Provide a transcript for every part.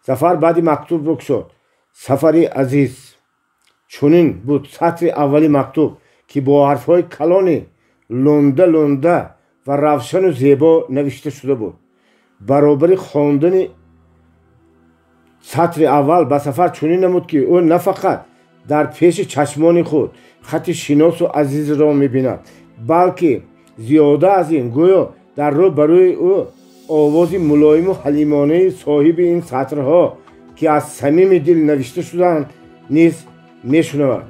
Сафар баъди мактубро кушод. Сафари азиз, чунин буд сатри аввали мактуб, ки бо ҳарфҳои калони лунда лунда ва равшану зебо навишта шуда буд. Баробари хондани сатри аввал ба Сафар чунин намуд, ки ӯ на фақат дар пеши чашмони худ хати шиносу азизро мебинад, балки зиёда аз ин, гӯё дар рӯ ба рӯи ӯ овози мулоиму ҳалимонаи соҳиби ин сатрҳо, ки аз самими дил навишта шудаанд, низ мешунавад.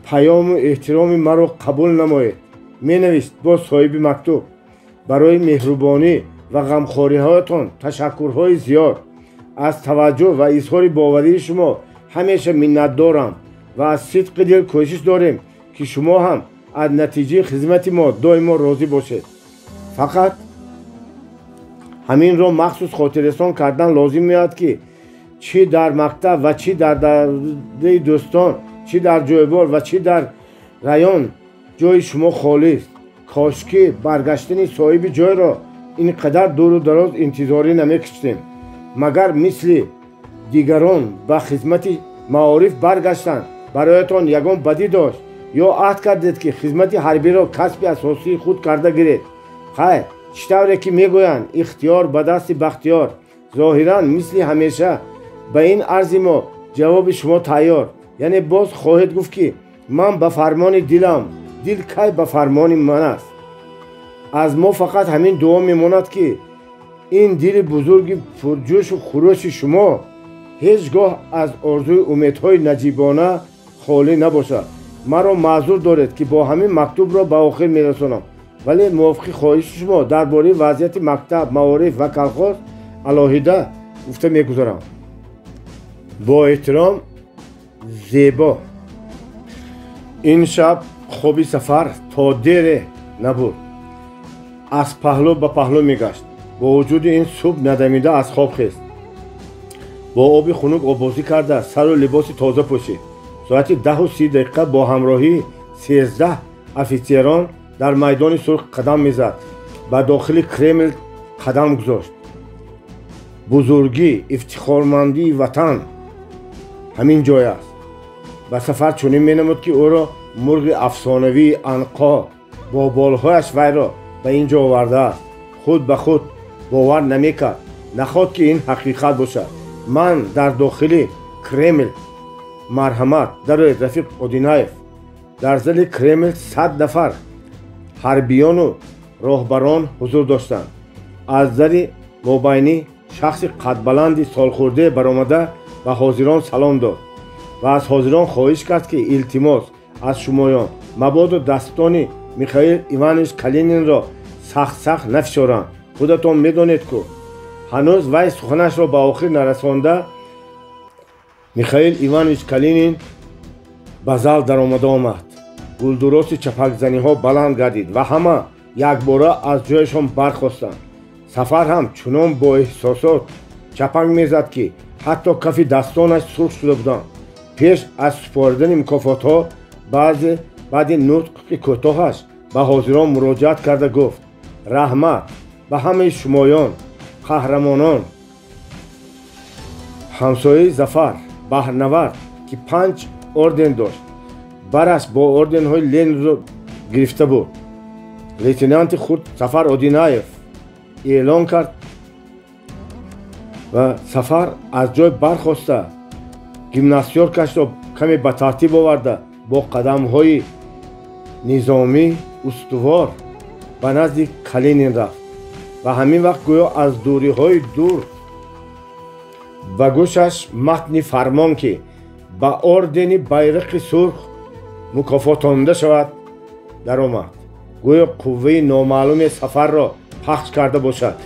Паёму эҳтироми маро қабул намоед, менавишт боз соҳиби мактуб. Барои меҳрубонӣ ва ғамхориҳоятон ташаккурҳои зиёд. Аз таваҷҷӯҳ ва изҳори боварии шумо ҳамеша миннатдорам ва аз сидқи дил кӯшиш дорем, ки шумо ҳам аз натиҷаи хизмати мо доимо розӣ бошед. Фақат ҳаминро махсус хотиррасон кардан лозим меояд, ки чӣ дар мактаб ва чӣ дар давраи дӯстон, чӣ дар ҷойбор ва чӣ дар район ҷои шумо холист. Кошки баргаштани соҳиби ҷойро ин қадар дуру дароз интизорӣ намекиштем. Магар мисли дигарон ба хизмати маориф баргаштанд бароятон ягон бадӣ дошт ё аҳд кардед, ки хизмати ҳарбиро касби асосии худ карда гиред? Хайр, чӣ тавре ки мегӯянд, ихтиёр ба дасти бахтиёр. Зоҳиран, мисли ҳамеша ба ин арзи мо ҷавоби шумо тайёр, яъне боз хоҳед гуфт, ки ман ба фармони дилам, дил кай ба фармони ман аст. Аз мо фақат ҳамин дуо мемонад, ки ин дили бузурги пурҷӯшу хурӯши шумо ҳеҷ гоҳ аз орзуи умедҳои наҷибона холӣ набошад. Маро маъзур доред, ки бо ҳамин мактубро ба охир мерасонам, вале мувофиқи хоҳиши шумо дар бораи вазъияти мактаб, маориф ва колхоз алоҳида гуфта мегузарам. Бо эҳтиром, Зебо. Ин шаб хоби Сафар то дере набуд. Аз паҳлӯ ба паҳлӯ мегашт. Бо вуҷуди ин, субҳ надамида аз хоб хест, бо оби хунук оббозӣ карда, сару либоси тоза пӯшид. Соати 10:30 бо ҳамроҳии 13 офитсерон дар майдони Сурх қадам мезад, ба дохили Кремл қадам гузошт. Бузургӣ, ифтихормандии ватан ҳамин ҷой аст. Ба Сафар чунин менамуд, ки ӯро мурғи афсонавии Анқо бо болҳояш вайро ба ин ҷо овардааст. Худ ба худ бовар намекард, наход ки ин ҳақиқат бошад. Ман дар дохили Кремл. Марҳамат, дароед, рафиқ Одинаев. Дар зали Кремл 100 нафар ҳарбиёну роҳбарон ҳузур доштанд. Аз зари мобайнӣ шахси қадбаланди солхӯрде баромада, ба ҳозирон салом дод ва аз ҳозирон хоҳиш кард, ки илтимос аз шумоён, мабодо дастони Михаил Иванович Калининро сахт-сахт нафишоранд, худатон медонед ку. Ҳанӯз вай суханашро ба охир нарасонда, Михаил Иванович Калинин ба зал даромада омад. Гулдуроси чапакзаниҳо баланд гардид ва ҳама якбора аз ҷояшон бархостанд. Сафар ҳам чунон бо эҳсосот чапак мезад, ки ҳатто кафи дастонаш сурх шуда буданд. Пеш аз супоридани мукофотҳо баъзе баъди нутқи кӯтоҳаш ба ҳозирон муроҷиат карда гуфт: «Раҳмат ба ҳамаи шумоён, қаҳрамонон». Ҳамсояи Зафар, баҳрнавард, ки панҷ орден дошт, бараш бо орденҳои Ленинро гирифта буд, лейтенанти худ Сафар Одинаев эълон кард ва Сафар аз ҷой бархоста, гимнастёркашро каме ба тартиб оварда, бо қадамҳои низомӣ устувор ба назди Калинин рафт. Ва ҳамин вақт гӯё аз дуриҳои дур ба гӯшаш матни фармон, ки ба ордени Байрақи Сурх мукофотонда шавад, даромад. Гӯё қувваи номаълуме Сафарро пахш карда бошад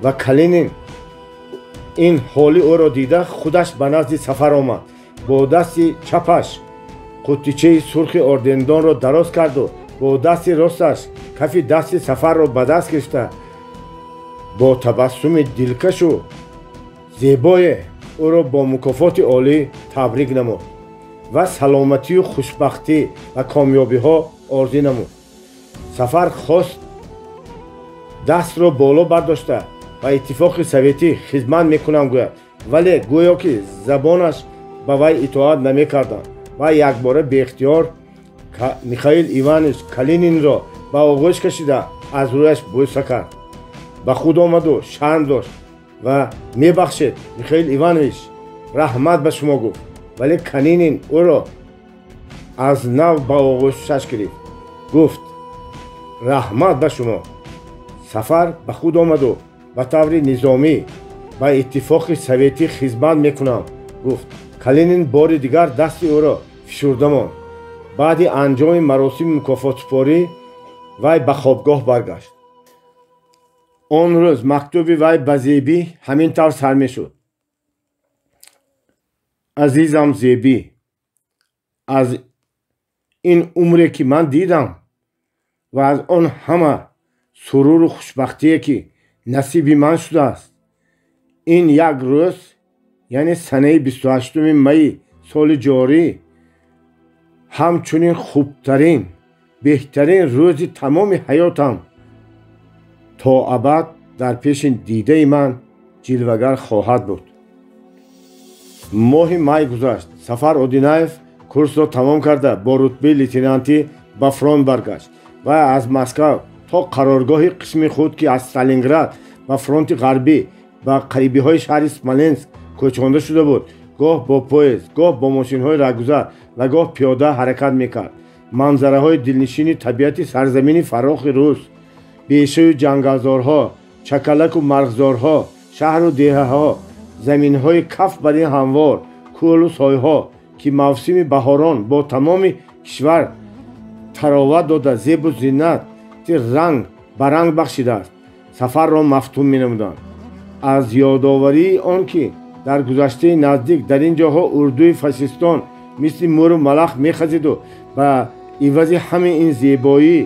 ва Калинин ин ҳоли ӯро дида, худаш ба назди Сафар омад, бо дасти чапаш қуттичаи сурхи ордендонро дароз карду бо дасти росташ кафи дасти Сафарро ба даст гирифта, бо табассуми дилкашу зебое ӯро бо мукофоти олӣ табрик намуд ва саломатию хушбахтӣ ва комёбиҳо орзӣ намуд. Сафар хост дастро боло бардошта, ба Иттифоқи Советӣ хизмат мекунам гӯяд. Вале гӯё ки забонаш ба вай итоат намекарданд. Вай якбора беихтиёр Михаил Иванович Калининро ба оғӯш кашида аз рӯяш бӯса кард. Ба худ омаду шарм дошт ва мебахшед, Михаил Иванович, раҳмат ба шумо гуфт. Вале Калинин ӯро аз нав ба оғӯшаш гирифт, гуфт: раҳмат ба шумо. Сафар ба худ омаду ба таври низомӣ ба Иттифоқи Советӣ хизмат мекунам гуфт. Калинин бори дигар дасти ӯро фишурда монд. Баъди анҷоми маросими мукофотсупорӣ вай ба хобгоҳ баргашт. Он рӯз мактуби вай ба Зебӣ ҳамин тавр сар мешуд: азизам Зебӣ, аз ин умре ки ман дидам ва аз он ҳама суруру хушбахтие ки насиби ман шудааст, ин як рӯз, яъне санаи 28 майи соли ҷорӣ, ҳамчунин хубтарин, беҳтарин рӯзи тамоми ҳаётам то абад дар пеши дидаи ман ҷилвагар хоҳад буд. Моҳи май гузашт. Сафар Одинаев курсро тамом карда бо рутбаи лейтенантӣ ба фронт баргашт ва аз Москав то қароргоҳи қисми худ, ки аз Сталинград ба фронти ғарбӣ ба қарибиҳои шаҳри Смоленск кӯчонда шуда буд, гоҳ бо поезд, гоҳ бо мошинҳои раҳгузар ва гоҳ пиёда ҳаракат мекард. Манзараҳои дилнишини табиати сарзамини фарохи рус, бешаю ҷангалзорҳо, чакалаку марғзорҳо, шаҳру деҳаҳо, заминҳои каф бар ин ҳамвор, кӯлу сойҳо, ки мавсими баҳорон бо тамоми кишвар тароват дода, зебу зинати ранг ба ранг бахшидааст, сафарро мафтун менамуданд. Аз ёдоварии он ки дар гузаштаи наздик дар ин ҷоҳо урдуи фашистон мисли мӯру малах мехазиду ба ивази ҳамаи ин зебоӣ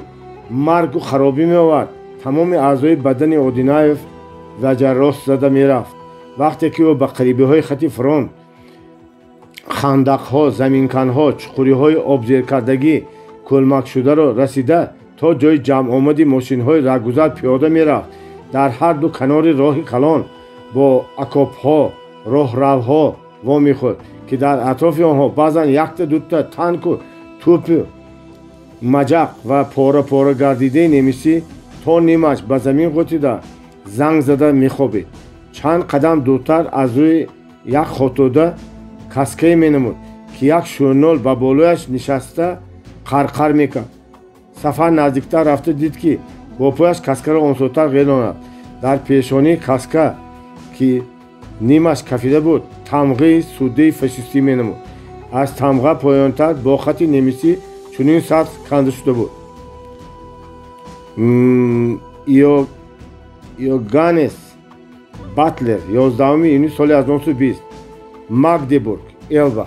маргу харобӣ меовард, тамоми аъзои бадани Одинаев ваҷаррост зада мерафт. Вақте ки ӯ ба қарибиҳои хати фронт, хандақҳо, заминканҳо, чуқуриҳои обзеркардагӣ кӯлмакшударо расида то ҷои ҷамъомади мошинҳои раҳгузар пиёда мерафт, дар ҳар ду канори роҳи калон бо окопҳо, роҳравҳо вомехӯрд, ки дар атрофи онҳо баъзан якта дута танку тӯпу маҷақ ва пора-пора гардидаи немисӣ то нимаш ба замин ғӯтида занг зада мехобид. Чанд қадам дуртар аз рӯи як хотода каскае менамуд, ки як шӯрнол ба болояш нишаста қарқар мекард. Сафар наздиктар рафта дид, ки бо пояш каскаро осонтар ғелонад. Дар пешонии каска, ки нимаш кафида буд, тамғаи суддаи фашистӣ менамуд. Аз тамға поёнтар бо хати немисӣ чунин сатр канда шуда буд: Иоганнес Батлер, 11 июни соли 1920, Магдебург, Элба.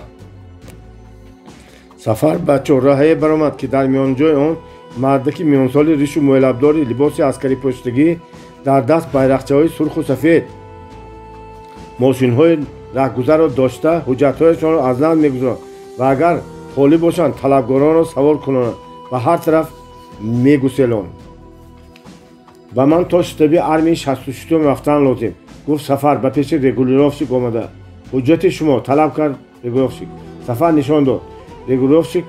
Сафар ба чорраҳае баромад, ки дар миёнҷои он мардаки миёнсоли ришу мӯйлабдори либоси аскарӣ пӯшидагӣ, дар даст байрақчаҳои сурху сафед, мошинҳои раҳгузарро дошта ҳуҷҷатҳояшонро аз нав мегузоранд ва агар холӣ бошанд, талабгоронро савор кунонанд ва ҳар тараф мегуселонанд. Ба ман то штаби армияи 66-ум рафтан лозим, гуфт Сафар ба пеши регулировщик омада. Ҳуҷҷати шумо, талаб кард регулировщик. Сафар нишон дод. Регулировщик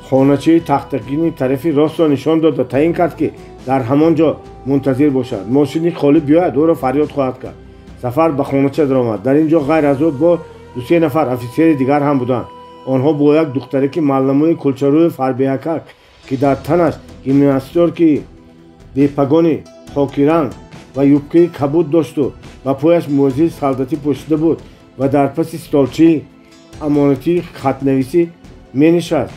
хоначаи тахтакини тарафи ростро нишон дода таъин кард, ки дар ҳамон ҷо мунтазир бошад. Мошини холӣ биёяд, ӯро фарёд хоҳад кард. Сафар ба хонача даромад. Дар ин ҷо ғайр аз ӯ бо ду-се нафар офисери дигар ҳам буданд. Онҳо бо як духтараки малнамои кулчарӯи фарбеҳакак, ки дар танаш гимнастёрки бепагони хокиранг ва юбкаи кабуд дошту ба пояш мӯзии солдатӣ пӯшида буд ва дар паси столчаи амонатии хатнависӣ менишаст,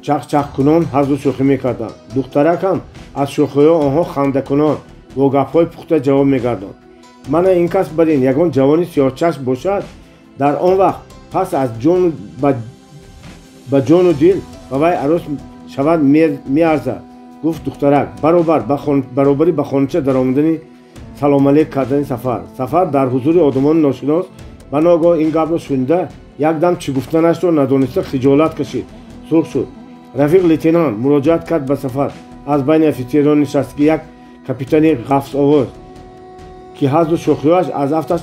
чақчақкунон ҳазлу шӯхӣ мекарданд. Духтарак ҳам аз шӯхиҳои онҳо хандакунон бо гапҳои пухта ҷавоб мегардонд. Мана ин кас бар ин ягон ҷавони сиёҳчашм бошад, дар он вақт пас аз ба ҷону дил ба вай арӯс шавад меарзад, гуфт духтарак баробари ба хонача даромадани салом алейк кардани Сафар. Сафар дар ҳузури одамони ношинос ба ногоҳ ин гапро шунида якдам чӣ гуфтанашро надониста хиҷолат кашид, сурх шуд. Рафиқ лейтенант, муроҷиат кард ба Сафар аз байни офитсерон нишаст, ки як капитани ғафсовоз, ки ҳазлу шӯхиҳояш аз афташ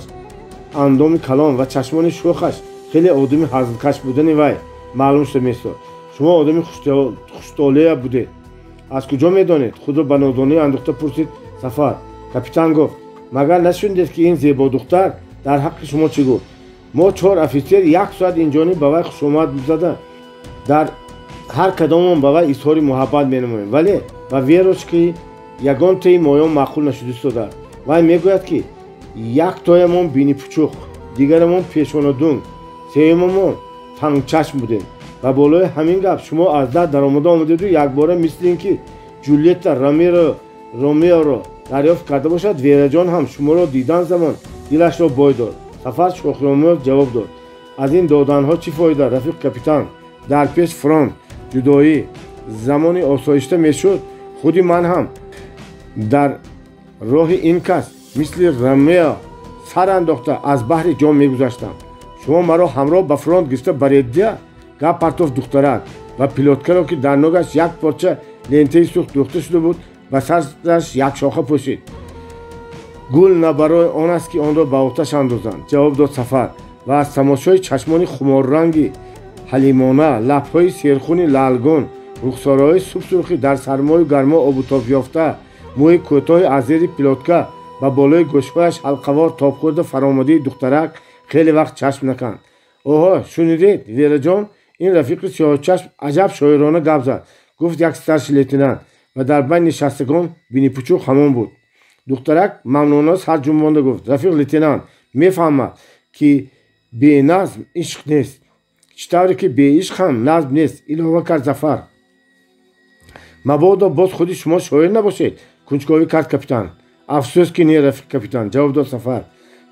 андоми калон ва чашмони шӯхаш хеле одами ҳазлкаш будани вай маълум шуда месод. Шумо одами хуштолея будед. Аз куҷо медонед? Худро ба нодонӣ андохта пурсид Сафар. Капитан гуфт: магар нашунидед, ки ин зебодухтар дар ҳаққи шумо чӣ гуфт? Мо чор офитсер як соат инҷониб ба вай хушомад зада, дар ҳар кадомон ба вай изҳори муҳаббат менамоем, вале ба Верочки ягонтаи моён маъқул нашуда истодааст. Вай мегӯяд, ки яктоямон бинипучуқ, дигарамон пешонадунг, сеюмамон тангчашм будем. Ва болои ҳамин гап шумо аз дар даромада омадеду якбора мисли ин ки Ҷулетта Ромеоро дарёфт карда бошад, Вераҷон ҳам шуморо дидан замон дилашро бой дод. Сафар шӯхиомӯз ҷавоб дод: аз ин доданҳо чӣ фоида, рафиқ капитан? Дар пеш фронт, ҷудоӣ, замони осоишта мешуд, худи ман ҳам дар роҳи ин кас мисли Ромео сар андохта аз баҳри ҷон мегузаштам. Шумо маро ҳамроҳ ба фронт гирифта бареддия? Гап партофт духтарак ва пилоткаро, ки дар ногаш як порча лентаи сурх дӯхта шуда буд, ба сараш як шоха пӯшид. Гул на барои он аст, ки онро ба оташ андозанд, ҷавоб дод Сафар ва аз тамошои чашмони хуморранги ҳалимона, лабҳои серхуни лаългун, рухсораҳои субсурхи дар сармою гармо обутоб ёфта, мӯи кӯтоҳи аз зери пилотка ба болои гӯшҳояш ҳалқавор тобхӯрда фаромадии духтарак хеле вақт чашм наканд. Оҳо, шунидед, Вераҷон, ин рафиқи сиёҳчашм аҷаб шоирона гап зад, гуфт як старший лейтенант ва дар байни нишастагон бинипучуқ ҳамон буд. Духтарак мамнунона сар ҷунбонда гуфт: рафиқ лейтенант мефаҳмад, ки беназм ишқ нест, чӣ тавре ки беишқ ҳам назм нест, илова кард Зафар. Мабодо боз худи шумо шоир набошед? Кунҷковӣ кард капитан. Афсӯс, ки не, рафиқ капитан, ҷавоб дод Сафар.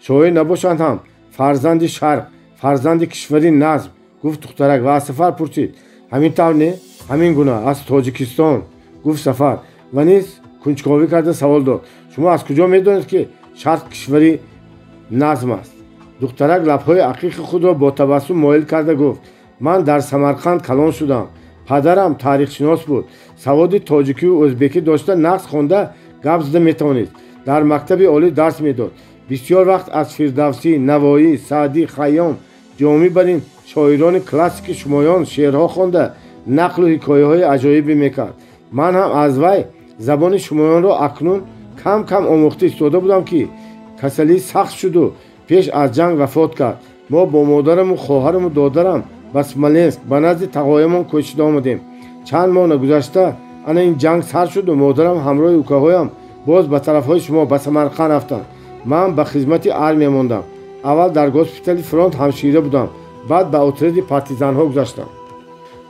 Шоир набошанд ҳам фарзанди шарқ, фарзанди кишвари назм, гуфт духтарак ва аз Сафар пурсид: ҳамин тавр не? Ҳамин гуна, аз Тоҷикистон, гуфт Сафар ва низ кунҷковӣ карда савол дод: шумо аз куҷо медонед, ки шарқ кишвари назм аст? Духтарак лабҳои ақиқи худро бо табассум моил карда гуфт: ман дар Самарқанд калон шудам. Падарам таърихшинос буд. Саводи тоҷикию ӯзбекӣ дошта, нақс хонда гап зада метавонист. Дар мактаби олӣ дарс медод. Бисёр вақт аз Фирдавсӣ, Навоӣ, Саъдӣ, Хайём, Ҷомӣ бар ин шоирони классики шумоён шеърҳо хонда, нақлу ҳикояҳои аҷоибе мекард. Ман ҳам аз вай забони шумоёнро акнун кам кам омӯхта истода будам, ки касалӣ сахт шуду пеш аз ҷанг вафот кард. Мо бо модараму хоҳараму додарам ба Смоленск ба назди тағоямон кӯчида омадем. Чанд моҳ нагузашта ана ин ҷанг сар шуду модарам ҳамроҳи укаҳоям боз ба тарафҳои шумо ба Самарқанд рафтанд. Ман ба хизмати армия мондам. Аввал дар госпитали фронт ҳамшира будам, баъд ба отряди партизанҳо гузаштам.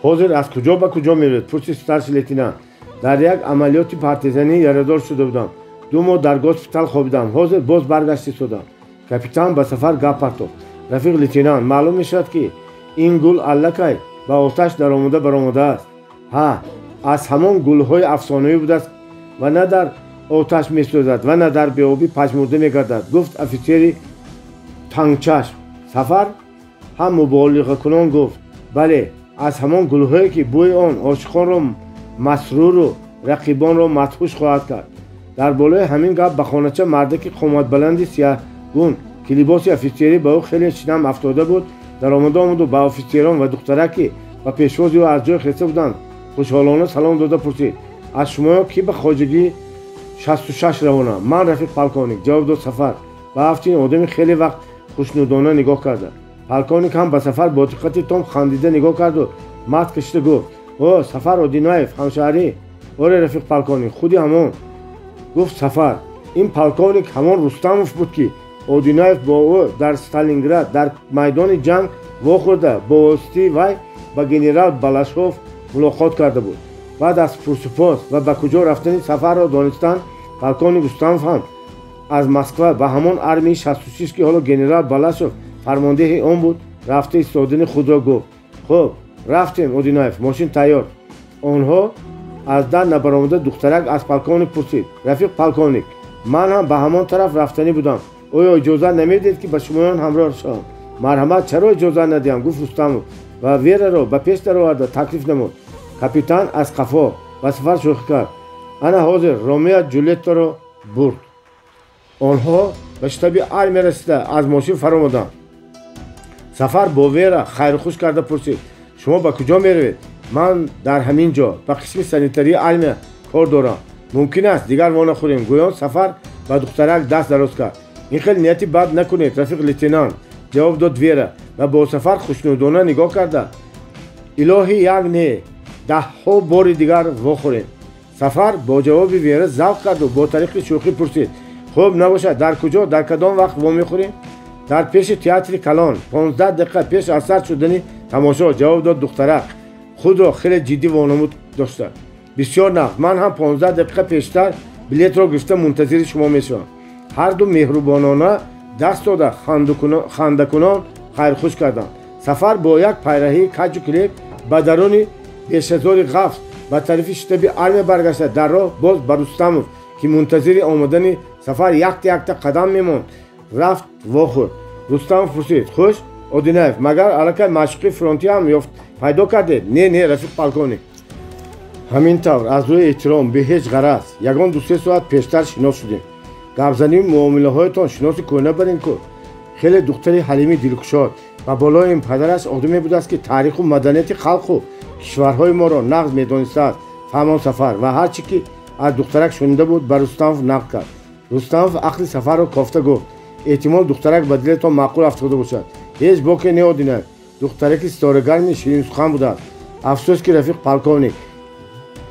Ҳозир аз куҷо ба куҷо меравед? Пурсид старший лейтенант. Дар як амалиёти партизанӣ ярадор шуда будам. 2 моҳ дар госпитал хобидам. Ҳозир боз баргашта истодам. Капитан ба Сафар гап партофт: рафиқ лейтенант, маълум мешавад, ки ин гул аллакай ба оташ даромада баромадааст. Ҳа, аз ҳамон гулҳои афсонавӣ будааст ва на дар оташ месӯзад ва на дар беобӣ пажмурда мегардад, гуфт офитсери тангчашм. Сафар ҳам муболиғакунон гуфт: бале, аз ҳамон гулҳое, ки бӯи он ошиқонро масруру рақибонро мадҳуш хоҳад кард. Дар болои ҳамин гап ба хонача мардаки қоматбаланди сияҳгун, ки либоси офитсерӣ ба ӯ хеле шинам афтода буд, даромада омаду ба офитсерон ва духтарак, ки ба пешвози ӯ аз ҷой хеста буданд, хушҳолона салом дода пурсид: аз шумоё кӣ ба хоҷагии 66 равона? Ман, рафиқ полковник, ҷавоб дод Сафар ба афти ин одами хеле вақт хушнудона нигоҳ карда. Полковник ҳам ба Сафар бо диққати том хандида нигоҳ карду мат кашида гуфт: о, Сафар Одинаев, ҳамшаҳрӣ? Оре, рафиқ полковник, худи ҳамон, гуфт Сафар. Ин полковник ҳамон Рустамов буд, ки Одинаев бо ӯ дар Сталинград дар майдони ҷанг вохӯрда, бо воситаи вай ба генерал Балашов мулоқот карда буд. Баъд аз пурсупос ва ба куҷо рафтани Сафарро донистан, полковник Рустамов ҳам аз Москва ба ҳамон армияи 66, ки ҳоло генерал Балашов фармондеҳи он буд, рафта истодани худро гуфт. Хуб, рафтем, Одинаев, мошин тайёр. Онҳо аз дар набаромада духтарак аз полковник пурсид: рафиқ полковник, ман ҳам ба ҳамон тараф рафтанӣ будам. Оё иҷозат намедиҳед, ки ба шумоён ҳамроҳ шавам? Марҳамат, чаро иҷозат надиҳам, гуфт Рустамов ва Вераро ба пеш дароварда таклиф намуд. Капитан аз қафо ба Сафар шӯхӣ кард: ана ҳозир Ромео Ҷулетторо бурд. Онҳо ба штаби армия расида аз мошин фаромаданд. Сафар бо Вера хайрухуш карда пурсид: шумо ба куҷо меравед? Ман дар ҳамин ҷо ба қисми санитарии армия кор дорам. Мумкин аст дигар во нахӯрем. Гӯён Сафар ба духтарак даст дароз кард. Ин хел нияти бад накунед, рафиқ лейтенант, ҷавоб дод Вера ва бо Сафар хушнудона нигоҳ карда: илоҳи як не, даҳҳо бори дигар вохӯрем. Сафар бо ҷавоби Вера завқ карду бо тариқи шӯхӣ пурсид: хуб набошад, дар куҷо, дар кадом вақт вомехӯрем? Дар пеши театри калон, 15 дақиқа пеш аз сар шудани тамошо, ҷавоб дод духтарак, худро хеле ҷиддӣ вонамуд дошта. Бисёр нағз, ман ҳам 15 дақиқа пештар билетро гирифта мунтазири шумо мешавам. Ҳарду меҳрубонона даст дода хандакунон хайрхуш карданд. Сафар бо як пайраҳии каҷу килеб ба даруни бешазори ғафс ба тарафи штаби армия баргашта дар роҳ боз ба Рустамов, ки мунтазири омадани Сафар якта-якта қадам мемонд, рафт вохӯрд. Рустамов пурсид: хуш, Одинаев, магар аллакай маъшуқи фронтӣ ҳам ёфт пайдо кардед? Не, не, рафиқ полковник. Ҳамин тавр аз рӯи эҳтиром, бе ҳеҷ ғараз, ягон 2-3 соат пештар шинос шудем. Гапзанию муомилаҳоятон шиноси кӯҳна барин ку. Хеле духтари ҳалими дилкушод ва болои ин падараш одаме будааст, ки таъриху маданияти халқу кишварҳои моро нағз медонистааст, фаҳмон Сафар ва ҳар чӣ ки аз духтарак шунида буд ба Рустамов нақл кард. Рустамов ақли Сафарро кофта гуфт: эҳтимол духтарак ба дилетон маъқул афтода бошад. Ҳеҷ боке не, Одинаев, духтараки ситорагарми ширинсухан будааст. Афсӯс ки рафиқ полковник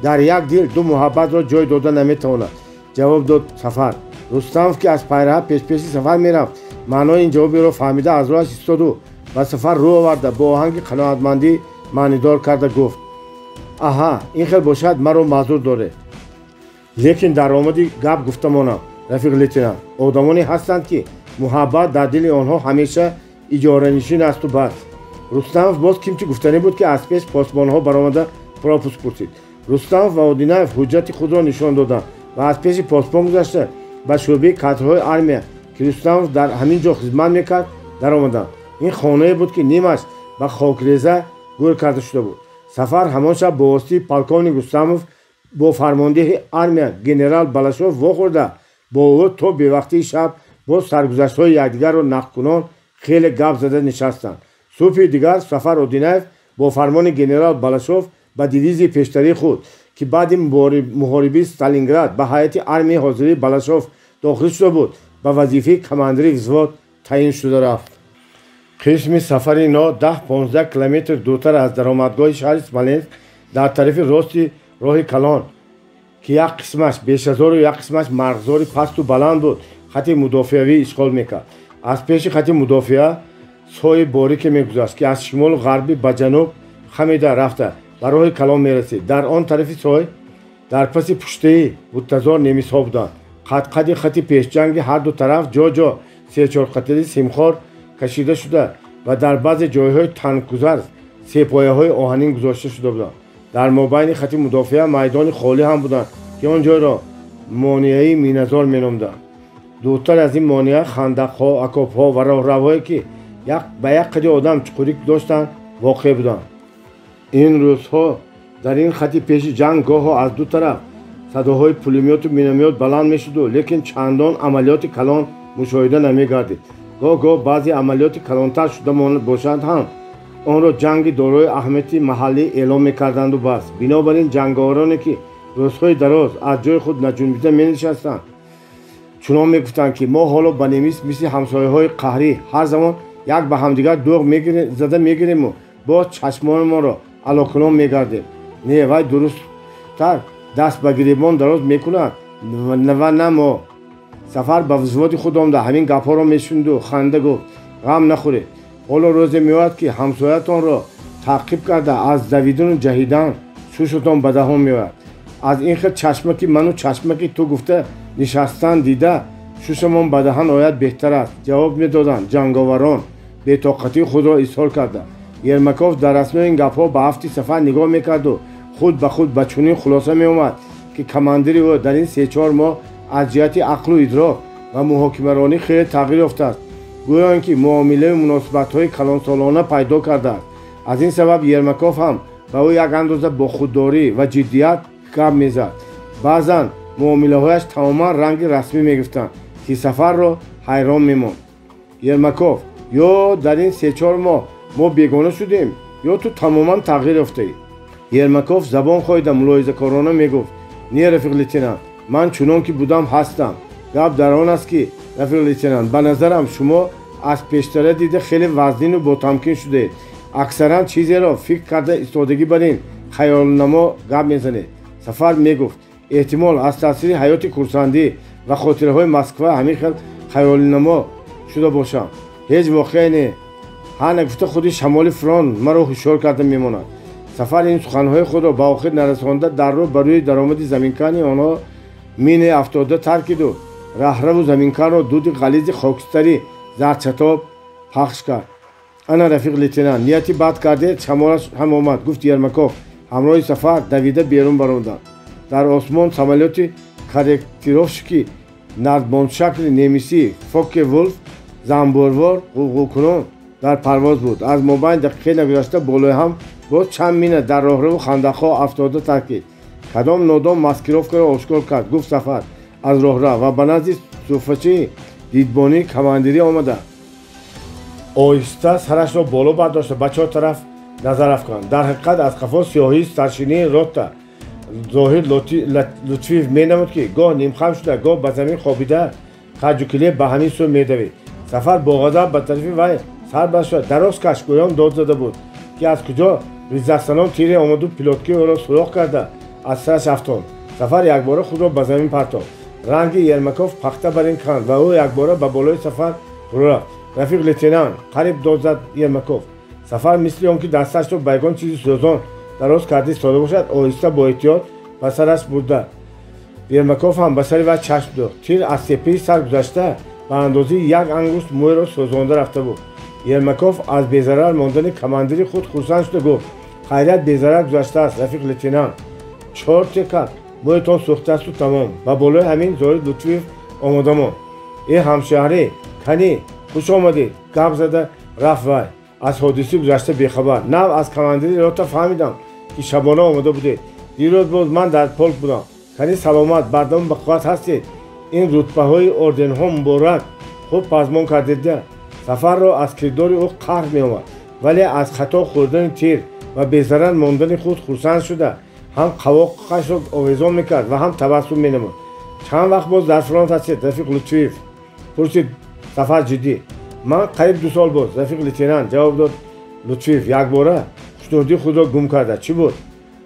дар як дил ду муҳаббатро ҷой дода наметавонад, ҷавоб дод Сафар. Рустамов, ки аз пайраҳа пешпеши Сафар мерафт, маънои ин ҷавоберо фаҳмида аз роҳаш истоду ба Сафар рӯ оварда бо оҳанги қаноатмандӣ маънидор карда гуфт: аҳа, ин хел бошад, маро маъзур доред. Лекин дар омади гап гуфта монам, рафиқ лейтенант, одамоне ҳастанд, ки муҳаббат дар дили онҳо ҳамеша иҷоранишин асту бас. Рустамов боз кимчи гуфтанӣ буд, ки аз пеш посбонҳо баромада пропуск пурсид. Рустамов ва Одинаев ҳуҷҷати худро нишон доданд ва аз пеши посбон гузашта ба шӯъбаи кадрҳои армия, ки Рустамов дар ҳамин ҷо хизмат мекард, даромаданд. Ин хонае буд, ки нимаш ба хокреза гӯр карда шуда буд. Сафар ҳамон шаб бо воситаи полковник Рустамов бо фармондеҳи армия генерал Балашов вохӯрда бо ӯ то бевақтии шаб боз саргузаштҳои якдигарро нақлкунон хеле гап зада нишастанд. Субҳи дигар Сафар Одинаев бо фармони генерал Балашов ба дивизияи пештарии худ, ки баъди муҳорибаи Сталинград ба ҳайати армияи ҳозирии Балашов дохил шуда буд, ба вазифаи командири взвод таъин шуда рафт. Қисми сафари но 10-15 километр дуртар аз даромадгоҳи шаҳри Смоленск дар тарафи рости роҳи калон, ки як қисмаш бешазору як қисмаш марғзори пасту баланд буд, хати мудофиавӣ ишғол мекард. Аз пеши хати мудофиа сои борике мегузашт, ки аз шимолу ғарбӣ ба ҷануб хамида рафта ба роҳи калон мерасид. Дар он тарафи сой дар паси пуштаи буттазор немисҳо буданд. Қадқади хати пешҷанги ҳарду тараф ҷо-ҷо се-чорқатари симхор кашида шуда ва дар баъзе ҷойҳои танкгузар сепояҳои оҳанин гузошта шуда буданд. Дар мобайни хати мудофиа майдони холӣ ҳам буданд, ки он ҷойро монеаи миназор меномданд. Дуртар аз ин монеа хандақҳо, акопҳо ва роҳравҳое, ки ба як қади одам чуқурӣ доштанд, воқеъ буданд. Ин рӯзҳо дар ин хати пеши ҷанг гоҳо аз ду тараф садоҳои пулемёту миномёт баланд мешуду, лекин чандон амалиёти калон мушоҳида намегардид. Гоҳ-гоҳ баъзе амалиёти калонтар шуда бошанд ҳам онро ҷанги дорои аҳамияти маҳаллӣ эълон мекарданду бас. Бинобар ин ҷанговароне, ки рӯзҳои дароз аз ҷои худ наҷунбида менишастанд, чунон мегуфтанд, ки мо ҳоло ба немис мисли ҳамсояҳои қаҳрӣ ҳар замон як ба ҳамдигар дӯғ зада мегириму боз чашмонамонро алокунон мегардем. Не, вай дурусттар даст ба гиребон дароз мекунад ва на мо. Сафар ба взводи худ омда ҳамин гапҳоро мешуниду ханда гуфт: ғам нахӯред, ҳоло рӯзе меояд, ки ҳамсоятонро таъқиб карда аз давидану ҷаҳидан шушатон ба даҳон меояд. Аз ин хел чашмаки ману чашмаки ту гуфта нишастан дида шушамон ба даҳан ояд беҳтар аст, ҷавоб медоданд ҷанговарон бетоқатии худро изҳор карда. Ермаков дар аснои ин гапҳо ба афти Сафар нигоҳ мекарду худ ба худ ба чунин хулоса меомад, ки командири ӯ дар ин се-чор моҳ аз ҷиҳати ақлу идрок ва муҳокимаронӣ хеле тағйир ёфтааст, гӯё ин ки муомилаю муносибатҳои калонсолона пайдо кардааст. Аз ин сабаб Ермаков ҳам ба ӯ як андоза бо худдорӣ ва ҷиддият гап мезад. Баъзан муомилаҳояш тамоман ранги расмӣ мегирифтанд, ки Сафарро ҳайрон мемонд. Ермаков: ё дар ин 3-4 моҳ мо бегона шудем, ё ту тамоман тағйир ёфтаӣ. Ермаков забон хоида мулоҳизакорона мегуфт: не, рафиқ лейтенант, ман чунон ки будам ҳастам. Гап дар он аст ки, рафиқ лейтенант, ба назарам шумо аз пештара дида хеле вазнину ботамкин шудаед. Аксаран чизеро фикр карда истодагӣ бар ин хаёлнамо гап мезанед. Сафар мегуфт: эҳтимол аз таъсири ҳаёти курсандӣ ва хотираҳои Москва ҳамин хел хаёлнамо шуда бошам. Ҳеҷ воқеае не. Ҳар нагуфта худи шамоли фронт маро ҳушёр карда мемонад. Сафар ин суханҳои худро ба охир нарасонда дар роҳ ба рӯи даромади заминкани онҳо мине афтода таркиду раҳраву заминканро дуди ғализи хокистари зардчатоб пахш кард. Ана, рафиқ лейтенант, нияти бад кардед, шамолаш ҳам омад, гуфт Ермаков. Ҳамроҳи Сафар давида берун баромаданд. Дар осмон самолёти корректировщики нардбоншакли немисӣ Фокке Вулф занбӯрвор ғуғӯкунон дар парвоз буд. Аз мобайн дақиқе нагузашта болои ҳам боз чанд мина дар роҳраву хандақҳо афтода таркид. Кадом нодон маскировкаро ошкор кард, гуфт Сафар аз роҳрав ва ба назди суфачаи дидбонии командирӣ омада оҳиста сарашро боло бардошта ба чор тараф назар афканд. Дар ҳақиқат аз қафо сиёҳии старшинии рота Зоҳир Лутфиев менамуд, ки гоҳ нимхам шуда, гоҳ ба замин хобида хаҷукиле ба ҳамин сӯ медавид. Сафар бо ғазаб ба тарафи вай сар бардошта дароз каш гӯён дод зада буд, ки аз куҷо ризастанон тире омаду пилоткии ӯро сурох карда аз сараш афтонд. Сафар якбора худро ба замин партофт. Ранги Ермаков пахта бар ин канд ва ӯ якбора ба болои Сафар фурӯ рафт. Рафиқ лейтенант, қариб дод зад Ермаков. Сафар мисли он ки дасташро ба ягон чизи сӯзон дароз карда истода бошад, оҳиста бо эҳтиёт ба сараш бурда. Ермаков ҳам ба сари вай чашм дохт. Тир аз теппаи сар гузашта ба андозаи як ангушт мӯйро сӯзонда рафта буд. Ермаков аз безарар мондани командири худ хурсанд шуда гуфт: хайрият безарар гузаштааст, рафиқ лейтенант. Чор тека мӯйтон сӯхтаасту тамом. Ба болои ҳамин Зоҳир Лутфиев омода монд. Э ҳамшаҳрӣ, канӣ, хуш омадед, гап зада рафт вай. Аз ҳодисаи гузашта бехабар. Нав аз командири рота фаҳмидам, ки шабона омода будед. Дирӯз боз ман дар полк будам. Канӣ саломат, бардаму ба қувват ҳастед. Ин рутбаҳои орденҳо муборак, хуб пазмон кардедда. Сафарро аз кирдори ӯ қаҳр меомад, вале аз хато хӯрдани тир ва безарар мондани худ хурсанд шуда ҳам қавоқашро овезон мекард ва ҳам табассум менамуд. Чанд вақт боз дар фронт ҳастед, рафиқ Лутфиев? Пурсид Сафар ҷиддӣ. Ман қариб 2 сол боз, рафиқ лейтенант, ҷавоб дод Лутфиев якбора хушнудии худро гум карда. Чӣ буд?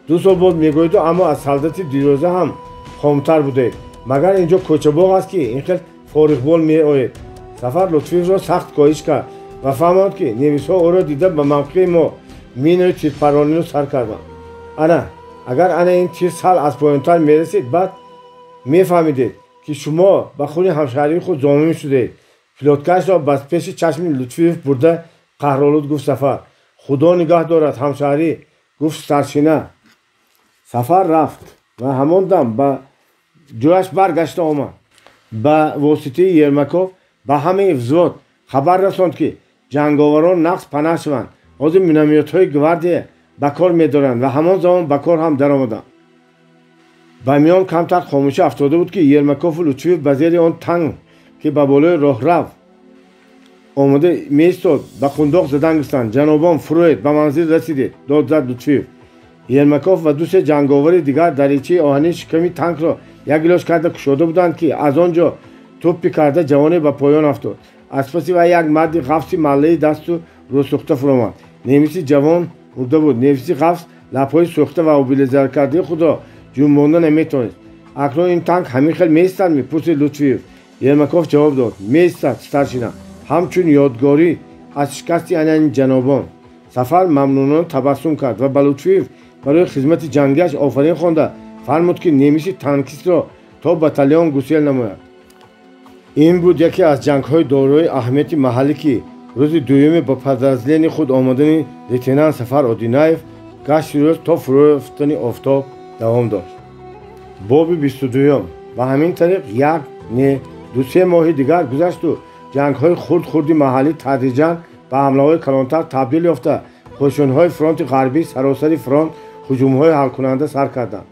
2 сол боз мегӯеду, аммо аз солдати дирӯза ҳам хомтар будед. Магар инҷо кӯчабоғ аст, ки ин хел фориғбол меоед? Сафар Лутфиевро сахт коҳиш кард ва фаҳмонд, ки немисҳо ӯро дида ба мавқеи мо минаи тирпарониро сар карданд. Ана агар ана ин тир сал аз поёнтар мерасид, баъд мефаҳмидед, ки шумо ба хуни ҳамшаҳрии худ зомин шудед. Пилоткашро ба пеши чашми Лутфиев бурда қаҳролуд гуфт Сафар. Худо нигаҳ дорад, ҳамшаҳрӣ, гуфт старшина. Сафар рафт ва ҳамон дам ба ҷояш баргашта омад. Ба воситаи Ермаков ба ҳамаи взвод хабар расонд, ки ҷанговарон нақс панаҳ шаванд. Ҳозир миномётҳои гвардия ба кор медоранд ва ҳамон замон ба кор ҳам даромаданд. Ба миён камтар хомӯшӣ афтода буд, ки Ермакову Лутфиев ба зери он танг, ки ба болои роҳрав омода меистод, ба хундоқ задан гирифтанд. Ҷанобон, фуроед, ба манзил расидед, дод зад Лутфиев. Ермаков ва 2-3 ҷанговари дигар даричаи оҳании шиками танкро як гилош карда кушода буданд, ки аз он ҷо тӯппи карда ҷавоне ба поён афтод. Аз паси вай як марди ғафси маллаи дасту рӯсӯхта фуромад. Немиси ҷавон мурда буд. Немиси ғафс лабҳои сӯхта ва обилезаркардаи худро ҷунбонда наметавонист. Акнун ин танк ҳамин хел меистад? Мепурсид Лутфиев. Ермаков ҷавоб дод: меистад, старшина, ҳамчун ёдгорӣ аз шикасти анани ҷанобон. Сафар мамнунона табассум кард ва ба Лутфиев барои хизмати ҷангиаш офарин хонда фармуд, ки немиси танкистро то батальон гусел намояд. Ин буд яке аз ҷангҳои дорои аҳамияти маҳаллӣ, ки рӯзи дуюме ба подразделении худ омадани лейтенант Сафар Одинаев гашти рӯз то фурӯ рафтани офтоб давом дошт. Боби 22. Ба ҳамин тариқ 1, не, 2-3 моҳи дигар гузашту ҷангҳои хурд-хурди маҳаллӣ тадриҷан ба ҳамлаҳои калонтар табдил ёфта, қӯшунҳои фронти ғарбӣ саросари фронт ҳуҷумҳои ҳалкунанда сар карданд.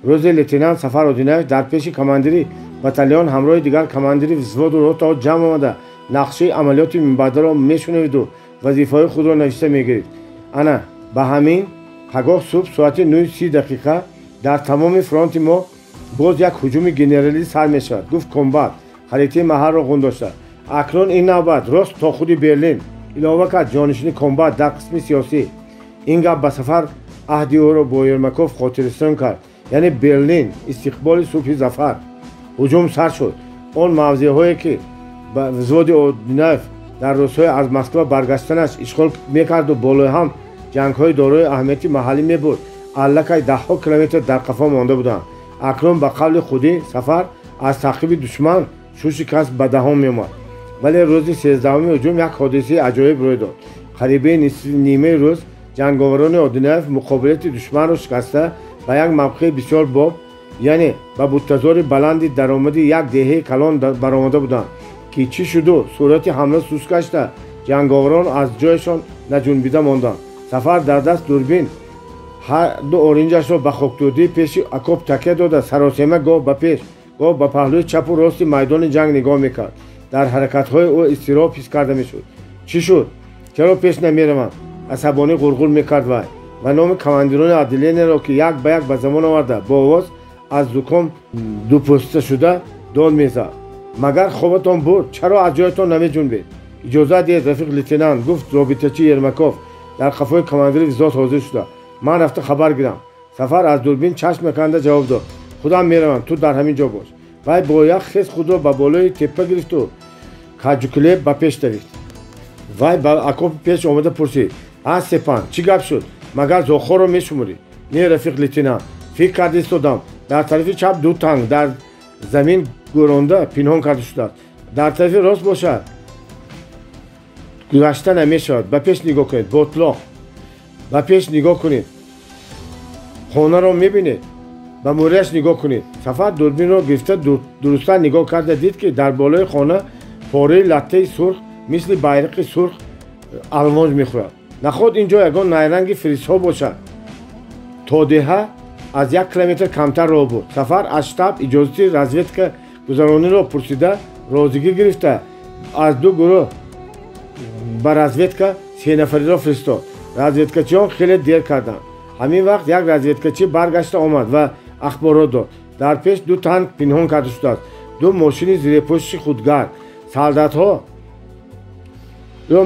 Рӯзе лейтенант Сафар Одинаев дар пеши командири Батальон ҳамроҳи дигар командири взводу ротаҳо ҷамъ омада нақшаи амалиёти минбаъдаро мешунавиду вазифаҳои худро навишта мегирифт. Ана ба ҳамин пагоҳ субҳ соати 9:30 дар тамоми фронти мо боз як ҳуҷуми генералӣ сар мешавад, гуфт комбат, харитаи маҳалро ғун дошта. Акнун ин навбат рост то худи Берлин, илова кард ҷонишини комбат дар қисми сиёсӣ. Ин гап ба Сафар аҳди ӯро бо Ермаков хотиррасон кард, яъне Берлин, истиқболи субҳи зафар. Ҳуҷум сар шуд. Он мавзеъҳое ки взводи Одинаев дар рӯзҳои аз Москва баргаштанаш ишғол мекарду болои ҳам ҷангҳои дорои аҳамияти маҳаллӣ мебурд, аллакай даҳҳо километр дар қафо монда буданд. Акнун ба қавли худӣ Сафар аз таъқиби душман шуши кас ба даҳон меомад. Вале рӯзи 13-уми ҳуҷум як ҳодисаи аҷоиб рӯй дод. Қарибаи нимаи рӯз ҷанговарони Одинаев муқобилияти душманро шикаста ба як мавқеи бисёр боб, яъне ба буттазори баланди даромади як деҳаи калон баромада буданд, ки чӣ шуду суръати ҳамла суст гашта ҷанговарон аз ҷояшон наҷунбида монданд. Сафар дар даст дурбин ҳар ду оринҷашро ба хоктӯдии пеши окоп такя дода саросема гоҳ ба пеш, гоҳ ба паҳлӯи чапу рости майдони ҷанг нигоҳ мекард. Дар ҳаракатҳои ӯ изтироб ҳис карда мешуд. Чӣ шуд? Чаро пеш намераванд? Асабонӣ ғурғур мекард вай ва номи командирони отделенияро, ки як ба як ба замон оварда, бо овоз аз зуком дупӯста шуда дод мезад. Магар хобатон бурд? Чаро аз ҷоятон намеҷунбед? Иҷозат диҳед, рафиқ лейтенант, гуфт робитачи Ермаков дар қафои командири взвод ҳозир шуда. Ман рафта хабар гирам. Сафар аз дурбин чашм меканда ҷавоб дод: худам меравам, ту дар ҳамин ҷо бош. Вай бо як хез худро ба болои теппа гирифту каҷукулеб ба пеш давид. Вай ба окопи пеш омада пурсид: а Степан, чӣ гап шуд? Магар зоғҳоро мешуморӣ? Не, рафиқ лейтенант, фикр карда истодам. Дар тарафи чап ду танк дар замин гӯронда пинҳон карда шудааст. Дар тарафи рост бошад гузашта намешавад. Ба пеш нигоҳ кунед, ботлоқ. Ба пеш нигоҳ кунед, хонаро мебинед, ба мӯрияш нигоҳ кунед. Сафар дурбинро гирифта дурусттар нигоҳ карда дид, ки дар болои хона пораи латтаи сурх мисли байрақи сурх алвонҷ мехӯрад. Наход ин ҷо ягон найранги фрисҳо бошад. То деҳа аз 1 километр камтар роҳ буд. Сафар аз штаб иҷозати разведка гузарониро пурсида розигӣ гирифта аз ду гурӯҳ ба разведка 3 нафариро фиристод. Разведкачиён хеле дер карданд. Ҳамин вақт як разведкачӣ баргашта омад ва ахборот дод: дар пеш ду танк пинҳон карда шудааст, ду мошини зирепӯшиши худгард. Солдатҳоро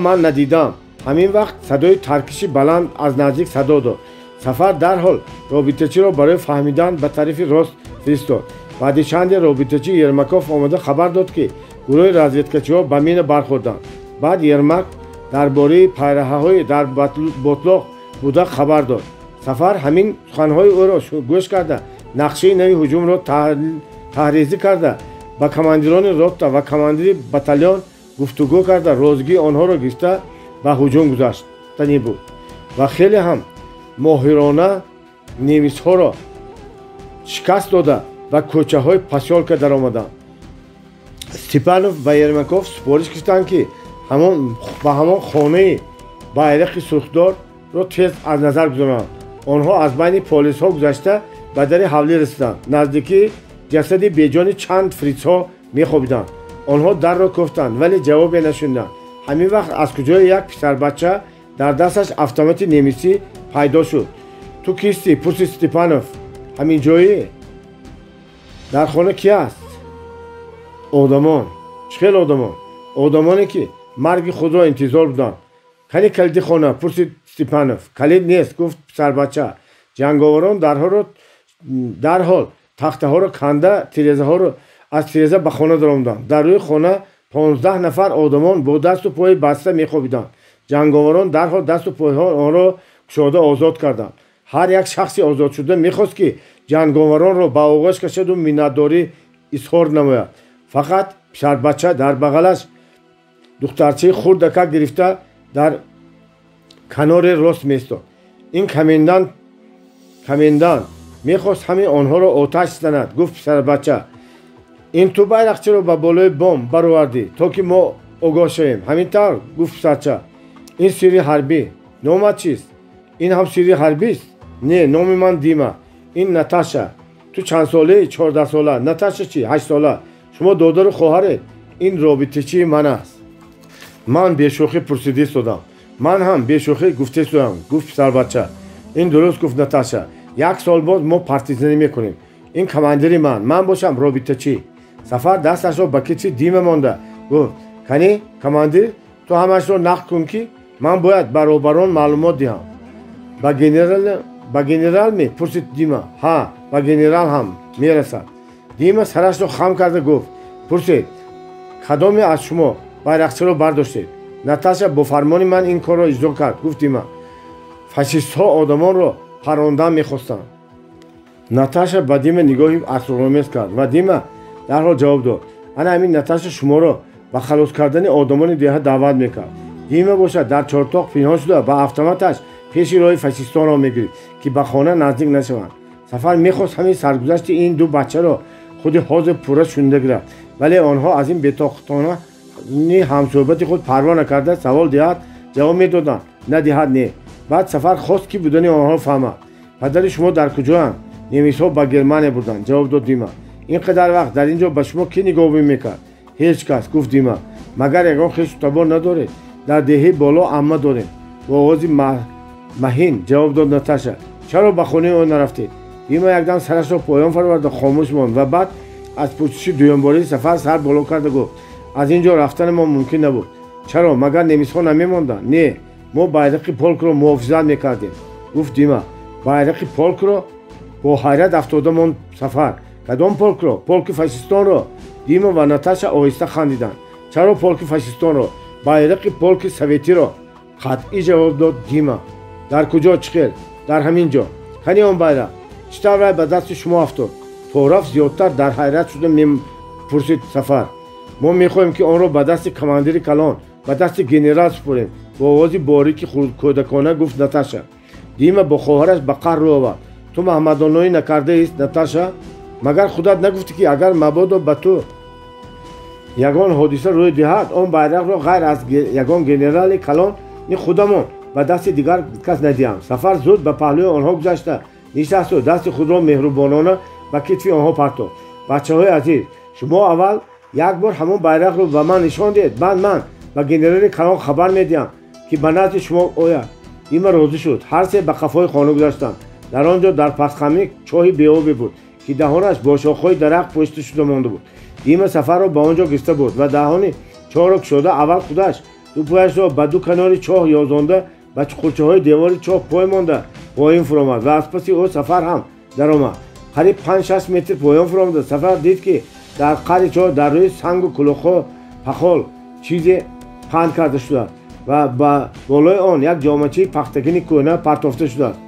ман надидам. Ҳамин вақт садои таркиши баланд аз наздик садо дод. Сафар дарҳол робитачиро барои фаҳмидан ба тарафи рост фиристод. Баъди чанде робитачи Ермаков омада хабар дод, ки гурӯҳи разведкачиҳо ба мина бархӯрданд. Баъд Ермак дар бораи пайраҳаҳои дар ботлоқ буда хабар дод. Сафар ҳамин суханҳои ӯро гӯш карда нақшаи нави ҳуҷумро таҳризӣ карда ба командирони рота ва командири батальон гуфтугӯ карда розигии онҳоро гирифта ба ҳуҷум гузаштанӣ буд ва хеле ҳам моҳирона немисҳоро шикаст дода ба кӯчаҳои посёлка даромаданд. Степанов ва Ермаков супориш гирифтанд, ки ба ҳамон хонаи байрақи сурхдорро тез аз назар гузаронанд. Онҳо аз байни полисҳо гузашта ба дари ҳавлӣ расиданд. Наздикии ҷасади беҷони чанд фритсҳо мехобиданд. Онҳо дарро кофтанд, вале ҷавобе нашуниданд. Ҳамин вақт аз куҷои як писарбача дар дасташ автомати немисӣ пайдо шуд. Ту кистӣ? Пурсид Степанов. Ҳамин ҷоӣ? Дар хона ки аст? Одамон. Чӣ хел одамон? Одамоне ки марги худро интизор буданд. Кани калиди хона? Пурсид Степанов. Калид нест, гуфт писарбача. Ҷанговарон дарҳол тахтаҳоро канда тирезаҳоро аз тиреза ба хона даромаданд. Дар рӯи хона 15 нафар одамон бо дасту пои баста мехобиданд. Ҷанговарон дарҳол дасту пойҳо онро кушода озод карданд. Ҳар як шахси озодшуда мехост, ки ҷанговаронро ба оғош кашаду миннатдорӣ изҳор намояд. Фақат писарбача дар бағалаш духтарчаи хурдака гирифта дар канори рост меистод. Ин комендант мехост ҳамин онҳоро оташ занад, гуфт писарбача. Ин ту байрақчаро ба болои бом баровардӣ, то ки мо огоҳ шавем. Ҳамин тавр, гуфт писарча. Ин сирри ҳарбӣ. Номат чист? Ин ҳам сирри ҳарбист? Не, номи ман Дима. Ин Наташа. Ту чанд солаи? 14 сола. Наташа чӣ? 8 сола. Шумо додару хоҳаред. Ин робитачии ман аст. Ман бешӯхӣ пурсида истодам. Ман ҳам бешӯхӣ гуфта истодам, гуфт писарбача. Ин дуруст, гуфт Наташа. Як сол боз мо партизанӣ мекунем. Ин командири ман, ман бошам робитачӣ. Сафар дасташро ба китфи Дима монда гуфт: кани командир, ту ҳамашро нақл кун, ки ман бояд баробарон маълумот диҳам. Ба генерал ме? Пурсид Дима. Ҳа, ба генерал ҳам мерасад. Дима сарашро хам карда гуфт: пурсед, кадоме аз шумо байрақчаро бардоштед? Наташа бо фармони ман ин корро иҷро кард, гуфт Дима. Фашистҳо одамонро парондан мехостанд. Наташа ба Дима нигоҳи асроромез кард ва Дима дарҳол ҷавоб дод: ана ҳамин Наташа шуморо ба халос кардани одамони деҳа даъват мекард. Дима бошад дар чортоқ пинҳон шуда ба автоматаш пеши роҳи фашистонро мегирифт, ки ба хона наздик нашаванд. Сафар мехост ҳамин саргузашти ин ду бачаро худи ҳозир пурра шунида гирад, вале онҳо аз ин бетоқтонаи ҳамсӯҳбати худ парво накарда савол диҳад ҷавоб медоданд, надиҳад не. Баъд Сафар хост, ки будани онҳоро фаҳмад. Падари шумо дар куҷоянд? Немисҳо ба Германия бурданд, ҷавоб дод Дима. Ин қадар вақт дар ин ҷо ба шумо кӣ нигоҳубин мекард? Ҳеҷ кас, гуфт Дима. Магар ягон хешу табор надоред? Дар деҳаи боло амма дорем, бо овози маҳин ҷавоб дод Наташа. Чаро ба хонаи ӯ нарафтед? Дима якдам сарашро поён фароварда хомӯш монд ва баъд аз пурсиши дуюмбораи Сафар сар боло карда гуфт: аз ин ҷо рафтани мо мумкин набуд. Чаро? Магар немисҳо намемонданд? Не, мо байрақи полкро муҳофизат мекардем, гуфт Дима. Байрақи полкро? Бо ҳайрат афтода монд Сафар. Кадом полкро? Полки фашистонро. Дима ва Наташа оҳиста хандиданд. Чаро полки фашистонро? Байрақи полки советиро, қатъӣ ҷавоб дод Дима. Дар куҷо? Чӣ хел? Дар ҳамин ҷо. Кани он байрақ? Чӣ тавр ба дасти шумо афтод? Торафт зиёдтар дар ҳайрат шуда мепурсид Сафар. Мо мехоҳем, ки онро ба дасти командири калон, ба дасти генерал супорем, бо овози борики кӯдакона гуфт Наташа. Дима бо хоҳараш ба қаҳр рӯ овард. Ту маҳмадоноӣ накардаист, Наташа? Магар худат нагуфтӣ, ки агар мабодо ба ту ягон ҳодиса рӯй диҳад, он байрақро ғайр аз ягон генерали калон ни худамон ба дасти дигар кас надиҳам? Сафар зуд ба паҳлӯи онҳо гузашта нишасту дасти худро меҳрубонона ба китфи онҳо партофт. Бачаҳои азиз, шумо аввал як бор ҳамон байрақро ба ман нишон диҳед, баъд ман ба генерали калон хабар медиҳам, ки ба назди шумо ояд. Дима розӣ шуд. Ҳар се ба қафои хона гузаштанд. Дар он ҷо дар пасхамӣ чоҳи беобе буд, ки даҳонаш бо шохҳои дарахт пӯшида шуда монда буд. Дима Сафарро ба он ҷо гирифта буд ва даҳони чоҳро кушода аввал худаш ду пояшро ба ду канори чоҳ ёзонда ба чуқурчаҳои девори чоҳ пой монда поён фуромад ва аз паси ӯ Сафар ҳам даромад. Қариб 5-6 метр поён фуромада Сафар дид, ки дар қаъри чоҳ дар рӯи сангу кулухҳо пахол чизе паҳн карда шудааст ва ба болои он як ҷомачаи пахтагини кӯҳна партофта шудааст.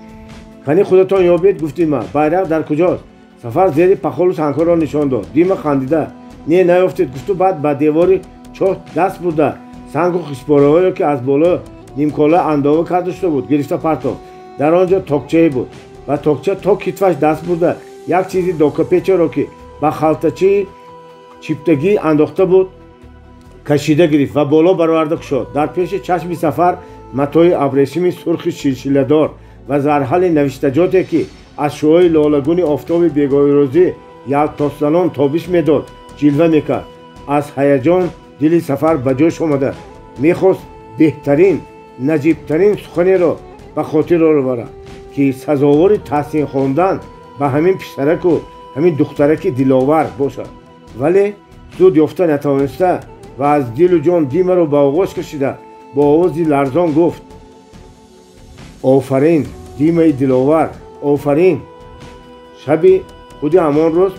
Кани худатон ёбед, гуфт Дима. Байрақ дар куҷост? Сафар зери пахолу сангҳоро нишон дод. Дима хандида не, наёфтед, гуфту баъд ба девори чоҳ даст бурда сангу хишпораҳоеро, ки аз боло нимкола андова карда шуда буд, гирифта партофт. Дар он ҷо токчае буд ва токча то китфаш даст бурда як чизи докапечаро, ки ба халтачаи чиптагӣ андохта буд, кашида гирифт ва боло бароварда кушод. Дар пеши чашми Сафар матои абрешими сурхи шилшиладор ва зарҳали навиштаҷоте, ки аз шуои лолагуни офтоби бегоҳирӯзӣ ялтосзанон тобиш медод, ҷилва мекард. Аз ҳаяҷон дили Сафар ба ҷӯш омада мехост беҳтарин, наҷибтарин суханеро ба хотир оварад, ки сазовори таҳсин хондан ба ҳамин писараку ҳамин духтараки диловар бошад, вале зуд ёфта натавониста ва аз дилу ҷон Димаро ба оғош кашида бо овози ларзон гуфт: офарин, Димаи диловар, офарин. Шаби худи ҳамон рӯз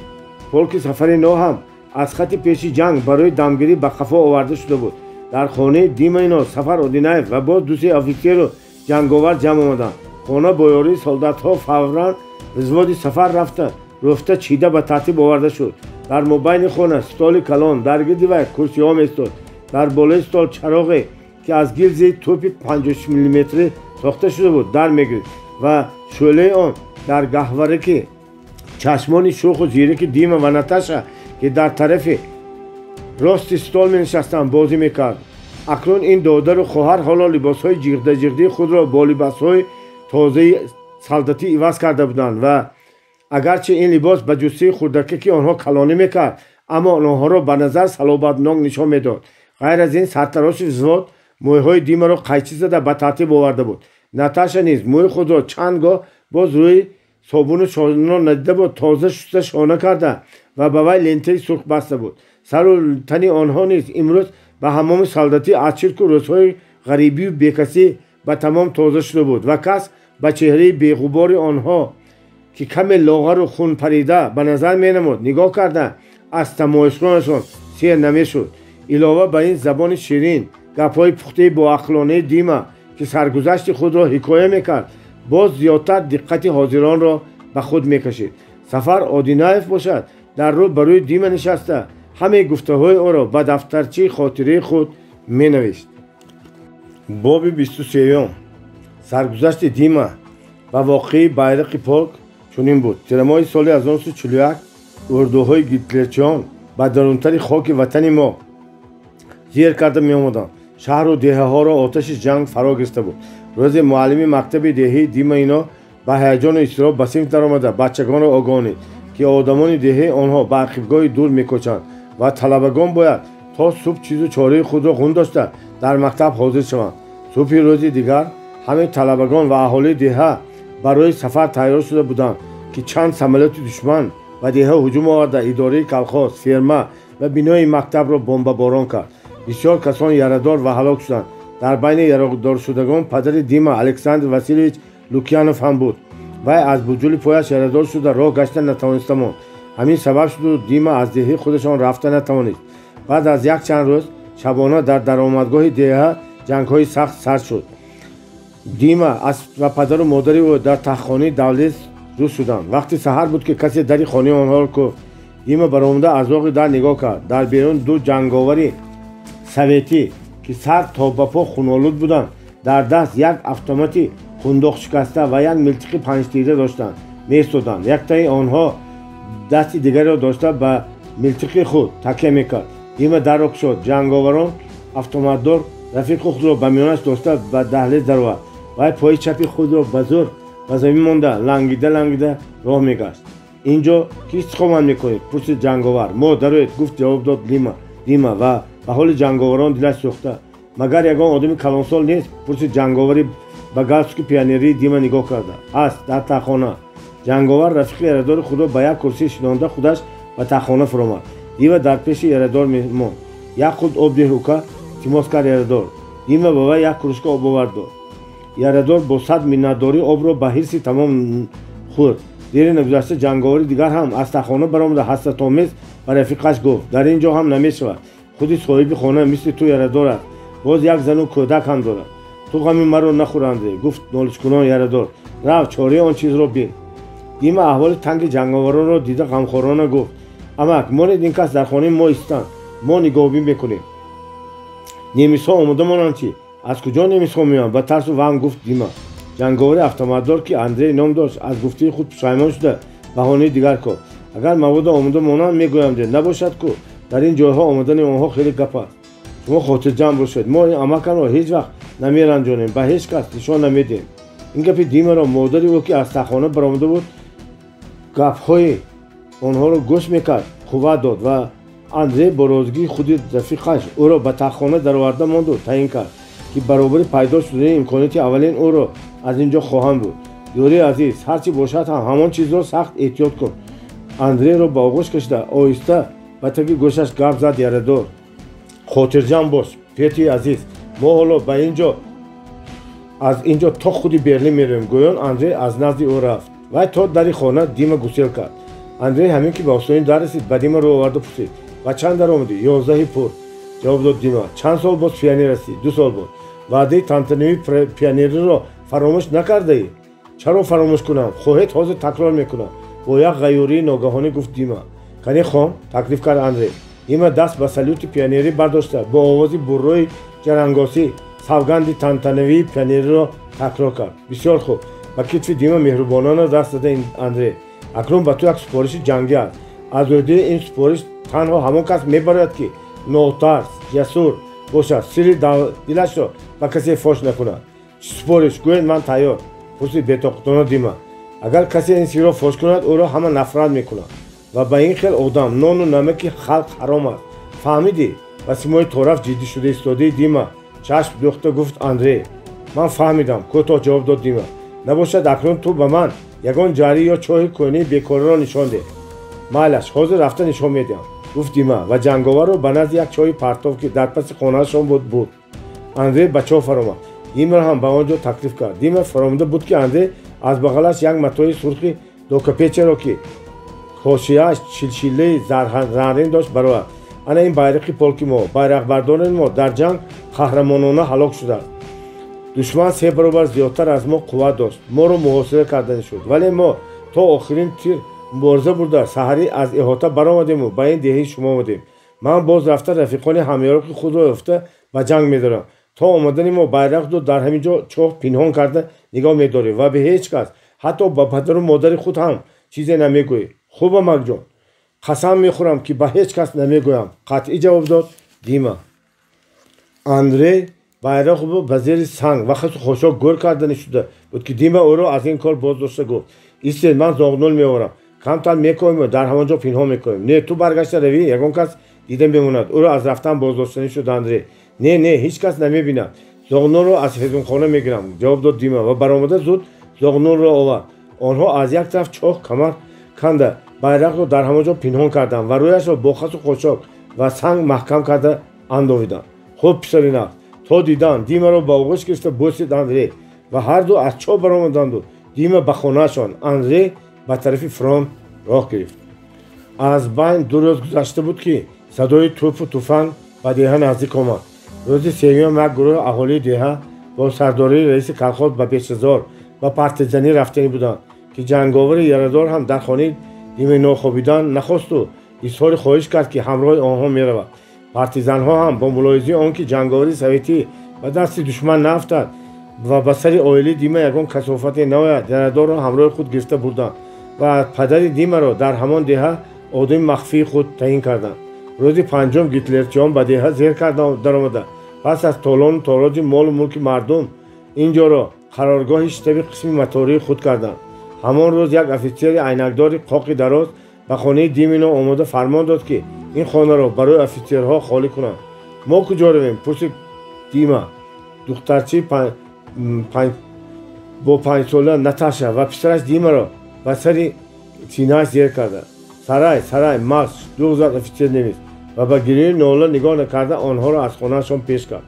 полки Сафари но ҳам аз хати пеши ҷанг барои дамгирӣ ба қафо оварда шуда буд. Дар хонаи Димаи но Сафар Одинаев ва боз дусе офитсеру ҷанговар ҷамъ омаданд. Хона бо ёрии солдатҳо фавран взводи Сафар рафта рӯфта чида ба тартиб оварда шуд. Дар мобайни хона столи калон, дар гирди вай курсиҳо местод. Дар болои стол чароғе, ки аз гилзи тӯпи 56 миллиметрӣ сохта шуда буд, дар мегирифт ва шӯълаи он дар гаҳвораки чашмони шӯху зираки Дима ва Наташа, ки дар тарафи рости стол менишастанд, бозӣ мекард. Акнун ин додару хоҳар ҳоло либосҳои ҷиғдаҷиғдии худро бо либосҳои тозаи солдатӣ иваз карда буданд ва Агарчи ин либос ба ҷуссаи хурдакаки онҳо калонӣ мекард, аммо онҳоро ба назар салобатнок нишон медод. Ғайр аз ин, сартароши взвод мӯйҳои Димаро қайчӣ зада ба тартиб оварда буд. Наташа низ мӯи худро чанд гоҳ боз рӯи собуну шона надида буд, тоза шуста шона карда ва ба вай лентаи сурх баста буд. Сару тани онҳо низ имрӯз ба ҳаммоми солдатӣ аз чирку рӯзҳои ғарибию бекасӣ ба тамом тоза шуда буд ва кас ба чеҳраи беғубори онҳо, ки каме лоғару хунпарида ба назар менамуд, нигоҳ карда аз тамоишгоҳашон сер намешуд. Илова ба ин, забони ширин, гапҳои пухтаи боақлонаи Дима, ки саргузашти худро ҳикоя мекард, боз зиёдтар диққати ҳозиронро ба худ мекашид. Сафар Одинаев бошад, дар рӯ ба рӯи Дима нишаста, ҳамаи гуфтаҳои ӯро ба дафтарчаи хотираи худ менавишт. Боби 23. Саргузашти Дима ва воқеаи байрақи пок чунин буд. Тирамоҳи соли 1941 урдуҳои гитлерчиён ба дарунтари хоки ватани мо зер карда меомаданд. Шаҳру деҳаҳоро оташи ҷанг фаро гирифта буд. Рӯзе муаллими мактаби деҳаи Дима ино ба ҳаяҷону изтироб ба синф даромада бачагонро огоҳонид, ки одамони деҳаи онҳо ба ақибгоҳи дур мекӯчанд ва талабагон бояд то субҳ чизу чораи худро ғун дошта дар мактаб ҳозир шаванд. Субҳи рӯзи дигар ҳамаи талабагон ва аҳолии деҳа барои сафар тайёр шуда буданд, ки чанд самолёти душман ба деҳа ҳуҷум оварда идораи колхоз, ферма ва бинои мактабро бомбаборон кард. Бисёр касон ярадор ва ҳалок шуданд. Дар байни ярадоршудагон падари Дима Александр Васильевич Лукьянов ҳам буд. Вай аз буҷули пояш ярадор шуда роҳ гашта натавониста монд. Ҳамин сабаб шуду Дима аз деҳаи худашон рафта натавонист. Баъд аз якчанд рӯз шабона дар даромадгоҳи деҳа ҷангҳои сахт сар шуд. Дима ва падару модари ӯ дар тахтхонаи давлез рӯз шуданд. Вақти саҳар буд, ки касе дари хонаи онҳоро куфт. Дима баромада аз роғи дар нигоҳ кард. Дар берун ду ҷанговари советӣ, ки сар то ба по хунолуд буданд, дар даст як автомати хундоқшикаста ва як милтиқи панҷтира доштанд, меистоданд. Яктаи онҳо дасти дигареро дошта ба милтиқи худ такя мекард. Дима дарро кушод. Ҷанговарон автоматдор рафиқи худро ба миёнаш дошта ба даҳлез даровард. Вай пои чапи худро ба зӯр ба замин монда лангида лангида роҳ мегашт. Инҷо ки истиқомат мекунед? Пурсид ҷанговар. Мо дароед, гуфт ҷавоб дод Дима ва ба ҳоли ҷанговарон дилаш сӯхта. Магар ягон одами калонсол нест? Пурсид ҷанговари ба галстуки пионерии Дима нигоҳ карда. Ҳаст, дар таххона. Ҷанговар рафиқи ярадори худро ба як курсӣ шинонда худаш ба таххона фуромад. Дима дар пеши ярадор монд. Як худ об деҳ, ука, илтимос кард ярадор. Дима ба вай як кружка об овард дод. Ярадор бо сад миннатдорӣ обро ба ҳирси тамом хӯрд. Дери нагузашта ҷанговари дигар ҳам аз таххона баромада ҳасратомез ба рафиқаш гуфт: дар ин ҷо ҳам намешавад. Худи соҳиби хона мисли ту ярадор аст. Боз як зану кӯдак ҳам дорад. Ту ғами маро нахӯр, Андрей, гуфт нолишкунон ярадор. Рав, чораи он чизро бин. Дима аҳволи танги ҷанговаронро дида ғамхорона гуфт: амак, монед ин кас дар хонаи мо истанд, мо нигоҳубин мекунем. Немисҳо омода монанд чӣ? Аз куҷо немисҳо меоянд? Ба тарсу ваҳм гуфт Дима. Ҷанговари автоматдор, ки Андрей ном дошт, аз гуфтаи худ пушаймон шуда баҳонаи дигар кард. Агар мавода омода монанд, мегӯям, де набошад ку дар ин ҷойҳо омадани онҳо хеле гап аст. Шумо хотирҷамъ бошед, мо ин амаканро ҳеҷ вақт намеранҷонем, ба ҳеҷ кас нишон намедиҳем. Ин гапи Димаро модари ӯ, ки аз таххона баромада буд, гапҳои онҳоро гӯш мекард, қувват дод ва Андрей бо розигии худи рафиқаш ӯро ба таххона дароварда монду таъин кард, ки баробари пайдо шудани имконияти аввалин ӯро аз ин ҷо хоҳанд буд. Ёри азиз, ҳар чӣ бошад ҳам ҳамон чизро сахт эҳтиёт кун. Андрейро ба оғӯш кашида оҳиста ба таги гӯшаш гап зад ярадор. Хотирҷамъ бош, Пети азиз, мо ҳоло ба инҷо аз инҷо то худи Берлин меравем. Гӯён Андрей аз назди ӯ рафт. Вай то дари хона Дима гусел кард. Андрей ҳамин ки ба остони дар расид, ба Дима рӯ оварда пурсид: ба чанд даромадӣ? 11 пур, ҷавоб дод Дима. Чанд сол боз пионер ҳастӣ? 2 сол боз. Ваъдаи тантанавии пионериро фаромӯш накардаӣ? Чаро фаромӯш кунам? Хоҳед, ҳозир такрор мекунам. Бо як ғайюрии ногаҳонӣ гуфт Дима. Кане хон, таклиф кард Андрей. Дима даст ба салюти пионерӣ бардошта бо овози буррои ҷарангосӣ савганди тантанавии пионериро такрор кард. Бисёр хуб. Ба китфи Дима меҳрубонона даст зада Андрей. Акнун ба ту як супориши ҷангӣ аст. Аз ӯҳдаи ин супориш танҳо ҳамон кас мебарояд, ки нотарс, ҷасур бошад, сирри дилашро ба касе фош накунад. Чӣ супориш? Гӯед, ман тайёр, пурсид бетоқатона Дима. Агар касе ин сирро фош кунад, ӯро ҳама нафрат мекунад ва ба ин хел одам нону намаки халқ ҳаром аст. Фаҳмидӣ? Ба симои тораф ҷиддӣ шуда истодаи Дима чашм дӯхта гуфт Андрей. Ман фаҳмидам, кӯтоҳ ҷавоб дод Дима. Набошад, акнун ту ба ман ягон ҷарӣ ё чоҳи кӯҳнаи бекораро нишон деҳ. Майлаш, ҳозир рафта нишон медиҳам, гуфт Дима ва ҷанговарро ба назди як чоҳи партов, ки дар паси хонаашон буд, бурд. Андрей ба чоҳ фаромад. Димаро ҳам ба он ҷо таклиф кард. Дима фаромада буд, ки Андрей аз бағалаш як матои сурхи докапечаро, ки ҳошияаш чилчилаи заррин дошт, баровард. Ана ин байрақи полки мо, байрақбардорони мо дар ҷанг қаҳрамонона ҳалок шудааст. Душман се баробар зиёдтар аз мо қувват дошт, моро муҳосира карданӣ шуд, вале мо то охирин тир мубориза бурда саҳарӣ аз иҳота баромадему ба ин деҳаи шумо омадем. Ман боз рафта рафиқони ҳамёроқи худро ёфта ба ҷанг медорам. То омадани мо байрақро дар ҳамин ҷо чоҳ пинҳон карда нигоҳ медорем ва ба ҳеҷ кас, ҳатто ба падару модари худ ҳам чизе намегӯӣ. Хуб, амакҷон, қасам мехӯрам, ки ба ҳеҷ кас намегӯям, қатъӣ ҷавоб дод Дима. Андрей байрақро ба зери санг ва хасу хошок гӯр карданӣ шуда буд, ки Дима ӯро аз ин кор боз дошта гуфт: истед, ман зоғнул меорам, камтар мекоҳем, дар ҳамон ҷо пинҳон мекунем. Не, ту баргашта равӣ, ягон кас дида мемонад. Ӯро аз рафтан боздоштанӣ шуд Андрей. Не, не, ҳеҷ кас намебинад. Зоғнулро аз ҳезумхона мегирам, ҷавоб дод Дима ва баромада зуд зоғнулро овард. Онҳо аз як тараф чоҳ камар канда байрақро дар ҳамон ҷо пинҳон карданд ва рӯяшро бо хасу хошок ва санг маҳкам карда андовиданд. Хуб, писари нағз, то дидан. Димаро ба оғӯш гирифта бӯсид Андрей ва ҳарду аз чоҳ баромаданду Дима ба хонаашон, Андрей ба тарафи фронт роҳ гирифт. Аз байн 2 рӯз гузашта буд, ки садои тӯпу туфанг ба деҳа наздик омад. Рӯзи сеюм як гурӯҳи аҳолии деҳа бо сардории раиси колхоз ба Бешазор ба партизанӣ рафтанӣ буданд, ки ҷанговари ярадор ҳам дар хонаи Димино хобидан нахосту изҳори хоҳиш кард, ки ҳамроҳи онҳо меравад. Партизанҳо ҳам бо мулоҳизаи он ки ҷанговари советӣ ба дасти душман наафтад ва ба сари оилаи Дима ягон касофате наояд, ярадорро ҳамроҳи худ гирифта бурданд ва падари Димаро дар ҳамон деҳа одами махфии худ таъин карданд. Рӯзи панҷум гитлерчиён ба деҳа зер карда даромада пас аз толону тороҷи молу мулки мардум ин ҷоро қароргоҳи штаби қисми мотории худ карданд. Ҳамон рӯз як офитсери айнакдори қоқи дароз ба хонаи Димино омода фармон дод, ки ин хонаро барои офитсерҳо холӣ кунанд. Мо куҷо равем? Пурсид Дима. Духтарчаи бо 5сола Наташа ва писараш Димаро ба сари синааш зер карда. Сарай, сарай, марш! Дуғ зад офитсер немис ва ба гирёи нола нигоҳ накарда онҳоро аз хонаашон пеш кард.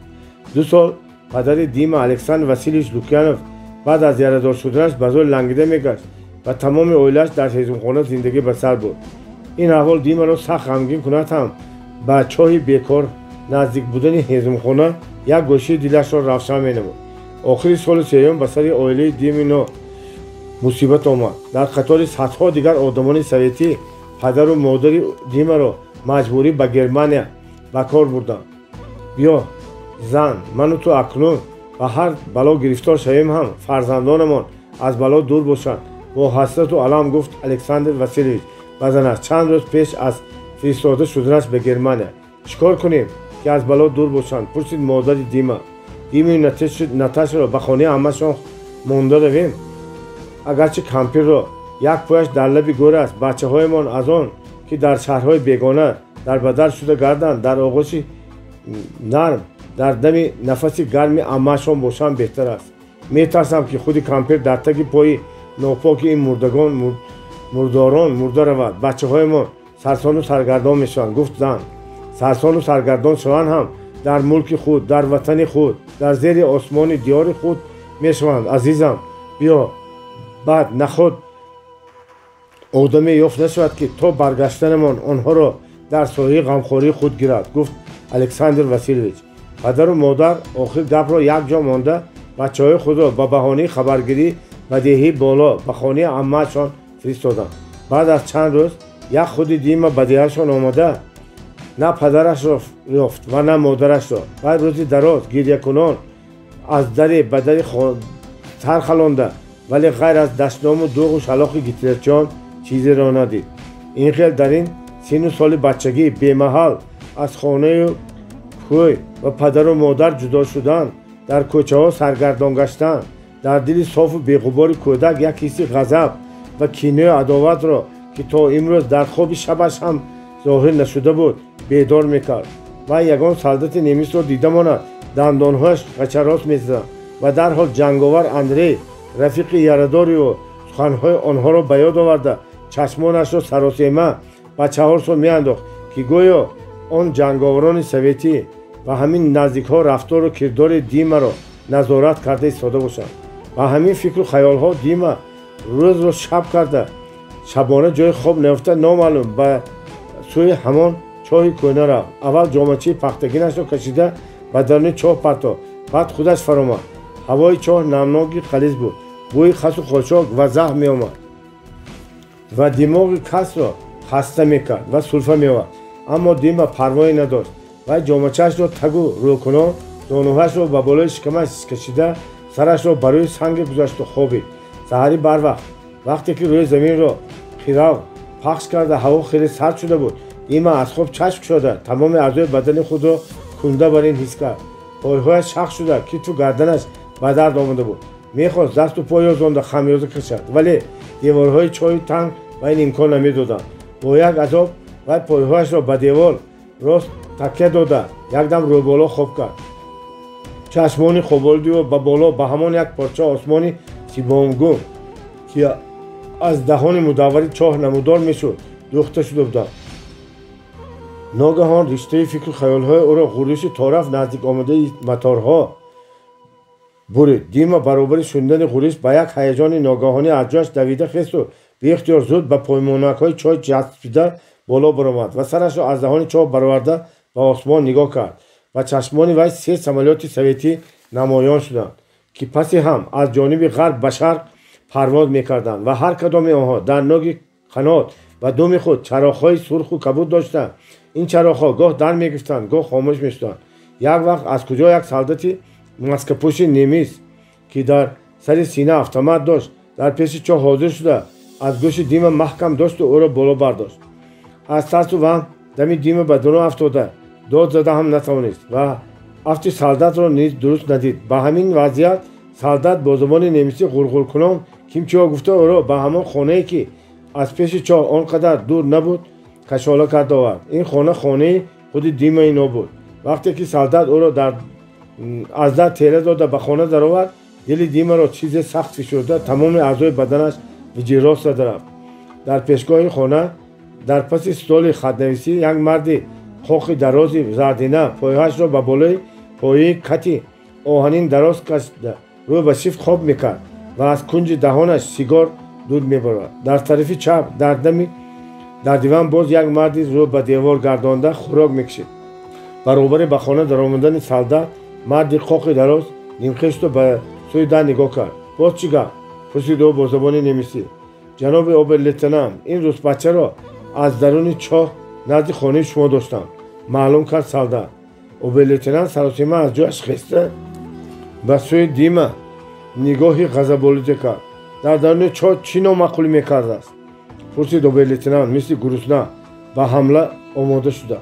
2 сол падари Дима Александр Васильевич Лукьянов баъд аз ярадор шуданаш ба зӯр лангида мегашт ва тамоми оилааш дар ҳезумхона зиндагӣ ба сар бурд. Ин аҳвол Димаро сахт ғамгин кунад ҳам ба чоҳи бекор наздик будани ҳезумхона як гӯшаи дилашро равшан менамуд. Охири соли сеюм ба сари оилаи Димино мусибат омад. Дар қатори садҳо дигар одамони советӣ падару модари Димаро маҷбурӣ ба Германия ба кор бурданд. Биё, зан, ману ту акнун ба ҳар бало гирифтор шавем ҳам фарзандонамон аз бало дур бошанд, бо ҳасрату алам гуфт Александр Васильевич ба занаш чанд рӯз пеш аз фиристода шуданаш ба Германия. Чӣ кор кунем, ки аз бало дур бошанд? Пурсид модари Дима. Димаю Наташаро ба хонаи аммашон монда равем. Агарчи кампирро як пояш дар лаби гӯр аст, бачаҳоямон аз он ки дар шаҳрҳои бегона дар бадар шуда гарданд, дар оғӯши нарм, дар дами нафаси гарми аммашон бошанд беҳтар аст. Метарсам, ки худи кампир дар таги пои нопоки ин мурдагон мурдорон мурда равад. Бачаҳоямон сарсону саргардон мешаванд, гуфт зан. Сарсону саргардон шаванд ҳам дар мулки худ, дар ватани худ, дар зери осмони диёри худ мешаванд. Азизам, биё, баъд наход одаме ёфт нашавад, ки то баргаштанамон онҳоро дар соҳаи ғамхории худ гирад, гуфт Александр Васильевич. Падару модар охир гапро якҷо монда бачаҳои худро ба баҳонаи хабаргирӣ ба деҳаи боло ба хонаи аммаашон фиристоданд. Баъд аз чанд рӯз як худи Дима ба деҳашон омада на падарашро ёфт ва на модарашро. Баъд рӯзи дароз гирякунон аз даре ба дари сар халонда, вале ғайр аз дастному дуғу шалоқи гитлерчиён чизеро надид. Ин хел дар ин сину соли бачагӣ бемаҳал аз хонаю кӯй ва падару модар ҷудо шудан, дар кӯчаҳо саргардон гаштан, дар дили софу беғубори кӯдак як ҳисси ғазаб ва кинаю адоватро, ки то имрӯз дар хоби шабаш ҳам зоҳир нашуда буд, бедор мекард. Вай ягон солдати немисро дида монад, дандонҳояш ғачарост мезаданд ва дарҳол ҷанговар Андрей, рафиқи ярадори ӯ, суханҳои онҳоро ба ёд оварда, чашмонашро саросема ба чаҳорсо меандохт, ки гӯё он ҷанговарони советӣ ва ҳамин наздикҳо рафтору кирдори Димаро назорат карда истода бошанд. Ба ҳамин фикру хаёлҳо Дима рӯзро шаб карда, шабона ҷои хоб наёфта, номаълум ба сӯи ҳамон чоҳи кӯҳна рафт. Аввал ҷомачии пахтагинашро кашида ба даруни чоҳ партофт, баъд худаш фаромад. Ҳавои чоҳ намноки ғализ буд, бӯи хасу хошок ва заҳр меомад ва димоғи касро хаста мекард ва сулфа меовард. Аммо Дима парвое надошт. Вай ҷомачаашро тагу рӯкунон, зонуҳашро ба болои шикамаш кашида, сарашро ба рӯи санге гузашту хобид. Саҳарӣ барвақт, вақте ки рӯи заминро хирав пахш карда ҳаво хеле сард шуда буд, Дима аз хоб чашм кушода, тамоми аъзои бадани худро кунда бар ин ҳис кард. Пойҳояш шах шуда, китфу гарданаш ба дард омада буд. Мехост дасту пой ёзонда хамёза кашад, вале деворҳои чоҳи танг ба ин имкон намедоданд. Бо як азоб вай пойҳояшро ба девор рост такя дода, якдам рӯболо хоб кард. Чашмони хоболуди ӯ ба боло, ба ҳамон як порча осмони сибонгун, ки аз даҳони мудаввари чоҳ намудор мешуд, дӯхта шуда буданд. Ногаҳон риштаи фикру хаёлҳои ӯро ғурриши тораф наздик омадаи моторҳо бурид. Дима баробари шунидани ғурриш ба як ҳаяҷони ногаҳонӣ аз ҷояш давида хесту беихтиёр зуд ба поймонакҳои чоҳ часпида боло баромад ва сарашро аз даҳони чоҳ бароварда ба осмон нигоҳ кард. Ба чашмони вай се самолёти советӣ намоён шуданд, ки паси ҳам аз ҷониби ғарб ба шарқ парвоз мекарданд ва ҳар кадоми онҳо дар ноги қанот ва думи худ чароғҳои сурху кабуд доштанд. Ин чароғҳо гоҳ дар мегирифтанд, гоҳ хомӯш мешуданд. Як вақт аз куҷо як солдати маскапӯши немис, ки дар сари сина автомат дошт, дар пеши чоҳ ҳозир шуда, аз гӯши Дима маҳкам дошту ӯро боло бардошт. Аз тарсу ваҳм дами Дима ба дуно афтода, дод зада ҳам натавонист ва афти солдатро низ дуруст надид. Ба ҳамин вазъият солдат бо забони немисӣ ғурғуркунон кимчиҳо гуфта ӯро ба ҳамон хонае, ки аз пеши чоҳ он қадар дур набуд, кашола карда овард. Ин хона хонаи худи Димаи но буд. Вақте ки солдат ӯро аз дар тела дода ба хона даровард, дили Димаро чизе сахт фишурда, тамоми аъзои баданаш виҷирост зада рафт. Дар пешгоҳи хона, дар паси столи хатнависӣ, як марди қоқи дарози зардина пойҳояшро ба болои пояи кати оҳанин дароз кашида, рӯ ба шифт хоб мекард ва аз кунҷи даҳонаш сигор дуд мебарад. Дар тарафи чап, дар диван боз як марди рӯ ба девор гардонда хӯрок мекашид. Баробари ба хона даромадани солдат, марди қоқи дароз нимхешту ба сӯи дар нигоҳ кард. Боз чӣ гап? Пурсид ӯ бо забони немисӣ. Ҷаноби обер-лейтенант, ин русбачаро аз даруни чоҳ назди хонаи шумо доштам, маълум кард солдат. Обер-лейтенант саросима аз ҷояш хеста ба сӯи Дима нигоҳи ғазаболуде кард. Дар даруни чоҳ чӣ номаъқулӣ мекардааст? Пурсид обер-лейтенант мисли гурусна ба ҳамла омода шуда.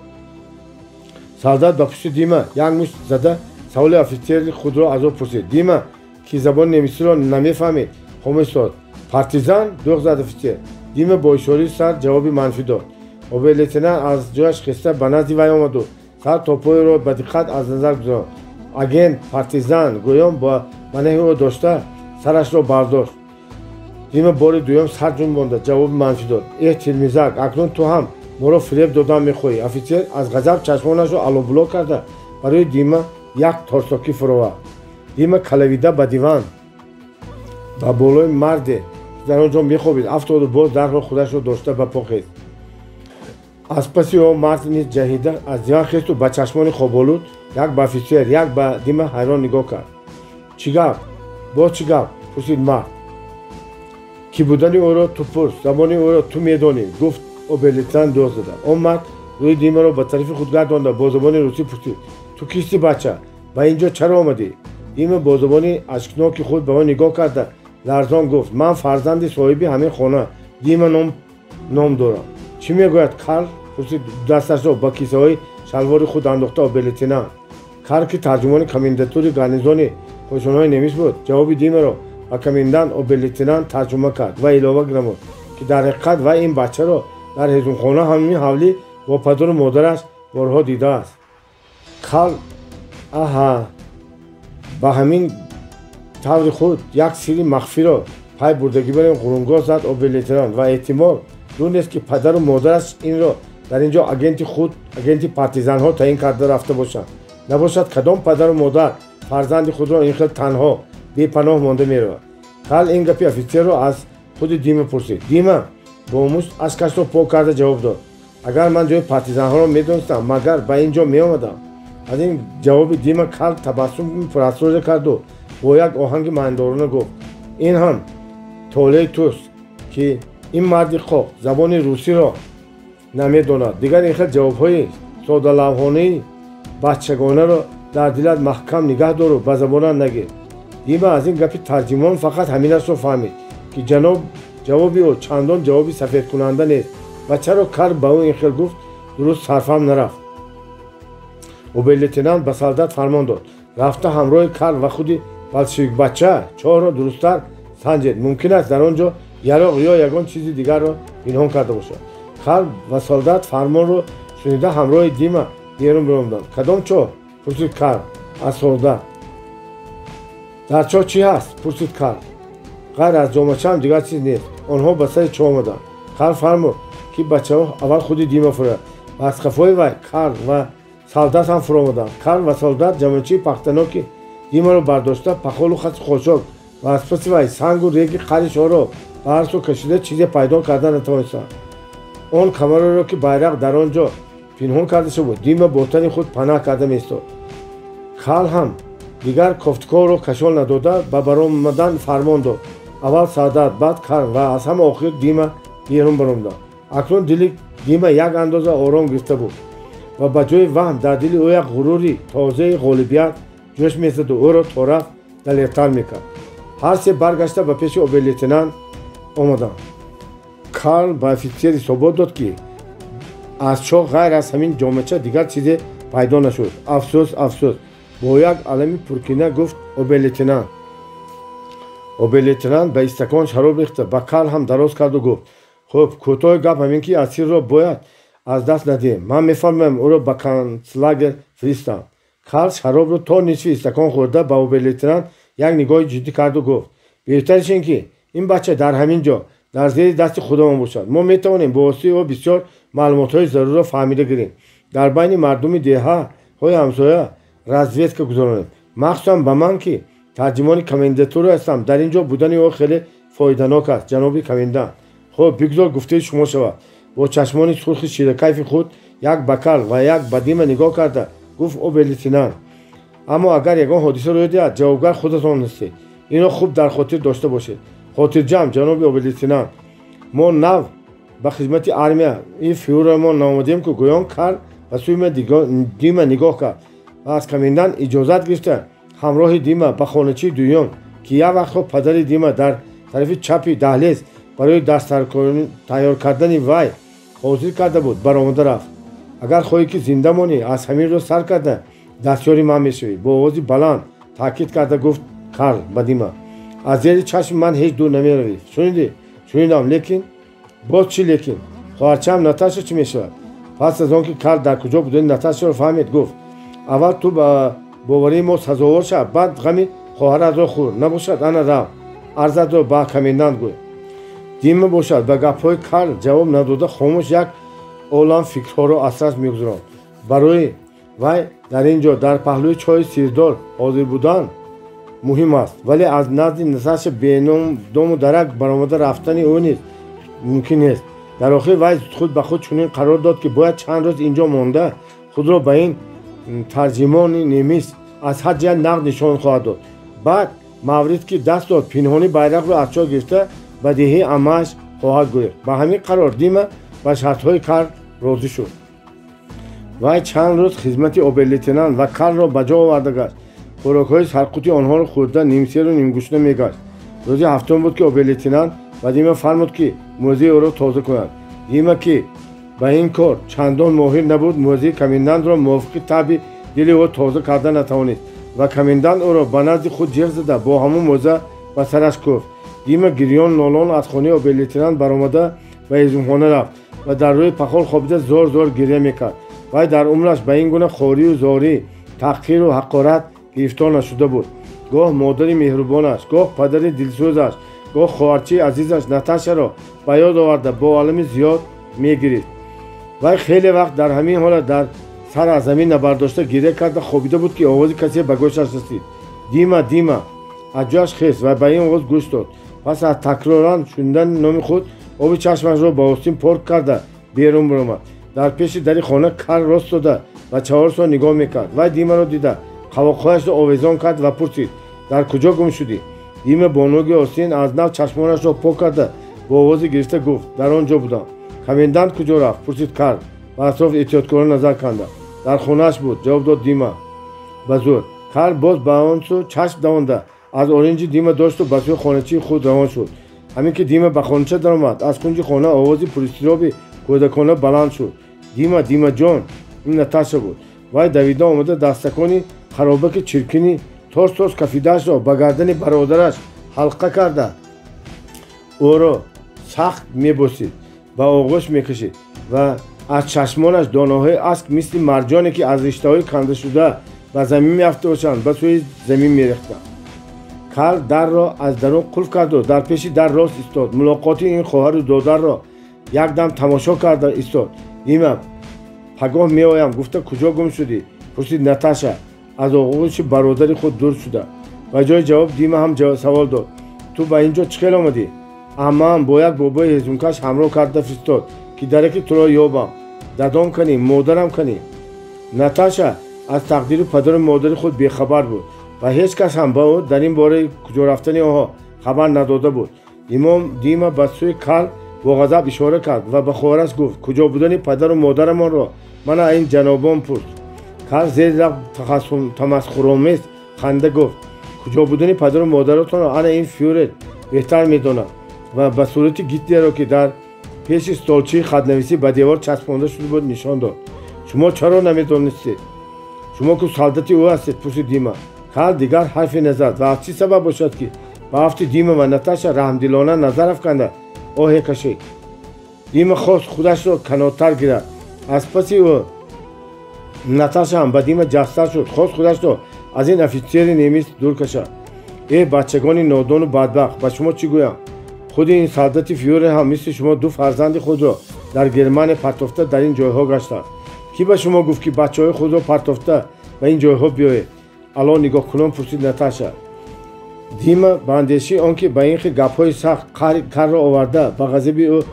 Солдат ба пушти Дима як мушт зада саволи офитсери худро аз ӯ пурсид. Дима, ки забони немисиро намефаҳмид, хомӯш дод. Партизан? Дӯғ зад офитсер. Дима бо ишораи сар ҷавоби манфӣ дод. Обер-лейтенант аз ҷояш хеста ба назди вай омаду сар то пойро ба диққат аз назар гузаронд. Агент, партизан, гӯён ба манаҳи ӯ дошта сарашро бардошт. Дима бори дуюм сар ҷунбонда ҷавоби манфӣ дод. Эҳ, тилмизак, акнун ту ҳам моро фиреб додан мехоҳӣ. Офитсер аз ғазаб чашмонашро алобуло карда барои Дима як торсокӣ фуровард. Дима калавида ба диван ба болои марде, ки дар он ҷо мехобид, афтоду боз дарҳол худашро дошта ба по хест. Аз паси ӯ мард низ ҷаҳида аз диван хесту ба чашмони хоболуд як ба офитсер, як ба Дима ҳайрон нигоҳ кард. Чӣ гап? Боз чӣ гап? Пурсид мард. Кӣ будани ӯро ту пурс, забони ӯро ту медонӣ, гуфт обер-лейтенант дӯғ зада. Он мард рӯи Димаро ба тарафи худ гардонда бо забони русӣ пурсид: ту кисти, бача? Ба ин ҷо чаро омадӣ? Дима бо забони ашкноки худ ба ӯ нигоҳ карда ларзон гуфт: ман фарзанди соҳиби ҳамин хона Дима ном дорам. Чӣ мегӯяд Карл? Пурсид дасташро ба кисаҳои шалвори худ андохта обер-лейтенант. Карл, ки тарҷумони комендатури гарнизони қӯшунҳои немис буд, ҷавоби Димаро ба комендант обер-лейтенант тарҷума кард ва илова намуд, ки дар ҳақиқат вай ин бачаро дар ҳезумхона ҳамин ҳавлӣ бо падару модараш борҳо дидааст. Карл аҳа ба ҳамин таври худ як сирри махфиро пай бурдагӣ барем ғурунгоҳ зад обер-лейтенант ва эҳтимол дур нест, ки падару модараш инро дар ин ҷо агенти худ, агенти партизанҳо таъин карда рафта бошанд. Набошад, кадом падару модар фарзанди худро ин хел танҳо бепаноҳ монда меравад? Карл ин гапи офитсерро аз худи Дима пурсид. Дима бо мушт ашкашро пок карда ҷавоб дод: агар ман ҷои партизанҳоро медонистам, магар ба ин ҷо меомадам? Аз ин ҷавоби Дима Карл табассуми пурасрора карду бо як оҳанги маънидорона гуфт: ин ҳам толеи туст, ки ин марди қоқ забони русиро намедонад. Дигар ин хел ҷавобҳои содалавҳонаи бачагонаро дар дилат маҳкам нигаҳ дору ба забонат нагир. Дима аз ин гапи тарҷимон фақат ҳаминашро фаҳмид, ки ҷаноб ҷавоби ӯ чандон ҷавоби сафедкунанда нест ва чаро Карл ба ӯ ин хел гуфт, дуруст сарфаҳм нарафт. Обер-лейтенант ба солдат фармон дод: рафта ҳамроҳи Карл ва худи болшевикбача чоҳро дурусттар санҷед. Мумкин аст, дар он ҷо яроқ ё ягон чизи дигарро пинҳон карда бошад. Карл ва солдат фармонро шунида ҳамроҳи Дима берун баромаданд. Кадом чоҳ? Пурсид Карл аз солдат. Дар чоҳ чӣ ҳаст? Пурсид Карл. Ғайр аз ҷомачаам дигар чиз нест. Онҳо ба сари чоҳ омаданд. Карл фармуд, ки бачаҳо аввал худи Дима фурояд ва аз қафои вай Карл ва солдат ҳам фуромаданд. Карл ва солдат ҷамочии пахтаноки Димаро бардошта, пахолу хасу хошок ва аз паси вай сангу реги қари чоҳро ба ҳар сӯ кашида, чизе пайдо карда натавонистанд. Он камареро, ки байрақ дар он ҷо пинҳон карда шуда буд, Дима бо тани худ панаҳ карда меистод. Карл ҳам дигар кофтуковро кашол надода, ба баромадан фармон дод. Аввал солдат, баъд Карл ва аз ҳама охир Дима берун баромаданд. Акнун дили Дима як андоза ором гирифта буд ва ба ҷои ваҳм дар дили ӯ як ғурури тозаи ғолибият ҷӯш мезаду ӯро торафт далертар мекард. Ҳар се баргашта ба пеши обер-лейтенант омаданд. Карл ба офитсер ҳисобот дод, ки аз чоҳ ғайр аз ҳамин ҷомача дигар чизе пайдо нашуд. Афсӯс, афсӯс, бо як алами пуркина гуфт обер-лейтенант. Обер-лейтенант ба истакон шароб рехта ба Карл ҳам дароз карду гуфт: хуб, кӯтоҳи гап ҳамин, ки асирро бояд аз даст надиҳем. Ман мефармоям ӯро ба концлагер фиристам. Карл шаробро то нисфи истакон хӯрда, ба обер-лейтенант як нигоҳи ҷиддӣ карду гуфт: беҳтариш ин, ки ин бача дар ҳамин ҷо дар зери дасти худамон бошад. Мо метавонем бо воситаи ӯ бисёр маълумотҳои зарурро фаҳмида гирем, дар байни мардуми деҳаҳои ҳамсоя разведка гузаронем. Махсусан ба ман, ки тарҷимони комендатура ҳастам, дар ин ҷо будани ӯ хеле фоиданок аст, ҷаноби комендант. Хуб, бигзор гуфтаи шумо шавад. Бо чашмони сурхи ширакайфи худ як ба Карл ва як ба Дима нигоҳ карда гуфт обер-лейтенант: аммо агар ягон ҳодиса рӯй диҳад, ҷавобгар худатон ҳастед. Инро хуб дар хотир дошта бошед. Хотирҷамъ, ҷаноби обер-лейтенант, мо нав ба хизмати армия ин фюрермон наомадем ку. Гӯён Карл ба сӯи Дима нигоҳ кард ва аз комендант иҷозат гирифта, ҳамроҳи Дима ба хоначаи дуюм, ки як вақтҳо падари Дима дар тарафи чапи даҳлез барои дарс тайёр кардани вай ҳозир карда буд, баромада рафт. Агар хоҳӣ, ки зинда монӣ, аз ҳамин рӯз сар карда дастёри ман мешавӣ, бо овози баланд таъкид карда гуфт Карл ба Дима. Аз зери чашми ман ҳеҷ дур намеравӣ. Шунидӣ? Шунидам, лекин боз чӣ лекин? Хоҳарчаам Наташа чӣ мешавад? Пас аз он ки Карл дар куҷо будани Наташаро фаҳмид, гуфт: аввал ту ба боварии мо сазовор шав, баъд ғами хоҳаратро хӯр. Набошад, ана рав, арзатро ба комендант гӯй. Дима бошад, ба гапҳои Карл ҷавоб надода, хомӯш як олам фикрҳоро аз сар мегузаронд. Барои вай дар ин ҷо дар паҳлӯи чоҳи сирдор ҳозир будан муҳим аст, вале аз назди Наташа бедому дарак баромада рафтани ӯ низ мумкин нест. Дар охир вай худ ба худ чунин қарор дод, ки бояд чанд рӯз инҷо монда, худро ба ин тарҷимони немис аз ҳар ҷиҳат нақд нишон хоҳад дод. Баъд маврид ки даст дод, пинҳонӣ байрақро аз чоҳ гирифта, ба деҳаи аммааш хоҳад гурехт. Ба ҳамин қарор Дима ба шартҳои Карл розӣ шуд. Вай чанд рӯз хизмати обер-лейтенант ва Карлро ба ҷо оварда гашт, хӯрокҳои сарқути онҳоро хӯрда, нимсеру нимгушна мегашт. Рӯзи ҳафтум буд, ки обер-лейтенант ба Дима фармуд, ки мӯзаи ӯро тоза кунад. Дима, ки ба ин кор чандон моҳир набуд, мӯзаи комендантро мувофиқи таъби дили ӯ тоза карда натавонист ва комендант ӯро ба назди худ ҷеғ зада, бо ҳамон мӯза ба сараш куфт. Дима гирён нолон аз хонаи обер-лейтенант баромада ба ҳезумхона рафт ва дар рӯи пахол хобида зор зор гиря мекард. Вай дар умраш ба ин гуна хорию зорӣ, таҳқиру ҳақорат гирифтор нашуда буд. Гоҳ модари меҳрубонаш, гоҳ падари дилсӯзаш, гоҳ хоҳарчаи азизаш Наташаро ба ёд оварда бо алами зиёд мегирифт. Вай хеле вақт дар ҳамин ҳолат дар сар аз замин набардошта гиря карда хобида буд, ки овози касе ба гӯшаш расид. Дима, Дима! Аз ҷояш хест ва ба ин овоз гӯш дод. Пас аз такроран шунидани номи худ оби чашмашро ба остин порк карда берун баромад. Дар пеши дари хона Карл рост дода ва чаҳорсо нигоҳ мекард. Вай Димаро дида қавоқҳояшро овезон кард ва пурсид: дар куҷо гум шудӣ? Дима бо ноги остин аз нав чашмонашро пок карда бо овози гирифта гуфт: дар он ҷо будам. Комендант куҷо рафт? Пурсид Карл ба атроф эҳтиёткорона назар канда. Дар хонааш буд, ҷавоб дод Дима ба зӯр. Карл боз ба он сӯ чашм давонда аз оринҷи Дима дошту ба сӯи хоначаи худ равон шуд. Ҳамин ки Дима ба хонача даромад, аз кунҷи хона овози пуристироби кӯдакона баланд шуд. Дима, Димаҷон! Ин Наташа буд. Вай давида омада дастакони харобаки чиркини торс торс кафидаашро ба гардани бародараш ҳалқа карда ӯро сахт мебосид, ба оғӯш мекашид ва аз чашмонаш донаҳои аск мисли марҷоне, ки аз риштаҳои кандашуда ба замин меафта бошанд, ба сӯи замин мерехтанд. Карл дарро аз дарун қулф карду дар пеши дар рост истод. Мулоқоти ин хоҳару додарро якдам тамошо карда истод. Дима, пагоҳ меоям гуфта куҷо гум шудӣ? Пурсид Наташа аз оғӯши бародари худ дур шуда. Ба ҷои ҷавоб Дима ҳам савол дод: ту ба ин ҷо чӣ хел омадӣ? Аммаам бо як бобои ҳезумкаш ҳамроҳ карда фиристод, ки дараки туро ёбам. Дадом канӣ, модарам канӣ? Наташа аз тақдири падару модари худ бехабар буд ва ҳеҷ кас ҳам ба ӯ дар ин бораи куҷо рафтани онҳо хабар надода буд. Имом Дима ба сӯи Карл бо ғазаб ишора кард ва ба хоҳараш гуфт: куҷо будани падару модарамонро мана ин ҷанобон пурс. Карл зери лаб тамасхуромез ханда гуфт: куҷо будани падару модаратонро ана ин фюрер беҳтар медонад ва ба сурати Гитлерро, ки дар пеши столчаи хатнависӣ ба девор часпонда шуда буд, нишон дод. Шумо чаро намедонистед? Шумо ку солдати ӯ ҳастед? Пурсид Дима. Карл дигар ҳарфе назад ва аз чӣ сабаб бошад, ки ба афти Дима ва Наташа раҳмдилона назар афканда оҳе кашид. Дима хост худашро канортар гирад. Аз паси ӯ Наташа ҳам ба Дима ҷастар шуд, хост худашро аз ин офитсери немис дур кашад. Э бачагони нодону бадбахт, ба шумо чӣ гӯям? Худи ин солдати фюрер ҳам мисли шумо ду фарзанди худро дар Германия партофта дар ин ҷойҳо гаштааст. Кӣ ба шумо гуфт, ки бачаҳои худро партофта ба ин ҷойҳо биёед? Ало нигоҳкунон пурсид Наташа. Дима ба андешаи он ки ба ин хел гапҳои сахт қаҳри Карлро оварда ба ғазаби ӯ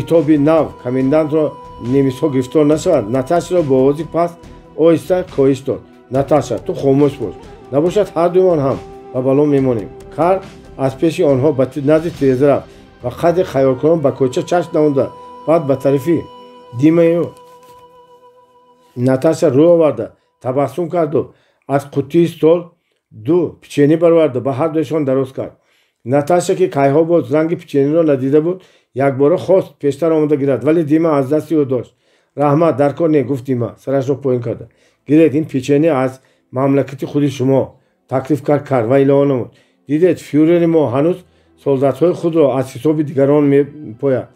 итоби нав комендантро немисҳо гирифтор нашавад, Наташаро бо овози паст оҳиста коҳиш дод: Наташа, ту хомӯш бош, набошад ҳардуимон ҳам ба бало мемонем. Карл аз пеши онҳо ба назди тиреза рафт ва қадре хаёлкунон ба кӯча чашм намуда, баъд ба тарафи Димаю Наташа рӯ оварда табассум карду аз қуттии стол ду печенье бароварда ба ҳардуяшон дароз кард. Наташа, ки кайҳо боз ранги печеньеро надида буд, якбора хост пештар омода гирад, вале Дима аз дасти ӯ дошт. Раҳмат, дар кор не, гуфт Дима сарашро поён карда. Гиред, ин печенье аз мамлакати худи шумо, таклиф кард Карл ва илова намуд: дидед, фюрери мо ҳанӯз солдатҳои худро аз ҳисоби дигарон мепояд.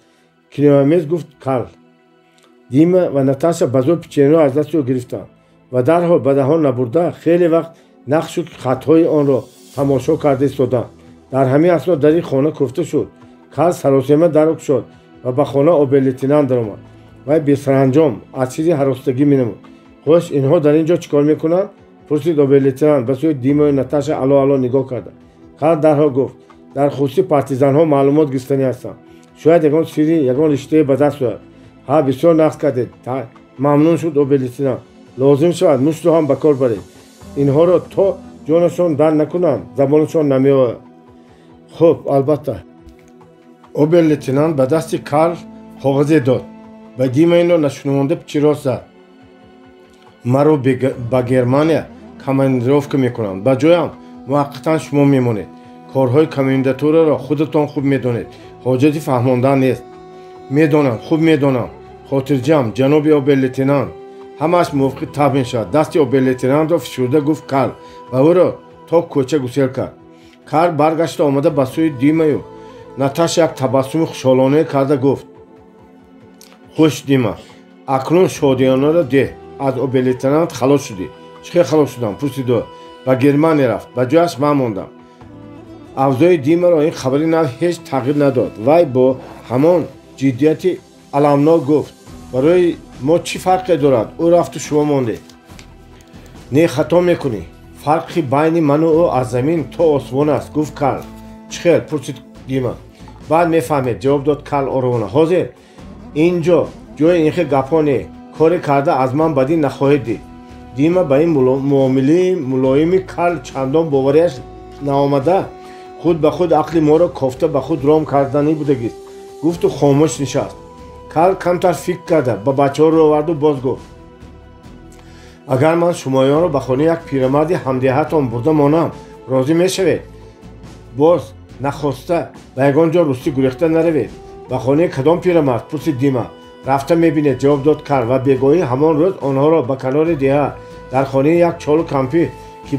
Киноямез гуфт Карл. Дима ва Наташа ба зӯр печеньеро аз дасти ӯ гирифтанд ва дарҳол ба даҳон набурда хеле вақт нақшу хатҳои онро тамошо карда истоданд. Дар ҳамин асно дари хона куфта шуд. Карл саросема даро кушод ва ба хона обер-лейтенант даромад. Вай бесаранҷом аз чизи ҳаросдагӣ менамуд. Хош, инҳо дар ин ҷо чӣ кор мекунанд? Пурсид обер-лейтенант ба сӯи Димаю Наташа ало ало нигоҳ карда. Карл дарҳол гуфт: дар хусуси партизанҳо маълумот гирифтанӣ ҳастам. Шояд ягон сирри, ягон риштае ба даст ояд. Ҳа, бисёр нақз кардед, мамнун шуд обер-лейтенант. Лозим шавад муштро ҳам ба кор баред. Инҳоро то ҷонашон дар накунанд, забонашон намеояд. Хуб, албатта. Обер-лейтенант ба дасти Карл коғазе дод ва Дима инро нашунавонда пичирост зад. Маро ба Германия командировка мекунанд. Ба ҷоям муваққатан шумо мемонед. Корҳои комендатураро худатон хуб медонед. Ҳоҷати фаҳмондан нест. Медонам, хуб медонам. Хотирҷам, ҷаноби обер-лейтенант. Ҳамааш мувофиқи таб мешавад. Дасти обер-лейтенантро фишурда гуфт Карл ва ӯро то кӯча гусел кард. Карл баргашта омада ба сӯи Димаю Наташа як табассуми хушҳолонае карда гуфт: хуш, Дима, акнун шодиёнаро деҳ, аз обер-лейтенант халос шудӣ. Чӣ хел халос шудам? Пурсид ӯ. Ба Германия рафт, ба ҷояш ман мондам. Авзои Димаро ин хабари нав ҳеҷ тағйир надод. Вай бо ҳамон ҷиддияти аламнок гуфт: барои мо чӣ фарқе дорад? Ӯ рафту шумо мондед. Не, хато мекунӣ. Фарқи байни ману ӯ аз замин то осмон аст, гуфт Карл. Чӣ хел? Пурсид Дима. Баъд мефаҳмед, ҷавоб дод Карл оромона. Ҳозир ин ҷо ҷои ин хел гапҳо не. Коре карда аз ман бадӣ нахоҳед дид. Дима ба ин муомилаи мулоими Карл чандон боварияш наомада, худ ба худ ақли моро кофта ба худ ром карданӣ будагист, гуфту хомӯш нишаст. Карл камтар фикр карда ба бачаҳо рӯ оварду боз гуфт: агар ман шумоёнро ба хонаи як пирамарди ҳамдеҳатон бурда монам, розӣ мешавед? Боз нахоста ба ягон ҷо рустӣ гурехта наравед. Ба хонаи кадом пирамард? Пурсид Дима. Рафта мебинед, ҷавоб дод Карл ва бегоҳӣ ҳамон рӯз онҳоро ба канори деҳа дар хонаи як чолу кампир, ки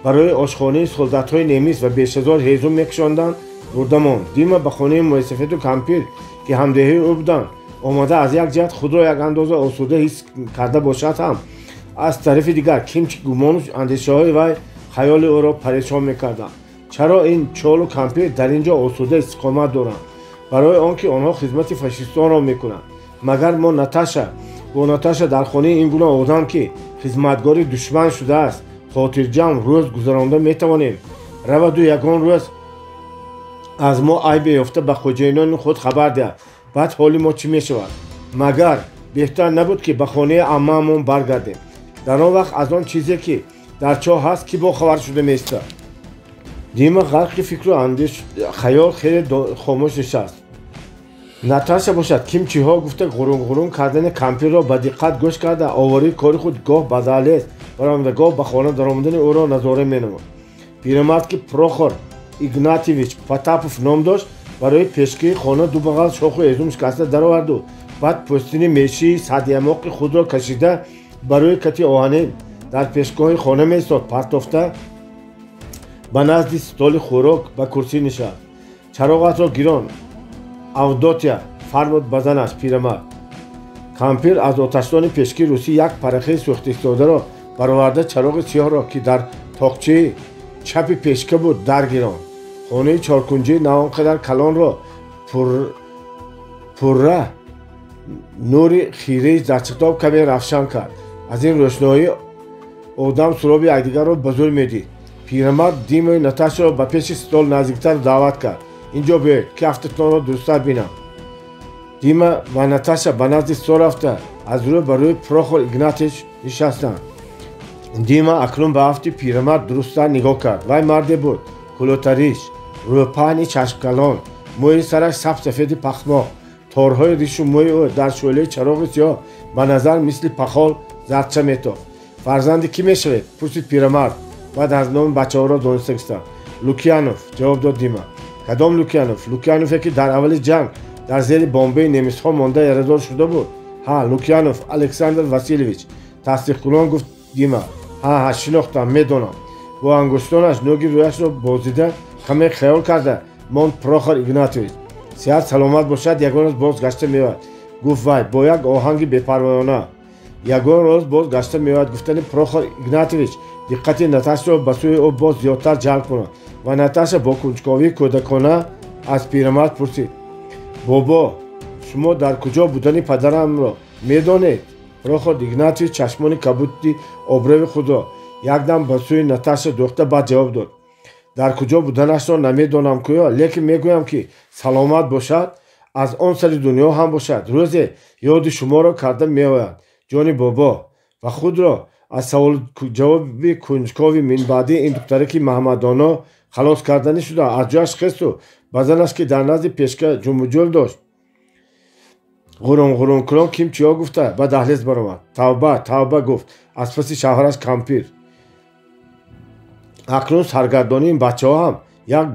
барои ошхонаи солдатҳои немис ва бешазор ҳезум мекушонданд, бурда монд. Дима ба хонаи мӯйсафеду кампир, ки ҳамдеҳаи ӯ буданд, омада аз як ҷиҳат худро як андоза осуда ҳис карда бошад ҳам, аз тарафи дигар кимчи гумону андешаҳои вай хаёли ӯро парешон мекарданд. Чаро ин чолу кампир дар ин ҷо осуда истиқомат доранд? Барои он ки онҳо хизмати фашистонро мекунанд. Магар мо Наташа бо Наташа дар хонаи ин гуна одам, ки хизматгори душман шудааст, хотирҷамъ рӯз гузаронда метавонем? Раваду ягон рӯз аз мо айбе ёфта ба хоҷаинони худ хабар диҳад, баъд ҳоли мо чӣ мешавад? Магар беҳтар набуд, ки ба хонаи аммаамон баргардем? Дар он вақт аз он чизе, ки дар чоҳ ҳаст, кӣ бохабар шуда меистад? Дима ғарқи фикру андеш хаёл хеле хомӯш нишаст. Наташа бошад кимчиҳо гуфта ғурун-ғурун кардани кампирро ба диққат гӯш карда, овораи кори худ гоҳ ба даҳлез баромада, гоҳ ба хона даромадани ӯро назора менамуд. Пирамард, ки Прохор Игнатьевич Потапов ном дошт, барои пешкии хона ду бағал шоху ҳезум шикаста дароварду баъд пӯстини мешии садиямоқи худро кашида барои кати оҳанин дар пешгоҳи хона меистод, партофта ба назди столи хӯрок ба курсӣ нишаст. Чароғатро гирон, Авдотья, фармуд ба занаш пирамард. Кампир аз оташдони пешкии русӣ як парахаи сӯхтаистодаро бароварда, чароғи сиёҳро, ки дар тоқчаи чапи пешка буд, даргирон. Хонаи чоркунҷии на он қадар калонро пурра нури хираи зарчитоб каме равшан кард. Аз ин рӯшноӣ одам суроби якдигарро ба зӯр медид. Пирамард Димаю Наташаро ба пеши стол наздиктар даъват кард. Инҷо биёед, ки афтатонро дурусттар бинам. Дима ва Наташа ба назди стол рафта аз рӯ ба рӯи Прохор Игнатьевич нишастанд. Дима акнун ба афти пирамард дурусттар нигоҳ кард. Вай марде буд кулотариш, рӯпаҳни чашмкалон, мӯи сараш сабсафеди пахмоқ, торҳои ришу мӯи ӯ дар шӯълаи чароғи сиёҳ ба назар мисли пахол зардча метофт. Фарзанди кӣ мешавед? Пурсид пирамард. Баъд аз номи бачаҳоро дониста гуфтанд. Лукьянов, ҷавоб дод Дима. Кадом Лукьянов? Лукьянове, ки дар аввали ҷанг дар зери бомбаи немисҳо монда ярадор шуда буд? Ҳа, Лукьянов Александр Васильевич, тасдиқкунон гуфт Дима. Ҳа, ҳа, шинохтам, медонам. Бо ангуштонаш нӯги рӯяшро бозида каме хаёл карда монд Прохор Игнатьевич. Сиҳат саломат бошад, ягон рӯз боз гашта меояд, гуфт вай бо як оҳанги бепарвоёна. Ягон рӯз боз гашта меояд гуфтани Прохор Игнатьевич диққати Наташаро ба сӯи ӯ боз зиёдтар ҷалб кунад ва Наташа бо кунҷковии кӯдакона аз пирамард пурсид: бобо, шумо дар куҷо будани падарамро медонед? Прохор Игнатьевич чашмони кабуди обрави худро якдам ба сӯи Наташа дӯхта, баъд ҷавоб дод: дар куҷо буданашро намедонам кӯё, лекин мегӯям, ки саломат бошад, аз он сари дунё ҳам бошад, рӯзе ёди шуморо карда меояд, ҷони бобо. Ва худро аз саволу ҷавоби кунҷкови минбаъдии ин духтараки маҳмадоно халос карданӣ шуда, аз ҷояш хесту ба занаш, ки дар назди пешка ҷумбуҷӯл дошт, ғурун-ғурункунон ким чиё гуфта ба даҳлез баромад. Тавба, тавба, гуфт аз паси шавҳараш кампир. Акнун саргардонии ин бачаҳо ҳам як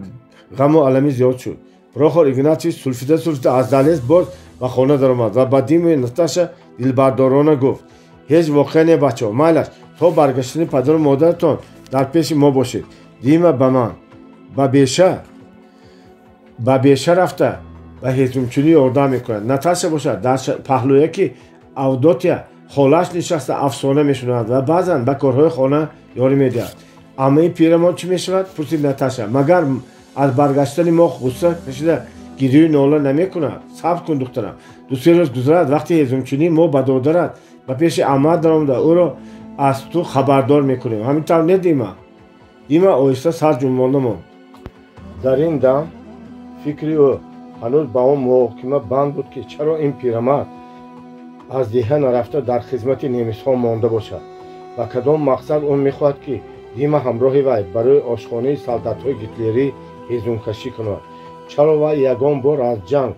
ғаму алами зиёд шуд. Прохор Игнатьевич сулфида сулфида аз даҳлез боз ба хона даромад ва ба Димаи Наташа дилбардорона гуфт: ҳеҷ воқеа не, бачаҳо, майлаш, то баргаштани падару модаратон дар пеши мо бошед. Дима ба ман Ба беша рафта ба ҳезумчунӣ ёрдам мекунад. Наташа бошад, дар паҳлӯяки Авдотья холааш нишаста афсона мешунавад ва баъзан ба корҳои хона ёрӣ медиҳад. Аммаи пирамон чӣ мешавад? Пурсид Наташа. Магар аз баргаштани мо ғусса кашида гирёю нола намекунад? Сабр кун, духтарам, 2-се рӯз гузарад, вақти ҳезумчунӣ мо ба додарат ба пеши аммаат даромада ӯро аз ту хабардор мекунем. Ҳамин тавр не, Дима? Дима оҳиста сар ҷунбонда монд. Дар ин дам фикри ӯ ҳанӯз ба он муҳокима банд буд, ки чаро ин пирамард аз деҳа нарафта дар хизмати немисҳо монда бошад. Ба кадом мақсад ӯ мехоҳад, ки Дима ҳамроҳи вай барои ошхонаи солдатҳои гитлерӣ ҳезумкашӣ кунад? Чаро вай ягон бор аз ҷанг,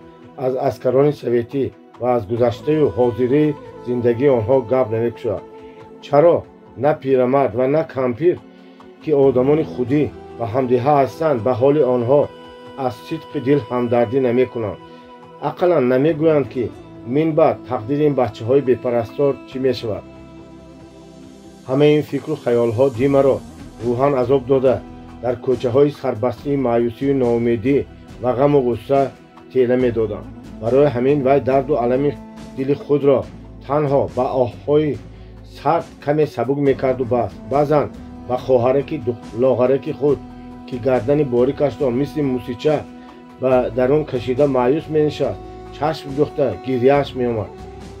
аз аскарони советӣ ва аз гузаштаю ҳозирии зиндагии онҳо гап намекушояд? Чаро на пирамард ва на кампир, ки одамони худӣ ва ҳамдиҳа ҳастанд, ба ҳоли онҳо аз сидқи дил ҳамдардӣ намекунанд? Ақаллан намегӯянд, ки минбаъд тақдири ин бачаҳои бепарастор чӣ мешавад? Ҳамаи ин фикру хаёлҳо Димаро рӯҳан азоб дода, дар кӯчаҳои сарбастии маъюсию ноумедӣ ва ғаму ғусса тела медоданд. Барои ҳамин вай дарду алами дили худро танҳо ба оҳҳои сард каме сабук мекарду бас. Баъзан ба хоҳараки лоғараки худ, ки гардани борикашро мисли мусича ба дарун кашида маъюс менишаст, чашм духта гирьяаш меомад,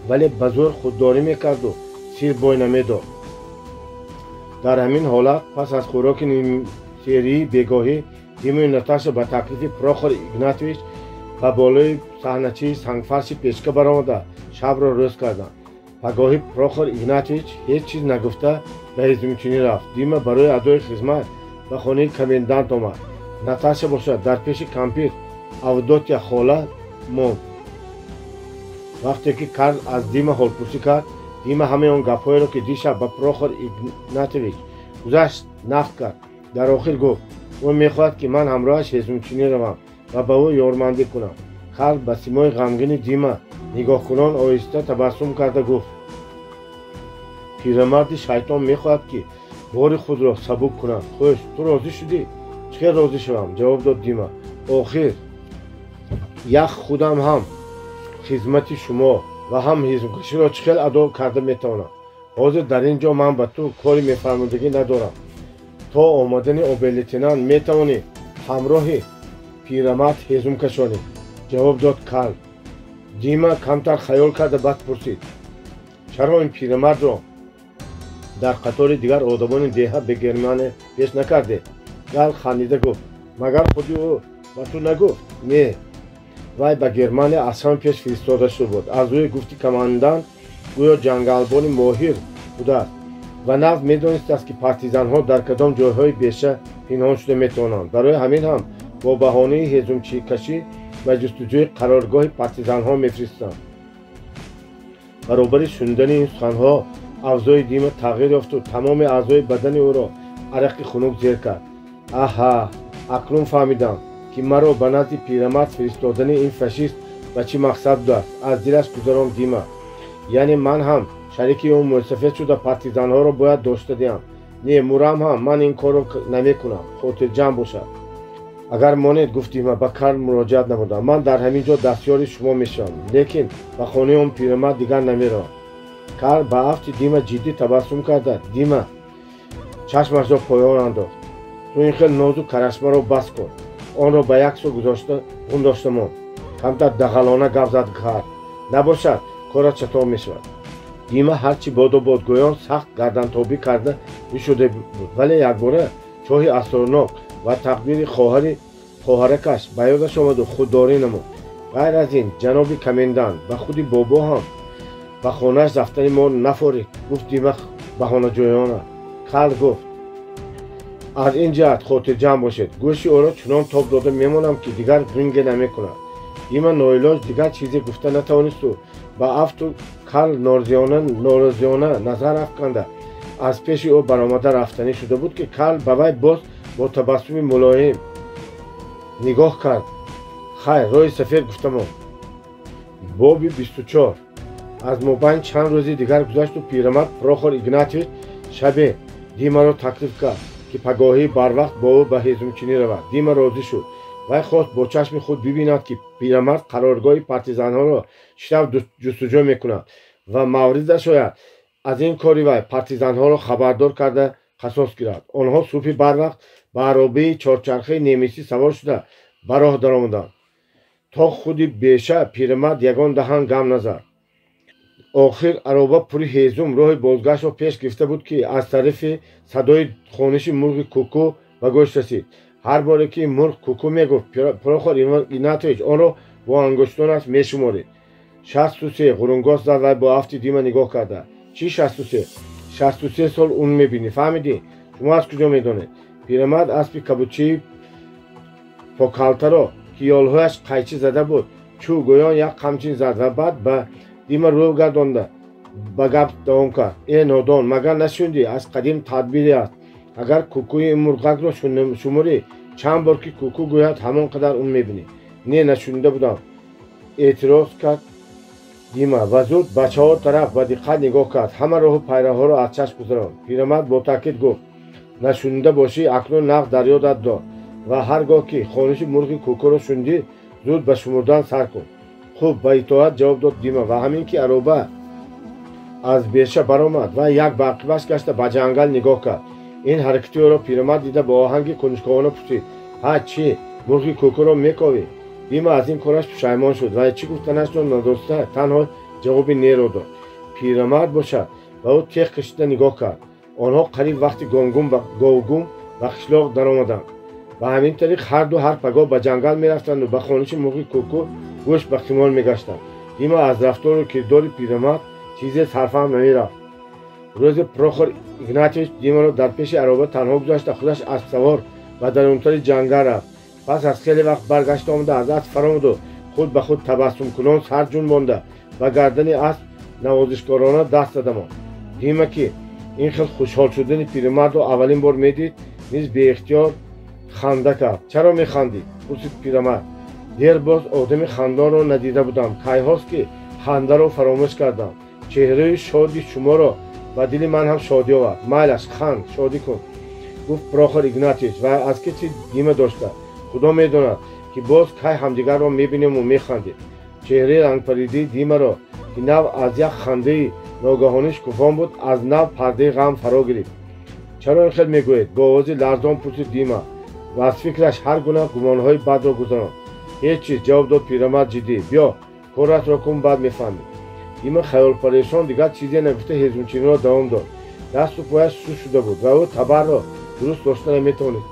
вале ба зӯр худдорӣ мекарду сир бой намедод. Дар ҳамин ҳолат пас аз хӯроки нимсерии бегоҳӣ Димаю Наташа ба таклифи Прохор Игнатович ба болои саҳначаи сангфарши печка баромада шабро рӯз карданд. Пагоҳи Прохор Игнатович ҳеҷ чиз нагуфта ба ҳезумчунӣ рафт. Дима барои адои хизмат ба хонаи комендант омад. Наташа бошад, дар пеши кампир Авдотья хола монд. Вақте ки Карл аз Дима ҳолпурсӣ кард, Дима ҳамаи он гапҳоеро, ки дишаб ба Прохор Игнатович гузашт, нақл кард. Дар охир гуфт: ӯ мехоҳад, ки ман ҳамроҳаш ҳезумчунӣ равам ва ба ӯ ёрмандӣ кунам. Карл ба симои ғамгини Дима нигоҳкунон оҳиста табассум карда гуфт: пирамарди шайтон мехоҳад, ки бори худро сабук кунад. Хуш, ту розӣ шудӣ? Чӣ хел розӣ шавам? Ҷавоб дод Дима. Охир ях худам ҳам хизмати шумо ва ҳам ҳезумкаширо чӣ хел адо карда метавонам? Ҳозир дар ин ҷо ман ба ту кори мефармудагӣ надорам. То омадани обер-лейтенант метавонӣ ҳамроҳи пирамард ҳезум кашонӣ, ҷавоб дод Карл. Дима камтар хаёл карда баъд пурсид: чаро ин пирамардро дар қатори дигар одамони деҳа ба Германия пеш накардед? Карл хандида гуфт: магар худи ӯ ба ту нагуфт? Не, вай ба Германия аз ҳама пеш фиристода шуда буд. Аз рӯи гуфти командант гӯё ҷангалбони моҳир будааст ва нав медонистааст, ки партизанҳо дар кадом ҷойҳои беша пинҳон шуда метавонанд. Барои ҳамин ҳам бо баҳонаи ҳезумчикашӣ ва ҷустуҷӯи қароргоҳи партизанҳо мефиристанд. Баробари шунидани ин суханҳо авзои Дима тағйир ёфту тамоми аъзои бадани ӯро арақи хунук зер кард. Аҳа, акнун фаҳмидам, ки маро ба назди пирамард фиристодани ин фашист ба чӣ мақсад будааст, аз дилаш гузаронд Дима. Яъне ман ҳам шарики ӯ мӯйсафед шуда партизанҳоро бояд дошта диҳам. Не, мурам ҳам ман ин корро намекунам, хотирҷамъ бошад. Агар монед, гуфт Дима, ба Карл муроҷиат намудам, ман дар ҳамин ҷо дастёри шумо мешавам, лекин ба хонаи он пирамард дигар намеравам. Карл ба афти Дима ҷиддӣ табассум карда, Дима чашмашро поён андохт. Ту ин хел нозу карашмаро бас кун. Онро ба як сӯ гузошта ғундошта монд. Камтар дағалона гап зад Карл. Набошад, корат чатон мешавад. Дима ҳарчи боду бодгӯён сахт гардантобӣ карда бишуда буд, вале якбора чоҳи асрорнок ва тақдири хоҳаракаш ба ёдаш омаду худдорӣ намуд. Ғайр аз ин, ҷаноби комендант ба худи бобо ҳам ба хонааш рафтани мо нафорид, гуфт Дима баҳонаҷӯёна. Карл гуфт: аз ин ҷиҳат хотирҷамъ бошед, гӯши ӯро чунон тоб дода мемонам, ки дигар ғинге намекунад. Дима ноилоҷ дигар чизе гуфта натавонисту ба афту Карл норозиёна назар афканда аз пеши ӯ баромада рафтанӣ шуда буд, ки Карл ба вай боз бо табассуми мулоим нигоҳ кард. Хайр, роҳи сафед гуфта монд. Боби 24. Аз мобайн чанд рӯзи дигар гузашту пирамард Прохор Игнатьевич шабе Димаро таклиф кард, ки пагоҳӣ барвақт бо ӯ ба ҳезумчинӣ равад. Дима розӣ шуд. Вай хост бо чашми худ бибинад, ки пирамард қароргоҳи партизанҳоро чӣ тавр ҷустуҷӯ мекунад ва мавридаш ояд аз ин кори вай партизанҳоро хабардор карда қасос гирад. Онҳо субҳи барвақт ба аробаи чорчархаи немисӣ савор шуда ба роҳ даромаданд. То худи беша пирамард ягон даҳан гам назад. Охир ароба пури ҳезум роҳи бозгаштро пеш гирифта буд, ки аз тарафи садои хониши мурғи куку ба гӯш расид. Ҳар боре ки мурғ куку мегуфт, Прохор Игнатович онро бо ангуштонаш мешуморид. 63 ғурунгос зад вай бо афти Дима нигоҳ карда. Чӣ 63? 63 сол ун мебинӣ, фаҳмидӣ? Шумо аз куҷо медонед? Пирамард аспи кабучии покалтаро, ки ёлҳояш қайчӣ зада буд, чӯ гӯён як қамчин зад ва баъд ба Дима рӯ гардонда ба гап давом кард. Э нодон, магар нашунидӣ? Аз қадим тадбире аст. Агар кукуи ин мурғакро шуморӣ, чанд бор ки куку гӯяд, ҳамон қадар ун мебинӣ. Не, нашунида будам, эътироз кард Дима ва зуд ба чаҳор тараф ба диққат нигоҳ кард. Ҳама роҳу пайраҳоро аз чашм гузаронд. Пирамард бо таъкид гуфт: нашунида бошӣ, акнун нағз дар ёдат дор ва ҳар гоҳ ки хониши мурғи кукуро шунидӣ, зуд ба шумурдан сар кун. Хуб, ба итоат ҷавоб дод Дима ва ҳамин ки ароба аз беша баромад ва як ба ақибаш гашта ба ҷангал нигоҳ кард. Ин ҳаракати ӯро пирамард дида бо оҳанги кунҷковона пурсид: ҳа, чӣ, мурғи кукуро мековӣ? Дима аз ин кораш пушаймон шуд ва чӣ гуфтанашро надоста танҳо ҷавоби неро дод. Пирамард бошад ба ӯ теғ кашида нигоҳ кард. Онҳо қариб вақти говгум ба қишлоқ даромаданд. Ба ҳамин тариқ ҳарду ҳар пагоҳ ба ҷангал мерафтанду ба хониши мурғи куку гӯш ба қимор мегаштанд. Дима аз рафтору кирдори пирамард чизе сарфаҳм намерафт. Рӯзе Прохор Игнатьевич Димаро дар пеши ароба танҳо гузашта худаш аспсавор ба дарунтари ҷангал рафт. Пас аз хеле вақт баргашта омада аз асп фаромаду худ ба худ табассумкунон сар ҷунбонда ба гардани асп навозишкорона даст зада монд. Дима, ки ин хел хушҳол шудани пирамардро аввалин бор медид, низ беихтиёр ханда кард. Чаро механдӣ? Пурсид пирамард. Дер боз одами хандонро надида будам. Кайҳост ки хандаро фаромӯш кардам. Чеҳраи шоди шуморо ба дили ман ҳам шодӣ овард. Майлаш, ханд, шодӣ кун, гуфт Прохор Игнатьевич ва аз китфи Дима дошта. Худо медонад, ки боз кай ҳамдигарро мебинему механдем. Чеҳраи рангпаридии Димаро, ки нав аз як хандаи ногаҳонӣ шукуфон буд, аз нав пардаи ғам фаро гирифт. Чаро ин хел мегӯед? Бо овози ларзон пурсид Дима ва аз фикраш ҳар гуна гумонҳои бадро гузаронд. Ҳеҷ чиз, ҷавоб дод пирамард ҷиддӣ. Биё, коратро кун, баъд мефаҳмӣ. Дима хаёлпарешон дигар чизе нагуфта ҳезумчиниро давом дод. Дасту пояш суст шуда буд ва ӯ табарро дуруст дошта наметавонист.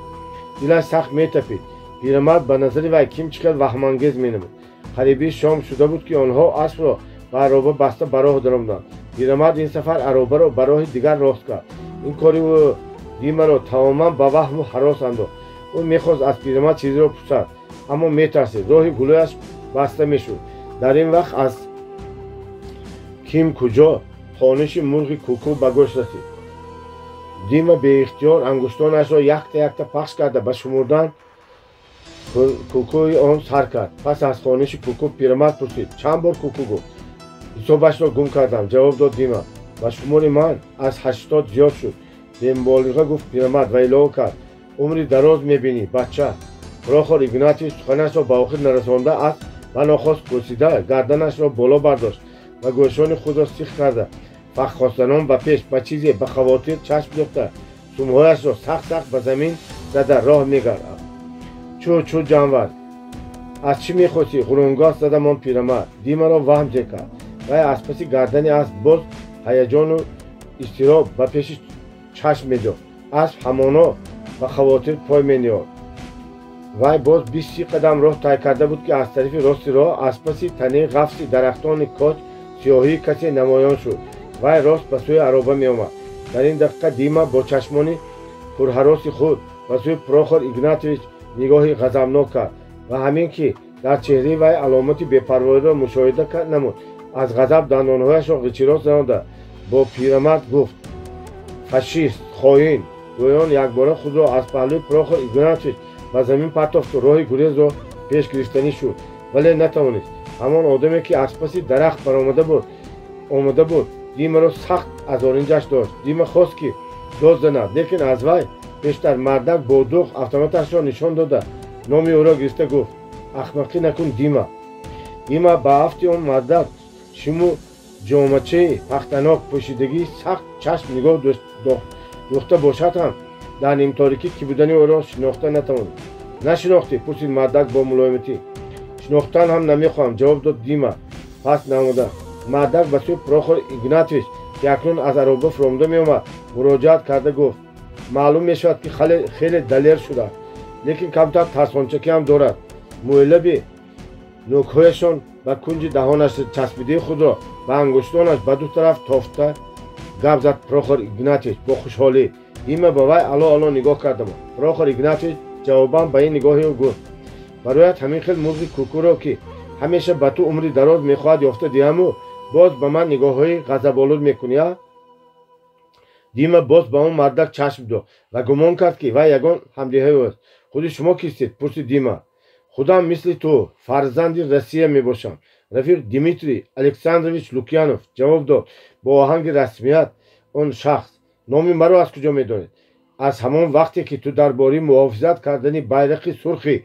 Дилаш сахт метапид. Пирамард ба назари вай ким чӣ хел ваҳмангез менамуд. Қариби шом шуда буд, ки онҳо аспро ба ароба баста ба роҳ даромаданд. Пирамард ин сафар аробаро ба роҳи дигар рост кард. Ин кори ӯ Димаро тамоман ба ваҳму ҳарос андохт. Ӯ мехост аз пирамард чизеро пурсад, аммо метарсид роҳи гулӯяш баста мешуд. Дар ин вақт аз ким куҷо хониши мурғи куку ба гӯш расид. Дима беихтиёр ангуштонашро якта якта пахш карда ба шумурдан кукуи он сар кард. Пас аз хониши куку пирамард пурсид: чанд бор куку гуфт? Ҳисобашро гум кардам, ҷавоб дод Дима. Ба шумори ман аз 80 зиёд шуд, бемуболиға гуфт пирамард ва илова кард: умри дароз мебинӣ, бача. Прохор Игнатьевич суханашро ба охир нарасонда асп ва нохост пурсида гарданашро боло бардошт ва гӯшони худро сих карда фаххостанон ба пеш ба чизе ба хавотир чашм дӯхта сумҳояшро сахт сахт ба замин зада роҳ мегард. Чӯ чӯ ҷанвар, аз чӣ мехостӣ? Ғурунгоҳ зада мон пирамард. Димаро ваҳм зе кард. Вай аз паси гардани асп боз ҳаяҷону изтироб ба пеши чашм медод. Асп ҳамоно ба хавотир пой мениёд. Вай боз 20 қадам роҳ тай карда буд, ки аз тарафи рости роҳ аз паси танаи ғафси дарахтони коч сиёҳии касе намоён шуд. Вай рост ба сӯи ароба меомад. Дар ин дақиқа Дима бо чашмони пурҳароси худ ба сӯи Прохор Игнатьевич нигоҳи ғазабнок кард ва ҳамин ки дар чеҳраи вай аломати бепарвоиро мушоҳида намуд, аз ғазаб дандонҳояшро ғичироз занонда бо пирамард гуфт: фашист, хоин! Гӯён якбора худро аз паҳлӯи Прохор Игнатьевич ба замин партофту роҳи гурезро пеш гирифтанӣ шуд, вале натавонист. Ҳамон одаме, ки аз паси дарахт баромада буд, омода буд, Димаро сахт аз оринҷаш дошт. Дима хост, ки дод занад, лекин аз вай Пештар мардак бо дух автоматашро нишон дода, номи ӯро гирифта гуфт: «Ахмақӣ накун, Дима». Дима ба афти он мардак шиму ҷомачаи пахтанок пӯшидагӣ сахт чашм нигоҳ дӯхта бошад ҳам, дар нимторикӣ ки будани ӯро шинохта натавонист. «Нашинохтӣ?» пурсид мардак бо мулоиматӣ. «Шинохтан ҳам намехоҳам», ҷавоб дод Дима пас намуда. Мардак ба сӯи Прохор Игнатович, ки акнун аз ароба фуромада меомад, муроҷиат карда гуфт: «Маълум мешавад, ки хеле далер шудааст, лекин камтар тарсончакӣ ҳам дорад». Мӯйлаби нӯкҳояшон ба кунҷи даҳонаш часпидаи худро ба ангуштонаш ба ду тараф тофта гап зад Прохор Игнатович бо хушҳолӣ. Дима ба вай ало ало нигоҳ кардам. Прохор Игнатович ҷавобан ба ин нигоҳи ӯ гуфт: «Барояд ҳамин хел мурғи кӯкӯро, ки ҳамеша ба ту умри дароз мехоҳад, ёфта диҳаму боз ба ман нигоҳҳои ғазаболуд мекунӣ, а?» Дима боз ба он мардак чашм дод ва гумон кард, ки вай ягон ҳамдеҳаи ӯст. «Худи шумо кистед?» пурсид Дима. «Худам мисли ту фарзанди Россия мебошам, рафиқ Дмитрий Александрович Лукьянов», ҷавоб дод бо оҳанги расмият он шахс. «Номи маро аз куҷо медонед?» «Аз ҳамон вақте ки ту дар бораи муҳофизат кардани байрақи сурхи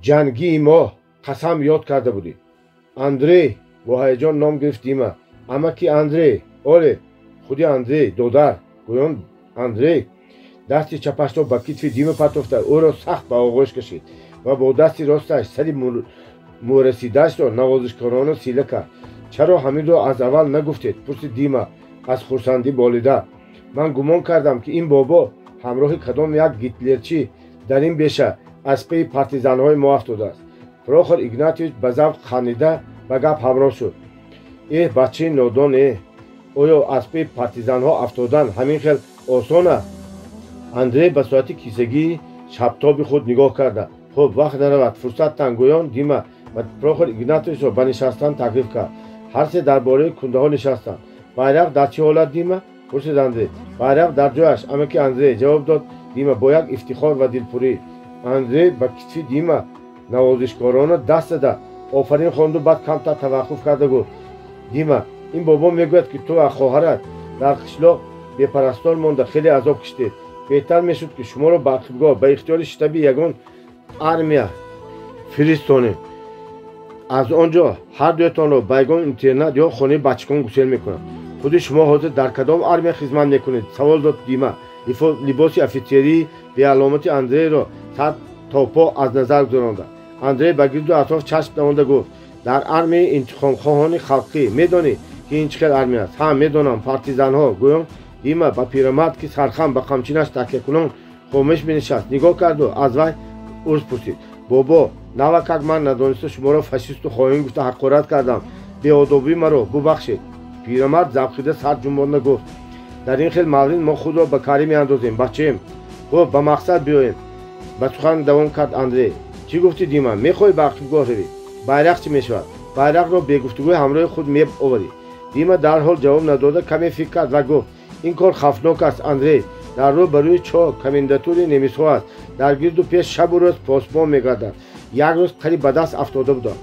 ҷангии мо қасам ёд карда будӣ». «Андрей», бо ҳаяҷон ном гирифт Дима. «Амаки Андрей?» «Оле, худи Андрей, додар», гӯён Андрей дасти чапашро ба китфи Дима партофта, ӯро сахт ба оғӯш кашид ва бо дасти росташ сари мӯрасидаашро навозишкорона сила кард. «Чаро ҳаминро аз аввал нагуфтед?» пурсид Дима аз хурсандӣ болида. «Ман гумон кардам, ки ин бобо ҳамроҳи кадом як гитлерчӣ дар ин беша аз паи партизанҳои мо афтодааст». Прохор Игнатович ба завқ хандида ба гап ҳамроҳ шуд: «Эҳ, бачаи нодон, э, оё аз паи партизанҳо афтодан ҳамин хел осон аст?» Андрей ба соати кисагии шабтоби худ нигоҳ карда: «Хуб, вақт наравад, фурсат танг», гӯён Дима ва Прохор Игнатовичро ба нишастан таклиф кард. Ҳар се дар бораи кундаҳо нишастанд. «Байрақ дар чӣ ҳолат, Дима?» пурсид Андрей. «Байрақ дар ҷояш, амаки Андрей», ҷавоб дод Дима бо як ифтихор ва дилпурӣ. Андрей ба китфи Дима навозишкорона даст зада офарин хонду, баъд камтар таваққуф карда гуфт: «Дима, ин бобо мегӯяд, ки ту ва хоҳарат дар қишлоқ бепарастор монда хеле азоб киштед. Беҳтар мешуд, ки шуморо ба ақибгоҳ, ба ихтиёри штаби ягон армия фиристонем. Аз он ҷо ҳар дуятонро ба ягон интернат ё хонаи бачагон гусел мекунам». «Худи шумо ҳозир дар кадом армия хизмат мекунед?» савол дод Дима, либоси офитсерии беаломати Андрейро сар то по аз назар гузаронда. Андрей ба гирду атроф чашм давонда гуфт: «Дар армияи интиқомхоҳони халқӣ. Медонӣ, ки ин чӣ хел армия аст?» «Ҳа, медонам, партизанҳо», гӯён Дима ба пирамард, ки сархам ба қамчинаш такякунон хомӯш менишаст, нигоҳ карду аз вай узр пурсид: «Бобо, навакак ман надониста шуморо фашисту хоин гуфта ҳақорат кардам. Беодобӣ маро бубахшед». Пирамард завқида сар ҷунбонда гуфт: «Дар ин хел маврид мо худро ба карӣ меандозем, бачаем. Хуб, ба мақсад биёем», ба сухан давом кард Андрей. «Чӣ гуфтӣ, Дима, мехоҳӣ ба ақибгоҳ равӣ? Байрақ чӣ мешавад? Байрақро бегуфтугӯй ҳамроҳи худ меоварӣ». Дима дарҳол ҷавоб надода каме фикр кард ва гуфт: «Ин кор хавфнок аст, Андрей. Дар рӯ ба рӯи чоҳ комендатури немисҳо аст. Дар гирду пеш шабу рӯз посбон мегардад. Як рӯз қариб ба даст афтода будам».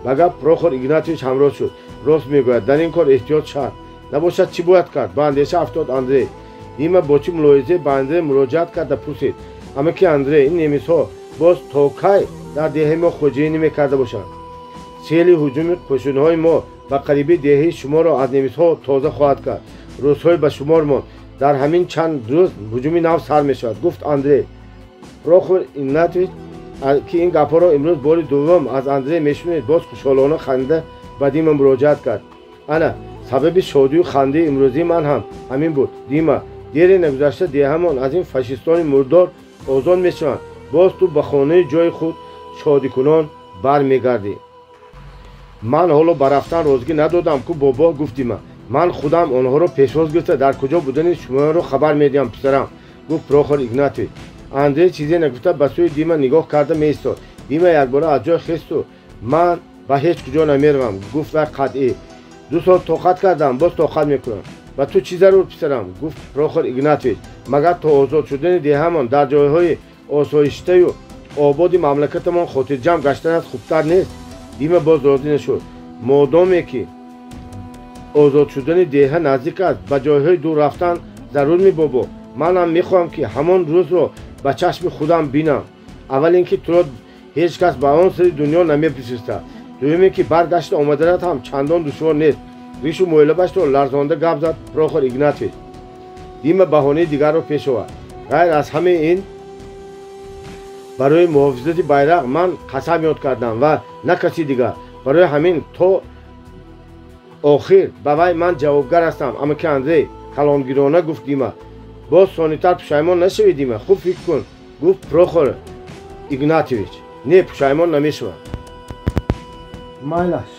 Ба гап Прохор Игнатович ҳамроҳ шуд: «Рост мегӯяд, дар ин кор эҳтиёт шарт. Набошад, чӣ бояд кард?» ба андеша афтод Андрей. Дима бо чӣ мулоҳизае ба Андрей муроҷиат карда пурсид: «Амаки Андрей, ин немисҳо боз то кай дар деҳаи мо хоҷаинӣ мекарда бошанд? Сели ҳуҷуми қӯшунҳои мо ба қариби деҳаи шуморо аз немисҳо тоза хоҳад кард. Рӯзҳои ба шумор монд. Дар ҳамин чанд рӯз ҳуҷуми нав сар мешавад», гуфт Андрей. Прохор Игнатович, ки ин гапҳоро имрӯз бори дуввум аз Андрей мешунид, боз хушҳолона ханда ба Дима муроҷиат кард: «Ана сабаби шодию хандаи имрӯзии ман ҳам ҳамин буд, Дима. Дере нагузашта деҳамон аз ин фашистони мурдор озод мешаванд. Боз ту ба хонаи ҷои худ шодикунон бармегардӣ». «Ман ҳоло ба рафтан розигӣ надодам ку, бобо», гуфт Дима. «Ман худам онҳоро пешвоз гирифта, дар куҷо будани шуморо хабар медиҳам, писарам», гуфт Прохор Игнатович. Андрей чизе нагуфта ба сӯи Дима нигоҳ карда меистод. Дима якбора аз ҷой хесту: «Ман ба ҳеҷ куҷо намеравам», гуфт вай қатъӣ. «2 сол тоқат кардам, боз тоқат мекунам». «Ба ту чӣ зарур, писарам?» гуфт Прохор Игнатович. «Магар то озод шудани деҳамон дар ҷойҳои осоиштаю ободи мамлакатамон хотирҷамъ гаштанат хубтар нест?» Дима боз розӣ нашуд. «Модоме ки озод шудани деҳа наздик аст, ба ҷойҳои дур рафтан зарур мебобо. Манам мехоҳам, ки ҳамон рӯзро ба чашми худам бинам. Аввал ин ки туро ҳеҷ кас ба он сари дунё намеписистад. Дуюм ин ки баргашта омаданат ҳам чандон душвор нест. Ришу мӯйлабашро ларзонда гап зад Прохор Игнатьевич. Дима баҳонаи дигарро пеш овард. Ғайр аз ҳамаи ин, барои муҳофизати байрақ ман қасам ёд кардам ва на каси дигар. Барои ҳамин то охир ба вай ман ҷавобгар ҳастам. Амаки Андрей, калонгирона гуфт Дима. Боз сонитар пушаймон нашавӣ, Дима, хуб фикр кун, гуфт Прохор Игнатьевич. Не, пушаймон намешавам. Майлаш,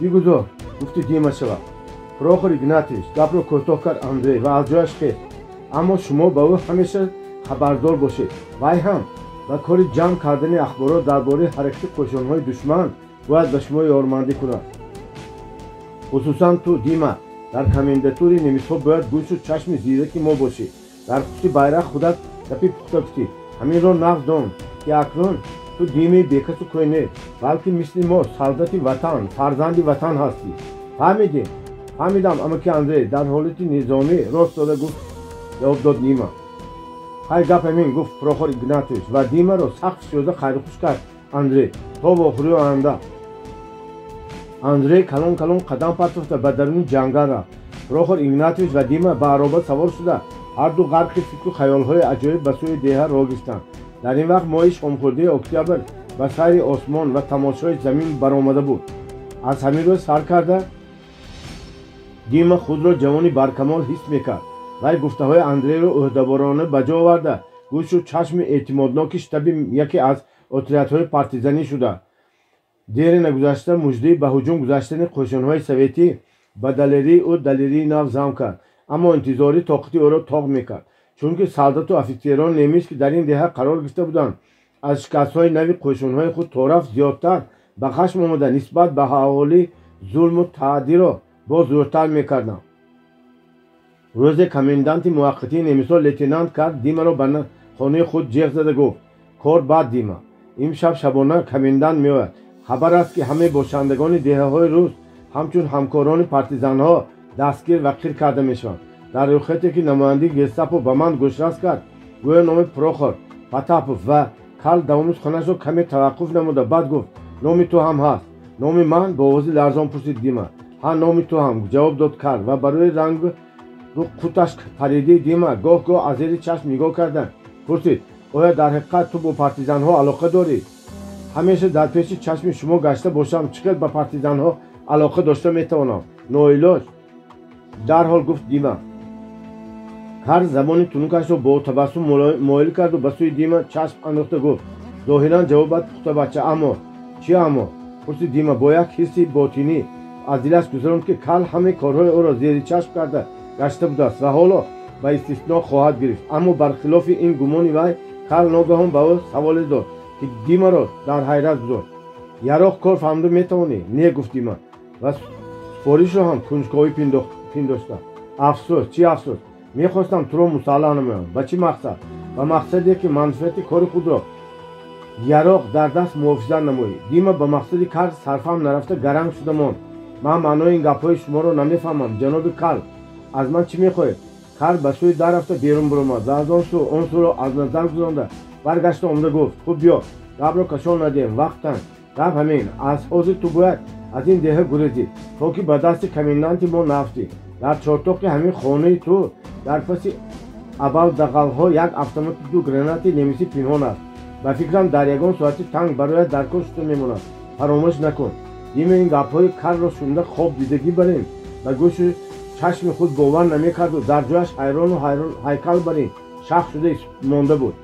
бигузор, гуфти Дима шава. Прохор Игнатьевич гапро кӯтоҳ кард Андрей ва аз ҷояш хест. Аммо шумо ба ӯ ҳамеша хабардор бошед. Вай ҳам ба кори ҷамъ кардани ахборот дар бораи ҳаракати қӯшонҳои душман бояд ба шумо ёрмандӣ кунад. Хусусан ту, Дима, дар комендатури немисҳо бояд гӯшу чашми зираки мо бошӣ. Дар хусуси байрақ худат гапи пухта гуфтӣ. Ҳаминро нағз дон, ки акнун ту Димаи бекасу кӯй не, балки мисли мо солдати ватан, фарзанди ватан ҳастӣ. Фаҳмидӣ? Фаҳмидам, амаки Андрей, дар ҳолати низомӣ рост дода гуфт, ҷавоб дод Дима. Хай, гап ҳамин, гуфт Прохор Игнатьевич ва Димаро сахт фишурда хайрухуш кард Андрей. То вохӯрии оянда. Андрей калон калон қадам партофта ба даруни ҷангал рафт. Прохор Игнатьевич ва Дима ба ароба савор шуда, ҳарду ғарқи фикру хаёлҳои аҷоиб ба сӯи деҳа роҳ гирифтанд. Дар ин вақт моҳи шомхӯрдаи октябр ба сайри осмон ва тамошои замин баромада буд. Аз ҳамин рӯз сар карда Дима худро ҷавони баркамол ҳис мекард. Вай гуфтаҳои Андрейро ӯҳдаборона ба ҷо оварда, гӯшу чашми эътимодноки штаби яке аз отрядҳои партизанӣ шуда. Дери нагузашта муждаи ба ҳуҷум гузаштани қӯшонҳои советӣ ба далерии ӯ далерии нав зам кард, аммо интизорӣ тоқати ӯро тоқ мекард, чунки солдату офитсерони немис, ки дар ин деҳа қарор гирифта буданд, аз шикастҳои нави қӯшонҳои худ торафт зиёдтар ба хашм омада, нисбат ба аҳолӣ зулму таъдиро боз зӯртар мекарданд. Рӯзе коменданти муваққатии немисҳо лейтенант Карл Димаро ба хонаи худ ҷеғ зада гуфт: кор бад, Дима, имшаб шабона комендант меояд. Хабар аст, ки ҳамаи бошандагони деҳаҳои рус ҳамчун ҳамкорони партизанҳо дастгир ва қир карда мешаванд. Дар рӯйхате, ки намояндаи гестапо ба ман гӯшрас кард, гӯё номи Прохор Потапов ва Карл давоми суханашро каме таваққуф намуда, баъд гуфт: номи ту ҳам ҳаст. Номи ман? Бо овози ларзон пурсид Дима. Ҳа, номи ту ҳам, ҷавоб дод Карл ва барои рангу қуташ паридаи Дима гоҳ-гоҳ аз зери чашм нигоҳ карда пурсид: оё дар ҳақиқат ту бо партизанҳо алоқа дорӣ? Ҳамеша дар пеши чашми шумо гашта бошам, чӣ хел ба партизанҳо алоқа дошта метавонам? Ноилоҷ, дарҳол гуфт Дима. Карл забони тунукашро бо табассум моил карду ба сӯи Дима чашм андохта гуфт: зоҳиран ҷавобат пухта, бача, аммо чи аммо? Пурсид Дима бо як ҳисси ботинӣ. Аз дилаш гузаронд, ки Карл ҳамаи корҳои ӯро зери чашм карда гашта будааст ва ҳоло ба истисно хоҳад гирифт. Аммо бархилофи ин гумони вай, Карл ногаҳон ба ӯ саволе дод, ки Димаро дар ҳайрат гузошт. Яроқ кор фаҳмида метавонӣ? Не, гуфт Дима ва супоришро ҳам кунҷковӣ пиндошта. Афсӯс. Чӣ афсӯс? Мехостам туро мусаллаҳ намоям. Ба чӣ мақсад? Ба мақсаде, ки манфиати кори худро яроқ дар даст муҳофизат намоӣ. Дима ба мақсади Карл сарфаҳм нарафта гаранг шуда монд. Ман маънои ин гапҳои шуморо намефаҳмам, ҷаноби Карл. Аз ман чӣ мехоҳед? Карл ба сӯи дар рафта берун баромад ва аз он сӯ он сӯро аз назар гузаронда баргашта омада гуфт: хуб, биё, гапро кашол надиҳем, вақт танг. Гап ҳамин: аз ҳозир ту бояд аз ин деҳа гурезӣ, то ки ба дасти коменданти мо наафтӣ. Дар чортоқи ҳамин хонаи ту дар паси абал дағалҳо як автомату ду гранати немисӣ пинҳон аст. Ба фикрам, дар ягон соати танг барояд дар кор шуда мемонад. Фаромӯш накун. Дима ин гапҳои Карлро шунида хоб дидагӣ барин ба гӯшу чашми худ бовар намекарду дар ҷояш ҳайрону ҳайрон ҳайкал барин шах шуда монда буд.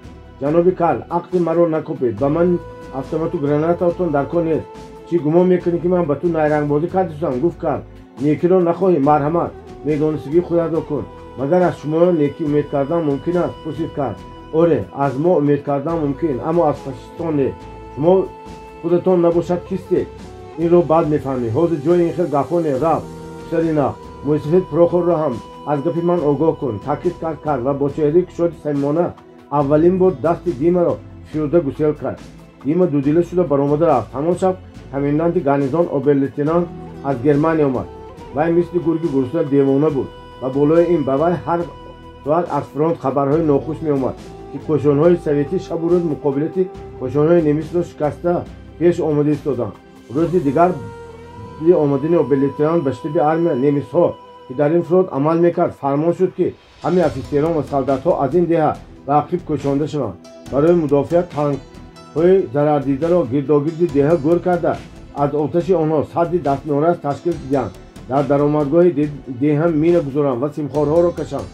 Ҷаноби Карл, ақли маро накупед. Ба ман автомату гранатаотон дар кор нест. Чӣ гумон мекунӣ, ки ман ба ту найрангбозӣ кардисам? Гуфт Карл. Некиро нахоҳӣ, марҳамат, медонистагии худатро кун. Магар аз шумоён некӣ умед кардан мумкин аст? Пурсид Карл. Оре, аз мо умед кардан мумкин, аммо аз фашистон не. Шумо худатон набошад кистед? Инро бад мефаҳмӣ. Ҳозир ҷои ин хел гапҳо не. Рафт, писари нав. Мӯйсафед Прохорро ҳам аз гапи ман огоҳ кун, таъкид кард Карл ва бо чеҳраи кушоди самимона аввалин бор дасти Димаро фишурда гусел кард. Дима дудила шуда баромада рафт. Ҳамон шаб коменданти гарнизон оберлейтенант аз Германия омад. Вай мисли гурги гурусна девона буд ва болои ин ба вай ҳар соат аз фронт хабарҳои нохуш меомад, ки қӯшонҳои советӣ шабу рӯз муқобилати қӯшонҳои немисро шикаста пеш омода истоданд. Рӯзи дигар омадани оберлейтенант ба штаби армия немисҳо, ки дар ин фронт амал мекард, фармон шуд, ки ҳамаи офитсерон ва солдатҳо аз ин деҳа ба ақиб кӯчонда шаванд. Барои мудофиа танкҳои зарардидаро гирдогирди деҳа гӯр карда, аз оташи онҳо садди дастнорас ташкил диҳанд, дар даромадгоҳи деҳа мина гузоранд ва симхорҳоро кашанд.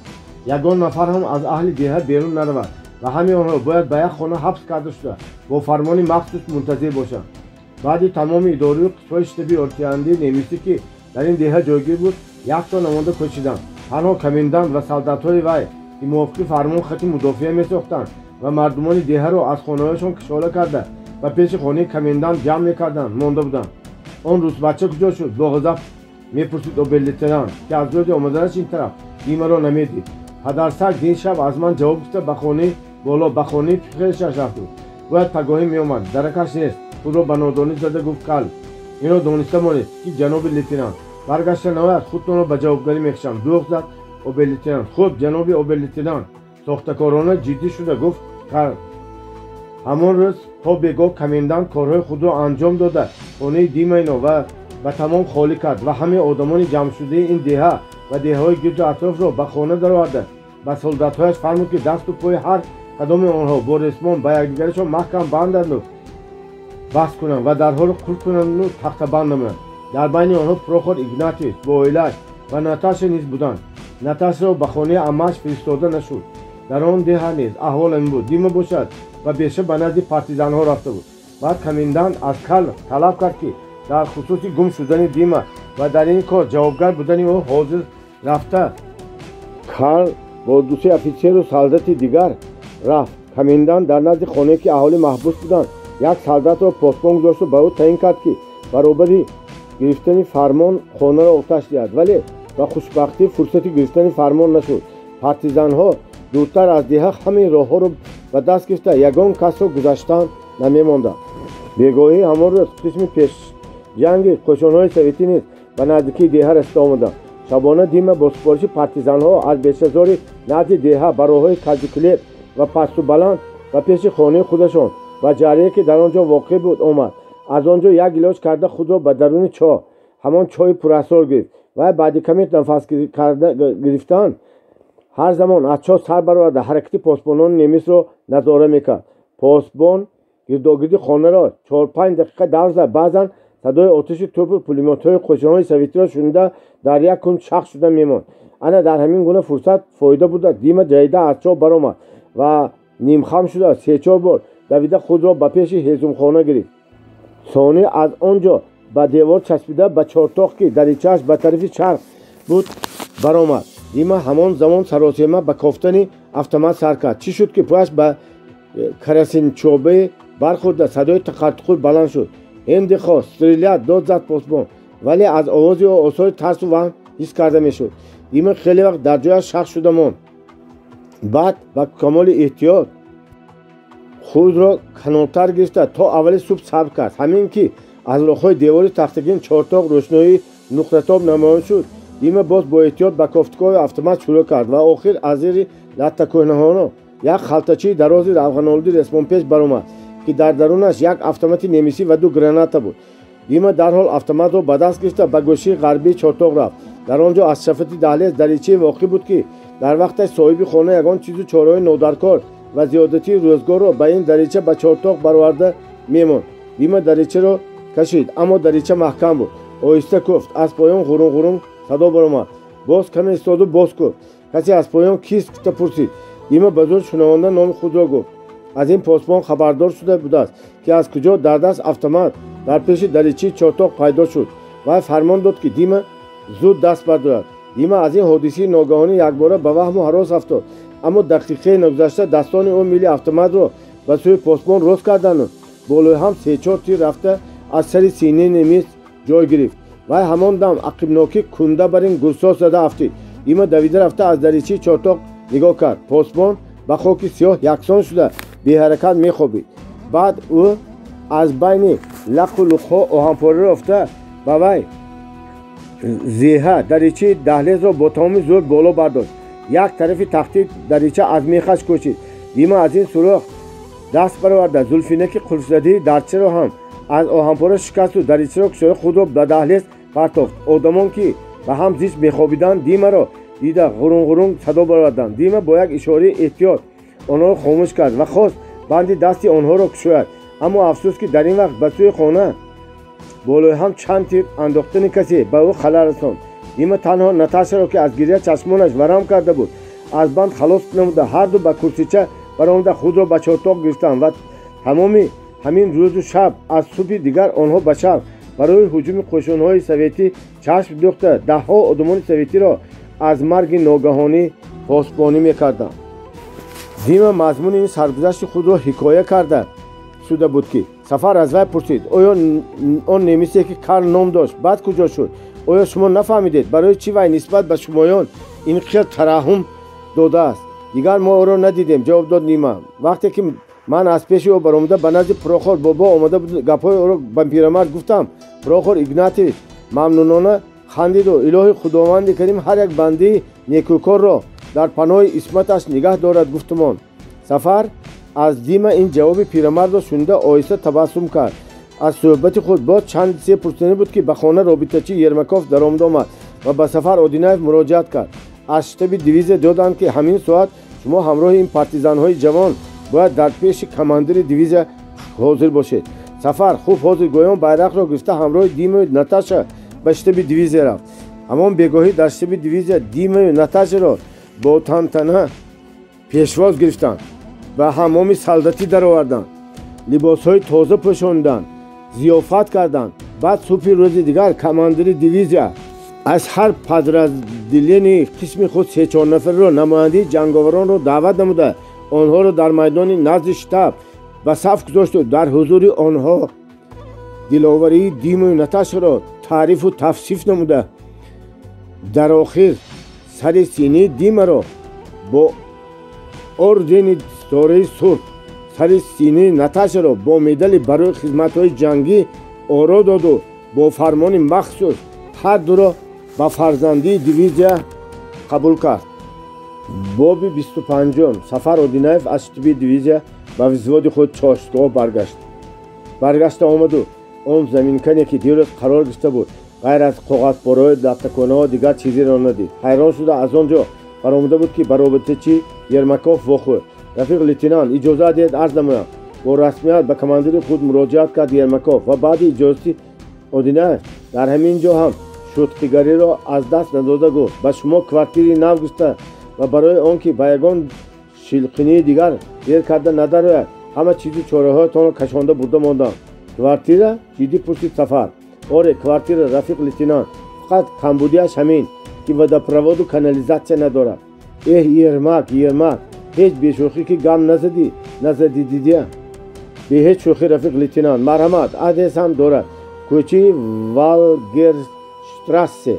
Ягон нафар ҳам аз аҳли деҳа берун наравад ва ҳамаи онҳо бояд ба як хона ҳабс карда шуда, бо фармони махсус мунтазир бошанд. Баъди тамоми идорию қисмҳои штаби ортияндаи немисӣ, ки дар ин деҳа ҷойгир буд, якто намонда кӯчиданд. Танҳо комендант ва солдатҳои вай, ки мувофиқи фармон хати мудофиа месохтанд ва мардумони деҳаро аз хонаҳояшон кишола карда ба пеши хонаи комендант ҷамъ мекарданд, монда буданд. Он рӯзбача куҷо шуд? Бо ғазаб мепурсид оберлейтенант, ки аз рӯзи омаданаш ин тараф Димаро намедид. Падарсаг дин шаб аз ман ҷавоб гуфта ба хонаи боло, ба хонаи хешаш рафт. Бояд пагоҳӣ меомад, даракаш нест. Худро ба нодонӣ зада гуфт Кал. Инро дониста монед, ки ҷаноби лейтенант баргашта наояд, худтонро ба ҷавобгарӣ мекашам. Дӯғ зад оберлейтенант. Хуб, ҷаноби оберлейтенант, сохтакорона ҷиддӣ шуда гуфт Кал. Ҳамон рӯз то бегоҳ комендант корҳои худро анҷом дода, хонаи Димаино ва ба тамом холӣ кард ва ҳамаи одамони ҷамъшудаи ин деҳа ва деҳаҳои гирду атрофро ба хона дароварда, ба солдатҳояш фармуд, ки дасту пои ҳар кадоми онҳо бо ресмон ба якдигарашон маҳкам банданду баст кунанд ва дарҳоро қулф кунанду тахтабанд намоянд. Дар байни онҳо Прохор Игнатьевич бо оилааш ва Наташа низ буданд. Наташаро ба хонаи аммааш фиристода нашуд. Дар он деҳа низ аҳвол ҳамин буд. Дима бошад ва беша ба назди партизанҳо рафта буд. Баъд комендант аз Кал талаб кард, ки дар хусуси гум шудани Дима ва дар ин кор ҷавобгар будани ӯ ҳозир рафта. Кал бо дусе офитсеру солдати дигар рафт. Комендант дар назди хонае, ки аҳолӣ маҳбус буданд, як солдатро посбон гузошту ба ӯ таъин кард, ки баробари гирифтани фармон хонаро оташ диҳад, вале ба хушбахтӣ фурсати гирифтани фармон нашуд. Партизанҳо дуртар аз деҳа ҳамин роҳҳоро ба даст гирифта, ягон касро гузаштан намемонданд. Бегоҳӣ ҳамон рӯз қисми пешҷанги қӯшонҳои советӣ низ ба наздикии деҳа расида омаданд. Шабона Дима бо супориши партизанҳо аз бешазори назди деҳа ба роҳҳои казикулеб ва пасту баланд ба пеши хонаи худашон ва ҷарие, ки дар он ҷо воқеъ буд, омад. Аз он ҷо як илоҷ карда худро ба даруни чоҳ, ҳамон чоҳи пурасрор гирифт. Вай баъди каме нафас гирифтан ҳар замон аз чоҳ сар бароварда ҳаракати посбонони немисро назора мекард. Посбон гирдогирди хонаро 4-5 дақиқа давр зад. Баъзан садои оташи тӯпу пулемотҳои қӯшонҳои советиро шунида дар як кунҷ шах шуда мемонд. Ана дар ҳамин гуна фурсат фоида буда, Дима ҷаҳида аз чоҳ баромад ва нимхам шуда 3-4 бор давида худро ба пеши ҳезумхона гирифт. Сонӣ аз он ҷо ба девор часпида ба чортоқ, ки даричааш ба тарафи шарқ буд, баромад. Дима ҳамон замон саросема ба кофтани автомат сар кард. Чӣ шуд, ки пояш ба карасинчобе бархӯрда, садои тақартуқур баланд шуд. Энди хост стрелять, дод зад посбон, вале аз овози ӯ осори тарсу ваҳм ҳис карда мешуд. Дима хеле вақт дар ҷояш шах шуда монд. Баъд ба камоли эҳтиёт худро канортар гирифта то аввали субҳ сабр кард. Ҳамин ки аз роҳҳои девори тахтагин чортоқ рӯшноии нуқтатоб намоён шуд, Дима боз бо эҳтиёт ба кофтукови автомат шурӯъ кард ва охир аз зери латтакӯҳнаҳоно як халтачии дарози равғанолуди ресмонпеч баромад, ки дар дарунаш як автомати немисӣ ва 2 граната буд. Дима дарҳол автоматро ба даст гирифта ба гӯшаи ғарбии чортоқ рафт. Дар он ҷо аз шафати даҳлез даричае воқеъ буд, ки дар вақташ соҳиби хона ягон чизу чораҳои нодаркор ва зиёдатии рӯзгорро ба ин дарича ба чортоқ бароварда мемонд. Дима даричаро кашид, аммо дарича маҳкам буд. Оҳиста куфт, аз поён ғурун-ғурун садо баромад. Боз каме истоду боз куфт. Касе аз поён кист гуфта пурсид. Дима ба зӯр шунавонда номи худро гуфт. Аз ин посбон хабардор шуда будааст, ки аз куҷо дар даст автомат дар пеши даричаи чортоқ пайдо шуд. Вай фармон дод, ки Дима зуд даст бардорад. Дима аз ин ҳодисаи ногаҳонӣ якбора ба ваҳму ҳарос афтод, аммо дақиқаи нагузашта дастони ӯ мили автоматро ба сӯи посбон рост карданду болои ҳам 3-4 тир рафта аз сари синаи немис ҷой гирифт. Вай ҳамон дам ақибнокӣ кунда бар ин гурсос зада афтид. Дима давида рафта аз даричаи чортоқ нигоҳ кард. Посбон ба хоки сиёҳ яксон шуда беҳаракат мехобид. Баъд ӯ аз байни лақу луқҳо оҳанпораро ёфта ба вай зеҳа даричаи даҳлезро бо тамоми зӯр боло бардошт. Як тарафи тахти дарича аз мехаш кӯчид. Дима аз ин сурох даст бароварда зулфинаки қулфзадии дарчаро ҳам аз оҳанпора шикасту даричаро кушода худро ба даҳлез партофт. Одамон ки ба ҳам зич мехобиданд, Димаро дида ғурун-ғурун садо бароварданд. Дима бо як ишораи эҳтиёт онҳоро хомӯш кард ва хост банди дасти онҳоро кушояд. Аммо афсӯс, ки дар ин вақт ба сӯи хона болои ҳам чанд тир андохтани касе ба ӯ халал расонд. Дима танҳо Наташаро, ки аз гиря чашмонаш варам карда буд, аз банд халос намуда ҳарду ба курсича баромада худро ба чортоқ гирифтанд ва тамоми ҳамин рӯзу шаб аз субҳи дигар онҳо ба шаҳр барои ҳуҷуми қӯшунҳои советӣ чашм дӯхта даҳҳо одамони советиро аз марги ногаҳонӣ посбонӣ мекарданд. Дима мазмуни ин саргузашти худро ҳикоя карда шуда буд, ки Сафар аз вай пурсид: оё он немисе, ки Карл ном дошт, баъд куҷо шуд? Оё шумо нафаҳмидед, барои чӣ вай нисбат ба шумоён ин хел тараҳҳум додааст? Дигар мо ӯро надидем, ҷавоб дод Нима. Вақте ки ман аз пеши ӯ баромада ба назди Прохор бобо омада гапҳои ӯро ба пирамард гуфтам, Прохор Игнатьевич мамнунона хандиду: илоҳи Худованди карим ҳар як бандии некӯкорро дар паноҳи исматаш нигаҳ дорад, гуфтумон. Сафар аз Дима ин ҷавоби пирамардро шунида оҳиста табассум кард. Аз суҳбати худ боз чанд се пурсанӣ буд, ки ба хона робитачи Ермаков даромада омад ва ба Сафар Одинаев муроҷиат кард. Аз штаби дивизия доданд, ки ҳамин соат шумо ҳамроҳи ин партизанҳои ҷавон бояд дар пеши командири дивизия ҳозир бошед. Сафар хуб ҳозир гӯён байрақро гирифта ҳамроҳи Димаю Наташа ба штаби дивизия рафт. Ҳамон бегоҳӣ дар штаби дивизия Димаю Наташаро бо тантана пешвоз гирифтанд, ба ҳаммоми солдатӣ дароварданд, либосҳои тоза пӯшонданд, зиёфат карданд. Баъд субҳи рӯзи дигар командири дивизия аз ҳар подразделении қисми худ се-чор нафарро намояндаи ҷанговаронро даъват намуда онҳоро дар майдони назди штаб ба саф гузошту дар ҳузури онҳо диловарии Димаю Наташаро таърифу тавсиф намуда дар охир сари синии Димаро бо ордени Ситораи Сурх, сари синии Наташаро бо медали барои хизматҳои ҷангӣ оро доду бо фармони махсус ҳар дуро ба фарзандии дивизия қабул кард. Боби 25. Сафар Одинаев аз штаби дивизия ба взводи худ чоштгоҳ баргашт. Баргашта омаду он заминкане, ки дирӯз қарор гирифта буд, ғайр аз коғазпораҳои латтаконаҳо дигар чизеро надид. Ҳайрон шуда аз он ҷо баромада буд, ки ба робитачи Ермаков вохӯрд. Рафиқ лейтенант, иҷозат диҳед арз намоям. Бо расмият ба командири худ муроҷиат кард Ермаков ва баъди иҷозати Одинаев дар ҳамин ҷо ҳам шутқигариро аз даст надода гуфт: ба шумо квартири нав гирифта ва барои он ки ба ягон шилқинии дигар дер карда надарояд, ҳама чизу чораҳоятонро кашонда бурда мондам. Квартира? Ҷиддӣ пурсид Сафар. Оре, квартира, рафиқ лейтенант, фақат камбудиаш ҳамин, ки водопроводу канализатсия надорад. Эҳ, Ермак, Ермак, ҳеҷ бешӯхӣ ки гам назадӣ, назадӣ дидия? Бе ҳеҷ шӯхӣ, рафиқ лейтенант, марҳамат, адрес ҳам дорад: кӯчаи Валгерштрассе.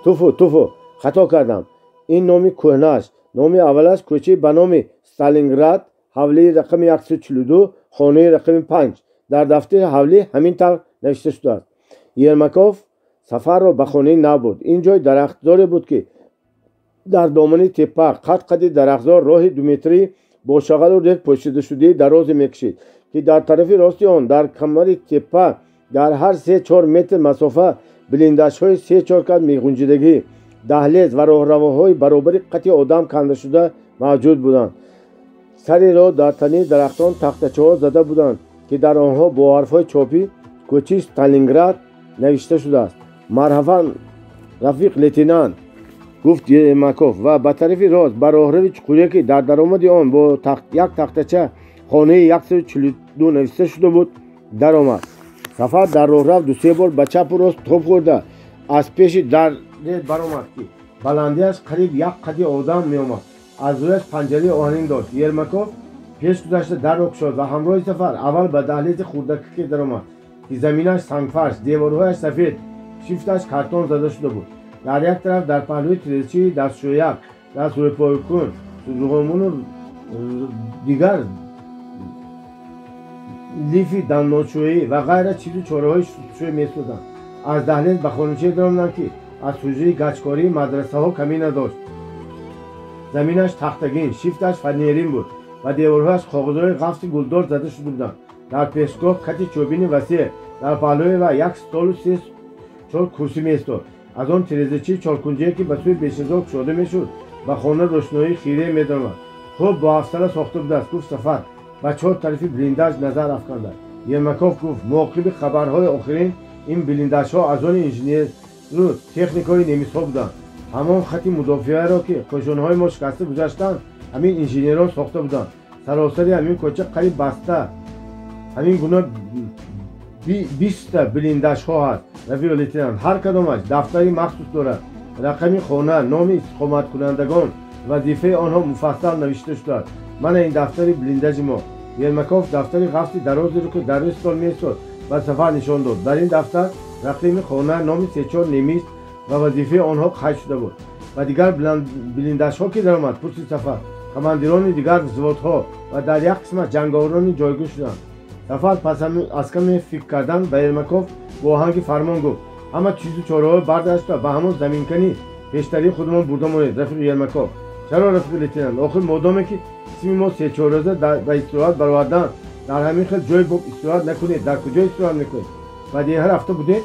Туфу, туфу, хато кардам, ин номи кӯҳнааш. Номи аввалаш кӯчаи ба номи Сталинград, ҳавлии рақами 142, хонаи рақами 5. Дар дафтари ҳавлӣ ҳамин тавр навишта шудааст. Ермаков Сафарро ба хонаи нав бурд. Ин ҷой дарахтзоре буд, ки дар домани теппа қад-қади дарахтзор роҳи думетрӣ бо шағалу рег пӯшидашудаи дарозе мекашид, ки дар тарафи рости он дар камари теппа дар ҳар се-чор метр масофа блиндажҳои се-чор кат меғунҷидагӣ, даҳлез ва роҳравоҳои баробари қати одам кандашуда мавҷуд буданд. Сари роҳ дар танаи дарахтон тахтачаҳо зада буданд, ки дар онҳо бо ҳарфҳои чопӣ кӯчаи Сталинград навишта шудааст. Марҳабан, рафиқ лейтенант, гуфт Ермаков ва ба тарафи рост ба роҳрави чуқуре, ки дар даромади он бо як тахтача хонаи 142 навишта шуда буд, даромад. Сафар дар роҳрав ду-се бор ба чапу рост тоб хӯрда аз пеши дар баромад, ки баландиаш қариб як қади одам меомад. Аз рӯяш панҷараи оҳанин дошт. Ермаков пеш гузашта дарро кушод ва ҳамроҳи Сафар аввал ба даҳлези хурдакаке даромад, ки заминаш сангфарш, деворҳояш сафед, шифташ картон зада шуда буд. Дар як тараф дар паҳлӯи тирезчии дастшӯяк, дастрӯйпойкун, зуғомуну дигар лифи дандоншӯӣ ва ғайра чизу чораҳои шӯй месӯзанд. Аз даҳлез ба хоначае даромаданд, ки аз ҳуҷраи гачкории мадрасаҳо камӣ надошт. Заминаш тахтагин, шифташ фанерин буд ва деворҳояш коғизҳои ғафси гулдор зада шуда буданд. Дар пешгоҳ кати чӯбини васеъ, дар паҳлӯи вай як столу се-чор курсӣ меистод. Аз он тирезачии чоркунҷае, ки ба сӯи бешазор кушода мешуд, ба хона рӯшноии хирае медаромад. Хуб бо ҳафсала сохта будааст, гуфт Сафар, ба чор тарафи блиндаж назар афканда. Ермаков гуфт: муоқиби хабарҳои охирин ин блиндажҳо аз они инженеру техникҳои немисҳо буданд. Ҳамон хати мудофиаро, ки қӯшунҳои мо шикаста гузаштанд, ҳамин инженерон сохта буданд. Саросари ҳамин кӯча қариб баста ҳамин гуна 20-та блиндажҳо ҳаст, рафиқ лейтенант. Ҳар кадомаш дафтари махсус дорад. Рақами хона, номи истиқоматкунандагон, вазифаи онҳо муфассал навишта шудааст. Мана ин дафтари блиндажи мо. Ермаков дафтари ғафси дарозеро, ки дар рӯи стол меистод, ба Сафар нишон дод. Дар ин дафтар рақами хона, номи се-чор немис ва вазифаи онҳо қайд шуда буд. Ба дигар блиндажҳо ки даромад? Пурсид Сафар. Командирони дигар взводҳо ва дар як қисмат ҷанговарони ҷойгир шуданд. Сафар пас аз каме фикр кардан ба Ермаков бо оҳанги фармон гуфт: ҳама чизу чораҳо бардашта ба ҳамон заминкани пештарии худамон бурда монед, рафиқ Ермаков. Чаро, рафиқ лейтенант? Охир модоме ки қисми мо се-чор рӯза ба истироҳат баровардан, дар ҳамин хел ҷой боб истироҳат накунед, дар куҷо истироҳат мекунед? Ба деҳа рафта будед?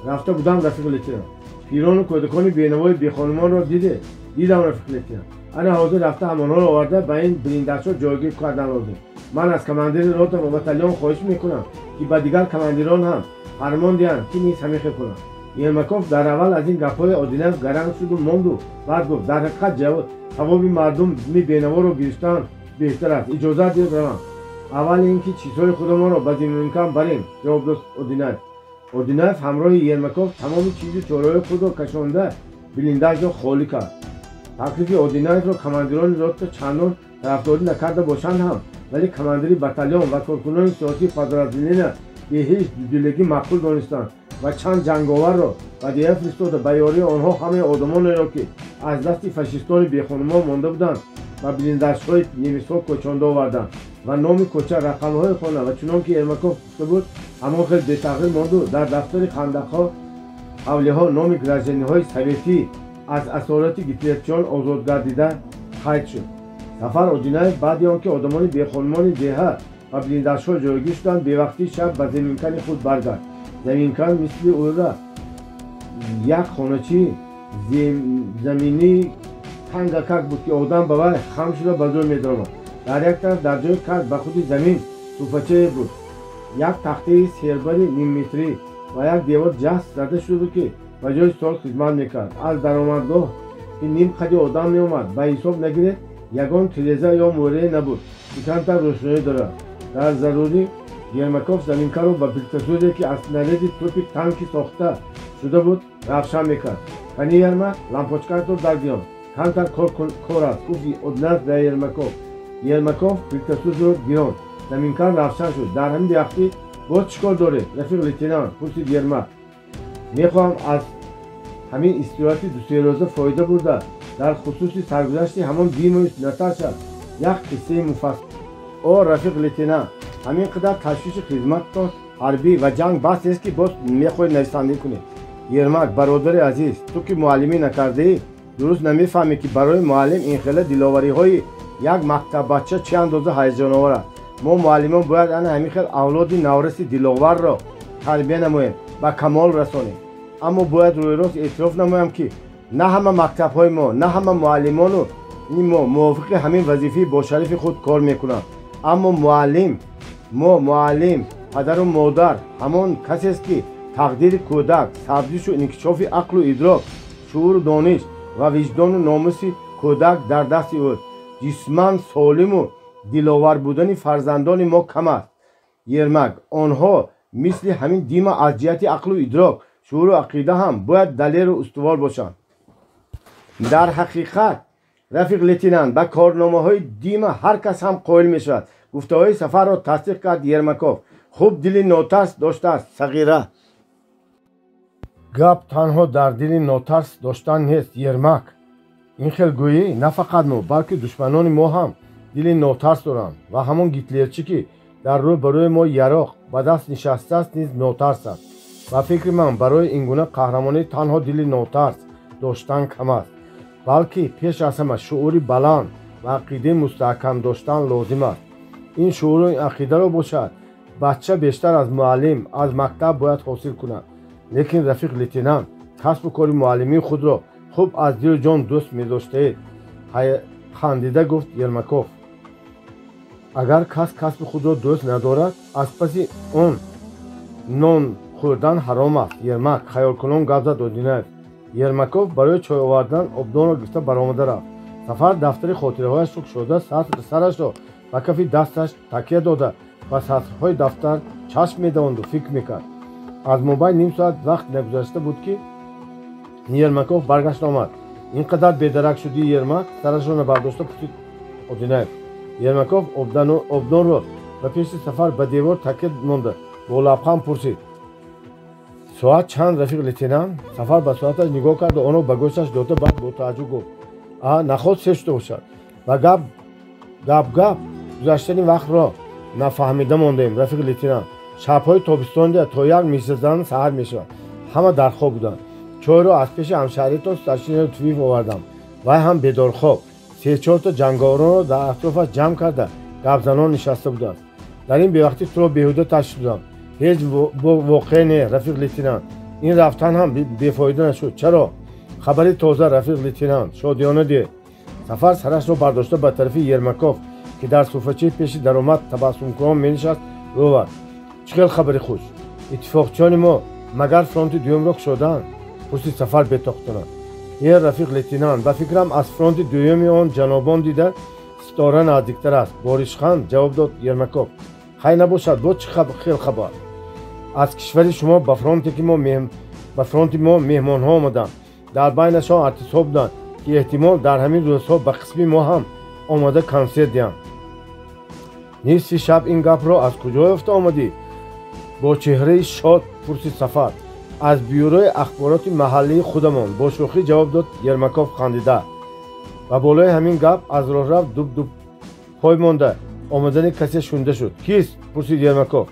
Рафта будам, рафиқ лейтенант. Пирону кӯдакони бенавои бехонумонро диде? Дидам, рафиқ лейтенант. Ана ҳозир рафта ҳамонҳоро оварда ба ин блиндажҳо ҷойгир кардан лозим. Ман аз командири рота ва батальон хоҳиш мекунам, ки ба дигар командирон ҳам фармон диҳанд, ки низ ҳамин хел кунанд. Ермаков дар аввал аз ин гапҳои Одинаев гаранг шуду монду, баъд гуфт: дар ҳақиқат савоби мардуми бенаворо гирифтан беҳтар аст. Иҷозат диҳед равам. Аввал ин ки чизҳои худамонро ба заминкан барем, ҷавоб дод Одинаев. Одинаев ҳамроҳи Ермаков тамоми чизу чораҳои худро кашонда блиндажро холӣ кард. Таклифи Одинаевро командирони рота чандон тарафдорӣ накарда бошанд ҳам, вале командири батальон ва коркунони сиёсии подразделения бе ҳеҷ дудилагӣ маъқул донистанд ва чанд ҷанговарро ба деҳа фиристода ба ёрии онҳо ҳамаи одамонеро, ки аз дасти фашистони бехонумон монда буданд, ба блиндажҳои немисҳо кӯчонда оварданд ва номи кӯча, рақамҳои хона ва чунон ки Ермаков гуфта буд, ҳамон хел бетағйир монду дар дафтари хандақҳо ҳавлиҳо номи гражданиҳои советӣ аз асорати гитлерчиён озод гардида қайд шуд. Сафар Одинаев баъди он ки одамони бехонумони деҳа ба блиндажҳо ҷойгир шуданд, бевақтии шаб ба заминкани худ баргашт. Заминкан мисли ӯра як хоначии заминии тангакак буд, ки одам ба вай хам шуда ба зӯр медаромад. Дар як тараф дар ҷои кард ба худи замин туфачае буд, як тахтаи сербари нимметрӣ ва як девор ҷаст зада шуда буд, ки ба ҷои стол хизмат мекард. Аз даромадгоҳ, ки ним қади одам меомад, ба ҳисоб нагиред, ягон тиреза ё мӯрае набуд, ки камтар рӯшноӣ дорад. Дар зарурӣ Ермаков заминкаро ба плитасӯзе, ки аз снаряди тӯпи танки сохта шуда буд, равшан мекард. Кани, Ермак, лампочкаатро даргирон, камтар кор аст, гуфт Одинаев ба Ермаков. Ермаков плитасӯзро гирон, заминкан равшан шуд. Дар ҳамин бевақтӣ боз чӣ кор доред, рафиқ лейтенант? Пурсид Ермак. Мехоҳам аз ҳамин истироҳати дусерӯза фоида бурда дар хусуси саргузашти ҳамон Димою Наташа як қиссаи муфассал. О, рафиқ лейтенант, ҳамин қадар ташвиши хизматон ҳарбӣ ва ҷанг бас нест, ки боз мехоҳед нависандагӣ кунед? Ермак, бародари азиз, ту ки муаллимӣ накардаӣ, дуруст намефаҳмӣ, ки барои муаллим ин хела диловариҳои як мактаббача чӣ андоза ҳаяҷоновар аст. Мо муаллимон бояд ана ҳамин хел авлоди навраси диловарро тарбия намоем, ба камол расонем. Аммо бояд рӯйрост эътироф намоям, ки на ҳама мактабҳои мо, на ҳама муаллимону мо мувофиқи ҳамин вазифаи бошарифи худ кор мекунанд. Аммо муаллим мо, муаллим, падару модар ҳамон касест, ки тақдири кӯдак, сабзишу инкишофи ақлу идрок, шууру дониш ва виҷдону номуси кӯдак дар дасти ӯст. Ҷисман солиму диловар будани фарзандони мо кам аст, Ермак. Онҳо мисли ҳамин Дима аз ҷиҳати ақлу идрок, шууру ақида ҳам бояд далеру устувор бошанд. Дар ҳақиқат, рафиқ лейтенант, ба корномаҳои Дима ҳар кас ҳам қоил мешавад, гуфтаҳои Сафарро тасдиқ кард Ермаков. Хуб дили нотарс доштааст сағира. Гап танҳо дар дили нотарс доштан нест, Ермак. Ин хел гӯӣ на фақат мо, балки душманони мо ҳам дили нотарс доранд ва ҳамон гитлерчӣ, ки дар рӯ ба рӯи мо яроқ ба даст нишастааст, низ нотарс аст. Ба фикри ман, барои ин гуна қаҳрамонӣ танҳо дили нотарс доштан кам аст. Балки пеш аз ҳама шуури баланд ва ақидаи мустаҳкам доштан лозим аст. Ин шууру ақидаро бошад бача бештар аз муаллим, аз мактаб бояд ҳосил кунад. Лекин рафиқ лейтенант, касбу кори муаллимии худро хуб аз дилу ҷон дӯст медоштаед, хандида гуфт Ермаков. Агар кас касби худро дӯст надорад, аз паси он нон хӯрдан ҳаром аст. Ермак хаёлкунон гап зад Одинаев. Ермаков барои чой овардан обдонро гирифта баромада рафт. Сафар дафтари хотираҳояшро кушода, сарашро ба кафи дасташ такя дода ба сатрҳои дафтар чашм медавонду фикр мекард. Аз мобайн ним соат вақт нагузашта буд, ки Ермаков баргашт омад. Ин қадар бедарак шудӣ, Ермак? Сарашро набардошта пурсид Одинаев. Ермаков обдонро ба пеши Сафар ба девор такя монда бо лабханд пурсид: соат чанд, рафиқ лейтенант? Сафар ба соаташ нигоҳ карду онро ба гӯшаш дода, баъд бо тааҷҷуб гуфт: а наход се шуда бошад. Ва гап гап гап гузаштани вақтро нафаҳмида мондем, рафиқ лейтенант. Шабҳои тобистонда то як миззадан саҳар мешавад. Ҳама дар хоб буданд. Чойро аз пеши ҳамшаҳритон старшина Лутфиев овардам. Вай ҳам бедорхоб. Се-чорта ҷанговаронро дар атрофаш ҷамъ карда гапзанон нишаста будааст. Дар ин бевақтӣ туро беҳуда ташриф додам. Ҳеҷ воқеа не, рафиқ лейтенант. Ин рафтан ҳам бефоида нашуд. Чаро? Хабари тоза, рафиқ лейтенант, шодиёна де. Сафар сарашро бардошта ба тарафи Ермаков, ки дар суфрачаи пеши даромад табассумкунон менишаст, рӯ овард. Чӣ хел хабари хуш? Иттифоқчиёни мо магар фронти дуюмро кушодаанд? Пурсид Сафар бетоқтона. Е, рафиқ лейтенант, ба фикрам аз фронти дуюми он ҷанобон дида ситора наздиктар аст. Боришханд ҷавоб дод Ермаков. Хай набошад, боз чӣ хел хабар? Аз кишвари шумо ба фронте ки мо ба фронти мо меҳмонҳо омаданд. Дар байнашон артистҳо буданд, ки эҳтимол дар ҳамин рӯзҳо ба қисми мо ҳам омада консерт диҳанд. Нисфи шаб ин гапро аз куҷо ёфта омадӣ? Бо чеҳраи шод пурсид Сафар. Аз бюрои ахбороти маҳаллии худамон, бо шӯхӣ ҷавоб дод Ермаков хандида. Ва болои ҳамин гап аз роҳрав дуб-дуб пой монда омадани касе шунида шуд. Кист? Пурсид Ермаков.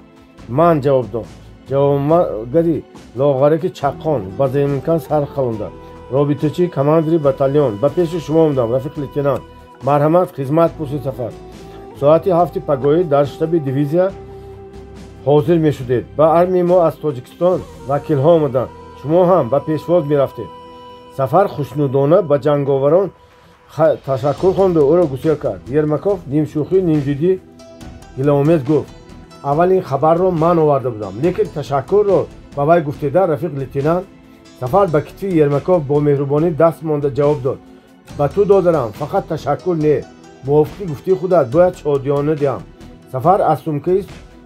Ман, ҷавоб дод ҷавомгари лоғараки чаққон ба заминкан сар халонда. Робитачии командири батальон ба пеши шумо омадам, рафиқ лейтенант. Марҳамат, хизмат, пурсид Сафар. Соати 7 пагоҳӣ дар штаби дивизия ҳозир мешудед. Ба армияи мо аз Тоҷикистон вакилҳо омаданд. Шумо ҳам ба пешвоз мерафтед. Сафар хушнудона ба ҷанговарон ташаккур хонду ӯро гусел кард. Ермаков нимшӯхӣ нимҷиддӣ гилаомез гуфт: аввал ин хабарро ман оварда будам, лекин ташаккурро ба вай гуфтеда, рафиқ лейтенант. Сафар ба китфи Ермаков бо меҳрубонӣ даст монда ҷавоб дод: ба ту додарам, фақат ташаккур не, мувофиқи гуфтии худат бояд шодиёна диҳам. Сафар аз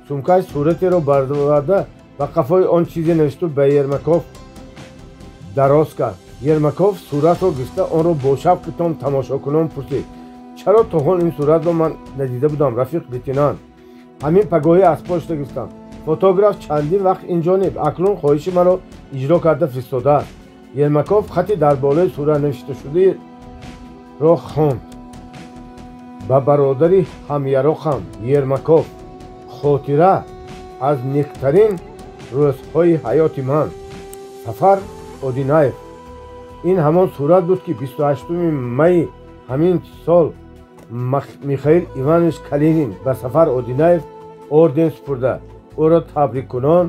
сумкаи суратеро бароварда ба қафои он чизе навишту ба Ермаков дароз кард. Ермаков суратро гирифта онро бо шавқи том тамошокунон пурсид: чаро то ҳол ин суратро ман надида будам, рафиқ лейтенант? Ҳамин пагоҳӣ аз почта гирифтам. Фотограф чандин вақт инҷониб акнун хоҳиши маро иҷро карда фиристодааст. Ермаков хати дар болои сурат навишташударо хонд. Ба бародари ҳамяроқам Ермаков, хотира аз нектарин рӯзҳои ҳаёти ман. Сафар Одинаев. Ин ҳамон сурат буд, ки 28 майи ҳамин сол Михаил Иванович Калинин ба Сафар Одинаев орден супурда ӯро табриккунон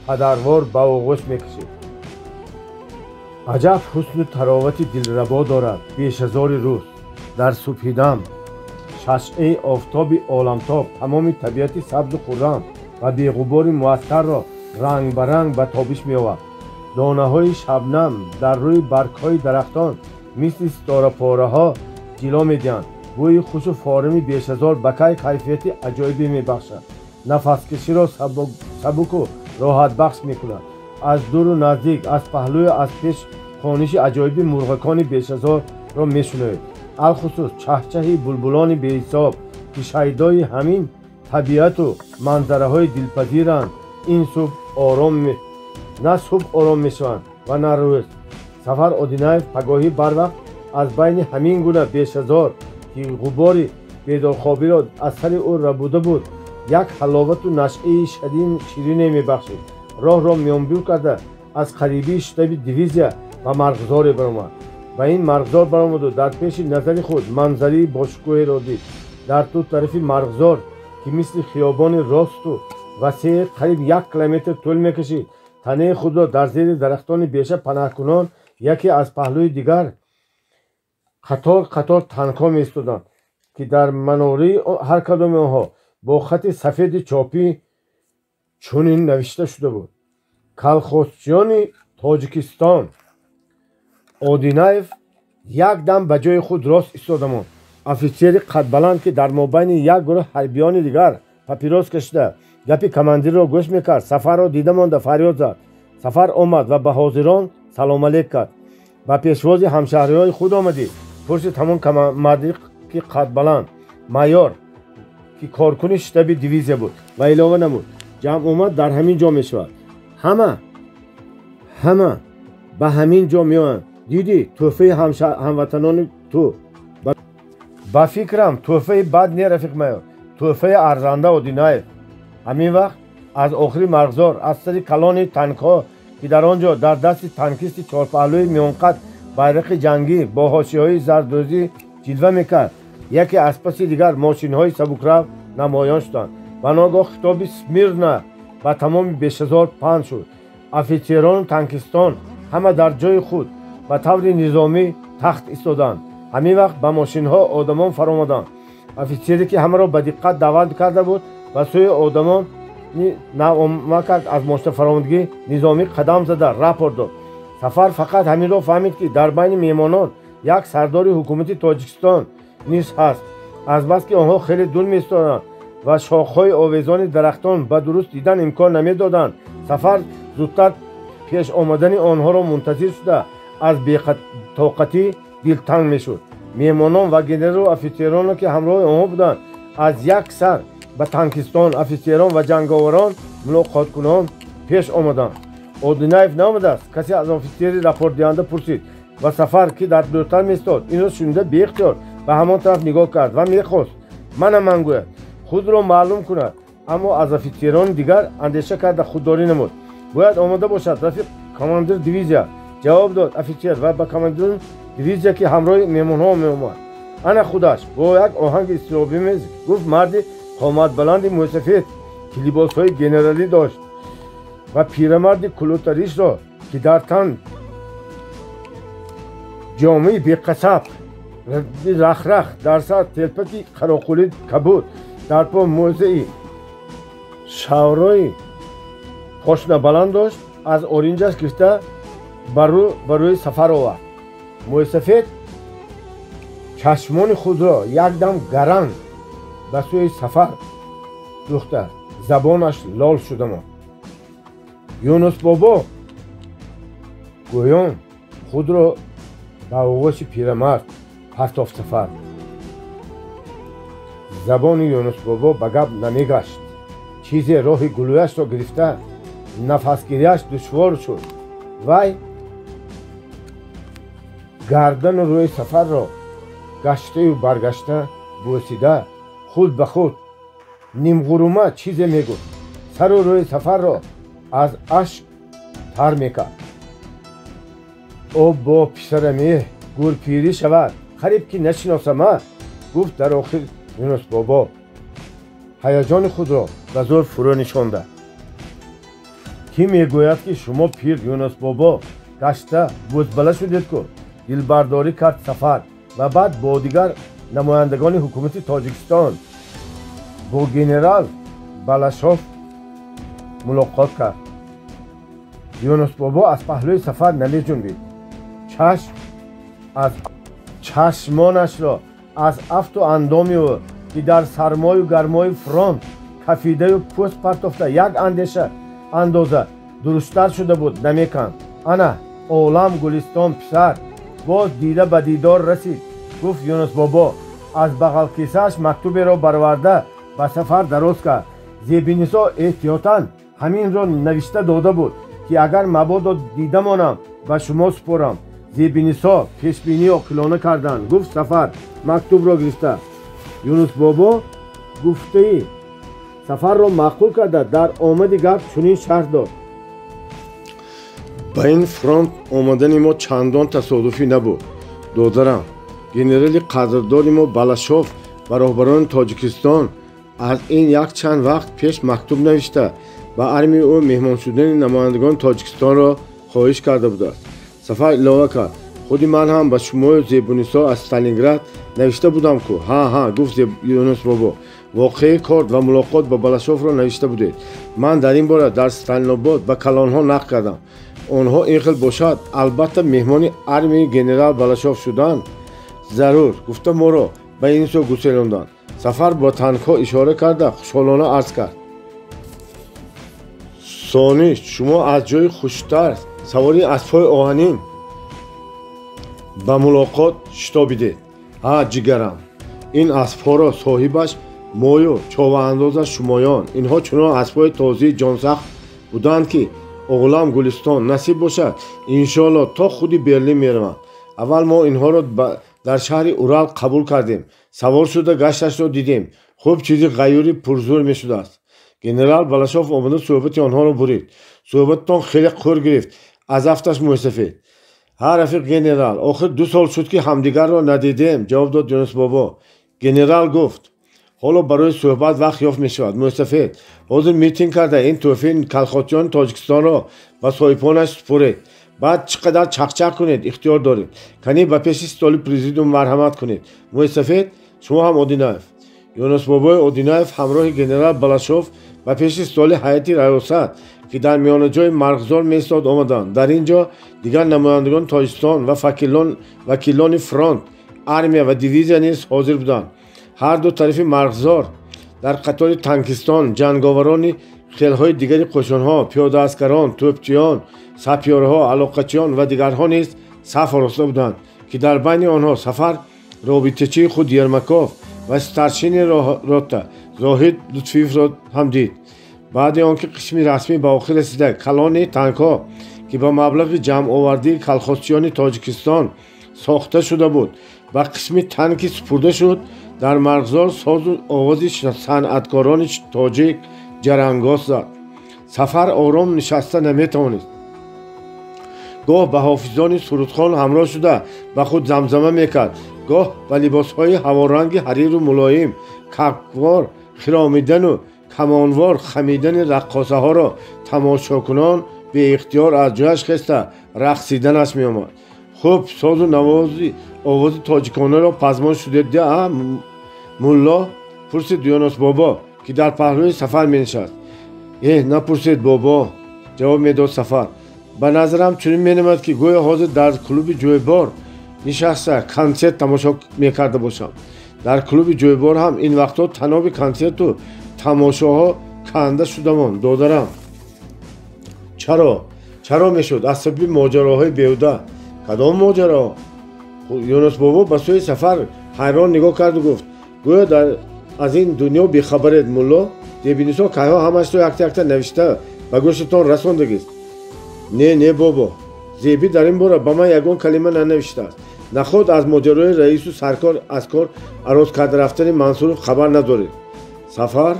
падарвор ба оғӯш мекашид. Аҷаб ҳусну таровати дилрабо дорад бешазори рӯз. Дар субҳидам шашъаи офтоби оламтоб тамоми табиати сабзу хуррам ва беғубори муаттарро рангбаранг ба тобиш меовард. Донаҳои шабнам дар рӯи баргҳои дарахтон мисли ситорапораҳо ҷило медиҳанд. Бӯи хушу форими бешазор ба кай кайфияти аҷоибе мебахшад. Нафаскаширо сабуку роҳатбахш мекунад. Аз дуру наздик, аз паҳлӯю аз пеш хониши аҷоиби мурғакони бешазорро мешунавед. Алхусус чаҳчаҳи булбулони беҳисоб, ки шайдои ҳамин табиату манзараҳои дилпазиранд, ин субҳ ором на субҳ ором мешаванд ва на рӯз. Сафар Одинаев пагоҳӣ барвақт аз байни ҳамин гуна бешазор, ки ғубори бедорхобиро аз сари ӯ рабуда буд, як ҳаловату нашъаи ширине мебахшид. Роҳро миёнбур карда аз қарибии штаби дивизия ба марғзоре баромад. Ба ин марғзор баромаду дар пеши назари худ манзарии бошукӯҳеро дид. Дар ду тарафи марғзор, ки мисли хиёбони росту васеи қариб 1 километр тӯл мекашид, танаи худро дар зери дарахтони беша панаҳкунон яке аз паҳлӯи дигар қатор қатор танкҳо меистоданд, ки дар манораи ҳар кадоми онҳо бо хати сафеди чопӣ чунин навишта шуда буд: Колхозчиёни Тоҷикистон. Одинаев якдам ба ҷои худ рост истода монд. Офитсери қадбаланд, ки дар мобайни як гурӯҳ ҳарбиёни дигар папирос кашида гапи командирро гӯш мекард, Сафарро дида монда фарёд зад. Сафар омад ва ба ҳозирон салом алейк кард. Ба пешвози ҳамшаҳриҳои худ омадӣ? Пурсид ҳамон марди ки қадбаланд, майор, ки коркуни штаби дивизия буд, ва илова намуд: ҷамъомад дар ҳамин ҷо мешавад. Ҳама ба ҳамин ҷо меоянд. Дидӣ, тӯҳфаи ҳамватанони ту. Ба фикрам, тӯҳфаи бад не, рафиқ майор, тӯҳфаи арзанда. Одинаев ҳамин вақт аз охири марғзор, аз сари калони танкҳо, ки дар он ҷо дар дасти танкисти чорпаҳлӯи миёнқад байрақи ҷангӣ бо ҳошиҳои зардӯзӣ ҷилва мекард, яке аз паси дигар мошинҳои сабукрав намоён шуданд ва ногоҳ хитоби «Смирно» ба тамоми бешазор паҳн шуд. Офитсерону танкистон ҳама дар ҷои худ ба таври низомӣ тахт истоданд. Ҳамин вақт ба мошинҳо одамон фаромаданд. Офитсере, ки ҳамаро ба диққат даъват карда буд, ба сӯи одамон навомакак аз мошина фаромадгӣ низомӣ қадам зада рапорт дод. Сафар фақат ҳаминро фаҳмид, ки дар байни меҳмонон як сардори ҳукумати Тоҷикистон низ ҳаст. Азбаски онҳо хеле дур меистоданд ва шохҳои овезони дарахтон ба дуруст дидан имкон намедоданд, Сафар зудтар пеш омадани онҳоро мунтазир шуда, аз бетоқатӣ дилтанг мешуд. Меҳмонон ва генералу офитсероне, ки ҳамроҳи онҳо буданд, аз як сар ба танкистон, офитсерон ва ҷанговарон мулоқоткунон пеш омаданд. Одинаев наомадааст? Касе аз офитсери рапортдиҳанда пурсид ва Сафар, ки дар дуртар меистод, инро шунида беихтиёр ба ҳамон тараф нигоҳ кард ва мехост мана ман гӯяд, худро маълум кунад, аммо аз офитсерони дигар андеша карда худдорӣ намуд. Бояд омода бошад, рафиқ командир дивизия, ҷавоб дод офитсер ва ба командири дивизия, ки ҳамроҳи меҳмонҳо меомад. Ана худаш, бо як оҳанги изтиробомез гуфт марди қоматбаланди мӯйсафед, ки либосҳои генералӣ дошт ва пирамарди кулутаришро, ки дар тан ҷомаи беқасаб рахрах, дар сар телпаки қароқулӣ кабуд, дар по мӯзаи шаврои пошнабаланд дошт, аз оринҷаш гирифта ба рӯи Сафар овард. Мӯйсафед чашмони худро якдам гаранг ба сӯи Сафар дӯхта, забонаш лол шуда монд. Юнусбобо гӯён худро ба оғоши пирамард партофт. Сафар забони Юнусбобо ба гап намегашт. Чизе роҳи гулӯяшро гирифта, нафасгирияш душвор шуд. Вай гардану рӯи Сафарро гаштаю баргашта бӯсида, худ ба худ нимғурума чизе мегуфт. Сару рӯи Сафарро аз ашк тар мекард. Об бо писараме гурпирӣ шавад, қариб ки нашиносама, гуфт дар охир Юнусбобо, ҳаяҷони худро ба зӯр фурӯ нишонда. Кӣ мегӯяд, ки шумо пир, Юнусбобо, гашта бузбала шудед ку? Дилбардорӣ кард Сафар ва баъд бо дигар намояндагони ҳукумати Тоҷикистон, бо генерал Балашов мулоқот кард. Юнусбобо аз паҳлӯи Сафар намеҷунбид. Чашмонашро аз афту андоми ӯ, ки дар сармою гармои фронт кафидаю пӯст партофта як андеша андоза дурусттар шуда буд, намеканд. Ана олам гулистон, писар, боз дида ба дидор расид, гуфт Юнусбобо. Аз бағалкисааш мактуберо бароварда ба Сафар дароз кард. Зебинисо эҳтиётан ҳаминро навишта дода буд, ки агар мабодо дида монам, ба шумо супорам. Зебинисо пешбинии оқилона карданд, гуфт Сафар мактубро гирифта. Юнусбобо гуфтаи Сафарро маъқул карда, дар омади гап чунин шарҳ дод: Ба ин фронт омадани мо чандон тасодуфӣ набуд. Додарам, генерали қадрдори мо Балашов ба роҳбарони Тоҷикистон аз ин якчанд вақт пеш мактуб навишта, ба армияи ӯ меҳмон шудани намояндагони Тоҷикистонро хоҳиш карда будааст. Сафар илова кард: худи ман ҳам ба шумою Зебунисо аз Сталинград навишта будам ку. Ҳа, ҳа, гуфт Юнус бобо, воқеаи кор ва мулоқот бо Балашовро навишта будед. Ман дар ин бора дар Сталинобод ба калонҳо нақл кардам. Онҳо ин хел бошад, албатта меҳмони армияи генерал Балашов шудан зарур гуфта моро ба ин сӯ гуселонданд. Сафар бо танкҳо ишора карда хушҳолона арз кард: сонӣ, шумо аз ҷои хуштар савори аспҳои оҳанин ба мулоқот шитобидед. Ҳа, ҷигарам, ин аспҳоро соҳибаш мою човаандозаш шумоён. Инҳо чунон аспҳои тозии ҷонсахт буданд, ки оғлам Гулистон насиб бошад, иншоалло то худи Берлин мераванд. Аввал мо инҳоро дар шаҳри Урал қабул кардем, савор шуда гашташро дидем. Хуб чизи ғайюри пурзӯр мешудааст. Генерал Балашов омада суҳбати онҳоро бурид. Суҳбататон хеле қӯр гирифт, аз афташ мӯйсафед. Ҳа, рафиқ генерал, охир 2 сол шуд, ки ҳамдигарро надидем, ҷавоб дод Юнус бобо. Генерал гуфт: ҳоло барои суҳбат вақт ёфт мешавад. Мӯйсафед, ҳозир митинг карда ин тӯҳфаи калхотиёни Тоҷикистонро ба соҳибонаш супоред. Баъд чӣ қадар чақчақ кунед ихтиёр доред. Канӣ ба пеши столи президиум марҳамат кунед. Мӯйсафед, шумо ҳам Одинаев. Юнус бобои Одинаев ҳамроҳи генерал Балашов ба пеши столи ҳайати раёсат, ки дар миёнаҷои марғзор меистод, омаданд. Дар ин ҷо дигар намояндагони Тоҷикистон ва вакилони фронт, армия ва дивизия низ ҳозир буданд. Ҳар ду тарафи марғзор дар қатори танкистон, ҷанговарони хелҳои дигари қӯшунҳо, пиёдааскарон, тӯпчиён, сапёрҳо, алоқачиён ва дигарҳо низ саф ороста буданд, ки дар байни онҳо Сафар робитачии худ Ермаков ва старшини рота Зоҳид Лутфиевро ҳам дид. Баъди он ки қисми расмӣ ба охир расида, калони танкҳо, ки ба маблағи ҷамъовардии калхозчиёни Тоҷикистон сохта шуда буд, ба қисми танки супурда шуд, дар марғзор созу овози санъаткорони тоҷик ҷарангоз зад. Сафар ором нишаста наметавонист. Гоҳ ба ҳофизони сурудхон ҳамроҳ шуда ба худ замзама мекард, гоҳ ба либосҳои ҳаворанги ҳариру мулоим, кабквор хиромидану камонвор хамидани раққосаҳоро тамошокунон беихтиёр аз ҷояш хеста рақсиданаш меомад. Хуб созу навози овози тоҷиконаро пазмон шудед, а мулло? Пурсид Юнус бобо, ки дар паҳлӯи Сафар менишаст. Эҳ, напурсед бобо, ҷавоб медод Сафар. Ба назарам чунин менамояд, ки гӯё ҳозир дар клуби Ҷӯйбор нишаста консерт тамошо мекарда бошам. Дар клуби Ҷӯйбор ҳам ин вақтҳо таноби консерту тамошоҳо канда шудамон, додарам. Чаро? Чаро мешуд? Аз сабаби моҷароҳои беҳуда. Кадом моҷаро? Юнус бобо ба сӯи Сафар ҳайрон нигоҳ карду гуфт: гӯё аз ин дунё бехабаред, мулло. Зебинисо кайҳо ҳамашро якта-якта навишта ба гӯшатон расондагист. Не, не бобо, Зебӣ дар ин бора ба ман ягон калима нанавиштааст. Наход аз моҷарои раису саркор аз кор ароз карда рафтани Мансуров хабар надоред. Сафар,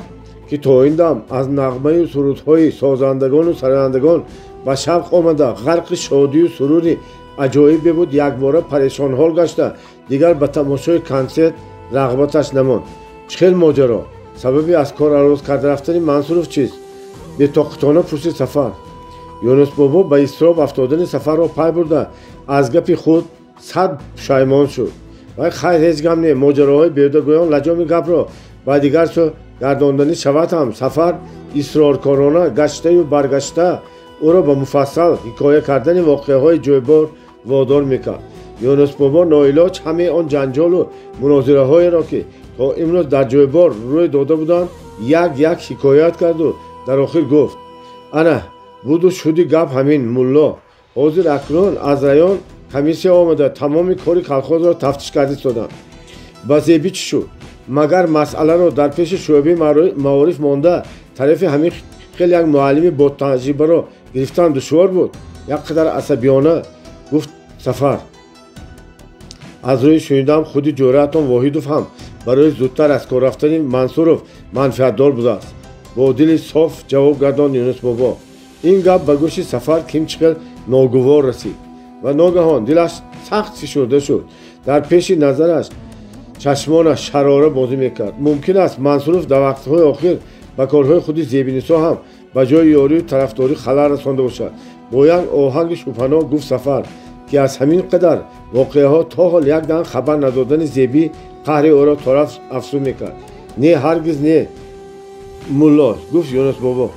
ки то ин дам аз нағмаю сурудҳои созандагону сарояндагон ба шавқ омада ғарқи шодию сурури аҷоибе буд, якбора парешонҳол гашта дигар ба тамошои консерт рағбаташ намонд. Чӣ хел моҷаро? Сабаби аз кор ароз карда рафтани Мансуров чист? Бетоқатона пурсид Сафар. Юнус бобо ба изтироб афтодани Сафарро пай бурда аз гапи худ сад пушаймон шуд. Вай хайр, ҳеҷ гап не, моҷароҳои беҳудагӯён лаҷоми гапро ба дигар сӯ гардонданӣ шавад ҳам Сафар исроркорона гаштаю баргашта ӯро ба муфассал ҳикоя кардани воқеаҳои ҷӯйбор водор мекард. Юнус бобо ноилоҷ ҳамаи он ҷанҷолу мунозираҳоеро, ки то имрӯз дар ҷӯйбор рӯй дода буданд, як-як ҳикоят карду дар охир гуфт: ана буду шуди гап ҳамин, мулло. Ҳозир акнун аз район комиссия омада тамоми кори колхозро тафтиш карда истоданд. Ба Зебӣ чӣ шуд? Магар масъаларо дар пеши шӯъбаи маориф монда тарафи ҳамин хел як муаллими ботаҷрибаро гирифтан душвор буд? Як қадар асабиёна гуфт Сафар. Аз рӯи шунидам худи ҷӯраатон Воҳидов ҳам барои зудтар аз кор рафтани Мансуров манфиатдор будааст. Бо дили соф ҷавоб гардонд Юнус бобо. Ин гап ба гӯши Сафар ким чӣ хел ногувор расид. ва ногаҳон дилаш сахт фишурда шуд. Дар пеши назараш чашмонаш шарора бозӣ мекард. Мумкин аст, Мансуров дар вақтҳои охир ба корҳои худи Зебинисо ҳам ба ҷои ёрию тарафдорӣ халал расонда бошад. Бо як оҳанги шубҳанок гуфт Сафар, ки аз ҳамин қадар воқеаҳо то ҳол як дам хабар надодани Зебӣ қаҳри ӯро торафт афзун мекард. Не, ҳаргиз не, мулло, гуфт Юнусбобо.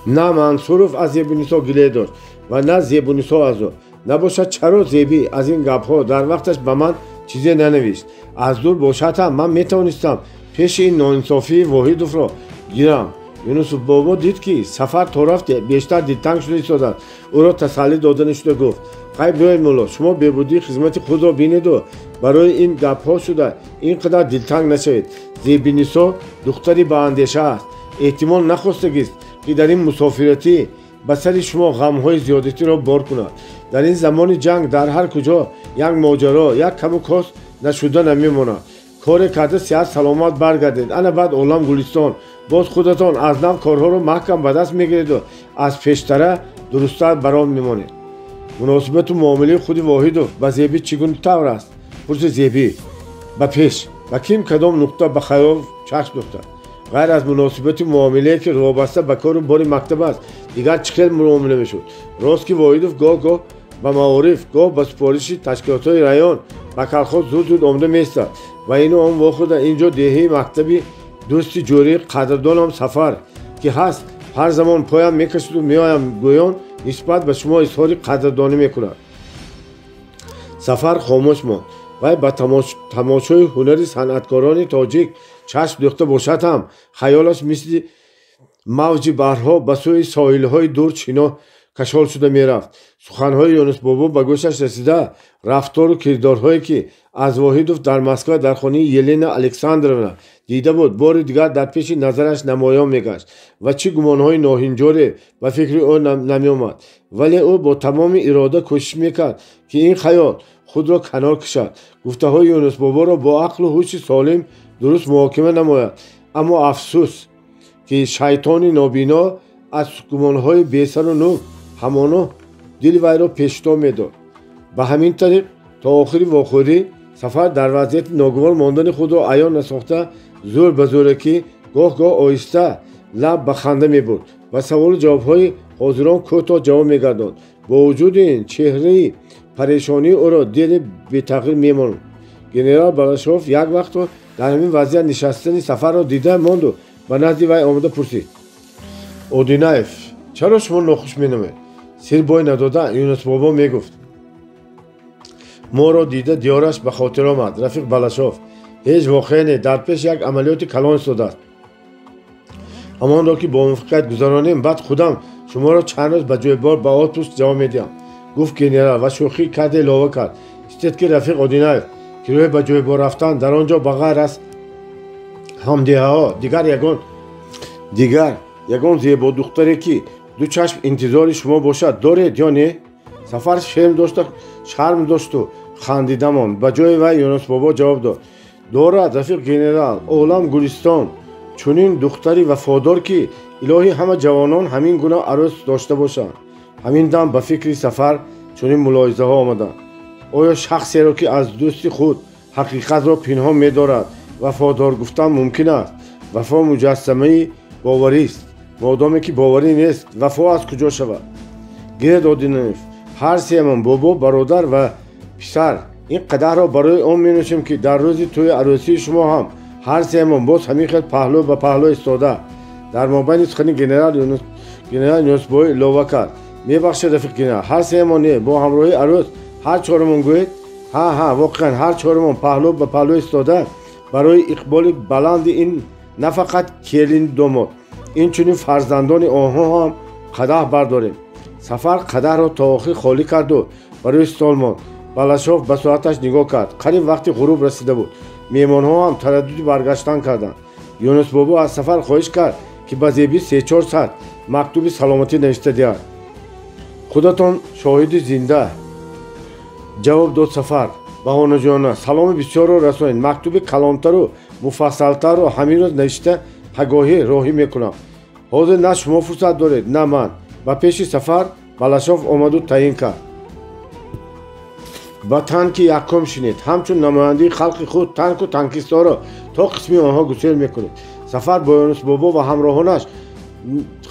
На Мансуров аз Зебунисо гиле дошт ва на Зебунисо аз ӯ. Набошад, чаро Зебӣ аз ин гапҳо дар вақташ ба ман чизе нанавишт? Аз дур бошад ҳам ман метавонистам пеши ин ноинсофии Воҳидовро гирам. Юнусов бобо дид, ки Сафар торафт бештар дилтанг шуда истодааст. Ӯро тасаллӣ дода шуда гуфт: хай, биёед, мулло, шумо бебудии хизмати худро бинеду барои ин гапҳо шуда ин қадар дилтанг нашавед. Зебинисо духтари баандеша аст. Эҳтимол нахостагист, ки дар ин мусофиратӣ ба сари шумо ғамҳои зиёдатиро бор кунад. Дар ин замони ҷанг дар ҳар куҷо як моҷаро, як каму кост нашуда намемонад. Коре карда сиҳат саломат баргардед, ана баъд олам гулистон. Боз худатон аз нав корҳоро маҳкам ба даст мегиреду аз пештара дурусттар баром мемонед. Муносибату муомилаи худи Воҳидов ба Зебӣ чӣ гуна тавр аст? Пурсид Зебӣ. Ба пеш ба ким кадом нуқта ба хаёл чашм духта? Ғайр аз муносибати муомилае, ки вобаста ба кору бори мактаб аст, дигар чӣ хел муомила мешуд? Рост, ки Воҳидов гоҳ-гоҳ ба маориф, гоҳ ба супориши ташкилотҳои район ба колхоз зуд-зуд омада меистад ва ину он вохӯрда инҷо деҳаи мактаби дӯсти ҷӯрии қадрдонам Сафар, ки ҳаст, ҳар замон поям мекашиду меоям гӯён нисбат ба шумо изҳори қадрдонӣ мекунад. Сафар хомӯш монд. Вай ба тамошои ҳунари санъаткорони тоҷик чашм дӯхта бошад ҳам, хаёлаш мисли мавҷи баҳрҳо ба сӯи соҳилҳои дур чино кашол шуда мерафт. Суханҳои Юнусбобо ба гӯшаш расида, рафтору кирдорҳое, ки аз Воҳидов дар Москва дар хонаи Елена Александровна дида буд, бори дигар дар пеши назараш намоён мегашт ва чӣ гумонҳои ноҳинҷоре ба фикри ӯ намеомад. Вале ӯ бо тамоми ирода кӯшиш мекард, ки ин хаёл худро канор кашад, гуфтаҳои Юнусбоборо бо ақлу ҳуши солим дуруст муҳокима намояд. Аммо афсӯс, ки шайтони нобино аз гумонҳои бесару нук ҳамоно дили вайро пештоб медод. Ба ҳамин тариқ то охири вохӯрӣ Сафар дар вазъияти ногувор мондани худро аён насохта, зӯр ба зӯракӣ, гоҳ-гоҳ оҳиста лаб ба ханда мебурд ва саволу ҷавобҳои ҳозирон кӯтоҳ ҷавоб мегардонд. Бо вуҷуди ин, чеҳраи парешонии ӯро дери бетағйир мемонд. Генерал Балашов як вақтро дар ҳамин вазъият нишастани Сафарро дида монду ба назди вай омада пурсид: Одинаев, чаро шумо нохуш менамоед? Сир бой надода Юнусбобо мегуфт: моро дида диёраш ба хотир омад. Рафиқ Балашов, ҳеҷ воқеа не, дар пеш як амалиёти калон истодааст. Ҳамонро ки бо муваффақият гузаронем, баъд худам шуморо чанд рӯз ба ҷойбор ба отпуск ҷавоб медиҳам, гуфт генерал ва шӯхӣ карда илова кард: истед, ки рафиқ Одинаев, ки рӯи ба ҷойбор рафтан дар он ҷо ба ғайр аз ҳамдеҳаҳо дигар ягон зебодухтаре, ки ду чашм интизори шумо бошад, доред ё не? Сафар шарм дошту хандида монд. Ба ҷои вай Юнусбобо ҷавоб дод: дорад, рафиқ генерал, олам гулистон, чунин духтари вафодор, ки илоҳӣ ҳама ҷавонон ҳамин гуна арӯс дошта бошанд. Ҳамин дам ба фикри Сафар чунин мулоҳизаҳо омаданд: оё шахсеро, ки аз дӯсти худ ҳақиқатро пинҳон медорад, вафодор гуфтан мумкин аст? Вафо муҷассамаи боварист. Модоме ки боварӣ нест, вафо аз куҷо шавад? Гиред, Одинаев, ҳар сеамон, бобо, бародар ва писар, ин қадаҳро барои он менӯшем, ки дар рӯзи тӯи арӯсии шумо ҳам ҳар сеамон боз ҳамин хел паҳлӯ ба паҳлӯ истода. Дар мобайни сухани генерал Юнусбой илова кард: мебахшед, рафиқ генерал, ҳар сеамон не, бо ҳамроҳии арӯс ҳар чорумон гӯед. Ҳа, ҳа, воқеан ҳар чорумон паҳлӯ ба паҳлӯ истода барои иқболи баланди ин на фақат келин домод, инчунин фарзандони онҳо ҳам қадаҳ бардорем. Сафар қадаҳро то охир холӣ карду ба рӯи стол монд. Балашов ба соаташ нигоҳ кард. Қариб вақти ғуруб расида буд. Меҳмонҳо ҳам тараддуди баргаштан карданд. Юнусбобо аз Сафар хоҳиш кард, ки ба Зебӣ 3-4 саат мактуби саломатӣ навишта диҳад. Худатон шоҳиди зинда, ҷавоб дод Сафар баҳонаҷӯёна. Саломи бисёрро расонед. Мактуби калонтару муфассалтарро ҳамин рӯз навишта пагоҳӣ роҳӣ мекунам. Ҳозир на шумо фурсат доред, на ман. Ба пеши Сафар Балашов омаду таъин кард. Ба танки якум шинед, ҳамчун намояндаи халқи худ танку танкистҳоро то қисми онҳо гусел мекунед. Сафар бо Юнусбобо ва ҳамроҳонаш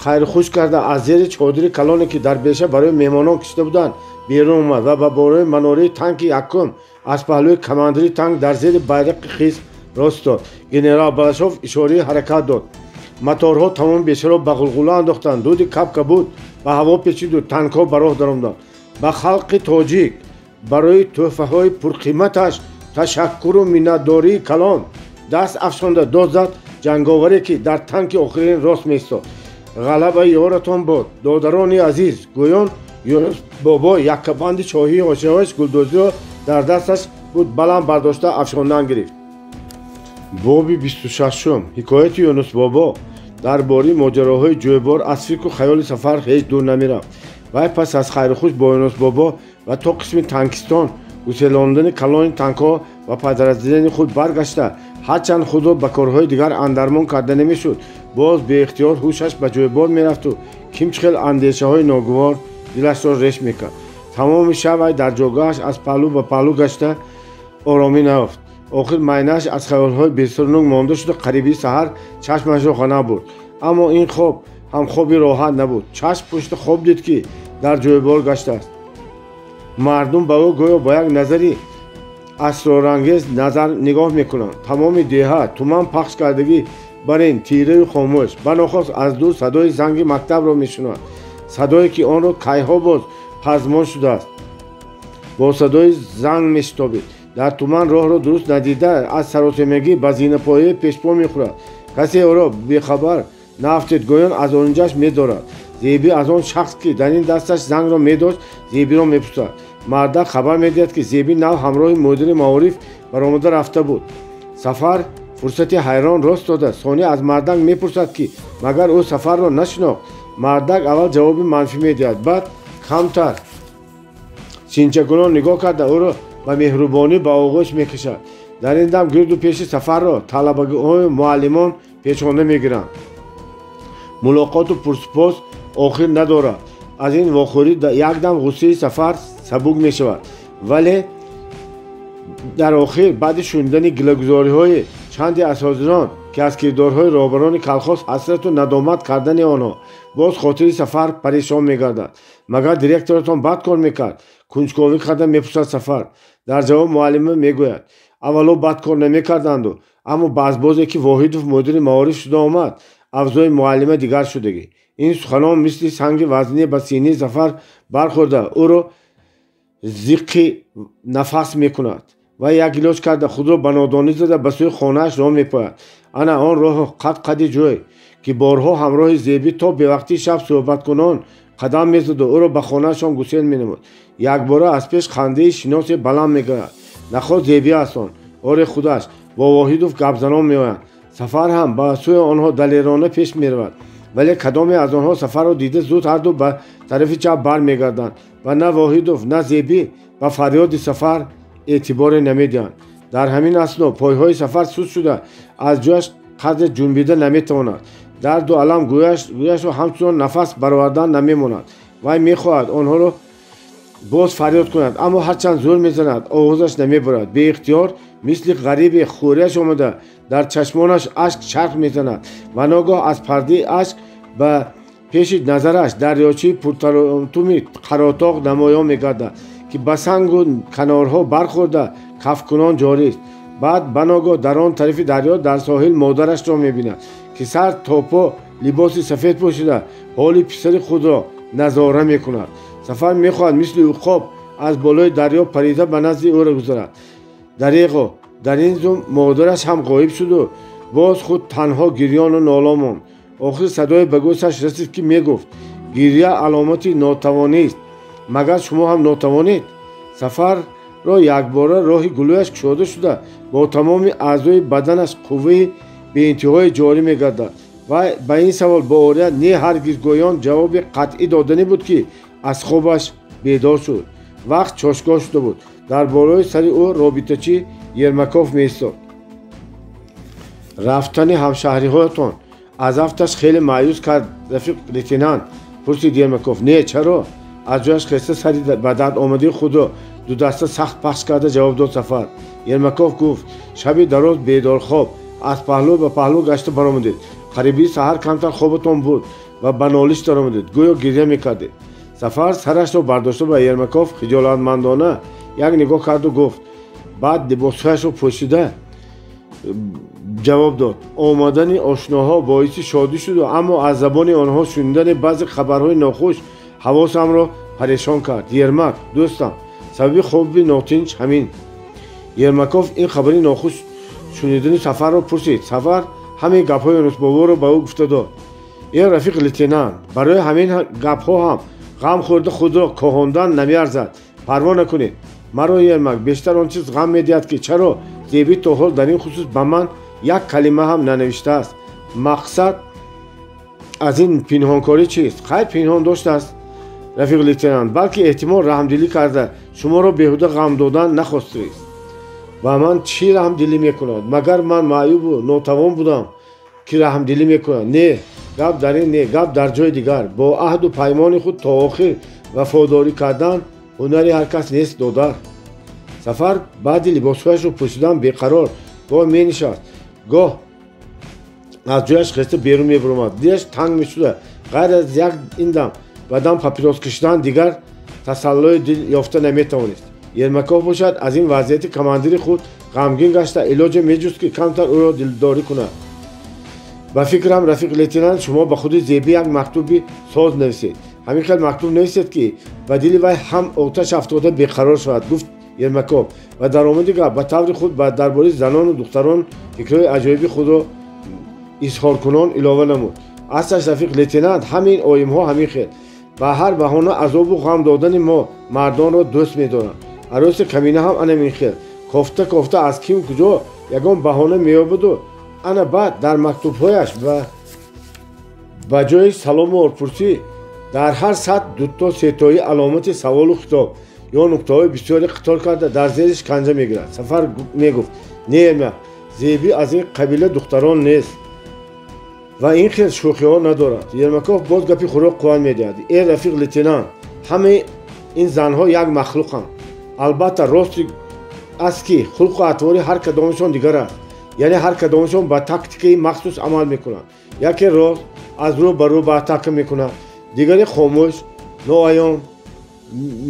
хайрхуш карда аз зери чодири калоне, ки дар беша барои меҳмонон кишида буданд, берун омад ва ба бораи манораи танки якум аз паҳлӯи командири танк дар зери байрақи хис рост дод. Генерал Балашов ишораи ҳаракат дод. Моторҳо тамоми бешаро ба ғулғула андохтанд. Дуди кабкабуд ба ҳаво печиду танкҳо ба роҳ даромаданд. Ба халқи тоҷик барои тӯҳфаҳои пурқиматаш ташаккуру миннатдории калон даст афшонда дод зад ҷанговаре, ки дар танки охирин рост меистод. Ғалабаи ёратон бод, додарони азиз, гӯён Юнусбобо яккабанди чоҳии ҳошияҳояш гулдозиро дар дасташ буд баланд бардошта афшондан гирифт. Боби 26-ум. Ҳикояти Юнусбобо дар бораи моҷароҳои ҷӯйбор аз фикру хаёли Сафар ҳеҷ дур намерафт. Вай пас аз хайрухуш бо Юнусбобо ва то қисми танкистон гуселондани калони танкҳо ва падараздидани худ баргашта, ҳарчанд худро ба корҳои дигар андармон карда намешуд, боз беихтиёр ҳушаш ба ҷӯйбор мерафту ким чӣ хел андешаҳои ногувор дилашро реш мекард. Тамоми шаб вай дар ҷойгоҳаш аз паҳлӯ ба паҳлӯ гашта оромӣ наёфт. Охир майнааш аз хаёлҳои бесурнук монда шуда қариби саҳар чашмашро ғана бурд. Аммо ин хоб ҳам хоби роҳат набуд. Чашм пушта хоб дид, ки дар ҷӯйбор гаштааст. Мардум ба ӯ гӯё бо як назари асрорангез назар нигоҳ мекунанд. Тамоми деҳа туман пахш кардагӣ бар ин тираю хомӯш. Банохост аз дур садои занги мактабро мешунавад, садое ки онро кайҳо боз пазмон шудааст. Бо садои занг мешитобид. Дар туман роҳро дуруст надида аз саросемагӣ ба зинапояи пешпо мехӯрад. Касе ӯро бехабар наафтед гӯён аз онҷаш медорад. Зебӣ аз он шахс, ки дар ин дасташ зангро медошт, Зебиро мепурсад. Мардак хабар медиҳад, ки Зебӣ нав ҳамроҳи мудири маориф баромада рафта буд. Сафар фурсати ҳайрон рост дода, сония аз мардак мепурсад, ки магар ӯ Сафарро нашинохт. Мардак аввал ҷавоби манфӣ медиҳад, баъд камтар синчакунон нигоҳ карда ӯро ба меҳрубонӣ ба оғӯш мекашад. Дар ин дам гирду пеши Сафарро талабаҳои муаллимон пешонда мегиранд. Мулоқоту пурсупос охир надорад. Аз ин вохӯрӣ якдам ғуссаи Сафар сабук мешавад, вале дар охир баъди шунидани гилагузориҳои чанде аз ҳозирон, ки аз кирдорҳои роҳбарони калхоз ҳасрату надомат кардани онҳо, боз хотири Сафар парешон мегардад. Магар директоратон бад кор мекард? Кунҷковӣ карда мепурсад Сафар. Дар ҷавоб муаллима мегӯяд: аввало бад кор намекарданду, аммо баъзбозе ки Воҳидов мудири маориф шуда омад, авзои муаллима дигар шудагӣ. Ин суханон мисли санги вазние ба синаи Сафар бархӯрда ӯро зиққи нафас мекунад ва як илоҷ карда худро ба нодонӣ зада ба сӯи хонааш роҳ мепояд. Ана он роҳу қад-қади ҷой, ки борҳо ҳамроҳи Зебӣ то бевақтии шаб суҳбаткунон қадам мезаду ӯро ба хонаашон гусел менамуд. Якбора аз пеш хандаи шиносе баланд мегӯяд. Нахост Зебӣ аст он, оре худаш бо Воҳидов гапзанон меоянд. Сафар ҳам ба сӯи онҳо далерона пеш меравад, вале кадоме аз онҳо Сафарро дида зуд ҳарду ба тарафи чап бармегарданд ва на Воҳидов, на Зебӣ ба фарёди Сафар эътиборе намедиҳанд. Дар ҳамин асно пойҳои Сафар суст шуда аз ҷояш қадре ҷунбида наметавонад. Дарду алам гӯяшро ҳамчунон нафас баровардан намемонад. Вай мехоҳад онҳоро боз фарёд кунад, аммо ҳарчанд зӯр мезанад, овозаш намебурад. Беихтиёр мисли ғарибе хӯрияш омада дар чашмонаш ашк чарх мезанад ва ногоҳ аз пардаи ашк ба пеши назараш дарёчии пуртаротуми қаротоқ намоён мегардад, ки ба сангу канорҳо бархӯрда кафкунон ҷорист. Баъд баногоҳ дар он тарафи дарё дар соҳил модарашро мебинад, ки сар то по либоси сафед пӯшида ҳоли писари худро назора мекунад. Сафар мехоҳад мисли уқоб аз болои дарё парида ба назди ӯро гузарад. Дареғо дар ин зум модараш ҳам ғоиб шуду боз худ танҳо гирёну ноло монд. Охир садое ба гӯшаш расид, ки мегуфт: гирья аломати нотавонист, магар шумо ҳам нотавонед? Сафарро якбора роҳи гулӯяш кушода шуда бо тамоми аъзои баданаш қувваи беинтиҳое ҷорӣ мегардад. Ва ба ин савол бо орият не ҳаргиз гӯён ҷавоби қатъӣ доданӣ буд, ки аз хобаш бедор шуд. Вақт чошгоҳ шуда буд. Дар болои сари ӯ робитачӣ Ермаков меистод. Рафтани ҳамшаҳриҳоятон аз афташ хеле маъюс кард, рафиқ лейтенант? Пурсид Ермаков. Не, чаро? Аз ҷояш хеста сари ба дард омадаи худро Дудаста сахт пахш карда ҷавоб дод Сафар. Ермаков гуфт: шаби дароз бедорхоб аз паҳлӯ ба паҳлӯ гашта баромадед. Қариби саҳар камтар хобатон буд ва ба нолиш даромадед, гӯё гиря мекардед. Сафар сарашро бардошта ба Ермаков хиҷолатмандона як нигоҳ карду гуфт. Баъд либосҳояшро пӯшида ҷавоб дод: омадани ошноҳо боиси шодӣ шуду, аммо аз забони онҳо шунидани баъзе хабарҳои нохуш ҳавосамро парешон кард. Ермак, дӯстам, сабаби хоби нотинҷ ҳамин. Ермаков ин хабари нохуш шунидани Сафарро пурсид. Сафар ҳамин гапҳои Юнусбоборо ба ӯ гуфта дод. Э рафиқ лейтенант, барои ҳамин гапҳо ҳам ғам хӯрда худро коҳондан намеарзад. Парво накунед. Маро, Ермак, бештар он чиз ғам медиҳад, ки чаро Зебӣ то ҳол дар ин хусус ба ман як калима ҳам нанавиштааст. Мақсад аз ин пинҳонкорӣ чист? Хайр, пинҳон доштааст, рафиқ лейтенант, балки эҳтимол раҳмдилӣ карда шуморо беҳуда ғам додан нахостааст. Ба ман чӣ раҳмдилӣ мекунад? Магар ман маъюбу нотавон будам, ки раҳмдилӣ мекунад? Не, гап дар ин не, гап дар ҷои дигар. Бо аҳду паймони худ то охир вафодорӣ кардан ҳунари ҳар кас нест, додар. Сафар баъди либосҳояшро пӯшидан беқарор гоҳ менишаст, гоҳ аз ҷояш хеста берун мебаромад. Дилаш танг мешуда, ғайр аз як ин дам ба дам папирос кашидан дигар тасаллои дил ёфта наметавонист. Ермаков бошад, аз ин вазъияти командири худ ғамгин гашта илоҷе меҷуст, ки камтар ӯро дилдорӣ кунад. Ба фикрам, рафиқ лейтенант, шумо ба худи Зебӣ як мактуби соз нависед. Ҳамин хел мактуб нависед, ки ба дили вай ҳам оташ афтода беқарор шавад, гуфт Ермаков ва дар омади гап ба таври худ ба дар бораи занону духтарон фикрҳои аҷоиби худро изҳоркунон илова намуд. Аслаш, рафиқ лейтенант, ҳамин оимҳо ҳамин хел ба ҳар баҳона азобу ғам додани мо мардонро дӯст медоранд. Арӯси камина ҳам анамин хел кофта кофта аз ким куҷо ягон баҳона меёбаду ана баъд дар мактубҳояш ба ҷои салому орпурсӣ дар ҳар сатр дуто сетои аломати саволу хитоб ё нуқтаҳои бисёре қитор карда дар зери шиканҷа мегирад. Сафар мегуфт: не, Ермак, Зебӣ аз ин қабила духтарон нест ва ин хел шӯхиҳо надорад. Ермаков боз гапи худро қувват медиҳад. Э рафиқ лейтенант, ҳамаи ин занҳо як махлуқанд. Албатта, рости аст, ки хулқу атвори ҳар кадомашон дигар аст, яъне ҳар кадомашон ба тактикаи махсус амал мекунанд. Яке рост аз рӯ ба рӯ ба атака мекунад, дигаре хомӯш, ноаён,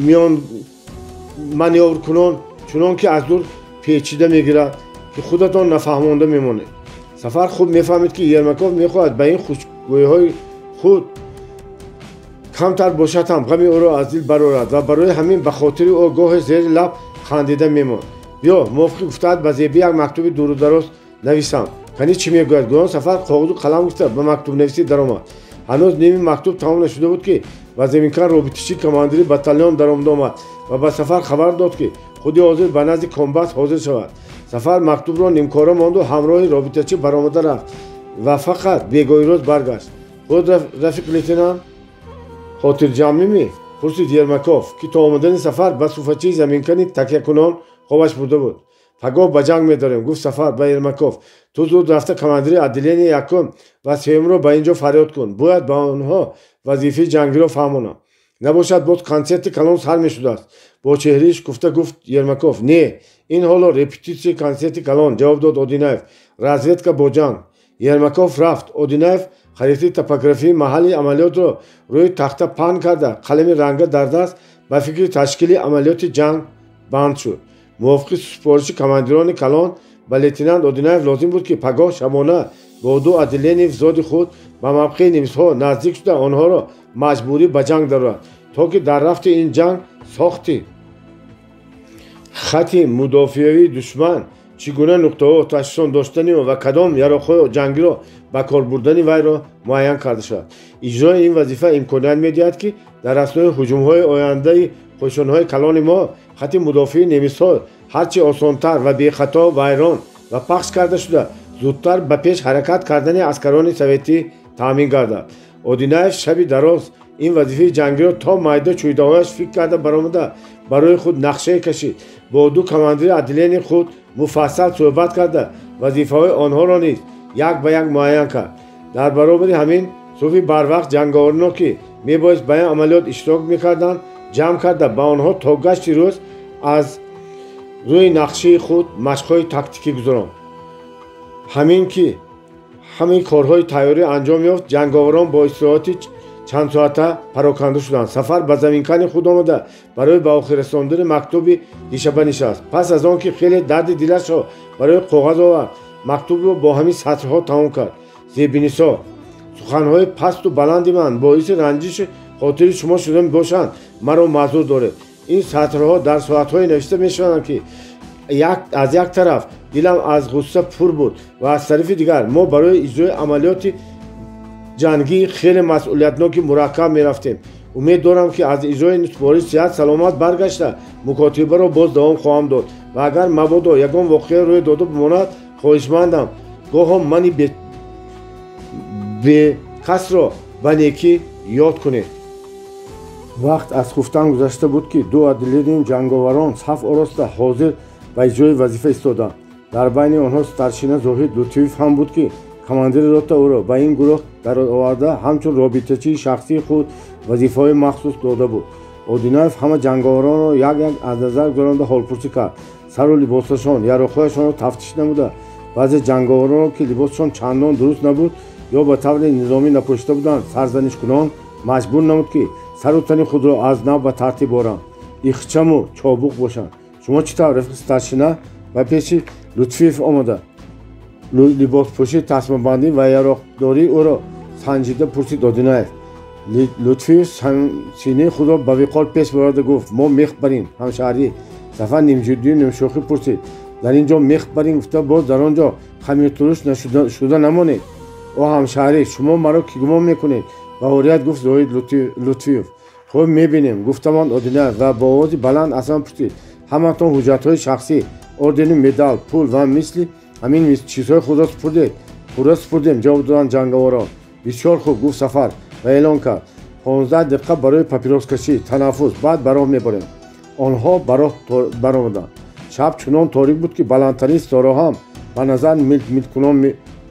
миён манёвркунон, чунон ки аз дур печида мегирад, ки худатон нафаҳмонда мемонед. Сафар хуб мефаҳмид, ки Ермаков мехоҳад ба ин хушгӯиҳои худ камтар бошад ҳам ғами ӯро аз дил барорад ва барои ҳамин ба хотири ӯ гоҳе зери лаб хандида мемонд. Биё, мувофиқи гуфтаат, ба Зебӣ як мактуби дуру дароз нависам. Кани чӣ мегӯяд? Гӯён Сафар коғизу қалам гирифта ба мактубнависӣ даромад. Ҳанӯз ними мактуб тамом нашуда буд, ки ба заминкан робитачи командири батальон даромада омад ва ба Сафар хабар дод, ки худи ҳозир ба назди комбат ҳозир шавад. Сафар мактубро нимкора монду ҳамроҳи робитачӣ баромада рафт ва фақат бегоҳи рӯз баргашт. Худ, рафиқ лейтенант, хотирҷамъимӣ? Пурсид Ермаков, ки то омадани Сафар ба суфачии заминкани такякунон хобаш бурда буд. Пагоҳ ба ҷанг медорем, гуфт Сафар ба Ермаков. Ту зуд рафта командири отделения якум ва сеюмро ба ин ҷо фарёд кун. Бояд ба онҳо вазифаи ҷангиро фаҳмонам. Набошад, боз консерти калон сар мешудааст. Бо чеҳраи шукуфта гуфт Ермаков. Не, ин ҳоло репетитсияи консерти калон, ҷавоб дод Одинаев. Разведка бо ҷанг. Ермаков рафт. Одинаев харитаи топографии маҳалли амалиётро рӯи тахта паҳн карда, қалами ранга дар даст ба фикри ташкили амалиёти ҷанг банд шуд. Мувофиқи супориши командирони калон ба лейтенант Одинаев лозим буд, ки пагоҳ шабона бо ду отделенияи взводи худ ба мавқеи немисҳо наздик шуда онҳоро маҷбурӣ ба ҷанг дарорад, то ки дар рафти ин ҷанг сохти хати мудофиавии душман, чӣ гуна нуқтаҳо оташфишон доштани ва кадом яроқҳои ҷангиро ба кор бурдани вайро муайян карда шавад. Иҷрои ин вазифа имконият медиҳад, ки дар аснои ҳуҷумҳои ояндаи қӯшунҳои калони мо хати мудофии немисҳо ҳарчи осонтар ва бехато вайрон ва пахш карда шуда, зудтар ба пеш ҳаракат кардани аскарони советӣ таъмин гардад. Одинаев шаби дароз ин вазифаи ҷангиро то майда чӯйдаҳояш фикр карда баромада барои худ нақшае кашид. Бо ду командири отделенияи худ муфассал суҳбат карда вазифаҳои онҳоро низ як ба як муайян кард. Дар баробари ҳамин субҳи барвақт ҷанговароно, ки мебоист ба ин амалиёт иштирок мекарданд, ҷамъ карда ба онҳо то гашти рӯз Аз рӯи нақшаи худ машқҳои тактикӣ гузаронд. Ҳамин ки ҳамин корҳои тайёрӣ анҷом ёфт, ҷанговарон бо истироҳати чандсоата пароканда шуданд. Сафар ба заминкани худ омада, барои ба охир расондани мактуби дишаба нишаст. Пас аз он ки хеле дарди дилашро барои коғаз овард, мактубро бо ҳамин сатрҳо тамом кард: Зебинисо, суханҳои пасту баланди ман боиси ранҷиши хотири шумо шуда бошанд, маро маъзур доред. Ин сатрҳо дар соатҳое навишта мешаванд, ки аз як тараф дилам аз ғусса пур буд ва аз тарафи дигар мо барои иҷрои амалиёти ҷангии хеле масъулиятноки мураккаб мерафтем. Умед дорам, ки аз иҷрои супориш сиҳат саломат баргашта, мукотибаро боз давом хоҳам дод ва агар мабодо ягон воқеа рӯй дода бимонад, хоҳишмандам гоҳо мани бекасро ба некӣ ёд кунед. Вақт аз хуфтан гузашта буд, ки ду отделенияи ҷанговарон саф ороста ҳозир ба иҷрои вазифа истоданд. Дар байни онҳо старшина Зоҳид Лутфиев ҳам буд, ки командири рота ӯро ба ин гурӯҳ дароварда, ҳамчун робитачии шахсии худ вазифаҳои махсус дода буд. Одинаев ҳама ҷанговаронро як як аз назар гузаронда ҳолпурсӣ кард. Сару либосашон, яроқҳояшонро тафтиш намуда, баъзе ҷанговаронро, ки либосашон чандон дуруст набуд ё ба таври низомӣ напӯшида буданд, сарзанишкунон маҷбур намуд, ки сару тани худро аз нав ба тартиб оранд, ихчаму чобуқ бошанд. Шумо чӣ тавр, рафиқи старшина? Ба пеши Лутфиев омада, либоспӯшӣ, тасмабандӣ ва яроқдории ӯро санҷида пурсид Одинаев. Лутфиев синаи худро ба виқор пеш барода гуфт: Мо мех барин, ҳамшаҳрӣ. Сафар нимҷиддию нимшӯхӣ пурсид: Дар ин ҷо мех барин гуфта, боз дар он ҷо хамиртуруш шуда намонед? О ҳамшаҳрӣ, шумо маро кӣ гумон мекунед? Ба ҳуррият гуфт Зоҳид Лутфиев. Хуб, мебинем, гуфтамон Одинаев ва бо овози баланд аз ҳама пурсид: Ҳаматон ҳуҷҷатҳои шахсӣ, ордену медал, пул ва мисли ҳамин чизҳои худро супурдед? Пурра супурдем, ҷавоб доданд ҷанговарон. Бисёр хуб, гуфт Сафар ва эълон кард: 15 дақиқа барои папироскашӣ, танаффус, баъд ба роҳ мебарем. Онҳо ба роҳ баромаданд. Шаб чунон торик буд, ки баландтарин ситораҳо ҳам ба назар милт-милткунон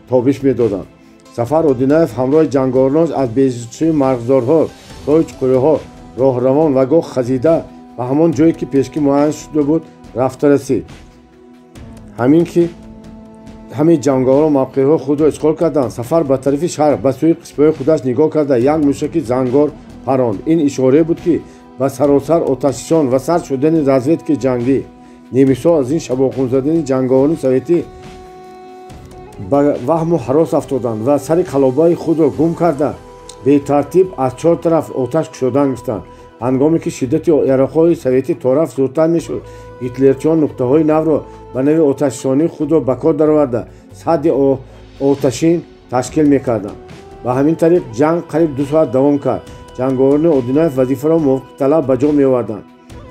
тобиш медоданд. Сафар Одинаев ҳамроҳи ҷанговаронаш аз бешаи марғзорҳо, роҳи чуқуриҳо, роҳравон ва гоҳ хазида ба ҳамон ҷое, ки пешкӣ муайян шуда буд, рафта расид. Ҳамин ки ҳамин ҷанговарон мавқеъҳои худро ишғол карданд, Сафар ба тарафи шарқ, ба сӯи қисмҳои худаш нигоҳ карда, як мушаки зангор паронд. Ин ишорае буд, ки ба саросар оташфишон ва сар шудани разведкаи ҷангӣ. Немисҳо аз ин шабохун задани ҷанговарони советӣ ба ваҳму ҳарос афтоданд ва сари қалобаи худро гум карда, бетартиб аз чор тараф оташ кушодан гирифтанд. Ҳангоме ки шиддати яроқҳои советӣ торафт зудтар мешуд, гитлерчиён нуқтаҳои навро ба нави оташфишонии худро ба кор дароварда, садди оташин ташкил мекарданд. Ба ҳамин тариқ ҷанг қариб 2 соат давом кард. Ҷанговарони Одинаев вазифаро мувофиқи талаб ба ҷо меоварданд.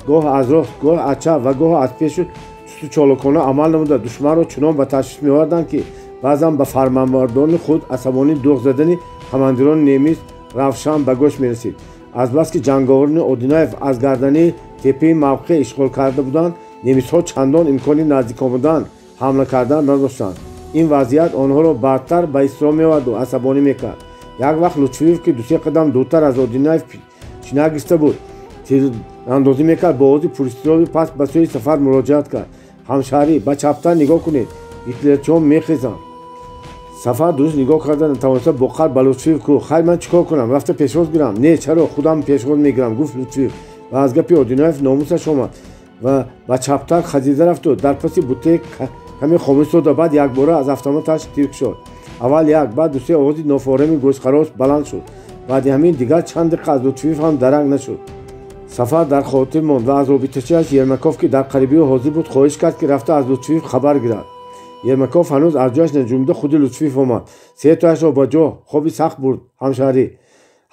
Гоҳ аз рост, гоҳ аз чап ва гоҳ аз пешу чусту чолокона амал намуда, душманро чунон ба ташвиш меоварданд, ки баъзан ба фармонбардорони худ асабонӣ дуғ задани командирони немис равшан ба гӯш мерасид. Азбаски ҷанговарони Одинаев аз гардании теппаи мавқеъ ишғол карда буданд, немисҳо чандон имкони наздик омадан, ҳамла кардан надоштанд. Ин вазъият онҳоро бадтар ба изтироб меоварду асабонӣ мекард. Як вақт Лутфиев, ки ду-се қадам дуртар аз Одинаев чинак гирифта буд, тирандозӣ мекард, бо овози пуристироби паст ба сӯи Сафар муроҷиат кард: Ҳамшаҳрӣ, ба чаптар нигоҳ кунед, гитлерчиҳо мехезанд. Сафар дуруст нигоҳ карда натавониста, бо қалб ба Лутфиев гуфт: Хайр, ман чӣ кор кунам, рафта пешвоз гирам? Не, чаро, худам пешвоз мегирам, гуфт Лутфиев ва аз гапи Одинаев номусаш омад ва ба чаптар хазида рафту дар паси буттаи каме хомӯш истода, баъд якбора аз автоматаш тир кушод. Аввал як, баъд ду-се овози нофорами гӯшхарош баланд шуд. Баъди ҳамин дигар чанд дақиқа аз Лутфиев ҳам даранг нашуд. Сафар дар хотир монд ва аз робитачиаш Ермаков, ки дар қарибии ҳозир буд, хоҳиш кард, ки рафта аз Лутфиев хабар гирад. Ермаков ҳанӯз аз ҷояш наҷунбида, худи Лутфиев омад. Сетояшро ба ҷо хоби сахт бурд, ҳамшаҳрӣ.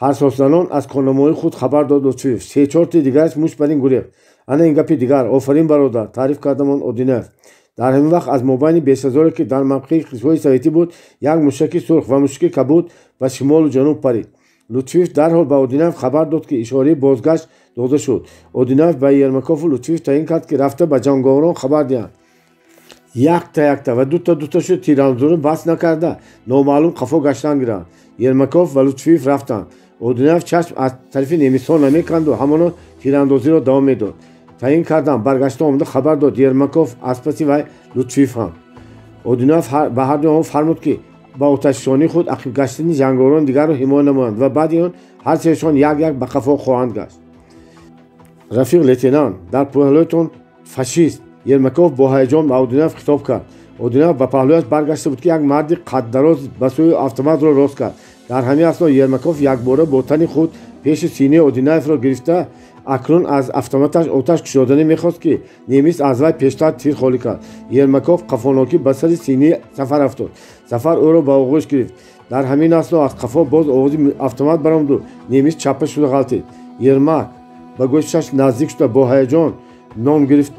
Ҳарсосзанон аз корнамоии худ хабар дод Лутфиев. Се-чорти дигараш мушт бар ин гурехт. Ана ин гапи дигар. Офарин, бародар, таъриф кардамон Одинаев. Дар ҳамин вақт аз мобайни бешазоре, ки дар мавқеи қисмҳои советӣ буд, як мушаки сурх ва мушаки кабуд ба шимолу ҷануб парид. Лутфиев дарҳол ба Одинаев хабар дод, ки ишораи бозгашт дода шуд. Одинаев ба Ермакову Лутфиев таъин кард, ки рафта ба ҷанговарон хабар диҳанд. Якта якта ва дута дута шуд тирандозон бас накарда, номаълум қафо гаштан гиранд. Ермаков ва Лутфиев рафтанд. Одинаев чашм аз тарафи немисҳо намеканду ҳамоно тирандозиро давом медод. Таъин кардам. Баргашта омада хабар дод. Ермаков аз паси вай Лутфиев ҳам. Одинаев ба ҳарду онҳо фармуд, ки ба оташфишонии худ ақибгаштани ҷангорони дигарро ҳимоя намоянд ва баъди он ҳар сеяшон як-як ба қафо хоҳанд гашт. Рафиқ лейтенант, дар паҳлӯятон фашист. Ермаков бо ҳаяҷон ба Одинаев хитоб кард. Одинаев ба паҳлӯяш баргашта буд, ки як марди қаддароз ба сӯи автоматро рост кард. Дар ҳамин асно Ермаков якбора бо тани худ пеши синаи Одинаевро гирифта, акнун аз автоматаш оташ кушоданӣ мехост, ки немис аз вай пештар тир холӣ кард. Ермаков қафонокӣ ба сари синаи Сафар афтод. Сафар ӯро ба оғӯш гирифт. Дар ҳамин асно аз қафо боз овози автомат баромаду немис чаппа шуда ғалтид. Ермак ба гӯшаш наздик шуда бо ҳаяҷон ном гирифт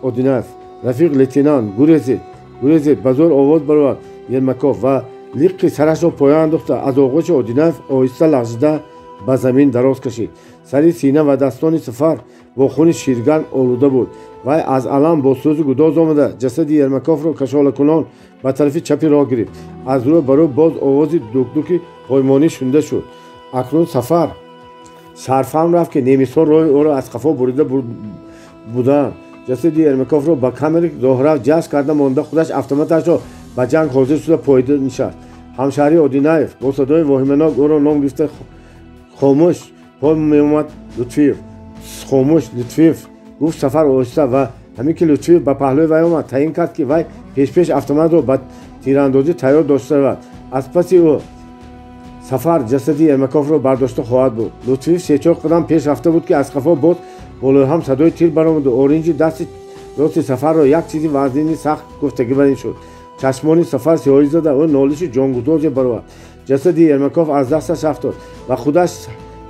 Одинаев. Рафиқ лейтенант, гурезед, гурезед, ба зӯр овоз баровард Ермаков ва лиққи сарашро поён андохта аз оғӯши Одинаев оҳиста лағжида ба замин дароз кашид. Сари сина ва дастони Сафар бо хуни ширгарм олуда буд. Вай аз алам бо сӯзу гудоз омада ҷасади Ермаковро кашолакунон ба тарафи чапи роҳ гирифт. Аз рӯ ба рӯ боз овози дукдуки поймонӣ шунида шуд. Акнун Сафар сарфаҳм рафт, ки немисҳо роҳи ӯро аз қафо бурида буданд. Ҷасади Ермаковро ба камери роҳрав ҷазб карда монда, худаш автоматашро ба ҷанг ҳозир шуда поида нишаст. Ҳамшаҳри Одинаев бо садои воҳиманок ӯро ном гирифта хомӯш пой меомад Лутфиев. Хомӯш, Лутфиев, гуфт Сафар оҳиста ва ҳамин ки Лутфиев ба паҳлӯи вай омад, таъин кард, ки вай пешпеш автоматро ба тирандозӣ тайёр дошта равад. Аз паси ӯ Сафар ҷасади Ермаковро бардошта хоҳад буд. Лутфиев се-чор қадам пеш рафта буд, ки аз қафо боз болои ҳам садои тир баромаду оринҷи дасти рости Сафарро як чизи вазнини сахт гуфтагӣ бар ин шуд. Чашмони Сафар сиёҳӣ зада, ӯ нолиши ҷонгудозе баровард. Ҷасади Ермаков аз дасташ афтод ва худаш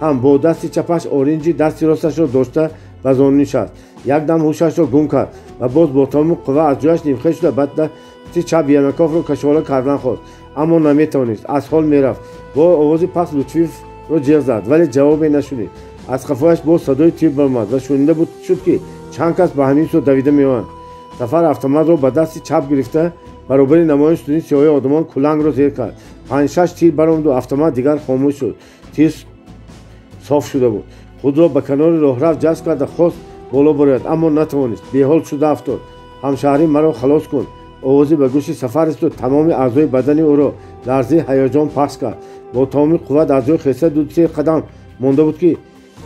ҳам бо дасти чапаш оринҷи дасти росташро дошта ба зону нишаст. Якдам ҳушашро гум кард ва боз бо тамоми қувва аз ҷояш нимхез шуда ба дасти чап Ермаковро кашола кардан хост, аммо наметавонист, аз ҳол мерафт. Бо овози паст Лутфиевро ҷеғ зад, вале ҷавобе нашунид. Аз қафояш боз садои тир баромад ва шунида буд шуд, ки чанд кас ба ҳамин сӯ давида меоянд. Сафар автоматро ба дасти чап гирифта баробари намоён шудани сиёҳи одамон кулангро зер кард. Панҷ-шаш тир баромаду автомат дигар хомӯш шуд. Тир соф шуда буд. Худро ба канори роҳрав ҷазб карда хост боло барояд, аммо натавонист. Беҳол шуда афтод. Ҳамшаҳрӣ, маро халос кун. Овози ба гӯши Сафар расиду тамоми аъзои бадани ӯро ларзаи ҳаяҷон пахш кард. Бо тамоми қувват аз ҷой хеста ду-се қадам монда буд, ки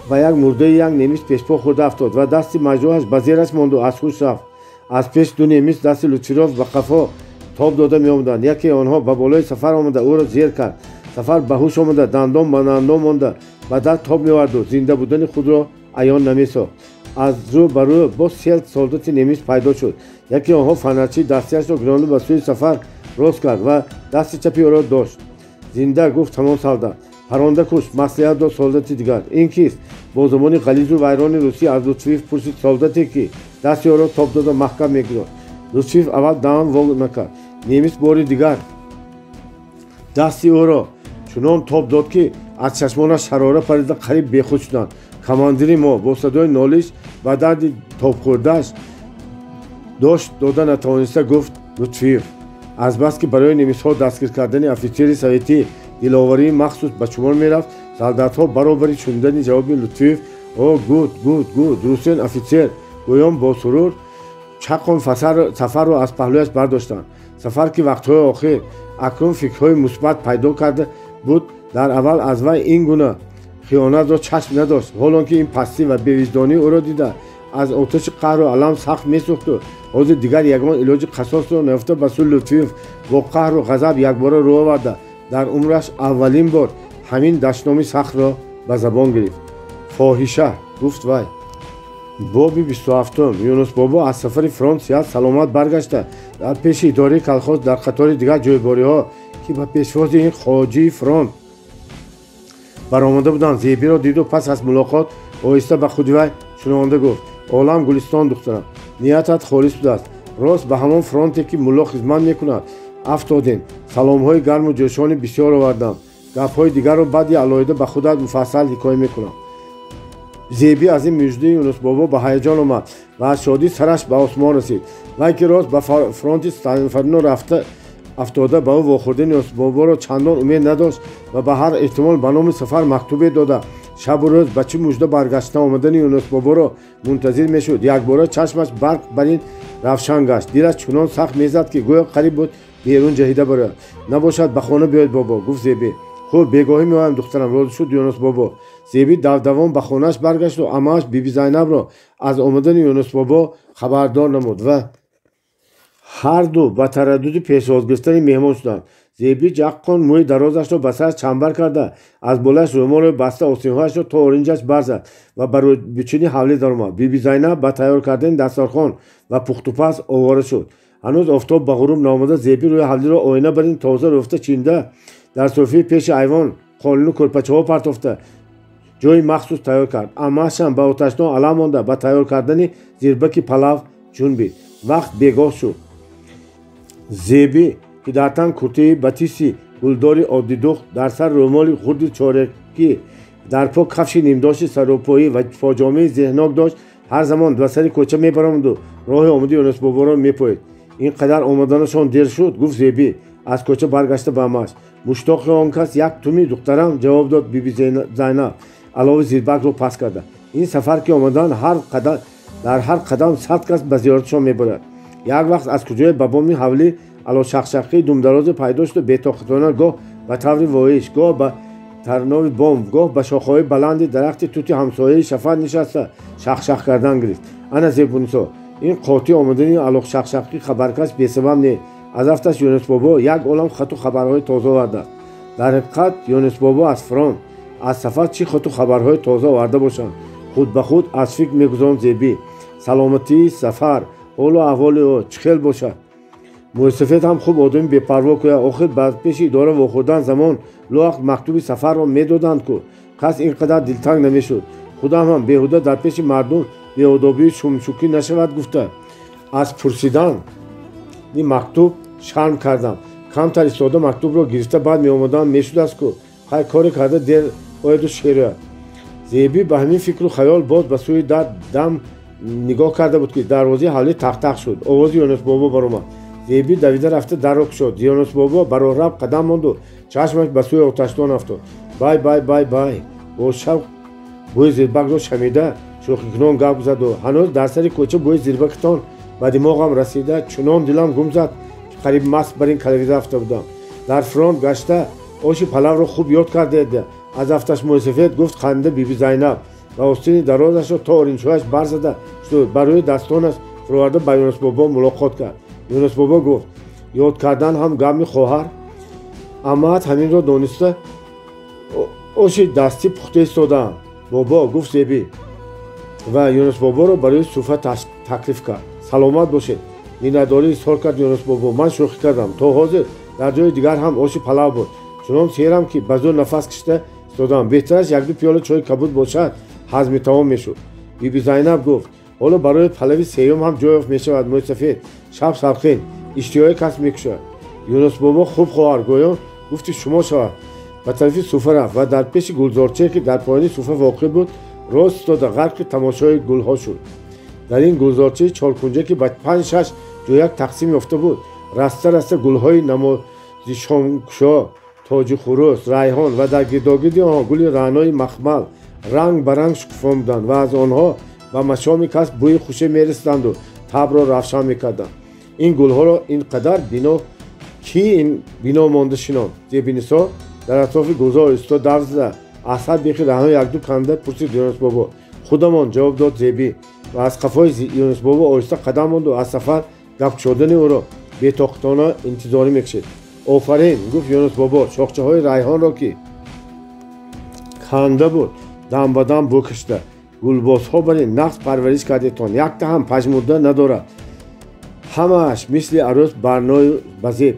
ба як мурдаи як немис пешпо хӯрда афтод ва дасти маҷрӯҳаш ба зераш монду аз ҳуш рафт. Аз пеш ду немис дасти Лутфиров ба қафо тоб дода меомаданд. Яке онҳо ба болои Сафар омада ӯро зер кард. Сафар ба ҳуш омада дандон ба дандон монда ба даст тоб меоварду зинда будани худро аён намесохт. Аз рӯ ба рӯ боз се солдати немис пайдо шуд. Яке онҳо фанарчии дастияшро гиронда ба сӯи Сафар рост кард ва дасти чапи ӯро дошт. Зинда, гуфт ҳамон солдат. Паронда куш, маслиҳат дод солдати дигар. Ин кист? Бо забони ғализу вайрони русӣ аз Лутфиев пурсид солдате, ки дасти ӯро тоб дода маҳкам мегирифт. Лутфиев аввал даҳан во накард. Немис бори дигар дасти ӯро чунон тоб дод, ки аз чашмонаш шарора парида қариб бехуд шуданд. Командири мо бо садои нолиш ба дарди тобхӯрдааш дошт дода натавониста гуфт Лутфиев. Азбаски барои немисҳо дастгир кардани офитсери советӣ диловарии махсус ба шумор мерафт, солдатҳо баробари шунидани ҷавоби Лутфиев «О, gut, gut, gut, русен офитсер» гӯён бо сурур чақон Сафарро аз паҳлӯяш бардоштанд. Сафар, ки вақтҳои охир акнун фикрҳои мусбат пайдо карда буд, дар аввал аз вай ин гуна хиёнатро чашм надошт. Ҳолон ки ин пастӣ ва бевиҷдонии ӯро дида аз оташи қаҳру алам сахт месӯхту ҳозир дигар ягон илоҷи қасосро наёфта ба сӯи Лутфиев бо қаҳру ғазаб якбора рӯ оварда дар умраш аввалин бор ҳамин дашноми сахтро ба забон гирифт. Фоҳиша, гуфт вай. Боби 27. Юнусбобо аз сафари фронт сиҳат саломат баргашта дар пеши идораи колхоз дар қатори дигар ҷойбориҳо, ки ба пешвози ин хоҷии фронт баромада буданд, Зебиро диду пас аз мулоқот оҳиста ба худи вай шунаванда гуфт: олам гулистон, духтарам, ниятат холис будааст. Рост ба ҳамон фронте, ки мулло хизмат мекунад, афтодем. Саломҳои гарму ҷӯшони бисёр овардам. Гапҳои дигарро баъди алоҳида ба худат муфассал ҳикоя мекунам. Зебӣ аз ин муждаи Юнусбобо ба ҳаяҷон омад ва аз шодӣ сараш ба осмон расид. Вай, ки рост ба фронти Сталинфарино рафта афтода ба ӯ вохӯрдани Юнусбоборо чандон умед надошт ва ба ҳар эҳтимол ба номи Сафар мактубе дода Шабу рӯз ба чӣ мужда баргашта омадани Юнусбоборо мунтазир мешуд. Якбора чашмаш барқ бар ин равшан гашт. Дилаш чунон сахт мезад, ки гӯё қариб буд берун ҷаҳида барояд. Набошад, ба хона биёед, бобо, гуфт Зебӣ. Хуб, бегоҳӣ меоям, духтарам, розӣ шуд Юнусбобо. Зебӣ давдавон ба хонааш баргашту амааш Биби Зайнабро аз омадани Юнусбобо хабардор намуд ва ҳарду ба тараддуди пешвоз гирифтани меҳмон шуданд. Зебӣ ҷаққон мӯи дарозашро ба сараш чанбар карда, аз болояш рӯмолро баста, остинҳояшро то оринҷаш барзад ва ба рӯйбичини ҳавлӣ даромад. Биби Зайнаб ба тайёр кардани дастархон ва пухтупаз овора шуд. Ҳанӯз офтоб ба ғуруб наомада, Зебӣ рӯи ҳавлиро оина бар ин тоза рӯфта чинда, дар суфии пеши айвон қолину кӯрпачаҳо партофта, ҷои махсус тайёр кард. Амаашам ба оташдон алам монда, ба тайёр кардани зирбаки палав ҷунбид. Вақт бегоҳ шуд. Зебӣ, ки дар тан куртаи батиси гулдори оддидухт, дар сар рӯмоли хурди чоракӣ, дар по кафши нимдошти саропоӣ ва поҷомаи зеҳнок дошт, ҳар замон ба сари кӯча мебаромаду роҳи омади Юнусбоборо мепоид. Ин қадар омаданашон дер шуд, гуфт Зебӣ аз кӯча баргашта ба амааш. Муштоқи он кас як туми, духтарам, ҷавоб дод Биби Зайнаб, алови зирбакро пас карда. Ин сафар ки омадан, дар ҳар қадам 100 кас ба зиёратшон мебарад. Як вақт аз куҷое ба боми ҳавлӣ алошақшақии думдарозе пайдо шуду бетоқатона гоҳ ба таври воҳиш, гоҳ ба тарнови бом, гоҳ ба шохаҳои баланди дарахти тути ҳамсояи шафат нишаста шахшах кардан гирифт. Ана Зебунисо, ин қотӣ омадани алоқшақшақӣ хабаркас бесабаб не. Аз афташ Юнусбобо як олам хату хабарҳои тоза овардааст. Дар ҳақиқат, Юнусбобо аз фронт, аз сафар чӣ хату хабарҳои тоза оварда бошанд? Худ ба худ аз фикр мегузаронд Зебӣ. Саломатии сафар, ҳолу аҳволи ӯ чӣ хел бошад? Мӯйсафед ҳам хуб одами бепарво кӯя. Охир ба пеши идора вохӯрдан замон лоақт мактуби сафарро медоданд ку, кас ин қадар дилтанг намешуд. Худам ҳам беҳуда дар пеши мардум беодобию шумшукӣ нашавад гуфта, аз пурсидан ин мактуб шарм кардам. Камтар истода мактубро гирифта баъд меомадан мешудааст ку, хай коре карда дер ояду шерояд. Зебӣ ба ҳамин фикру хаёл боз ба сӯи дар дам нигоҳ карда буд, ки дарвозаи ҳавлӣ тақтақ шуд. Овози Юнусбобо баромад. Зебӣ давида рафта дарро кушод. Юнусбобо ба роҳраб қадам монду чашмаш ба сӯи оташдон афтод. Бай, бай, бай, бай, бо шавқ бӯи зирбакро шамида шӯхикунон гап заду. Ҳанӯз дар сари кӯча бӯи зирбакитон ба димоғам расида, чунон дилам гум зад, ки қариб маст бар ин калавида рафта будам. Дар фронт гашта оши палавро хуб ёд кардед. Аз афташ мӯйсафед, гуфт ханда Биби Зайнаб ва остини дарозашро то оринчҳояш барзада шуд, ба рӯи дастонаш фуроварда ба Юнусбобо мулоқот кард. Юнусбобо гуфт: ёд кардан ҳам гапи хоҳар, амаат ҳаминро дониста оши дастӣ пухта истодаам. Бобо, гуфт Зебӣ ва Юнусбоборо барои суфра таклиф кард. Саломат бошед, миннатдорӣ изҳор кард Юнусбобо. Ман шӯхӣ кардам. То ҳозир дар ҷои дигар ҳам оши палав буд. Чунон серам, ки ба зӯр нафас кашида истодам. Беҳтараш якду пиёла чойи кабуд бошад, ҳазми таом мешуд. Биби Зайнаб гуфт: ҳоло барои палави сеюм ҳам ҷой ёфт мешавад, мӯйсафед. Шаб салқин, иштиҳои кас мекушад. Юнусбобо хуб, хоҳар, гӯён гуфти шумо шавад. Ба тарафи суфра рафт ва дар пеши гулзорчае, ки дар поёни суфра воқеъ буд, рост истода ғарқи тамошои гулҳо шуд. Дар ин гулзорчаи чоркунҷа, ки ба 5-6 ҷояк тақсим ёфта буд, раста раста гулҳои намозишомкушо, тоҷи хурӯс, райҳон ва дар гирдогирди онҳо гули раънои махмал ранг ба ранг шукуфон буданд ва аз онҳо ба машоми кас бӯи хуше мерасиданду табро равшан мекарданд. Ин гулҳоро ин қадар бино кӣ ин бино монда шинонд? Зебинисо дар атрофи гулзор истод давр зада, аз сар бехи раҳно якду канда пурсид Юнусбобо. Худамон, ҷавоб дод Зебӣ ва аз қафои Юнусбобо оҳиста қадам монду аз сафар гапкушодани ӯро бетоқатона интизорӣ мекашид. Офарин, гуфт Юнусбобо, шохчаҳои райҳонро, ки канда буд, дам ба дам бӯ кашида. Гулбозҳо бар ин нағз парвариш кардетон, якта ҳам пажмурда надорад, ҳамааш мисли арӯс барною ба зеб.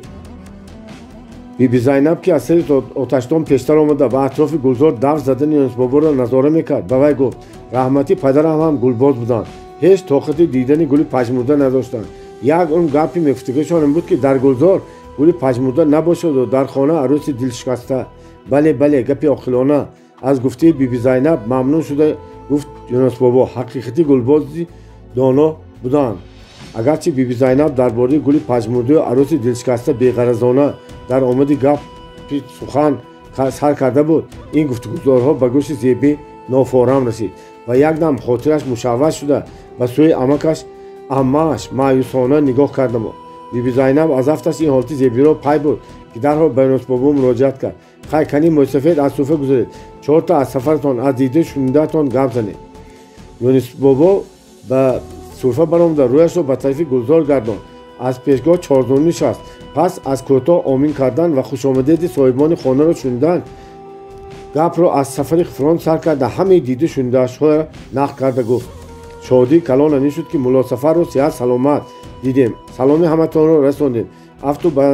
Биби Зайнаб, ки аз сари оташдон пештар омада ба атрофи гулзор давр задани Юнусбоборо назора мекард, ба вай гуфт: раҳматӣ падарам ҳам гулбоз буданд, ҳеҷ тоқати дидани гули пажмурда надоштанд. Як он гапи мегуфтагишон ин буд, ки дар гулзор гули пажмурда набошаду дар хона арӯси дилшикаста. Бале, бале, гапи оқилона, аз гуфтаи Биби Зайнаб мамнун шуда гуфт Юнусбобо. Ҳақиқати гулбози доно буданд. Агарчи Биби Зайнаб дар бораи гули пажмурдаю арӯси дилшикаста беғаразона дар омади гапи сухан сар карда буд, ин гуфтугузорҳо ба гӯши Зебӣ нофорам расид ва якдам хотираш мушавваш шуда ба сӯи амакаш аммааш маъюсона нигоҳ карда монд. Биби Зайнаб аз афташ ин ҳолати Зебиро пай бурд, ки дарҳол ба Юнусбобо муроҷиат кард. Хай, кани мӯйсафед, аз суфа гузаред, чорта аз сафаратон, аз диду шунидаатон гап занед. Юнусбобо ба суфа баромада рӯяшро ба тарафи гулзор гардонд. Аз пешгоҳ чорзону нишаст. Пас аз кӯтоҳ омин кардан ва хушомадеди соҳибони хонаро шунидан, гапро аз сафари фронт сар карда ҳамаи диду шунидаашҳоро нақл карда гуфт: шодии калон ҳамин шуд, ки Муллосафарро сиҳат саломат дидем, саломи ҳаматонро расондем. Афту ба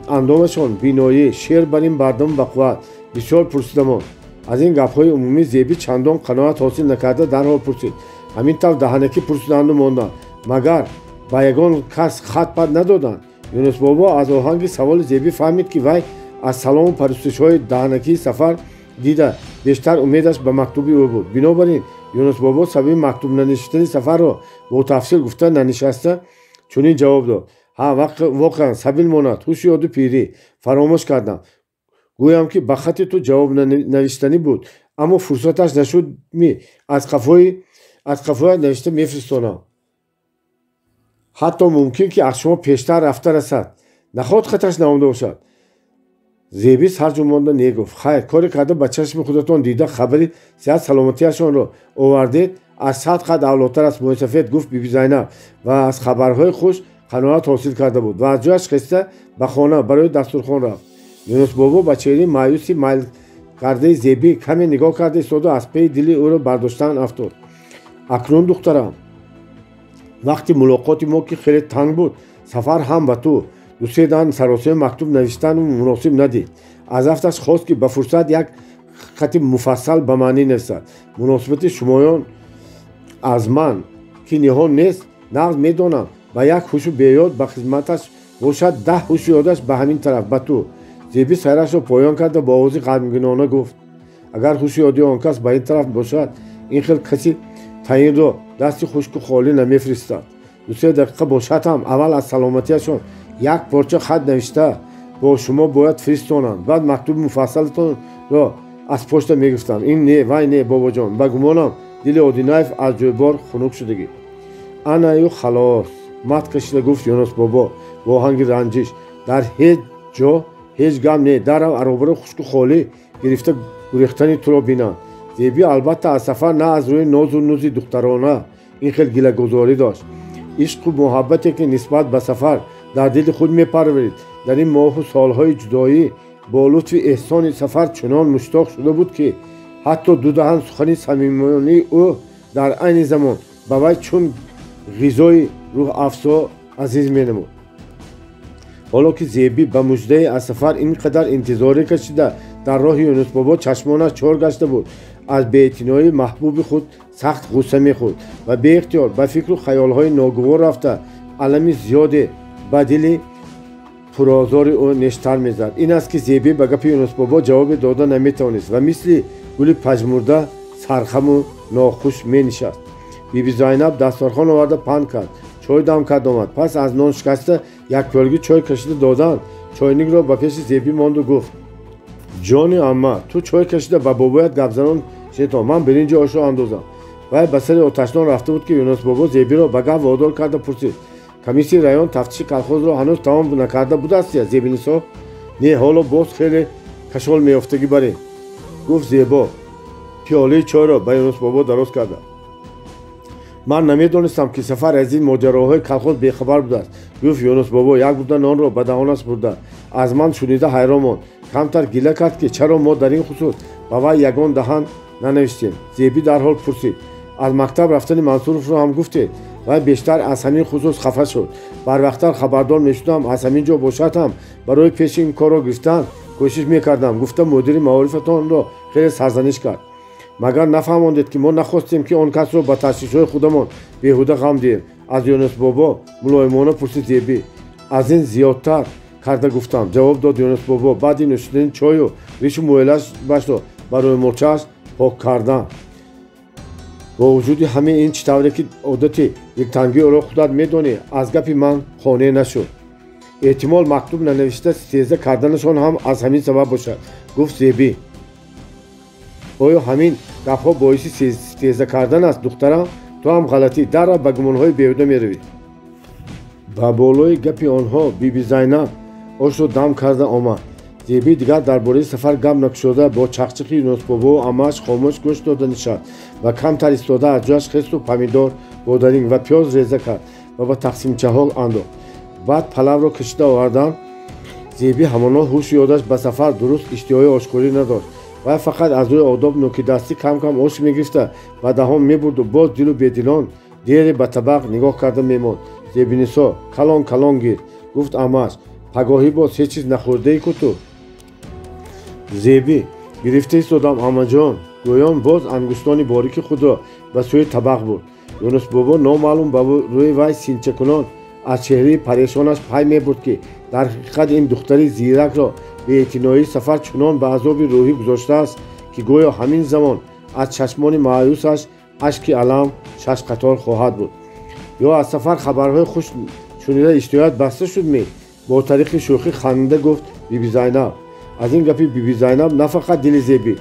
андомашон биноӣ, шер бар ин бардам ба қувват. Бисёр пурсидамон. Аз ин гапҳои умумӣ Зебӣ чандон қаноат ҳосил накарда дарҳол пурсид: ҳамин тавр даҳанакӣ пурсиданду монданд, магар ба ягон кас хат пат надоданд? Юнусбобо аз оҳанги саволи Зебӣ фаҳмид, ки вай аз салому парастишҳои даҳанакии Сафар дида бештар умедаш ба мактуби ӯ буд. Бинобар ин Юнусбобо сабаби мактуб нанишастани Сафарро бо тафсил гуфта нанишаста чунин ҷавоб дод: ҳа, воқеан сабил монад, ҳуши ёду пирӣ, фаромӯш кардам. Гӯям, ки ба хати ту ҷавоб навиштанӣ буд, аммо фурсаташ нашуд, ми аз қафоят навишта мефиристонам. Ҳатто мумкин, ки аз шумо пештар рафта расад. Наход хаташ наомада бошад. Зебӣ сарҷунбонда не гуфт: хайр, коре карда ба чашми худатон дида хабари сиҳат саломатиашонро овардед, аз 100 қад авлотар аст, мӯйсафед, гуфт Биби Зайнаб ва аз хабарҳои хуш қаноат ҳосил карда буд ва аз ҷояш хеста ба хона барои дастурхон рафт. Юнусбобо ба чеҳраи маъюси майл кардаи Зебӣ каме нигоҳ карда истоду аз пеи дили ӯро бардоштан афтод. Акнун, духтарам, вақти мулоқоти мо ки хеле танг буд, Сафар ҳам ба ту дусе дан саросема мактуб навиштану муносиб надид. Аз афташ хост, ки ба фурсат як хати муфассал ба маънӣ нависад. Муносибати шумоён аз ман, ки ниҳон нест, нағз медонам, ба як ҳушу беёд ба хизматаш бошад, 10 ҳушу ёдаш ба ҳамин тараф, ба ту. Зебӣ сайрашро поён карда бо овози ғамгинона гуфт: агар ҳушу ёди он кас ба ин тараф бошад, ин хел каси таинро дасти хушку холӣ намефиристад. 2-3 дақиқа бошад ҳам аввал аз саломатиашон як порча хат навишта бо шумо бояд фиристонанд, баъд мактуби муфассалтонро аз почта мегирифтам. Ин не, вай не, бобоҷон, ба гумонам дили Одинаев аз ҷӯйбор хунук шудагӣ. Анаю халос, мат кашида гуфт Юнусбобо бо оҳанги ранҷиш. Дар ҳеҷ ҷо ҳеҷ гап не, дарав аробаро хушку холӣ гирифта гурехтани туро бинанд. Зебӣ албатта аз Сафар на аз рӯи нозу нузи духтарона ин хел гилагузорӣ дошт. Ишқу муҳаббате, ки нисбат ба Сафар дар дили худ мепарварид, дар ин моҳу солҳои ҷудоӣ бо лутфи эҳсони Сафар чунон муштоқ шуда буд, ки ҳатто ду даҳан сухани самимонии ӯ дар айни замон ба вай чун ғизои рӯҳафзо азиз менамуд. Ҳоло ки Зебӣ ба муждае аз Сафар ин қадар интизорӣ кашида дар роҳи Юнусбобо чашмонаш чор гашта буд, аз беэътиноии маҳбуби худ сахт ғусса мехӯрд ва беихтиёр ба фикру хаёлҳои ногувор рафта алами зиёде ба дили пурозори ӯ нештар мезад. Ин аст, ки Зебӣ ба гапи Юнусбобо ҷавобе дода наметавонист ва мисли гули пажмурда сархаму нохуш менишаст. Биби Зайнаб дастархон оварда панд кард, чой дам кард омад. Пас аз нон шикаста як пиёлги чой кашида доданд. Чойникро ба пеши Зебӣ монду гуфт: ҷони амма, ту чой кашида ба бобоят гапзанон шетон, ман биринҷи ошро андозам. Вай ба сари оташдон рафта буд, ки Юнусбобо Зебиро ба гап водор карда пурсид: комиссияи район тафтиши колхозро ҳанӯз тамом накарда будастия, Зебинисо? Не, ҳоло боз хеле кашол меёфтагӣ барем, гуфт Зебо пиёлаи чойро ба Юнусбобо дароз карда. Ман намедонистам, ки Сафар аз ин моҷароҳои колхоз бехабар будааст, гуфт Юнусбобо як бурда нонро ба даҳонаш бурда. Аз ман шунида ҳайрон монд. Камтар гила кард, ки чаро мо дар ин хусус ба вай ягон даҳан нанавиштем. Зебӣ дарҳол пурсид: аз мактаб рафтани Мансуровро ҳам гуфтед? Вай бештар аз ҳамин хусус хафа шуд. Барвақттар хабардор мешудам, аз ҳамин ҷо бошад ҳам барои пеши ин корро гирифтан кӯшиш мекардам, гуфта мудири маорифатонро хеле сарзаниш кард. Магар нафаҳмондед, ки мо нахостем, ки он касро ба ташвишҳои худамон беҳуда ғам диҳем? Аз Юнусбобо мулоимона пурсид Зебӣ. Аз ин зиёдтар карда гуфтам, ҷавоб дод Юнусбобо баъди нӯшидани чою ришу мӯйлашро барои мурчааш пок кардан. Бо вуҷуди ҳамаи ин, чӣ тавре ки одати дилтангии ӯро худат медонӣ, аз гапи ман қонеъ нашуд. Эҳтимол мактуб нанавишта сеза карданашон ҳам аз ҳамин сабаб бошад, гуфт Зебӣ. Оё ҳамин гапҳо боиси теза кардан аст, духтарам? Ту ҳам ғалатӣ, дарра ба гумонҳои беҳуда меравӣ. Ба болои гапи онҳо Биби Зайнаб ошро дам карда омад. Зебӣ дигар дар бораи сафар гап накушода бо чақчиқи Юнусбобову амааш хомӯш гӯш дода нишаст ва камтар истода аз ҷояш хесту помидор, бодаринг ва пиёз реза кард ва ба тақсимчаҳо андохт. Баъд палавро кашида оварданд. Зебӣ ҳамоно ҳушу ёдаш ба сафар дуруст иштиҳои ошхӯрӣ надошт. Вай фақат аз рӯи одоб нӯкидастӣ кам-кам ош мегирифта ба даҳон мебурду боз дилу бедилон дере ба табақ нигоҳ карда мемонд. Зебинисо, калон калон гир, гуфт амааш, пагоҳӣ боз ҳеҷ чиз нахӯрдаи ку ту. Зебӣ гирифта истодам, амаҷон, гӯён боз ангуштони борики худро ба сӯи табақ бурд. Юнусбобо номаълум ба рӯи вай синчакунон аз чеҳраи парешонаш пай мебурд, ки дар ҳақиқат ин духтари зиракро беэътиноии сафар чунон ба азоби рӯҳӣ гузоштааст, ки гӯё ҳамин замон аз чашмони маъюсаш ашки алам шашқатор хоҳад буд. Ё аз сафар хабарҳои хуш шунида иштиҳоят баста шуд ми? Бо тариқи шӯхӣ ханда гуфт Биби Зайнаб. Аз ин гапи Биби Зайнаб на фақат дили Зебӣ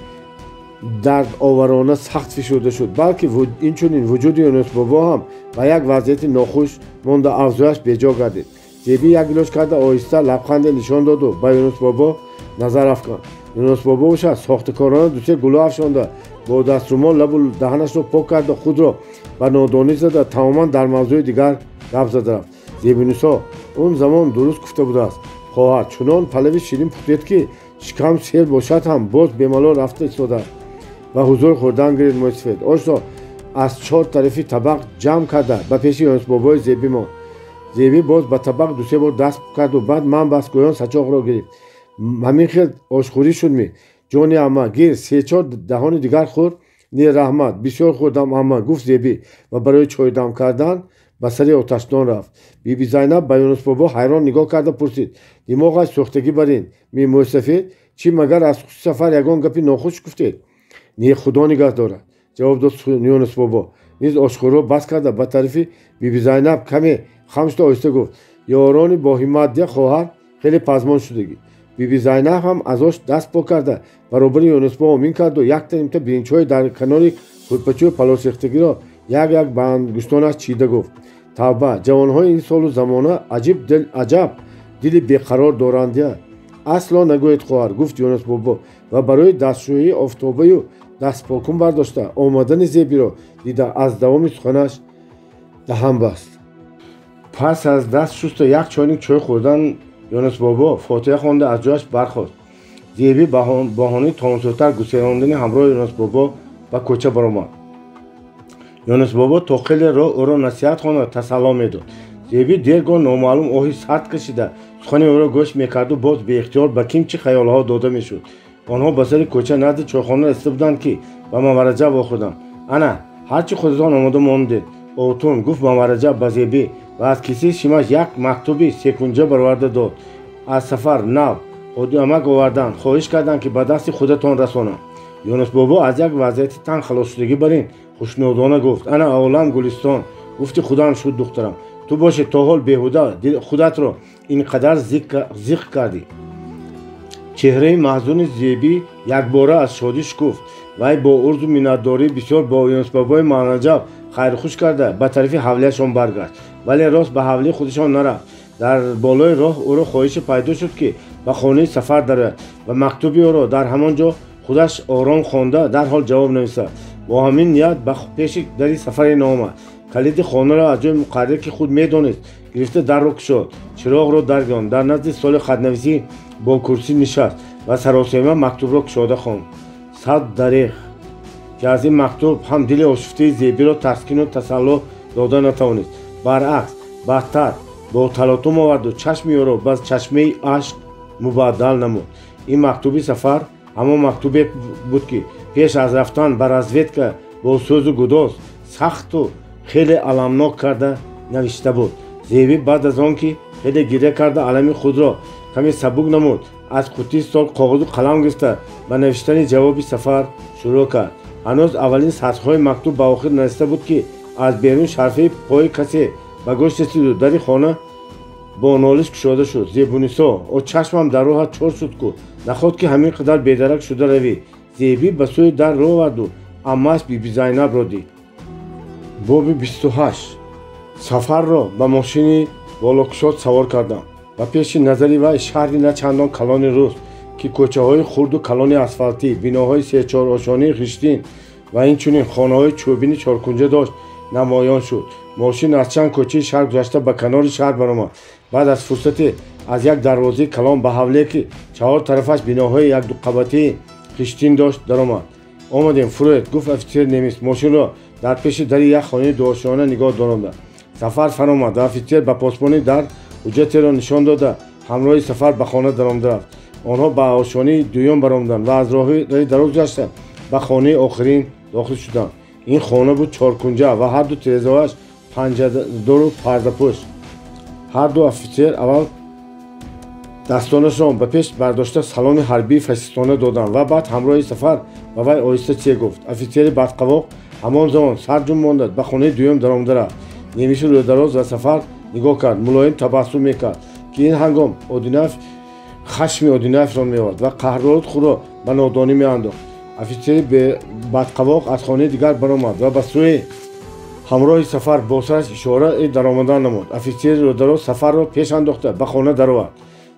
дардоварона сахт фишурда шуд, балки инчунин вуҷуди Юнусбобо ҳам ба як вазъияти нохуш монда авзояш беҷо гардид. Зебӣ як илоҷ карда оҳиста лабханде нишон доду ба Юнусбобо назар афканд. Юнусбобо бошад сохтакорона дусе гулӯ афшонда бо даструмол лабу даҳанашро пок карда худро ба нодонӣ зада тамоман дар мавзӯи дигар гап зада рафт. Зебинисо он замон дуруст гуфта будааст, хоҳар чунон палави ширин пухтед, ки шикам сер бошад ҳам боз бемалол рафта истодааст. Ба ҳузур хӯрдан гирид мӯйсафед. Ошро аз чор тарафи табақ ҷамъ карда ба пеши Юнусбобои Зебӣ монд. Зебӣ боз ба табақ дусе бор даст карду баъд ман бас гӯён сачоқро гирифт. Ҳамин хел ошхӯрӣ шуд ми? Ҷони амма, гир, се-чор даҳони дигар хӯр. Не, раҳмат, бисёр хӯрдам амма, гуфт Зебӣ ва барои чойдам кардан ба сари оташдон рафт. Биби Зайнаб ба Юнусбобо ҳайрон нигоҳ карда пурсид: димоғаш сӯхтагӣ барин, ми мӯйсафед? Чӣ магар аз хусуси сафар ягон гапи нохуш гуфтед? Не, худо нигаҳ дорад, ҷавоб дод Юнусбобо. Низ ошхӯрро бас карда ба тарафи Биби Зайнаб каме хам шуда оҳиста гуфт: ёрони боҳиммат дия хоҳар хеле пазмон шудагӣ. Биби Зайнаб ҳам аз ош даст пок карда баробари Юнусбобо омин карду якта нимта биринчҳои дар канори кӯрпачӯи палосрехтагиро як-як ба ангуштонаш чида гуфт: тавба, ҷавонҳои ин солу замона аҷаб дили беқарор дорандия. Асло нагӯед хоҳар, гуфт Юнусбобо ва барои дастшӯии офтобаю дастпокун бардошта омадани Зебиро дида аз давоми суханаш даҳан баст. Пас аз даст шуста як чойник чой хӯрдан Юнусбобо фотиҳа хонда аз ҷояш бархост. Зебӣ баҳонаи тонсӯтар гусерондани ҳамроҳи Юнусбобо ба кӯча баромад. Юнусбобо то хеле роҳ ӯро насиҳат хонда тасалло медод. Зебӣ дергоҳ номаълум оҳи сард кашида сухани ӯро гӯш мекарду боз беихтиёр ба ким чӣ хаёлҳо дода мешуд. Онҳо ба сари кӯча назди чойхона расида буданд, ки ба Мамараҷаб вохӯрданд. Ана, ҳарчи худатон омода мондед, отун, гуфт Мамараҷаб ба Зебӣ ва аз кисаи шимаш як мактуби секунҷа бароварда дод. Аз сафар нав ходиамак оварданд, хоҳиш карданд, ки ба дасти худатон расонам. Юнусбобо аз як вазъияти танг халосшудагӣ бар ин хушнудона гуфт: ана олам гулистон, гуфти худам шуд духтарам. Ту боши то ҳол беҳуда худатро ин қадар зиқ кардӣ. Чеҳраи маҳзуни Зебӣ якбора аз шодӣ шукуфт. Вай бо урзу миннатдорӣ бисёр бо Юнусбобои Мамараҷаб хайрхуш карда ба тарафи ҳавлияшон баргашт, вале рост ба ҳавлии худашон нарафт. Дар болои роҳ ӯро хоҳише пайдо шуд, ки ба хонаи сафар дарояд ва мактуби ӯро дар ҳамон ҷо худаш ором хонда дарҳол ҷавоб нависад. Бо ҳамин ният ба пеши дари сафаре наомад. Калиди хонаро аз ҷои муқаррир, ки худ медонист, гирифта дарро кушод, чироғро даргирон, дар назди столи хатнависӣ бо курсӣ нишаст ва саросема мактубро кушода хонд. Сад дареғ, ки аз ин мактуб ҳам дили ошуфтаи Зебиро таскину тасалло дода натавонист. Баръакс, бадтар бо талотум оварду чашми ӯро ба чашмаи ашк мубаддал намуд. Ин мактуби сафар ҳамон мактубе буд, ки пеш аз рафтан ба разведка бо сӯзу гудоз сахту хеле аламнок карда навишта буд. Зебӣ баъд аз он ки хеле гиря карда алами худро каме сабук намуд, аз қуттии стол коғозу қалам гирифта ба навиштани ҷавоби сафар шурӯъ кард. Ҳанӯз аввалин сатрҳои мактуб ба охир нарасида буд, ки аз берун шарфаи пои касе ба гӯш расиду дари хона бо нолиш кушода шуд. Зебунисо, о чашмам дар роҳат чор шуд ку, наход ки ҳамин қадар бедарак шуда равӣ. Зебӣ ба сӯи дар рӯ оварду аммааш Биби Зайнабро дид. Боби 28. Сафарро ба мошини болокушод савор кардам. Ба пеши назари вай шаҳри на чандон калони рӯз, ки кӯчаҳои хурду калони асфалтӣ, биноҳои сечорошонии хиштин ва инчунин хонаҳои чӯбини чоркунҷа дошт, намоён шуд. Мошин аз чанд кӯчаи шаҳр гузашта ба канори шаҳр баромад. Баъд аз фурсате аз як дарвозаи калон ба ҳавле, ки чаҳор тарафаш биноҳои якдуқабатии хиштин дошт, даромад. Омадем, фуроед, гуфт офитсери немис, мошинро дар пеши дари як хонаи дуошиёна нигоҳ доронда. Сафар фаромад ва офитсер ба посбони дар ҳуҷҷатеро нишон дода, ҳамроҳи Сафар ба хона даромада рафт. Онҳо ба ошёнаи дуюм баромаданд ва аз роҳи дароз гузашта ба хонаи охирин дохил шуданд. Ин хона буд чоркунҷа ва ҳарду тирезаҳояш панҷадору пардапӯш. Ҳарду офитсер аввал дастонашон ба пеш бардошта саломи ҳарбии фашистона доданд ва баъд ҳамроҳи Сафар ба вай оҳиста чие гуфт. Офитсери бадқавоқ ҳамон замон сарҷум монда ба хонаи дуюм даромада рафт. Немиси рӯдароз ва Сафар нигоҳ кард, мулоим табассум мекард, ки ин ҳангом Одинаев хашми Одинаевро меовард ва қаҳролуд худро ба нодонӣ меандохт. Офитсери бадқавоқ аз хонаи дигар баромад ва ба сӯи ҳамроҳи Сафар бо сараш ишораи даромадан намуд. Офитсери рӯдароз Сафарро пеш андохта ба хона даровард.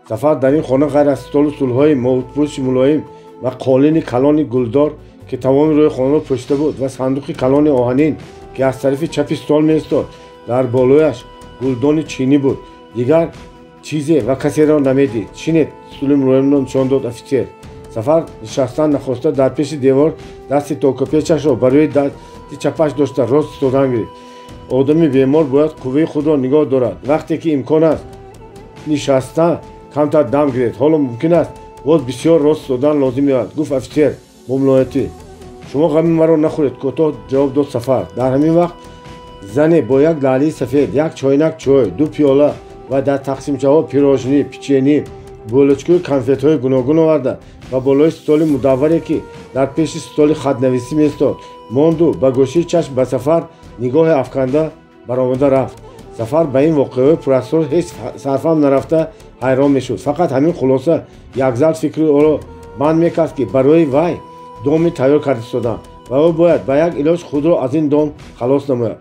Сафар дар ин хона ғайр аз столу стулҳои мовутпӯши мулоим ва қолини калони гулдор, ки тамоми рӯи хонаро пӯшида буд, ва сандуқи калони оҳанин, ки аз тарафи чапи стол меистод, дар болояш гулдони чинӣ буд, дигар чизе ва касеро намедид. Шинед, стули мулоимро нишон дод офитсер. Сафар нишастан нахоста дар пеши девор дасти токапечашро ба рӯи дасти чапаш дошта рост истодан гирифт. Одами бемор бояд қувваи худро нигоҳ дорад. Вақте ки имкон аст нишаста камтар дам гиред. Ҳоло мумкин аст боз бисёр рост истодан лозим меояд, гуфт офитсер бо мулоятӣ. Шумо ғами маро нахӯред, кӯтоҳ ҷавоб дод Сафар. Дар ҳамин вақт зане бо як лаълии сафед, як чойнак чой, ду пиёла ва дар тақсимчаҳо пирожнӣ, печенӣ, булочкаю конфетҳои гуногун оварда ба болои столи мудавваре, ки дар пеши столи хатнависӣ меистод, монду ба гӯшаи чашм ба Сафар нигоҳе афканда баромада рафт. Сафар ба ин воқеаҳои пурасрор ҳеҷ сарфам нарафта ҳайрон мешуд. Фақат ҳамин хулоса якзард фикри ӯро банд мекард, ки барои вай доми тайёр карда истоданд ва ӯ бояд ба як илоҷ худро аз ин дом халос намояд.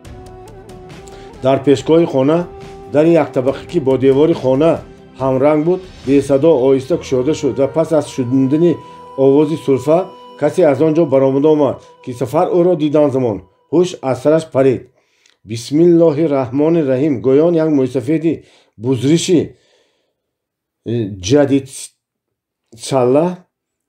Дар пешгоҳи хона дари яктабақӣ, ки бо девори хона ҳамранг буд, бесадо оҳиста кушода шуд ва пас аз шунидани овози сулфа касе аз он ҷо баромада омад, ки Сафар ӯро дидан замон ҳуш аз сараш парид. Бисмиллоҳи раҳмони раҳим, гӯён як мӯйсафеди бузриши ҷадидсалла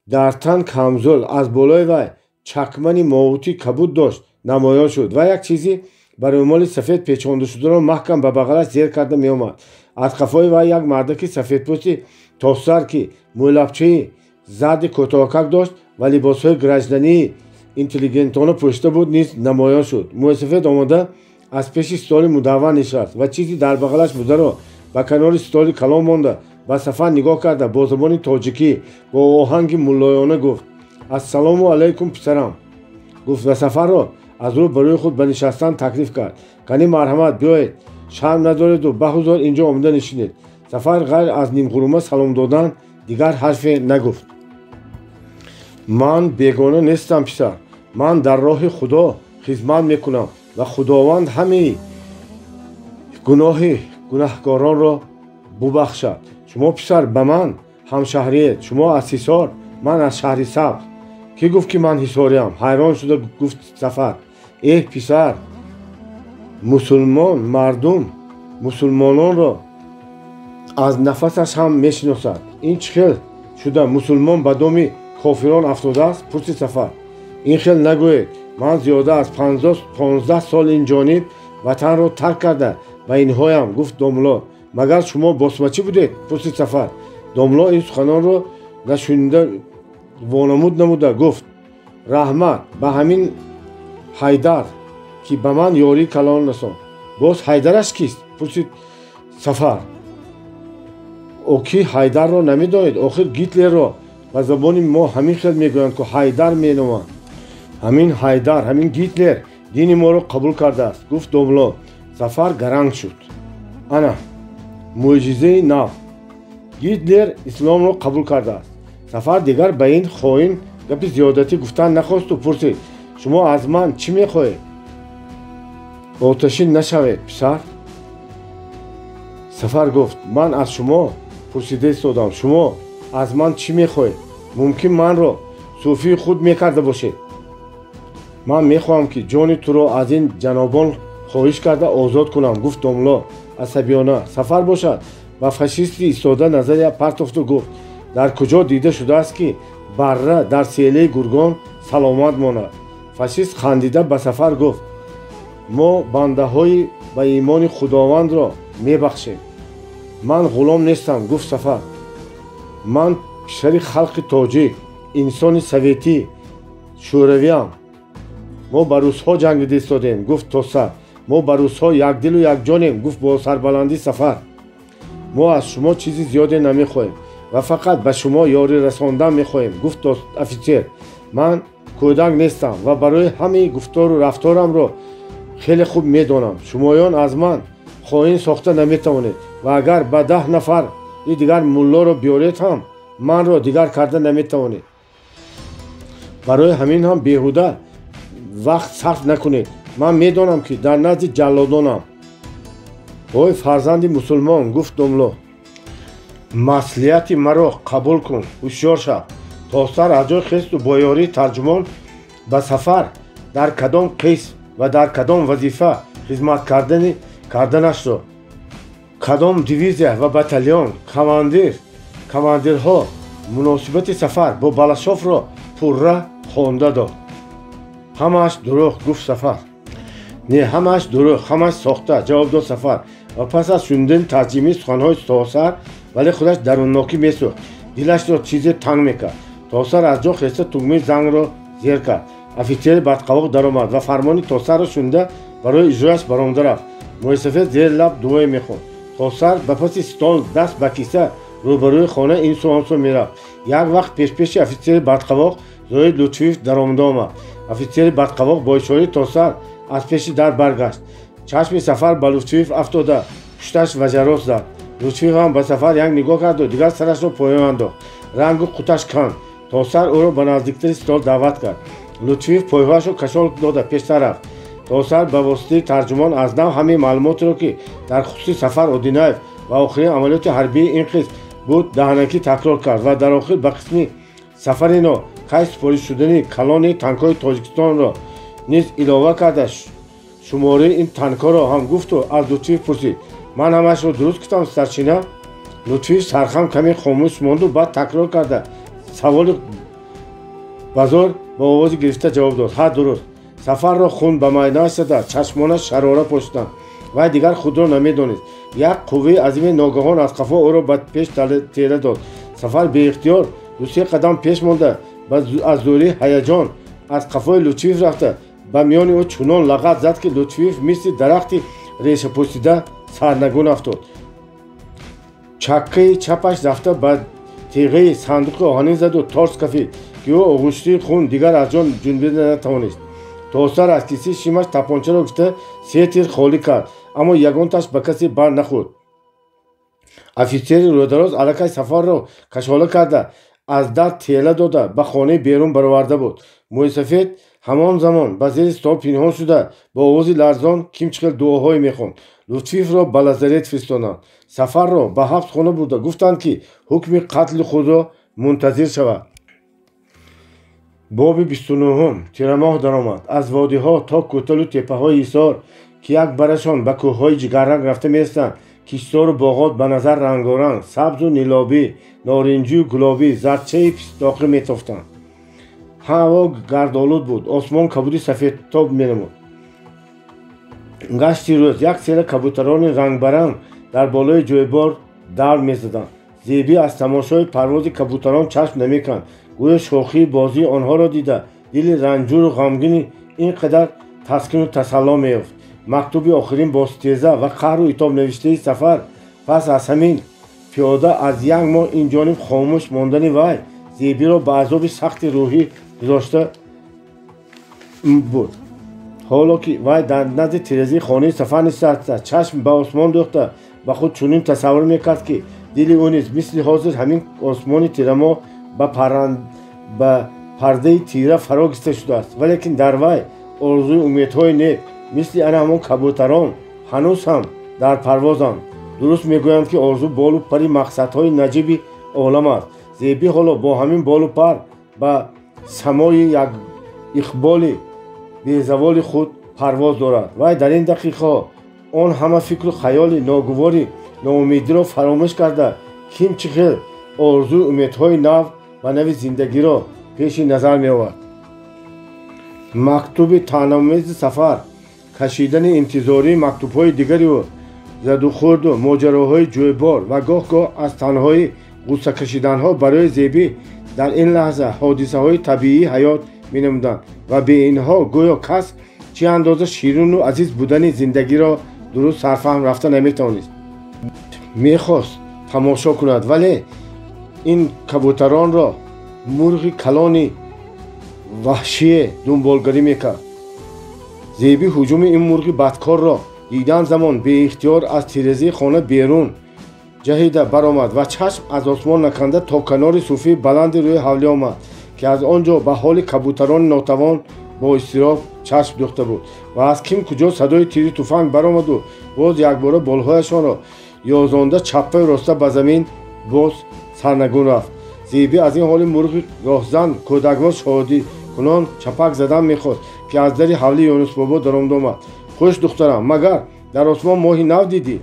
дар тан камзӯл аз болои вай чакмани мовути кабуд дошт намоён шуд ва як чизи ба рӯмоли сафед печондашударо маҳкам ба бағалаш зер карда меомад. Аз қафои вай як мардаки сафедпӯсти тосар, ки мӯйлабчаи зарди кӯтоҳкак дошт ва либосҳои граждании интеллигентона пӯшида буд, низ намоён шуд. Мӯйсафед омада аз пеши столи мудаввар нишаст ва чизи дар бағалаш бударо ба канори столи калон монда ба Сафар нигоҳ карда бо забони тоҷикӣ бо оҳанги муллоёна гуфт: Ассалому алайкум, писарам, гуфт ва Сафарро аз рӯ ба рӯи худ ба нишастан таклиф кард. Кани марҳамат, биёед, шарм надореду ба ҳузур инҷо омада нишинед. Сафар ғайр аз нимғурума салом додан дигар ҳарфе нагуфт. Ман бегона нестам, писар. Ман дар роҳи Худо хизмат мекунам ва Худованд ҳамаи гуноҳи гунаҳкоронро бубахшад. Шумо, писар, ба ман ҳамшаҳриед. Шумо аз Ҳисор, ман аз шаҳри Сабз. Кӣ гуфт, ки ман ҳисориям? Ҳайрон шуда гуфт Сафар. Эҳ, писар, мусулмон мардум мусулмононро аз нафасаш ҳам мешиносад. Ин чӣ хел шуда мусулмон ба доми кофирон афтодааст? Пурсид Сафар. Ин хел нагӯед. Ман зиёда аз 15 сол ин ҷониб ватанро тарк карда ба инҳоям, гуфт домло. Магар шумо босмачӣ будед? Пурсид Сафар. Домло ин суханонро нашунида вонамуд намуда гуфт: Раҳмат ба ҳамин Ҳайдар, ки ба ман ёрии калон расонд. Боз Ҳайдараш кист? Пурсид Сафар. О, ки Ҳайдарро намедонед? Охир Гитлерро ба забони мо ҳамин хел мегӯянд, ку Ҳайдар меноманд. Ҳамин Ҳайдар, ҳамин Гитлер дини моро қабул кардааст, гуфт домло. Сафар гаранг шуд. Ана мӯъҷизаи нав, Гитлер исломро қабул кардааст. Сафар дигар ба ин хоин Гапи зиёдатӣ гуфтан нахосту пурсид: шумо аз ман чӣ мехоҳед? Оташин нашавед, писар. Сафар гуфт: ман аз шумо пурсида истодам, шумо аз ман чӣ мехоҳед? Мумкин манро сӯфии худ мекарда бошед. Ман мехоҳам, ки ҷони туро аз ин ҷанобон хоҳиш карда озод кунам, гуфт домло асабиёна. Сафар бошад ба фашисти истода назария партофту гуфт: дар куҷо дида шудааст, ки барра дар селаи гургон саломат монад? Фашист хандида ба Сафар гуфт: мо бандаҳои ба имони Худовандро мебахшем. Ман ғулом нестам, гуфт Сафар. Ман писари халқи тоҷик, инсони советӣ, шӯравиам. Мо ба русҳо ҷангида истодем, гуфт Тосар. Мо ба русҳо якдилу якҷонем, гуфт бо сарбаландӣ Сафар. Мо аз шумо чизи зиёде намехоҳем ва фақат ба шумо ёрӣ расондан мехоҳем, гуфт офитсер. Ман кӯдак нестам ва барои ҳамаи гуфтору рафторамро хеле хуб медонам. Шумоён аз ман хоин сохта наметавонед ва агар ба 10 нафар и дигар муллоро биёред ҳам манро дигар карда наметавонед. Барои ҳамин ҳам беҳуда вақт сарф накунед. Ман медонам, ки дар назди ҷаллодонам. Ой фарзанди мусулмон, гуфт домло, маслиҳати маро қабул кун, ҳушёр шав. Тосар аз ҷой хесту бо ёрии тарҷумон ба Сафар дар кадом қисм ва дар кадом вазифа хизмат карданашро, кадом дивизия ва батальон, командирҳо, муносибати Сафар бо Балашовро пурра хонда дод. Ҳамааш дурӯғ, гуфт Сафар. Не, ҳамааш дурӯғ, ҳамааш сохта, ҷавоб дод Сафар. Ва пас аз шунидани тарҷимаи суханҳои Тосар, вале худаш даруннокӣ месӯхт, дилашро чизе танг мекард. Тосар аз ҷо хеста тугмаи зангро зер кард. Офитсери бадқавоқ даромад ва фармони Тосарро шунида барои иҷрояш баромада рафт. Мӯйсафед зери лаб дуое мехонд. Тосар ба паси стол даст ба киса рӯбарӯи хона ин су он су мерафт. Як вақт пешпеши офитсери бадқавоқ Зоид Лутфиев даромада омад. Офитсери бадқавоқ бо ишораи Тосар аз пеши дар баргашт. Чашми Сафар ба Лутфиев афтода, пушташ ваҷарос зад. Лутфиев ҳам ба Сафар як нигоҳ карду дигар сарашро поён андохт. Рангу қуташ канд. Тосар ӯро ба наздиктари стол даъват кард. Лутфиев пойҳояшро кашол дода пештар рафт. Тосар ба воситаи тарҷумон аз нав ҳамаи маълумотеро, ки дар хусуси Сафар Одинаев ва охирин амалиёти ҳарбии ин қисм буд, даҳанакӣ такрор кард ва дар охир ба қисми Сафарино кай супориш шудани калони танкҳои Тоҷикистонро низ илова карда шумораи ин танкҳоро ҳам гуфту аз Лутфиев пурсид: ман ҳамаашро дуруст гуфтам, старшина? Лутфиев сархам каме хомӯш монду баъд такрор карда саволи базор ба овози гирифта ҷавоб дод: ҳа, дуруст. Сафарро хун ба майдааш зада, чашмонаш шарора пошиданд. Вай дигар худро намедонист. Як қувваи азиме ногаҳон аз қафо ӯро ба пеш тела дод. Сафар беихтиёр ду-се қадам пеш монда аз зӯрии ҳаяҷон аз қафои Лутфиев рафта ба миёни ӯ чунон лағат зад, ки Лутфиев мисли дарахти решапӯсида сарнагун афтод. Чаккаи чапаш рафта ба теғаи сандуқи оҳанин заду торс кафид, ки ӯ оғӯштии хун дигар аз ҷон ҷунбида натавонист. Тосар аз кисаи шимаш тапончаро гирифта се тир холӣ кард, аммо ягонташ ба касе бар нахӯрд. Офитсери рӯдароз аллакай Сафарро кашола карда аз дар тела дода ба хонаи берун бароварда буд. Мӯйсафед ҳамон замон ба зери стол пинҳон шуда бо овози ларзон кимчихел дуоҳое мехонд. Лутфиевро ба лазарет фиристоданд. Сафарро ба ҳабсхона бурда гуфтанд, ки ҳукми қатли худро мунтазир шавад. Боби 29. Тирамоҳ даромад. Аз водиҳо то кӯталу теппаҳои Ҳисор, ки як барашон ба кӯҳҳои ҷигарранг рафта мерасанд, киштору боғот ба назар рангоранг, сабзу нилобӣ, норинҷию гулобӣ, зардчаи пистоқӣ метофтанд. Ҳаво гардолуд буд, осмон кабуди сафедтоб менамуд. Гашти рӯз як села кабутарони рангбаранг дар болои ҷойбор давр мезаданд. Зебӣ аз тамошои парвози кабутарон чашм намеканд. Гӯё шохии бозии онҳоро дида дили ранҷуру ғамгини ин қадар таскину тасалло меёфт. Мактуби охирин бо стеза ва қаҳру итоб навиштаи Сафар пас аз ҳамин пиёда аз як моҳ ин ҷониб хомӯш мондани вай Зебиро ба азоби сахти рӯҳӣ гузошта буд. Ҳоло ки вай дар назди тирезаи хонаи Сафар нишаста, чашм ба осмон дӯхта, ба худ чунин тасаввур мекард, ки дили ӯ низ мисли ҳозир ҳамин осмони тирамоҳ ба Пардаи тира фаро гиста шудааст, валекин дар вай орзуи умедҳои нек мисли ана ҳамон кабутарон ҳанӯз ҳам дар парвозанд. Дуруст мегӯянд, ки орзу болу пари мақсадҳои наҷиби олам аст. Зебӣ ҳоло бо ҳамин болу пар ба самои як иқболи безаволи худ парвоз дорад. Вай дар ин дақиқаҳо он ҳама фикру хаёли ногувори ноумедиро фаромӯш карда, ким чӣ хел орзую умедҳои нав ва нави зиндагиро пеши назар меовард. Мактуби таънаомези сафар, кашидани интизории мактубҳои дигари ӯ, задухӯрду моҷароҳои ҷӯйбор ва гоҳ-гоҳ аз танҳоӣ ғуссакашиданҳо барои Зебӣ дар ин лаҳза ҳодисаҳои табиии ҳаёт менамуданд ва бе инҳо гӯё кас чӣ андоза ширину азиз будани зиндагиро дуруст сарфаҳм рафта наметавонист. Мехост тамошо кунад, вале ин кабутаронро мурғи калони ваҳшие дунболгарӣ мекард. Зебӣ ҳуҷуми ин мурғи бадкорро дидан замон беихтиёр аз тирезаи хона берун ҷаҳида баромад ва чашм аз осмон наканда то канори суфии баланди рӯи ҳавлӣ омад, ки аз он ҷо ба ҳоли кабутарони нотавон бо изтироб чашм дӯхта буд ва аз ким куҷо садои тири туфанг баромаду боз якбора болҳояшонро ёзонда чаппаю роста ба замин боз сарнагун рафт. Зебӣ аз ин ҳоли мурғи роҳзан кӯдаквор шодӣ кунон чапак задан мехост, ки аз дари ҳавли Юнусбобо даромада омад. Хуш духтарам, магар дар осмон моҳи нав дидӣ?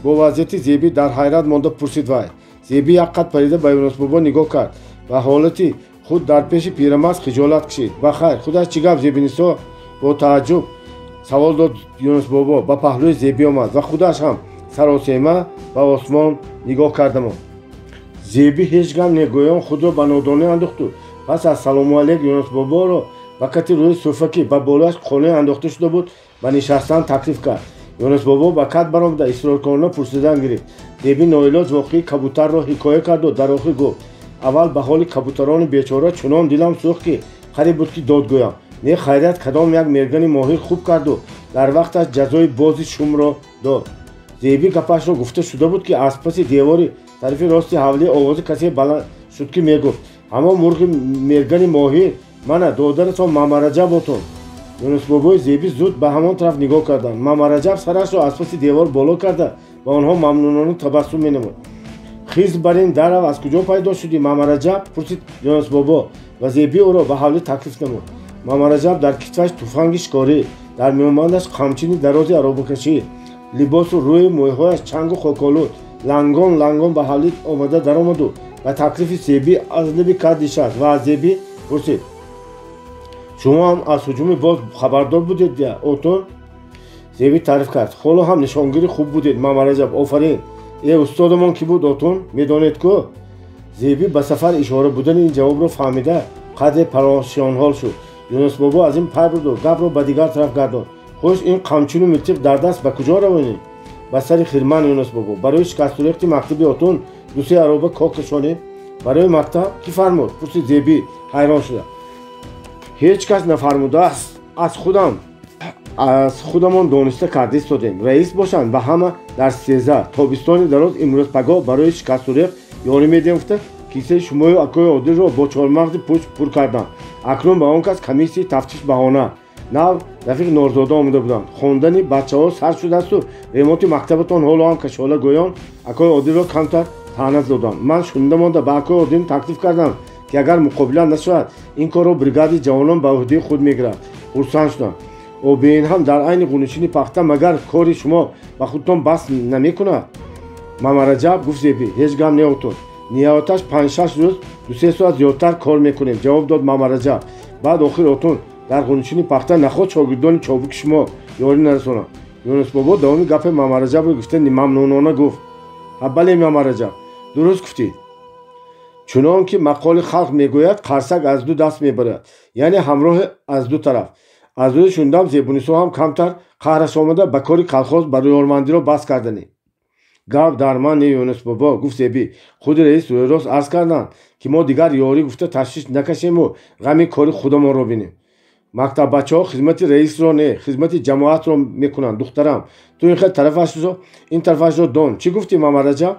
Бо вазъияти Зебӣ дар ҳайрат монда пурсид вай. Зебӣ як қад парида ба Юнусбобо нигоҳ кард ва ҳолати худ дар пеши пирамард хиҷолат кашид. Ба хайр, худаш чӣ гап, Зебинисо? Бо тааҷҷуб савол дод Юнусбобо. Ба паҳлӯи Зебӣ омад ва худаш ҳам саросема ба осмон нигоҳ карда монд. Зебӣ ҳеҷ гап негӯён худро ба нодонӣ андохту пас аз салому алейк Юнусбоборо ба кати рӯи суфа, ки ба болояш қонун андохта шуда буд, ба нишастан таклиф кард. Юнусбобо ба кат баромада исроркорона пурсидан гирифт. Зебӣ ноилоҷ воқеи кабутарро ҳикоя карду дар охир гуфт: аввал ба ҳоли кабутарони бечора чунон дилам сӯхт, ки қариб буд ки дод гӯям. Не, хайрият, кадом як мергани моҳир хуб карду дар вақташ ҷазои бози шумро дод. Зебӣ гапашро гуфта шуда буд, ки аз паси девори тарафи рости ҳавлӣ овози касе баланд шуд, ки мегуфт: ҳамон мурғи мергани моҳир мана додаратон Мамараҷаб отон. Юнусбобои Зебӣ зуд ба ҳамон тараф нигоҳ карданд. Мамараҷаб сарашро аз паси девор боло карда ва онҳо мамнунона табассум менамуд. Хиз бар ин дарав аз куҷо пайдо шудӣ, Мамараҷаб? Пурсид Юнусбобо ва Зебӣ ӯро ба ҳавлӣ таклиф намуд. Мамараҷаб дар китфаш туфанги шикорӣ, дар миёнбандаш қамчини дарози аробакашӣ, либосу рӯи мӯйҳояш чангу хоколуд, лангон лангон ба ҳавлӣ омада даромаду ба таклифи Зебӣ аз либи кат нишаст ва аз Зебӣ пурсид: шумо ҳам аз ҳуҷуми боз хабардор будед я отон? Зебӣ таъриф кард: ҳоло ҳам нишонгири хуб будед, Мамараҷаб, офарин. Э, устодамон кӣ буд отон, медонед ку? Зебӣ ба сафар ишора будани ин ҷавобро фаҳмида қадре парошонҳол шуд. Юнусбобо аз ин пай бурду гапро ба дигар тараф гардонд. Хуш, ин қамчину милтиқ дар даст ба куҷо равонӣ? Ба сари хирман, Юнусбобо. Барои шикастурехти мактаби отон дусе ароба кок кашонем. Барои мактаб кӣ фармуд? Пурсид Зебӣ ҳайрон шуда. Ҳеҷ кас нафармудааст, аз худамон дониста карда истодем. Раис бошанд ба ҳама дар сеза тобистони дароз имрӯз пагоҳ барои шикастурехт ёрӣ медиҳем гуфта кисаи шумою акои Одилро бо чормағзи пӯч пур кардам. Акнун ба он кас комиссияи тафтиш баҳона. Нав рафиқ Норзода омада буданд. Хондани бачаҳо сар шудаасту ремонти мактабатон ҳоло ҳам кашола гӯён акои Одилро камтар таъна додам. Ман шунида монда ба акои Одил таклиф кардам, ки агар муқобила нашавад, ин корро бригади ҷавонон ба ӯҳдаи худ мегирад. Хурсанд шудам. Обеин ҳам дар айни ғунишини пахта магар кори шумо ба худтон бас намекунад? Мамараҷаб, гуфт Зебӣ, ҳеҷ гап не отон. Ниҳояташ 5-6 рӯз 2-3 соат зиёдтар кор мекунем, ҷавоб дод Мамараҷаб. Баъд охир отон дар ғунишини пахта наход шогирдони чобуки шумо ёрӣ нарасонанд. Юнусбобо давоми гапи Мамараҷабро гуфта мамнунона гуфт: ҳа бале, Мамараҷаб, дуруст гуфтӣ. Чунон ки мақоли халқ мегӯяд, қарсак аз ду даст мебарад, яъне ҳамроҳи аз ду тараф. Аз рӯи шунидам Зебунисо ҳам камтар қаҳраш омада ба кори колхоз ба рӯёрмандиро бас карданӣ. Гап дар ман не, Юнусбобо, гуфт Зебӣ. Худи раис рӯйрост арз карданд, ки мо дигар ёрӣ гуфта ташвиш накашему ғами кори худамонро бинем. Мактаббачаҳо хизмати раисро не, хизмати ҷамоатро мекунанд, духтарам. Ту ин хел тарафашро, ин тарафашро дон. Чӣ гуфтӣ, Мамараҷаб?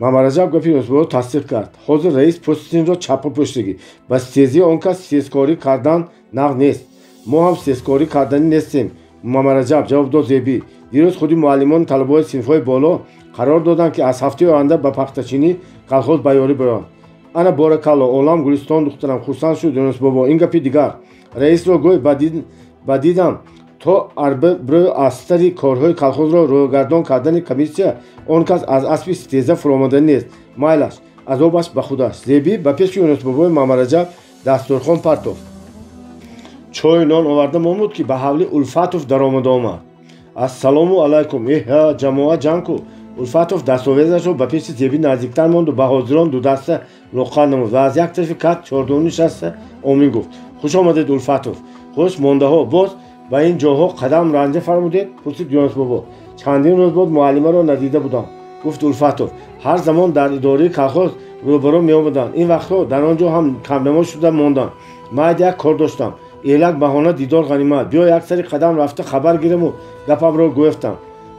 Мамараҷаб гапи Юнусбоборо тасдиқ кард. Ҳозир раис пӯстинро чаппа пӯштагӣ. Ба стези он кас стезкорӣ кардан нағз нест. Мо ҳам стезкорӣ карданӣ нестем, Мамараҷаб, ҷавоб дод Зебӣ. Дирӯз худи муаллимони талабаҳои синфҳои боло қарор доданд, ки аз ҳафтаи оянда ба пахтачинӣ колхоз ба ёрӣ бироянд. Ана боракалло, олам гулистон, духтарам, хурсанд шуд Юнусбобо. Ин гапи дигар. Раисро гӯй ба дидам то арбрӯ аз сари корҳои колхозро рӯйгардон кардани комиссия он кас аз аспи стеза фуромаданӣ нест. Майлаш, азобаш ба худаш. Зебӣ ба пеши Юнусбобои Мамараҷаб дастурхон партофт. Чою нон оварда момуд, ки ба ҳавли Улфатов даромада омад. Ассалому алайкум, эҳа, ҷамоа ҷанку. Улфатов дастовезашро ба пеши Зебӣ наздиктар монду ба ҳозирон дудаста луққан намуд ва аз як тарафи кат чордон нишаста омин гуфт. Хуш омадед, Улфатов. Хуш мондаҳо, боз ба ин ҷоҳо қадам ранҷа фармудед? Пурсид Юнусбобо. Чандин рӯз боз муаллимаро надида будам, гуфт Улфатов. Ҳар замон дар идораи колхоз рӯбаро меомаданд. Ин вақтҳо дар он ҷо ҳам камнамо шуда мондам. Майд як кор доштам. Элак баҳона дидор ғанимат. Биё як сари қадам рафта хабар гираму гапамро гӯяфтам.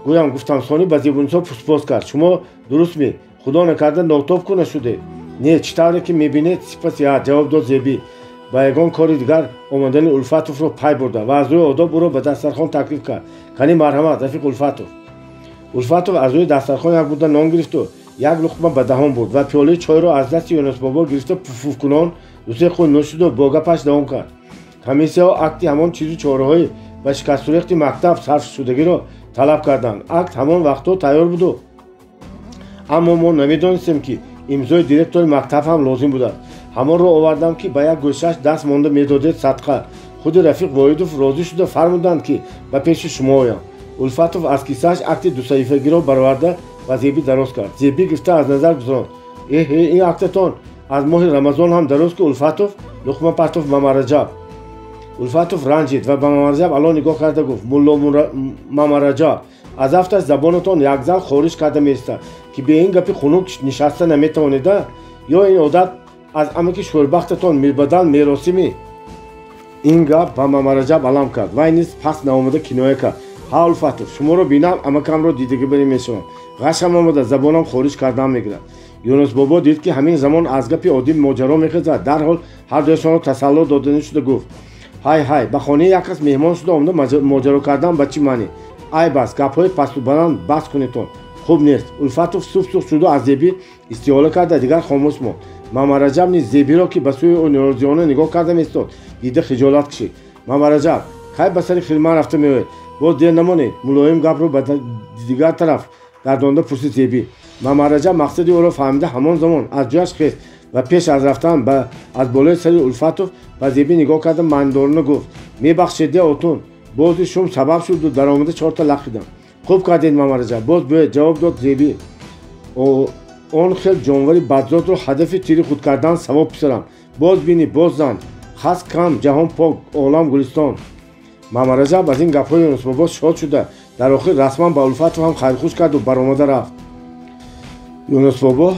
Гӯям гуфтам сонӣ ба Зебунисо пуспос кард. Шумо дуруст ме? Худо накарда нотоб ку нашудед? Не, чӣ тавре ки мебинед, сипаси ҷавоб дод Зебӣ. Ба ягон кори дигар омадани Улфатовро пай бурда ва аз рӯи одоб ӯро ба дастархон таклиф кард. Кани марҳамат, рафиқ Улфатов. Улфатов аз рӯи дастархон як бурда нон гирифту як луқма ба даҳон бурд ва пиёлаи чойро аз дасти Юнусбобо гирифта пуфуфкунон дусе хун нӯшиду бо гапаш давом кард. Комиссияҳо акти ҳамон чизу чораҳои ба шикастурехти мактаб сарф шудагиро талаб карданд. Акт ҳамон вақтҳо тайёр буду, аммо мо намедонистем, ки имзои директори мактаб ҳам лозим будааст. Ҳамонро овардам, ки ба як гӯшаш даст монда медодед садқа. Худи рафиқ Воҳидов розӣ шуда фармуданд, ки ба пеши шумо оям. Улфатов аз кисааш акти дусаҳифагиро бароварда ба Зебӣ дароз кард. Зебӣ гирифта аз назар гузаронд. Эҳе, ин актатон аз моҳи Рамазон ҳам дароз ки, Улфатов, луқма партофт Мамараҷаб. Улфатов ранҷид ва ба Мамараҷаб ало нигоҳ карда гуфт: Мулло Мамараҷаб, аз афташ забонатон якзал хориш карда меистад, ки бе ин гапи хунук нишаста наметавонеда? Ё ин одат аз амаки шӯрбахтатон мирбадал меросимӣ? Ин гап ба Мамараҷаб алам кард. Вай низ пас наомада киноя кард. Ҳа, Улфатов, шуморо бинам, амакамро дидагӣ барӣ мешавам. Ғашам омада, забонам хориш кардан мегирад. Юнусбобо дид, ки ҳамин замон аз гапи оддӣ моҷаро мехезад. Дарҳол ҳар дуяшонро тасалло доданӣ шуда гуфт: ҳай ҳай, ба хонаи як кас меҳмон шуда омада моҷаро кардан ба чӣ маънӣ? Айб аст, гапҳои пасту баланд бас кунедтон, хуб нест. Улфатов суф-суф шуду аз Зебӣ истиҳола карда дигар хомӯш монд. Мамараҷаб низ Зебиро, ки ба сӯи ӯ норозиёна нигоҳ карда меистод, дида хиҷолат кашид. Мамараҷаб, кай ба сари хирман рафта меоед? Боз дер намонед? Мулоим гапро ба дигар тараф гардонда пурсид Зебӣ. Мамараҷаб мақсади ӯро фаҳмида ҳамон замон аз ҷояш хест ва пеш аз рафтан аз болои сари Улфатов ба Зебӣ нигоҳ карда маънидорона гуфт: мебахшед, отун, бози шум сабаб шуду даромада чорта лақидам. Хуб кардед, Мамараҷаб, боз биёед, ҷавоб дод Зебӣ. Он хел ҷонвари бадзодро ҳадафи тири худ кардан савоб, писарам. Боз бинӣ, боз зан. Хас кам, ҷаҳон пок, олам гулистон. Мамараҷаб аз ин гапҳои Юнусбобо шод шуда дар охир расман ба Улфатов ҳам хайрхуш карду баромада рафт. Юнусбобо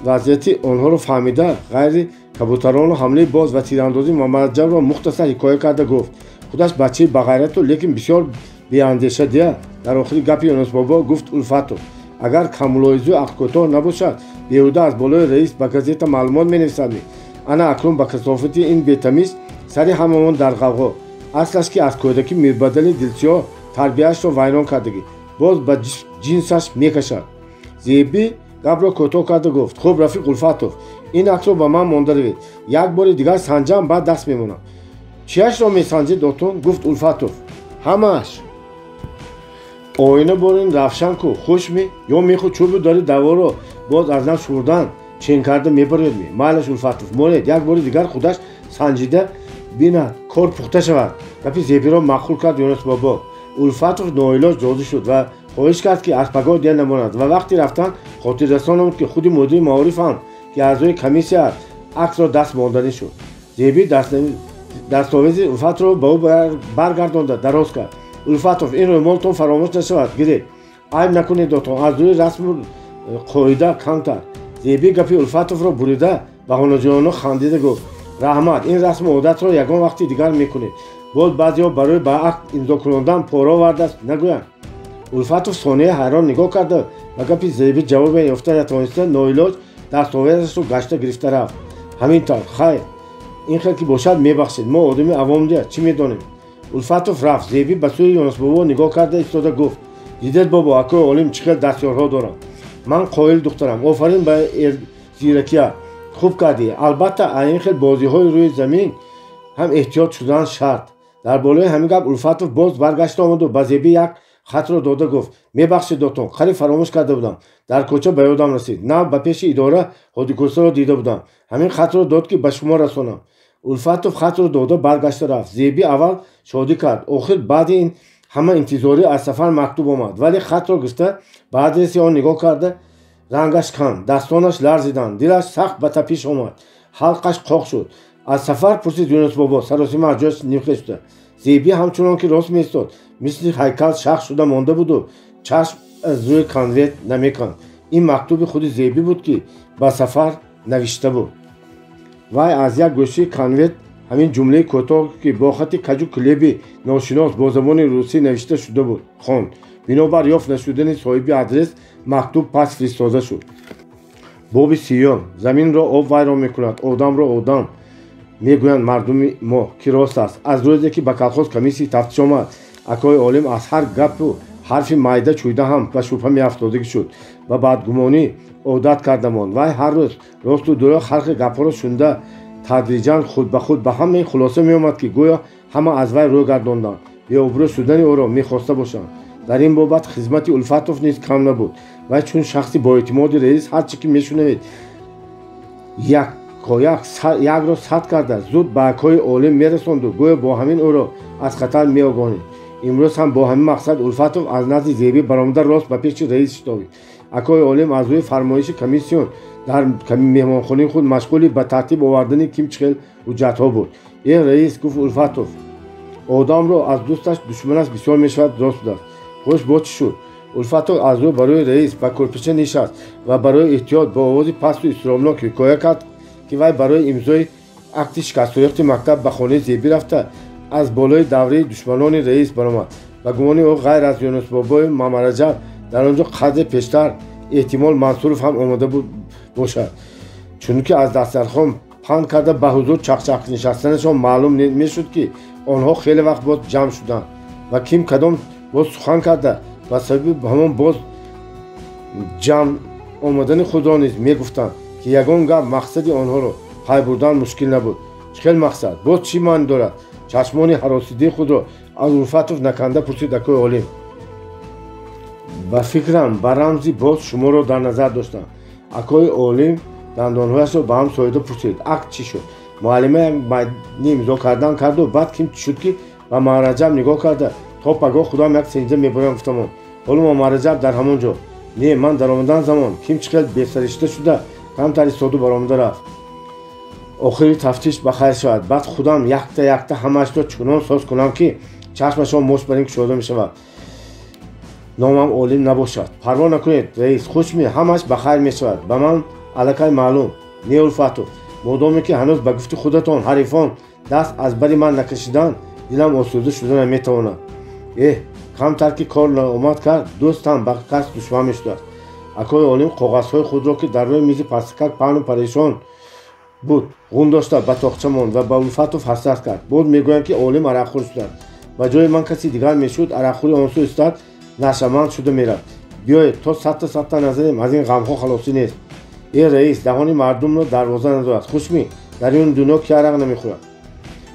вазъияти онҳоро фаҳмида ғайри кабутарону ҳамлаи боз ва тирандозии Мамараҷабро мухтасар ҳикоя карда гуфт: худаш бачаи бағайрату, лекин бисёр беандеша дия. Дар охири гапи Юнусбобо гуфт Улфатов: агар каммулоҳизу ақлкӯтоҳ набошад, беҳуда аз болои раис ба газета маълумот менависадми. Ана акнун ба касофати ин бетамиз сари ҳамамон дар ғавғо. Аслаш ки аз кӯдакӣ мирбадали дилсиёҳ тарбияашро вайрон кардагӣ, боз ба ҷинсаш мекашад. Зебӣ гапро кӯтоҳ карда гуфт: хуб, рафиқ Улфатов, ин аксро ба ман монда равед, як бори дигар санҷам, баъд даст мемонам. Чияшро месанҷед, отун? Гуфт Улфатов. Ҳамааш. Оина борин равшан ку, хушми ё меху чӯбу дори даворо боз аз нав шурдан чен карда мебаред ми? Майлаш, Улфатов, монед, як бори дигар худаш санҷида бинад, кор пухта шавад. Гапи Зебиро маъқул кард Юнусбобо. Улфатов ноилоҷ розӣ шуд ва хоҳиш кард, ки аз пагоҳ дер намонад ва вақти рафтан хотиррасон намуд, ки худи мудири маориф ҳам, ки аъзои комиссия аст, аксро даст монданӣ шуд. Зебӣ дастовези Улфатовро ба ӯ баргардонда дароз кард. Улфатов, ин рӯмолтон фаромӯш нашавад, гиред. Айб накунед, отон, аз рӯи расму қоида камтар. Зебӣ гапи Улфатовро бурида баҳонаҷӯёна хандида гуфт: раҳмат, ин расму одатро ягон вақти дигар мекунед. Боз баъзеҳо барои ба акт имзо кунондан пора овардааст нагӯянд. Улфатов сонияи ҳайрон нигоҳ карда Ба гапи Зебӣ ҷавобе ёфта натавониста, ноилоҷ дастовезашро гашта гирифта рафт. Ҳамин тавр, хайр, ин хел ки бошад, мебахшед, мо одами авомдия чӣ медонем? Улфатов рафт. Зебӣ ба сӯи Юнусбобо нигоҳ карда истода гуфт: дидед, бобо, акои Олим чӣ хел дастёрҳо дорам. Ман қоил, духтарам, офарин ба зиракия, хуб кардӣ. Албатта, ин хел бозиҳои рӯи замин ҳам эҳтиёт шудан шарт. Дар болои ҳамин гап Улфатов боз баргашта омаду ба Зебӣ як хатро дода гуфт: мебахшед, дотон, қариб фаромӯш карда будам. Дар кӯча ба ёдам расид. Нав ба пеши идора ҳодикӯсаро дида будам. Ҳамин хатро дод, ки ба шумо расонам. Улфатов хатро дода баргашта рафт. Зебӣ аввал шодӣ кард. Охир баъди ин ҳама интизорӣ аз сафар мактуб омад. Вале хатро гирифта ба адреси он нигоҳ карда, рангаш канд, дастонаш ларзиданд, дилаш сахт ба тапиш омад, ҳалқаш қоқ шуд. Аз сафар? Пурсид Юнусбобо, саросима аз ҷояш нимхез шуда. Зебӣ ҳамчунон ки рост меистод, мисли ҳайкал шах шуда монда буду чашм аз рӯи конверт намеканд. Ин мактуби худи Зебӣ буд, ки ба сафар навишта буд. Вай аз як гӯшаи конверт ҳамин ҷумлаи кӯтоҳ, ки бо хати каҷу кулеби ношинос бо забони русӣ навишта шуда буд, хонд. Бинобар ёфт нашудани соҳиби адрес, мактуб пас фиристода шуд. Боби сиюм. Заминро об вайрон мекунад, одамро одам, мегӯянд мардуми мо, ки рост аст. Аз рӯзе ки ба колхоз комиссияи тафтиш омад, акои Олим аз ҳар гапу ҳарфи майда чӯйда ҳам ба шубҳа меафтодагӣ шуд ва бадгумонӣ одат карда монд. Вай ҳар рӯз росту дурӯғ ҳар хел гапҳоро шунида, тадриҷан худ ба худ ба ҳамаи хулоса меомад, ки гӯё ҳама аз вай рӯ гардонданд, беобрӯ шудани ӯро мехоста бошанд. Дар ин бобат хизмати Улфатов низ кам набуд. Вай чун шахси боэътимоди раис ҳар чӣ ки мешунавед, якояк якро сад карда, зуд ба акои Олим мерасонду гӯё бо ҳамин ӯро аз хатар меогоҳонид. Имрӯз ҳам бо ҳамин мақсад Улфатов аз назди Зебӣ баромада рост ба пеши раис шитобид. Акои Олим аз рӯи фармоиши комиссион дар меҳмонхонаи худ машғули ба тартиб овардани ким чӣ хел ҳуҷҷатҳо буд. Э, раис, гуфт Улфатов, одамро аз дӯсташ душманаш бисёр мешавад, рост будааст. Хуш, бо чӣ шуд? Улфатов аз рӯ барои раис ба кӯрпича нишаст ва барои эҳтиёт бо овози пасту изтиробнок ҳикоя кард, ки вай барои имзои акти шикастурехти мактаб ба хонаи Зебӣ рафта, аз болои давраи душманони раис баромад. Ба гумони ӯ, ғайр аз Юнусбобои Мамараҷаб, дар он ҷо қадре пештар эҳтимол Мансуров ҳам омода бошад, чунки аз дастархон панд карда ба ҳузур чақчақ нишастанашон маълум мешуд, ки онҳо хеле вақт боз ҷамъ шуданд ва ким кадом боз сухан карда, ба сабаби ҳамон боз ҷамъ омадани худро низ мегуфтанд, ки ягон гап мақсади онҳоро пай бурдан мушкил набуд. Чӣ хел мақсад? Боз чӣ маъни дорад? Чашмони ҳаросидии худро аз Улфатов наканда пурсид акои Олим. Ба фикрам, ба рамзи боз шуморо дар назар доштам. Акои Олим дандонҳояшро ба ҳам соида пурсид: акт чӣ шуд? Муаллима як майни имзо кардан карду баъд ким шуд, ки ба Мараҷаб нигоҳ карда, то пагоҳ худам як сенҷа мебурам, гуфтамон. Ҳоло Мамараҷаб дар ҳамон ҷо не, ман даромадан замон ким чӣ хел бесаришта шуда камтар истоду баромада рафт. Охири тафтиш ба хайр шавад, баъд худам якта якта ҳамаашро чунон соз кунам, ки чашмашон мош бар ин кушода мешавад, номам Олим набошад. Парво накунед, раис, хушми, ҳамааш ба хайр мешавад, ба ман аллакай маълум. Не, Улфатов, модоме ки ҳанӯз ба гуфти худатон ҳарифон даст аз бари ман накашиданд, дилам осуда шуда наметавонад. Эҳ, камтар ки кор наомад кард, дӯстам ба кас душман мешудааст. Акои Олим коғазҳои худро, ки дар рӯи мизи пастакак паҳну парешон буд, ғун дошта ба тоқча монд ва ба Улфатов ҳасрат кард. Боз мегӯянд, ки Олим арақхӯр шудааст. Ба ҷои ман каси дигар мешуд, арақхӯри он сӯ истад, нашъаманд шуда мерафт. Биёед, то садта садта назанем, аз ин ғамҳо халосӣ нест. Э, раис, даҳони мардумро дарвоза надорад. Хушми, дар ин дунё ки арақ намехӯрад?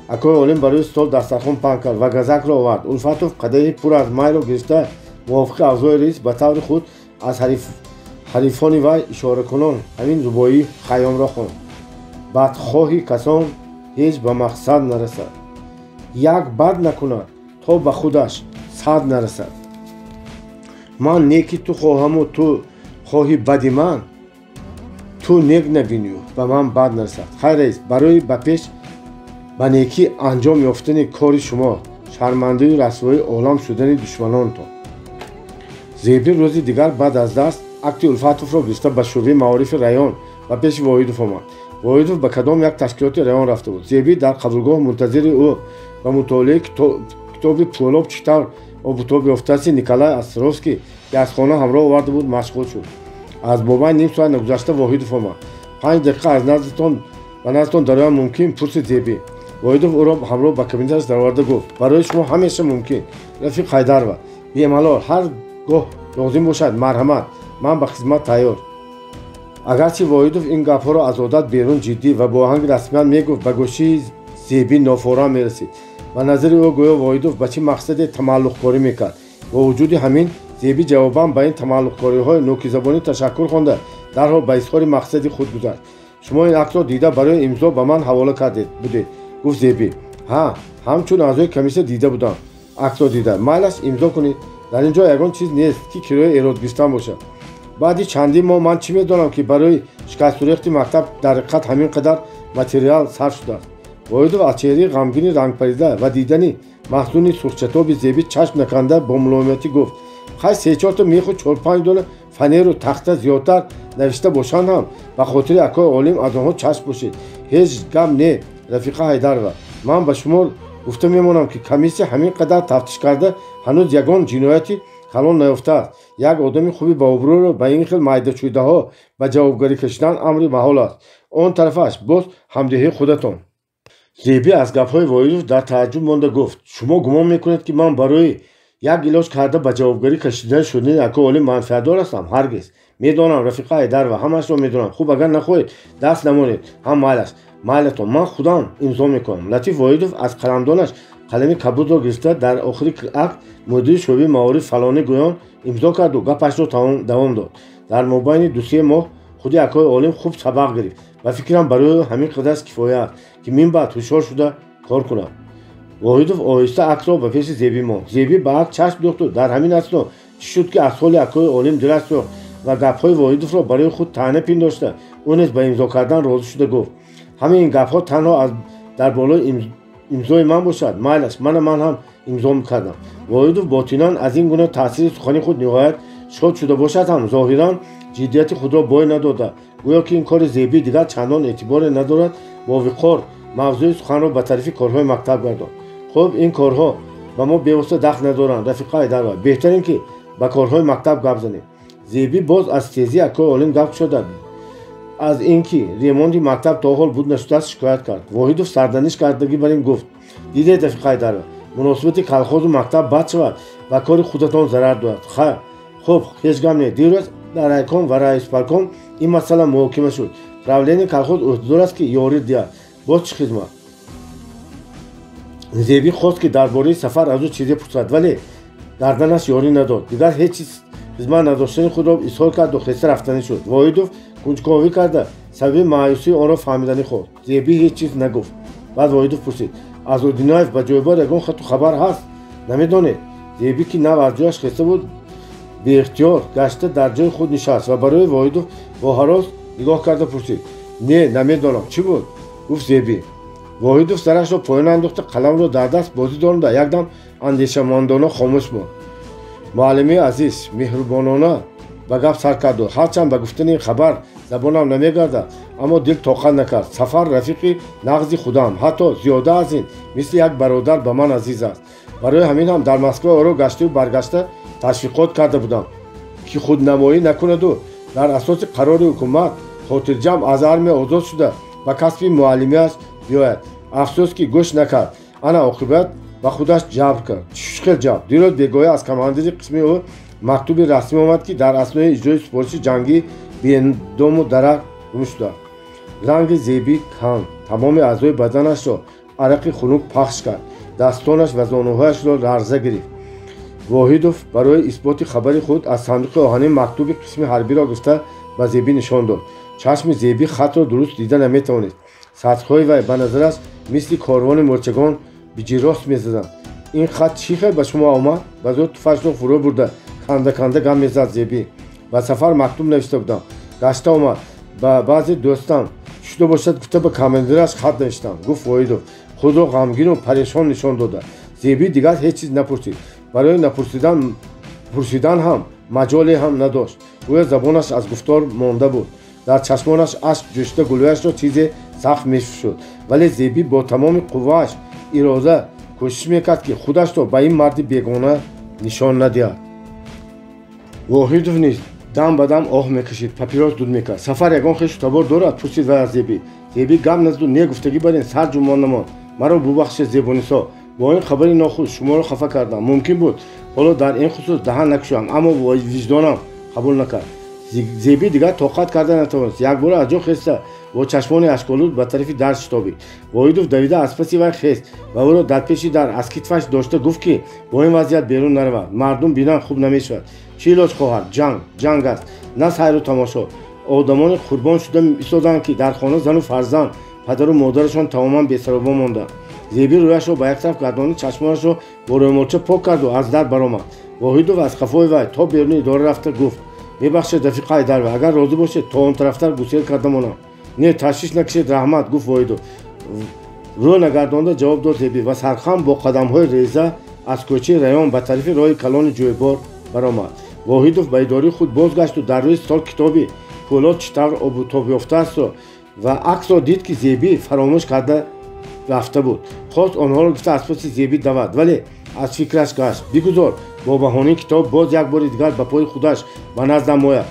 Акои Олим барои стол дастархон паҳн кард ва газакро овард. Улфатов қадаҳи пур аз майро гирифта, мувофиқи авзои раис ба таври худ аз ҳарифони вай ишоракунон ҳамин рубоии Хайёмро хонд: бадхоҳи касон ҳеҷ ба мақсад нарасад, як бад накунад, то ба худаш сад нарасад. Ман неки ту хоҳаму ту хоҳи бади ман, ту нек набинию ба ман бад нарасад. Хайр, раис, барои ба пеш ба некӣ анҷом ёфтани кори шумо, шармандаю расвои олам шудани душманонтон. Зебӣ рӯзи дигар баъд аз дарс акти Улфатовро гирифта ба шӯъбаи маорифи район ба пеши Воҳидов омад. Воҳидов ба кадом як ташкилоти район рафта буд. Зебӣ дар қабулгоҳ мунтазири ӯ ба мутолиаи китоби пӯлоб чӣ тавр обутоб ёфтааст Николай Островский, ки аз хона ҳамроҳ оварда буд, машғул шуд. Аз бобай ним соат нагузашта Воҳидов омад. 5 дақиқа аз наздитон ба наздитон дароям мумкин? Пурсид Зебӣ. Воҳидов ӯро ҳамроҳ ба кабинеташ дароварда гуфт: барои шумо ҳамеша мумкин, рафиқ Ҳайдарова. Бемалол, ҳар гоҳ лозим бошад, марҳамат, ман ба хизмат тайёр. Агарчи Воҳидов ин гапҳоро аз одат берун ҷиддӣ ва бо оҳанги расмият мегуфт, ба гӯшии Зебӣ нофорам мерасид. Ба назари ӯ гӯё Воҳидов ба чӣ мақсаде тамаллуқкорӣ мекард. Бо вуҷуди ҳамин Зебӣ ҷавобан ба ин тамаллуқкориҳои нокизабонӣ ташаккур хонда, дарҳол ба изҳори мақсади худ гузашт. Шумо ин аксро дида барои имзо ба ман ҳавола кардед будед, гуфт Зебӣ. Ҳа, ҳамчун аъзои комиссия дида будам. Аксро дида. Майлаш, имзо кунед. Дар ин ҷо ягон чиз нест, ки кироя эрод гирифтан бошад. Баъди чандин моҳ ман чӣ медонам, ки барои шикастурехти мактаб дар ҳақиқат ҳамин қадар материал сарф шудааст. Воҳидов аз чеҳраи ғамгини рангпарида ва дидани маҳзуни сурхчатоби Зебӣ чашм наканда бо мулоиматӣ гуфт: хай, се-чорта меху 4-5 дона фанеру тахта зиёдтар навишта бошанд ҳам, ба хотири акои олим аз онҳо чашм пӯшед. Ҳеҷ гап не, рафиқа Ҳайдарова. Ман ба шумо гуфта мемонам, ки комиссия ҳамин қадар тафтиш карда ҳанӯз ягон ҷинояти калон наёфтааст. Як одами хуби баобрӯро ба ин хел майдачӯйдаҳо ба ҷавобгарӣ кашидан амри маҳол аст. Он тарафаш боз ҳамдиҳии худатон. Зебӣ аз гапҳои Воҳидов дар тааҷҷуб монда гуфт: шумо гумон мекунед, ки ман барои як илоҷ карда ба ҷавобгарӣ кашида шудани акои олим манфиатдор ҳастам? Ҳаргиз. Медонам, рафиқа Ҳайдарова, ҳамаашро медонам. Хуб, агар нахоҳед, даст намонед, ҳам майлаш. Майлатон, ман худам имзо мекунам. Латиф Воҳидов аз қаламдонаш қалами кабудро гирифта дар охири акт мудири шӯъбаи маориф фалонӣ гӯён имзо карду гапашро давом дод. Дар мобайни ду-се моҳ худи акои олим хуб сабақ гирифт. Ба фикрам, барои ӯ ҳамин қадар кифоя аст, ки минбаъд ҳушёр шуда кор кунад. Воҳидов оҳиста аксро ба пеши Зебӣ монд. Зебӣ ба акс чашм дӯхту дар ҳамин асно чӣ шуд, ки аз ҳоли акои олим дилаш сӯхт ва гапҳои Воҳидовро барои худ таъна пиндошта, ӯ низ ба имзо кардан розӣ шуда гуфт: ҳамаи ин гапҳо танҳо аз дар болои имзои ман бошад, майлаш, мана ман ҳам имзо мекардам. Воҳидов ботинан аз ин гуна таъсири сухани худ ниҳоят шод шуда бошад ҳам, зоҳиран ҷиддияти худро бой надода, гӯё ки ин кори Зебӣ дигар чандон эътиборе надорад, бо виқор мавзӯи суханро ба тарафи корҳои мактаб гардонд. Хуб, ин корҳо ба мо бевосита дахл надоранд, рафиқа Ҳайдарова. Беҳтар ин ки ба корҳои мактаб гап занем. Зебӣ боз аз тезии акои олим гап кушода, аз ин ки ремонти мактаб то ҳол буд нашудааст шикоят кард. Воҳидов сарданиш кардагӣ бар ин гуфт: дидед, рафиқа Ҳайдарова, муносибати колхозу мактаб бад шавад, ба кори худатон зарар дорад. Хуб, ҳеҷ гап не. Дирӯз дар райком ва раисполком ин масъала муҳокима шуд. Правление колхоз ӯҳдадор аст, ки ёрӣ диҳад. Боз чӣ хизмат? Зебӣ хост, ки дар бораи сафар аз ӯ чизе пурсад, вале гарданаш ёрӣ надод. Дигар ҳеҷ чиз хизмат надоштани худро изҳор карду хеста рафтанӣ шуд. Воҳидов кунҷковӣ карда сабаби маъюсии онро фаҳмиданӣ хост. Зебӣ ҳеҷ чиз нагуфт. Баъд Воҳидов пурсид: аз Одинаев ба ҷойбор ягон хату хабар ҳаст? Намедонед? Зебӣ, ки нав аз ҷояш хеста буд, беихтиёр гашта дар ҷои худ нишаст ва барои Воҳидов бо ҳарос нигоҳ карда пурсид: не, намедонам. Чӣ буд? Гуфт Зебӣ. Воҳидов сарашро поён андохта, қаламро дар даст бозӣ доранда якдам андешамандона хомӯш монд. Муаллимаи азиз, меҳрубонона ба гап сар карду, ҳарчанд ба гуфтани ин хабар забонам намегардад, аммо дил тоқат накард. Сафар рафиқи нағзи худам, ҳатто зиёда аз ин, мисли як бародар ба ман азиз аст. Барои ҳамин ҳам дар Москва ӯро гаштиву баргашта ташвиқот карда будам, ки худнамоӣ накунаду дар асоси қарори ҳукумат хотирҷамъ аз армия озод шуда ба касби муаллимиаш биёяд. Афсӯс, ки гӯш накард. Ана оқибат ба худаш ҷабр кард. Чӣ хел ҷабр? Дирӯз бегоҳӣ аз командири қисми ӯ мактуби расмӣ омад, ки дар аснои иҷрои супориши ҷангӣ беэндому дарак гум шудааст. Ранги Зебӣ канд, тамоми аъзои баданашро арақи хунук пахш кард, дастонаш ва зонуҳояшро ларза гирифт. Воҳидов барои исботи хабари худ аз сандуқи оҳанин мактуби қисми ҳарбиро гирифта ба Зебӣ нишон дод. Чашми Зебӣ хатро дуруст дида наметавонист. Сатрҳои вай ба назараш мисли корвони мӯрчагон биҷирост мезаданд. Ин хат чӣ хел ба шумо омад? Ба зуд туфашро фурӯ бурда канда-канда гап мезад Зебӣ. Ба Сафар мактуб навишта будам. Гашта омад. Ба баъзе дӯстам шуда бошад гуфта ба командираш хат навиштам, гуфт Воҳидов, худро ғамгину парешон нишон дода. Зебӣ дигар ҳеҷ чиз напурсид. Барои пурсидан ҳам маҷоле ҳам надошт. Гӯё забонаш аз гуфтор монда буд. Дар чашмонаш ашк ҷӯшида гулӯяшро чизе сахт мешуд. Вале Зебӣ бо тамоми қуввааш ирода кӯшиш мекард, ки худашро ба ин марди бегона нишон надиҳад. Воҳидов низ дам ба дам оҳ мекашид, папирос дуд мекард. Сафар ягон хешу табор дорад? Пурсид вай аз Зебӣ. Зебӣ гап назду не гуфтагӣ барин сар ҷумон намонд. Маро бубахшед, Зебунисо, бо ин хабари нохуш шуморо хафа кардам. Мумкин буд ҳоло дар ин хусус даҳан накушоям, аммо виҷдонам қабул накард. Зебӣ дигар тоқат карда натавонист. Якбора аз ҷо хеста бо чашмони ашколуд ба тарафи дар шитобид. Воҳидов давида аз паси вай хест ва ӯро дар пеши дар аз китфаш дошта гуфт, ки бо ин вазъият берун наравад, мардум бинан хуб намешавад. Чӣ илоҷ, хоҳар? Ҷанг ҷанг аст, на сайру тамошо. Одамони қурбон шуда истоданд, ки дар хона зану фарзанд, падару модарашон тамоман бесаробо монданд. Зебӣ рӯяшро ба як тараф гардонид, чашмонашро бо рӯймолча пок карду аз дар баромад. Воҳидов аз қафои вай то беруни идора рафта гуфт: мебахшед, рафиқ Ҳайдарова, агар розӣ бошед, то он тарафтар гусел карда монам. Не, ташвиш накашед, раҳмат, гуфт Воҳидов. Рӯ нагардонда ҷавоб дод Зебӣ ва сархам бо қадамҳои реза аз кӯчаи район ба тарафи роҳи калони ҷӯйбор баромад. Воҳидов ба идораи худ бозгашту дар рӯи стол китоби пӯлод чӣ тавр обутоб ёфтаастро ва аксро дид, ки Зебӣ фаромӯш карда рафта буд. Хост онҳоро гуфта аз паси Зебӣ давад, вале аз фикраш гашт. Бигузор бо баҳонаи китоб боз як бори дигар ба пои худаш ба наздам ояд,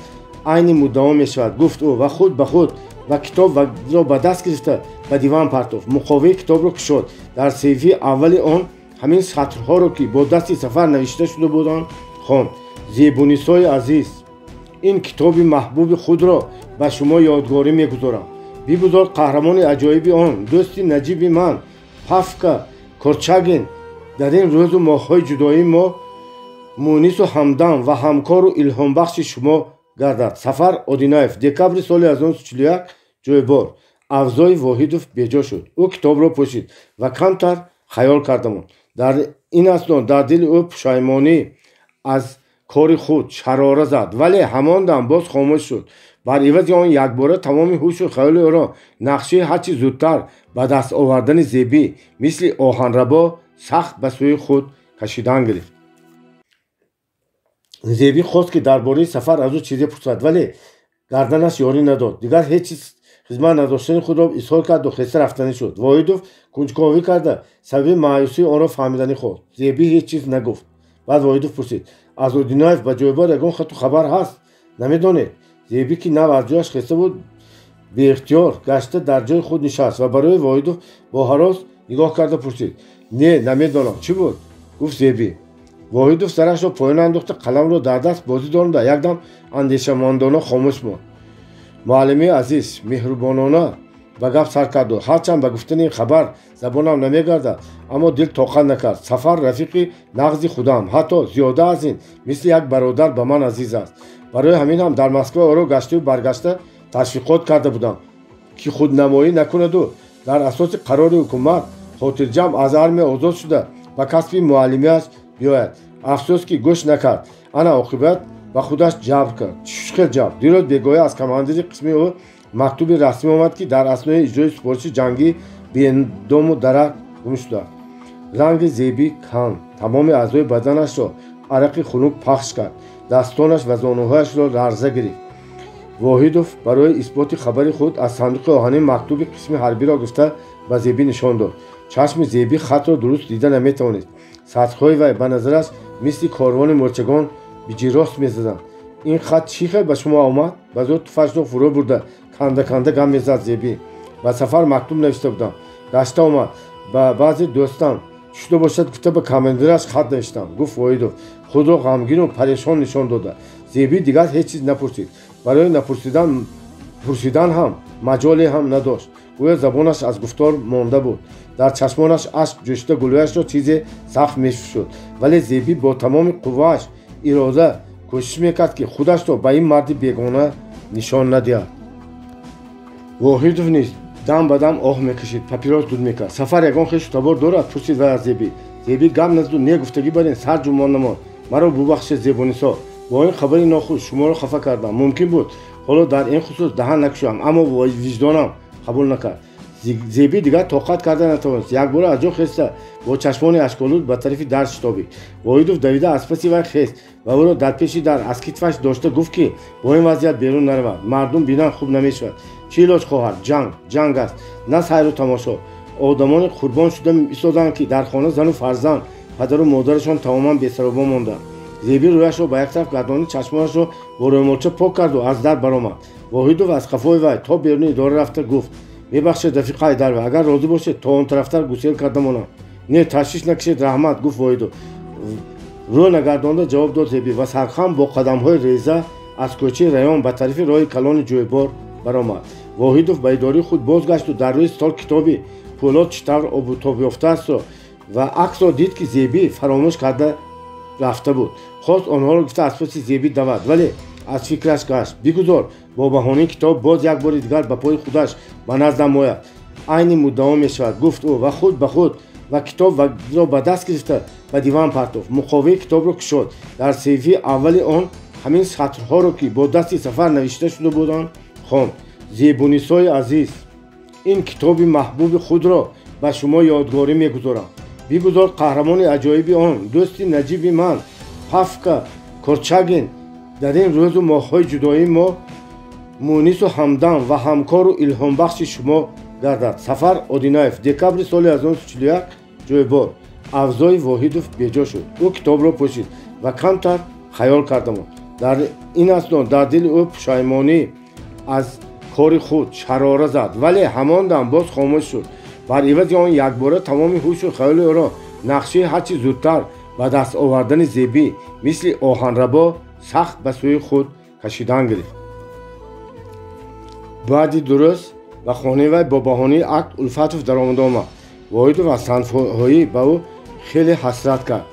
айни муддао мешавад, гуфт ӯ ва худ ба худ ва китобро ба даст гирифта ба диван партофт. Муқоваи китобро кушод. Дар саҳифаи аввали он ҳамин сатрҳоро, ки бо дасти Сафар навишта шуда буданд, хонд: Зебунисои азиз, ин китоби маҳбуби худро ба шумо ёдгорӣ мегузорам. Бигузор қаҳрамони аҷоиби он, дӯсти наҷиби ман, Павка Корчагин, дар ин рӯзу моҳҳои ҷудоии мо мунису ҳамдам ва ҳамкору илҳомбахши шумо гардад. Сафар Одинаев, декабри соли 1941, Ҷӯйбор. Авзои Воҳидов беҷо шуд. Ӯ китобро пӯшид ва камтар хаёл карда монд. Дар ин асно дар дили ӯ пушаймонӣ аз кори худ шарора зад, вале ҳамон дам боз хомӯш шуд. Бар ивази он якбора тамоми ҳушу хаёли ӯро нақшаи ҳарчи зудтар ба даст овардани Зебӣ мисли оҳанрабо сахт ба сӯи худ кашидан гирифт. Зебӣ хост, ки дар бораи Сафар аз ӯ чизе пурсад, вале гарданаш ёрӣ надод. Дигар ҳеҷ чиз хизмат надоштани худро изҳор карду хеста рафтанӣ шуд. Воҳидов кунҷковӣ карда сабаби маъюсии онро фаҳмиданӣ хост. Зебӣ ҳеҷ чиз нагуфт. Баъд Воҳидов пурсид: аз Одинаев ба ҷойбор ягон хату хабар ҳаст, намедонед? Зебӣ, ки нав аз ҷояш хеста буд, беихтиёр гашта дар ҷои худ нишаст ва барои Воҳидов бо ҳарос нигоҳ карда пурсид: не, намедонам. Чӣ буд? Гуфт Зебӣ. Воҳидов сарашро поён андохта, қаламро дар даст бозӣ доранда якдам андешамандона хомӯш монд. Муаллимаи азиз, меҳрубонона ба гап сар карду, ҳарчанд ба гуфтани ин хабар забонам намегардад, аммо дил тоқат накард. Сафар рафиқи нағзи худам, ҳатто зиёда аз ин, мисли як бародар ба ман азиз аст. Барои ҳамин ҳам дар Москва ӯро гаштаю баргашта ташвиқот карда будам, ки худнамоӣ накунаду дар асоси қарори ҳукумат хотирҷамъ аз армия озод шуда ба касби муаллимиаш биёяд. Афсӯс, ки гӯш накард. Ана оқибат ба худаш ҷабр кард. Чӣ хел ҷабр? Дирӯз бегоҳӣ аз командири қисми ӯ мактуби расмӣ омад, ки дар аснои иҷрои супориши ҷангӣ бедому дарак гум шудааст. Ранги Зебӣ канд. Тамоми аъзои баданашро арақи хунук пахш кард, дастонаш ва зонуҳояшро ларза гирифт. Воҳидов барои исботи хабари худ аз сандуқи оҳанин мактуби қисми ҳарбиро гирифта ба Зебӣ нишон дод. Чашми Зебӣ хатро дуруст дида наметавонист. Сатрҳои вай ба назараш мисли корвони мӯрчагон биҷирост мезаданд. Ин хат чӣ хел ба шумо омад? Ба зуд туфашро фурӯ бурда канда канда гам мезад Зебӣ. Ба Сафар мактуб навишта будам, гашта омад. Ба баъзе дӯстам шуда бошад гуфта ба командираш хат навиштам, гуфт Воҳидов, худро ғамгину парешон нишон дода. Зебӣ дигар ҳеҷ чиз напурсид. Барои напурсидан пурсидан ҳам маҷоле ҳам надошт. Гӯё забонаш аз гуфтор монда буд. Дар чашмонаш ашк ҷӯшида гулӯяшро чизе сахт мешуд, вале Зебӣ бо тамоми қуввааш ирода кӯшиш мекард, ки худашро ба ин марди бегона нишон надиҳад. Воҳидов низ дам ба дам оҳ мекашид, папирос дуд мекард. Сафар ягон хешу табор дорад? Пурсид вай аз Зебӣ. Зебӣ гап назду не гуфтагӣ барин сар ҷумон намонд. Маро бубахшед, Зебунисо, бо ин хабари нохуш шуморо хафа кардам. Мумкин буд ҳоло дар ин хусус даҳан накушоям, аммо виҷдонам қабул накард. Зебӣ дигар тоқат карда натавонист. Якбора аз ҷо хеста бо чашмони ашколуд ба тарафи дар шитобид. Воҳидов давида аз паси вай хест ва ӯро дар пеши дар аз китфаш дошта гуфт, ки бо ин вазъият берун наравад, мардум бинан хуб намешавад. Чӣ илоҷ, хоҳар? Ҷанг ҷанг аст, на сайру тамошо. Одамони қурбон шуда истоданд, ки дар хона зану фарзанд, Падару модарашон тамоман бесаробо монданд. Зебӣ рӯяшро ба як тараф гардонид, чашмонашро бо рӯймолча пок карду аз дар баромад. Воҳидов аз қафои вай то беруни идора рафта гуфт: мебахшед, рафиқ Ҳайдарова, агар розӣ бошед, то он тарафтар гусел карда монам. Не, ташвиш накашед, раҳмат, гуфт Воҳидов. Рӯ нагардонда ҷавоб дод Зебӣ ва сархам бо қадамҳои реза аз кӯчаи район ба тарафи роҳи калони ҷӯйбор баромад. Воҳидов ба идораи худ бозгашту дар рӯи стол китоби пӯлод чӣ тавр обутоб ёфтаастро ва аксро дид, ки Зебӣ фаромӯш карда рафта буд. Хост онҳоро гуфта аз паси Зебӣ давад, вале аз фикраш гашт. Бигузор бо баҳонаи китоб боз як бори дигар ба пои худаш ба наздам ояд, айни муддао мешавад, гуфт ӯ ва худ ба худ ва китобро ба даст гирифта ба диван партофт. Муқовии китобро кушод. Дар саҳифаи аввали он ҳамин сатрҳоро, ки бо дасти Сафар навишта шуда буданд, хонд: зебунисои азиз, ин китоби маҳбуби худро ба шумо ёдгорӣ мегузорам. Бигузор қаҳрамони аҷоиби он, дӯсти наҷиби ман Павка Корчагин, дар ин рӯзу моҳҳои ҷудоии мо мунису ҳамдам ва ҳамкору илҳомбахши шумо гардад. Сафар Одинаев, декабри соли 1941, ҷойбор. Авзои Воҳидов беҷо шуд. Ӯ китобро пӯшид ва камтар хаёл карда монд. Дар ин асно дар дили ӯ пушаймонӣ аз кори худ шарора зад, вале ҳамон дам боз хомӯш шуд. Бар ивази он якбора тамоми ҳушу хаёли ӯро нақшаи ҳарчи зудтар ба даст овардани Зебӣ мисли оҳанрабо сахт ба сӯи худ кашидан гирифт. Баъди ду рӯз ба хонаи вай бо баҳонаи акт Улфатов даромада омад. Воҳидов аз танҳоӣ ба ӯ хеле ҳасрат кард.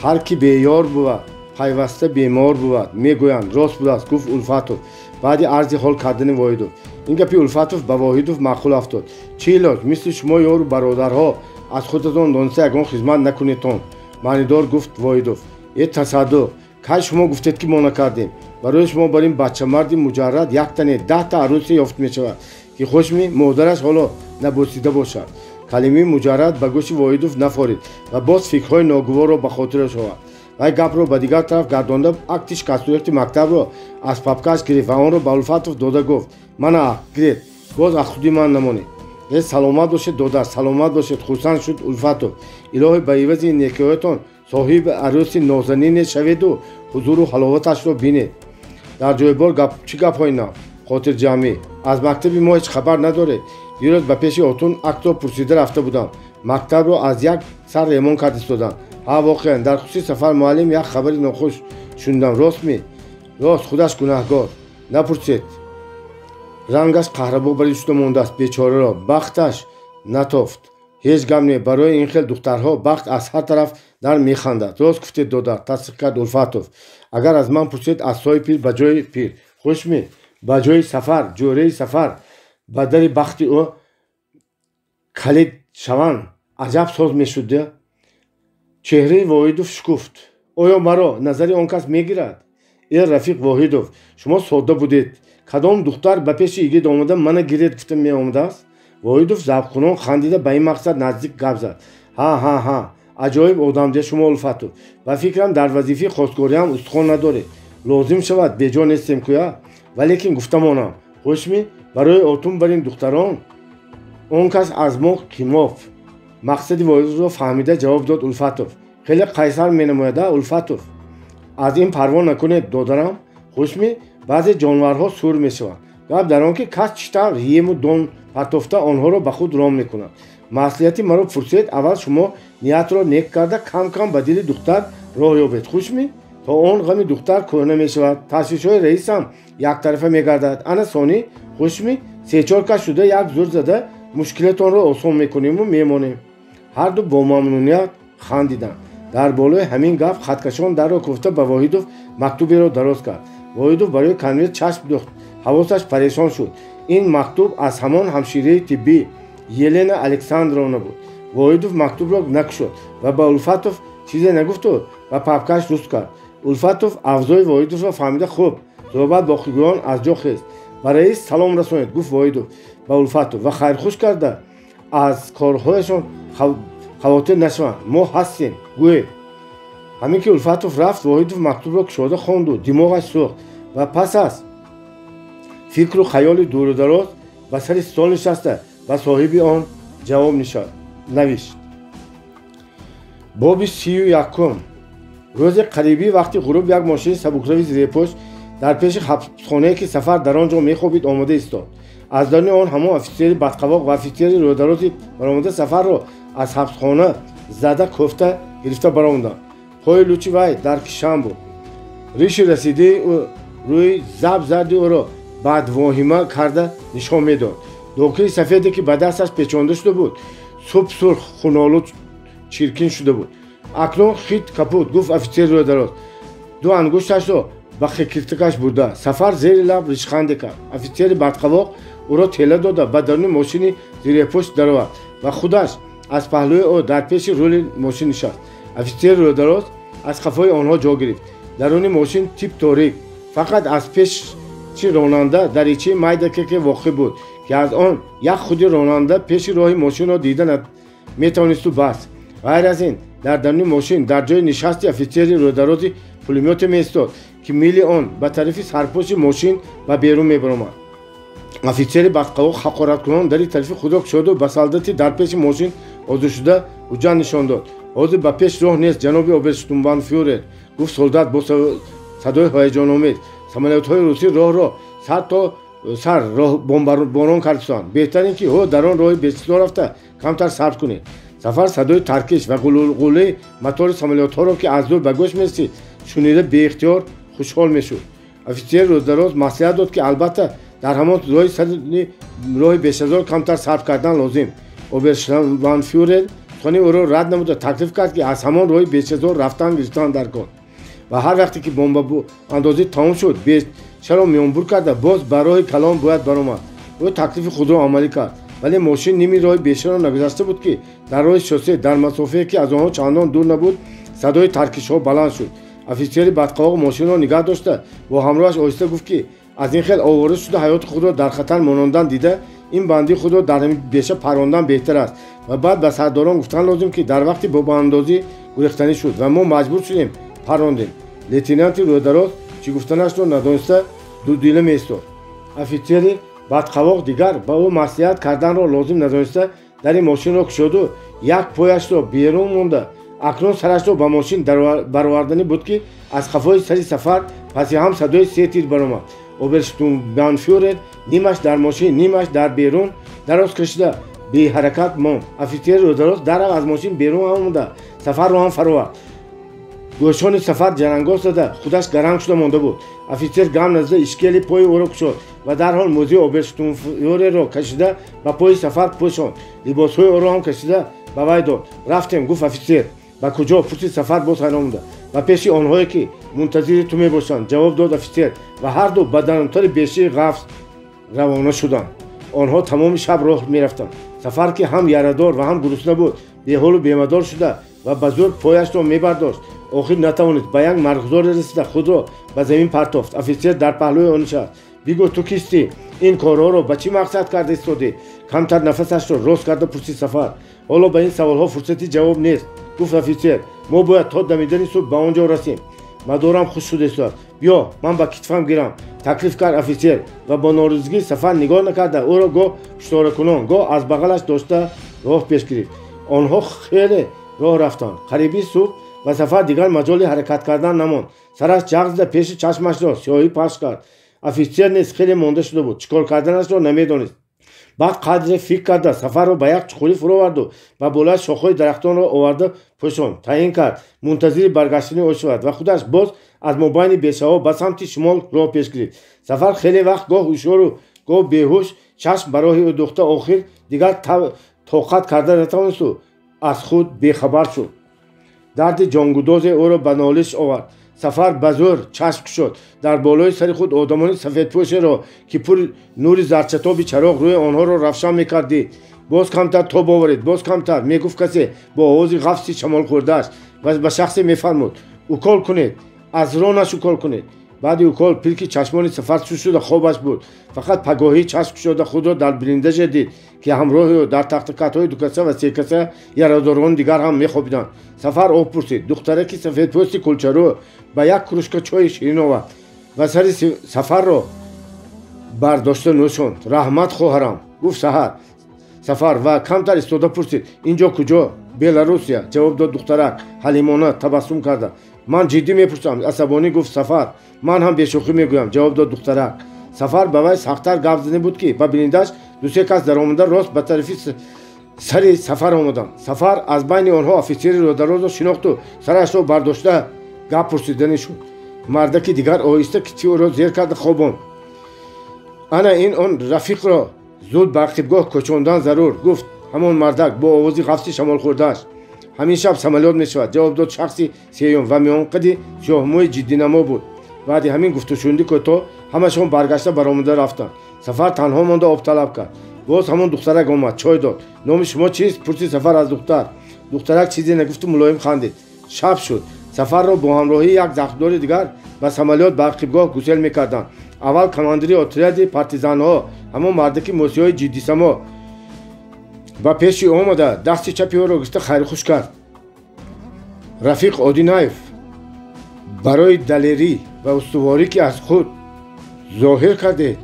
Ҳар ки беёр бувад, пайваста бемор бувад, мегӯянд, рост будааст, гуфт Улфатов баъди арзи ҳол кардани Воҳидов. Ин гапи Улфатов ба Воҳидов маъқул афтод. Чӣ илоҷ, мисли шумо ёру бародарҳо аз худатон дониста ягон хизмат накунедтон, маънидор гуфт Воҳидов. Э тасаддуқ, кай шумо гуфтед, ки мо накардем? Барои шумо бар ин бачамарди муҷаррад яктане 10та арӯсе ёфт мешавад, ки хушми модараш ҳоло набусида бошад. Калимаи муҷаррад ба гӯши Воҳидов нафорид ва боз фикрҳои ногуворро ба хотираш овард. Вай гапро ба дигар тараф гардонда акти шикастурехти мактабро аз папкаш гирифт ва онро ба Улфатов дода гуфт: мана акт, гиред, боз аз худи ман намонед. Э саломат бошед, додар, саломат бошед, хурсанд шуд Улфатов. Илоҳи ба ивази некиҳоятон соҳиби арӯси нозанине шаведу ҳузуру ҳаловаташро бинед. Дар ҷойбор чӣ гапҳои нав? Хотирҷамъӣ. Аз мактаби мо ҳеҷ хабар надоред. Дирӯз ба пеши отун актро пурсида рафта будам. Мактабро аз як сар ремон кард истоданд. Ҳа, воқеан, дар хусуси Сафар муаллим як хабари нохуш шунидам. Рост ми? Рост, худаш гунаҳгор. Напурсед. Рангаш қаҳрабо бари шуда мондааст бечораро. Бахташ натофт. Ҳеҷ гап не, барои ин хел духтарҳо бахт аз ҳар тараф дар механдад. Рост гуфтед, додар, тасдиқ кард Улфатов. Агар аз ман пурсед, аз сои пир ба ҷои пир. Хуш ми? Ба ҷои Сафар, ҷӯраи Сафар ба дари бахти ӯ калид шаванд, аҷаб соз мешуд. Чеҳраи Воҳидов шукуфт. Оё маро назари он кас мегирад? Э рафиқ Воҳидов, шумо содда будед. Кадом духтар ба пеши игит омада мана гиред гуфта меомадааст? Воҳидов завқкунон хандида ба ин мақсад наздик гап зад. Ҳа, ҳа, ҳа, аҷоиб одамде шумо, Улфатов. Ба фикрам, дар вазифаи хостгориам устухон надоред. Лозим шавад, беҷо нестем куя. Валекин гуфта монам, хушми барои отун бар ин духтарон он кас аз мо қимоф. Мақсади Воҳидовро фаҳмида ҷавоб дод Улфатов. Хеле қайсар менамояд, Улфатов. Аз ин парво накунед, додарам. Хушми баъзе ҷонварҳо сур мешаванд. Гап дар он ки кас чӣ тавр ему дон партофта онҳоро ба худ ром мекунад. Маслиҳати маро пурсед, аввал шумо ниятро нек карда кам-кам ба дили духтар роҳ ёбед. Хушми то он ғами духтар кӯҳна мешавад. Ташвишҳои раисам яктарафа мегардад. Ана сонӣ хушми се-чор кас шуда як зур зада мушкилатонро осон мекуниму мемонем. Ҳарду бо мамнуният хандиданд. Дар болои ҳамин гап хаткашон дарро куфта ба Воҳидов мактуберо дароз кард. Воҳидов барои конверт чашм духт. Ҳавосаш парешон шуд. Ин мактуб аз ҳамон ҳамшираи тиббӣ Елена Александровна буд. Воҳидов мактубро накушод ва ба Улфатов чизе нагуфту ба папкаш руст кард. Улфатов авзои Воҳидовро фаҳмида хуб суҳбат боқигӯён аз ҷо хест. Ба раис салом расонед, гуфт Воҳидов ба Улфатов ва хайрхуш карда аз корҳояшон хавотир нашаванд, мо ҳастем, гӯед. Ҳамин ки Улфатов рафт, Воҳидов мактубро кушода хонду димоғаш сӯхт ва пас аз фикру хаёли дуру дароз ба сари стол нишаста ба соҳиби он ҷавоб навишт. Боби 31. Рӯзи қариби вақти ғуруб як мошини сабукрави зирепӯш дар пеши ҳабсхонае, ки Сафар дар он ҷо мехобид, омода истод. Аз даруни он ҳамон офитсери бадқавоқ ва офитсери рӯдарози баромада Сафарро аз ҳабсхона зада кофта гирифта баромаданд. Пои лучи вай дар кишан буд. Риши расидии рӯи заб зарди ӯро бадвоҳима карда нишон медод. Докии сафеде, ки ба дасташ печонда шуда буд, суб сурх, хунолуд, чиркин шуда буд. Акнун хит капут, гуфт офитсери рӯдароз, ду ангушташро ба хекиртикаш бурда. Сафар зери лаб ришханде кард. Офитсери бадқавоқ ӯро тела дода ба даруни мошини зирепӯш даровард ва худаш аз паҳлӯи ӯ дар пеши рули мошин нишаст. Офитсери рӯдароз аз қафои онҳо ҷо гирифт. Даруни мошин тип торик, фақат аз пеши ронанда даричаи майдаке ки воқеъ буд, ки аз он як худи ронанда пеши роҳи мошинро дида метавонисту бас. Ғайр аз ин, дар даруни мошин дар ҷои нишасти офитсери рӯдарози пулемёте меистод, ки мили он ба тарафи сарпӯши мошин ба берун мебаромад. Офитсери бадқавоқ ҳақораткунон дари тарафи худро кушоду ба солдати дар пеши мошин ҳозиршуда ҳуҷҷат нишон дод. Ҳозир ба пеш роҳ нест, ҷаноби оберштурмбанфюрер, гуфт солдат бо садои ҳаяҷономез. Самолётҳои русӣ роҳро сар то сар бомборон карданд. Беҳтар ин ки ҳо дар он роҳи бечисло рафта камтар сабр кунед. Сафар садои таркиш ва ғулғулаи мотори самолётҳоро, ки аз дур ба гӯш мерасид, шунида беихтиёр хушҳол мешуд. Офитсери рӯздароз маслиҳат дод, ки албатта дар ҳамон роҳи сари роҳи бешазор камтар сарф кардан лозим. Оберштурмбанфюрер сухани ӯро рад намуда таклиф кард, ки аз ҳамон роҳи бешазор рафтан гирифтан дар кор ва ҳар вақте ки бомбаандозӣ тамом шуд, бешаро миёнбур карда боз ба роҳи калон бояд баромад. Ӯ таклифи худро амалӣ кард, вале мошин ними роҳи бешаро нагузашта буд, ки дар роҳи шоссе дар масофае, ки аз онҳо чандон дур набуд, садои таркишҳо баланд шуд. Офитсери бадқавоқ мошинро нигаҳ дошта бо ҳамроҳаш оҳиста гуфт, ки аз ин хел овора шуда ҳаёти худро дар хатар монондан дида, ин банди худро дар ҳамин беша парондан беҳтар аст ва баъд ба сардорон гуфтан лозим, ки дар вақти бомбаандозӣ гурехтанӣ шуд ва мо маҷбур шудем парондем. Лейтенанти рӯдароз чӣ гуфтанашро надониста дудила меистод. Офитсери бадқавоқ дигар ба ӯ маслиҳат карданро лозим надониста дари мошинро кушоду як пояшро берун монда акнун сарашро ба мошин бароварданӣ буд, ки аз қафои сари Сафар паси ҳам садои се тир баромад. Оберштурмбанфюрер нимаш дар мошин, нимаш дар берун дароз кашида беҳаракат монд. Офитсери рӯдароз дарав аз мошин берун омада Сафарро ҳам фаровард. Гӯшони Сафар ҷарангоз зада худаш гаранг шуда монда буд. Офитсер гам назда ишкели пои ӯро кушод ва дарҳол мӯзии оберштурмфюрерро кашида ба пои Сафар пӯшонд. Либосҳои ӯро ҳам кашида ба вай дод. Рафтем, гуфт офитсер. Ба куҷо? Пурсид Сафар боз ҳайрон монда. Ба пеши онҳое, ки мунтазири ту мебошанд, ҷавоб дод офитсер ва ҳарду ба дарунтари бешаи ғафз равона шуданд. Онҳо тамоми шаб роҳ мерафтанд. Сафар, ки ҳам ярадор ва ҳам гурусна буд, беҳолу бемадор шуда ва ба зӯр пояшро мебардошт. Охир натавонист, ба як марғзоре расида худро ба замин партофт. Офитсер дар паҳлӯи он нишаст. Бигӯ, ту кистӣ? Ин корҳоро ба чӣ мақсад карда истодӣ? Камтар нафасашро рост карда пурсид Сафар. Ҳоло ба ин саволҳо фурсати ҷавоб нест, гуфт офитсер. Мо бояд то дамидани субҳ ба он ҷо расем. Мадорам хуш шуда истодааст. Биё, ман ба китфам гирам, таклиф кард офитсер ва бо норизигӣ Сафар нигоҳ накарда ӯро гоҳ пушторакунон, гоҳ аз бағалаш дошта роҳ пеш гирифт. Онҳо хеле роҳ рафтанд. Қариби субҳ ва Сафар дигар маҷоли ҳаракат кардан намонд. Сараш ҷағ зада пеши чашмашро сиёҳӣ пахш кард. Офитсер низ хеле монда шуда буд, чӣ кор карданашро намедонист. Баъд қадре фикр карда Сафарро ба як чуқурӣ фуроварду ба болои шохҳои дарахтонро оварда пӯшонд. Таъин кард мунтазири баргаштани ӯ шавад ва худаш боз аз мобайни бешаҳо ба самти шимол роҳ пеш гирифт. Сафар хеле вақт гоҳ ҳушёру гоҳ беҳуш чашм ба роҳи ӯ духта, охир дигар тоқат карда натавонисту аз худ бехабар шуд. Дарди ҷонгудозе ӯро ба нолиш овард. Сафар ба зӯр чашм кушод. Дар болои сари худ одамони сафедпӯшеро, ки пур нури зарчатоби чароғ рӯи онҳоро равшан мекард, дид. Боз камтар тоб оваред, боз камтар, мегуфт касе бо овози ғафси шамолхӯрдааш ва ба шахсе мефармуд: укол кунед, аз ронаш укол кунед. Баъди укол пилки чашмони Сафар суст шуда хобаш буд. Фақат пагоҳӣ чашм кушода худро дар блиндаже дид, ки ҳамроҳи ӯ дар тахтакатҳои дукаса ва секаса ярадорони дигар ҳам мехобиданд. Сафар об пурсид. Духтараки сафедпӯсти кулчарӯ ба як кружка чойи ширин овард ва сари Сафарро бардошта нӯшонд. Раҳмат, хоҳарам, гуфт Сафар ва камтар истода пурсид: инҷо куҷо? Беларусия, ҷавоб дод духтарак ҳалимона табассум карда. Ман ҷиддӣ мепурсам, асабонӣ гуфт Сафар. Ман ҳам бешӯхӣ мегӯям, ҷавоб дод духтарак. Сафар ба вай сахттар гап зане буд, ки ба бининдаш дусе кас даромада рост ба тарафи сари Сафар омаданд. Сафар аз байни онҳо офитсери родарозро шинохту сарашро бардошта гап пурсиданӣ шуд. Мардаки дигар оҳиста китфи ӯро зер карда хобонд. Ана ин он рафиқро зуд ба ақибгоҳ кӯчондан зарур, гуфт ҳамон мардак бо овози ғафси шамолхӯрдааш. Ҳамин шаб самолёт мешавад, ҷавоб дод шахси сеюм ва миёнқади сиёҳмӯи ҷиддинамо буд. Баъди ҳамин гуфтушунидӣ кӯтоҳ ҳамашон баргашта баромада рафтанд. Сафар танҳо монда об талаб кард. Боз ҳамон духтарак омад, чой дод. Номи шумо чист? Пурсид Сафар аз духтар. Духтарак чизе нагуфту мулоим хандид. Шаб шуд. Сафарро бо ҳамроҳии як захмдори дигар ба самолёт ба ақибгоҳ гусел мекарданд. Аввал командири отряди партизанҳо, ҳамон мардаки мӯсиёи ҷиддисамо, ба пеши омада дасти чапи ӯро гирифта хайрхуш кард. Рафиқ Одинаев, барои далерӣ ва устуворӣ, ки аз худ зоҳир кардед,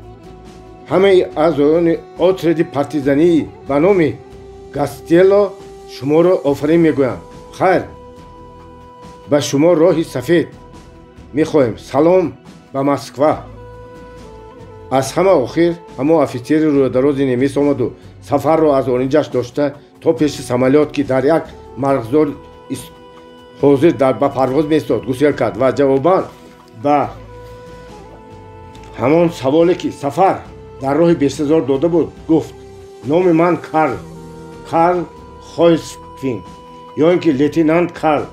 ҳамаи аъзоёни отряди партизании ба номи Гастелло шуморо офарин мегӯянд. Хайр, ба шумо роҳи сафед мехоҳем. Салом ба Москва. Аз ҳама охир ҳамон офитсери рӯдарози немис омаду Сафарро аз оринҷаш дошта то пеши самолёт, ки дар як марғзор ҳозир ба парвоз меистод, гусел кард ва ҷавобан ба ҳамон саволе, ки Сафар дар роҳи бештазор дода буд, гуфт: номи ман Карл, Карл Хойсфин, ё ин ки лейтенант Карл,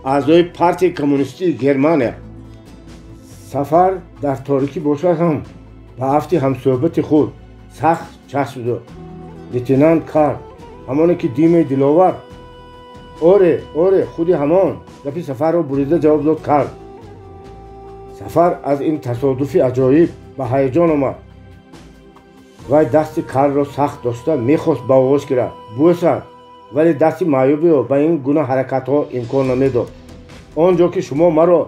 аъзои партияи коммунистии Германия. Сафар дар торикӣ бошад ҳам ба афти ҳамсӯҳбати худ сахт чашм дод. Лейтенант Карл, ҳамоне ки Димаи Диловар? Оре, оре, худи ҳамон, гапи Сафарро бурида ҷавоб дод Карл. Сафар аз ин тасодуфи аҷоиб ба ҳаяҷон омад. Вай дасти Карлро сахт дошта мехост ба оғоз гирад, бӯсад, вале дасти маъюби ӯ ба ин гуна ҳаракатҳо имкон намедод. Он ҷо, ки шумо маро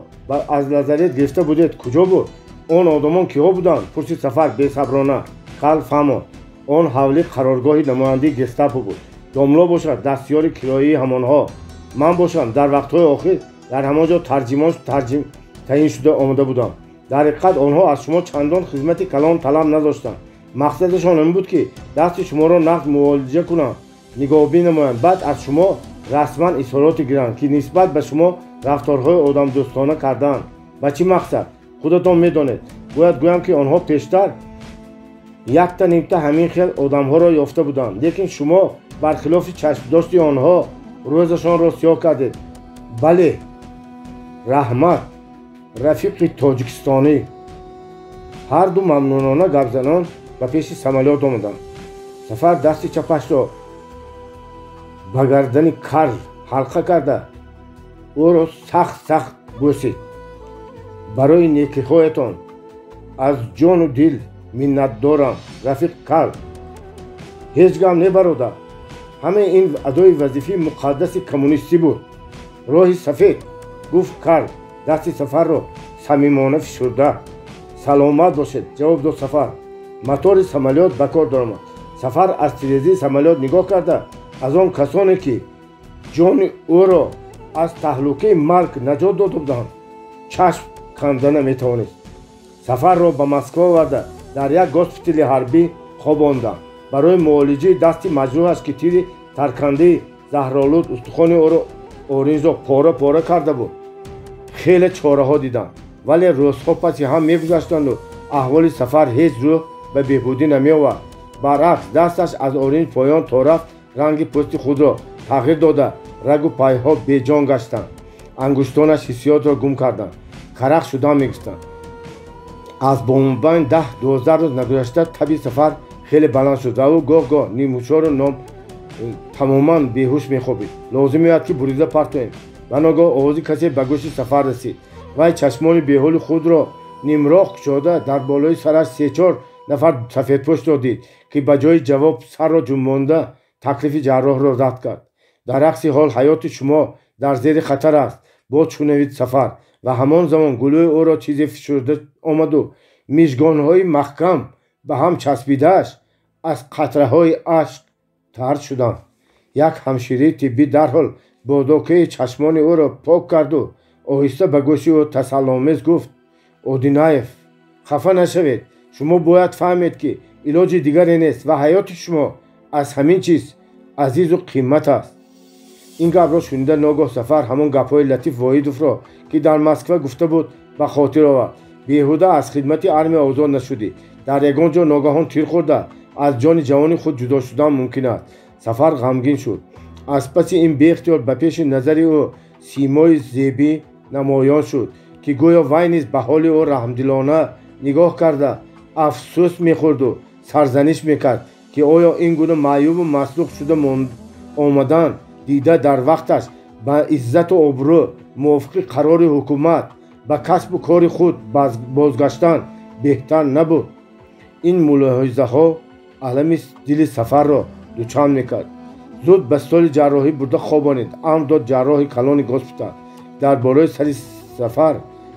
аз лазарет гирифта будед, куҷо буд? Он одамон киҳо буданд? Пурсид Сафар бесаброна. Карл фаҳмонд: он ҳавлӣ қароргоҳи намояндаи гестапо буд. Домло бошад дастёри кироии ҳамонҳо. Ман бошам дар вақтҳои охир дар ҳамон ҷо тарҷимон таъин шуда омода будам. Дар ҳақиқат онҳо аз шумо чандон хизмати калон талаб надоштанд. Мақсадашон ин буд, ки дасти шуморо нақд муолиҷа кунанд, нигоҳбин намоянд, баъд аз шумо расман изҳороте гиранд, ки нисбат ба шумо рафторҳои одамдӯстона кардаанд. Ба чӣ мақсад, худатон медонед. Бояд гӯям, ки онҳо пештар якта нимта ҳамин хел одамҳоро ёфта буданд, лекин шумо бархилофи чашмдошти онҳо рӯзашонро сиёҳ кардед. Бале, раҳмат, рафиқи тоҷикистонӣ. Ҳарду мамнунона гапзанон ба пеши самолёт омаданд. Сафар дасти чапашро ба гардани Карл ҳалқа карда ӯро сахт сахт бӯсид. Барои некиҳоятон аз ҷону дил миннатдорам, рафиқ Карл. Ҳеҷ гам не, бародар, ҳамаи ин адои вазифаи муқаддаси коммунистӣ буд. Роҳи сафед, гуфт Карл дасти Сафарро самимона фишурда. Саломат бошед, ҷавоб дод Сафар. Мотори самолёт ба кор даромад. Сафар аз тирезаи самолёт нигоҳ карда аз он касоне, ки ҷони ӯро аз таҳлукаи марг наҷот дода буданд, чашм канда наметавонист. Сафарро ба Москва оварда дар як госпитали ҳарбӣ хобонданд. Барои муолиҷаи дасти маҷрӯҳаш, ки тири таркандаи заҳролуд устухони ӯро оринҷро пора пора карда буд, хеле чораҳо диданд, вале рӯзҳо паси ҳам мегузаштанду аҳволи Сафар ҳеҷ рӯ ба беҳбудӣ намеовард. Баръакс, дасташ аз оринҷ поён то рафт ранги пӯсти худро тағйир дода, рагу пайҳо беҷон гаштанд, ангуштонаш ҳиссиётро гум карданд, карах шудан мегирифтанд. Аз бомбайн 10-12 рӯз нагузашта таби Сафар хеле баланд шуд ва ӯ гоҳ-гоҳ нимҳушёру ном тамоман беҳуш мехобид. Лозим меояд, ки бурида партоем. Ва ногоҳ овози касе ба гӯши Сафар расид. Вай чашмони беҳоли худро нимроҳ кушода дар болои сараш се-чор нафар сафедпӯшро дид, ки ба ҷои ҷавоб сарро ҷунбонда таклифи ҷарроҳро рад кард. Дар акси ҳол ҳаёти шумо дар зери хатар аст, боз шунавид Сафар, ва ҳамон замон гулӯи ӯро чизе фишурда омаду мижгонҳои маҳкам ба ҳам часпидааш аз қатраҳои ашк тард шуданд. Як ҳамшираи тиббӣ дарҳол бодокаи чашмони ӯро пок карду оҳиста ба гӯши ӯ тасалломез гуфт: «Одинаев, хафа нашавед, шумо бояд фаҳмед, ки илоҷи дигаре нест ва ҳаёти шумо аз ҳамин чиз азизу қимат аст». Ин гапро шунида ногоҳ Сафар ҳамон гапҳои Латиф Воҳидовро, ки дар Москва гуфта буд, ба хотир овард: «Беҳуда аз хидмати армия озод нашудӣ. Дар ягон ҷо ногаҳон тир хӯрда аз ҷони ҷавони худ ҷудо шудан мумкин аст». Сафар ғамгин шуд. Аз паси ин беихтиёр ба пеши назари ӯ симои Зебӣ намоён шуд, ки гӯё вай низ ба ҳоли ӯ раҳмдилона нигоҳ карда афсӯс мехӯрду сарзаниш мекард, ки оё ин гуна маъюбу маслух шуда омадан дида дар вақташ ба иззату обрӯ мувофиқи қарори ҳукумат ба касбу кори худ бозгаштан беҳтар набуд. Ин мулоҳизаҳо алами дили Сафарро дучанд мекард. «Зуд ба столи ҷарроҳӣ бурда хобонед», амр дод ҷарроҳи калони госпитал. Дар болои сари Сафар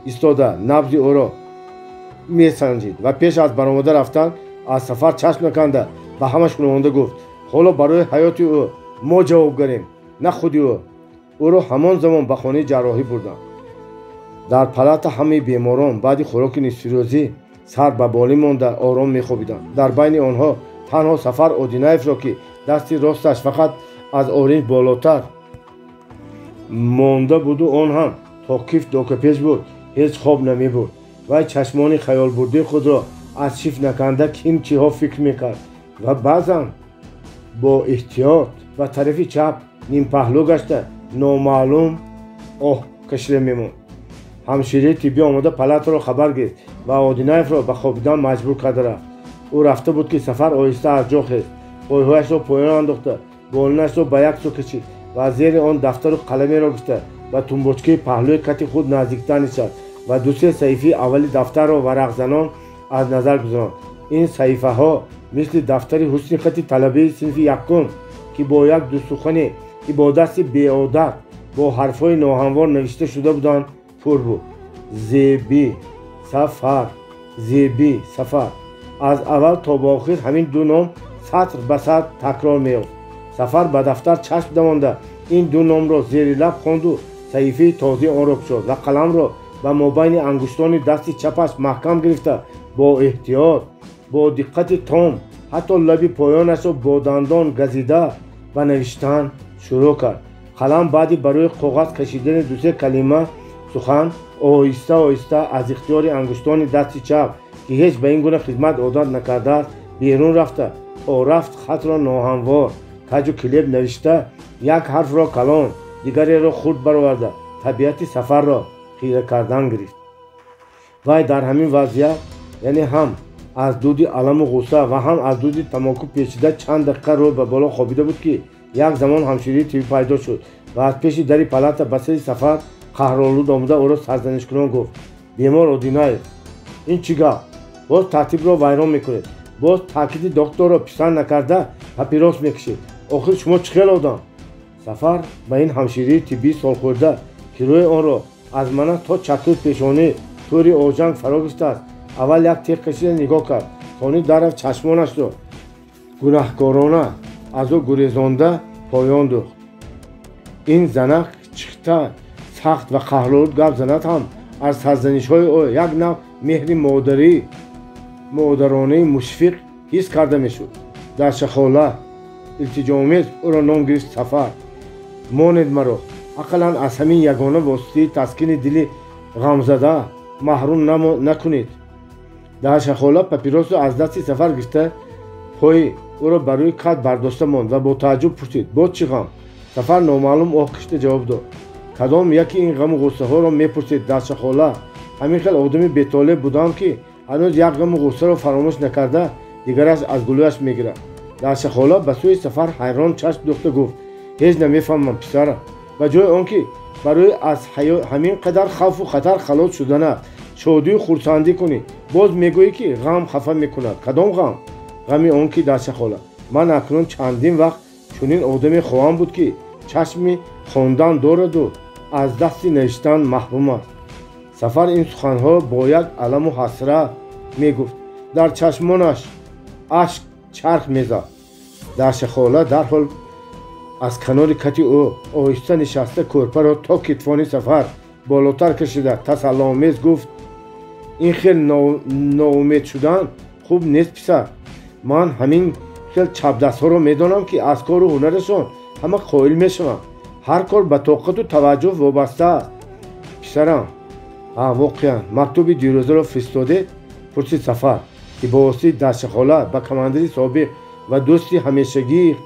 истода набзи ӯро месанҷид ва пеш аз баромада рафтан аз Сафар чашм наканда ба ҳама шунаванда гуфт: «Ҳоло барои ҳаёти ӯ мо ҷавобгарем, на худи ӯ». Ӯро ҳамон замон ба хонаи ҷарроҳӣ бурданд. Дар палата ҳамаи беморон баъди хӯроки нисфирӯзӣ сар ба болӣ монда ором мехобиданд. Дар байни онҳо танҳо Сафар Одинаевро, ки дасти росташ фақат аз оринҷ болотар монда буду он ҳам то кифт докапеш буд, ҳеҷ хоб намебурд. Вай чашмони хаёлбурдии худро аз шифт наканда ким чиҳо фикр мекард ва баъзан бо эҳтиёт ба тарафи чап нимпаҳлӯ гашта номаълум оҳ кашида мемонд. Ҳамшираи тиббӣ омода палатаро хабар гирифт ва Одинаевро ба хобидан маҷбур карда рафт. Ӯ рафта буд, ки Сафар оҳиста аз ҷо хест, пойҳояшро поён андохта болинашро ба як сӯ кашид ва аз зери он дафтару қаламеро гирифта ба тумбочкаи паҳлӯи кати худ наздиктар нишаст ва ду-се саҳифаи аввали дафтарро варақзанон аз назар гузаронд. Ин саҳифаҳо мисли дафтари ҳусни хати талабаи синфи якум, ки бо як дусухане ки бо дасти беодат бо ҳарфҳои ноҳамвор навишта шуда буданд, пур буд. Зебӣ, Сафар, Зебӣ, Сафар. Аз аввал то ба охир ҳамин ду ном сатр ба сатр такрор меёфт. Сафар ба дафтар чашм давонда ин ду номро зери лаб хонду саҳифаи тозаи онро кушод ва қаламро ба мобайни ангуштони дасти чапаш маҳкам гирифта бо эҳтиёт, бо диққати том, ҳатто лаби поёнашро бо дандон газида ба навиштан шурӯъ кард. Қалам баъди барои коғаз кашидани дусе калима сухан оҳиста оҳиста аз ихтиёри ангуштони дасти чап, ки ҳеҷ ба ин гуна хизмат одат накардааст, берун рафта то рафт хатро ноҳамвор каҷу килеб навишта, як ҳарфро калон, дигареро хурд бароварда табиати Сафарро хира кардан гирифт. Вай дар ҳамин вазъият, яъне ҳам аз дуди аламу ғусса ва ҳам аз дуди тамоку печида, чанд дақиқа рӯ ба боло хобида буд, ки як замон ҳамширии тиббӣ пайдо шуд ва аз пеши дари палата ба сари Сафар қаҳролуд омада ӯро сарзанишкунон гуфт: «Бемор Одинаев, ин чӣ гап? Боз тартибро вайрон мекунед, боз таъкиди докторро писанд накарда папирос мекашед. Охир шумо чӣ хел одам?» Сафар ба ин ҳамширии тиббии солхӯрда, ки рӯи онро аз мана то чакур пешонӣ тӯри оҷанг фаро гирифтааст, аввал як теғ кашида нигоҳ кард, сони даррафт чашмонашро гунаҳкорона аз ӯ гурезонда поён дӯхт. Ин занак чихта сахт ва қаҳролуд гап занад ҳам аз сарзанишҳои ӯ як нав меҳри модаронаи мушфиқ ҳис карда мешуд. Даршахола илтиҷоомез ӯро ном гирифт: «Сафар, монед маро, ақаллан аз ҳамин ягона воситаи таскини дили ғамзада маҳрум накунед». Даршахола папиросро аз дасти Сафар гирифта пои ӯро ба рӯи кат бардошта монд ва бо тааҷҷуб пурсид: «Боз чӣ ғам?» Сафар номаълум оҳ кашида ҷавоб дод: «Кадом яке ин ғаму ғуссаҳоро мепурсед, Даршахола? Ҳамин хел одами бетолеб будам, ки ҳанӯз як ғаму ғуссаро фаромӯш накарда дигараш аз гулӯяш мегирад». Даршахола ба сӯи Сафар ҳайрон чашм дӯхта гуфт: «Ҳеҷ намефаҳмам, писара. Ба ҷои он ки барои аз ҳамин қадар хавфу хатар халос шуданат шодию хурсандӣ кунӣ, боз мегӯӣ, ки ғам хафа мекунад. Кадом ғам?» «Ғами он ки, Даршахола, ман акнун чандин вақт чунин одаме хоҳам буд, ки чашми хондан дораду аз дасти навиштан маҳрум аст». Сафар ин суханҳо бо як аламу ҳасрат мегуфт. Дар чашмонаш ашк чарх мезад. Даршахола дарҳол Аз канори кати ӯ оҳиста нишаста, кӯрпаро то китфони Сафар болотар кашида, тасаллоомез гуфт: «Ин хел ноумед шудан хуб нест, писар. Ман ҳамин хел чапдастҳоро медонам, ки аз кору ҳунарашон ҳама қоил мешаванд. Ҳар кор ба тоқату таваҷҷӯҳ вобаста аст, писарам». «Ҳа, воқеан, мактуби дирӯзаро фиристодед?» пурсид Сафар, ки бо воситаи Дашахола ба командири собиқ ва дӯсти ҳамешагии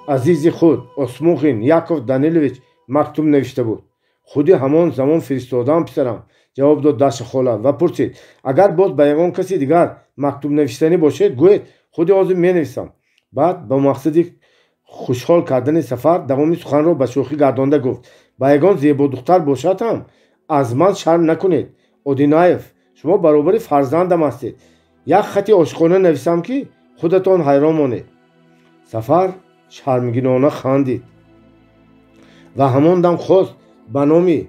азизи худ Осмухин Яков Данилович мактуб навишта буд. «Худи ҳамон замон фиристодам, писарам», ҷавоб дод Дашахола ва пурсид: «Агар боз ба ягон каси дигар мактуб навиштанӣ бошед, гӯед, худи ҳозир менависам». Баъд ба мақсади хушҳол кардани Сафар давоми суханро ба шӯхӣ гардонда гуфт: «Ба ягон зебодухтар бошад ҳам, аз ман шарм накунед, Одинаев, шумо баробари фарзандам ҳастед. Як хати ошиқона нависам, ки худатон ҳайрон монед». Сафар шармгинона хандид ва ҳамон дам хост ба номи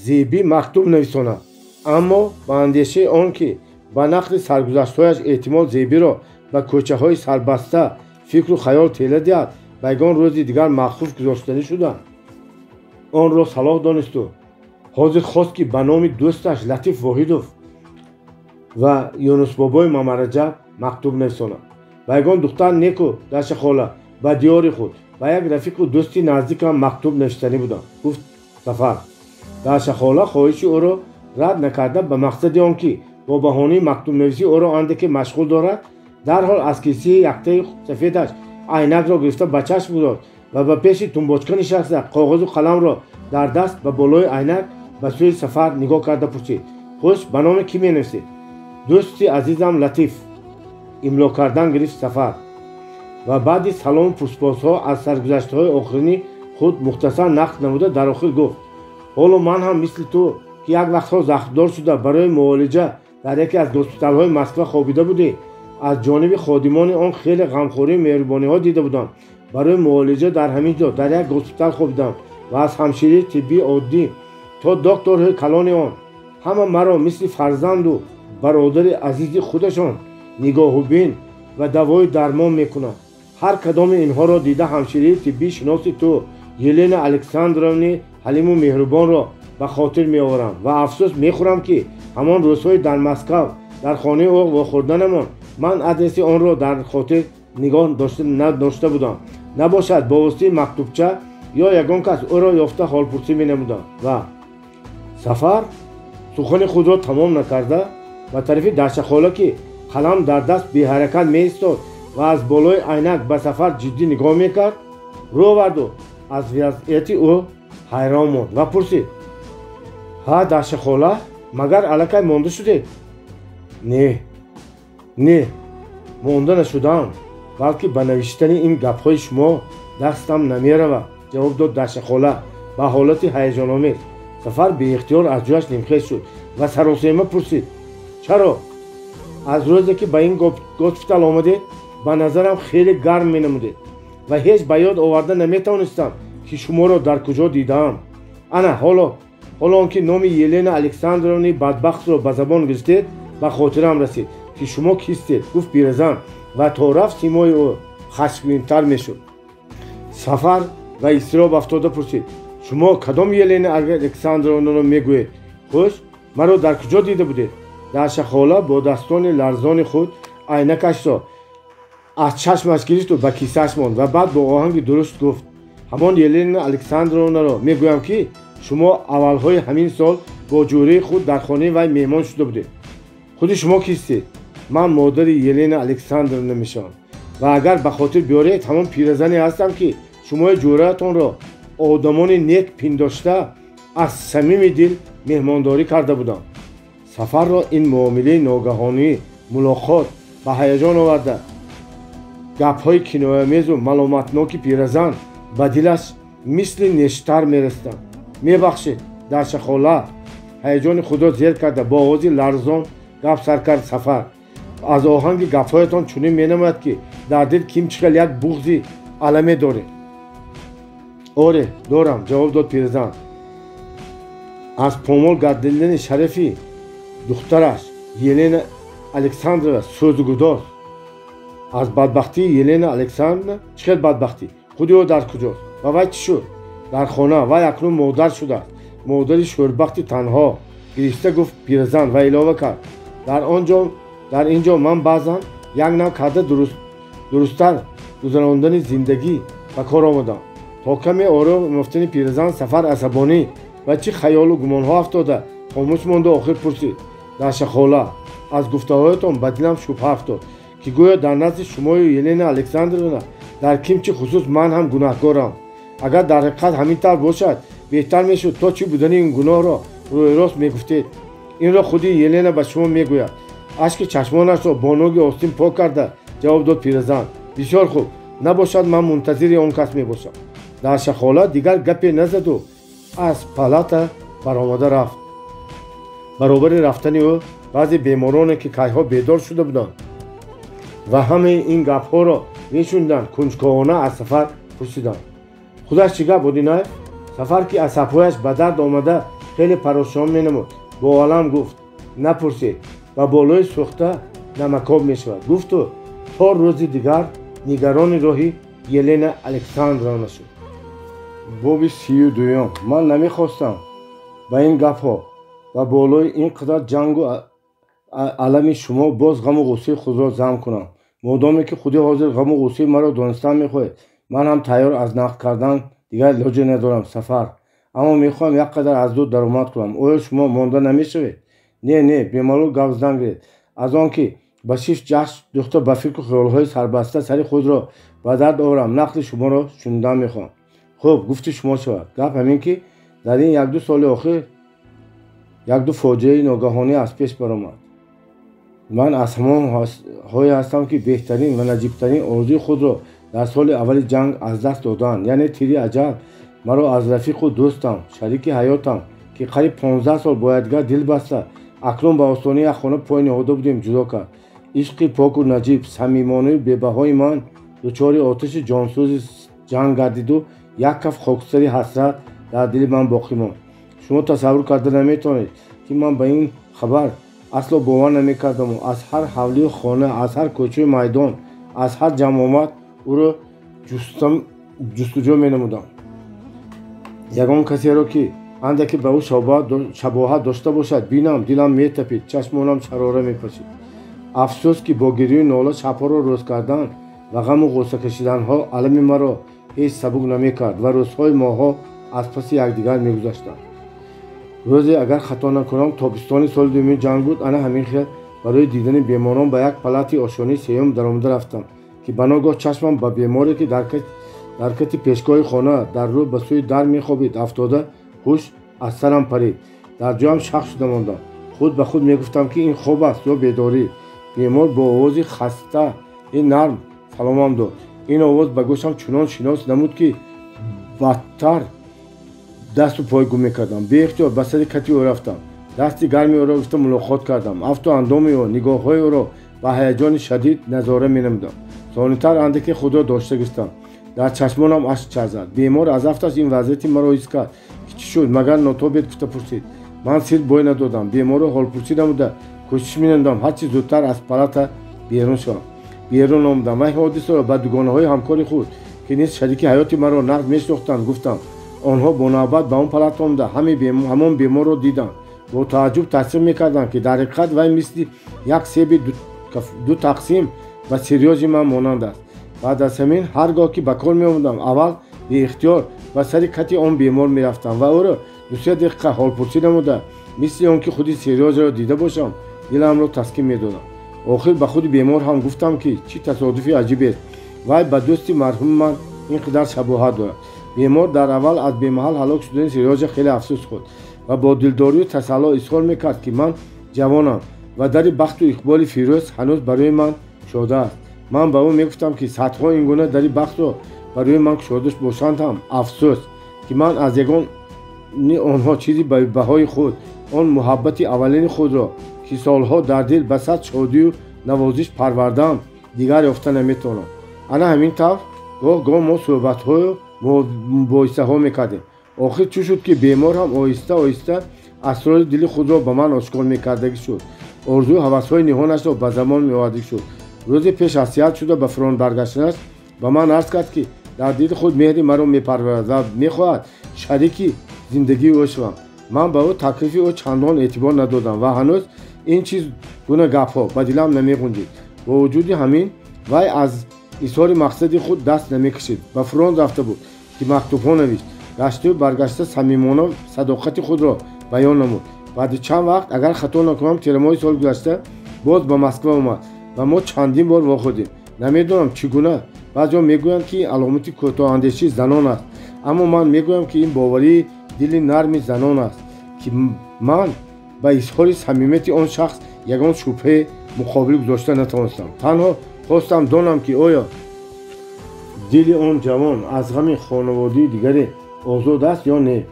Зебӣ мактуб нависонад, аммо ба андешаи он ки ба нақли саргузаштҳояш эҳтимол Зебиро ба кӯчаҳои сарбаста фикру хаёл тела диҳад, ба ягон рӯзи дигар махфуф гузоштанӣ шуданд, онро салоҳ донисту ҳозир хост, ки ба номи дӯсташ Латиф Воҳидов ва Юнусбобои Мамараҷаб мактуб нависонад. «Ба ягон духтар неку, Дашахола, ба диёри худ, ба як рафиқу дӯсти наздикам мактуб навиштанӣ будам», гуфт Сафар. Дашахола хоҳиши ӯро рад накарда, ба мақсади он ки бо баҳонаи мактубнависӣ ӯро андаке машғул дорад, дарҳол аз кисаи яктаи сафедаш айнакро гирифта ба чашм гузошт ва ба пеши тумбочка нишаста, коғозу қаламро дар даст, ба болои айнак ба сӯи Сафар нигоҳ карда пурсид: «Хуш, ба номи кӣ менависед?» «Дӯсти азизам Латиф», имло кардан гирифт Сафар ва баъди салому пурспосҳо аз саргузаштҳои охирини худ мухтасар нақл намуда, дар охир гуфт: «Ҳоло ман ҳам мисли ту, ки як вақтҳо захмдор шуда, барои муолиҷа дар яке аз госпиталҳои Москва хобида будӣ, аз ҷониби ходимони он хеле ғамхорию меҳрубониҳо дида будам. Барои муолиҷа дар ҳамин ҷо дар як госпитал хобидам ва аз ҳамширии тиббии оддӣ то докторҳои калони он ҳама маро мисли фарзанду бародари азизи худашон нигоҳубин ва давою дармон мекунанд. Ҳар кадоми инҳоро дида, ҳамширии тиббии шиноси ту Елена Александровни ҳалиму меҳрубонро ба хотир меоварам ва афсӯс мехӯрам, ки ҳамон рӯзҳои дар Москав дар хонаи ӯ вохӯрданамон ман адреси онро дар хотир нигоҳ надошта будам. Набошад, бо воситаи мактубча ё ягон кас ӯро ёфта ҳолпурсӣ менамудам». Ва Сафар сухани худро тамом накарда, ба тарафи Дашахола, ки қалам дар даст беҳаракат меистод ва аз болои айнак ба Сафар ҷиддӣ нигоҳ мекард, рӯ оварду аз вазъияти ӯ ҳайрон монд ва пурсид: «Ҳа, Дашахола, магар аллакай монда шудед?» «Не, не, монда нашудаам, балки ба навиштани ин гапҳои шумо дастам намеравад», ҷавоб дод Дашахола ба ҳолати ҳаяҷономез. Сафар беихтиёр аз ҷояш нимхез шуд ва саросема пурсид: «Чаро? Аз рӯзе ки ба ин госпитал омадед, ба назарам хеле гарм менамудед ва ҳеҷ ба ёд оварда наметавонистам, ки шуморо дар куҷо дидаам. Ана ҳоло он ки номи Елена Александровни бадбахтро ба забон гирифтед, ба хотирам расид, ки шумо кистед», гуфт пиразан ва то рафт симои ӯ хашмгинтар мешуд. Сафар ба изтироб афтода пурсид: «Шумо кадом Елена Александровнаро мегӯед? Хуш, маро дар куҷо дида будед?» Дашахола бо дастони ларзони худ айнакашро аз чашмаш гирифту ба кисааш монд ва баъд бо оҳанги дуруст гуфт: «Ҳамон Елена Александровнаро мегӯям, ки шумо аввалҳои ҳамин сол бо ҷӯраи худ дар хонаи вай меҳмон шуда будед. Худи шумо кистед?» «Ман модари Елена Александровна мешавам ва агар ба хотир биёред, ҳамон пиразане ҳастам, ки шумои ҷӯраатонро одамони нек пиндошта, аз самими дил меҳмондорӣ карда будам». Сафарро ин муомилаи ногаҳонии мулоқот ба ҳаяҷон оварда, гапҳои кинояомезу маломатноки пиразан ба дилаш мисли нештар мерасиданд. «Мебахшед, Дашахола», ҳаяҷони худро зер карда, бо овози ларзон гап сар кард Сафар, «аз оҳанги гапҳоятон чунин менамояд, ки дар дил ким чӣ хел як буғзи аламе доред». «Оре, дорам», ҷавоб дод пиразан. Аз помол гардидани шарафи духтараш Елена Александрова сӯзу гудоз. Аз бадбахтии Елена Александровна. Чӣ хел бадбахтӣ? Худи ӯ дар куҷост? Ва вай чӣ шуд? Дар хона. Вай акнун модар шудааст, модари шӯрбахти танҳо. Гирифта гуфт пиразан ва илова кард: Дар ин ҷо ман баъзан як нав карда дурусттар гузарондани зиндагӣ ба кор омадам. То каме ором ёфтани пиразан Сафар асабонӣ ва чӣ хаёлу гумонҳо афтода хомӯш монда охир пурсид: Дашахола, аз гуфтаҳоятон ба дилам шубҳа афтод, ки гӯё дар назди шумою Елена Александровна дар ким чӣ хусус ман ҳам гунаҳкорам. Агар дар ҳақиқат ҳамин тавр бошад, беҳтар мешуд то чӣ будани ин гуноҳро рӯйрост мегуфтед. Инро худи Елена ба шумо мегӯяд. Ашки чашмонашро бо ноги остин пок карда ҷавоб дод пиразан: Бисёр хуб, набошад ман мунтазири он кас мебошам. Дашахола дигар гапе назаду аз палата баромада рафт. Баробари рафтани ӯ баъзе бемороне, ки кайҳо бедор шуда буданд ва ҳамаи ин гапҳоро мешуниданд, кунҷковона аз Сафар пурсиданд: Худаш чӣ гап, Одинаев? Сафар, ки асабҳояш ба дард омада хеле парошон менамуд, бо алам гуфт: Напурсед, ба болои сӯхта намакоб мешавад. Гуфту то рӯзи дигар нигарони роҳи Елена Александровна шуд. Боби 32. Ман намехостам ба ин гапҳо ва болои ин қадар ҷангу алами шумо боз ғаму ғуссаи худро зам кунам. Модоме ки худи ҳозир ғаму ғуссаи маро донистан мехоҳед, ман ҳам тайёр аз нақд кардан дигар илоҷе надорам, Сафар. Аммо мехоҳам як қадар аз дур даромад кунам. Оё шумо монда намешавед? Не, не, бемалол гап задан гиред. Аз он ки ба шиш ҷашн духта ба фикру хиёлҳои сарбаста сари худро ба дард орам, нақли шуморо шунидан мехоҳам. Хуб, гуфти шумо шавад. Гап ҳамин ки дар ин якду соли охир якду фоҷиаи ногаҳонӣ аз пеш баромад. Ман аз ҳамонҳое ҳастам, ки беҳтарин ва наҷибтарин орзуи худро дар соли аввали ҷанг аз даст доданд. Яъне тири аҷал маро аз рафиқу дӯстам, шарики ҳаётам, ки қариб 15 сол бо якдигар дил баста, акнун ба остонаи як хона пой ниҳода будем, ҷудо кард. Ишқи поку наҷиб, самимонаю бебаҳои ман дучори оташи ҷонсӯзи ҷанг гардиду як каф хокистари ҳасрат дар дили ман боқӣ монд. Шумо тасаввур карда наметавонед, ки ман ба ин хабар асло бовар намекардаму аз ҳар ҳавлию хона, аз ҳар кӯчаю майдон, аз ҳар ҷамъомад ӯро ҷустуҷӯ менамудам. Ягон касеро, ки андаке ба ӯ шабоҳат дошта бошад, бинам, дилам метапид, чашмонам шарора мепашид. Афсӯс, ки бо гирию нола шабҳоро рӯз кардан ва ғаму ғусса кашиданҳо алами маро ҳеҷ сабук намекард ва рӯзҳои моҳҳо аз паси якдигар мегузаштанд. Рӯзе, агар хато накунам, тобистони соли дуюми ҷанг буд, ана ҳамин хел барои дидани беморон ба як палати ошёнаи сеюм даромада рафтам, ки ба ногоҳ чашмам ба беморе, ки дар кати пешгоҳи хона дар рӯ ба сӯи дар мехобид, афтода ҳуш аз сарам парид. Дар ҷоям шах шуда мондам. Худ ба худ мегуфтам, ки ин хоб аст ё бедорӣ. Бемор бо овози хаста и нарм саломам дод. Ин овоз ба гӯшам чунон шинос намуд, ки бадтар дасту пой гум мекардам. Беихтиёр ба сари кати ӯ рафтам. Дасти гарми ӯро гирифта мулоқот кардам. Афту андоми ӯ, нигоҳҳои ӯро ба ҳаяҷони шадид назора менамудам. Сонитар андаке худро дошта гирифтам. Дар чашмонам ашк чазад. Бемор аз афташ ин вазъияти маро ҳис кард, ки чӣ шуд, магар нотобед гуфта пурсид. Ман сир бой надодам. Беморро ҳолпурсӣ намуда кӯшиш менамудам ҳарчи зудтар аз палата берун шавам. Берун омадам ва ҳодисаро ба дугонаҳои ҳамкори худ, ки низ шарики ҳаёти маро нақд мешинохтанд, гуфтам. Онҳо бо навбат ба он палата омада ҳамон беморро диданд. Бо тааҷҷуб тасдиқ мекарданд, ки дар ҳақиқат вай мисли як себи ду тақсим ба Серёжи ман монанд аст. Баъд аз ҳамин ҳар гоҳ ки ба кор меомадам, аввал беихтиёр ба сари кати он бемор мерафтам ва ӯро 2-3 дақиқа ҳолпурсӣ намуда, мисли он ки худи Серёжаро дида бошам, диламро таскин медодам. Охир ба худи бемор ҳам гуфтам, ки чӣ тасодуфи аҷибест, вай ба дӯсти марҳуми ман ин қадар шабоҳат дорад. Бемор дар аввал аз бемаҳал ҳалок шудани Серёжа хеле афсӯс хӯрд ва бо дилдорию тасалло изҳор мекард, ки ман ҷавонам ва дари бахту иқболи фирӯз ҳанӯз барои ман кушода аст. Ман ба ӯ мегуфтам, ки садҳо ин гуна дари бахтро барои ман кушода бошанд ҳам, афсӯс, ки ман аз ягони онҳо чизи баҳои худ, он муҳаббати аввалини худро, ки солҳо дар дил ба сад шодию навозиш парвардаам, дигар ёфта наметавонам. Ана ҳамин тавр гоҳ-гоҳ мо суҳбатҳою мубоҳисаҳо мекардем. Охир чӣ шуд, ки бемор ҳам оҳиста оҳиста асрори дили худро ба ман ошкор мекардагӣ шуд. Орзую ҳавасҳои ниҳонашро ба замон меовардагӣ шуд. Рӯзе пеш аз сиҳат шуда ба фронт баргаштанаш ба ман арз кард, ки Дар дили худ меҳри маро мепарварад ва мехоҳад шарики зиндагии ӯ шавам. Ман ба ӯ таклифи ӯ чандон эътибор надодам ва ҳанӯз ин чиз гуна гапҳо ба дилам намеғунҷид. Бо вуҷуди ҳамин вай аз изҳори мақсади худ даст намекашид. Ба фронт рафта буд, ки мактубҳо навишт. Гаштаю баргашта самимона садоқати худро баён намуд. Баъди чанд вақт, агар хато накунам, тирамоҳи соли гузашта боз ба Москва омад ва мо чандин бор вохӯрдем. Намедонам чӣ гуна. Баъзеҳо мегӯянд, ки ин аломати кӯтоҳандешии занон аст, аммо ман мегӯям, ки ин боварии дили нарми занон аст, ки ман ба изҳори самимияти он шахс ягон шубҳаи муқобил гузошта натавонистам. Танҳо хостам донам, ки оё дили он ҷавон аз ғами хонаводии дигаре озод аст ё не.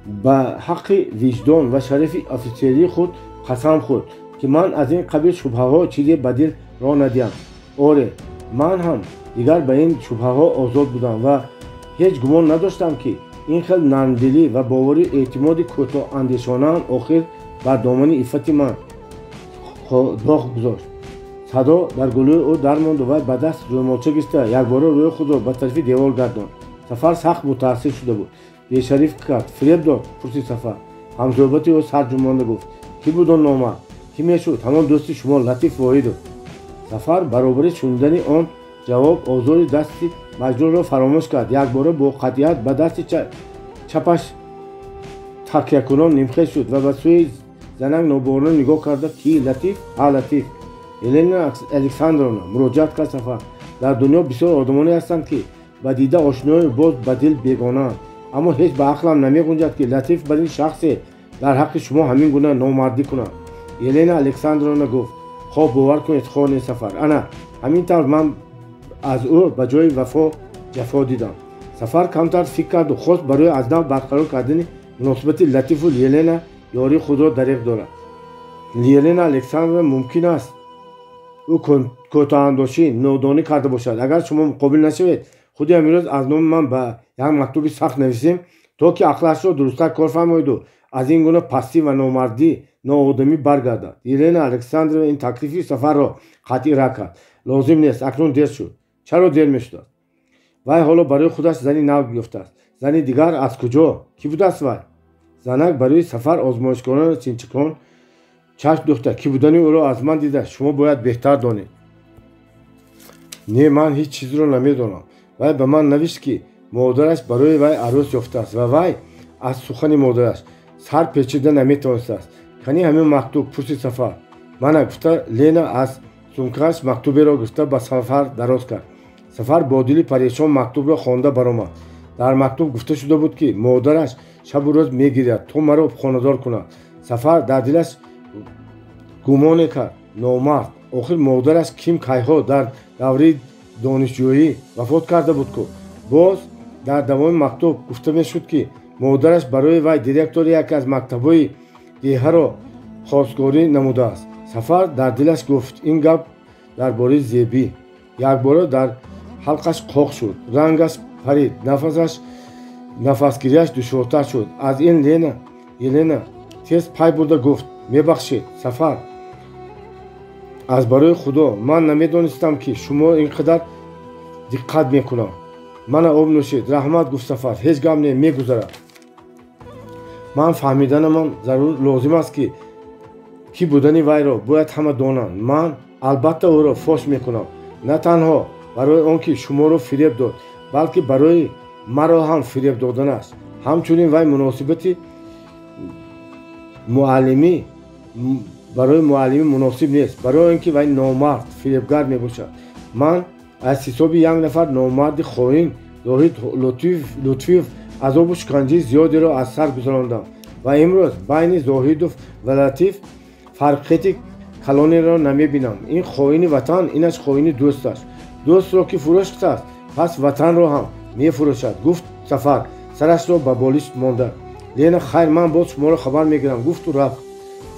Ба ҳаққи виҷдон ва шарафи офитсерии худ қасам хӯрд, ки ман аз ин қабил шубҳаҳо чизе ба дил роҳ надиҳам. Оре, ман ҳам дигар ба ин шубҳаҳо озод будам ва ҳеҷ гумон надоштам, ки ин хел нармдилӣ ва боварию эътимоди кӯтоҳандешонаам охир бар домани иффати ман доғ гузошт. Садо дар гулӯи ӯ дармонду вай ба даст рӯмолча гирифта якбора рӯи худро ба тарафи девор гардонд. Сафар сахт мутаассир шуда буд. Бешариф кард, фиреб дод, пурсид Сафар. Ҳамсӯҳбати ӯ сар ҷунбонда гуфт: кӣ буд он номард? Кӣ мешуд? Ҳамон дӯсти шумо Латиф Воҳидов. Сафар баробари шунидани он ҷавоб озори дасти маҷрӯҳро фаромӯш кард. Якбора бо қатъият ба дасти чапаш такякунон нимхез шуд ва ба сӯи занак нобоварона нигоҳ карда: ки Латиф? Ҳа, Латиф. Елена Александровна, муроҷиат кард Сафар, дар дунё бисёр одамоне ҳастанд, ки ба дида ошною боз ба дил бегонаанд, аммо ҳеҷ ба ақлам намеғунҷад, ки Латиф бар ин шахсе дар ҳаққи шумо ҳамин гуна номардӣ кунад. Елена Александровна гуфт: хоб бовар кунед, хоҳ не, Сафар, ана ҳамин тавр ман аз ӯ ба ҷои вафо ҷафо дидам. Сафар камтар фикр карду хост барои аз нав барқарор кардани муносибати Латифу Елена ёрии худро дареғ дорад. Елена Александровна, мумкин аст ӯ кӯтоҳандошӣ, нодонӣ карда бошад. Агар шумо муқобил нашавед, худи ҳаминрӯз аз номи ман ба як мактуби сахт нависем, то ки ақлашро дурусттар кор фармоиду аз ин гуна пастӣ ва номардӣ, ноодамӣ баргардад. Елена Александровна ин таклифи Сафарро қатъӣ рад кард. Лозим нест, акнун дер шуд. Чаро дер мешудааст? Вай ҳоло барои худаш зани нав ёфтааст. Зани дигар аз куҷо? Кӣ будааст вай? Занак барои Сафар озмоишкорона синчикон чашм дӯхта: кӣ будани ӯро аз ман дида шумо бояд беҳтар донед. Не, ман ҳеҷ чизро намедонам. Вай ба ман навишт, ки модараш барои вай арӯс ёфтааст ва вай аз сухани модараш сар печида наметавонистааст. Кани ҳамин мактуб? Пурсид Сафар. Мана, гуфта Лена аз сумкааш мактуберо гирифта ба Сафар дароз кард. Сафар бо дили парешон мактубро хонда баромад. Дар мактуб гуфта шуда буд, ки модараш шабу рӯз мегиряд, то маро хонадор кунад. Сафар дар дилаш гумоне кард: номард, охир модараш ким кайҳо дар давраи донишҷӯӣ вафот карда буд ку. Боз дар давоми мактуб гуфта мешуд, ки модараш барои вай директори яке аз мактабҳои деҳаро хостгорӣ намудааст. Сафар дар дилаш гуфт: ин гап дар бораи Зебӣ. Якбора дар ҳалқаш қоқ шуд, рангаш парид, нафасгирияш душвортар шуд. Аз ин Елена тез пай бурда гуфт: мебахшед, Сафар, аз барои Худо, ман намедонистам, ки шумо ин қадар диққат мекунам. Мана об нӯшед. Раҳмат, гуфт Сафар, ҳеҷ гап не, мегузарад. Ман фаҳмиданамам зарур лозим аст, ки кӣ будани вайро бояд ҳама донанд. Ман албатта ӯро фош мекунам, на танҳо барои он ки шуморо фиреб дод, балки барои маро ҳам фиреб доданаш. Ҳамчунин вай муносибати муаллимӣ барои муаллимӣ муносиб нест, барои он ки вай номард, фиребгар мебошад. Ман аз ҳисоби як нафар номарди хоин, Зоҳид Лутфиев, азобу шиканҷаи зиёдеро аз сар гузарондам ва имрӯз байни Зоҳидов ва Латиф фарқияти калонеро намебинам. Ин хоини ватан, инаш хоини дӯсташ. Дӯстро ки фурӯхтааст, пас ватанро ҳам мефурӯшад, гуфт Сафар, сарашро ба болишт монда. Лена: хайр, ман боз шуморо хабар мегирам, гуфту рафт.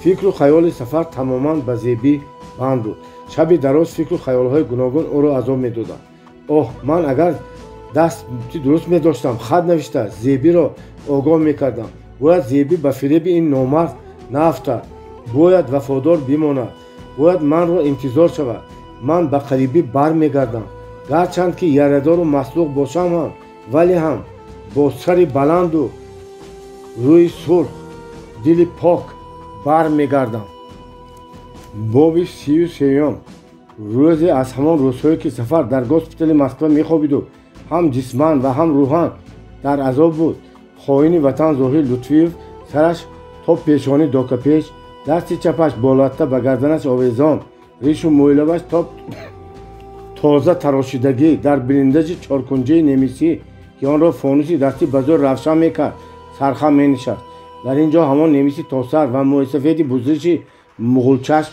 Фикру хаёли Сафар тамоман ба Зебӣ банд буд. Шаби дароз фикру хаёлҳои гуногун ӯро азоб медоданд. Оҳ, ман агар дасти дуруст медоштам, хат навишта Зебиро огоҳ мекардам. Бояд Зебӣ ба фиреби ин номард наафтад, бояд вафодор бимонад, бояд манро интизор шавад. Ман ба қарибӣ бармегардам. Гарчанд ки ярадору маслуқ бошам ҳам, вале ҳам бо сари баланду рӯи сурх, дили пок бармегардам. Боби 33. Рӯзе аз ҳамон рӯзҳое ки Сафар дар госпитали Москва мехобиду ҳам ҷисман ва ҳам рӯҳан дар азоб буд, хоини ватан Зоҳир Лутфиев сараш то пешонӣ докапеш, дасти чапаш болатта ба гарданаш овезон, ришу мӯйлабаш то тоза тарошидагӣ дар блиндажи чоркунҷаи немисӣ, ки онро фонуси дастӣ ба зӯр равшан мекард, сархам менишаст. Дар ин ҷо ҳамон немиси тосар ва мӯйсафеди бузриши муғулчашм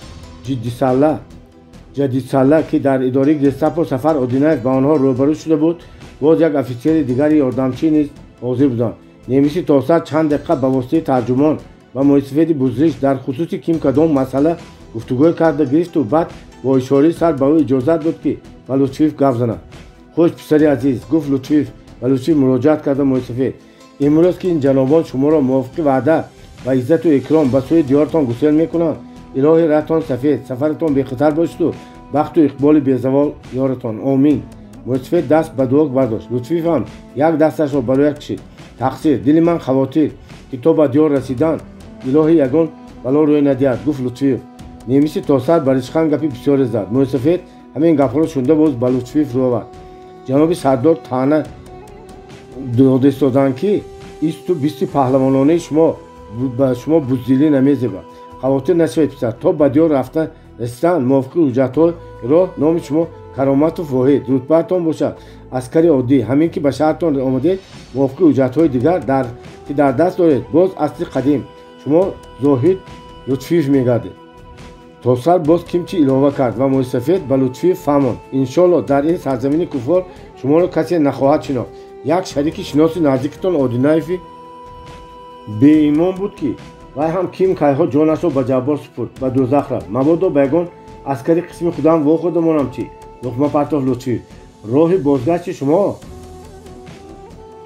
ҷадидсалла, ки дар идораи гестапо Сафар Одинаев ба онҳо рӯбарӯ шуда буд, боз як офитсери дигари ёрдамчӣ низ ҳозир буданд. Немиси тосар чанд дақиқа ба воситаи тарҷумон ва мӯйсафеди бузриш дар хусуси ким кадом масъала гуфтугӯй карда гирифту баъд бо ишораи сар ба ӯ иҷозат дод, ки ба Лутфиев гап занад. Хуш, писари азиз, гуфт Лутфиев ба Лутфиев муроҷиат карда мӯйсафед, имрӯз ки ин ҷанобон шуморо мувофиқи ваъда ва иззату икром ба сӯи диёртон гусел мекунанд, илоҳи раҳтон сафед, сафаратон бехатар бошаду бахту иқболи безавол ёратон. Омин. Мӯйсафед даст ба дуо бардошт. Лутфиев ҳам як дасташро ба рӯя кашид. Тақсир, дили ман хавотир, ки то ба диёр расидан илоҳи ягон бало рӯй надиҳад, гуфт Лутфиев. Немиси тосар ба ришхан гапи бисёре зад. Мӯйсафед ҳамин гапҳоро шунида боз ба Лутфиев рӯ овард. Ҷаноби сардор таъна дода истоданд, ки исту бисти паҳлавононаи шумо ба шумо буздилӣ намезебад. Хавотир нашавед, писар, то ба диёр рафта расидан мувофиқи ҳуҷҷатҳои роҳ номи шумо Кароматов Воҳид, рутбаатон бошад аскари оддӣ. Ҳамин ки ба шаҳртон омадед, мувофиқи ҳуҷҷатҳои дигар ки дар даст доред, боз асли қадим шумо Зоҳид Лутфиев мегардед. Тосар боз кимчи илова кард ва мӯйсафед ба Лутфиев фаҳмонд: иншолло дар ин сарзамини куффор шуморо касе нахоҳад шинохт. Як шарики шиноси наздикитон Одинаеви беимон буд, ки вай ҳам ким кайҳо ҷонашро ба ҷаббор супурд, ба дӯзах рафт. Мабодо ба ягон аскари қисми худам вохӯрда монам чӣ? Луқма партофт Лутфиев. Роҳи бозгашти шумо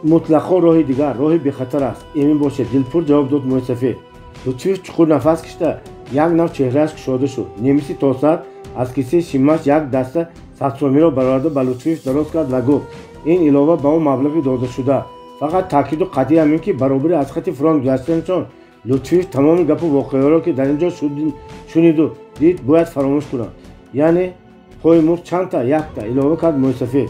мутлақо роҳи дигар, роҳи бехатар аст. Эмин бошед, дилпур ҷавоб дод мӯйсафед. Лутфиев чуқур нафас кашида як нав чеҳрааш кушода шуд. Немиси тосар аз кисаи шиммаш як даста садсомиро бароварда ба Лутфиев дароз кард ва гуфт: ин илова ба он маблағи додашуда. Фақат таъкиду қатъӣ ҳамин ки баробари аз хати фронт гузаштанашон Лутфиев тамоми гапу воқеаҳоро, ки дар ин ҷо шуниду дид, бояд фаромӯш кунад. Яъне пои мурғ чандта? Якта, илова кард мӯйсафед.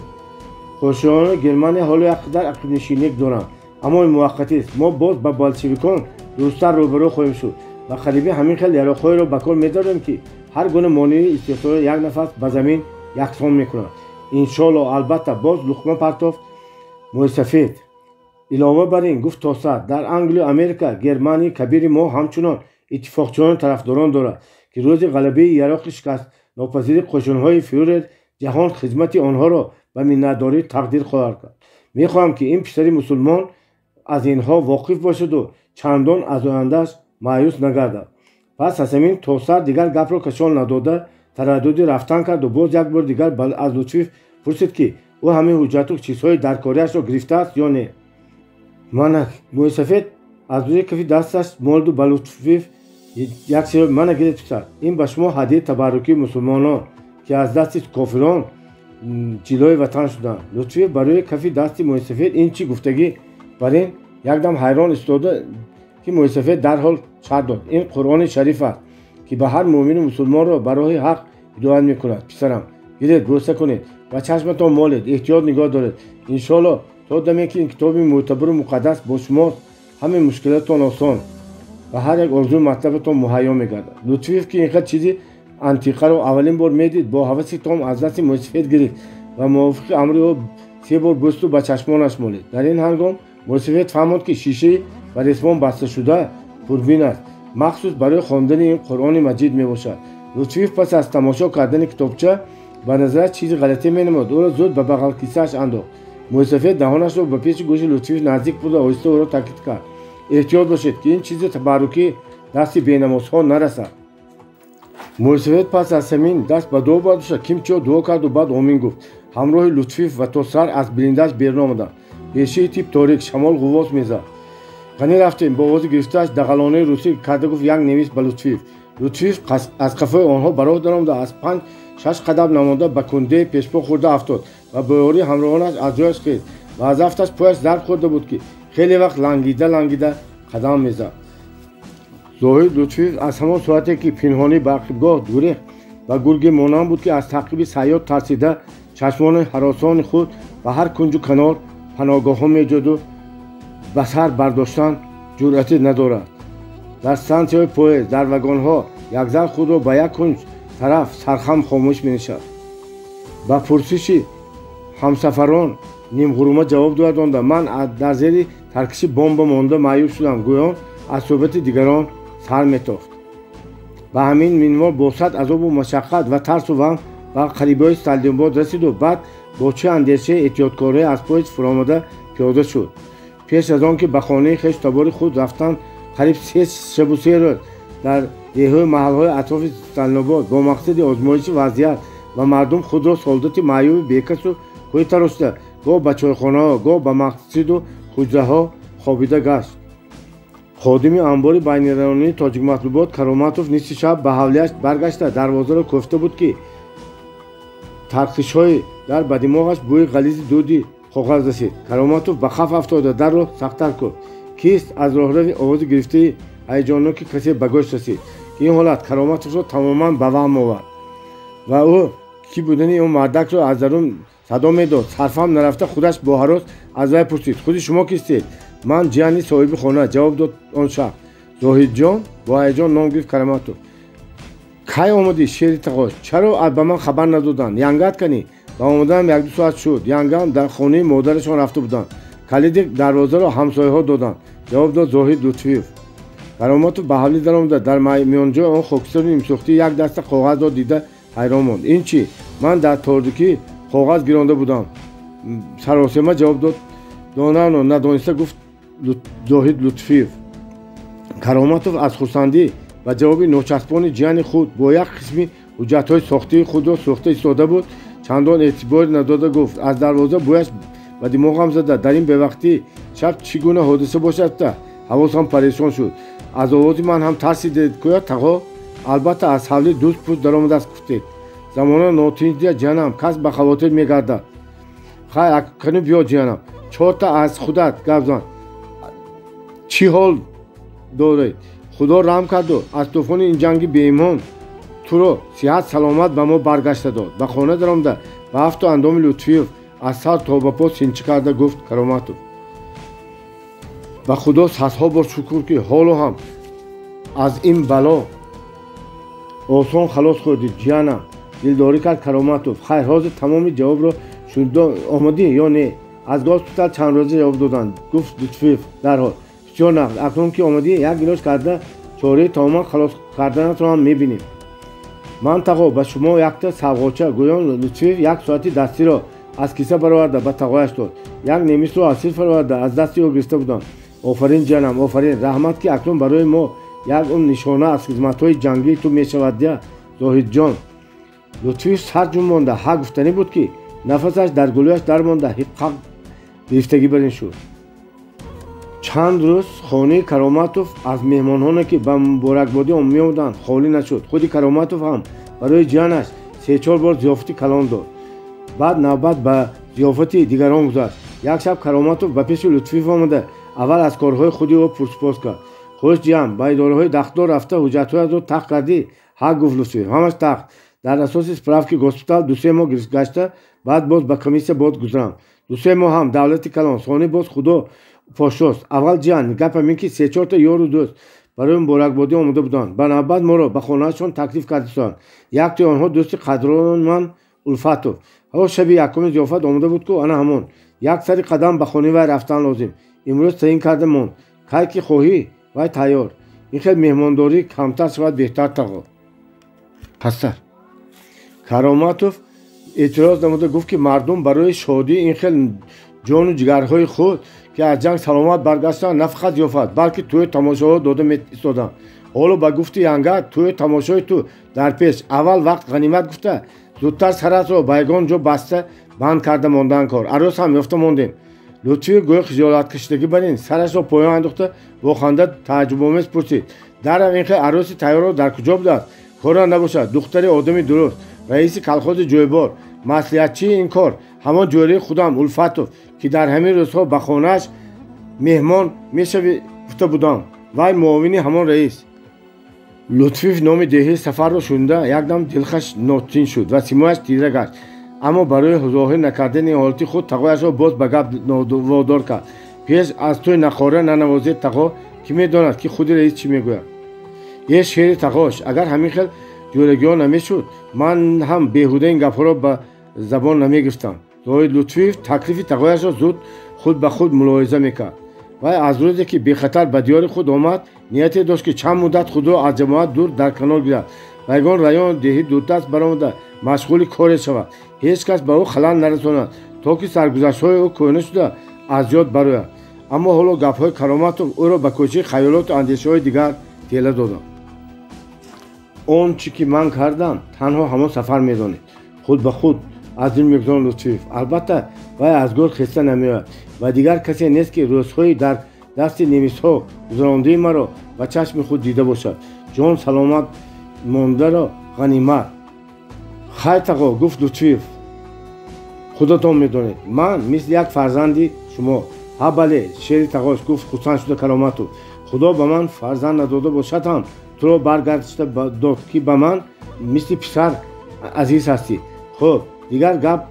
Қӯшиёни Германия ҳоло як қадар ақибнишинӣ доранд, аммо ин муваққатист. Мо боз ба болшевикон дурусттар рӯбарӯ хоҳем шуд ва қариби ҳамин хел яроқҳоеро ба кор медорем, ки ҳар гуна монеаи истеҳсолро як нафас ба замин яксон мекунанд. Иншолло, албатта, боз луқма партофт мӯйсафед. Илова бар ин, гуфт Тосар, дар Англию Америка Германияи кабири мо ҳамчунон иттифоқчиёну тарафдорон дорад, ки рӯзи ғалабаи яроқи шикастнопазири қӯшунҳои фюрер ҷаҳон хизмати онҳоро ба миннатдорӣ тақдир хоҳад кард. Мехоҳам, ки ин писари мусулмон аз инҳо воқиф бошаду чандон аз ояндааш маъюс нагардад. Пас аз ҳамин Тосар дигар гапро кашол надода тараддуди рафтан карду боз як бор дигар аз Лутфиев пурсид, ки ӯ ҳамин ҳуҷҷату чизҳои даркориашро гирифтааст ё не. Мана мӯйсафед аз рӯи кафи дасташ молду ба Лутфиев як чиз: мана гиред, писар, ин ба шумо ҳадияи табаррукии мусулмонон, ки аз дасти кофирон ҷилои ватан шуданд. Лутфиев барои кафи дасти мӯйсафед ин чӣ гуфтагӣ бар ин якдам ҳайрон истода, ки мӯйсафед дарҳол шарт дод: ин Қуръони шариф аст, ки ба ҳар мӯъмину мусулмонро ба роҳи ҳақ ҳидоят мекунад. Писарам, гиред, бӯса кунед ва чашматон молед, эҳтиёт нигоҳ доред. Иншолло то даме ки ин китоби мӯътабару муқаддас бо шумост, ҳамаи мушкилотатон осон ва ҳар як орзуи матлабатон муҳайё мегардад. Лутфиев, ки ин хел чизи антиқаро аввалин бор медид, бо ҳаваси том аз дасти мӯйсафед гирифт ва мувофиқи амри ӯ се бор бӯсту ба чашмонаш молид. Дар ин ҳангом мӯйсафед фаҳмонд, ки шишаи ба ресмон басташуда пурбин аст, махсус барои хондани ин Қуръони маҷид мебошад. Лутфиев пас аз тамошо кардани китобча ба назараш чизи ғалатӣ менамуд, ӯро зуд ба бағалкисааш андохт. Мӯйсафед даҳонашро ба пеши гӯши Лутфиев наздик бурда оҳиста ӯро таъкид кард: эҳтиёт бошед, ки ин чизи табаррукӣ дасти бенамозҳо нарасад. Мӯйсафед пас аз ҳамин даст ба дуо бардошта кимчиё дуо карду баъд омин гуфт. Ҳамроҳи Лутфиев ва Тосар аз блиндаж берун омаданд. Бешаи тип торик, шамол ғуввос мезад. Ғанӣ рафтем, бо овози гирифтааш дағалонаи русӣ карда гуфт як немис ба Лутфиев. Лутфиев аз қафои онҳо ба роҳ даромада, аз 5-6 қадам намонда ба кундае пешпо хӯрда афтод ва бо ёрии ҳамроҳонаш аз ҷояш хест ва аз афташ пояш зарб хӯрда буд, ки хеле вақт лангида лангида қадам мезад. Зоҳид Лутфиев аз ҳамон соате, ки пинҳонӣ ба ақибгоҳ гурехт, ба гурге монанд буд, ки аз таъқиби сайёд тарсида чашмони ҳаросони худ ба ҳар кунҷу канор паноҳгоҳҳо меҷӯду ба сар бардоштан ҷуръатӣ надорад. Дар стансияҳои поезд, дар вагонҳо якзан худро ба як кунҷ тараф сархам хомӯш менишаст. Ба пурсиши ҳамсафарон нимғурума ҷавоб додонда: ман дар зери таркиши бомба монда маъюб шудам, гӯён аз суҳбати дигарон сар метофт. Ба ҳамин минвол бо сад азобу машаққат ва тарсу ваҳм ба қарибиҳои Сталинобод расиду баъд бо чӣ андешаи эҳтиёткорӣ аз поезд фуромада пиёда шуд. Пеш аз он ки ба хонаи хешу табори худ рафтан, қариб 3 шабу 3 рӯз дар деҳҳои маҳалҳои атрофи Сталинобод бо мақсади озмоиши вазъият ва мардум худро солдати маъюби бекасу кӯй тарошта, гоҳ ба чойхонаҳо, гоҳ ба масҷиду ҳуҷраҳо хобида гашт. Ходими анбори байнирайонии Тоҷикматлубот Кароматов нисфи шаб ба ҳавлияш баргашта дарвозаро кӯфта буд, ки тарқишҳои дар ба димоғаш бӯи ғализи дуди коғаз расид. Кароматов ба хаф афтода дарро сахттар кӯфт. Кист? Аз роҳрави овози гирифтаи ҳаяҷонноки касе ба гӯш расид. Ин ҳолат Кароматовро тамоман ба ваҳм овард ва ӯ ки будани он мардакро аз дарун садо медод. Сарфаҳм нарафта худаш бо ҳарос аз вай пурсид: худи шумо кистед? Ман ҷияни соҳиби хона, ҷавоб дод он шахс. Зоҳидҷон? Бо ҳаяҷон ном гирифт Кароматов. Кай омадӣ, шери тағош? Чаро ба ман хабар надоданд? Янгат канӣ? Ба омаданам 1-2 соат шуд. Янгам дар хонаи модарашон рафта буданд. Калиди дарвозаро ҳамсояҳо доданд, ҷавоб дод Зоҳид Лутфиев. Кароматов ба ҳавлӣ даромада дар миёнҷои он хокистару нимсӯхтии як даста коғазро дида ҳайрон монд. Ин чӣ? Ман дар торикӣ коғаз гиронда будам, саросема ҷавоб дод донано надониста гуфт Зоҳид Лутфиев. Кароматов аз хурсандӣ ва ҷавоби ночаспони ҷияни худ бо як қисми ҳуҷҷатҳои сохтии худро сӯхта истода буд, чандон эътиборе надода гуфт: аз дарвоза бӯяш ба димоғам зада, дар ин бевақтӣ шаб чӣ гуна ҳодиса бошад? Та ҳавосам парешон шуд. Аз овози ман ҳам тарсидед кӯя тағо? Албатта аз ҳавли дӯст пӯст даромадааст гуфтед. Замона нотинҷия ҷиянам, кас ба хавотир мегардад. Хай акну биё ҷиянам, 4та аз худат гап зан. Чӣ ҳол доред? Худо раҳм карду аз тӯфони ин ҷанги беимон туро сиҳат саломат ба мо баргашта дод. Ба хона даромада ба ҳафту андоми Лутфиев аз сар то ба по синчӣ карда гуфт Кароматов: ба худо садҳо бор шукр, ки ҳоло ҳам аз ин бало осон халос хӯрдӣ ҷиянам, дилдорӣ кард Кароматов. Хайр, ҳозир тамоми ҷавобро шунида омадӣ ё не? Аз госпитал чанд рӯза ҷавоб доданд, гуфт Лутфиев дарҳол. Бисёр нағз, акнун ки омадӣ як илоҷ карда чораи тамоман халос карданатро ҳам мебинем. Ман тағо ба шумо якта савғоча, гӯён Лутфиев як соати дастиро аз киса бароварда ба тағояш дод. Як немисро асир фароварда аз дасти ӯ гирифта буданд. Офарин ҷиянам, офарин, раҳмат, ки акнун барои мо як он нишона аз хизматҳои ҷангии ту мешавад дия, Зоҳидҷон. Лутфиев сар ҷум монда ҳа гуфтанӣ буд, ки нафасаш дар гулӯяш дармонда ҳиққақ гирифтагӣ бар ин шуд. Чанд рӯз хонаи Кароматов аз меҳмонҳоне, ки ба муборакбодӣ меомаданд, холӣ нашуд. Худи Кароматов ҳам барои ҷиянаш 3-4 бор зиёфати калон дод. Баъд навбат ба зиёфати дигарон гузашт. Як шаб Кароматов ба пеши Лутфиев омада аввал аз корҳои худи ӯ пурсупос кард. Хуш ҷиям, ба идораҳои дахлдор рафта ҳуҷҷатҳоятро тахт кардӣ? Ҳа, гуфт Лутфиев, ҳамаш тахт. Дар асоси справки госпитал 2-3 моҳ гашта, баъд боз ба комиссия боз гузарам. 2-3 моҳ ҳам давлати калон, сони боз худо пошост. Аввал ҷиян, гапам ин ки 3-4та ёру дӯст барои муборакбодӣ омода буданд. Ба навбат моро ба хонаашон таклиф кардистанд. Яктои онҳо дӯсти қадрон ман Улфатов. Ҳо шаби якуми зиёфат омода буд ку ана ҳамон. Як сари қадам ба хонаи вай рафтан лозим. Имрӯз таъин карда монд. Кай ки хоҳӣ, вай тайёр. Ин хел меҳмондорӣ камтар шавад беҳтар тағо. Пастар. Кароматов эътироз намуда гуфт, ки мардум барои шодии ин хел ҷону ҷигарҳои худ, ки аз ҷанг саломат баргаштанд, на фақат зиёфат, балки тӯю тамошоҳо дода меистоданд. Ҳоло ба гуфти янга тӯю тамошои ту дар пеш. Аввал вақт ғанимат гуфта, зудтар саратро ба ягон ҷо баста банд карда мондан кор. Арӯс ҳам ёфта мондем. Лутфиев гӯё хиҷолаткашидагӣ бар ин сарашро поён андохта бо ханда тааҷҷубомез пурсид: дарав, ин хел арӯси тайёрро дар куҷо будааст? Кора набошад, духтари одами дуруст, раиси колхози Ҷӯйбор, маслиҳатчии ин кор ҳамон ҷӯраи худам Улфатов, ки дар ҳамин рӯзҳо ба хонааш меҳмон мешавӣ гуфта будам, вай муовини ҳамон раис. Лутфиев номи деҳаи Сафарро шунида якдам дилхаш нотин шуд ва симояш тира гашт, аммо барои зоҳир накардани ҳолати худ тағояшро боз ба гап водор кард: пеш аз тӯй нақора нанавозед тағо, ки медонад, ки худи раис чӣ мегӯяд. Е шери тағош, агар ҳамин хел ҷӯрагиҳо намешуд, ман ҳам беҳуда ин гапҳоро ба забон намегирифтам. Зоҳид Лутфиев таклифи тағояшро зуд худ ба худ мулоҳиза мекард. Вай аз рӯзе ки бехатар ба диёри худ омад, нияте дошт, ки чанд муддат худро аз ҷамоат дур дар канор гирад, ба ягон району деҳи дурдаст баромада машғули коре шавад, ҳеҷ кас ба ӯ халал нарасонад, то ки саргузаштҳои ӯ кӯҳна шуда аз ёд барояд. Аммо ҳоло гапҳои Кароматов ӯро ба кӯчаи хаёлоту андешаҳои дигар тела доданд. Он чӣ ки ман кардам, танҳо ҳамон Сафар медонед, худ ба худ аз ин мегузоранд Лутфиев. Албатта, вай аз гӯр хеста намеояд ва дигар касе нест, ки рӯзҳои дар дасти немисҳо гузарондаи маро ба чашми худ дида бошад. Ҷон саломат мондаро ғанимат. Хай тағо, гуфт Лутфиев, худатон медонед, ман мисли як фарзанди шумо. Ҳа, бале, шери тағош, гуфт хурсанд шуда Кароматов, худо ба ман фарзанд надода бошад ҳам, туро баргардишта дод, ки ба ман мисли писар азиз ҳастӣ. Хуб, дигар гап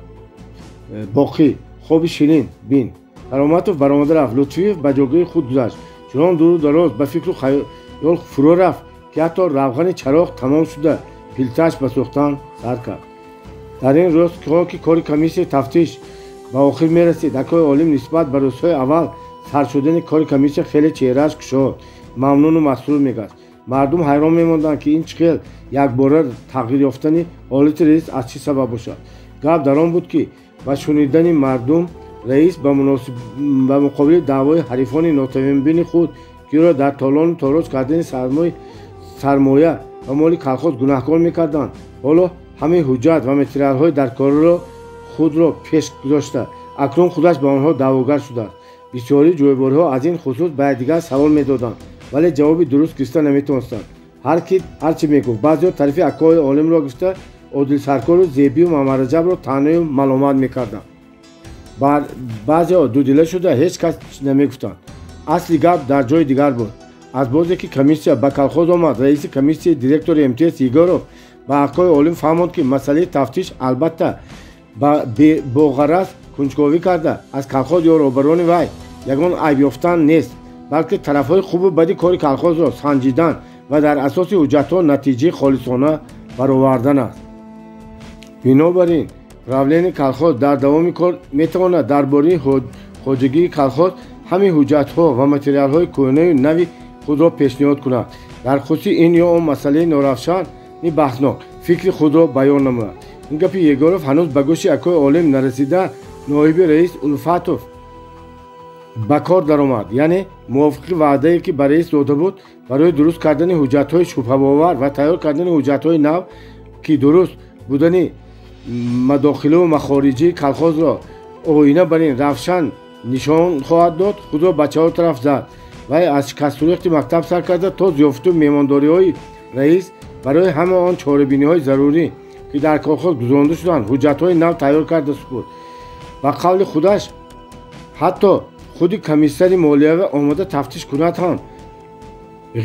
боқӣ, хоби ширин бин. Кароматов баромада рафт. Лутфиев ба ҷойгоҳи худ гузашт. Чунон дуру дароз ба фикру хаёл фурӯ рафт, ки ҳатто равғани чароғ тамом шуда пилтааш ба сӯхтан сар кард. Дар ин рӯз ки кори комиссияи тафтиш ба охир мерасид, акои Олим нисбат ба рӯзҳои аввал сар шудани кори комиссия хеле чеҳрааш кушод, мамнуну масрур мегашт. Мардум ҳайрон мемонданд, ки ин чӣ хел якбора тағйир ёфтани ҳолати раис аз чӣ сабаб бошад. Гап дар он буд, ки ба шунидани мардум раис ба муқобили даъвои ҳарифони нотавонбини худ, ки ӯро дар толону тороз кардани сармоя ва моли колхоз гунаҳкор мекарданд, ҳоло ҳамаи ҳуҷҷат ва материалҳои даркориро худро пеш гузошта, акнун худаш ба онҳо даъвогар шудааст. Бисёри ҷӯйборҳо аз ин хусус ба якдигар савол медоданд, вале ҷавоби дуруст гирифта наметавонистанд. Ҳар ки ҳар чӣ мегуфт. Баъзеҳо тарафи акои Олимро гирифта Одилсаркору Зебию Мамараҷабро таънаю маломат мекарданд. Баъзеҳо дудила шуда ҳеҷ кас намегуфтанд. Асли гап дар ҷои дигар буд. Аз бозе ки комиссия ба колхоз омад, раиси комиссияи директори МТС Егоров ба акои Олим фаҳмонд, ки масъалаи тафтиш албатта бо ғараз кунҷковӣ карда аз колхоз ё роҳбарони вай ягон айб ёфтан нест, балки тарафҳои хубу бади кори колхозро санҷидан ва дар асоси ҳуҷҷатҳо натиҷаи холисона баровардан аст. Бинобар ин правлении колхоз дар давоми кор метавонад дар бораи хоҷагии колхоз ҳамаи ҳуҷҷатҳо ва материалҳои кӯҳнаю нави худро пешниҳод кунад, дар хусуси ин ё он масъалаи норавшани баҳснок фикри худро баён намояд. Ин гапи Егоров ҳанӯз ба гӯши акои Олим нарасида, ноиби раис Улфатов ба кор даромад, яъне мувофиқи ваъдае, ки ба раис дода буд, барои дуруст кардани ҳуҷҷатҳои шубҳаовар ва тайёр кардани ҳуҷҷатҳои нав, ки дуруст будани мадохилу махориҷии колхозро оина бар ин равшан нишон хоҳад дод, худро ба чаҳор тараф зад. Вай аз шикастурехти мактаб сар карда то зиёфату меҳмондориҳои раис барои ҳама он чорабиниҳои зарурӣ, ки дар колхоз гузаронда шуданд, ҳуҷҷатҳои нав тайёр карда супурд. Ба қавли худаш, ҳатто худи комиссари молиявӣ омода тафтиш кунад ҳам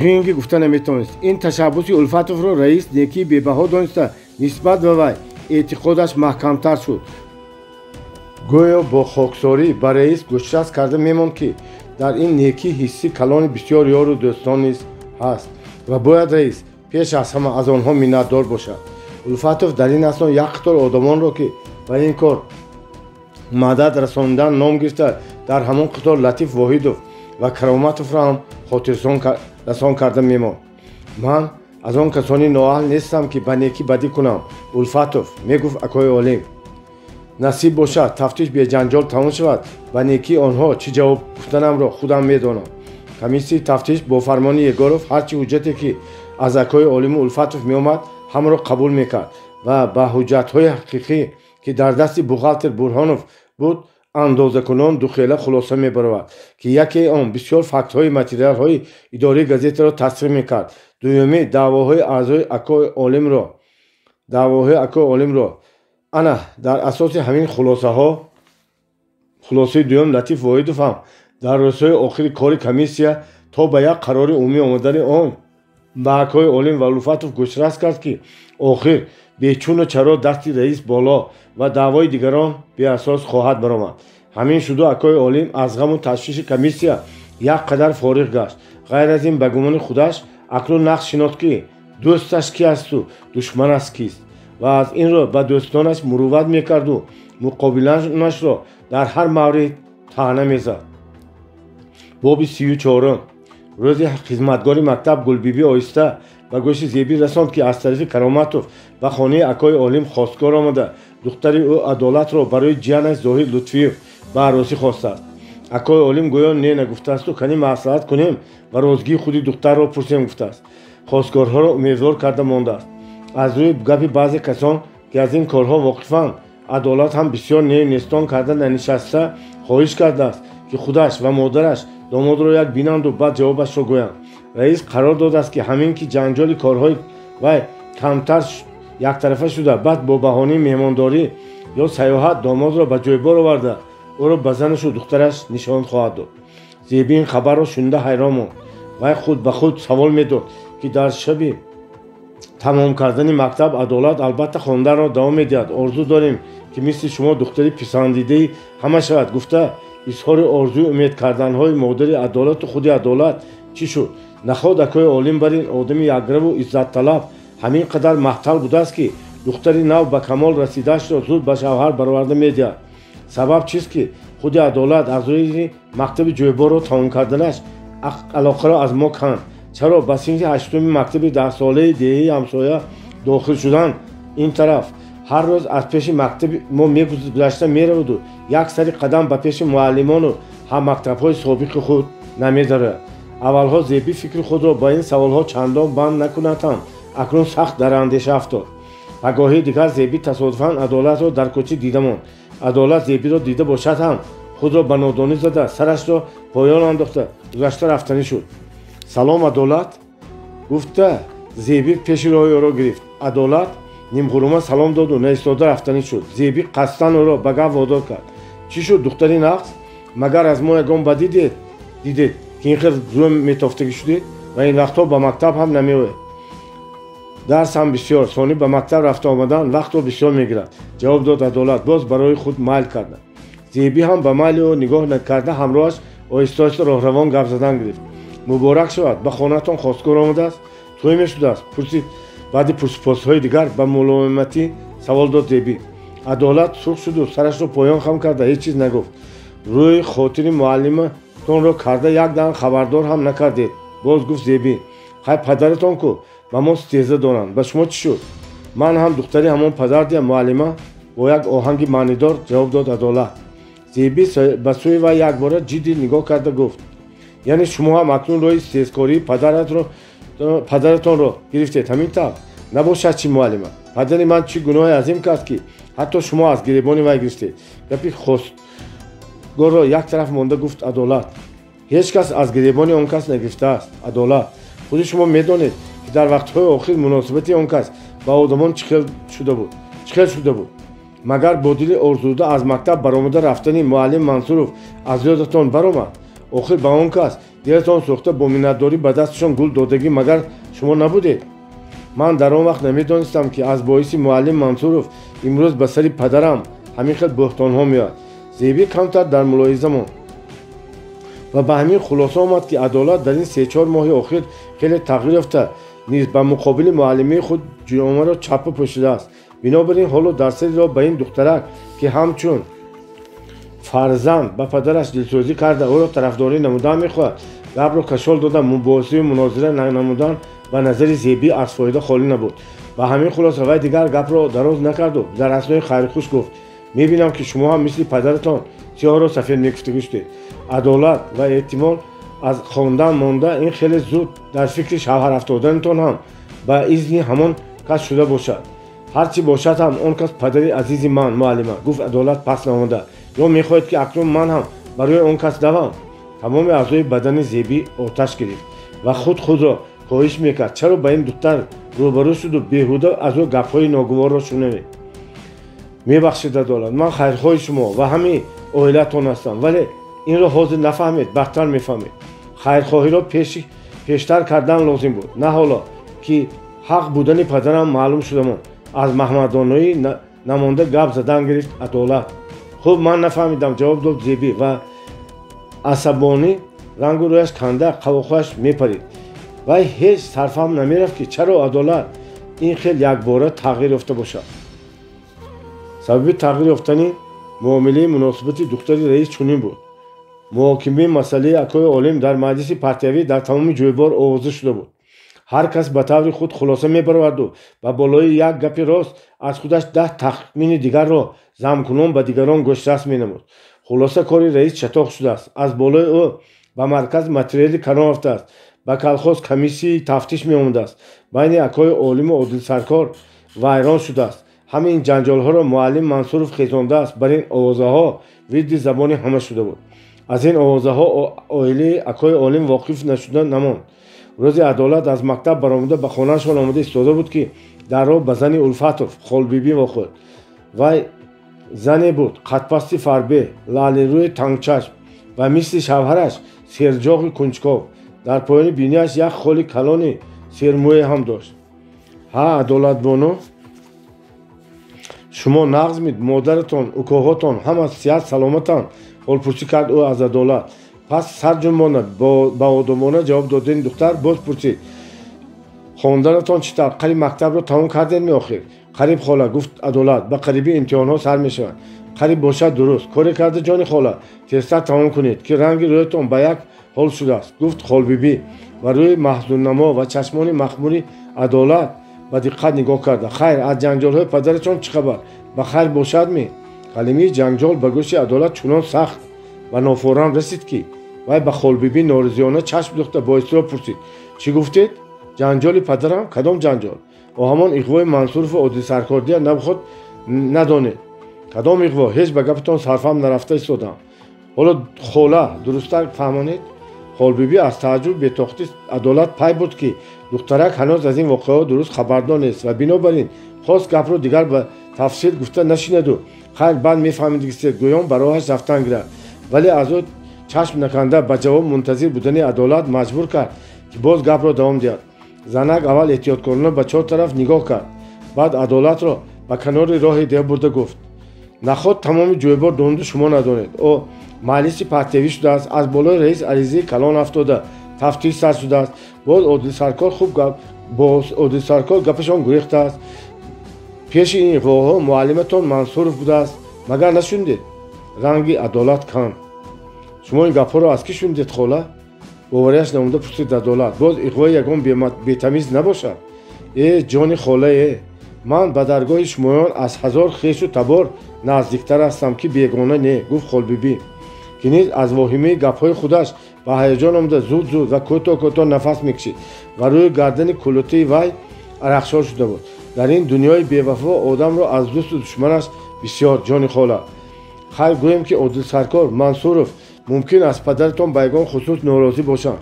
ғинги гуфта наметавонист. Ин ташаббуси Улфатовро раис некии бебаҳо дониста, нисбат ба вай эътиқодаш маҳкамтар шуд. Гӯё бо хоксорӣ ба раис гӯшрас карда мемонд, ки дар ин некӣ ҳисси калони бисёр ёру дӯстон низ ҳаст ва бояд раис пеш аз ҳама аз онҳо миннатдор бошад. Улфатов дар ин асно як қатор одамонро, ки ба ин кор мадад расондан ном гирифта, дар ҳамон қатор Латиф Воҳидов ва Кароматовро ҳам хотиррасон карда мемонд. Ман аз он касони ноаҳл нестам, ки ба некӣ бадӣ кунам, Улфатов, мегуфт акои Олим. Насиб бошад, тафтиш беҷанҷол тамом шавад, ба некии онҳо чӣ ҷавоб гуфтанамро худам медонам. Комиссияи тафтиш бо фармони Егоров ҳарчи ҳуҷҷате, ки аз акои Олиму Улфатов меомад, ҳамаро қабул мекард ва ба ҳуҷҷатҳои ҳақиқӣ, ки дар дасти бухгалтер Бурҳонов буд, андозакунон духела хулоса мебаровард, ки якеи он бисёр фактҳои материалҳои идораи газетаро тасдиқ мекард, дуюмӣ даъвоҳои аъзои акои олимро. Ана дар асоси ҳамин хулосаҳо хулосаи дуюм Латиф Воҳидов ҳам дар рӯзҳои охири кори комиссия то ба як қарори умумӣ омадани он ба акои олим ва Луфатов гӯшрас кард, ки охир бечуну чаро дасти раис боло ва даъвои дигарон беасос хоҳад баромад. Ҳамин шуду акои олим аз ғаму ташвиши комиссия як қадар фориғ гашт. Ғайр аз ин ба гумони худаш акнун нақш шинохт, ки дӯсташ ки асту душманаш кист, ва аз ин рӯ ба дӯстонаш мурувват мекарду муқобиланашро дар ҳар маврид таъна мезад. Боби 34. Рӯзи хизматгори мактаб Гулбибӣ оҳиста ба гӯши Зебӣ расонд, ки аз тарафи Кароматов ба хонаи акои олим хостгор омада духтари ӯ Адолатро барои ҷиянаш Зоҳид Лутфиев ба арӯсӣ хостааст. Акои олим гӯё не нагуфтаасту кани маслиҳат кунем ва розигии худи духтарро пурсем гуфтааст. Хостгорҳоро умедвор карда мондааст. Аз рӯи гапи баъзе касон, ки аз ин корҳо воқифанд, Адолат ҳам бисёр нестон карда нанишаста хоҳиш кардааст, ки худаш ва модараш домодро як бинанду баъд ҷавобашро гӯянд. Раис қарор додааст, ки ҳамин ки ҷанҷоли корҳои вай камтар яктарафа шуда, баъд бо баҳонаи меҳмондорӣ ё сайёҳат домодро ба ҷойбор оварда ӯро ба занашу духтараш нишон хоҳад дод. Зебӣ ин хабарро шунида ҳайрон монд. Вай худ ба худ савол медод, ки дар шаби тамом кардани мактаб Адолат албатта хонданро давом медиҳад. Орзу дорем, ки мисли шумо духтари писандидаи ҳама шавад, гуфта изҳори орзуи умед карданҳои модари Адолату худи Адолат чӣ шуд? Наход акои олим бар ин одами якраву иззатталаб ҳамин қадар маҳтал будааст, ки духтари нав ба камол расидаашро зуд ба шавҳар бароварда медиҳад. Сабаб чист, ки худи Адолат аз рӯи мактаби ҷойборро тамом карданаш алоқаро аз мо канд? Чаро ба синфи ҳаштуми мактаби даҳсолаи деҳаи ҳамсоя дохил шудан ин тараф ҳар рӯз аз пеши мактаби мо мегузашта мераваду як сари қадам ба пеши муаллимону ҳаммактабҳои собиқи худ намедарояд? Аввалҳо Зебӣ фикри худро ба ин саволҳо чандон банд накунад ҳам акнун сахт дар андеша афтод. Пагоҳии дигар Зебӣ тасодуфан Адолатро дар кӯча дида монд. Адолат Зебиро дида бошад ҳам худро ба нодонӣ зада сарашро поён андохта гузашта рафтанӣ шуд. Салом, Адолат, гуфта Зебӣ пеши роҳи ӯро гирифт. Адолат нимғурума салом доду наистода рафтанӣ шуд. Зебӣ қасдан ӯро ба гап водор кард. Чӣ шуд, духтари нақс? Магар аз мо ягон бадӣ дидед, ки ин хел зӯм метофтагӣ шудед ва ин вақтҳо ба мактаб ҳам намеоед? Дарс ҳам бисёр, сонӣ ба мактаб рафта омадан вақтро бисёр мегирад, ҷавоб дод Адолат, боз барои худ майл карда. Зебӣ ҳам ба майли ӯ нигоҳ накарда ҳамроҳаш оҳиста оҳиста роҳравон гап задан гирифт. Муборак шавад, ба хонаатон хостгор омадааст? Тӯй мешудааст? Пурсид. Баъди пурсупосҳои дигар ба мулоиматӣ савол дод Зебӣ. Адолат сурх шуду сарашро поён хам карда ҳеҷ чиз нагуфт. Рӯи хотири муаллиматонро карда як даҳан хабардор ҳам накардед, боз гуфт Зебӣ. Хай падаратон ку ба мо стеза доранд, ба шумо чӣ шуд? Ман ҳам духтари ҳамон падар диям, муаллима, бо як оҳанги маънидор ҷавоб дод Адолат. Зебӣ ба сӯи вай якбора ҷиддӣ нигоҳ карда гуфт: яъне шумо ҳам акнун роҳи стезкории падаратонро гирифтед, ҳамин тавр? Набошад чӣ, муаллима? Падари ман чӣ гуноҳе азим кард, ки ҳатто шумо аз гиребони вай гирифтед? Гапи хостгорро як тараф монда гуфт Адолат. Ҳеҷ кас аз гиребони он кас нагирифтааст, Адолат. Худи шумо медонед, ки дар вақтҳои охир муносибати он кас ба одамон чӣ хел шуда буд? Магар бо дили орзуда аз мактаб баромада рафтани муаллим Мансуров аз ёдатон баромад? Охир ба он кас дилатон сӯхта бо миннатдорӣ ба дасташон гул додагӣ магар шумо набудед? Ман дар он вақт намедонистам, ки аз боиси муаллим Мансуров имрӯз ба сари падарам ҳамин хел бӯҳтонҳо меояд. Зебӣ камтар дар мулоҳиза монд ва ба ҳамин хулоса омад, ки Адолат дар ин се-чор моҳи охир хеле тағйир ёфта низ ба муқобили муаллимаи худ ҷомаро чаппа пӯшидааст. Бинобар ин ҳоло дар сари роҳ ба ин духтарак, ки ҳамчун фарзанд ба падараш дилсӯзӣ карда ӯро тарафдорӣ намудан мехоҳад, гапро кашол дода мубоҳисаю мунозира намудан ба назари Зебӣ аз фоида холӣ набуд. Ба ҳамин хулоса вай дигар гапро дароз накарду дар аснои хайрхуш гуфт: мебинам, ки шумо ҳам мисли падаратон сиёҳро сафед мегуфтагӣ шудед. Адолат ва эҳтимол аз хондан монда ин хеле зуд дар фикри шавҳар афтоданатон ҳам ба изни ҳамон кас шуда бошад. Ҳарчи бошад ҳам он кас падари азизи ман, муаллима, гуфт Адолат пас намуда. Ё мехоҳед, ки акнун ман ҳам барои он кас давам? Тамоми аъзои бадани Зебӣ оташ гирифт ва худ худро коҳиш мекард. Чаро ба ин духтар рӯбарӯ шуду беҳуда аз ӯ гапҳои ногуворро шунавед? Мебахшед, Адолат, ман хайрхоҳи шумо ва ҳамин оилатон ҳастам, вале инро ҳозир нафаҳмед, бадтар мефаҳмед. Хайрхоҳиро пештар кардан лозим буд, на ҳоло ки ҳақ будани падарам маълум шудамон. Аз маҳмадоноӣ намонда гап задан гирифт Адолат. Хуб, ман нафаҳмидам, ҷавоб дод Зебӣ ва асабонӣ рангу рӯяш канда, қавоқҳояш мепарид. Вай ҳеҷ сарфаҳм намерафт, ки чаро Адолат ин хел якбора тағйир ёфта бошад. Сабаби тағйир ёфтани муомилаи муносибати духтари раис чунин буд. Муҳокимаи масъалаи акои Олим дар маҷлиси партиявӣ дар тамоми ҷӯйбор овоза шуда буд. Ҳар кас ба таври худ хулоса мебароварду ба болои як гапи рост аз худаш 10 тахмини дигарро замкунон ба дигарон гӯшрас менамуд. Хулоса, кори раис чатоқ шудааст. Аз болои ӯ ба марказ материали калон рафтааст. Ба колхоз комиссияи тафтиш меомадааст. Байни акои Олиму Одилсаркор вайрон шудааст. Ҳамин ҷанҷолҳоро муаллим Мансуров хезондааст. Бар ин овозаҳо вирди забони ҳама шуда буд. Аз ин овозаҳо оилаи акои Олим воқиф нашуда намонд. Рӯзи Адолат аз мактаб баромада ба хонаашон омада истода буд, ки дар роҳ ба зани Улфатов Холбибӣ вохӯрд. Вай зане буд қадпасти фарбе, лаълирӯи тангчашм ва мисли шавҳараш серҷоғи кунҷков. Дар поёни бинияш як холи калони сермӯе ҳам дошт. Ҳа, Адолатбону, шумо нағзмид, модаратон, укоҳотон ҳама сиҳат саломатанд? Ҳолпурсӣ кард ӯ аз Адолат. Пас сарҷунбона ба одобона ҷавоб додани духтар боз пурсид: хонданатон чӣ тавр? Қариб мактабро тамом кардед меохир? Қариб, хола, гуфт Адолат, ба қарибӣ имтиҳонҳо сар мешаванд. Қариб бошад, дуруст коре карда, ҷони хола, тезтар тамом кунед, ки ранги рӯятон ба як ҳол шудааст, гуфт Холбибӣ ва рӯи маҳзуннамо ва чашмони махмури Адолат ба диққат нигоҳ карда. Хайр, аз ҷанҷолҳои падаратон чӣ хабар? Ба хайр бошад ми? Калимаи ҷанҷол ба гӯши Адолат чунон сахт ва нофорам расид, ки вай ба Холбибӣ норизиёна чашм духта бо изтироб пурсид: чӣ гуфтед? Ҷанҷоли падарам? Кадом ҷанҷол? О, ҳамон иғвои Мансурову Одилсаркордия набход надонед. Кадом иғво? Ҳеҷ ба гапатон сарфаҳм нарафта истодам. Ҳоло, хола, дурусттар фаҳмонед. Холбибӣ аз тааҷҷуб бетоқати Адолат пай бурд, ки духтарак ҳанӯз аз ин воқеаҳо дуруст хабардор нест ва бинобар ин хост гапро дигар ба тафсил гуфта нашинаду хайр, баъд мефаҳмидгистед, гӯён ба роҳаш рафтан гирад. Вале аз ӯ чашм наканда ба ҷавоб мунтазир будани Адолат маҷбур кард, ки боз гапро давом диҳад. Занак аввал эҳтиёткорона ба чор тараф нигоҳ кард, баъд Адолатро ба канори роҳи деҳ бурда гуфт: наход тамоми ҷӯйбор донду шумо надонед. О маҷлиси партиявӣ шудааст, аз болои раис аризаи калон афтода, тафтиш сар шудааст. Боз Одилсаркор хуб боз Одилсаркор гапашон гурехтааст. Пеши ин иғвоҳо муаллиматон Мансуров будааст. Магар нашунидед? Ранги Адолат кам. Шумо ин гапҳоро аз кӣ шунидед, хола? Боварияш намуда пурсид Адолат. Боз иғвои ягон бетамиз набошад? Э, ҷони холае, ман ба даргоҳи шумоён аз 1000 хешу табор наздиктар ҳастам, ки бегона не, гуфт Холбибӣ, ки низ аз воҳимаи гапҳои худаш ба ҳаяҷон омада зуд зуд ва кӯтоҳ кӯтоҳ нафас мекашид ва рӯи гардани кулутии вай арақшор шуда буд. Дар ин дунёи бевафо одамро аз дӯсту душманаш бисёр, ҷони хола. Хайр, гӯем, ки Одилсаркор Мансуров мумкин аз падаратон ба ягон хусус норозӣ бошанд.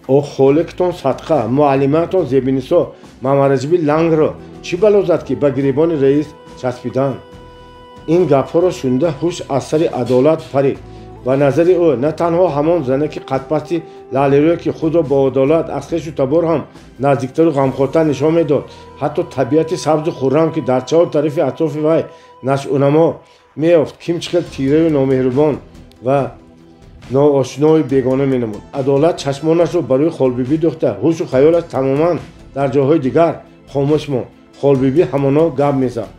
О, холиктон садқа, муаллимаатон Зебинисо Мамараҷиби лангро чӣ бало зад, ки ба гиребони раис часпиданд? Ин гапҳоро шунида ҳуш аз сари Адолат парид. Ба назари ӯ на танҳо ҳамон занаки қадпасти лаълирӯе, ки худро бо адолат аз хешу табор ҳам наздиктару ғамхортар нишон медод, ҳатто табиати сабзу хуррам, ки дар чаҳор тарафи атрофи вай нашъунамо меёфт, ким чӣ хел тираю номеҳрубон ва ноошинои бегона менамуд. Адолат чашмонашро ба рӯи Холбибӣ духта, ҳушу хаёлаш тамоман дар ҷойҳои дигар хомӯш монд. Холбибӣ ҳамоно гап мезад.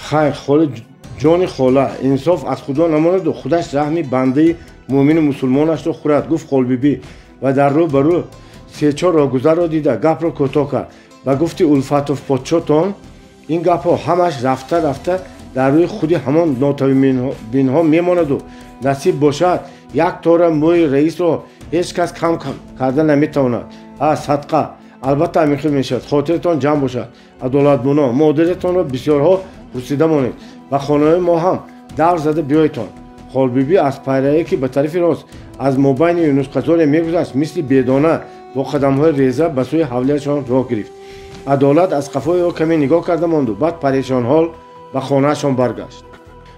Хайр, холи ҷони хола, инсоф аз худо намонаду худаш раҳми бандаи муъмину мусулмонашро хӯрад, гуфт Холбибӣ ва дар рӯ ба рӯ се-чор роҳгузарро дида гапро кӯтоҳ кард. Ба гуфти Улфатов подшотон ин гапҳо ҳамаш рафта рафта дар рӯи худи ҳамон нотавонбинҳо мемонаду насиб бошад, як тора мӯи раисро ҳеҷ кас кам карда наметавонад. А садқа, албатта ҳамин хел мешавад. Хотиратон ҷамъ бошад, Адолатбоно, модаратонро бисёрҳо пурсида монед. Ба хонаҳои мо ҳам Давр зада биёйтон. Холбибӣ аз пайрае, ки ба тарафи рост аз мобайни юнусқаторе мегузашт, мисли бедона бо қадамҳои реза ба сӯи ҳавлияшон роҳ гирифт. Адолат аз қафои ӯ каме нигоҳ карда монду баъд парешонҳол ба хонаашон баргашт.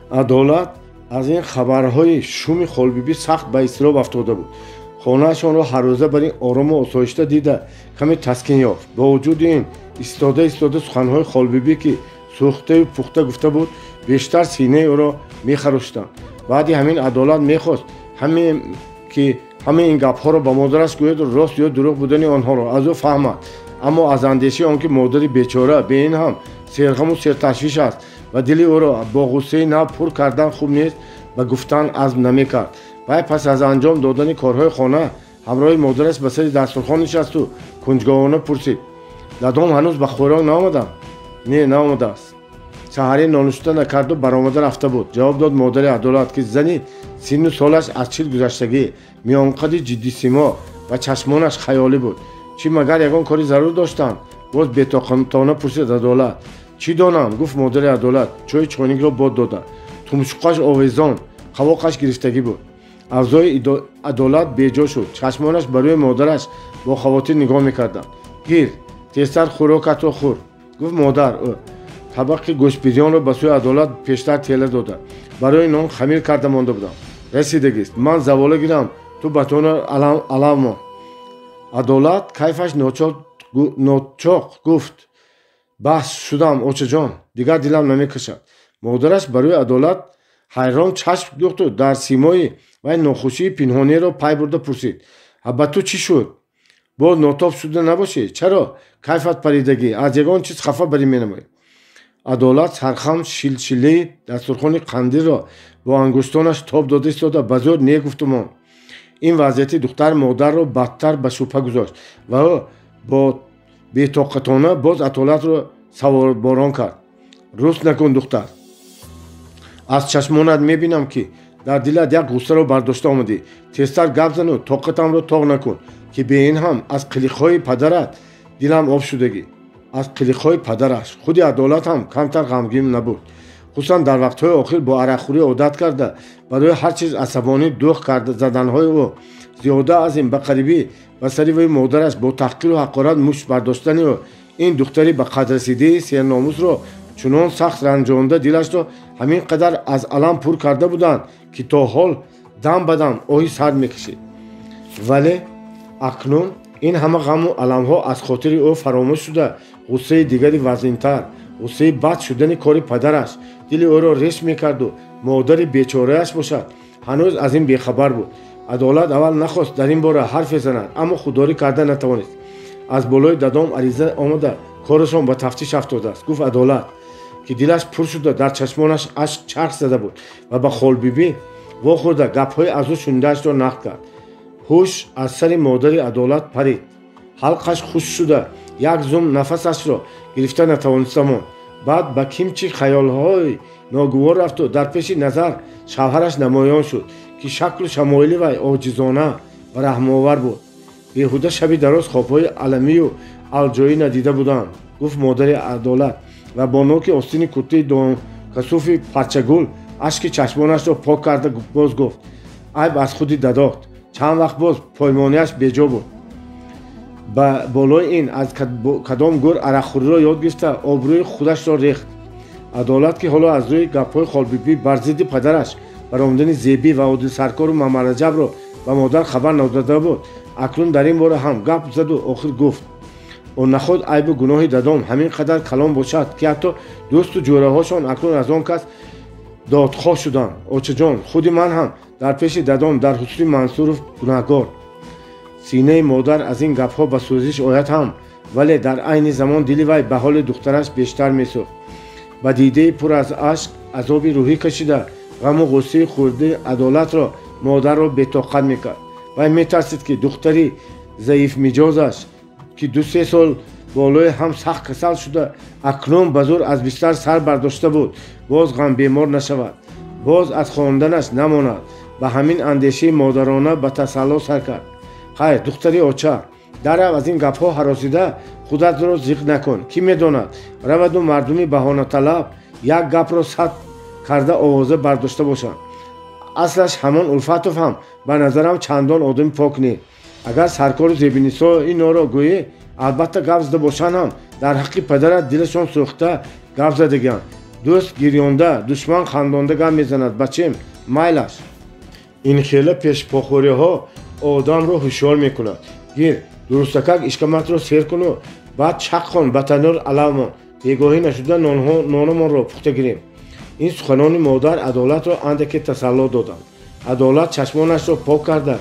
Адолат аз ин хабарҳои шуми Холбибӣ сахт ба изтироб афтода буд. Хонаашонро ҳаррӯза бар ин орому осоишта дида каме таскин ёфт. Бо вуҷуди ин, истода истода суханҳои Холбибӣ, ки сӯхтаю пухта гуфта буд, бештар синаи ӯро мехароштанд. Баъди ҳамин Адолат мехост ки ҳамаи ин гапҳоро ба модараш гӯяду рост ё дурӯғ будани онҳоро аз ӯ фаҳмад, аммо аз андешаи он ки модари бечора бе ин ҳам серғаму серташвиш аст ва дили ӯро бо ғуссаи нав пур кардан хуб нест, ба гуфтан азм намекард. Вай пас аз анҷом додани корҳои хона ҳамроҳи модараш ба сари дастурхон нишасту кунҷговона пурсид: «Дадом ҳанӯз ба хӯрок наомадам?» «Не, наомадааст. Саҳарӣ нонушта накарду баромада рафта буд», ҷавоб дод модари Адолат, ки зани синну солаш аз 40 гузаштагӣ, миёнқади ҷиддисимо ва чашмонаш хаёлӣ буд. «Чӣ, магар ягон кори зарур доштанд?» боз бетоқатона пурсид Адолат. «Чӣ донам», гуфт модари Адолат, чойи чойникро бод дода. Тумшуқаш овезон, қавоқаш гирифтагӣ буд. Авзои Адолат беҷо шуд. Чашмонаш ба рӯи модараш бо хавотир нигоҳ мекарданд. «Гир, тезтар хӯрокатро хӯр», гуфт модар, ӯ табақи гӯштбирёнро ба сӯи Адолат пештар тела дода. «Барои нон хамир карда монда будам, расидагист. Ман завола гирам, ту батона алав мон». Адолат кайфаш ночоқ гуфт: «Баҳс шудам, очаҷон, дигар дилам намекашад». Модараш ба рӯи Адолат ҳайрон чашм дӯхту дар симои вай нохушии пинҳониро пай бурда пурсид: «Ба ту чӣ шуд? Боз нотоб шуда набошӣ? Чаро кайфат паридагӣ? Аз ягон чиз хафа барӣ менамоӣ?» Адолат сархам шилшилаи дастурхони қандирро бо ангуштонаш тоб дода истода ба зӯр не гуфту монд. Ин вазъияти духтар модарро бадтар ба шубҳа гузошт ва ӯ бо бетоқатона боз Адолатро саволборон кард: «Рӯст накун, духтар. Аз чашмонат мебинам, ки дар дилат як ғуссаро бардошта омадӣ. Тезтар гап зану тоқатамро тоқ накун, ки бе ин ҳам аз қилиқҳои падарат дилам об шудагӣ». Аз қилиқҳои падараш худи Адолат ҳам камтар ғамгин набуд, хусусан дар вақтҳои охир бо арақхӯрӣ одат карда, барои ҳар чиз асабонӣ дӯх карда заданҳои ӯ. Зиёда аз ин, ба қарибӣ ба сари вай модараш бо таҳқиру ҳақорат мушт бардоштани ӯ ин духтари ба қадррасидаи серномусро чунон сахт ранҷонда, дилашро ҳамин қадар аз алам пур карда буданд, ки то ҳол дам ба дам оҳи сард мекашид. Вале акнун ин ҳама ғаму аламҳо аз хотири ӯ фаромӯш шуда, ғуссаи дигари вазнинтар, ғуссаи бад шудани кори падараш, дили ӯро реш мекарду модари бечорааш бошад, ҳанӯз аз ин бехабар буд. Адолат аввал нахост дар ин бора ҳарфе занад, аммо худдорӣ карда натавонист. «Аз болои дадом ариза омада, корашон ба тафтиш афтодааст», гуфт Адолат, ки дилаш пур шуда, дар чашмонаш ашк чарх зада буд ва ба Холбибӣ вохӯрда гапҳои аз ӯ шунидаашро нақл кард. Ҳуш аз сари модари Адолат парид. Ҳалқаш хушк шуда, як зум нафасашро гирифта натавониста монд. Баъд ба кимчи хаёлҳои ногувор рафту дар пеши назар шавҳараш намоён шуд, ки шаклу шамоили вай оҷизона ва раҳмовар буд. «Беҳуда шаби дароз хобҳои аламию алҷоӣ надида будам», гуфт модари Адолат ва бо ноки остини куртаи донкасуфи парчагул ашки чашмонашро пок карда боз гуфт: «Айб аз худи дадот. Чанд вақт боз поймонияш беҷо буд. Ба болои ин аз кадом гӯр арақхӯриро ёд гирифта, обрӯи худашро рехт». Адолат, ки ҳоло аз рӯи гапҳои Холбибӣ бар зидди падараш баромадани Зебӣ ва Одилсаркору Мамараҷабро ба модар хабар надода буд, акнун дар ин бора ҳам гап заду охир гуфт: «О, наход айбу гуноҳи дадом ҳамин қадар калон бошад, ки ҳатто дӯсту ҷӯраҳошон акнун аз он кас додхоҳ шуданд? Очаҷон, худи ман ҳам дар пеши дадом дар ҳузури Мансуров гунаҳгор». Синаи модар аз ин гапҳо ба сӯзиш ояд ҳам, вале дар айни замон дили вай ба ҳоли духтараш бештар месӯхт. Ба дидаи пур аз ашк, азоби рӯҳӣ кашида, ғаму ғуссаи хӯрдаи Адолатро модарро бетоқат мекард. Вай метарсид, ки духтари заифмиҷозаш, ки 2-3 сол болои ҳам сахт касал шуда, акнун ба зӯр аз бистар сар бардошта буд, боз ғамбемор нашавад, боз аз хонданаш намонад. Ба ҳамин андешаи модарона ба тасалло сар кард: «Хайр, духтари оча, дарав, аз ин гапҳо ҳаросида худатро зиқ накун. Кӣ медонад, раваду мардуми баҳонаталаб як гапро сад карда овоза бардошта бошанд. Аслаш ҳамон Улфатов ҳам ба назарам чандон одами пок не. Агар саркору Зебинисо инора гӯӣ, албатта гап зада бошанд ҳам дар ҳаққи падарат дилашон сӯхта гап задагианд. Дӯст гирёнда, душман хандонда гап мезанад. Бачем, майлаш. Ин хела пешпохӯриҳо одамро ҳушёр мекунад. Гир, дурустакак ишкаматро сер куну баъд чақ хон, ба танӯр алавмон. Бегоҳӣ нашуда нонамонро пухта гирем. Ин суханони модар Адолатро андаке тасалло доданд. Адолат чашмонашро пок карда,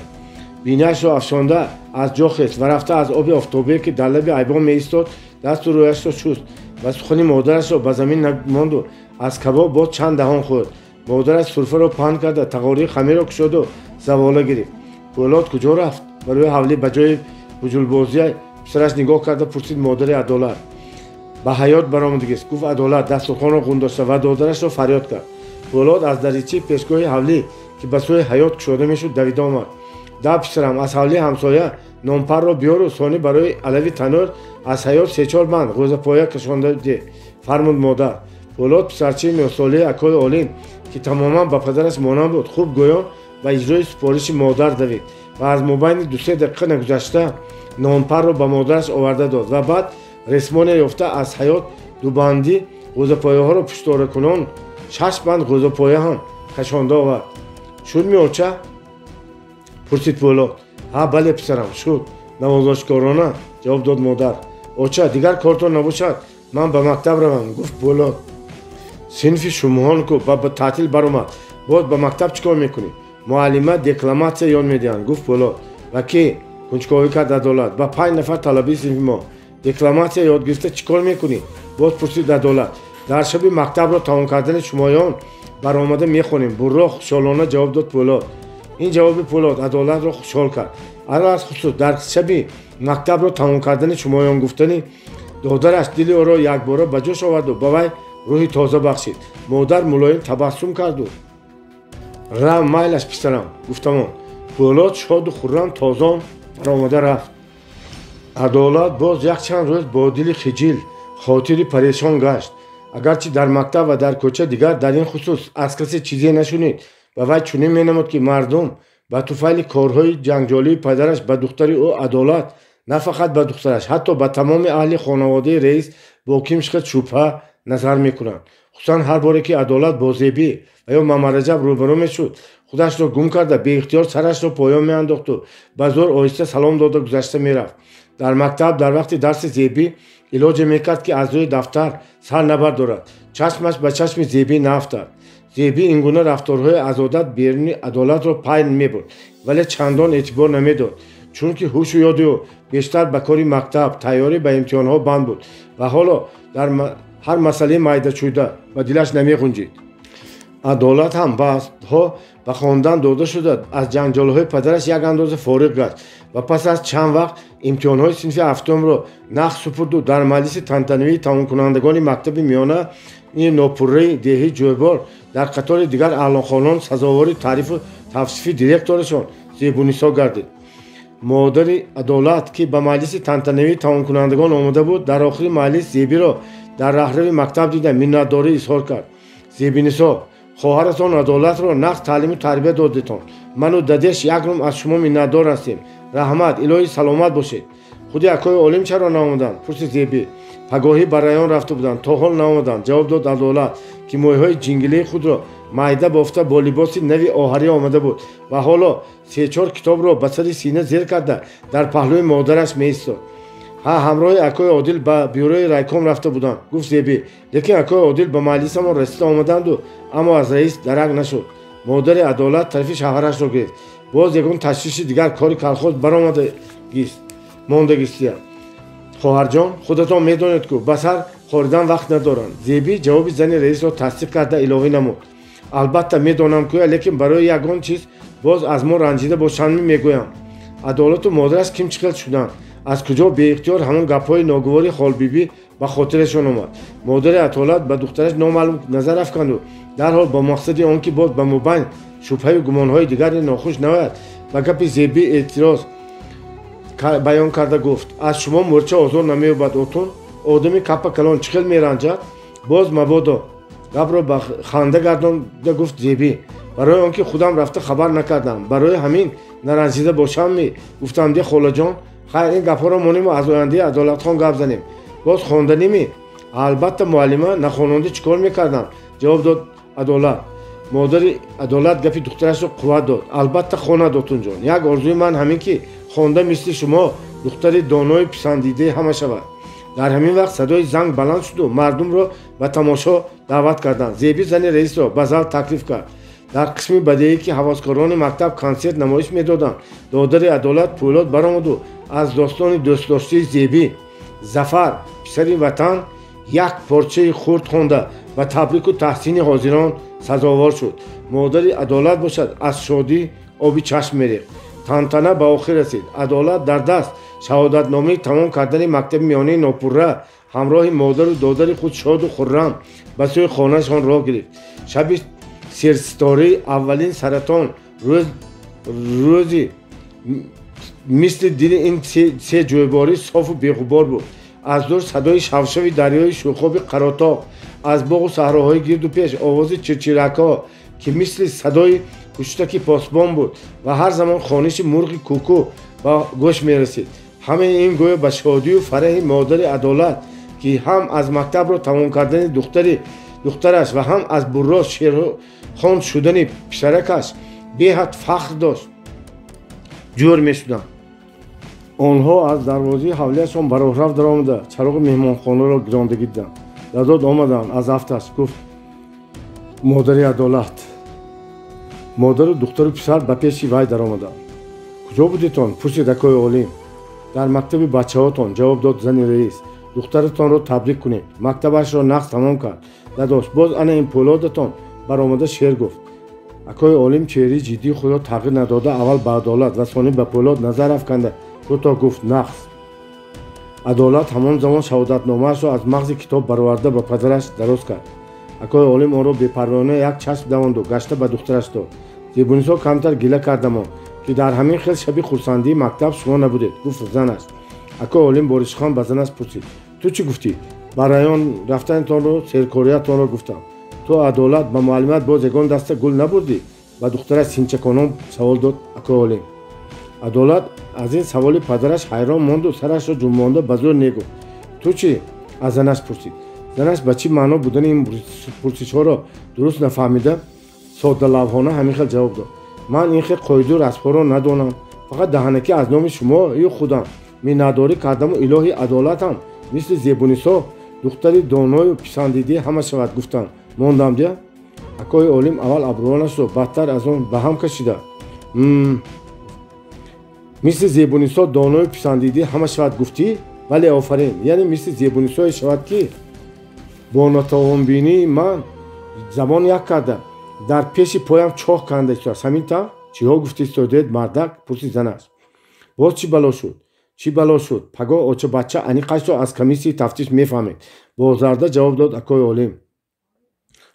бинаашро афшонда аз ҷо хест ва рафта аз оби офтобие, ки дар лаби айбон меистод, дасту рӯяшро шуст ва сухани модарашро ба замин намонду аз кабоб боз чанд даҳон хӯрд. Модараш сурфаро паҳн карда, тағории хамирро кушоду завола гирифт. Пӯлод куҷо рафт? Барои ҳавлӣ ба ҷои ҳуҷулбозия писараш нигоҳ карда пурсид модари Адолат. Ба ҳаёт баромадагист, гуфт Адолат, дастурхонро ғундошта ва додарашро фарёд кард. Пӯлод аз даричаи пешгоҳи ҳавлӣ, ки ба сӯи ҳаёт кушода мешуд, давида омад. Да писарам, аз ҳавлии ҳамсоя нонпарро биёру сонӣ барои алави танӯр аз ҳаёт се-чор банд ғӯзапоя кашонда деҳ, фармуд модар. Пӯлод писарчаи нӯҳсолаи акои Олим, ки тамоман ба падараш монанд буд, хуб гӯён ба иҷрои супориши модар давид ва аз мобайни ду-се дақиқа нагузашта нонпарро ба модараш оварда дод ва баъд ресмоне ёфта аз ҳаёт дубандӣ ғӯзапояҳоро пушторакунон шаш банд ғӯзапоя ҳам кашонда овард. Шуд ми, оча? Пурсид Пӯлод. Ҳа, бале, писарам, шуд, навозошкорона ҷавоб дод модар. Оча, дигар кортон набошад, ман ба мактаб равам, гуфт Пӯлод. Синфи шумоҳон ку ба таътил баромад, боз ба мактаб чӣ кор мекунӣ? Муаллима декламатсия ёд медиҳанд, гуфт Пӯлод. Ва ки? Кунҷковӣ кард Адолат. Ба 5 нафар талабаи синфи мо. Декламатсия ёд гирифта чӣ кор мекунӣ? Боз пурсид Адолат. Дар шаби мактабро тамом кардани шумоён баромада мехонем, бурро хушҳолона ҷавоб дод Пӯлод. Ин ҷавоби Пӯлод Адолатро хушҳол кард. Алалхусус дар шаби мактабро тамом кардани шумоён гуфтани додараш дили ӯро якбора ба ҷӯш оварду ба вай рӯҳи тоза бахшид. Модар мулоим табассум карду рав, майлаш, писарам, гуфтамон. Пӯлод шоду хуррам тозон баромада рафт. Адолат боз якчанд рӯз бо дили хиҷил, хотири парешон гашт. Агарчи дар мактаб ва дар кӯча дигар дар ин хусус аз касе чизе нашунид, ба вай чунин менамуд, ки мардум ба туфайли корҳои ҷанҷолии падараш ба духтари ӯ Адолат, на фақат ба духтараш, ҳатто ба тамоми аҳли хонаводаи раис бо кимшхел шубҳа назар мекунанд. Хусусан ҳар боре ки Адолат бо Зебӣ ва ё Мамараҷаб рӯбарӯ мешуд, худашро гум карда, беихтиёр сарашро поён меандохту ба зӯр оҳиста салом дода гузашта мерафт. Дар мактаб дар вақти дарси Зебӣ илоҷе мекард, ки аз рӯи дафтар сар набардорад, чашмаш ба чашми Зебӣ наафтад. Зебӣ ин гуна рафторҳои аз одат беруни Адолатро пай мебурд, вале чандон эътибор намедод, чунки ҳушу ёди ӯ бештар ба кори мактаб, тайёрӣ ба имтиҳонҳо банд буд ва ҳоло дар ҳар масъалаи майдачӯйда ба дилаш намеғунҷид. Адолат ҳам баъдҳо ба хондан дода шуда, аз ҷанҷолҳои падараш як андоза фориғ гашт ва пас аз чанд вақт имтиҳонҳои синфи ҳафтумро нақ супурду дар маҷлиси тантанавии тамомкунандагони мактаби миёна ин нопурраи деҳи Ҷӯйбор дар қатори дигар аълохонон сазовори таърифу тавсифи директорашон Зебунисо гардид. Модари Адолат, ки ба маҷлиси тантанавии тамомкунандагон омода буд, дар охири маҷлис Зебиро дар раҳрави мактаб дида миннатдорӣ изҳор кард. Зебинисо, хоҳаратон Адолатро нағз таълиму тарбия додетон. Ману дадеш як рум аз шумо миннатдор ҳастем. Раҳмат, илоҳи саломат бошед. Худи акои Олим чаро наомаданд? Пурсид Зебӣ. Пагоҳӣ ба район рафта буданд, то ҳол наомаданд, ҷавоб дод Адолат, ки мӯйҳои ҷингилии худро майда бофта бо либоси нави оҳарӣ омада буд ва ҳоло се-чор китобро ба сари сина зер карда дар паҳлӯи модараш меистод. Ҳа, ҳамроҳи акои Одил ба бюрои райком рафта буданд, гуфт Зебӣ. Лекин акои Одил ба маҷлисамон расида омаданду, аммо аз раис дарак нашуд. Модари Адолат тарафи шавҳарашро гирифт. Боз ягон ташвиши дигар кори калхоз баромадагист, мондагистия. Хоҳарҷон, худатон медонед, ку ба сар хоридан вақт надоранд. Зебӣ ҷавоби зани раисро тасдиқ карда иловӣ намуд. Албатта медонам кӯя, лекин барои ягон чиз боз аз мо ранҷида бошанд мегӯям. Адолату модараш ким чӣ хел шуданд? Аз куҷо беихтиёр ҳамон гапҳои ногувори Холбибӣ ба хотирашон омад. Модари Адолат ба духтараш номаълум назар афканду дарҳол бо мақсади он ки боз ба мубайн шубҳаю гумонҳои дигари нохуш наояд, ба гапи Зебӣ эътироз баён карда гуфт: аз шумо мӯрча озор намеёбад, отун. Одами капа калон чӣ хел меранҷад? Боз мабодо Гапро ба ханда гардонда гуфт Зебӣ. Барои он ки худам рафта хабар накардам, барои ҳамин наранҷида бошамми? Гуфтам де холаҷон. Хайр, ин гапҳоро монему аз ояндаи Адолатхон гап занем. Боз хонданими? Албатта муаллима, нахононда чӣ кор мекардам? Ҷавоб дод Адолат. Модари Адолат гапи духтарашро қувват дод. Албатта хонад, отунҷон. Як орзуи ман ҳамин ки хонда мисли шумо духтари донои писандидаи ҳама шавад. Дар ҳамин вақт садои занг баланд шуду мардумро ба тамошо даъват карданд. Зебӣ зани раисро ба зал таклиф кард. Дар қисми бадеӣ, ки ҳаваскорони мактаб консерт намоиш медоданд, додари Адолат Пӯлод баромаду аз достони дӯстдоштии Зебӣ Зафар, писари ватан, як порчаи хурд хонда ба табрику таҳсини ҳозирон сазовор шуд. Модари Адолат бошад, аз шодӣ оби чашм мерехт. Тантана ба охир расид. Адолат дар даст шаҳодатномаи тамом кардани мактаби миёнаи нопурра ҳамроҳи модару додари худ шоду хуррам ба сӯи хонаашон роҳ гирифт. Шаби серситораи аввалин саратон рӯзи мисли дили ин се ҷӯйборӣ софу беғубор буд. Аз дур садои шавшави дарёи шӯхоби Қаротоқ, аз боғу саҳроҳои гирду пеш овози чирчиракҳо, ки мисли садои ҳуштаки посбон буд, ва ҳар замон хониши мурғи кӯкӯ ба гӯш мерасид. Ҳамаи ин гӯё ба шодию фараҳи модари Адолат, ки ҳам аз мактабро тамом кардани духтараш ва ҳам аз бурро шерхон шудани писаракаш беҳад фахр дошт, ҷӯр мешуданд. Онҳо аз дарвозаи ҳавлияшон ба роҳрав даромада чароғи меҳмонхонаро гирондагӣ диданд. Дадод омаданд аз афташ, гуфт модари Адолат. Модару духтару писар ба пеши вай даромаданд. Куҷо будетон? Пурсид акои Олим. Дар мактаби бачаҳотон, ҷавоб дод зани раис. Духтаратонро табрик кунем, мактабашро нақс тамом кард. Дадош, боз ана ин Пӯлодатон баромада шеър гуфт. Акои Олим чеҳраи ҷиддии худро тағйир надода аввал ба Адолат ва сонӣ ба Пӯлод назар афканда кӯтоҳ гуфт: нақс. Адолат ҳамон замон шаҳодатномаашро аз мағзи китоб бароварда ба падараш дароз кард. Акои Олим онро бепарвоона як чашм давонду гашта ба духтараш дод. Зебунисо камтар гила кардамон, ки дар ҳамин хел шаби хурсандии мактаб шумо набудед, гуфт занаш. Акои Олим боришхон ба занаш пурсид: ту чӣ гуфтӣ? Ба район рафтанатонро, серкориятонро гуфтам. Ту, Адолат, ба муаллимат боз ягон даста гул набурдӣ? Ба духтараш синчаконон савол дод акои Олим. Адолат аз ин саволи падараш ҳайрон монду сарашро ҷунбонда ба зӯр негуфт. Ту чӣ? Аз занаш пурсид. Занаш ба чӣ маъно будани ин пурсишҳоро дуруст нафаҳмида соддалавҳона ҳамин хел ҷавоб дод: ман ин хел қоиду расмҳоро надонам, фақат даҳанакӣ аз номи шумо ю худам миннатдорӣ кардаму илоҳи Адолатам мисли Зебунисо духтари доною писандидии ҳама шавад гуфтам. Мондам дия. Акои Олим аввал абрӯонашро бадтар аз он ба ҳам кашида: мисли Зебунисо доною писандидии ҳама шавад гуфтӣ? Вале офарин, яъне мисли Зебунисое шавад, ки бо нотавонбинии ман забон як карда дар пеши поям чоҳ канда истодааст. Ҳамин тавр? Чиҳо гуфта истодед, мардак? Пурсид занаш. Боз чӣ бало шуд? Чӣ бало шуд? Пагоҳ оча-бача аниқашро аз комиссияи тафтиш мефаҳмед, бозарда ҷавоб дод акои Олим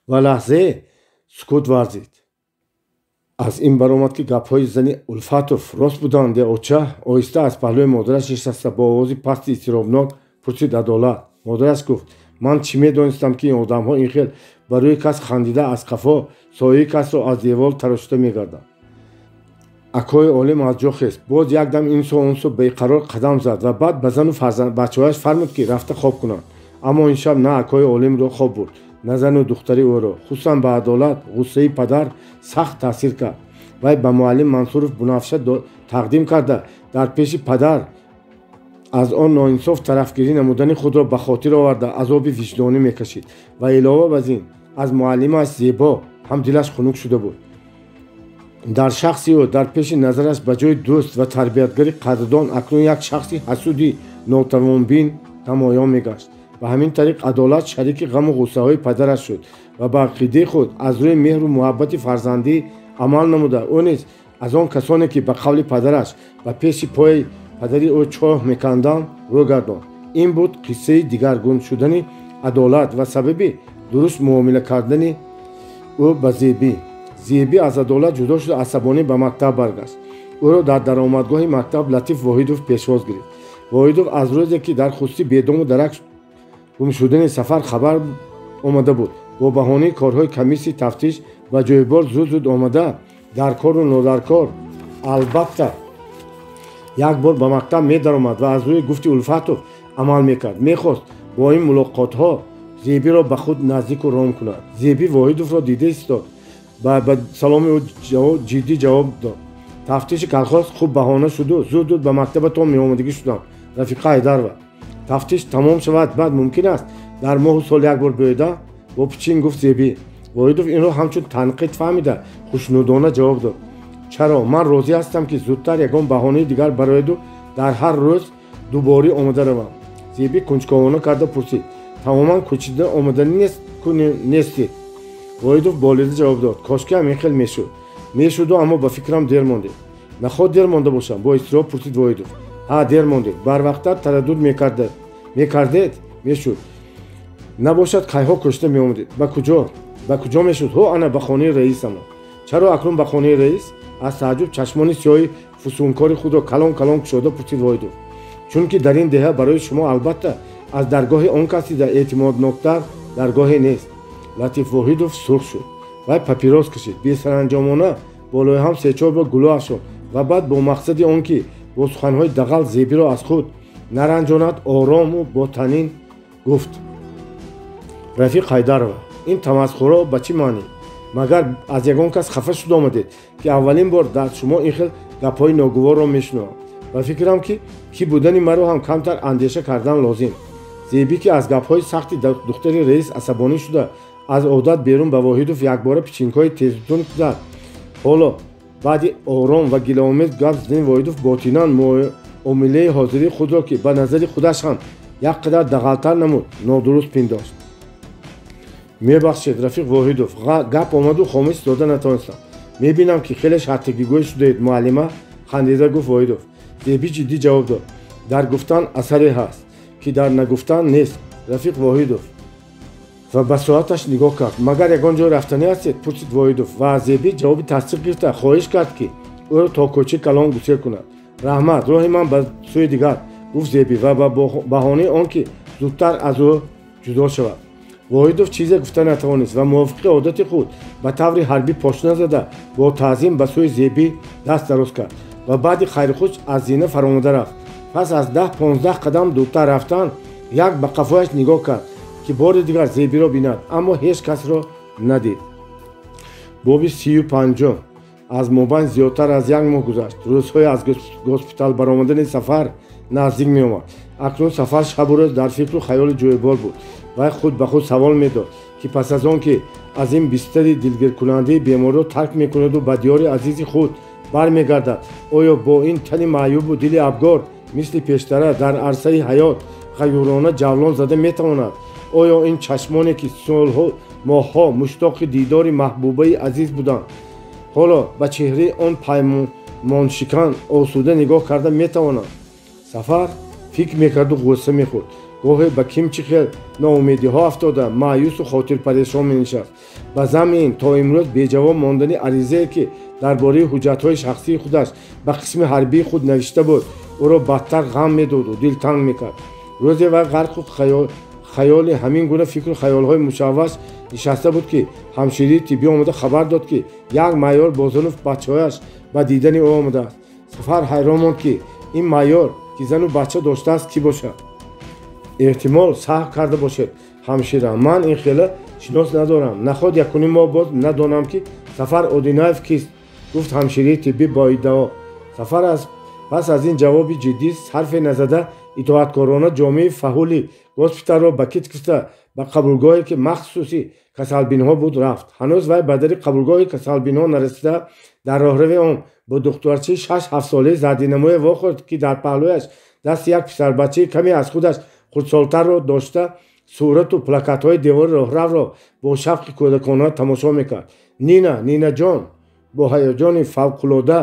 ва лаҳзае сукут варзид. Аз ин баромад, ки гапҳои зани Улфатов рост буданд, де оча? Оҳиста аз паҳлӯи модараш нишаста бо овози пасти изтиробнок пурсид Адолат. Модараш гуфт: ман чӣ медонистам, ки ин одамҳо ин хел ба рӯи кас хандида аз қафо сояи касро аз девол тарошида мегарданд. Акои Олим аз ҷо хест, боз якдам ин су он су беқарор қадам зад ва баъд ба зану бачаҳояш фармуд, ки рафта хоб кунанд. Аммо ин шаб на акои Олимро хоб бурд, на зану духтари ӯро. Хусусан ба Адолат ғуссаи падар сахт таъсир кард. Вай ба муаллим Мансуров бунафша тақдим карда дар пеши падар аз он ноинсоф тарафгирӣ намудани худро ба хотир оварда азоби виҷдонӣ мекашид ва илова бар ин аз муаллимаш Зебо ҳам дилаш хунук шуда буд. Дар шахси ӯ дар пеши назараш ба ҷои дӯст ва тарбиятгари қадрдон акнун як шахси ҳасуди нотавонбин намоён мегашт. Ба ҳамин тариқ Адолат шарики ғаму ғуссаҳои падараш шуд ва ба ақидаи худ аз рӯи меҳру муҳаббати фарзандӣ амал намуда ӯ низ аз он касоне, ки ба қавли падараш ба пеши пои падари ӯ чоҳ меканданд, рӯ гардонд. Ин буд қиссаи дигаргун шудани Адолат ва сабаби дуруст муомила кардани ӯ ба Зебӣ. Зебӣ аз Адолат ҷудо шуда асабонӣ ба мактаб баргашт. Ӯро дар даромадгоҳи мактаб Латиф Воҳидов пешвоз гирифт. Воҳидов аз рӯзе, ки дар хусуси бедому дарак гум шудани Сафар хабар омада буд, Бо баҳонаи корҳои комиссияи тафтиш ба ҷойбор зуд-зуд омада, дар кору нодаркор албатта як бор ба мактаб медаромад ва аз рӯи гуфти Улфатов амал мекард. Мехост бо ин мулоқотҳо Зебиро ба худ наздику ром кунад. Зеби Воҳидовро дида истод, ба саломи ӯ ҷиддӣ ҷавоб дод. Тафтиши колхоз хуб баҳона шуду зуд-зуд ба мактабатон меомадагӣ шудам, рафиқа Ҳайдарова. Тафтиш тамом шавад, баъд мумкин аст дар моҳу сол як бор биёяда? Бо пичин гуфт Зебӣ. Воҳидов инро ҳамчун танқид фаҳмида хушнудона ҷавоб дод. Чаро? Ман розӣ ҳастам, ки зудтар ягон баҳонаи дигар барояду дар ҳар рӯз дуборӣ омада равам. Зебӣ кунҷковона карда пурсид. Тамоман кӯчида омаданӣ нестед? Воҳидов болида ҷавоб дод. Кошки ҳамин хел мешуд. Мешуду, аммо ба фикрам дер мондед. Наход дер монда бошам? Бо изтироб пурсид Воҳидов. Ҳа, дер мондед. Барвақттар тараддуд мекардед, мешуд. Набошад, кайҳо кӯчида меомадед. Ба куҷо? Ба куҷо мешуд? Ҳо, ана ба хонаи раисамо. Чаро акнун ба хонаи раис? Аз тааҷҷуб чашмони сиёҳи фусункори худро калон калон кушода пурсид Воҳидов. Чунки дар ин деҳа барои шумо албатта аз даргоҳи он кас дида эътимодноктар даргоҳе нест. Латиф Воҳидов сурх шуд. Вай папирос кашид. Бесаранҷомона болои ҳам се-чор бор гулӯ афшонд ва баъд бо мақсади он ки бо суханҳои дағал Зебиро аз худ наранҷонад, орому бо танин гуфт. Рафиқ Ҳайдарова, ин тамасхуро ба чӣ маънӣ? Магар аз ягон кас хафа шуда омадед, ки аввалин бор дар шумо ин хел гапҳои ногуворро мешунавам? Ба фикрам, ки кӣ будани маро ҳам камтар андеша кардан лозим. Зебӣ, ки аз гапҳои сахти духтари раис асабонӣ шуда, аз одат берун ба Воҳидов якбора пичинкҳои тезутун зад. Ҳоло баъди ором ва гилаомез гап задани Воҳидов ботинан муомилаи ҳозирии худро, ки ба назари худаш ҳам як қадар дағалтар намуд, нодуруст пиндошт. Мебахшед, рафиқ Воҳидов, гап омаду хомӯш истода натавонистам. Мебинам, ки хеле шартагигӯй шудаед, муаллима, хандида гуфт Воҳидов. Зебӣ ҷиддӣ ҷавоб дод. Дар гуфтан асаре ҳаст, ки дар нагуфтан нест, рафиқ Воҳидов. Ва ба соаташ нигоҳ кард. Магар ягон ҷой рафтанӣ ҳастед? Пурсид Воҳидов ва аз Зебӣ ҷавоби тасдиқ гирифта хоҳиш кард, ки ӯро то кӯчаи калон гусел кунад. Раҳмат, роҳи ман ба сӯи дигар, гуфт Зебӣ ва ба баҳонаи он ки зудтар аз ӯ ҷудо шавад. Воҳидов чизе гуфта натавонист ва мувофиқи одати худ ба таври ҳарбӣ пошна зада бо таъзим ба сӯи Зебӣ даст дароз кард ва баъди хайрухуш аз зина фаромада рафт. Пас аз 10-15 қадам дуртар рафтан як ба қафояш нигоҳ кард, ки бори дигар Зебиро бинад, аммо ҳеҷ касро надид. Боби 35. Аз мобайн зиёдтар аз як моҳ гузашт. Рӯзҳои аз госпитал баромадани Сафар наздик меомад. Акнун Сафар шабу рӯз дар фикру хаёли ҷойбор буд. Вай худ ба худ савол медод, ки пас аз он ки аз ин бистари дилгиркунандаи беморро тарк мекунаду ба диёри азизи худ бармегардад, оё бо ин тани маъюбу дили абгор мисли пештара дар арсаи ҳаёт ғаюрона ҷавлон зада метавонад? Оё ин чашмоне, ки солҳо моҳҳо муштоқи дидори маҳбубаи азиз буданд, ҳоло ба чеҳраи он паймоншикан осуда нигоҳ карда метавонанд? Сафар фикр мекарду ғусса мехӯрд. Гоҳе ба ким чӣ хел ноумедиҳо афтода, маъюсу хотирпарешон менишаст. Ба замми ин то имрӯз беҷавоб мондани аризае, ки дар бораи ҳуҷҷатҳои шахсии худаш ба қисми ҳарбии худ навишта буд, ӯро бадтар ғам медоду дилтанг мекард. Рӯзе вай ғарқу хаёли ҳамин гуна фикру хаёлҳои мушавваш нишаста буд, ки ҳамширии тиббӣ омада хабар дод, ки як майор Бозунов бачаҳояш ба дидани ӯ омадааст. Сафар ҳайрон монд, ки ин майор, ки зану бача доштааст, кӣ бошад? Эҳтимол саҳв карда бошед, ҳамшира, ман ин хела шинос надорам. Наход якуним моҳ боз надонам, ки Сафар Одинаев кист, гуфт ҳамширии тиббӣ бо иддао. Сафар пас аз ин ҷавоби ҷиддӣ сарфе назада итоаткорона ҷомеи фаҳули госпиталро ба кит гирифта ба қабулгоҳе, ки махсуси касалбинҳо буд, рафт. Ҳанӯз вай ба дари қабулгоҳи касалбинҳо нарасида, дар роҳрави он бо духтарчаи 6-7 солаи зардинамое вохӯрд, ки дар паҳлӯяш дасти як писарбачаи каме аз худаш хурдсолтарро дошта, сурату плакатҳои девори роҳравро бо шавқи кӯдакона тамошо мекард. Нина, Нинаҷон! Бо ҳаяҷони фавқулода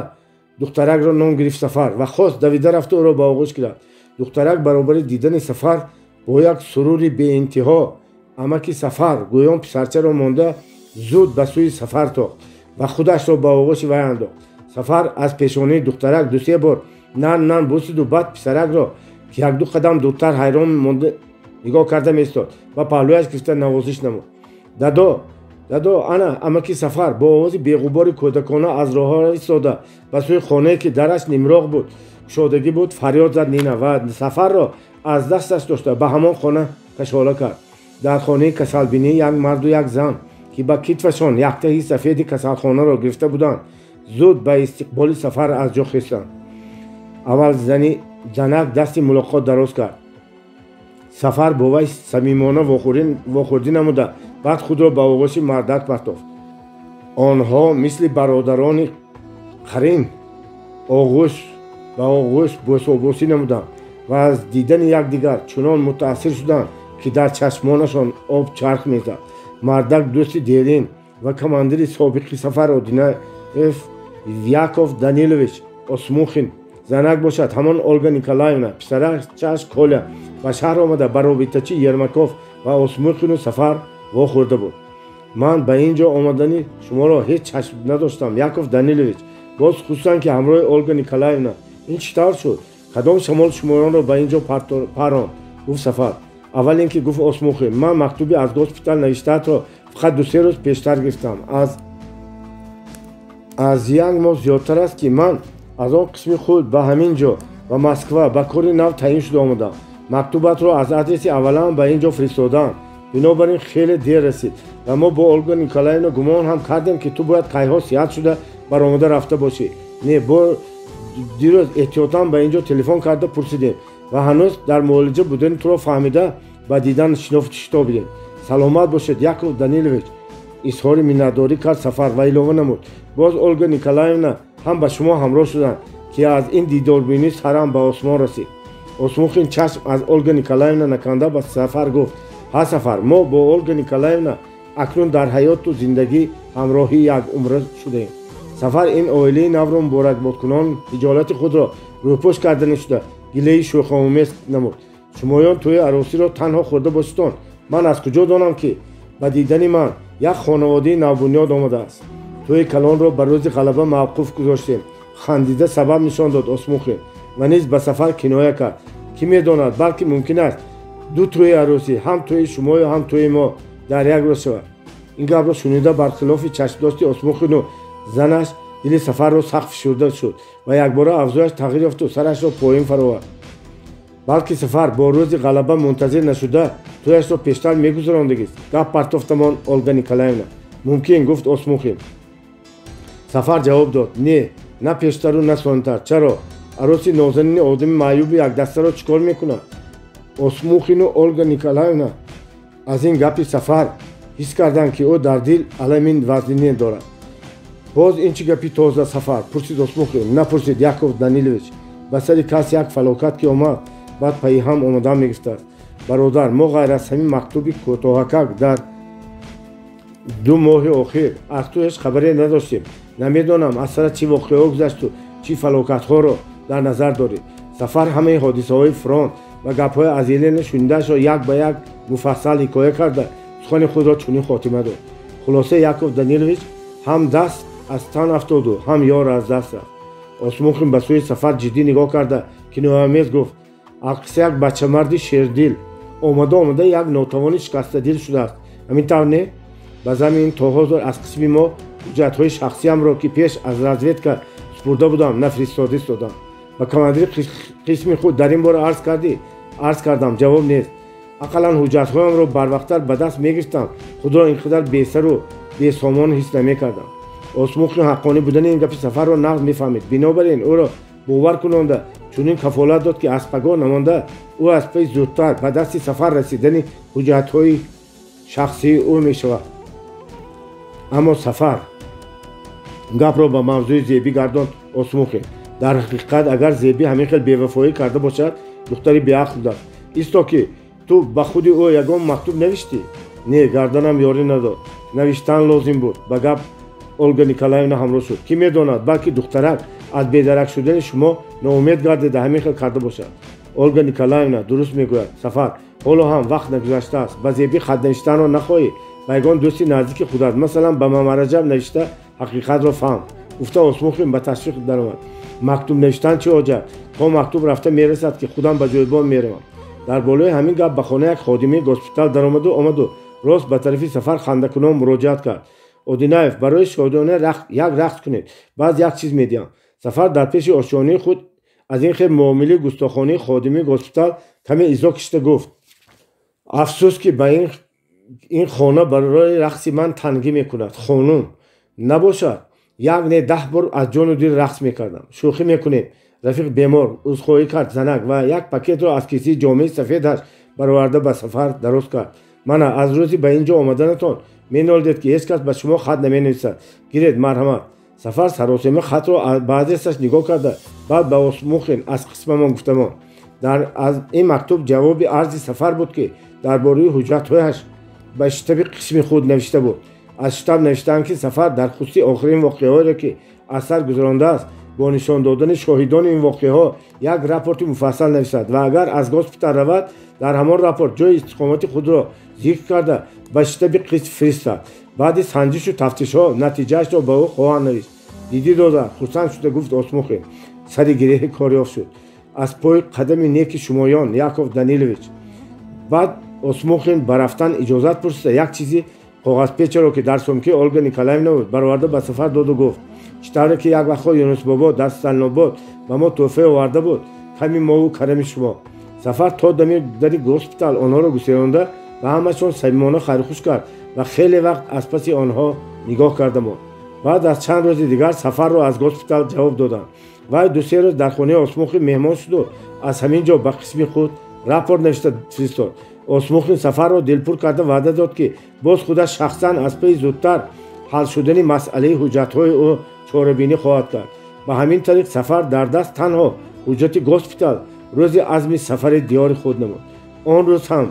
духтаракро ном гирифт Сафар ва хост давида рафта ӯро ба оғӯш гирад. Духтарак баробари дидани Сафар бо як сурури беинтиҳо амаки Сафар гӯён писарчаро монда зуд ба сӯи Сафар тохт ва худашро ба оғӯши вай андохт. Сафар аз пешонии духтарак ду-се бор нарм нарм бусиду баъд писаракро, ки якду қадам дуртар ҳайрон монда нигоҳ карда меистод, ба паҳлӯяш гирифта навозиш намуд. Дадо, дадо, ана амаки Сафар бо овози беғубори кӯдакона аз роҳҳо истода ба сӯи хонае, ки дараш нимроғ буд, кушодагӣ буд, фарёд зад Нина ва Сафарро аз дасташ дошта ба ҳамон хона кашола кард. Дар хонаи касалбинӣ як марду як зан, ки ба китфашон яктаҳи сафеди касалхонаро гирифта буданд, зуд ба истиқболи Сафар аз ҷо хестанд. Аввал зани занак дасти мулоқот дароз кард. Сафар бо вай самимона вохӯрдӣ намуда, баъд худро ба оғӯши мардак партофт. Онҳо мисли бародарони қарин оғӯш ба оғӯш бӯсобӯсӣ намуданд ва аз дидани якдигар чунон мутаассир шуданд, ки дар чашмонашон об чарх мезад. Мардак дӯсти дерин ва командири собиқи Сафар Одинаев Яков Данилович Осмухин, занак бошад ҳамон Олга Николаевна, писарачаш Коля ба шаҳр омада ба робитачи Ермаков ва Осмухину Сафар вохӯрда буд. Ман ба ин ҷо омадани шуморо ҳеҷ чашм надоштам, Яков Данилович, боз хусусан ки ҳамроҳи Олга Николаевна. Ин чӣ тавр шуд? Кадом шамол шумоёнро ба ин ҷо паронд? Гуфт Сафар. Аввал ин ки, гуфт Осмухин, ман мактуби аз госпитал навиштаатро фақат 2-се рӯз пештар гирифтам. Аз як моҳ зиёдтар аст, ки ман аз он қисми худ ба ҳамин ҷо, ба Москва, ба кори нав таъин шуда омадам. Мактубатро аз адреси аввалан ба ин ҷо фиристодам, бинобар ин хеле дер расид ва мо бо Олга Николаевна гумон ҳам кардем, ки ту бояд кайҳо сиҳат шуда баромада рафта бошӣ. Не, бо дирӯз эҳтиётан ба ин ҷо телефон карда пурсидем ва ҳанӯз дар муолиҷа будани туро фаҳмида ба дидан шитобидем. Саломат бошед, Яков Данилович, изҳори миннатдорӣ кард Сафар ва илова намуд: боз Олга Николаевна ҳам ба шумо ҳамроҳ шуданд, ки аз ин дидорбинӣ сарам ба осмон расид. Осмухин чашм аз Олга Николаевна наканда ба Сафар гуфт: ҳа, Сафар, мо бо Олга Николаевна акнун дар ҳаёту зиндагӣ ҳамроҳи як умра шудаем. Сафар ин оилаи навро муборакбодкунон ҳиҷолати худро рӯпӯш карданӣ шуда гилаи шӯхомез намуд: шумоён тӯи арӯсиро танҳо хӯрда бошитон, ман аз куҷо донам, ки ба дидани ман як хонаводаи навбунёд омадааст? Тӯи калонро ба рӯзи ғалаба мавқуф гузоштем, хандида сабаб нишон дод Осмухин ва низ ба Сафар киноя кард: кӣ медонад, балки мумкин аст ду тӯи арӯсӣ, ҳам тӯи шумою ҳам тӯи мо, дар як рӯз шавад. Ин гапро шунида бархилофи чашмдошти Осмухину занаш дили Сафарро сахт фишурда шуд ва якбора авзояш тағйир ёфту сарашро поин фаровард. Балки Сафар бо рӯзи ғалаба мунтазир нашуда тӯяшро пештар мегузарондагист, гап партофтамон Олга Николаевна. Мумкин, гуфт Осмухин. Сафар ҷавоб дод: не, на пештару на сонтар. Чаро? Арӯси нозанини одами маъюби якдастаро чӣ кор мекунад? Осмухину Олга Николаевна аз ин гапи Сафар ҳис карданд, ки ӯ дар дил аламин вазнине дорад. Боз ин чӣ гапи тоза, Сафар? Пурсид Осмухин. Напурсид, Яков Данилович, ба сари кас як фалокат ки омад, баъд пайи ҳам омадан мегирифтааст. Бародар, мо ғайр аз ҳамин мактуби кӯтоҳакак дар 2 моҳи охир аз ту ҳеҷ хабаре надоштем. Намедонам, аз сара чӣ воқеаҳо гузашту чӣ фалокатҳоро дар назар дорӣ. Сафар ҳамаи ҳодисаҳои фронт ва гапҳои аз Елена шунидаашро як ба як муфассал ҳикоя карда сухани худро чунин хотима дод: хулоса, Яков Данилович, ҳам даст аз тан афтоду ҳам ёр аз даст рафт. Осмухин ба сӯи Сафар ҷиддӣ нигоҳ карда кинояомез гуфт: алқисса як бачамарди шердил омада омада як нотавони шикастадил шудааст. Ҳамин тавр не? Ба замин то ҳозир аз қисми мо ҳуҷҷатҳои шахсиамро, ки пеш аз разведка супурда будам, нафиристода истодам. Ба командири қисми худ дар ин бора арз кардӣ? Арз кардам, ҷавоб нест. Ақаллан ҳуҷҷатҳоямро барвақттар ба даст мегирифтам, худро ин қадар бесару бесомон ҳис намекардам. Осмухин ҳаққонӣ будани ин гапи Сафарро нағз мефаҳмид, бинобар ин ӯро бовар кунонда чунин кафолат дод, ки аз пагоҳ намонда ӯ аз пай зудтар ба дасти Сафар расидани ҳуҷҷатҳои шахсии ӯ мешавад. Аммо Сафар гапро ба мавзӯи Зебӣ гардонд Осмухин. Дар ҳақиқат, агар Зебӣ ҳамин хел бевафоӣ карда бошад, духтари беақл будааст. Исто, ки ту ба худи ӯ ягон мактуб навиштӣ? Не, гарданам ёрӣ надод. Навиштан лозим буд. Ба гап Олга Николаевна ҳамроҳ шуд. Кӣ медонад, балки духтарак аз бедарак шудани шумо ноумед гардида ҳамин хел карда бошад. Олга Николаевна дуруст мегӯяд, Сафар, ҳоло ҳам вақт нагузаштааст. Ба Зебӣ хат навиштанро нахоҳӣ, ба ягон дӯсти наздики худат, масалан ба Мамараҷаб навишта ҳақиқатро фаҳм, гуфта Осмухин ба ташвиқ даромад. Мактуб навиштан чӣ ҳоҷат? То мактуб рафта мерасад, ки худам ба ҷойбон меравам. Дар болои ҳамин гап ба хона як ходимаи госпитал даромаду омаду Рост ба тарафи Сафар хандакунон муроҷиат кард. Одинаев, барои шодиёна як рақс кунед, баъд як чиз медиҳам. Сафар дар пеши ошёнии худ аз ин хел муомилаи густохонии ходими госпитал каме изо кишида гуфт: афсӯс, ки ба ин хона барои рақси ман тангӣ мекунад. Хонум набошад, як не 10 бор аз ҷону дил рақс мекардам. Шӯхӣ мекунем, рафиқ бемор, узрхоҳӣ кард занак ва як пакетро аз кисаи ҷомеи сафедаш бароварда ба Сафар дароз кард. Мана, аз рӯзи ба ин ҷо омаданатон менолидед, ки ҳеҷ кас ба шумо хат наменависад. Гиред, марҳамат. Сафар саросема хатро ба адресаш нигоҳ карда, баъд ба Осмухин аз қисмамон гуфтамон. Дар аз ин мактуб ҷавоби арзи Сафар буд, ки дар бораи ҳуҷҷатҳояш ба штаби қисми худ навишта буд. Аз штаб навиштаанд, ки Сафар дар хусуси охирин воқеаҳоеро, ки аз сар гузарондааст, бо нишон додани шоҳидони ин воқеаҳо як рапорти муфассал нависад ва агар аз госпитал равад, дар ҳамон рапорт ҷои истиқомати худро зикр карда ба штаби қисм фиристад. Баъди санҷишу тафтишҳо натиҷаашро ба ӯ хоҳанд навишт. Дидӣ дода, хурсанд шуда гуфт Осмухин. Сари гиреҳи кор ёфт шуд. Аз пои қадами неки шумоён, Яков Данилович. Баъд Осмухин ба рафтан иҷозат пурсида як чизи коғазпечаро, ки дар сумкаи Ольга Николаевна буд, бароварда ба Сафар доду гуфт: чӣ тавре ки як вақтҳо Юнусбобо дар Сталинобод ба мо тӯҳфа оварда буд, ками мову карами шумо. Сафар то дами дари госпитал онҳоро гуселонда ба ҳамашон самимона хайрхуш кард ва хеле вақт аз паси онҳо нигоҳ карда монд. Баъд аз чанд рӯзи дигар Сафарро аз госпитал ҷавоб доданд. Вай 2-3 рӯз дар хонаи Осмухин меҳмон шуду аз ҳамин ҷо ба қисми худ рапорт навишта фиристод. Осмухин Сафарро дилпур карда ваъда дод, ки боз худаш шахсан аз паи зудтар ҳал шудани масъалаи ҳуҷҷатҳои ӯ чорабинӣ хоҳад кард. Ба ҳамин тариқ Сафар дар даст танҳо ҳуҷҷати госпитал рӯзи азми сафари диёри худ намуд. Он рӯз ҳам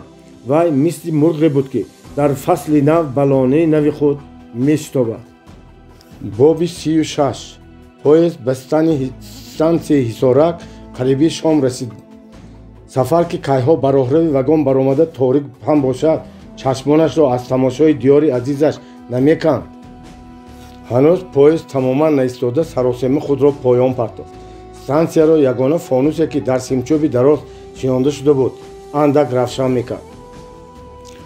вай мисли мурғе буд, ки дар фасли нав ба лонаи нави худ мешитобад. Боби 36. Поезд ба стансияи Ҳисорак қариби шом расид. Сафар, ки кайҳо ба роҳрави вагон баромада торик ҳам бошад, чашмонашро аз тамошои диёри азизаш намеканд. Ҳанӯз поезд тамоман наистода саросема худро поён партофт. Стансияро ягона фонусе, ки дар симчӯби дароз шинонда шуда буд, андак равшан мекард.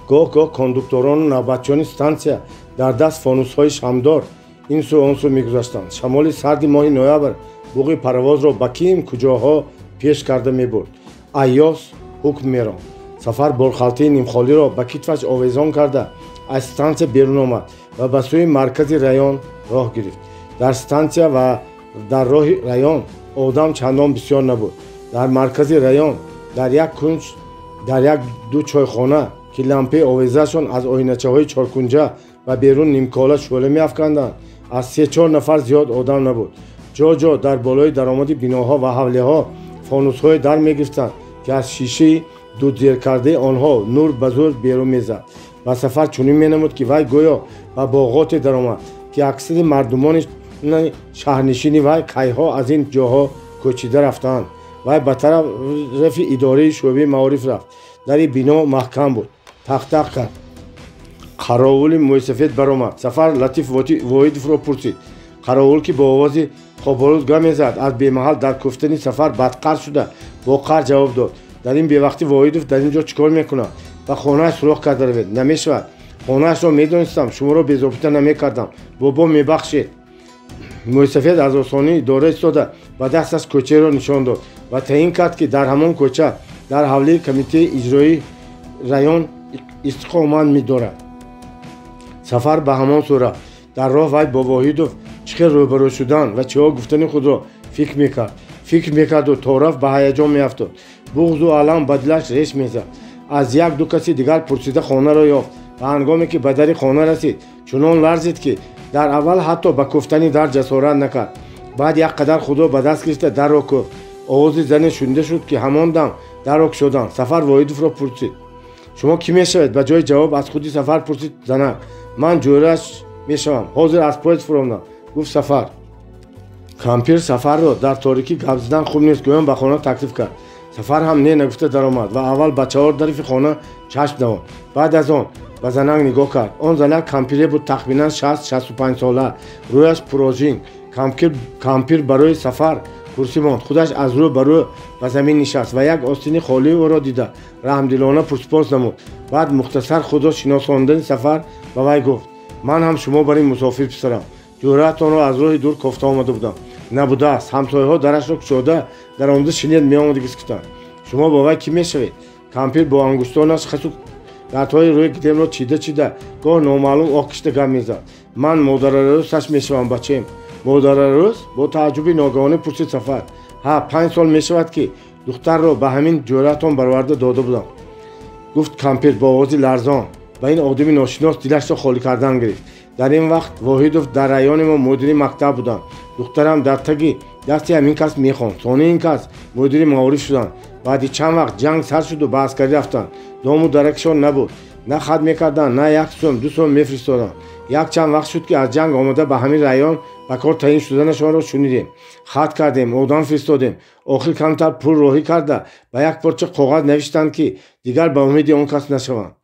Гоҳ-гоҳ кондукторону навбатчиёни стансия дар даст фонусҳои шамдор ин сӯ он сӯ мегузаштанд. Шамоли сарди моҳи ноябр буғи парвозро ба ким куҷоҳо пеш карда мебурд. Айёс ҳукм меронд. Сафар борхалтаи нимхолиро ба китфаш овезон карда аз стансия берун омад ва ба сӯи маркази район роҳ гирифт. Дар стансия ва дар роҳи район одам чандон бисёр набуд. Дар маркази район дар як кунҷ дар як ду чойхона, ки лампаи овезаашон аз оиначаҳои чоркунҷа ва берун нимкола шӯъла меафканданд, аз 3-4 нафар зиёд одам набуд. Ҷо-ҷо дар болои даромади биноҳо ва ҳавлиҳо фонусҳое дар мегирифтанд, ки аз шишаи дудзеркардаи онҳо нур ба зӯр берун мезад. Ба Сафар чунин менамуд, ки вай гӯё ба боғоте даромад, ки аксари мардумони шаҳрнишини вай кайҳо аз ин ҷоҳо кӯчида рафтаанд. Вай ба тарафи идораи шӯъбаи маориф рафт. Дари бино маҳкам буд. Тақ-тақ кард. Қаровули мӯйсафед баромад. Сафар Латиф Воҳидовро пурсид. Қаровул, ки бо овози хоболуд гап мезад, аз бемаҳал дар куфтани Сафар бадқарр шуда бо қаҳр ҷавоб дод: дар ин бевақтӣ Воҳидов дар ин ҷо чӣ кор мекунад? Ба хонааш суроғ карда равед. Намешавад. Хонаашро медонистам, шуморо безобита намекардам. Бобо, мебахшед. Мӯйсафед аз осонӣ идора истода ба дасташ кӯчаеро нишон дод ва таъин кард, ки дар ҳамон кӯча дар ҳавлии комитаи иҷроии район истиқомат медорад. Сафар ба ҳамон сӯ рафт. Дар роҳ вай бо Воҳидов чӣ хел рӯбарӯ шудан ва чиҳо гуфтани худро фикр мекард. Фикр мекарду то рафт ба ҳаяҷон меафтод. Буғзу алам ба дилаш реш мезад. Аз як-ду каси дигар пурсида хонаро ёфт ва ҳангоме ки ба дари хона расид, чунон ларзид, ки дар аввал ҳатто ба куфтани дар ҷасорат накард. Баъд як қадар худро ба даст гирифта дарро куфт. Овози зане шунида шуд, ки ҳамон дам дарро кушоданд. Сафар Воҳидовро пурсид: шумо кӣ мешавед? Ба ҷои ҷавоб аз худи Сафар пурсид занак. Ман ҷӯраш мешавам, ҳозир аз поезд фуромдам, гуфт Сафар. Кампир Сафарро дар торикӣ гап задан хуб нест гӯён ба хона таклиф кард. Сафар ҳам не нагуфта даромад ва аввал ба чаҳор тарафи хона чашм давонд. Баъд аз он ба занак нигоҳ кард. Он занак кампире буд тахминан 60-65 сола, рӯяш пурожин. Кампир барои Сафар Курсӣ монд. Худаш аз рӯ ба рӯ ба замин нишаст ва як остини холии ӯро дида раҳмдилона пурсупос намуд. Баъд мухтасар худро шиносондани Сафар ба вай гуфт: ман ҳам шумо бар ин мусофир писарам. Ҷӯраатонро аз роҳи дур кофта омада будам. Набудааст. Ҳамсояҳо дарашро кушода даромада шинед меомадагист гуфтанд. Шумо бо вай кӣ мешавед? Кампир бо ангуштонаш хасу дардҳои рӯи гидемро чида чида гоҳ номаълум оҳ кишида гап мезад. Ман модарарӯсаш мешавам, бачаем. Модарарӯс? Бо тааҷҷуби ногаҳонӣ пурсид Сафар. Ҳа, 5 сол мешавад, ки духтарро ба ҳамин ҷӯраатон бароварда дода будам, гуфт кампир бо овози ларзон. Ба ин одами ношинос дилашро холӣ кардан гирифт. Дар ин вақт Воҳидов дар райони мо мудири мактаб буданд. Духтарам дар таги дасти ҳамин кас мехонд. Сони ин кас мудири маориф шуданд. Баъди чанд вақт ҷанг сар шуду ба аскарӣ рафтанд. Дому даракшон набуд. На хат мекарданд, на 1 сум, 2 сум мефиристоданд. Якчанд вақт шуд, ки аз ҷанг омада ба ҳамин район ба кор таъин шуданашонро шунидем. Хат кардем, одам фиристодем. Охир камтар пул роҳӣ карда ба як порча коғаз навиштанд, ки дигар ба умеди он кас нашаванд.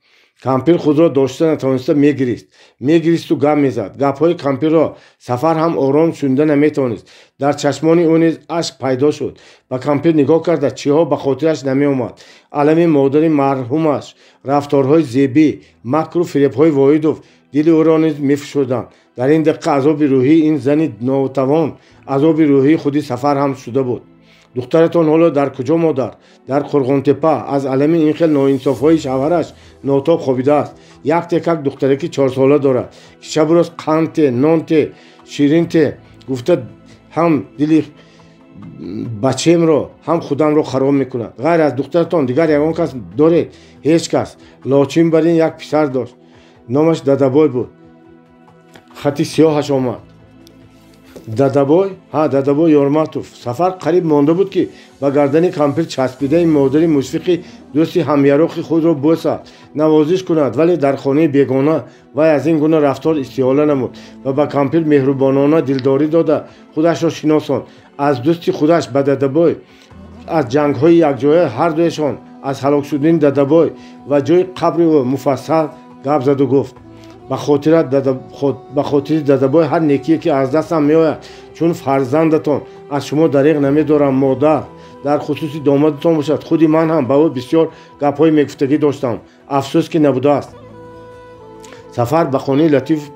Кампир худро дошта натавониста мегирист. Мегиристу гап мезад. Гапҳои кампирро Сафар ҳам ором шунида наметавонист. Дар чашмони ӯ низ ашк пайдо шуд. Ба кампир нигоҳ карда чиҳо ба хотираш намеомад. Алами модари марҳумаш, рафторҳои зебӣ, макру фиребҳои Воҳидов дили ӯро низ мефишурданд. Дар ин дақиқа азоби рӯҳии ин зани нотавон азоби рӯҳии худи Сафар ҳам шуда буд. Духтаратон ҳоло дар куҷо, модар? Дар Қурғонтепа. Аз алами ин хел ноинсофҳои шавҳараш нотоб хобидааст. Як текак духтараки 4сола дорад, ки шабу рӯз қандте, нонте, ширинте гуфта ҳам дили бачемро, ҳам худамро хароб мекунад. Ғайр аз духтаратон дигар ягон кас доред? Ҳеҷ кас. Лочин бар ин як писар дошт. Номаш Дадабой буд. Хати сиёҳаш омад. Дадабой? Ҳа, Дадабой Ёрматов. Сафар қариб монда буд, ки ба гардани кампир часпидаи модари мушфиқи дӯсти ҳамяроқи худро бӯсад, навозиш кунад, вале дар хонаи бегона вай аз ин гуна рафтор истиҳола намуд ва ба кампир меҳрубонона дилдорӣ дода худашро шиносонд. Аз дӯсти худаш ба Дадабой, аз ҷангҳои якҷоя ҳардуяшон, аз ҳалок шудани Дадабой ва ҷои қабри ӯ муфассал гап заду гуфт. Ба хотири Дадабой ҳар некие ки аз дастам меояд, чун фарзандатон аз шумо дареғ намедорам, модар. Дар хусуси домодатон бошад, худи ман ҳам ба ӯ бисёр гапҳои мегуфтагӣ доштам. Афсӯс, ки набудааст. Сафар ба хонаи Латиф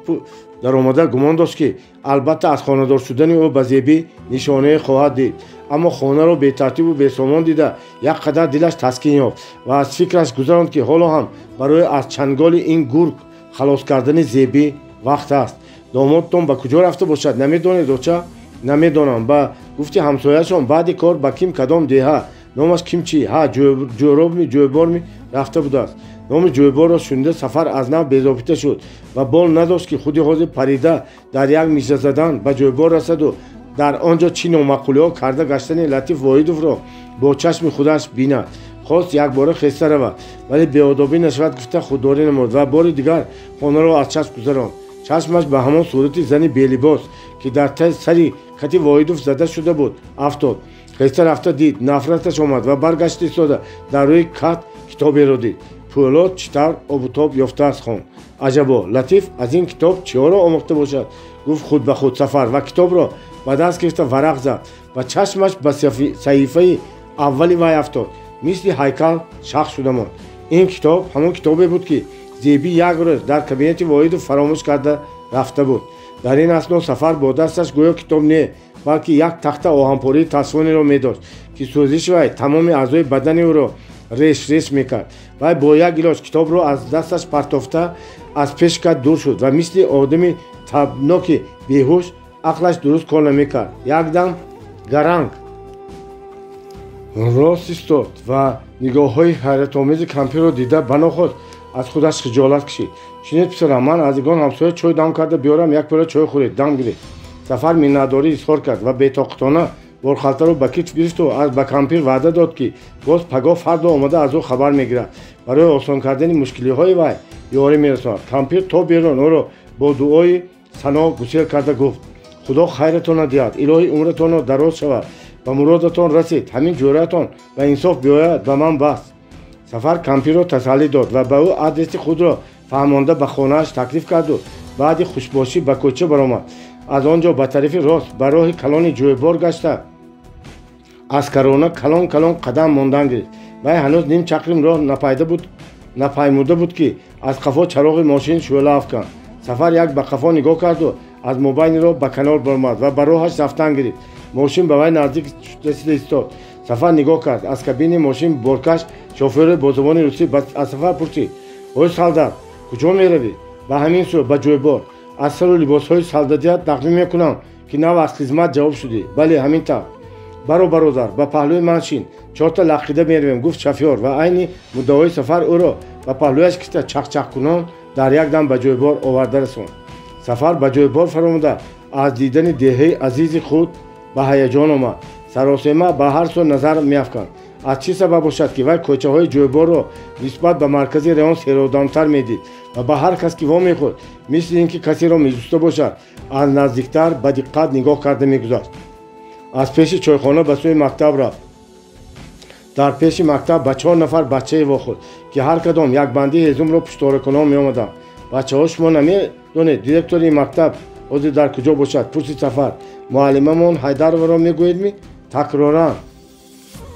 даромада гумон дошт, ки албатта аз хонадор шудани ӯ ба зебӣ нишонае хоҳад дид. Аммо хонаро бетартибу бесомон дида як қадар дилаш таскин ёфт ва аз фикраш гузаронд, ки ҳоло ҳам барои аз чанголи ин гург халос кардани зебӣ вақт аст. Домодтон ба куҷо рафта бошад, намедонед, оча? Намедонам. Ба гуфти ҳамсояшон баъди кор ба ким кадом деҳа, номаш ким чӣ? Ҳа, ҷӯробми, ҷӯйборми рафта будааст. Номи ҷӯйборро шунида Сафар аз нав безобита шуд ва бол надошт, ки худи ҳозир парида дар як мижа задан ба ҷӯйбор расаду дар он ҷо чӣ номаъқулиҳо карда гаштани Латиф Воҳидовро бо чашми худаш бинад. Хост якбора хеста равад, вале беодобӣ нашавад гуфта худдорӣ намуд ва бори дигар хонаро аз чашм гузаронд. Чашмаш ба ҳамон сурати зани белибос, ки дар сари кати Воҳидов зада шуда буд, афтод. Хеста рафта дид, нафраташ омад ва баргашта истода дар рӯи кат китоберо дид. Пӯлод чӣ тавр обутоб ёфтааст, хонд. Аҷабо, Латиф аз ин китоб чиҳоро омӯхта бошад, гуфт худ ба худ Сафар ва китобро ба даст гирифта варақ зад ва чашмаш ба саҳифаи аввали вай афтод. Мисли ҳайкал шахс шуда монд. Ин китоб ҳамон китобе буд, ки зебӣ як рӯз дар кабинети Воҳидов фаромӯш карда рафта буд. Дар ин асно Сафар бо дасташ гӯё китоб не, балки як тахта оҳанпории тасвониро медошт, ки сӯзиши вай тамоми аъзои бадани ӯро реш-реш мекард. Вай бо як илоҷ китобро аз дасташ партофта аз пеши кат дур шуд ва мисли одами табноки беҳуш ақлаш дуруст кор намекард. Якдам гаранг рост истод ва нигоҳҳои ҳайратомези кампирро дида банохост аз худаш хиҷолат кашид. Шинед писарам, ман аз ягон ҳамсоя чой дам карда биёрам, як пиёла чой хӯред, дам гиред. Сафар миннатдорӣ изҳор кард ва бетоқатона борхалтаро ба китф гирифту ба кампир ваъда дод, ки боз пагоҳ фардо омада аз ӯ хабар мегирад, барои осон кардани мушкилиҳои вай ёрӣ мерасонад. Кампир то берун ӯро бо дуои сано гусел карда гуфт: худо хайратонро диҳад, илоҳи умратонро дароз шавад, ба муродатон расид, ҳамин ҷӯраатон ба инсоф биёяд, ба ман бас. Сафар кампирро тасаллӣ дод ва ба ӯ адреси худро фаҳмонда ба хонааш таклиф карду баъди хушбошӣ ба кӯча баромад. Аз он ҷо ба тарафи рост ба роҳи калони ҷӯйбор гашта Аскарона калон калон қадам мондан гирифт. Вай ҳанӯз ним чақрим роҳ напаймуда буд, ки аз қафо чароғи мошин шӯъла афканд. Сафар як ба қафо нигоҳ карду аз мобайни роҳ ба канор баромад ва ба роҳаш рафтан гирифт. Мошин ба вай наздик расида истод. Сафар нигоҳ кард. Аз кабини мошин боркаш шофёре бо забони русӣ аз Сафар пурсид: «Ой солдат, куҷо меравӣ?» «Ба ҳамин сӯ, ба Ҷӯйбор». «Аз сару либосҳои солдатият тахмин мекунам, ки нав аз хизмат ҷавоб шудӣ». «Бале, ҳамин тавр». «Баро, бародар, ба паҳлӯи ман шин, чорта лаққида меравем», гуфт шофёр ва айни муддаои Сафар ӯро ба паҳлӯяш кишта чақчақкунон дар як дам ба Ҷӯйбор оварда расонд. Сафар ба Ҷӯйбор фаромада аз дидани деҳаи азизи худ ба ҳаяҷон омад. Саросема ба ҳар сӯ назар меафканд. Аз чӣ сабаб бошад, ки вай кӯчаҳои Ҷӯйборро нисбат ба маркази район серодамтар медид ва ба ҳар кас, ки вомехӯрд, мисли ин ки касеро меҷуста бошад, аз наздиктар ба диққат нигоҳ карда мегузашт. Аз пеши чойхона ба сӯи мактаб рафт. Дар пеши мактаб ба 4 нафар бачае вохӯрд, ки ҳар кадом якбандии ҳезумро пуштторакунон меомаданд. «Бачаҳо, шумо намедонед директори мактаб ҳозир дар куҷо бошад?» пурсид Сафар. «Муаллимамон Ҳайдароваро мегӯедми?» такроран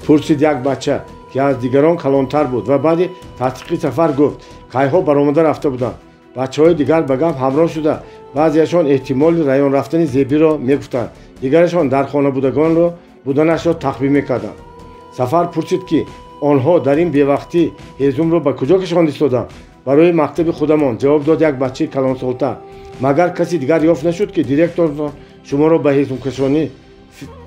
пурсид як бача, ки аз дигарон калонтар буд ва баъди тасдиқи Сафар гуфт: «Кайҳо баромада рафта буданд». Бачаҳои дигар ба гап ҳамроҳ шуда баъзеашон эҳтимоли район рафтани Зебиро мегуфтанд, дигарашон дар хона будагонро буданашро тахмин мекарданд. Сафар пурсид, ки онҳо дар ин бевақтӣ ҳезумро ба куҷо кашонда истоданд. «Барои мактаби худамон», ҷавоб дод як бачаи калонсолтар. «Магар каси дигар ёфт нашуд, ки директор шуморо ба ҳезумкашонӣ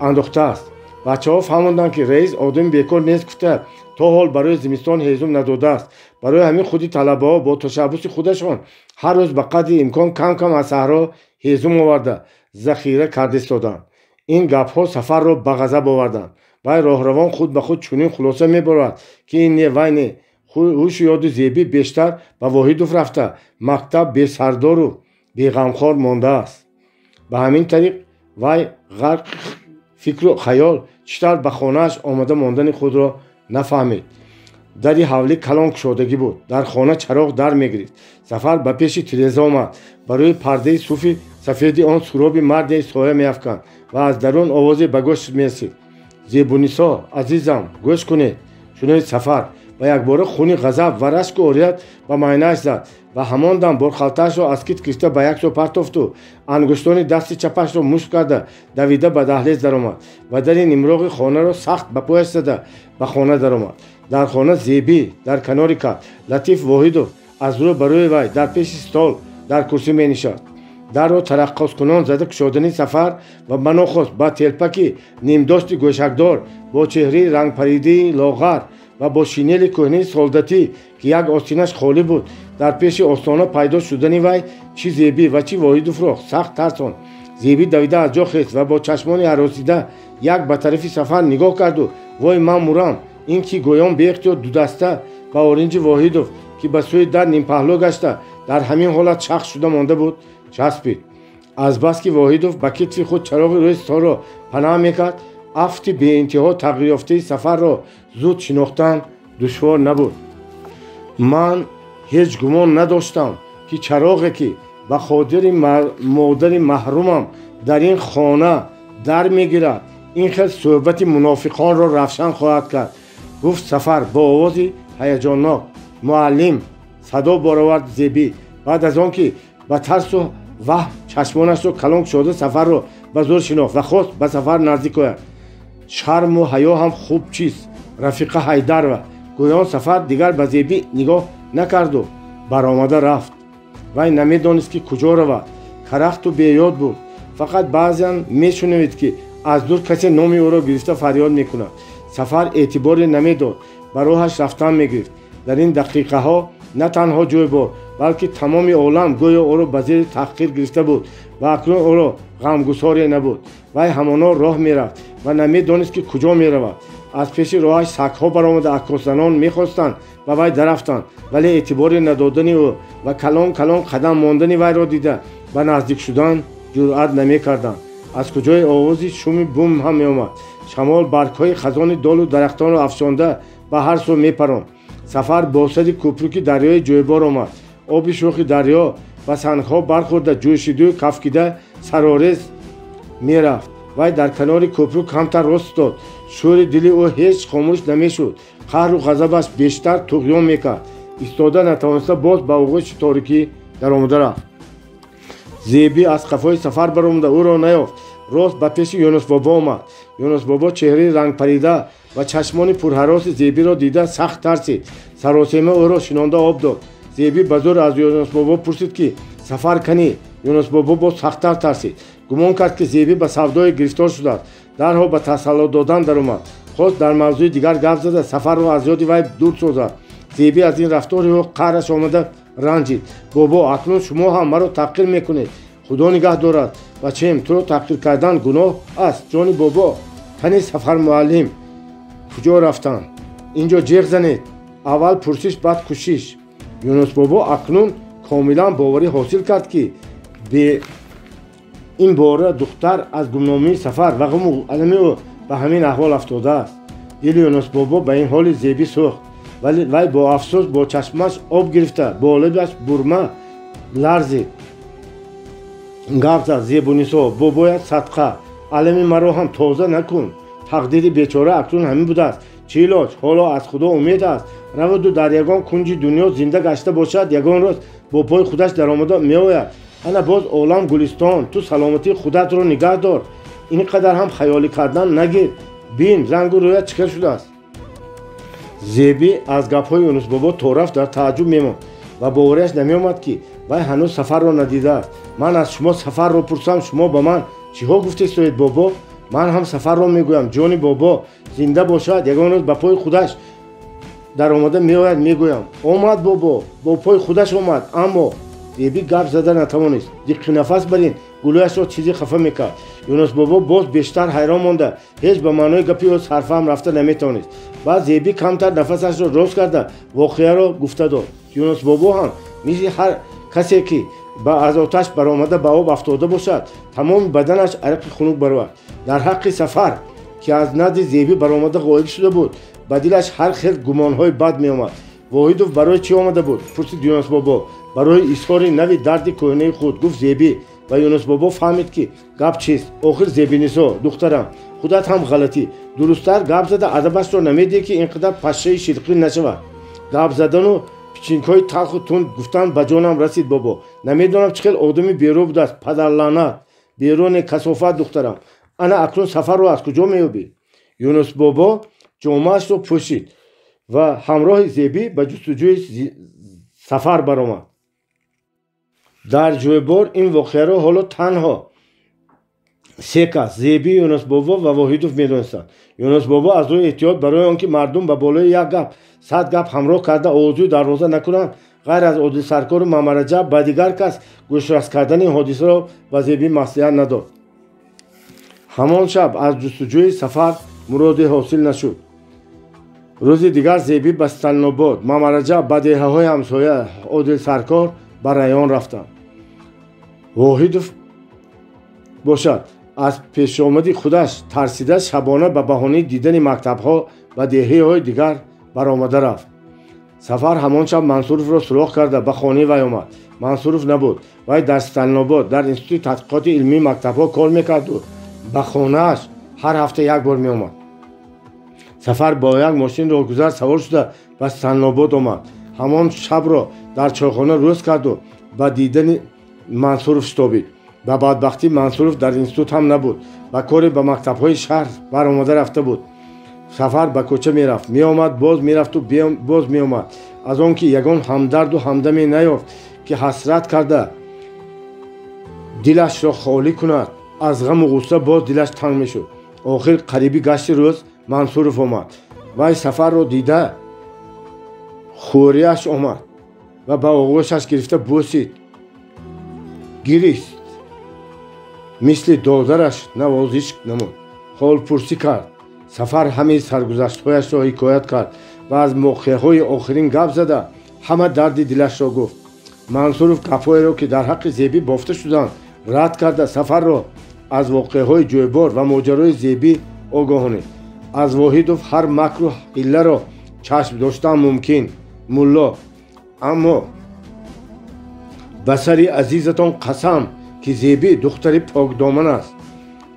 андохтааст?» Бачаҳо фаҳмонданд, ки раис одами бекор нест, гуфта то ҳол барои зимистон ҳезум надодааст. Барои ҳамин худи талабаҳо бо ташаббуси худашон ҳар рӯз ба қадри имкон кам кам аз саҳро ҳезум оварда захира карда истоданд. Ин гапҳо Сафарро ба ғазаб оварданд. Вай роҳравон худ ба худ чунин хулоса мебарад, ки ин не, вай не, ҳушу ёди Зебӣ бештар ба Воҳидов рафта, мактаб бесардору беғамхор мондааст. Ба ҳамин тариқ вай ғарқи фикру хаёл чӣ тавр ба хонааш омада мондани худро нафаҳмид. Дари ҳавлӣ калон кушодагӣ буд. Дар хона чароғ дар мегирифт. Сафар ба пеши тиреза омад. Барои пардаи суфи сафеди он суроби марде соя меафканд ва аз дарун овозе ба гӯш мерасид: «Зебунисо, азизам, гӯш кунед», шунид Сафар ва якбора хуни ғазаб ва рашку орият ба майнааш зад ва ҳамон дам борхалтаашро аз кит кишта ба як сӯ партофту ангуштони дасти чапашро мушт карда давида ба даҳлез даромад ва дари нимроғи хонаро сахт ба пояш зада ба хона даромад. Дар хона Зебӣ дар канори кат, Латиф Воҳидов аз рӯ ба рӯи вай дар пеши стол дар курсӣ менишаст. Дарро тараққоскунон зада кушодани Сафар ва банохост ба телпаки нимдошти гӯшакдор бо чеҳраи рангпаридии лоғар ва бо шинели кӯҳнаи солдатӣ, ки як остинаш холӣ буд, дар пеши остона пайдо шудани вай чӣ Зебӣ ва чӣ Воҳидовро сахт тарсон. Зебӣ давида аз ҷо хест ва бо чашмони ҳаросида як ба тарафи Сафар нигоҳ карду «Вой, ман мурам!» Ин ки гӯён беихтиёр дудаста ба оринҷи Воҳидов, ки ба сӯи дар нимпаҳлӯ гашта дар ҳамин ҳолат шахс шуда монда буд, часпид. Азбаски Воҳидов ба китфи худ чароғи рӯи столро паноҳ мекард, афти беинтиҳо тағйирёфтаи Сафарро зуд шинохтан душвор набуд. «Ман ҳеҷ гумон надоштам, ки чароғе, ки ба хотири модари маҳрумам дар ин хона дар мегирад, ин хел суҳбати мунофиқонро равшан хоҳад кард», гуфт Сафар бо овози ҳаяҷоннок. «Муаллим», садо баровард Зебӣ баъд аз он ки ба тарсу ваҳм чашмонашро калон кушода Сафарро ба зӯр шинохт ва хост ба Сафар наздик ояд. «Шарму ҳаё ҳам хуб чиз, рафиқа Ҳайдарова», гӯён Сафар дигар ба Зебӣ нигоҳ накарду баромада рафт. Вай намедонист, ки куҷо равад. Карахту беёд буд. Фақат баъзан мешунавид, ки аз дур касе номи ӯро гирифта фарёд мекунад. Сафар эътиборе намедод, ба роҳаш рафтан мегирифт. Дар ин дақиқаҳо на танҳо Ҷӯйбор, балки тамоми олам гӯё ӯро ба зери таҳқир гирифта буд ва акнун ӯро ғамгусоре набуд. Вай ҳамоно роҳ мерафт ва намедонист, ки куҷо меравад. Аз пеши роҳаш сагҳо баромада аккосзанон мехостанд ба вай дарафтанд, вале эътиборе надодани ӯ ва калон калон қадам мондани вайро дида ба наздик шудан ҷуръат намекарданд. Аз куҷои овози шуми бум ҳам меомад. Шамол баргҳои хазони долу дарахтонро афшонда ба ҳар сӯ мепаронд. Сафар бо сари кӯпруки дарёи Ҷӯйбор омад. Оби шӯхи дарё ба сангҳо бархӯрда ҷӯшиду кафкида сарорез мерафт. Вай дар канори кӯпру камтар рост истод. Шӯри дили ӯ ҳеҷ хомӯш намешуд. Қаҳру ғазабаш бештар туғён мекард. Истода натавониста боз ба оғӯши торикӣ даромада рафт. Зебӣ аз қафои Сафар баромада ӯро наёфт. Рост ба пеши Юнусбобо омад. Юнусбобо чеҳраи рангпарида ва чашмони пурҳароси Зебиро дида сахт тарсид. Саросема ӯро шинонда об дод. Зебӣ ба зӯр аз Юнусбобо пурсид, ки Сафар канӣ? Юнусбобо боз сахттар тарсид. Гумон кард, ки Зебӣ ба савдое гирифтор шудааст. Дарҳол ба тасалло додан даромад. Хост дар мавзӯи дигар гап зада Сафарро аз ёди вай дур созад. Зебӣ аз ин рафтори ӯ қаҳраш омада ранҷид. Бобо, акнун шумо ҳам маро таҳқир мекунед. Худо нигаҳ дорад. Бачаем, туро таҳқир кардан гуноҳ аст. Ҷони бобо, кани Сафар муаллим куҷо рафтанд? Инҷо ҷеғ занед. Аввал пурсиш, баъд кӯшиш. Юнусбобо акнун комилан боварӣ ҳосил кард, ки ин бора духтар аз гумномии Сафар ва ғаму алами ӯ ба ҳамин аҳвол афтодааст. Дили Юнусбобо ба ин ҳоли Зебӣ сӯхт. Вале вай бо афсӯс бо чашмаш об гирифта, болибаш бурма ларзид. Гап зад: Зебунисо, бобоят садқа, алами маро ҳам тоза накун. Тақдири бечора акнун ҳамин будааст. Чӣ илоҷ? Ҳоло аз Худо умед аст. Раваду дар ягон кунҷи дунё зинда гашта бошад, ягон рӯз бо пои худаш даромада меояд. Ана боз олам гулистон. Ту саломатии худатро нигаҳ дор. Ин қадар ҳам хаёлӣ кардан нагир. Бин, рангу рӯят чӣ хел шудааст. Зебӣ аз гапҳои Юнусбобо то рафт дар тааҷҷуб мемонд ва боварияш намеомад, ки вай ҳанӯз Сафарро надидааст. Ман аз шумо Сафарро пурсам, шумо ба ман чиҳо гуфтестоед, бобо? Ман ҳам Сафарро мегӯям. Ҷони бобо, зинда бошад, ягон рӯз ба пои худаш даромада меояд, мегӯям. Омад, бобо, бо пои худаш омад, аммо Зебӣ гап зада натавонист. Диққи нафас барин гулӯяшро чизе хафа мекард. Юнусбобо боз бештар ҳайрон монда, ҳеҷ ба маънои гапи ӯ сарфаҳм рафта наметавонист. Баъд Зебӣ камтар нафасашро рост карда воқеаро гуфта дод. Юнусбобо ҳам мисли ҳар касе, ки аз оташ баромада ба об афтода бошад, тамоми баданаш арақи хунук баровард. Дар ҳаққи Сафар, ки аз назди Зебӣ баромада ғоиб шуда буд, ба дилаш ҳар хел гумонҳои бад меомад. Воҳидов барои чӣ омада буд? Пурсид Юнусбобо. Барои изҳори нави дарди кӯҳнаи худ, гуфт Зебӣ. Ва Юнусбобо фаҳмид, ки гап чист. Охир Зебинисо, духтарам, худат ҳам ғалатӣ. Дурусттар гап зада адабашро намедиҳӣ, ки ин қадар пашшаи ширқӣ нашавад. Гап задану пичинкҳои талху тунд гуфтан ба ҷонам расид, бобо. Намедонам чӣ хел одами беро будааст. Падарлаънат, бероне касофат, духтарам. Ана акнун Сафарро аз куҷо меёбӣ? Юнусбобо ҷомаашро пӯшид ва ҳамроҳи Зебӣ ба ҷустуҷӯи Сафар баромад. Дар ҷӯйбор ин воқеаро ҳоло танҳо се кас, Зебӣ, Юнусбобо ва Воҳидов медонистанд. Юнусбобо аз рӯи эҳтиёт, барои он ки мардум ба болои як гап сад гап ҳамроҳ карда овозӯи дарвоза накунанд, ғайр аз Одилсаркору Мамараҷаб ба дигар кас гӯшрас кардани ин ҳодисаро ба Зебӣ маслиҳат надод. Ҳамон шаб аз ҷустуҷӯи Сафар муроде ҳосил нашуд. Рӯзи дигар Зебӣ ба Сталинобод, Мамараҷаб ба деҳаҳои ҳамсоя, Одилсаркор ба район рафтанд. Воҳидов бошад, аз пешомади худаш тарсида, шабона ба баҳонаи дидани мактабҳо ба деҳаҳои дигар баромада рафт. Сафар ҳамон шаб Мансуровро суроғ карда ба хонаи вай омад. Мансуров набуд. Вай дар Сталинобод дар Институти тадқиқоти илмии мактабҳо кор мекарду ба хонааш ҳар ҳафта як бор меомад. Сафар бо як мошин роҳгузар савор шуда ба Сталинобод омад. Ҳамон шабро дар чойхона рӯз карду ба дидани Мансуров шитобид. Ба бадбахтӣ Мансуров дар институт ҳам набуд. Ба коре ба мактабҳои шаҳр баромада рафта буд. Сафар ба кӯча мерафт, меомад, боз мерафту боз меомад. Аз он ки ягон ҳамдарду ҳамдаме наёфт, ки ҳасрат карда дилашро холӣ кунад, аз ғаму ғусса боз дилаш танг мешуд. Охир қариби гашти рӯз Мансуров омад. Вай Сафарро дида хӯрияш омад ва ба оғӯшаш гирифта бӯсид. Гирист, мисли додараш навозиш намуд, ҳолпурсӣ кард. Сафар ҳамаи саргузаштҳояшро ҳикоят кард ва аз воқеаҳои охирин гап зада ҳама дарди дилашро гуфт. Мансуров гапҳоеро, ки дар ҳаққи Зебӣ бофта шуданд, рад карда Сафарро аз воқеаҳои ҷӯйбор ва моҷарои Зебӣ огоҳонид. Аз Воҳидов ҳар макру ҳилларо чашм доштан мумкин, мулло, аммо ба сари азизатон қасам, ки Зебӣ духтари покдоман аст.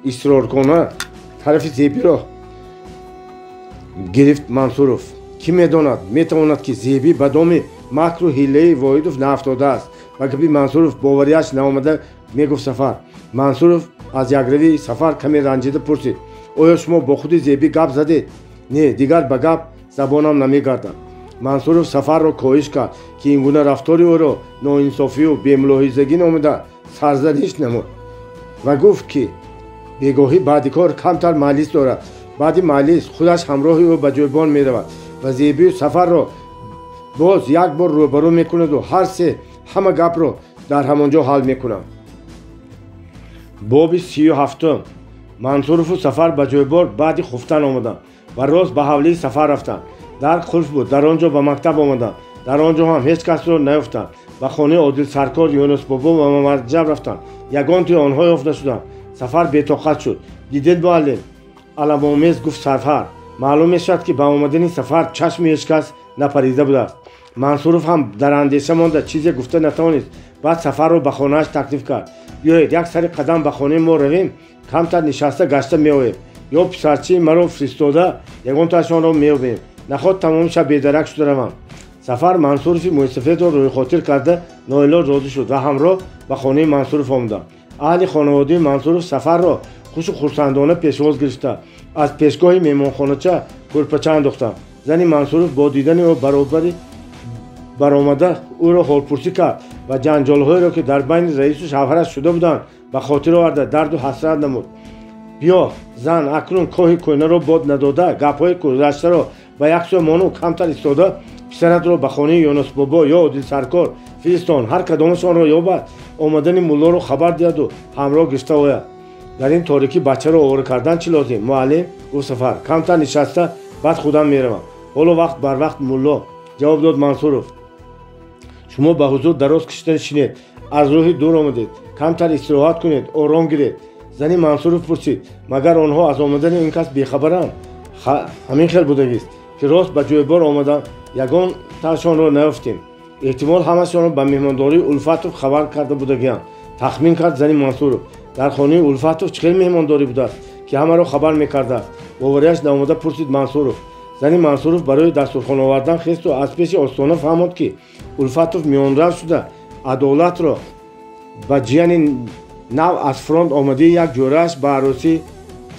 Исроркона тарафи Зебиро гирифт Мансуров. Кӣ медонад, метавонад, ки Зебӣ ба доми макру ҳиллаи Воҳидов наафтодааст. Ба гапи Мансуров боварияш наомада мегуфт Сафар. Мансуров аз якравии Сафар каме ранҷида пурсид: оё шумо бо худи Зебӣ гап задед? Не, дигар ба гап забонам намегардад. Мансуров Сафарро коҳиш кард, ки ин гуна рафтори ӯро ноинсофию бемулоҳизагӣ номида сарзаниш намуд ва гуфт, ки бегоҳӣ баъди кор камтар маҷлис дорад. Баъди маҷлис худаш ҳамроҳи ӯ ба Ҷӯйбон меравад ва Зебию Сафарро боз як бор рӯбарӯ мекунаду ҳар се ҳама гапро дар ҳамон ҷо ҳал мекунанд. Боби 37. Мансурову Сафар ба Ҷӯйбор баъди хуфтан омаданд ва рост ба ҳавлии Сафар рафтанд. Дар қулф буд. Дар он ҷо ба мактаб омаданд. Дар он ҷо ҳам ҳеҷ касро наёфтанд. Ба хонаи Одилсаркор, Юнусбобо ва Мамараҷаб рафтанд. Ягонтои онҳо ёфт нашуданд. Сафар бетоқат шуд. Дидед, муаллим, аламомез гуфт Сафар. Маълум мешавад, ки ба омадани Сафар чашми ҳеҷ кас напарида будааст. Мансуров ҳам дар андеша монда чизе гуфта натавонист. Баъд Сафарро ба хонааш таклиф кард: биёед, як сари қадам ба хонаи мо равем, камтар нишаста гашта меоем, ё писарчии маро фиристода ягонтаашонро меёбем. Наход тамоми шаб бедарак шуда равам. Сафар Мансурови мӯйсафедро рӯйхотир карда ноилоҷ розӣ шуд ва ҳамроҳ ба хонаи Мансуров омаданд. Аҳли хонаводаи Мансуров Сафарро хушу хурсандона пешвоз гирифта аз пешгоҳи меҳмонхонача кӯрпача андохтанд. Зани Мансуров бо дидани ӯ баробари баромада ӯро ҳолпурсӣ кард ва ҷанҷолҳоеро, ки дар байни раису шавҳараш шуда буданд, ба хотир оварда дарду ҳасрат намуд. Биё, зан, акнун коҳи кӯҳнаро бод надода, гапҳои гузаштаро ба як сӯ мону камтар истода писаратро ба хонаи Юнусбобо ё Одилсаркор фиристон. Ҳар кадомашонро ёбад, омадани муллоро хабар диҳаду ҳамроҳ гирифта ояд. Дар ин торикӣ бачаро овора кардан чӣ лозим, муаллим? Гуфт Сафар. Камтар нишаста баъд худам меравам. Ҳоло вақт барвақт, мулло, ҷавоб дод Мансуров. Шумо ба ҳузур дароз кашида шинед. Аз рӯҳи дур омадед, камтар истироҳат кунед, ором гиред. Зани Мансуров пурсид: магар онҳо аз омадани ин кас бехабаранд? Ҳамин хел будагист, ки рост ба Ҷӯйбор омада ягон ташонро наёфтем. Эҳтимол ҳамашонро ба меҳмондории Улфатов хабар карда будагианд, тахмин кард зани Мансуров. Дар хонаи Улфатов чӣ хел меҳмондорӣ будааст, ки ҳамаро хабар мекардааст? Боварияш наомада пурсид Мансуров. Зани Мансуров барои дастурхон овардан хесту аз пеши остона фаҳмод, ки Улфатов миёнрав шуда адолатро ба ҷияни нав аз фронт омадаи як ҷӯрааш ба арӯсӣ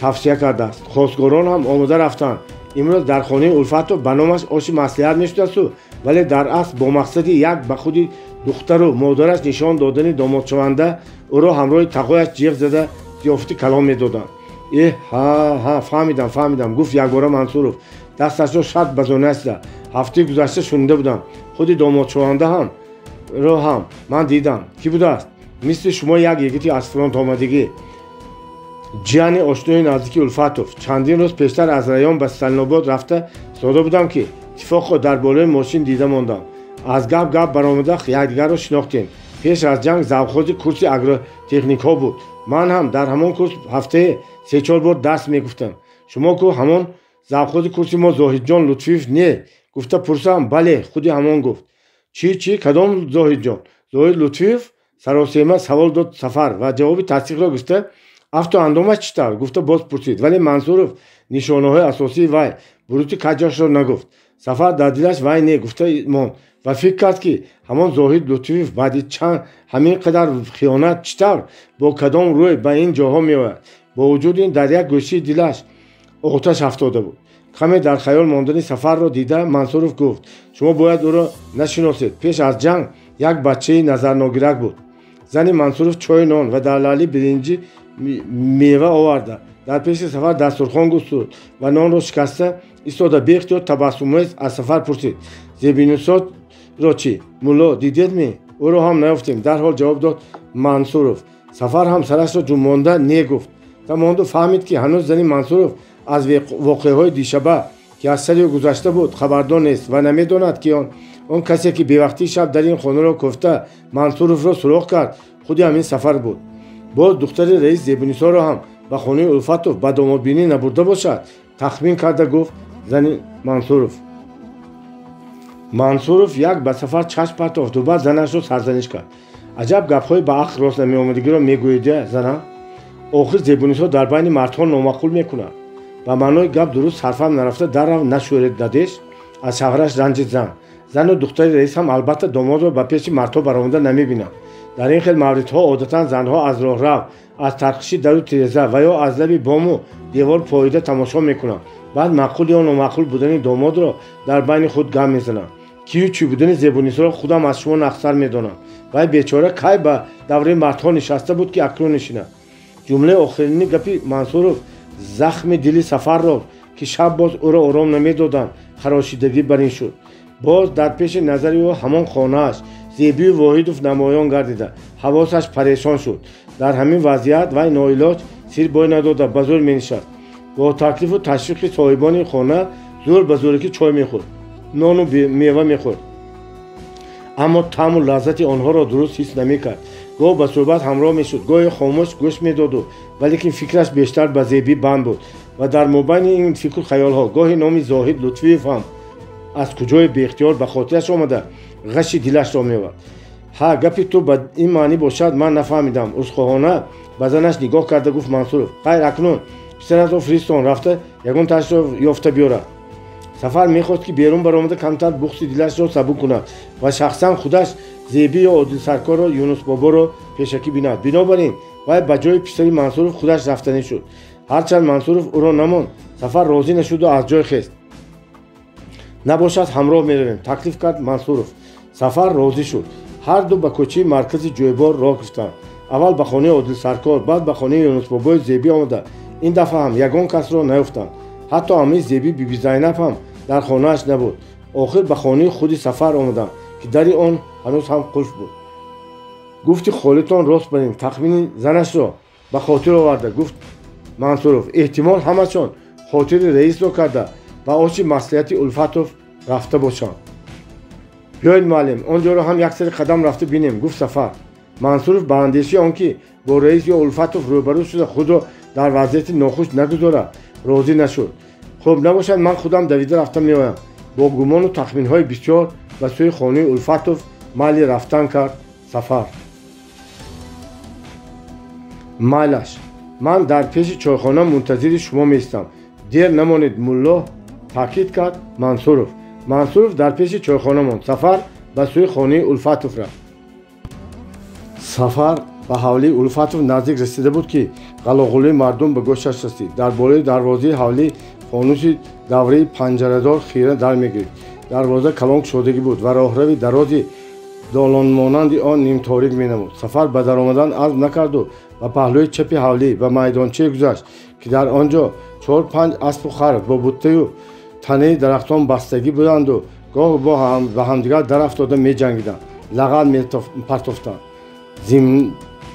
тавсия кардааст. Хостгорон ҳам омода рафтанд. Имрӯз дар хонаи Улфатов ба номаш оши маслиҳат мешудасту, вале дар асл бо мақсади як ба худи духтару модараш нишон додани домодшаванда ӯро ҳамроҳи тағояш ҷиғ зада зиёфати калом медоданд. Эҳ, ҳа ҳа, фаҳмидам, фаҳмидам, гуфт якбора Мансуров, дасташро шарт ба зонааш зад. Ҳафтаи гузашта шунида будам. Худи домодшаванда ҳам ро ҳам ман дидам. Кӣ будааст? Мисли шумо як йигити аз фронт омадагӣ, ҷияни ошнои наздики Улфатов. Чандин рӯз пештар аз район ба Сталинобод рафта истода будам, ки иттифоқо дар болои мошин дида мондам. Аз гап гап баромада якдигарро шинохтем. Пеш аз ҷанг завхози курси агротехникҳо буд. Ман ҳам дар ҳамон курс ҳафтае се-чор бор дарс мегуфтам. Шумо ку ҳамон завхози курси мо Зоҳидҷон Лутфиев не? Гуфта пурсам, бале, худи ҳамон гуфт. Чӣ, чӣ, кадом Зоҳидҷон? Зоҳид Лутфиев? Саросема савол дод Сафар ва ҷавоби тасдиқро гирифта афту андомаш чӣ тавр? Гуфта боз пурсид. Вале Мансуров нишонаҳои асосии вай бурути каҷашро нагуфт. Сафар дар дилаш вай не гуфта монд ва фикр кард, ки ҳамон Зоҳид Лутфиев баъди чанд ҳамин қадар хиёнат чӣ тавр, бо кадом рӯй ба ин ҷоҳо меояд. Бо вуҷуди ин дар як гӯшии дилаш оташ афтода буд. Каме дар хаёл мондани Сафарро дида Мансуров гуфт: шумо бояд ӯро нашиносед. Пеш аз ҷанг як бачаи назарногирак буд. Зани Мансуров чою нон ва дар лаъли биринҷи мева оварда дар пеши Сафар дастурхон густурд ва нонро шикаста истода беихтиёр табассумомез аз Сафар пурсид: Зебинисоро чӣ, мулло, дидед ми? Ӯро ҳам наёфтем, дарҳол ҷавоб дод Мансуров. Сафар ҳам сарашро ҷунбонда не гуфт. Та монду фаҳмид, ки ҳанӯз зани Мансуров аз воқеаҳои дишаба, ки аз сари ӯ гузашта буд, хабардор нест ва намедонад, ки он касе, ки бевақтии шаб дар ин хонаро кофта Мансуровро суроғ кард, худи ҳамин Сафар буд. Боз духтари раис Зебунисоро ҳам ба хонаи Улфатов ба домодбинӣ набурда бошад, тахмин карда гуфт зани Мансуров. Мансуров як ба Сафар чашм партофту баъд занашро сарзаниш кард: аҷаб гапҳои ба ақл рост намеомадагиро мегӯед, занам. Охир Зебунисо дар байни мардҳо номаъқул мекунад. Ба маънои гап дуруст сарфам нарафта даррав нашӯред дадеш, аз шавҳараш ранҷид зан. Зану духтари раис ҳам албатта домодро ба пеши мардҳо баромада намебинанд. Дар ин хел мавридҳо одатан занҳо аз роҳрав, аз тарқиши дару тиреза ва ё аз лаби бому девор поида тамошо мекунанд. Баъд маъқул ё номаъқул будани домодро дар байни худ гап мезананд. Кию чӣ будани Зебунисоро худам аз шумо нақстар медонам. Вай бечора кай ба давраи мардҳо нишаста буд, ки акнун нишинад. Ҷумлаи охирини гапи Мансуров захми дили Сафарро, ки шаб боз ӯро ором намедоданд, харошидагӣ бар ин шуд. Боз дар пеши назари ӯ ҳамон хонааш Зебию Воҳидов намоён гардида, ҳавосаш парешон шуд. Дар ҳамин вазъият вай ноилоҷ сир бой надода ба зӯр менишаст. Бо таклифу ташвиқи соҳибони хона зӯр ба зӯракӣ чой мехӯрд, нону мева мехӯрд, аммо таъму лаззати онҳоро дуруст ҳис намекард. Гоҳ ба суҳбат ҳамроҳ мешуд, гоҳе хомӯш гӯш медоду, валекин фикраш бештар ба Зебӣ банд буд ва дар мобайни ин фикру хаёлҳо гоҳе номи Зоҳид Лутфиев ҳам аз куҷои беихтиёр ба хотираш омада ғаши дилашро меовард. Ҳа, гапи ту ба ин маънӣ бошад, ман нафаҳмидам. Узрхоҳона ба занаш нигоҳ карда гуфт Мансуров: хайр, акнун писаратро фиристон, рафта ягон ташро ёфта биёрад. Сафар мехост, ки берун баромада камтар буғзи дилашро сабук кунад ва шахсан худаш Зебӣ ё Одилсаркорро, Юнусбоборо пешакӣ бинад. Бинобар ин вай ба ҷои писари Мансуров худаш рафтанӣ шуд. Ҳарчанд Мансуров ӯро намонд, Сафар розӣ нашуду аз ҷой хест. Набошад, ҳамроҳ меравем, таклиф кард Мансуров. Сафар розӣ шуд. Ҳарду ба кӯчаи маркази Ҷӯйбор роҳ гирифтанд. Аввал ба хонаи Одилсаркор, баъд ба хонаи Юнусбобои Зебӣ омада. Ин дафъа ҳам ягон касро наёфтанд. Ҳатто амаи Зебӣ Биби Зайнаб ҳам дар хонааш набуд. Охир ба хонаи худи Сафар омаданд, ки дари он ҳанӯз ҳам қулф буд. Гуфти холитон рост барин, тахмини занашро ба хотир оварда гуфт Мансуров. Эҳтимол ҳамашон хотири раисро карда ба оши маслиҳати Улфатов рафта бошанд. Биёед муаллим, он ҷоро ҳам яксари қадам рафта бинем, гуфт Сафар. Мансуров ба андешаи он ки бо раис ё Улфатов рӯбарӯ шуда худро дар вазъияти нохуш нагузорад, розӣ нашуд. Хуб, набошад, ман худам давида рафта меоям. Бо гумону тахминҳои бисёр ба сӯи хонаи Улфатов майли рафтан кард Сафар. Майлаш, ман дар пеши чойхона мунтазири шумо меистам. Дер намонед, мулло, таъкид кард Мансуров. Мансуров дар пеши чойхона монд. Сафар ба сӯи хонаи Улфатов рафт. Сафар ба ҳавлии Улфатов наздик расида буд, ки ғалоғулии мардум ба гӯшаш расид. Дар болои дарвозаи ҳавлӣ фонуси давраи панҷарадор хира дар мегирифт. Дарвоза калон кушодагӣ буд ва роҳрави дарози долонмонанди он нимторик менамуд. Сафар ба даромадан азм накарду ба паҳлӯи чапи ҳавлӣ ба майдончае гузашт, ки дар он ҷо 4-5 аспу хар бо буттаю танаи дарахтон бастагӣ буданду гоҳ ба ҳамдигар дарафтода меҷангиданд, лағал мепартофтанд.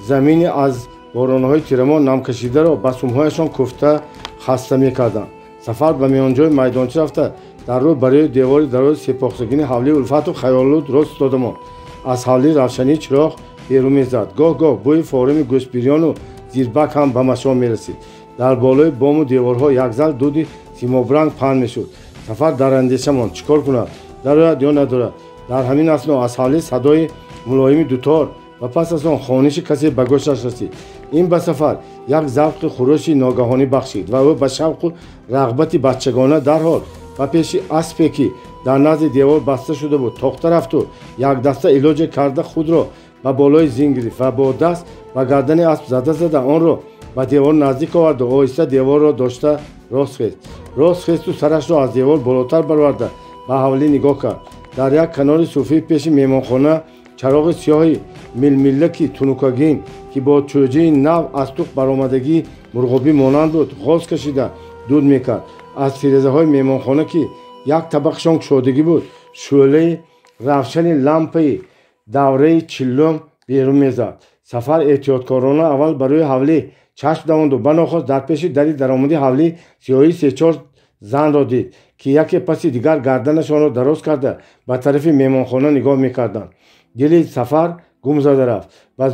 Замини аз боронҳои тирамоҳ намкашидаро ба сумҳояшон кӯфта хаста мекарданд. Сафар ба миёнҷои майдонча рафта дар рӯ барои девори дарози сепохсагини ҳавлии Улфатов хаёллуд рост истода монд. Аз ҳавлӣ равшании чироғ берун мезад. Гоҳ-гоҳ бӯи форими гӯштбирёну зирбак ҳам ба машом мерасид. Дар болои бому деворҳо якзал дуди симобранг паҳн мешуд. Сафар дар андеша монд, чӣ кор кунад, дарояд ё надорад. Дар ҳамин асно аз ҳавлӣ садои мулоими дутор ва пас аз он хониши касе ба гӯшаш расид. Ин ба Сафар як завқи хурӯши ногаҳонӣ бахшид ва ӯ ба шавқу рағбати бачагона дарҳол ба пеши аспе, ки дар назди девор баста шуда буд, тохта рафту якдаста илоҷе карда худро ба болои зин гирифт ва бо даст ба гардани асп зада зада онро ба девор наздик оварду оҳиста деворро дошта рост хест. Рост хесту сарашро аз девор болотар бароварда ба ҳавлӣ нигоҳ кард. Дар як канори суфии пеши меҳмонхона чароғи сиёҳи милмиллаки тунукагин, ки бо чӯҷаи нав аз тух баромадагии мурғобӣ монанд буд, ғоз кашида дуд мекард. Аз тирезаҳои меҳмонхона, ки як табақашон кушодагӣ буд, шӯълаи равшани лампаи давраи чиллум берун мезад. Сафар эҳтиёткорона аввал ба рӯи ҳавлӣ чашм давонду банохост дар пеши дари даромади ҳавлӣ сиёҳии се-чор занро дид, ки яке паси дигар гарданашонро дароз карда ба тарафи меҳмонхона нигоҳ мекарданд. Дили Сафар гум зада рафт ва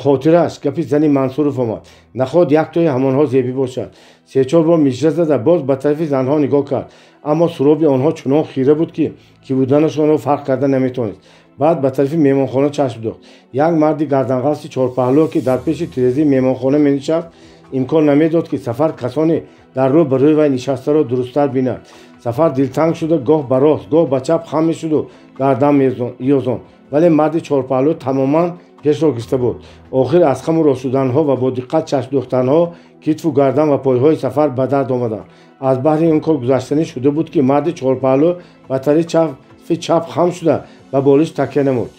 хотираш гапи зани Мансуров омад. Наход яктои ҳамонҳо Зебӣ бошад. Се-чор бор мижра зада боз ба тарафи занҳо нигоҳ кард, аммо суроби онҳо чунон хира буд, ки буданашонро фарқ карда наметавонист. Баъд ба тарафи меҳмонхона чашм дохт. Як марди гарданғафси чорпаҳлӯ, ки дар пеши тирезаи меҳмонхона менишаст, имкон намедод, ки Сафар касоне дар рӯ ба рӯи вай нишастаро дурусттар бинад. Сафар дилтанг шуда гоҳ ба рост, гоҳ ба чап хам мешуду гардан меёзонд, вале марди чорпаҳлӯ тамоман пешро гирифта буд. Охир аз хаму рост шуданҳо ва бо диққат чашм дӯхтанҳо китфу гардан ва пойҳои Сафар ба дард омаданд. Аз баҳри ин кор гузаштанӣ шуда буд, ки марди чорпаҳлӯ ба тарафи чап хам шуда ба болиш такя намуд.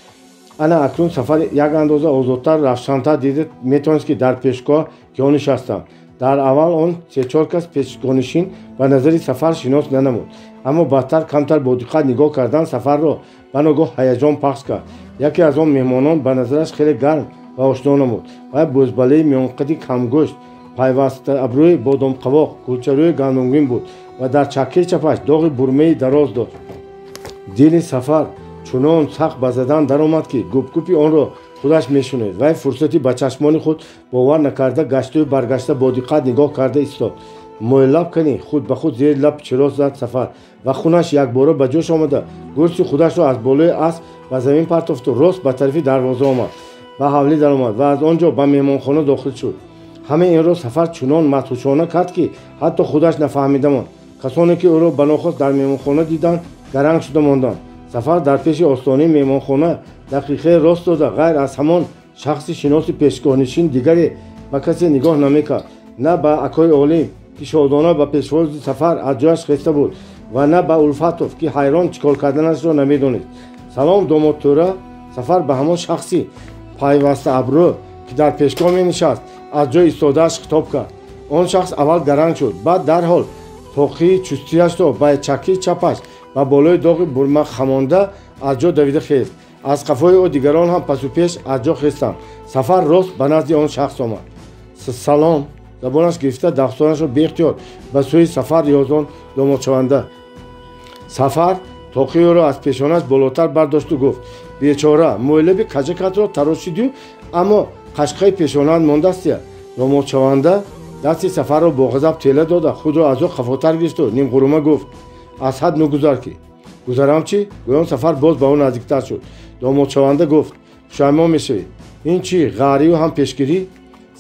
Ана акнун Сафар як андоза озодтар, равшантар дида метавонист, ки дар пешгоҳ киҳо нишастанд. Дар аввал он се-чор кас пешгоҳнишин ба назари Сафар шинос нанамуд, аммо баъдтар камтар бо диққат нигоҳ кардан Сафарро ба ногоҳ ҳаяҷон пахш кард. Яке аз он меҳмонон ба назараш хеле гарм ва ошно намуд. Вай бӯзбалаи миёнқади камгӯшт, пайвастаабрӯи бодомқавоқ, кулчарӯи гандумгин буд ва дар чаккаи чапаш доғи бурмаи дароз дошт. Дили Сафар чунон сахт ба задан даромад, ки гупгупи онро худаш мешунид. Вай фурсати ба чашмони худ бовар накарда гаштаю баргашта бо диққат нигоҳ карда истод. Мӯйлаб кани худ ба худ зери лаб чироз зад Сафар ва хунаш якбора ба ҷӯш омада гурси худашро аз болои асп ба замин партофту рост ба тарафи дарвоза омад, ба ҳавлӣ даромад ва аз он ҷо ба меҳмонхона дохил шуд. Ҳамаи инро Сафар чунон мадҳушона кард, ки ҳатто худаш нафаҳмида монд. Касоне ки ӯро ба нохост дар меҳмонхона диданд, гаранг шуда монданд. Сафар дар пеши остонаи меҳмонхона дақиқае рост дода, ғайр аз ҳамон шахси шиноси пешгоҳнишин дигаре ба касе нигоҳ намекард. На ба акои Олим, ки шодона ба пешвози Сафар аз ҷояш хеста буд, ва на ба Улфатов, ки ҳайрон чӣ кор карданашро намедонист. Салом, домод Тӯра. Сафар ба ҳамон шахси пайвастаабрӯ, ки дар пешгоҳ менишаст, аз ҷои истодааш хитоб кард. Он шахс аввал гаранг шуд, баъд дарҳол тоқии чустияшро ба чаккаи чапаш ба болои доғи бурма хамонда аз ҷо давида хест. Аз қафои ӯ дигарон ҳам пасу пеш аз ҷо хестанд. Сафар рост ба назди он шахс омад. Салом. Забонаш гирифта дастонашро беихтиёр ба сӯи Сафар ёзон домодшаванда. Сафар тоқии ӯро аз пешонаш болотар бардошту гуфт: бечора, мӯйлаби каҷакатро тарошидю, аммо қашқаи пешонаат мондастия. Домодшаванда дасти Сафарро бо ғазаб тела дода, худро аз ӯ хафотар гирифту нимғурума гуфт: аз ҳад нагузар ки. Гузарам чӣ? Гӯён Сафар боз ба ӯ наздиктар шуд. Домодшаванда гуфт: пушаймон мешавӣ. Ин чӣ, ғарию ҳам пешгирӣ?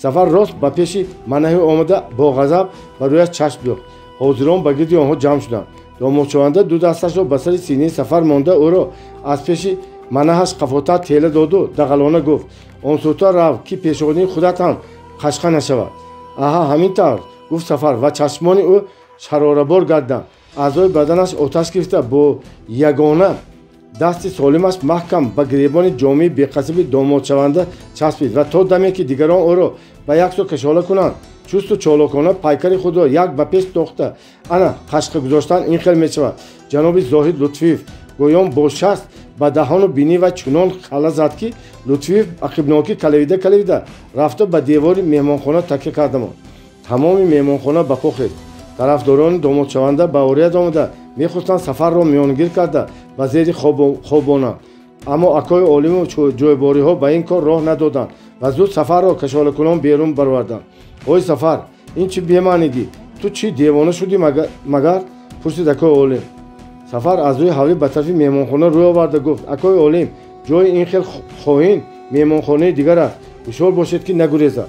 Сафар рост ба пеши манаҳи омада бо ғазаб ба рӯяш чашм дохт. Ҳозирон ба гирди онҳо ҷамъ шуданд. Домодшаванда ду дасташро ба сари синаи Сафар монда ӯро аз пеши манаҳаш қафотар тела доду дағалона гуфт: он сӯтар рав, ки пешонии худат ҳам қашқа нашавад. Аҳа, ҳамин тавр, гуфт Сафар ва чашмони ӯ шарорабор гарданд. Аъзои баданаш оташ гирифта бо ягона дасти солимаш маҳкам ба гиребони ҷомии беқасаби домодшаванда часпид ва то даме ки дигарон ӯро ба як сӯ кашола кунанд, чусту чолокона пайкари худро як ба пеш тохта ана қашқа гузоштан ин хел мешавад. Ҷаноби Зоҳид Лутфиев гӯён бо шаст ба даҳону бинӣ ва чунон хала зад, ки Лутфиев ақибнокӣ калавида калавида рафта ба девори меҳмонхона такя карда монд. Тамоми меҳмонхона ба по хест. Тарафдорони домодшаванда ба орият омада мехостанд Сафарро миёнгир карда ба зери хобонанд, аммо акои Олиму ҷойбориҳо ба ин кор роҳ надоданд ва зуд Сафарро кашолакунон берун бароварданд. Ой Сафар, ин чӣ бемаънигӣ? Ту чӣ девона шудӣ магар? Пурсид акои Олим. Сафар аз рӯи ҳавлӣ ба тарафи меҳмонхона рӯй оварда гуфт: акои Олим, ҷои ин хел хоҳин меҳмонхонаи дигар аст, ҳушёр бошед, ки нагурезад.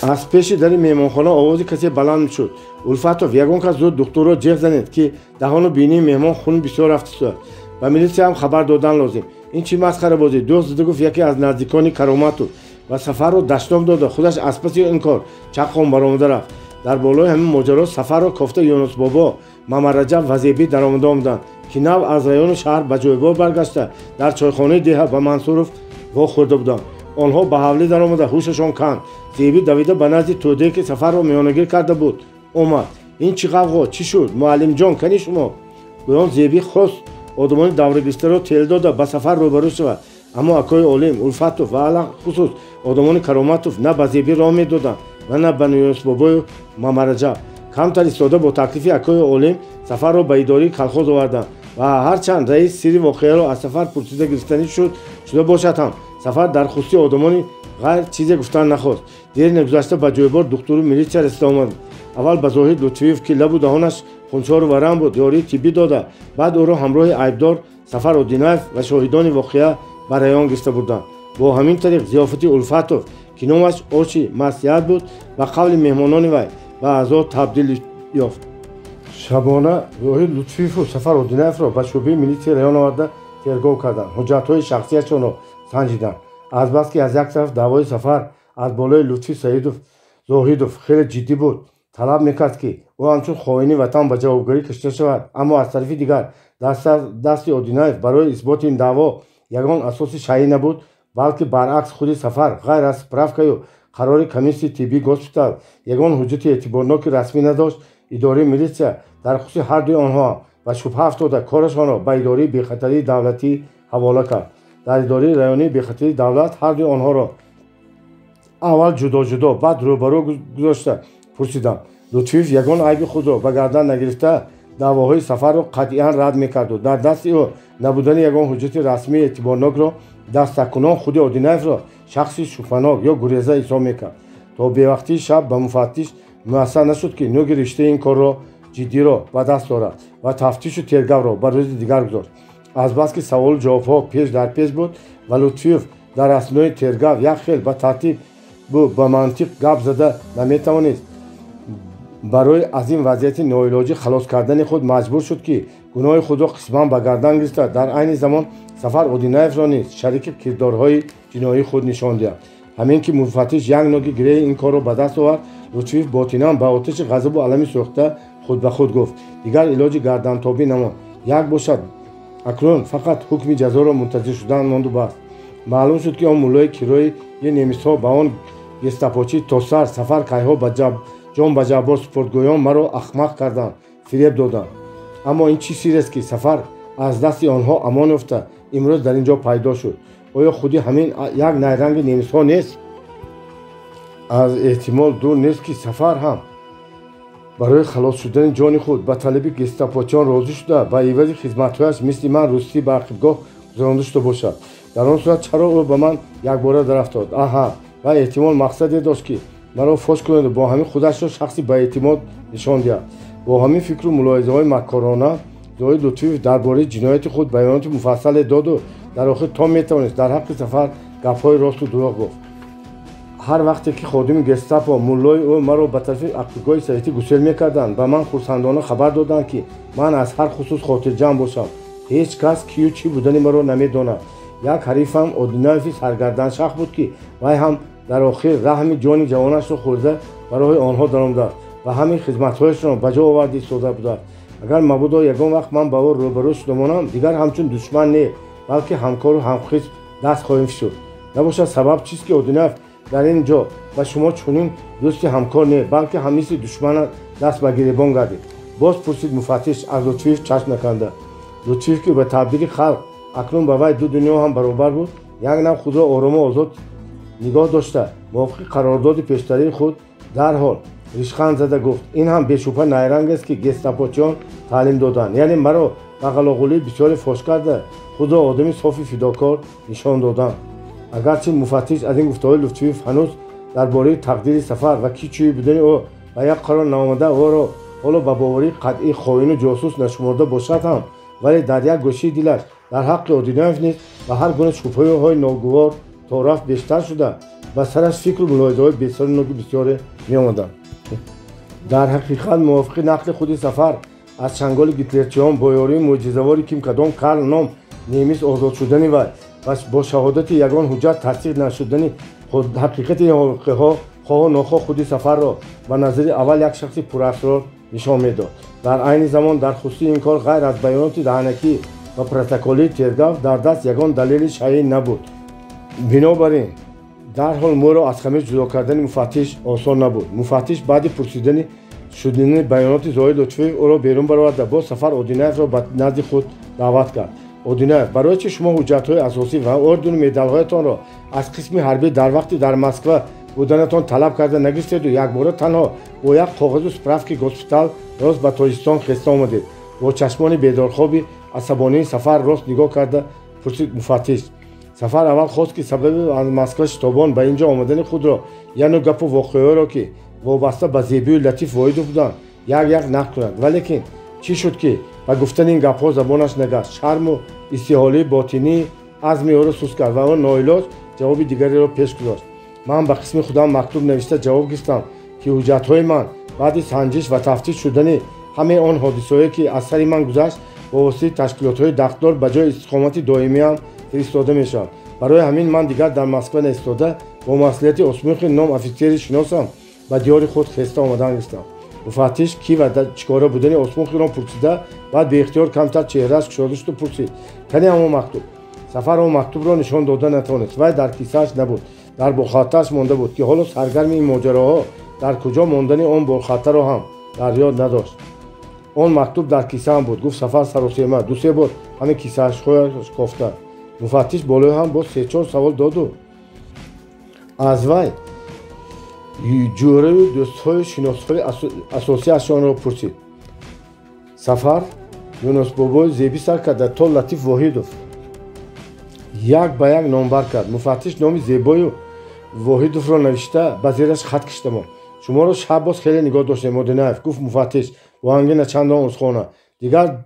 Аз пеши дари меҳмонхона овози касе баланд шуд. Улфатов, ягон кас зуд духтурро ҷеғ занед, ки даҳону бинии меҳмон хун бисёр рафтисояд. Ба милитсия ҳам хабар додан лозим. Ин чӣ масхарабозӣ? Дӯст зада гуфт яке аз наздикони Кароматов ва Сафарро дашном дода худаш аз паси ин кор чаққон баромада рафт. Дар болои ҳамин моҷаро Сафарро кофта Юнусбобо, Мамараҷаб ва Зебӣ даромада омаданд, ки нав аз району шаҳр ба ҷойгоҳ баргашта дар чойхонаи деҳа ба Мансуров вохӯрда буданд. Онҳо ба ҳавлӣ даромада ҳушашон канд. Зебӣ давида ба назди тӯдае, ки Сафарро миёнагир карда буд, омад. Ин чӣ ғавғо? Чӣ шуд? Муаллимҷон, кани шумо? Гӯён Зебӣ хост одамони даврагирифтаро тел дода ба Сафар рӯбарӯ шавад, аммо акои Олим, Улфатов ва алахусус одамони Кароматов на ба Зебӣ роҳ медоданд ва на ба Юнусбобою Мамараҷаб. Камтар истода бо таклифи акои Олим Сафарро ба идораи колхоз оварданд ва ҳарчанд раис сирри воқеаро аз Сафар пурсида гирифтанӣ шуда бошад ҳам, Сафар дар хусуси одамони ғайр чизе гуфтан нахост. Дер нагузашта ба ҷойбор духтуру милитсия расида омад. Аввал ба Зоҳид Лутфиев, ки лабу даҳонаш хунчору варам буд, ёрии тиббӣ дода, баъд ӯро ҳамроҳи айбдор Сафар Одинаев ва шоҳидони воқеа ба район гирифта бурданд. Бо ҳамин тариқ зиёфати Улфатов, ки номаш оши маслиҳат буд, ба қавли меҳмонони вай ба аъзо табдил ёфт. Шабона Зоҳид Лутфиеву Сафар Одинаевро ба шӯъбаи милитсияи район оварда тергов карданд, ҳуҷҷатҳои шахсияшонро санҷиданд. Азбаски аз як тараф даъвои Сафар аз болои Лутфи Саидов Зоҳидов хеле ҷиддӣ буд, талаб мекард, ки ӯ ҳамчун хоини ватан ба ҷавобгарӣ кашида шавад, аммо аз тарафи дигар дасти Одинаев барои исботи ин даъво ягон асоси шаъӣ набуд, балки баръакс худи Сафар ғайр аз справкаю қарори комиссияи тиббии госпитал ягон ҳуҷҷати эътиборноки расмӣ надошт. Идораи милитсия дар хусуси ҳардуи онҳо ба шубҳа афтода корашонро ба идораи бехатарии давлатӣ ҳавола кард. Дар идораи районии бехатарии давлат ҳардуи онҳоро аввал ҷудоҷудо, баъд рӯбарӯ гузошта пурсиданд. Лутфиев ягон айби худро ба гардан нагирифта даъвоҳои Сафарро қатъиян рад мекарду дар дасти ӯ набудани ягон ҳуҷҷати расмии эътиборнокро дастакунон худи Одинаевро шахси шубҳанок ё гуреза ҳисоб мекард. То бевақтии шаб ба муфаттиш муяссар нашуд, ки нӯги риштаи ин корро ҷиддиро ба даст дорад ва тафтишу тергавро ба рӯзи дигар гузошт. Азбаски саволу ҷавобҳо пеш дар пеш буд ва Лутфиев дар аснои тергав як хел ба тартиб ба мантиқ гап зада наметавонист, барои аз ин вазъияти ноилоҷӣ халос кардани худ маҷбур шуд, ки гуноҳи худро қисман ба гардан гирифта, дар айни замон Сафар Одинаевро низ шарики кирдорҳои ҷиноии худ нишон диҳад. Ҳамин ки муфаттиш як ноги гиреҳи ин корро ба даст овард, Лутфиев ботинан ба оташи ғазабу алами сӯхта худ ба худ гуфт: дигар илоҷи гардантобӣ намонд, як бошад акнун фақат ҳукми ҷазоро мунтазир шудан монду бас. Маълум шуд, ки он муллои кироии немисҳо ба он гестапочӣ то сар Сафар кайҳо ба ҷон ба ҷаббор супордгӯён маро ахмақ карданд, фиреб доданд. Аммо ин чӣ сирест, ки Сафар аз дасти онҳо амон ёфта имрӯз дар ин ҷо пайдо шуд? Оё худи ҳамин як найранги немисҳо нест? Аз эҳтимол дур нест, ки Сафар ҳам барои халос шудани ҷони худ ба талаби гестапочиён розӣ шуда, ба ивази хизматҳояш мисли ман русӣ ба ақибгоҳ гузаронда шуда бошад. Дар он сурат чаро ӯ ба ман якбора дарафтод? Аҳа, ва эҳтимол мақсаде дошт, ки маро фош кунаду бо ҳамин худашро шахси баэътимод нишон диҳад. Бо ҳамин фикру мулоҳизаҳои маккорона Зоҳид Лутфиев дар бораи ҷинояти худ баёноти муфассале доду дар охир то метавонист дар ҳаққи Сафар гапҳои росту дурӯғ гуфт. Ҳар вақте ки ходими гестапо муллои ӯ маро ба тарафи ақибгоҳи советӣ гусел мекарданд, ба ман хурсандона хабар доданд, ки ман аз ҳар хусус хотирҷамъ бошам, ҳеҷ кас кию чӣ будани маро намедонад. Як ҳарифам Одинаеви саргарданшах буд, ки вай ҳам дар охир раҳми ҷони ҷавонашро хӯрда ба роҳи онҳо даромадааст ва ҳамин хизматҳояшро ба ҷо оварда истода будааст. Агар мабодо ягон вақт ман ба ӯ рӯбарӯ шуда монам, дигар ҳамчун душман не, балки ҳамкору ҳамхизб даст хоҳем фишурд. Набошад сабаб чист, ки Одинаев дар ин ҷо ба шумо чунин дӯсти ҳамкор не, балки ҳамисли душмана даст ба гиребон гардид? Боз пурсид муфаттиш аз Лутфиев чашм наканда. Лутфиев, ки ба таъбири халқ акнун ба вай ду дунё ҳам баробар буд, як нав худро орому озод нигоҳ дошта, мувофиқи қарордоди пештарии худ дарҳол ришханд зада гуфт: ин ҳам бешубҳа найранг аст, ки гестапочиён таълим доданд, яъне маро ба ғалоғулии бисёре фош карда, худро одами софи фидокор нишон доданд. Агарчи муфаттиш аз ин гуфтаҳои Лутфиев ҳанӯз дар бораи тақдири Сафар ва ки чӯи будани ӯ ба як қарор наомада, ӯро ҳоло ба боварии қатъӣ хоину ҷосус нашуморда бошад ҳам, вале дар як гӯшаи дилаш дар ҳаққи Одинаев низ ба ҳар гуна шубҳаҳои ногувор то рафт бештар шуда, ба сараш фикру мулоҳизаҳои бесару ноги бисёре меомаданд. Дар ҳақиқат мувофиқи нақли худи Сафар аз чанголи гитлерчиён бо ёрии мӯъҷизавори ким кадом Карл ном немис озод шудани вай ва бо шаҳодати ягон ҳуҷҷат тасдиқ нашудани ҳақиқати ин воқеаҳо хоҳу нохоҳ худи Сафарро ба назари аввал як шахси пурасрор нишон медод. Дар айни замон дар хусуси ин кор ғайр аз баёноти даҳанакӣ ва протоколии тергав дар даст ягон далели шаъӣ набуд. Бинобар ин дарҳол мӯро аз хамир ҷудо кардани муфаттиш осон набуд. Муфаттиш баъди пурсидани шудани баёноти Зоҳид Лутфиев ӯро берун бароварда, боз Сафар Одинаевро ба назди худ даъват кард. Одинаев, барои чи шумо ҳуҷҷатҳои асосӣ ва ордену медалҳоятонро аз қисми ҳарбӣ дар вақти дар Москва буданатон талаб карда нагирифтеду якбора танҳо бо як коғазу справки госпитал рост ба Тоҷикистон хеста омадед? Бо чашмони бедорхоби асабонии Сафар рост нигоҳ карда пурсид муфаттиш. Сафар аввал хост, ки сабаби аз Москва шитобон ба ин ҷо омадани худро, яъне гапу воқеаҳоеро, ки вобаста ба Зебию Латиф Воҳидов буданд, як як нақл кунад, валекин Чӣ шуд, ки ба гуфтани ин гапҳо забонаш нагашт? Шарму истиҳолии ботинӣ азми ӯро суст кард ва ӯ ноилоҷ ҷавоби дигареро пеш гузошт. Ман ба қисми худам мактуб навишта ҷавоб гирифтам, ки ҳуҷҷатҳои ман баъди санҷиш ва тафтиш шудани ҳамаи он ҳодисаҳое, ки аз сари ман гузашт, бо воситаи ташкилотҳои дахлдор ба ҷои истиқомати доимиам фиристода мешавад. Барои ҳамин ман дигар дар Москва наистода, бо маслиҳати Осмухин ном офитсери шиносам ба диёри худ хеста омадан гирифтам. Муфаттиш ки ва чикора будани Осмухинро пурсида, баъд беихтиёр камтар чеҳрааш кушода шуду пурсид: кани ҳамон мактуб? Сафар он мактубро нишон дода натавонист. Вай дар кисааш набуд, дар болхаттааш монда буд, ки ҳоло саргарми ин моҷароҳо дар куҷо мондани он болхаттаро ҳам дар ёд надошт. Он мактуб дар кисаам буд, гуфт Сафар саросема, ду-се бор ҳамин кисаашҳояш кофта. Муфаттиш болои ҳам боз се-чор савол доду аз вай ҷӯраю дӯстҳою шиносҳои асосиашонро пурсид. Сафар Юнусбобои Зебӣ сар карда то Латиф Воҳидов як ба як номбар кард. Муфаттиш номи Зебою Воҳидовро навишта, ба зераш хат кишида монд. Шуморо шаб боз хеле нигоҳ доштем, Одинаев, гуфт муфаттиш бо оҳанги начандон узхона. Дигар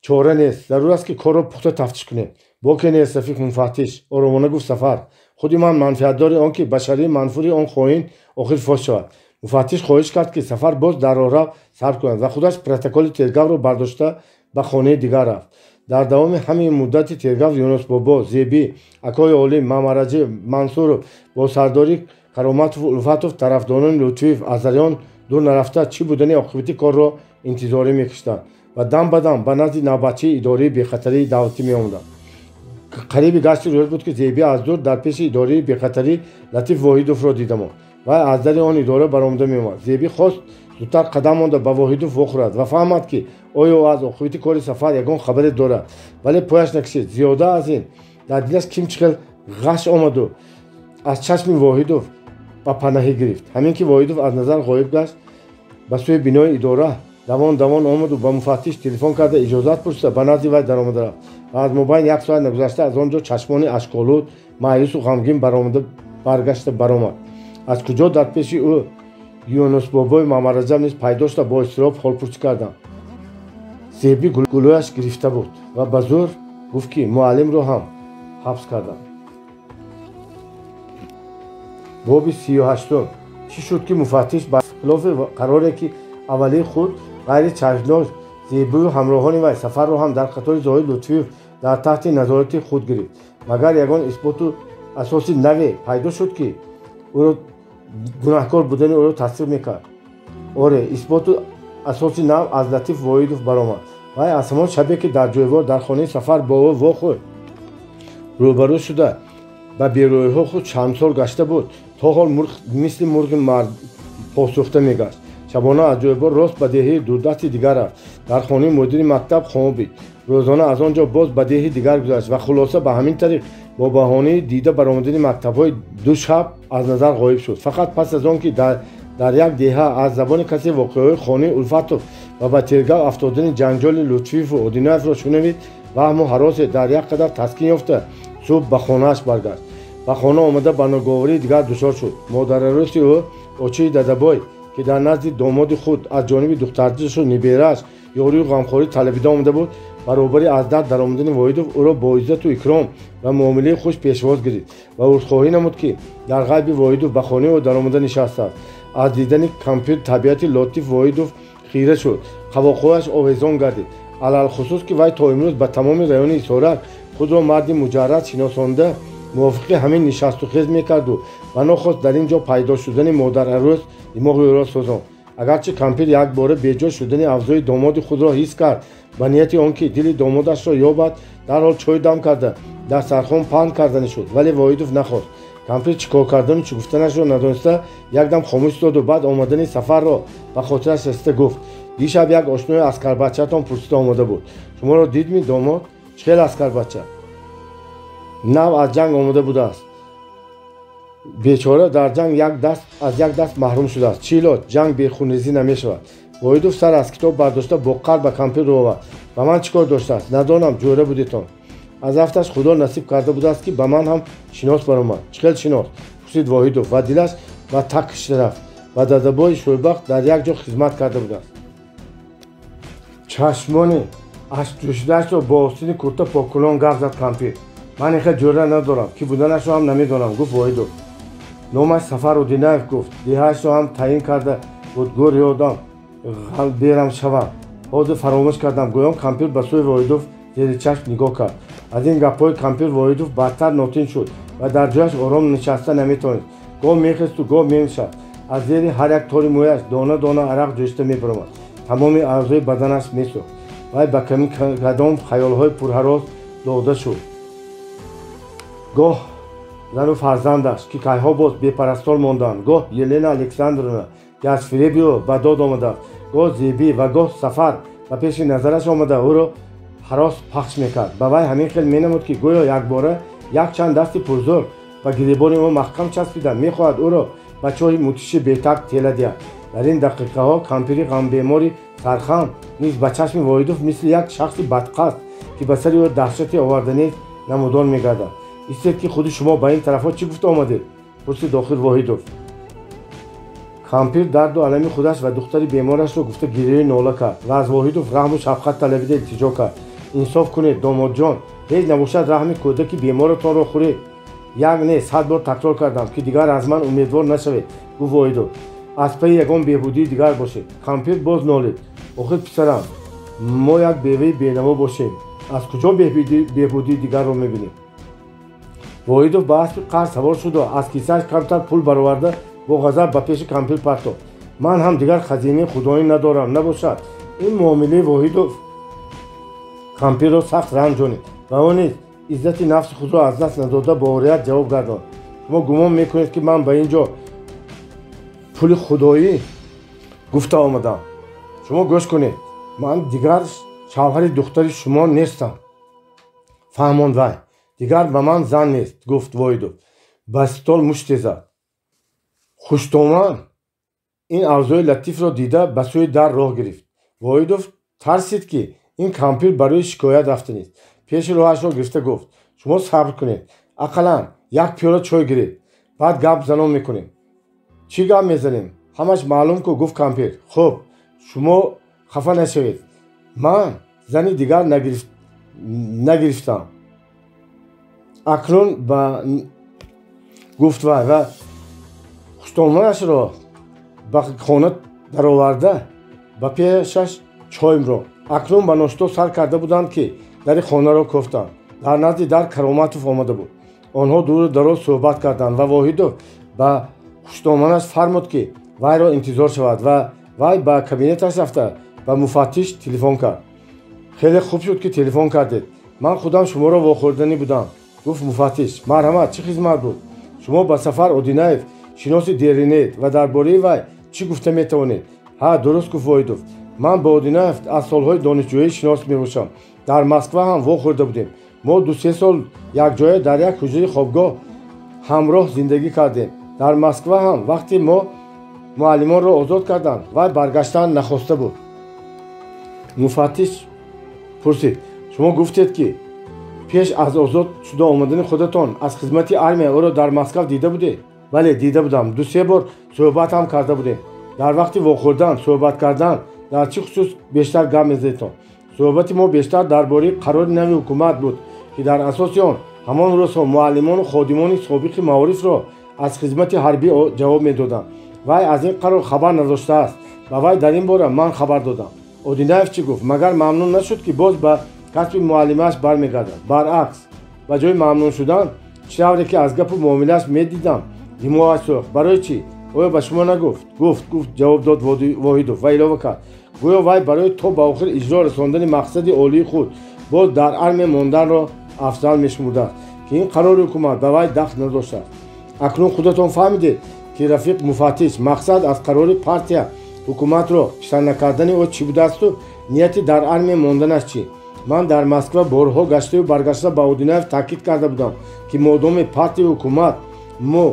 чора нест, зарур аст, ки корро пухта тафтиш кунем. Боке нест, рафиқ муфаттиш, оромона гуфт Сафар. Худи ман манфиатдори он, ки башарии манфури он хоин охир фош шавад. Муфаттиш хоҳиш кард, ки Сафар боз дар роҳрав сабр кунад ва худаш протоколи тергавро бардошта ба хонаи дигар рафт. Дар давоми ҳамин муддати тергав Юнусбобо, Зебӣ, акои Олим, Мамараҷиб, Мансуров бо сардории Кароматову Улфатов тарафдорони Лутфиев аз зариён дур нарафта чӣ будани оқибати корро интизорӣ мекашиданд ва дам ба дам ба назди навбатчии идораи бехатарии давлатӣ меомаданд. Қариби гашти рӯз буд, ки Зебӣ аз дур дар пеши идораи бехатарӣ Латиф Воҳидовро дида монд. Вай аз дари он идора баромада меомад. Зебӣ хост зудтар қадам монда ба Воҳидов вохӯрад ва фаҳмад, ки оё аз оқибати кори Сафар ягон хабаре дорад, вале пояш накашид. Зиёда аз ин дар дилаш ким чӣ хел ғаш омаду аз чашми Воҳидов ба панаҳӣ гирифт. Ҳамин ки Воҳидов аз назар ғоиб гашт, ба сӯи бинои идора давон давон омаду ба муфаттиш телефон карда иҷозат пурсида ба назди вай даромада рафт ва аз мобайн як соат нагузашта аз он ҷо чашмони ашколуд, маъюсу ғамгин баромада баргашта баромад. Аз куҷо дар пеши ӯ Юнусбобои Мамараҷаб низ пайдо шуда бо изтироб ҳолпурсӣ кардам. Зебӣ гулӯяш гирифта буд ва ба зӯр гуфт, ки муаллимро ҳам ҳабс кардам. Боби 38. Чӣ шуд, ки муфаттиш ба хилофи қароре, ки аввалии худ ғайри чашмдошт Зебию ҳамроҳони вай Сафарро ҳам дар қатори Зоҳид Лутфиев дар таҳти назорати худ гирифт? Магар ягон исботу асоси наве пайдо шуд, ки ӯро гунаҳкор будани ӯро тасдиқ мекард? Оре, исботу асоси нав аз Латиф Воҳидов баромад. Вай аз ҳамон шабе, ки дар ҷойвор дар хонаи Сафар бо ӯ вохӯрд, рӯбарӯ шуда ба бероиҳо худ шармсор гашта буд, то ҳол мисли мурғи посӯхта мегашт. Шабона аз ҷойбор рост ба деҳаи дурдасти дигар рафт. Дар хонаи мудири мактаб хобид. Рӯзона аз он ҷо боз ба деҳи дигар гузашт ва хулоса ба ҳамин тариқ бо баҳонаи дида баромадани мактабҳои ду шаб аз назар ғоиб шуд. Фақат пас аз он ки дар як деҳа аз забони касе воқеаҳои хонаи Улфатов ва ба тергав афтодани ҷанҷоли Лутфиеву Одинаевро шунавид, ваҳму ҳаросе дар як қадар таскин ёфта субҳ ба хонааш баргашт. Ба хона омада ба ноговории дигар дучор шуд. Модарарӯси ӯ, очии Дадабой, ки дар назди домоди худ аз ҷониби духтарчашу ниберааш ёрию ғамхорӣ талабида омада буд, баробари аз дар даромадани Воҳидов ӯро бо иззату икром ва муомилаи хуш пешвоз гирифт ва узрхоҳӣ намуд, ки дар ғайби Воҳидов ба хонаи ӯ даромада нишастааст. Аз дидани кампир табиати Лотиф Воҳидов хира шуд, қавоқҳояш овезон гардид. Алалхусус, ки вай то имрӯз ба тамоми райони Ҳисорак худро марди муҷаррад шиносонда мувофиқи ҳамин нишасту хез мекарду ва нохост дар ин ҷо пайдо шудани модарарӯз димоғи ӯро созонд. Агарчи кампир якбора беҷо шудани авзои домоди худро ҳис кард, ба нияти он ки дили домодашро ёбад, дарҳол чой дам карда дастархон паҳн кардани шуд, вале Воҳидов нахост. Кампир чӣ кор кардану чӣ гуфтанашро надониста якдам хомӯш доду баъд омадани Сафарро ба хотираш расида гуфт: дишаб як ошнои аскарбачаатон пурсида омода буд. Шуморо дидми, домод? Чӣ хел аскарбача? Нав аз ҷанг омода будааст. Бечора дар ҷанг як даст аз як даст маҳрум шудааст. Чӣ илоҷ, ҷанг бехунрезӣ намешавад. Воҳидов сар аз китоб бардошта бо қар ба кампир рӯ овард. Ба ман чӣ кор доштааст? Надонам, ҷӯра будетон. Аз рафташ Худо насиб карда будааст, ки ба ман ҳам шинос баромад. Чӣ хел шинос? Пурсид Воҳидов ва дилаш ба так кишида рафт. Ва Дадабои шӯрбахт дар як ҷо хизмат карда будааст. Чашмони ашкҷӯшидаашро бо остини курта поккунон гап зад кампир. Ман ин хел ҷӯра надорам, ки буданашро ҳам намедонам, гуфт Воҳидов. Номаш Сафар Одинаев, гуфт. Деҳаашро ҳам таъин карда буд, гӯр ёдам берам шавад. Ҳозир фаромӯш кардам. Гӯён кампир ба сӯи Воҳидов зери чашм нигоҳ кард. Аз ин гапҳои кампир Воҳидов бадтар нотин шуд ва дар ҷояш ором нишаста наметавонист. Гоҳ мехесту гоҳ менишаст. Аз зери ҳар як тори мӯяш дона дона арақ ҷӯшида мебаромад. Тамоми аъзои баданаш месӯхт. Вай ба кадом хаёлҳои пурҳарос дода шуд. Гоҳ зану фарзандаш, ки кайҳо боз бепарастор монданд, гоҳ Елена Александровна, ки аз фиреби ӯ ба дод омадааст, гоҳ Зебӣ ва гоҳ Сафар ба пеши назараш омада ӯро ҳарос пахш мекард. Ба вай ҳамин хел менамуд, ки гӯё якбора якчанд дасти пурзӯр ба гиребони ӯ маҳкам часпида мехоҳад ӯро ба чоҳи мутиши бетак тела диҳад. Дар ин дақиқаҳо кампири ғамбемори сархам низ ба чашми Воҳидов мисли як шахси бадқасд, ки ба сари ӯ даҳшате оварданист, намудор мегардад. Истед, ки худи шумо ба ин тарафҳо чӣ гуфта омадед? Пурсид охир Воҳидов. Кампир дарду алами худаш ва духтари беморашро гуфта гирёю нола кард ва аз Воҳидов раҳму шафқат талабида илтиҷо кард. Инсоф кунед, домодҷон, ҳеҷ набошад раҳми кӯдаки беморатонро хӯред. Як не, 100 бор такрор кардам, ки дигар аз ман умедвор нашавед, гуфт Воҳидов. Аз пайи ягон беҳбудии дигар бошед. Кампир боз нолид. Охир писарам, мо як беваи бенаво бошем, аз куҷо беҳбудии дигарро мебинем? Воҳидов ба аспи қаҳр савор шуду аз кисааш камтар пул бароварда бо ғазаб ба пеши кампир партофт. Ман ҳам дигар хазинаи худоӣ надорам, набошад. Ин муомилаи Воҳидов кампирро сахт ранҷонид ва ӯ низ иззати нафси худро аз даст надода бо орият ҷавоб гардонд. Шумо гумон мекунед, ки ман ба ин ҷо пули худоӣ гуфта омадам? Шумо гӯш кунед, ман дигар шавҳари духтари шумо нестам, фаҳмонд вай. Дигар ба ман зан нест, гуфт Воҳидов. Ба стол муште зад. Хуштоман ин авзои латифро дида ба сӯи дар роҳ гирифт. Воҳидов тарсид, ки ин кампир барои шикоят рафтанист. Пеши роҳашро гирифта гуфт: шумо сабр кунед, ақаллан як пиёла чой гиред, баъд гап занон мекунем. Чӣ гап мезанем? Ҳамаш маълум ку, гуфт кампир. Хуб, шумо хафа нашавед, ман зани дигар нагирифтам. Акнун ба гуфт вай ва хуштоманашро ба хона дароварда ба пешаш чойро. Акнун ба ношто сар карда буданд, ки дари хонаро кофтанд. Дар назди дар Кароматов омада буд. Онҳо дуру дароз суҳбат карданд ва Воҳидов ба хуштоманаш фармуд, ки вайро интизор шавад ва вай ба кабинеташ рафта ба муфаттиш телефон кард. Хеле хуб шуд, ки телефон кардед. Ман худам шуморо вохӯрданӣ будам, гуфт муфаттиш. Марҳамат, чӣ хизмат буд? Шумо ба Сафар Одинаев шиноси деринед ва дар бораи вай чӣ гуфта метавонед? Ҳа, дуруст, гуфт Воҳидов. Ман ба Одинаев аз солҳои донишҷӯӣ шинос мебошам. Дар Москва ҳам вохӯрда будем. Мо 2-3 сол якҷоя дар як ҳуҷраи хобгоҳ ҳамроҳ зиндагӣ кардем. Дар Москва ҳам вақте мо муаллимонро озод карданд, вай баргаштан нахоста буд. Муфаттиш пурсид: шумо гуфтед, ки пеш аз озод шуда омадани худатон аз хизмати армия ӯро дар Москва дида будед? Бале, дида будам. 2-3 бор суҳбат ҳам карда будем. Дар вақти вохӯрдан, суҳбат кардан дар чӣ хусус бештар гап мезадедтон? Суҳбати мо бештар дар бораи қарори нави ҳукумат буд, ки дар асоси он ҳамон рӯзҳо муаллимону ходимони собиқи маорифро аз хизмати ҳарбӣ ҷавоб медоданд. Вай аз ин қарор хабар надоштааст. Ба вай дар ин бора ман хабар додам. Одинаев чӣ гуфт? Магар мамнун нашуд, ки боз ба касби муаллимааш бармегардад? Баръакс, ба ҷои мамнун шудан, чӣ тавре ки аз гапу муомилааш медидам, димоғаш сӯхт. Барои чӣ? Оё ба шумо нагуфт? Гуфт, гуфт, ҷавоб дод Воҳидов ва илова кард: гӯё вай барои то ба охир иҷро расондани мақсади олии худ боз дар армия монданро афзал мешумурдааст, ки ин қарори ҳукумат ба вай дахл надоштааст. Акнун худатон фаҳмидед, ки рафиқ муфаттиш, мақсад аз қарори партия ҳукуматро писанд накардани ӯ чӣ будаасту нияти дар армия монданаш чӣ. Ман дар Москва борҳо гаштаю баргашта ба Одинаев таъкид карда будам, ки модоми партияи ҳукумат мо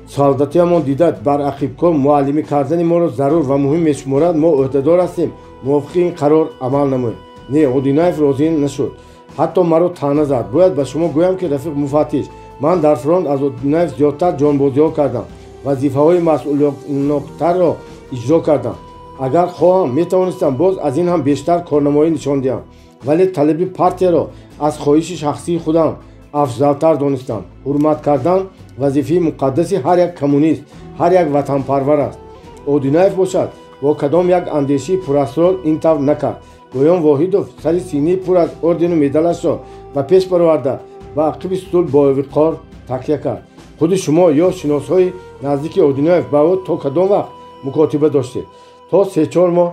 солдатиамон дида бар ақибкор муаллимӣ кардани моро зарур ва муҳим мешуморад, мо ӯҳдадор ҳастем мувофиқи ин қарор амал намоем. Не, Одинаев розӣ нашуд, ҳатто маро таъна зад. Бояд ба шумо гӯям, ки рафиқ муфаттиш, ман дар фронт аз Одинаев зиёдтар ҷонбозиҳо кардам, вазифаҳои масъулиятноктарро иҷро кардам. Агар хоҳам, метавонистам боз аз ин ҳам бештар корнамоӣ нишон диҳам, вале талаби партияро аз хоҳиши шахсии худам афзалтар донистам. Ҳурмат кардан вазифаи муқаддаси ҳар як коммунист, ҳар як ватанпарвар аст. Одинаев бошад, бо кадом як андешии пурасрор ин тавр накард. Гӯён Воҳидов сари синии пур аз ордену медалашро ба пеш бароварда, ба ақиби стул бо виқор такя кард. Худи шумо ё шиносҳои наздики Одинаев ба ӯ то кадом вақт мукотиба доштед? То 3-4 моҳ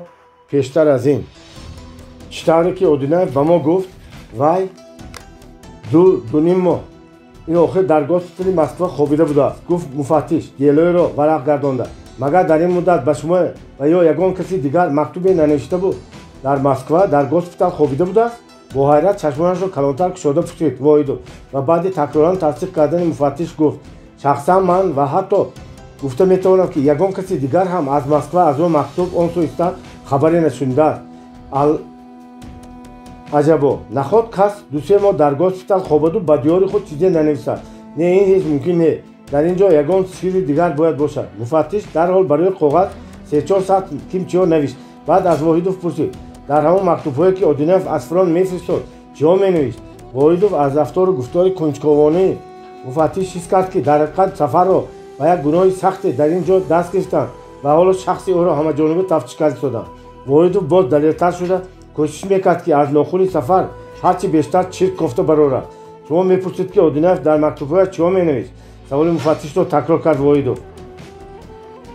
пештар аз ин. Чӣ тавре ки Одинаев ба мо гуфт, вай 2-2.5 моҳ ин охир дар госпитали Москва хобида будааст, гуфт муфаттиш, делоеро варақ гардонда. Магар дар ин муддат ба шумо ва ё ягон каси дигар мактубе нанавишта буд? Дар Москва дар госпитал хобида будааст? Бо ҳайрат чашмонашро калонтар кушода пурсид Воҳидов ва баъди такроран тасдиқ кардани муфаттиш гуфт: шахсан ман ва ҳатто гуфта метавонам, ки ягон каси дигар ҳам аз Москва аз он мактуб он сӯ истад хабаре нашунидааст. Аҷабо, наход кас 2-3 моҳ дар госпитал хобаду ба диёри худ чизе нанависад? Не, ин ҳеҷ мумкин не. Дар ин ҷо ягон сирри дигар бояд бошад. Муфаттиш дарҳол барои коғаз 3-4 сатр кимчиҳо навишт. Баъд аз Воҳидов пурсид: дар ҳамон мактубҳое, ки Одинаев аз фронт мефиристод, чиҳо менавишт? Воҳидов аз рафтору гуфтори кунҷковонаи муфаттиш ҳис кард, ки дар ҳақиқат Сафарро ба як гуноҳи сахте дар ин ҷо даст гирифтанд ва ҳоло шахси ӯро ҳамаҷониба тафтиш карда истоданд. Воҳидов боз далертар шуда кӯшиш мекард, ки аз нохуни Сафар ҳарчи бештар чирк кофта барорад. Шумо мепурсед, ки Одинаев дар мактубҳояш чиҳо менавишт? Саволи муфаттишро такрор кард Воҳидов.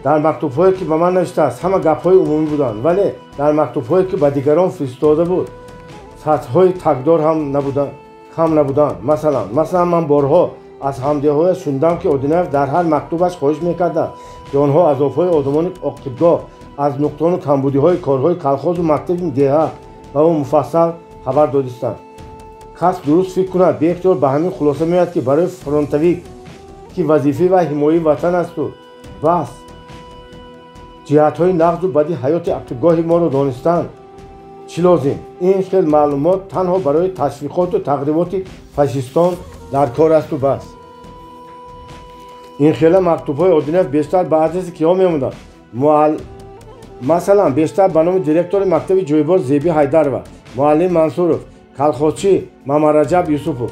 Дар мактубҳое, ки ба ман навиштааст, ҳама гапҳои умумӣ буданд, вале дар мактубҳое, ки ба дигарон фиристода буд, сатрҳои тагдор ҳам кам набуданд. Масалан, ман борҳо аз ҳамдеҳояш шунидам, ки Одинаев дар ҳар мактубаш хоҳиш мекардад, ки онҳо азобҳои одамони оқибгоҳ, аз нуқтону камбудиҳои корҳои калхозу мактаби деҳа ба ӯ муфассал хабар додистанд. Кас дуруст фикр кунад, беихтиёр ба ҳамин хулоса меояд, ки барои фронтовик, ки вазифаи ва ҳимояи ватан асту бас, ҷиҳатҳои нағзу бади ҳаёти ақибгоҳи моро донистан чӣ лозим? Ин хел маълумот танҳо барои ташвиқоту тағриботи фашистон дар кор асту бас. Ин хела мактубҳои Одинаев бештар ба адреси киҳо мемонданд? Масалан, бештар ба номи директори мактаби Ҷӯйбор Зеби Ҳайдарова, муаллим Мансуров, калхозчӣ Мамараҷаб Юсупов.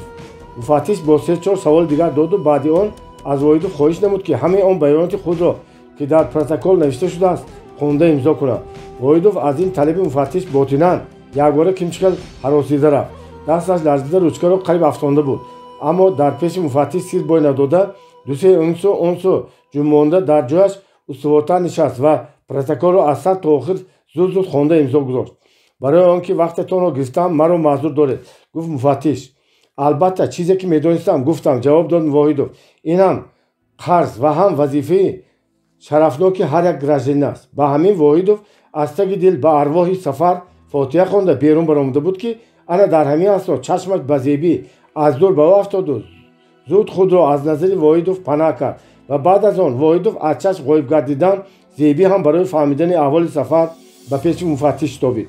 Муфаттиш бо 3-4 саволи дигар доду баъди он аз Воҳидов хоҳиш намуд, ки ҳамаи он баёноти худро, ки дар протокол навишта шудааст, хонда имзо кунад. Воҳидов аз ин талаби муфаттиш ботинан якбора кимчихел ҳаросида рафт. Дасташ ларзида ручкаро қариб афтонда буд, аммо дар пеши муфаттиш сир бой надода, 2-3 унсу онсу ҷунбонда дар ҷояш устувортар нишаст ва протоколро аз сар то охир зуд-зуд хонда имзо гузошт. Барои он ки вақтатонро гирифтам, маро маъзур доред, гуфт муфаттиш. Албатта, чизе ки медонистам, гуфтам, ҷавоб дод Воҳидов. Ин ҳам қарз ва ҳам вазифаи шарафноки ҳар як гражданин аст. Ба ҳамин Воҳидов аз таги дил ба арвоҳи Сафар фотиҳа хонда берун баромада буд, ки ана дар ҳамин асно чашмаш ба Зебӣ аз дур ба ӯ афтоду зуд худро аз назари Воҳидов паноҳ кард ва баъд аз он Воҳидов аз чашм ғоиб гардидан, Зебӣ ҳам барои фаҳмидани аҳволи Сафар ба пеши муфаттиш шитобид.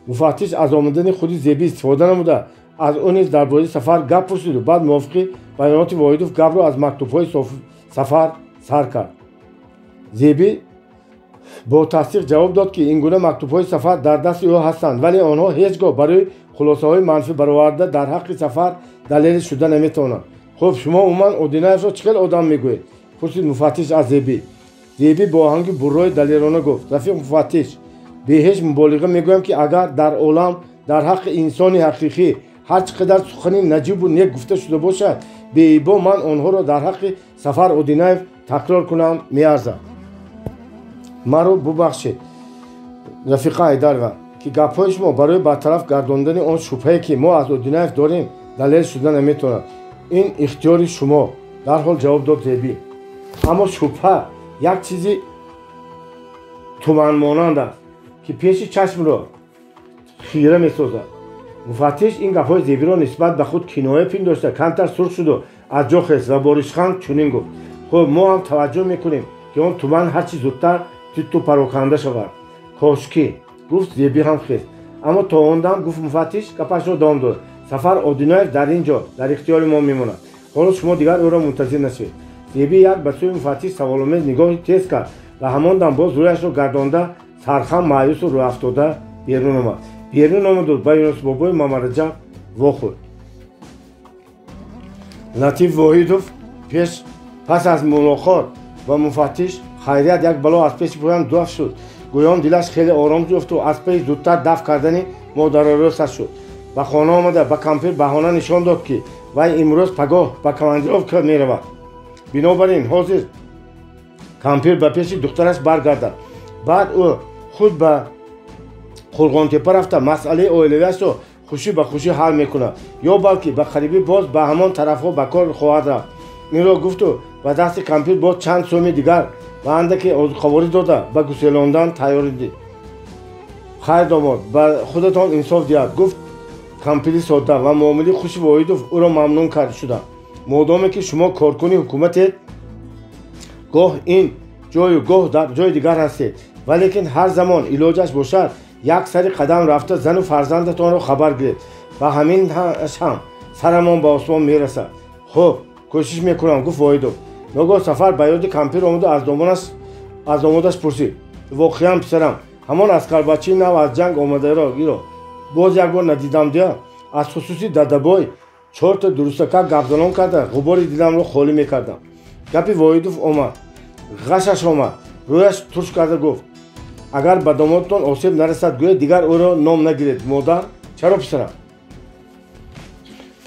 Муфаттиш аз омадани худи Зебӣ истифода намуда, аз ӯ низ дар бораи Сафар гап пурсиду баъд мувофиқи баёноти Воҳидов гапро аз мактубҳои Сафар сар кард. Зебӣ бо тасдиқ ҷавоб дод, ки ин гуна мактубҳои Сафар дар дасти ӯ ҳастанд, вале онҳо ҳеҷ гоҳ барои хулосаҳои манфӣ бароварда дар ҳаққи Сафар далеле шуда наметавонанд. Хуб, шумо умуман Одинаевро чӣ хел одам мегӯед? Пурсид муфаттиш аз Зебӣ. Зебӣ бо оҳанги буррои далерона гуфт: рафиқ муфаттиш, бе ҳеҷ муболиға мегӯям, ки агар дар олам дар ҳаққи инсони ҳақиқӣ ҳар чӣ қадар сухани наҷибу нек гуфта шуда бошад, беибо ман онҳоро дар ҳаққи Сафар Одинаев такрор кунам меарзад. Маро бубахшед, рафиқа Ҳайдарова, ки гапҳои шумо барои бартараф гардондани он шубҳае, ки мо аз Одинаев дорем, далел шуда наметавонад. Ин ихтиёри шумо, дарҳол ҷавоб дод Зебӣ. Аммо шубҳа як чизи туманмонанд аст, ки пеши чашмро хира месозад. Муфаттиш ин гапҳои Зебиро нисбат ба худ киноя пиндошта камтар сурх шуду аз ҷо хест ва бо ришханд чунин гуфт: хуб, мо ҳам таваҷҷӯҳ мекунем, ки он туман ҳарчи зудтар титту пароканда шавад. Кошкӣ, гуфт Зебӣ ҳам хест. Аммо то он дам, гуфт муфаттиш, гапашро давом дод, Сафар Одинаев дар ин ҷо дар ихтиёри мо мемонад. Ҳоло шумо дигар ӯро мунтазир нашавед. Зебӣ як ба сӯи муфаттиш саволомез нигоҳи тез кард ва ҳамон дам боз рӯяшро гардонда Сархам маъюсу рӯҳафтода берун омад. Берун омаду ба Юнусбобои Мамараҷаб вохӯрд. Латиф Воҳидов пеш пас аз мулоқот ба муфаттиш хайрият як бало аз пеши поям дафт шуд. Гӯён дилаш хеле ором ёфту аз пеши зудтар дафт кардани модарарӯсаш шуд. Ба хона омада ба кампир баҳона нишон дод, ки вай имрӯз пагоҳ ба командировка меравад. Бинобар ин ҳозир кампир ба пеши духтараш баргардад. Баъд ӯ худ ба Қурғонтепа рафта масъалаи оилавиашро хушӣ ба хушӣ ҳал мекунад, ё балки ба қарибӣ боз ба ҳамон тарафҳо ба кор хоҳад рафт. Инро гуфту ба дасти кампир боз чанд сӯми дигар ва андаке озуқаворӣ дода ба гуселондан тайёрӣ дид. Хайр, домод, ба худатон инсоф диҳад, гуфт кампири содда ва муомилаи хуши Воҳидов ӯро мамнун кард шуда. Модоме ки шумо коркуни ҳукуматед, гоҳ ин ҷою гоҳ дар ҷои дигар ҳастед, валекин ҳар замон илоҷаш бошад, як сари қадам рафта зану фарзандатонро хабар гиред ва ҳаминаш ҳам сарамон ба осмон мерасад. Хуб, кӯшиш мекунам, гуфт Воҳидов. Ногоҳ Сафар ба ёди кампир омаду аз домодаш пурсид: воқеан, писарам, ҳамон аскарбачии нав аз ҷанг омадаро иро боз як бор надидам дия. Аз хусуси дадабой чорта дурустакак гапзанон карда ғубори диламро холӣ мекардам. Гапи Воҳидов омад, ғашаш омад, рӯяш турш карда гуфт: агар ба домодтон осеб нарасад, гӯяд дигар ӯро ном нагиред, модар. Чаро, писарам?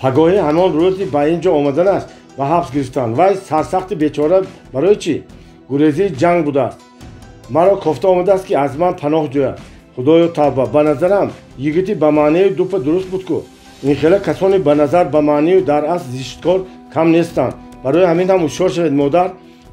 Пагоҳи ҳамон рӯзи ба ин ҷо омаданаш ба ҳабс гирифтанд. Вай сарсахти бечора барои чӣ? Гурезии ҷанг будааст. Маро кофта омадааст, ки аз ман паноҳ ҷӯяд. Худоё, тавба! Ба назарам йигити ба маънию дупа дуруст буд ку. Ин хела касоне ба назар ба маънию дар асл зишткор кам нестанд. Барои ҳамин ҳам ҳушёр шавед, модар,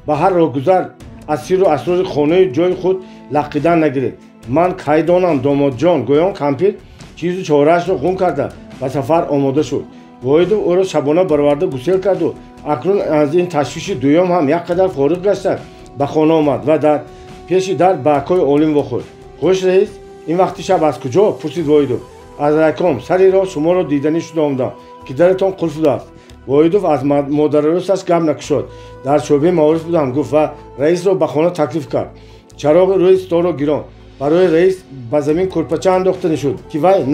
ба ҳар роҳгузар аз сирру асрори хонаи ҷои худ лақидан нагиред. Ман кай донам, домодҷон, гӯён кампир чизу чораашро ғум карда ба сафар омода шуд. Воҳидов ӯро шабона бароварда гусел карду акнун аз ин ташвиши дуюм ҳам як қадар фориғ гашта ба хона омад ва дар пеши дар ба акои Олим вохӯрд. Хуш, раис, ин вақти шаб аз куҷо? Пурсид Воҳидов. Аз райком, сари роҳ шуморо диданӣ шуда омадам, ки даратон қулф будааст. Воҳидов аз модарарӯсаш гап накушод. Дар шӯъбаи маориф будам, гуфт ва раисро ба хона таклиф кард. Чароғи рӯи столро гирон. Барои раис ба замин кӯрпача андохта шуд, ки вай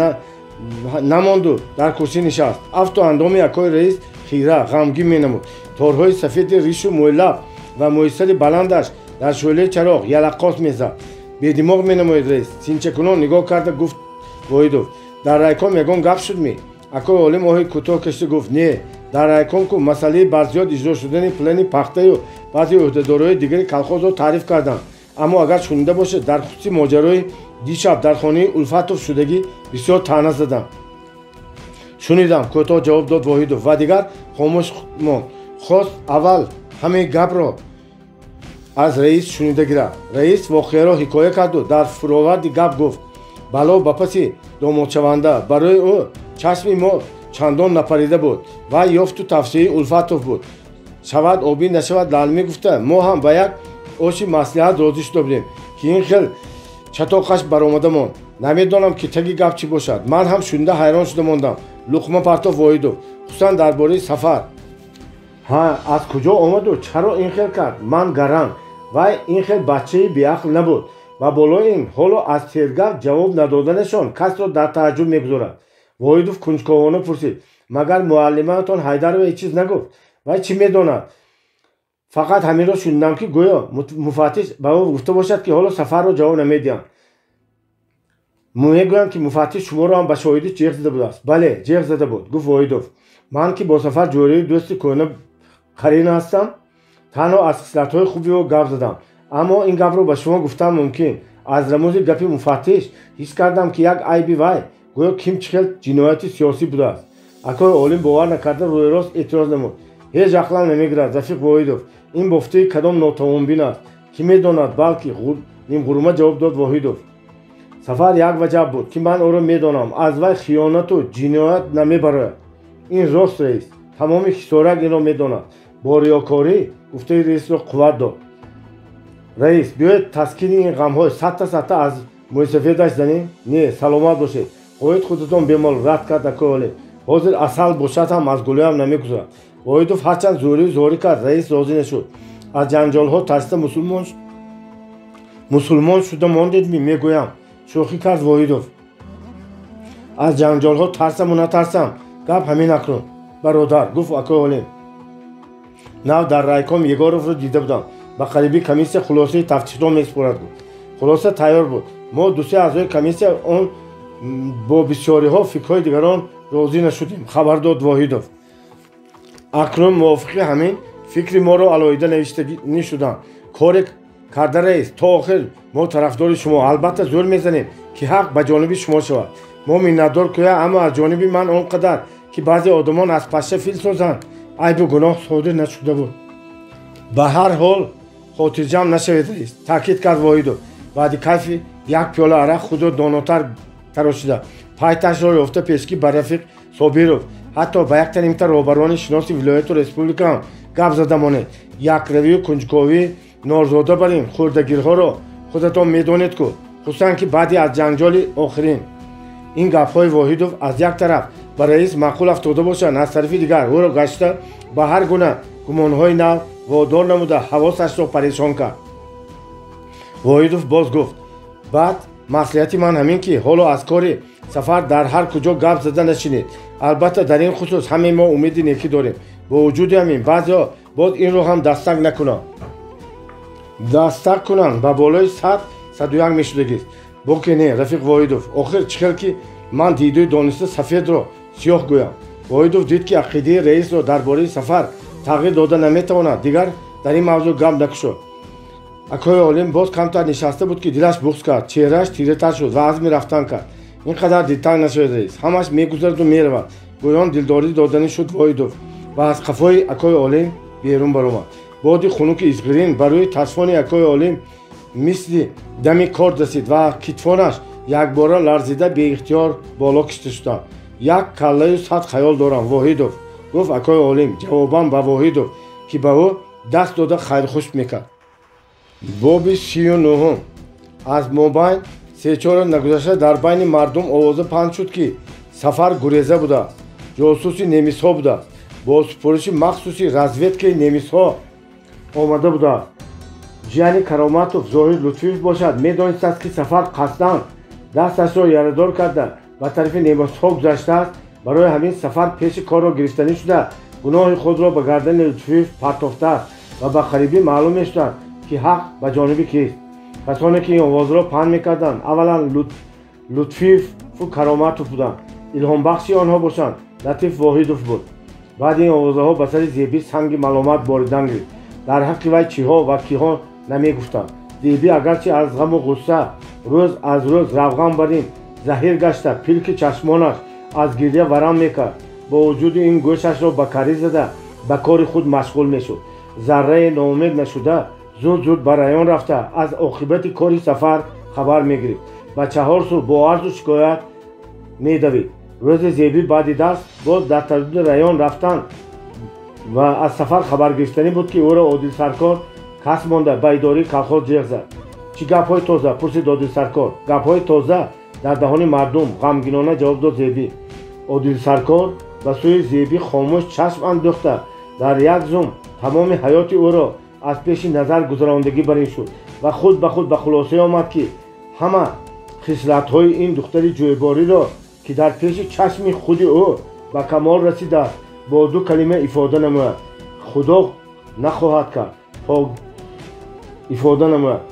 намонду дар курсӣ нишаст. Афту андоми акои раис хира ғамгин менамуд. Торҳои сафеди ришу мӯйлаб ва мӯйсари баландаш дар шӯълаи чароғ ялаққос мезад. Бедимоғ менамоед, раис, синчакунон нигоҳ карда гуфт Воҳидов. Дар райком ягон гап шудми? Акои Олим оҳи кӯтоҳ кашида гуфт: не, дар райком ку масъалаи барзиёд иҷро шудани плани пахтаю баъзе ӯҳдадориҳои дигари колхозро таъриф карданд. Аммо агар шунида бошед, дар хусуси моҷарои дишаб дар хонаи Улфатов шудагӣ бисёр таъна задам. Шунидам, кӯтоҳ ҷавоб дод Воҳидов ва дигар хомӯш монд. Хост аввал ҳамаи гапро аз раис шунида гирад. Раис воқеаро ҳикоя карду дар фуроварди гап гуфт: бало ба паси домодшаванда, барои ӯ чашми мо чандон напарида буд. Вай ёфту тавсияи Улфатов буд. Шавад обӣ, нашавад лалмӣ гуфта мо ҳам ба як оши маслиҳат розӣ шуда будем, ки ин хел чатоқаш баромада монд. Намедонам, ки таги гап чӣ бошад. Ман ҳам шунида ҳайрон шуда мондам. Луқма партоф Воҳидов, хусусан дар бораи Сафар. Ҳа, аз куҷо омаду чаро ин хел кард? Ман гаранг, вай ин хел бачаи беақл набуд ва болои ин ҳоло аз тергап ҷавоб надоданашон касро дар тааҷҷуб мегузорад. Воҳидов кунҷковона пурсид: магар муаллимаатон Ҳайдарова ҳеҷ чиз нагуфт? Вай чӣ медонад? Фақат ҳаминро шунидам, ки гӯё муфаттиш ба ӯ гуфта бошад, ки ҳоло Сафарро ҷавоб намедиҳам. Мегӯянд, ки муфаттиш шуморо ҳам ба шоҳидӣ ҷеғ зада будааст. Бале, ҷеғ зада буд, гуфт Воҳидов. Ман ки бо Сафар ҷӯраи дӯсти кӯҳна қарина ҳастам, танҳо аз хислатҳои хуби ӯ гап задам. Аммо ин гапро ба шумо гуфтам мумкин. Аз рамузи гапи муфаттиш ҳис кардам, ки як айби вай гӯё ким чӣ хел ҷинояти сиёсӣ будааст. Акои Олим бовар накарда рӯйрост эътироз намуд: ҳеҷ ақлам намегирад, рафиқ Воҳидов, ин бофтаи кадом нотавонбин аст? Кӣ медонад, балки нимғурума ҷавоб дод Воҳидов. Сафар як ваҷаб буд, ки ман ӯро медонам, аз вай хиёнату ҷиноят намебарояд. Ин рост, раис, тамоми Ҳисорак инро медонад. Бо риёкорӣ гуфтаи раисро қувват дод. Раис, биёед таскини ин ғамҳои садта садта аз мӯйсафедаш занем. Не, саломат бошед, хоҳед худатон бемол, рад кард акои Олим. Ҳозир асал бошад ҳам аз гулӯям намегузарад. Воҳидов ҳарчанд зӯрию зорӣ кард, раис розӣ нашуд. Аз ҷанҷолҳо тарсида Мусулмон шуда мондедми, мегӯям, шӯхӣ кард Воҳидов. Аз ҷанҷолҳо тарсаму натарсам, гап ҳамин акнун, бародар, гуфт акои Олим. Нав дар райком Егоровро дида будам. Ба қариби комиссия хулосаи тафтишро месупорад, гуфт. Хулоса тайёр буд. Мо дусе аъзои комиссия он бо бисёриҳо фикрҳои дигарон розӣ нашудем, хабар дод Воҳидов. Акнун мувофиқи ҳамин фикри моро алоҳида навиштанӣ шуданд. Коре карда, раис, то охир мо тарафдори шумо. Албатта, зӯр мезанем, ки ҳақ ба ҷониби шумо шавад. Мо миннатдор кӯя, аммо аз ҷониби ман он қадар, ки баъзе одамон аз пашша фил созанд, айбу гуноҳ содир нашуда буд. Ба ҳар ҳол хотирҷамъ нашавед, раис, таъкид кард Воҳидов. Баъди кайфи як пиёла арақ худро донотар тарошида, пайташро ёфта, пешкӣ ба рафиқ Собиров, ҳатто ба якта-нимта роҳбарони шиноси вилояту республикаам гап зада монед. Якравию кунҷковӣ норзода барин хурдагирҳоро худатон медонед ку, хусусан ки баъди аз ҷанҷоли охирин. Ин гапҳои Воҳидов аз як тараф ба раис маъқул афтода бошанд, аз тарафи дигар ӯро гашта ба ҳар гуна гумонҳои нав водор намуда, ҳавосашро парешон кард. Воҳидов боз гуфт: баъд маслиҳати ман ҳамин, ки ҳоло аз кори Сафар дар ҳар куҷо гап зада нашинед. Албатта, дар ин хусус ҳамаи мо умеди некӣ дорем. Бо вуҷуди ҳамин баъзеҳо боз инро ҳам дастак накунанд, дастак кунанд, ба болои 100, 101 мешудагист. Боке не, рафиқ Воҳидов. Охир чӣ хел ки ман дидую дониста сафедро сиёҳ гӯям? Воҳидов дид, ки ақидаи раисро дар бораи Сафар тағйир дода наметавонад, дигар дар ин мавзӯъ гап накушод. Акои Олим боз камтар нишаста буд, ки дилаш буғз кард, чеҳрааш тиратар шуд ва азми рафтан кард. Ин қадар дилтанг нашавед, раис, ҳамаш мегузараду меравад, гӯён дилдорӣ доданӣ шуд Воҳидов ва аз қафои акои Олим берун баромад. Боди хунуки изғирин ба рӯи тасфони акои Олим мисли дами корд расид ва китфонаш якбора ларзида, беихтиёр боло кишта шуданд. Як каллаю сад хаёл дорам, Воҳидов, гуфт акои Олим ҷавобан ба Воҳидов, ки ба ӯ даст дода хайрхуш мекард. Боби 39-ум. Аз мобайн сечора нагузашта дар байни мардум овоза паҳн шуд, ки Сафар гуреза будааст, ҷосуси немисҳо будааст, бо супориши махсуси разведкаи немисҳо омада будааст. Ҷияни Кароматов Зоҳир Лутфиев бошад, медонистааст, ки Сафар қасдан дасташро ярадор карда, ба тарафи немисҳо гузаштааст. Барои ҳамин Сафар пеши корро гирифтанӣ шуда, гуноҳи худро ба гардани Лутфиев партофтааст ва ба қарибӣ маълум мешуданд, ки ҳақ ба ҷониби кист. Касоне ки ин овозро паҳн мекарданд, аввалан Лутфиеву Кароматов буданд. Илҳомбахши онҳо бошанд Латиф Воҳидов буд. Баъди ин овозаҳо ба сари Зебӣ санги маломат боридан гирифт. Дар ҳаққи вай чиҳо ва киҳо намегуфтанд. Зебӣ агарчи аз ғаму ғусса рӯз аз рӯз равған бар ин заҳир гашта, пилки чашмонаш аз гиря варам мекард, бо вуҷуди ин гӯшашро ба карӣ зада, ба кори худ машғул мешуд. Заррае ноумед нашуда, зуд зуд ба район рафта, аз оқибати кори Сафар хабар мегирифт. Ба чаҳор сӯ бо арзу шикоят медавид. Рӯзи Зебӣ баъди дарс боз дар тарадуди район рафтан ва аз Сафар хабар гирифтанӣ буд, ки ӯро Одилсаркор кас монда, ба идораи колхоз ҷеғ зад. Чӣ гапҳои тоза? Пурсид Одилсаркор. Гапҳои тоза дар даҳони мардум, ғамгинона ҷавоб дод Зебӣ. Одилсаркор ба сӯи Зебӣ хомӯш чашм андохта, дар як зум тамоми ҳаёти ӯро аз пеши назар гузарондагӣ бар ин шуд ва худ ба худ ба хулосае омад, ки ҳама хислатҳои ин духтари ҷӯйбориро, ки дар пеши чашми худи ӯ ба камол расидааст, бо ду калима ифода намояд. Худо нахоҳад кард, ифода намояд,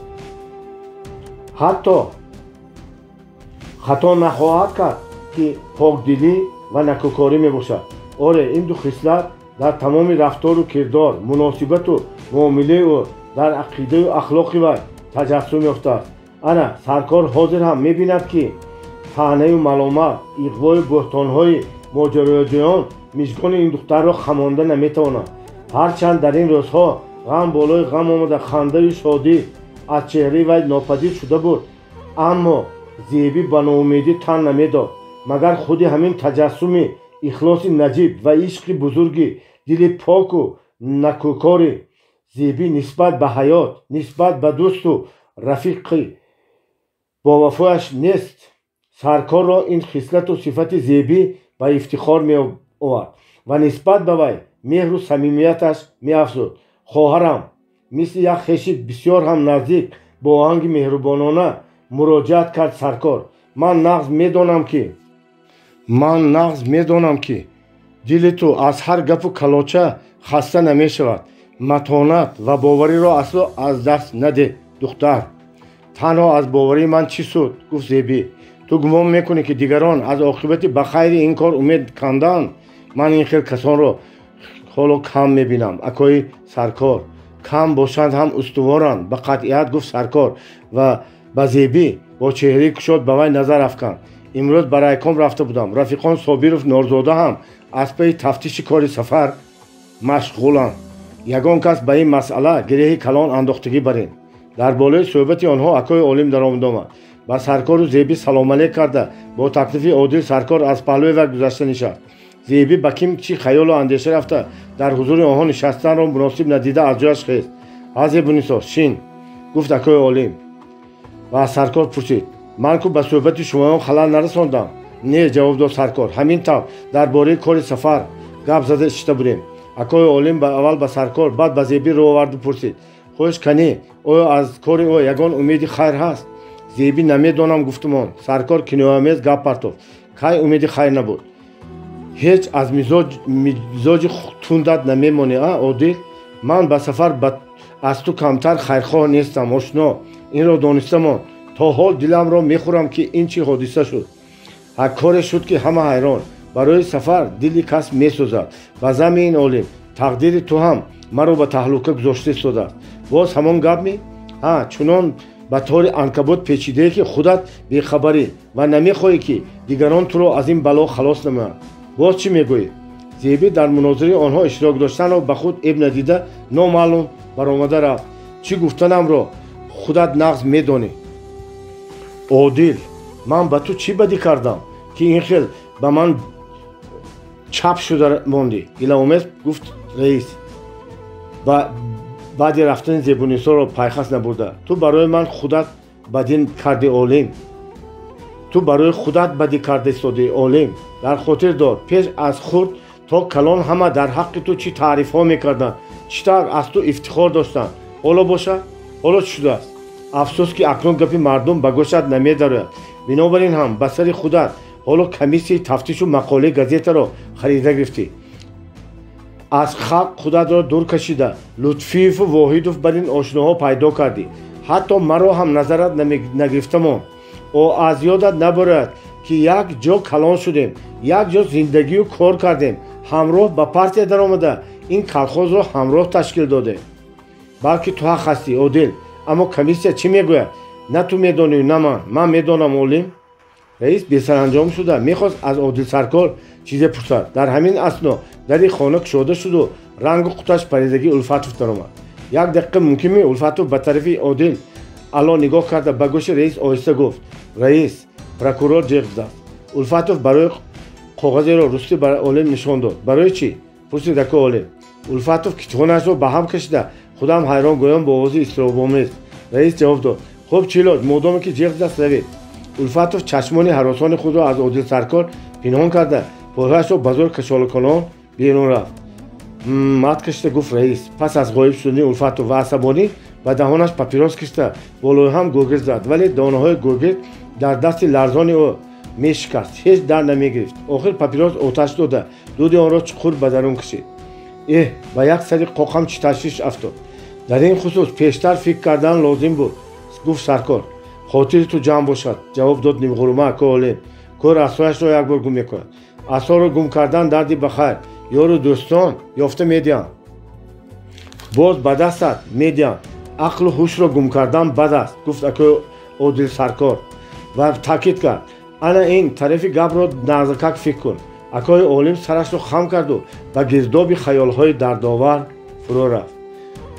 ҳатто хато нахоҳад кард, ки покдилӣ ва накӯкорӣ мебошад. Оре, ин ду хислат дар тамоми рафтору кирдор, муносибату муомилаи ӯ, дар ақидаю ахлоқи вай таҷассум ёфтааст. Ана саркор ҳозир ҳам мебинад, ки таънаю маломат, иғвою буҳтонҳои моҷароҷӯён мижгони ин духтарро хамонда наметавонад. Ҳарчанд дар ин рӯзҳо ғам болои ғам омада, хандаю шодӣ аз чеҳраи вай нопадид шуда буд, аммо Зебӣ ба ноумедӣ тан намедод. Магар худи ҳамин таҷассуми ихлоси наҷиб ва ишқи бузурги дили поку накӯкори Зебӣ нисбат ба ҳаёт, нисбат ба дӯсту рафиқи бовафояш нест? Саркорро ин хислату сифати Зебӣ ба ифтихор меовард ва нисбат ба вай меҳру самимияташ меафзуд. Хоҳарам, мисли як хеши бисёр ҳам наздик, Бо оҳанги меҳрубонона муроҷиат кард саркор. Ман нағз медонам, ки дили ту аз ҳар гапу калоча хаста намешавад. Матонат ва бовариро асло аз даст надеҳ, духтар. Танҳо аз боварии ман чӣ суд? Гуфт Зебӣ. Ту гумон мекунӣ, ки дигарон аз оқибати ба хайри ин кор умед канданд? Ман ин хел касонро ҳоло кам мебинам, акои саркор. Кам бошанд ҳам устуворанд, ба қатъият гуфт саркор ва ба Зебӣ бо чеҳраи кушод ба вай назар афканд. Имрӯз ба райком рафта будам. Рафиқон Собиров, Норзода ҳам аз пайи тафтиши кори Сафар машғуланд. Ягон кас ба ин масъала гиреҳи калон андохтагӣ барин. Дар болои суҳбати онҳо акои Олим даромад омад. Ба саркору Зебӣ саломалек карда, бо таклифи Одил саркор аз паҳлӯи вай гузашта нишаст. Зебӣ ба ким чӣ хаёлу андеша рафта, дар ҳузури онҳо нишастанро муносиб надида аз ҷояш хест. А, Зебунисо, шин, гуфт акои Олим ва аз саркор пурсид: ман ку ба суҳбати шумоён халал нарасондам? Не, ҷавоб дод саркор, ҳамин тавр дар бораи кори Сафар гап зада шита будем. Акои Олим аввал ба саркор, баъд ба Зебӣ рӯ оварду пурсид: хоҳиш канӣ, оё аз кори ӯ ягон умеди хайр ҳаст? Зебӣ намедонам, гуфтумон. Саркор кинояомез гап партофт: кай умеди хайр набуд? Ҳеҷ аз мизоҷи тундат намемонӣ, а Одил? Ман ба Сафар аз ту камтар хайрхоҳ нестам, ошно. Инро донистамон. То ҳол диламро мехӯрам, ки ин чӣ ҳодиса шуд. Ҳар коре шуд, ки ҳама ҳайрон. Барои Сафар дили кас месӯзад. Ба замми ин олим, тақдири ту ҳам маро ба таҳлука гузошта истодааст. Боз ҳамон гап ми? Ҳа, чунон ба тори анкабут печидае, ки худат бехабарӣ ва намехоҳӣ, ки дигарон туро аз ин бало халос намоянд. Боз чӣ мегӯӣ? Зебӣ дар мунозираи онҳо иштирок доштанро ба худ эб надида, номаълум баромада рафт. Чӣ гуфтанамро худат нағз медонӣ. Одил, ман ба ту чӣ бадӣ кардам, ки ин хел ба ман чап шуда мондӣ? Иловомез гуфт раис баъди рафтани Зебунисоро пайхас набурда. Ту барои ман худат бадӣ карди, Олим. Ту барои худат бадӣ карда истоди, Олим. Дар хотир дор, пеш аз хурд то калон ҳама дар ҳаққи ту чӣ таърифҳо мекарданд, чӣ тавр аз ту ифтихор доштанд. Ҳоло бошад, ҳоло чӣ шудааст? Афсӯс, ки акнун гапи мардум ба гӯшат намедарояд. Бинобар ин ҳам ба сари худат ҳоло комиссияи тафтишу мақолаи газетаро харида гирифтӣ. Аз халқ худатро дур кашида, Лутфиеву Воҳидов бар ин ошноҳо пайдо кардӣ. Ҳатто маро ҳам назарат нагирифтамон. О, аз ёдат набарояд, ки як ҷо калон шудем, як ҷо зиндагию кор кардем, ҳамроҳ ба партия даромада, ин колхозро ҳамроҳ ташкил додем. Балки ту ҳақ ҳастӣ, Одил, аммо комиссия чӣ мегӯяд, на ту медонӣ, на ман. Ман медонам, Олим. Раис бесаранҷом шуда мехост аз Одил саркор чизе пурсад. Дар ҳамин асно дари хона кушода шуду рангу қуташ паридагии Улфатов даромад. Як дақиқа мумкин ми? Улфатов ба тарафи Одил ало нигоҳ карда, ба гӯши раис оҳиста гуфт: раис, прокурор ҷеғ задааст. Улфатов барои коғазеро рустӣ ба Олим нишон дод. Барои чӣ? Пурсид ака Олим. Улфатов китхонашро ба ҳам кашида, худам ҳайрон гӯён бо овози изтиробомез раис ҷавоб дод: хуб, чӣ лоҷ, модоме ки ҷеғ задаст, равед. Улфатов чашмони ҳаросони худро аз Одил саркор пинҳон карда, пойҳояшро ба зӯр кашолакунон берун рафт. Мат кашида гуфт раис пас аз ғоиб шудани Улфатов ва асабонӣ ба даҳонаш папирос кишта, болои ҳам гӯгирд зад, вале донаҳои гӯгирд дар дасти ларзони ӯ мешикаст, ҳеҷ дар намегирифт. Охир папирос оташ дода, дуди онро чуқур ба дарун кашид. Эҳ, ба як сари қоқам чӣ ташвиш афтод. Дар ин хусус пештар фикр кардан лозим буд, гуфт саркор. Хотири ту ҷамъ бошад, ҷавоб дод нимғурума ака Олим. Кор асояшро як бор гум мекунад. Асоро гум кардан дарди ба хайр, ёру дӯстон ёфта медиҳанд, боз ба дастат медиҳанд. Ақлу ҳушро гум кардан бад аст, гуфт акои Одил саркор ва таъкид кард: ана ин тарафи гапро нағзакак фикр кун. Акои Олим сарашро хам карду ба гирдоби хаёлҳои дардовар фурӯ рафт.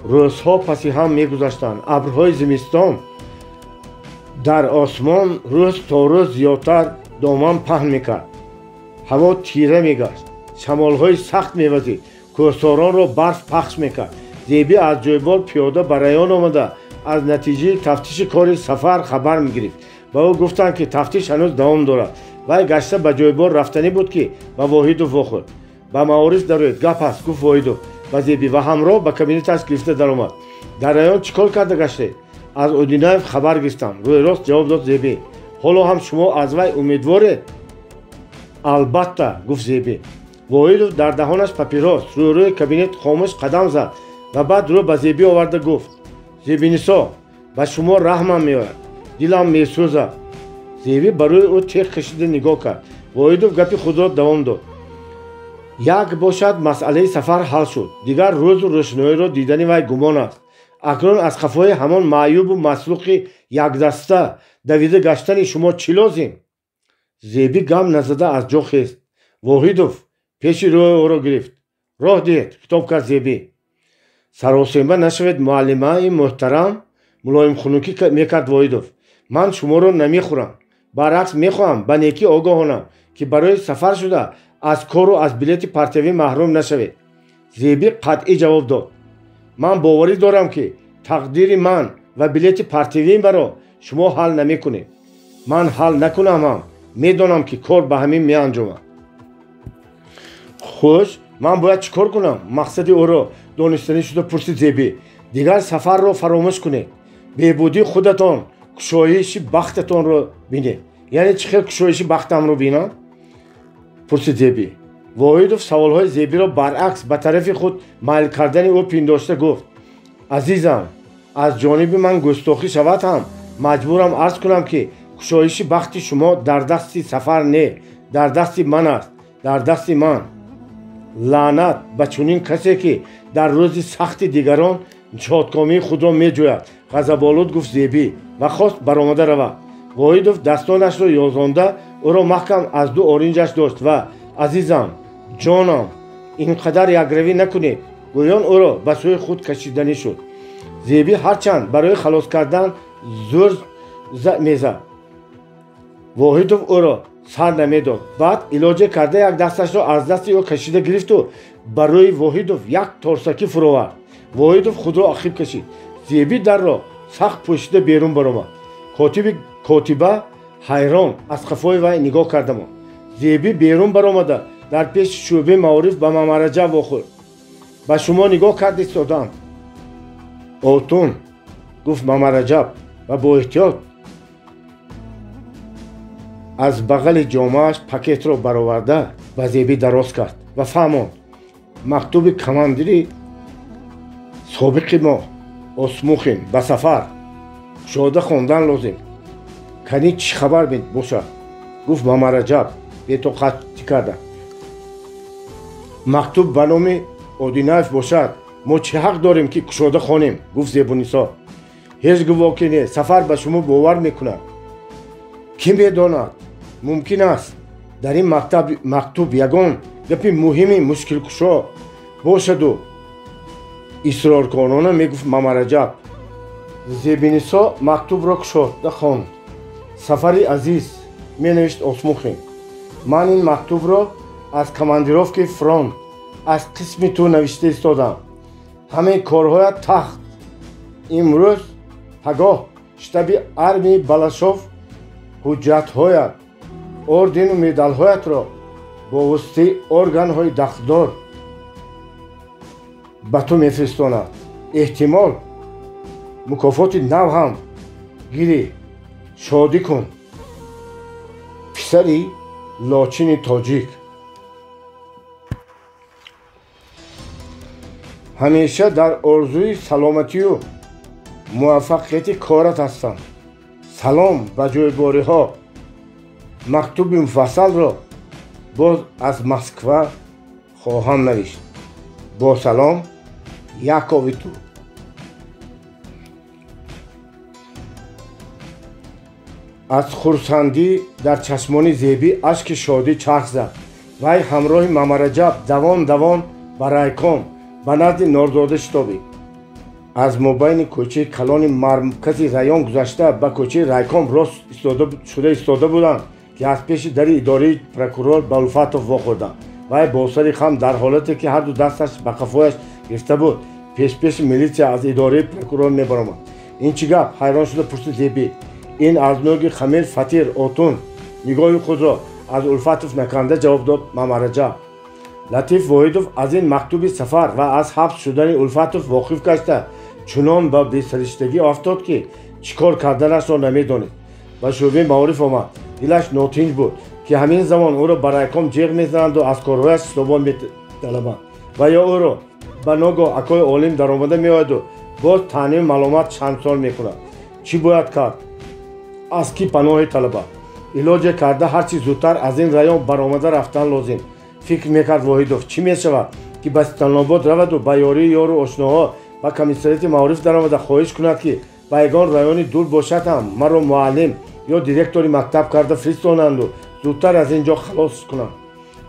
Рӯзҳо паси ҳам мегузаштанд. Абрҳои зимистон дар осмон рӯз то рӯз зиёдтар доман паҳн мекард. Ҳаво тира мегашт, шамолҳои сахт мевазид, кӯҳсоронро барф пахш мекард. Зебӣ аз ҷойбор пиёда ба район омада, аз натиҷаи тафтиши кори Сафар хабар мегирифт. Ба ӯ гуфтанд, ки тафтиш ҳанӯз давом дорад. Вай гашта ба ҷойбор рафтанӣ буд, ки ба Воҳидов вохӯрд. Ба маориф дароед, гап ҳаст, гуфт Воҳидов ба Зебӣ ва ҳамроҳ ба кабинеташ гирифта даромад. Дар район чӣ кор карда гаштед? Аз Одинаев хабар гирифтам, рӯйрост ҷавоб дод Зебӣ. Ҳоло ҳам шумо аз вай умедворед? Албатта, гуфт Зебӣ. Воҳидов дар даҳонаш папирос рӯрӯи кабинет хомӯш қадам зад ва баъд рӯ ба Зебӣ оварда гуфт: Зебинисо, ба шумо раҳмам меояд, дилам месӯзад. Зебӣ ба рӯи ӯ теғ кашида нигоҳ кард. Воҳидов гапи худро давом дод. Як бошад, масъалаи сафар ҳал шуд. Дигар рӯзу рӯшноиро дидани вай гумон аст. Акнун аз қафои ҳамон маъюбу маслуқи якдаста давида гаштани шумо чӣ лозим? Зебӣ гам назада аз ҷо хест. Воҳидов пеши рӯи ӯро гирифт. Роҳ диҳед, хитоб кард Зебӣ. Саросемба нашавед, муаллимаи муҳтарам, мулоимхунукӣ мекард Воҳидов. Ман шуморо намехӯрам. Баръакс, мехоҳам ба некӣ огоҳонам, ки барои сафар шуда аз кору аз билети партиявӣ маҳрум нашавед. Зебӣ қатъӣ ҷавоб дод. Ман боварӣ дорам, ки тақдири ман ва билети партиявии маро шумо ҳал намекунед. Ман ҳал накунам ҳам медонам, ки кор ба ҳамин меанҷомад. Хуш, ман бояд чӣ кор кунам? Мақсади ӯро донистанӣ шуда пурсид Зебӣ. Дигар сафарро фаромӯш кунед. Бебудии худатон кушоиши бахтатонро бинед. Яъне чӣ хел кушоиши бахтамро бинам? Пурсид Зебӣ. Воҳидов саволҳои Зебиро баръакс ба тарафи худ майл кардани ӯ пиндошта гуфт: Азизам, аз ҷониби ман густохӣ шавад ҳам маҷбурам арз кунам, ки кушоиши бахти шумо дар дасти сафар не, дар дасти ман аст, дар дасти ман. Лаънат ба чунин касе, ки дар рӯзи сахти дигарон шодкомии худро меҷӯяд, ғазаболуд гуфт Зебӣ ва хост баромада равад. Воҳидов дастонашро ёзонда ӯро маҳкам аз ду оринҷаш дошт ва азизам, ҷонам, ин қадар якравӣ накунед, гӯён ӯро ба сӯи худ кашиданӣ шуд. Зебӣ ҳарчанд барои халос кардан зӯр мезад, Воҳидов ӯро сар намедод. Баъд илоҷе карда як дасташро аз дасти ӯ кашида гирифту ба рӯи Воҳидов як торсакӣ фуровард. Воҳидов худро ақиб кашид. Зебӣ дарро сахт пӯшида берун баромад. Котиба ҳайрон аз қафои вай нигоҳ карда монд. Зебӣ берун баромада дар пеши шӯъбаи маориф ба Мамараҷаб вохӯрд. Ба шумо нигоҳ кард истодам. Отун, гуфт Мамараҷаб ва бо эҳтиёт аз бағали ҷомааш пакетро бароварда ба Зебӣ дароз кард ва фаҳмонд: мактуби командири собиқи мо Осмухин ба сафар кушода хондан лозим. Кани чӣ хабар бошад? Гуфт Мамараҷаб бетоқатӣ карда. Мактуб ба номи Одинаев бошад, мо чӣ ҳақ дорем, ки кушода хонем? Гуфт Зебунисо. Ҳеҷ гувоҳе не, сафар ба шумо бовар мекунад. Кӣ медонад, мумкин аст дар ин мактуб ягон гапи муҳими мушкилкушо бошаду, исроркорона мегуфт Мамараҷаб. Зебинисо мактубро кушода хонд. Сафари азиз, менавишт Осмухин, ман ин мактубро аз командировкаи фронт аз қисми ту навишта истодам. Ҳамаи корҳоят тахт. Имрӯз пагоҳ штаби армияи Балашов ҳуҷҷатҳоят, ордену медалҳоятро бо воситаи органҳои дахлдор ба ту мефиристонад. Эҳтимол мукофоти нав ҳам гирӣ. Шодӣ кун. Писари лочини тоҷик. Ҳамеша дар орзуи саломатию муваффақияти корат ҳастам. Салом ба ҷойбориҳо. Мактуби муфассалро боз аз Москва хоҳам навишт. Бо салом, Якови ту. Аз хурсандӣ дар чашмони Зебӣ ашки шодӣ чарх зад. Вай ҳамроҳи Мамараҷаб давон давон ба райком ба назди Норзода шитобид. Аз мобайни кӯчаи калони маркази район гузашта ба кӯчаи райком рост шуда истода буданд, ки аз пеши дари идораи прокурор ба Улфатов вохӯрданд. Вай бо сари хам дар ҳолате ки ҳарду дасташ ба қафояш гирифта буд, пешпеши милитсия аз идораи прокурор мебаромад. Ин чӣ гап? Ҳайрон шуда пурсид Зебӣ. Ин аз нӯги хамир фатир отун. Нигоҳи худро аз Улфатов наканда ҷавоб дод Мамараҷаб. Латиф Воҳидов аз ин мактуби сафар ва аз ҳабс шудани Улфатов воқиф гашта Чунон ба бесариштагӣ афтод, ки чӣ кор карданашро намедонист. Ба шӯъбаи маориф омад. Дилаш нотинҷ буд, ки ҳамин замон ӯро ба райком ҷеғ мезананду аз корҳояш ҳисобот металабанд ва ё ӯро ба ногоҳ акои Олим даромада меояду боз таънию маломат чандсол мекунад. Чӣ бояд кард? Аз кӣ паноҳе талабад? Илоҷе карда ҳарчи зудтар аз ин район баромада рафтан лозим, фикр мекард Воҳидов. Чӣ мешавад, ки ба Сталинобод раваду ба ёрии ёру ошноҳо ба комиссариати маориф даромада хоҳиш кунад, ки ба ягон райони дур бошад ҳам маро муаллим ё директори мактаб карда фиристонанду зудтар аз ин ҷо халос кунанд.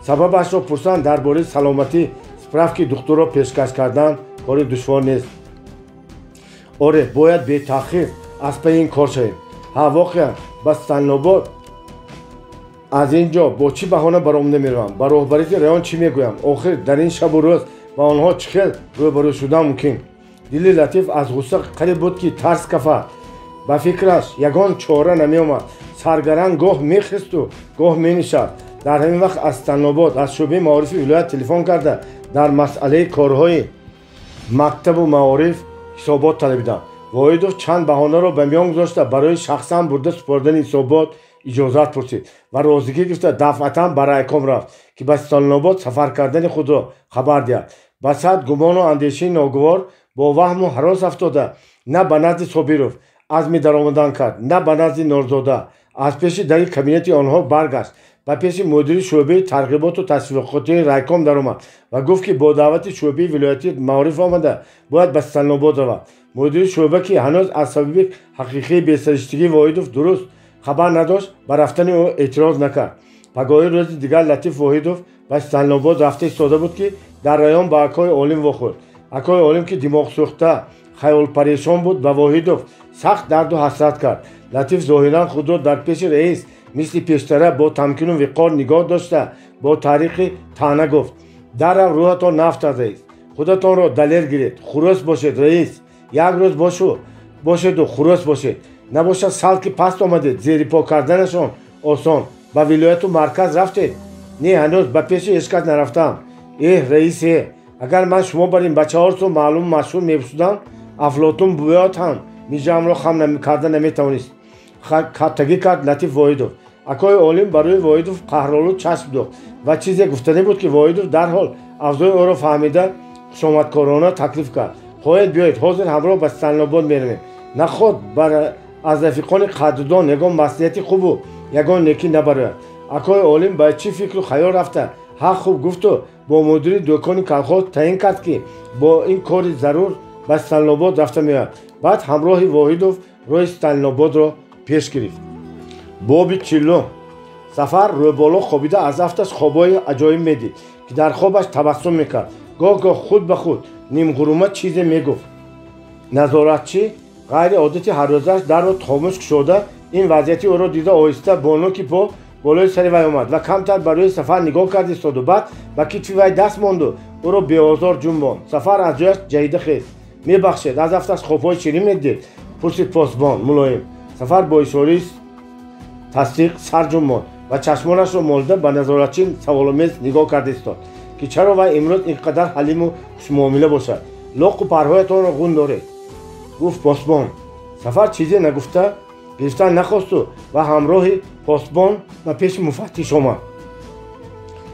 Сабабашро пурсанд, дар бораи саломатӣ справки духтурро пешкаш кардан кори душвор нест. Оре, бояд бетаъхир аз паи ин кор шавем. Ҳа, воқеан, ба Сталинобод аз ин ҷо бо чӣ баҳона баромада меравам? Ба роҳбарияти район чӣ мегӯям? Охир дар ин шабу рӯз ба онҳо чӣ хел рӯбарӯ шудан мумкин? Дили Латиф аз ғусса қариб буд, ки тарс кафад. Ба фикраш ягон чора намеомад. Саргаранг гоҳ мехесту гоҳ менишаст. Дар ҳамин вақт аз Сталинобод аз шӯъбаи маорифи вилоят телефон карда дар масъалаи корҳои мактабу маориф ҳисобот талабиданд. Воҳидов чанд баҳонаро ба миён гузошта барои шахсан бурда супоридани ҳисобот иҷозат пурсид ва розигӣ гирифта дафъатан ба райком рафт, ки ба Сталинобод сафар кардани худро хабар диҳад. Ба сад гумону андешаи ногувор бо ваҳму ҳарос афтода на ба назди Собиров азми даромадан кард, на ба назди Норзода. Аз пеши дари кабинети онҳо баргашт, ба пеши мудири шӯъбаи тарғиботу ташвиқоти райком даромад ва гуфт, ки бо даъвати шӯъбаи вилоятии маориф омада бояд ба Сталинобод равад. Мудири шӯъба, ки ҳанӯз аз сабаби ҳақиқии бесариштагии Воҳидов дуруст хабар надошт, ба рафтани ӯ эътироз накард. Пагоҳи рӯзи дигар Латиф Воҳидов ба Сталинобод рафта истода буд, ки дар район ба акои Олим вохӯрд. Акои Олим, ки димоғсӯхта, хаёлпарешон буд, ба Воҳидов сахт дарду ҳасрат кард. Латиф зоҳиран худро дар пеши раис мисли пештара бо тамкину виқор нигоҳ дошта бо таърихи таъна гуфт: даррав, рӯҳатон нафтад, раис. Худатонро далер гиред, хурӯс бошед, раис. Як рӯз бошеду хурӯс бошед. Набошад, сал ки паст омадед, зери по карданашон осон. Ба вилояту марказ рафтед? Не, ҳанӯз ба пеши ҳеҷ кас нарафтам. Эҳ, раисе, агар ман шумо бар ин бачаҳорсу маълуму машҳур мешудам, Афлотун буёд ҳам миҷаамро хам карда наметавонист. Каттагӣ кард Латиф Воҳидов. Акои Олим ба рӯи Воҳидов қаҳролуд чашм духт ва чизе гуфтанӣ буд, ки Воҳидов дарҳол авзои ӯро фаҳмида хушомадкорона таклиф кард: хоҳед, биёед, ҳозир ҳамроҳ ба Сталинобод меравем. Наход аз рафиқони қадрдон ягон маслиҳати хубу ягон некӣ набарояд. Акои Олим ба чӣ фикру хаёл рафта ҳақ хуб гуфту бо мудири дӯкони колхоз таъин кард, ки бо ин кори зарур ба Сталинобод рафта меояд. Баъд ҳамроҳи Воҳидов роҳи Сталинободро пеш гирифт. Боби 40. Сафар рӯболо хобида аз афташ хобҳои аҷоиб медид, ки дар хобаш табассум мекард. Гоҳ-гоҳ худ ба худ нимғурума чизе мегуфт. Назоратчӣ ғайри одати ҳаррӯзааш дарро хомӯш кушода ин вазъияти ӯро дида оҳиста бо нӯки по болои сари вай омад ва камтар ба рӯи Сафар нигоҳ кард истоду баъд ба китфи вай даст монду ӯро беозор ҷунбонд. Сафар аз ҷояш ҷаҳида хест. Мебахшед, аз афташ хобҳои ширин медидед? Пурсид посбон мулоим. Сафар бо ишораи тасдиқ сар ҷунбонд ва чашмонашро молида ба назоратчӣ саволомез нигоҳ карда истод, ки чаро вай имрӯз ин қадар ҳалиму хушмуомила бошад. Лоқу парҳоятонро ғун доред, гуфт посбон. Сафар чизе нагуфта гирифтан нахосту ва ҳамроҳи посбон ба пеши муфаттиш омад.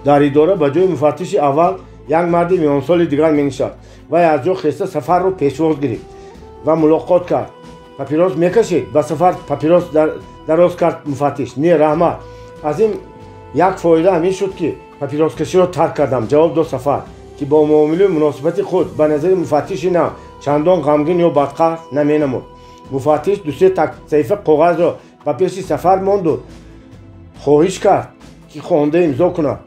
Дар идора ба ҷои муфаттиши аввал як марди миёнсоли дигар менишаст. Вай аз ҷо хеста Сафарро пешвоз гирифт ва мулоқот кард. Папирос мекашид? Ба Сафар папирос дароз кард муфаттиш. Не, раҳмат. Аз ин як фоида ҳамин шуд, ки папироскаширо тарк кардам, ҷавоб дод Сафар, ки бо муомилаи муносибати худ ба назари муфаттиши нав чандон ғамгин ё бадқаҳр наменамуд. Муфаттиш ду-се саҳифа коғазро ба пеши Сафар монду хоҳиш кард, ки хонда имзо кунад.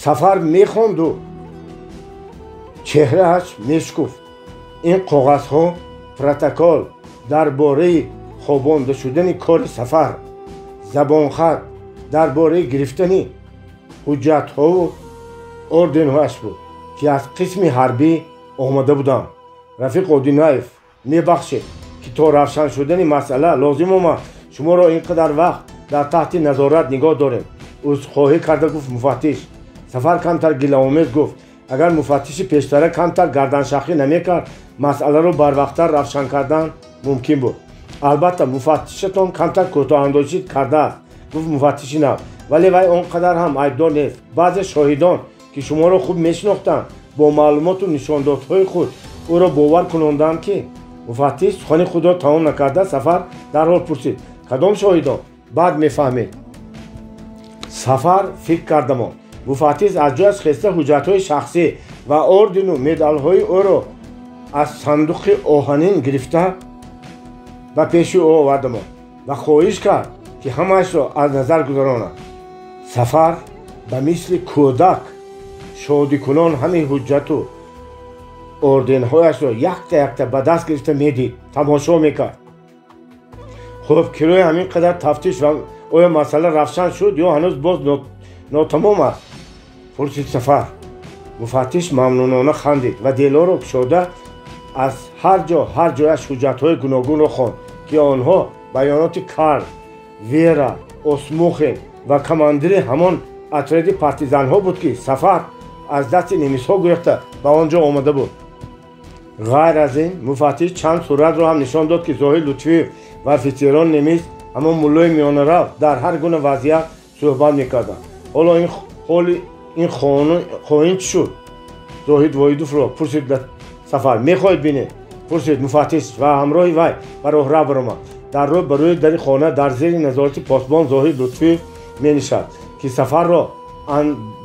Сафар мехонду чеҳрааш мешукуфт. Ин коғазҳо протокол дар бораи хобонда шудани кори Сафар, забонхат дар бораи гирифтани ҳуҷҷатҳову орденҳояш буд, ки аз қисми ҳарбӣ омада буданд. Рафиқ Одинаев, мебахшед, ки то равшан шудани масъала лозим омад шуморо ин қадар вақт дар таҳти назорат нигоҳ дорем, узрхоҳӣ карда гуфт муфаттиш. Сафар камтар гилаомез гуфт: Агар муфаттиши пештара камтар гарданшахӣ намекард, масъаларо барвақттар равшан кардан мумкин буд. Албатта, муфаттишатон камтар кӯтоҳандозӣ кардааст, гуфт муфаттиши нав, вале вай он қадар ҳам айбдор нест. Баъзе шоҳидон, ки шуморо хуб мешинохтанд, бо маълумоту нишондодҳои худ ӯро бовар кунонданд, ки муфаттиш сухани худро тамом накарда, Сафар дарҳол пурсид: кадом шоҳидон? Баъд мефаҳмед. Сафар фикр карда монд. Муфаттиш аз ҷояш хеста ҳуҷҷатҳои шахсӣ ва ордену медалҳои ӯро аз сандуқи оҳанин гирифта ба пеши ӯ оварда монд ва хоҳиш кард, ки ҳамаашро аз назар гузаронад. Сафар ба мисли кӯдак шодикунон ҳамин ҳуҷҷату орденҳояшро якта якта ба даст гирифта медид, тамошо мекард. Хуб, кирои ҳамин қадар тафтиш ва оё масъала равшан шуд ё ҳанӯз боз нотамом аст? Пурсид Сафар. Муфаттиш мамнунона хандид ва делоро кушода аз ҳар ҷо ҳар ҷояш ҳуҷҷатҳои гуногунро хонд, ки онҳо баёноти Карл, Вера, Осмухин ва командири ҳамон отряди партизанҳо буд, ки Сафар аз дасти немисҳо гурехта ба он ҷо омада буд. Ғайр аз ин, муфаттиш чанд суратро ҳам нишон дод, ки Зоҳид Лутфиев ва офитсерони немис, ҳамон муллои миёнарав, дар ҳар гуна вазъият суҳбат мекарданд. Ҳоло ҳоли ин хоин чӣ шуд? Зоҳид Воҳидовро пурсид Сафар. Мехоҳед бинед? Пурсид муфаттиш ва ҳамроҳи вай ба роҳрав баромад. Дар рӯ ба рӯи дари хона дар зери назорати посбон Зоҳид Лутфиев менишаст, ки Сафарро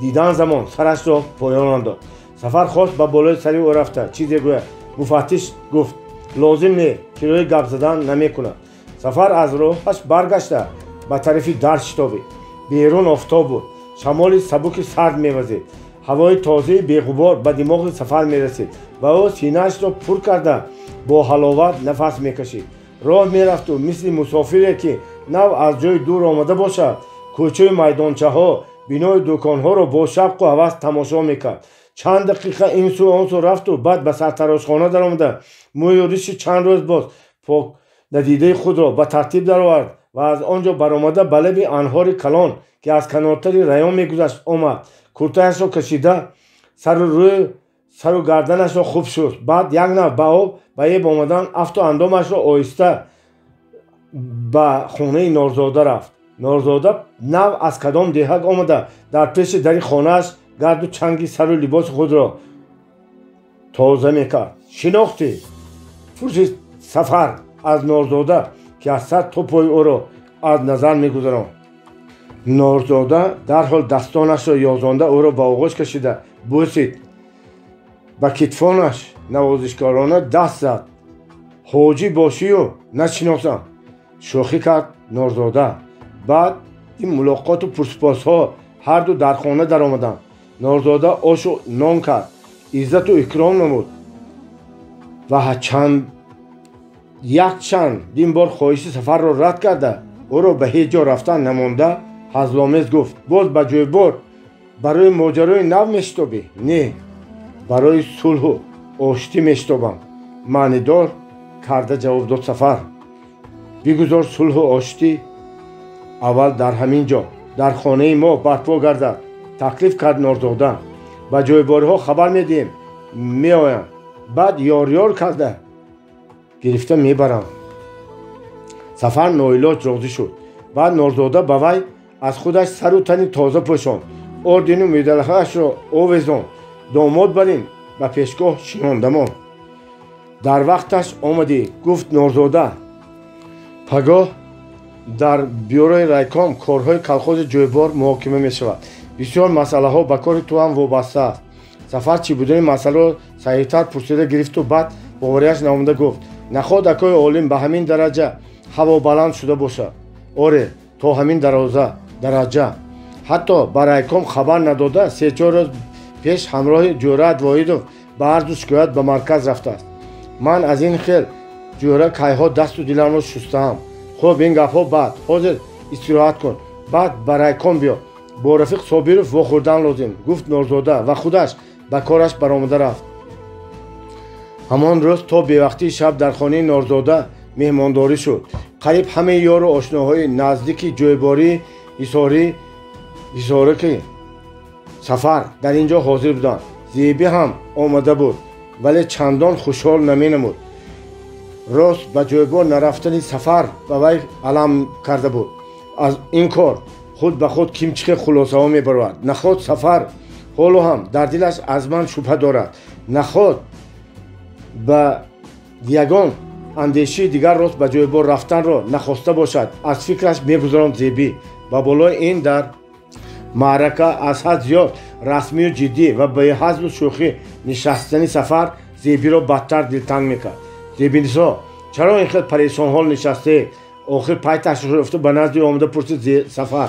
дидан замон сарашро поён андохт. Сафар хост ба болои сари ӯ рафта чизе гӯяд. Муфаттиш гуфт: лозим не, кирои гап задан намекунад. Сафар аз роҳаш баргашта ба тарафи дар шитобид. Берун офтоб буд. Шамоли сабуки сард мевазид. Ҳавои тозаи беғубор ба димоғи Сафар мерасид ва ӯ синаашро пур карда бо ҳаловат нафас мекашид. Роҳ мерафту мисли мусофире, ки нав аз ҷои дур омада бошад, кӯчаи майдончаҳо, бинои дуконҳоро бо шавқу ҳавас тамошо мекард. Чанд дақиқа ин сӯ он сӯ рафту баъд ба сартарошхона даромада мӯю риши чанд рӯз боз пок надидаи худро ба тартиб даровард ва аз он ҷо баромада ба лаби анҳори калон, ки аз канортари район мегузашт, омад. Куртаашро кашида сару гарданашро хуб шуст. Баъд як нав ба об ба еб омадан афту андомашро оҳиста ба хонаи Норзода рафт. Норзода нав аз кадом деҳак омада дар пеши дари хонааш гарду чанги сару либоси худро тоза мекард. Шинохтӣ? Пурсид Сафар аз Норзода, ки аз сар то пои ӯро аз назар мегузаронд. Норзода дарҳол дастонашро ёзонда ӯро ба оғӯш кашида бӯсид, ба китфонаш навозишкорона даст зад. Ҳоҷӣ бошию нашиносам, шӯхӣ кард Норзода. Баъд ин мулоқоту пурсупосҳо ҳарду дар хона даромаданд. Норзода ошу нон кард, иззату икром намуд ва якчанд дин бор хоҳиши Сафарро рад карда ӯро ба ҳеҷ ҷо рафтан намонда ҳазломез гуфт: боз ба ҷойбор барои моҷарои нав мешитобӣ? Не, барои сулҳу оштӣ мешитобам, маънидор карда ҷавоб дод Сафар. Бигузор сулҳу оштӣ аввал дар ҳамин ҷо, дар хонаи мо барпо гардад, таклиф кард Норзода. Ба ҷойбориҳо хабар медиҳем, меоянд, баъд ёрёр карда гирифта мебаранд. Сафар ноилоҷ розӣ шуд. Баъд Норзода ба вай аз худаш сару тани тоза пӯшонд, ордену медалҳояшро овезонд, домод бар ин ба пешгоҳ шинонда монд. Дар вақташ омадӣ, гуфт Норзода. Пагоҳ дар бюрои райком корҳои колхози ҷойбор муҳокима мешавад. Бисёр масъалаҳо ба кори ту ҳам вобаста аст. Сафар чӣ будани масъаларо саҳиҳтар пурсида гирифту баъд боварияш наомада гуфт: наход акои олим ба ҳамин дараҷа ҳавобаланд шуда бошад? Оре, то ҳамин дараҷа. Ҳатто ба райком хабар надода се-чор рӯз пеш ҳамроҳи Ҷӯрат Воҳидов ба арзу шикоят ба марказ рафтааст. Ман аз ин хел ҷӯра кайҳо дасту диламро шустаам. Хуб, ин гапҳо баъд, ҳозир истироҳат кун, баъд ба райком биё. Бо рафиқ Собиров вохӯрдан лозим, гуфт Норзода ва худаш ба кораш баромада рафт. Ҳамон рӯз то бевақтии шаб дар хонаи Норзода меҳмондорӣ шуд. Қариб ҳамаи ёру ошноҳои наздики ҷойбории Ҳисораки Сафар дар ин ҷо ҳозир буданд. Зебӣ ҳам омада буд, вале чандон хушҳол наменамуд. Рост ба ҷойбор нарафтани Сафар ба вай алам карда буд. Аз ин кор худ ба худ кимчихе хулосаҳо мебаровард. Наход Сафар ҳоло ҳам дар дилаш аз ман шубҳа дорад, наход ба ягон андешии дигар рост ба ҷойбор рафтанро нахоста бошад. Аз фикраш мегузаронд Зебӣ. Ба болои ин дар маърака аз ҳад зиёд расмию ҷиддӣ ва беҳазлу шӯхӣ нишастани Сафар Зебиро бадтар дилтанг мекард. Зебинисо, чаро ин хел парешонҳол нишастаед? Охир пайташ ёфта ба назди омада пурсид Сафар.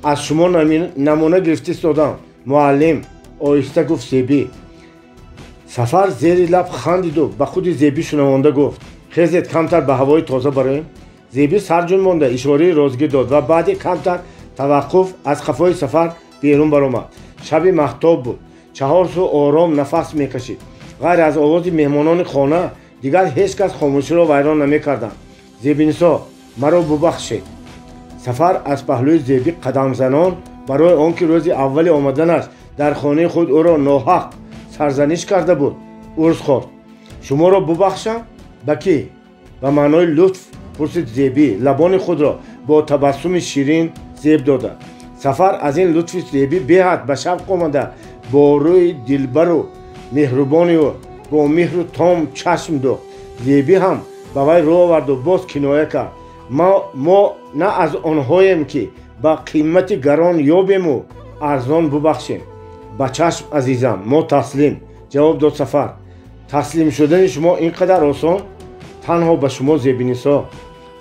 Аз шумо намуна гирифта истодам, муаллим, оҳиста гуфт Зебӣ. Сафар зери лаб хандиду ба худи Зебӣ шунавонда гуфт: хезед, камтар ба ҳавои тоза бароем. Зебӣ сарҷун монда ишораи розигӣ дод ва баъди камтар таваққуф аз қафои Сафар берун баромад. Шаби маҳтоб буд. Чаҳор сӯ ором нафас мекашид. Ғайр аз овози меҳмонони хона дигар ҳеҷ кас хомӯширо вайрон намекарданд. Зебинисо, маро бубахшед. Сафар аз паҳлӯи Зебӣ қадамзанон барои он ки рӯзи аввали омаданаш дар хонаи худ ӯро ноҳақ сарзаниш карда буд, урз хӯрд. Шуморо бубахшам? Ба кӣ? Ба маънои лутф пурсид Зебӣ, лабони худро бо табассуми ширин зеб дода. Сафар аз ин лутфи Зебӣ беҳад ба шавқ омада, бо рӯи дилбару меҳрубони ӯ бо меҳру том чашм духт. Зебӣ ҳам ба вай рӯ оварду боз киноя кард: мо на аз онҳоем, ки ба қимати гарон ёбему арзон бубахшем. Ба чашм, азизам, мо таслим, ҷавоб дод Сафар. Таслим шудани шумо ин қадар осон? Танҳо ба шумо, Зебинисо.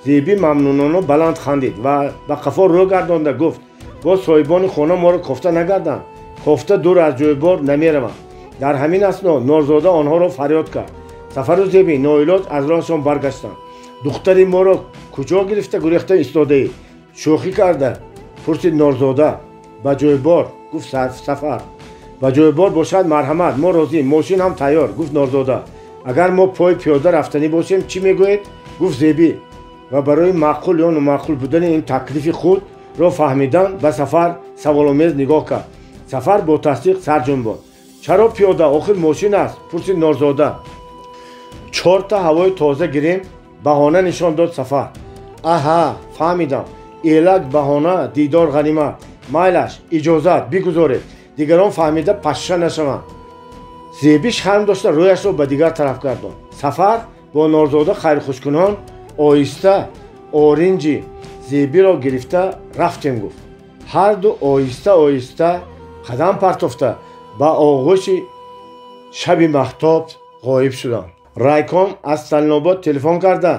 Зебӣ мамнунона баланд хандид ва ба қафо рӯ гардонда гуфт: боз соҳибони хона моро кофта нагарданд, кофта дур аз ҷойбор намераванд. Дар ҳамин асно Норзода онҳоро фарёд кард. Сафару Зебӣ ноилоҷ аз роҳашон баргаштанд. Духтари моро куҷо гирифта гурехта истодаӣ? Шӯхӣ карда пурсид Норзода. Ба ҷойбор, гуфт Сафар. Ба ҷойбор бошад, марҳамат, мо розӣ, мошин ҳам тайёр, гуфт Норзода. Агар мо пой пиёда рафтанӣ бошем, чӣ мегӯед? Гуфт Зебӣ ва барои маъқул ё номаъқул будани ин таклифи худро фаҳмидан ба Сафар саволомез нигоҳ кард. Сафар бо тасдиқ сар ҷунбонд. Чаро пиёда? Охир мошин аст, пурсид Норзода. Чорта ҳавои тоза гирем, баҳона нишон дод Сафар. Аҳа, фаҳмидам. Элак баҳона, дидор ғанимат. Майлаш, иҷозат бигузоред, дигарон фаҳмида пашша нашаванд. Зебӣ шарм дошта рӯяшро ба дигар тараф гардонд. Сафар бо Норзода хайрхушкунон оҳиста оринҷи Зебиро гирифта рафтем, гуфт. Ҳарду оҳиста оҳиста қадам партофта ба оғӯши шаби маҳтоб ғоиб шуданд. Райком аз Сталинобод телефон карда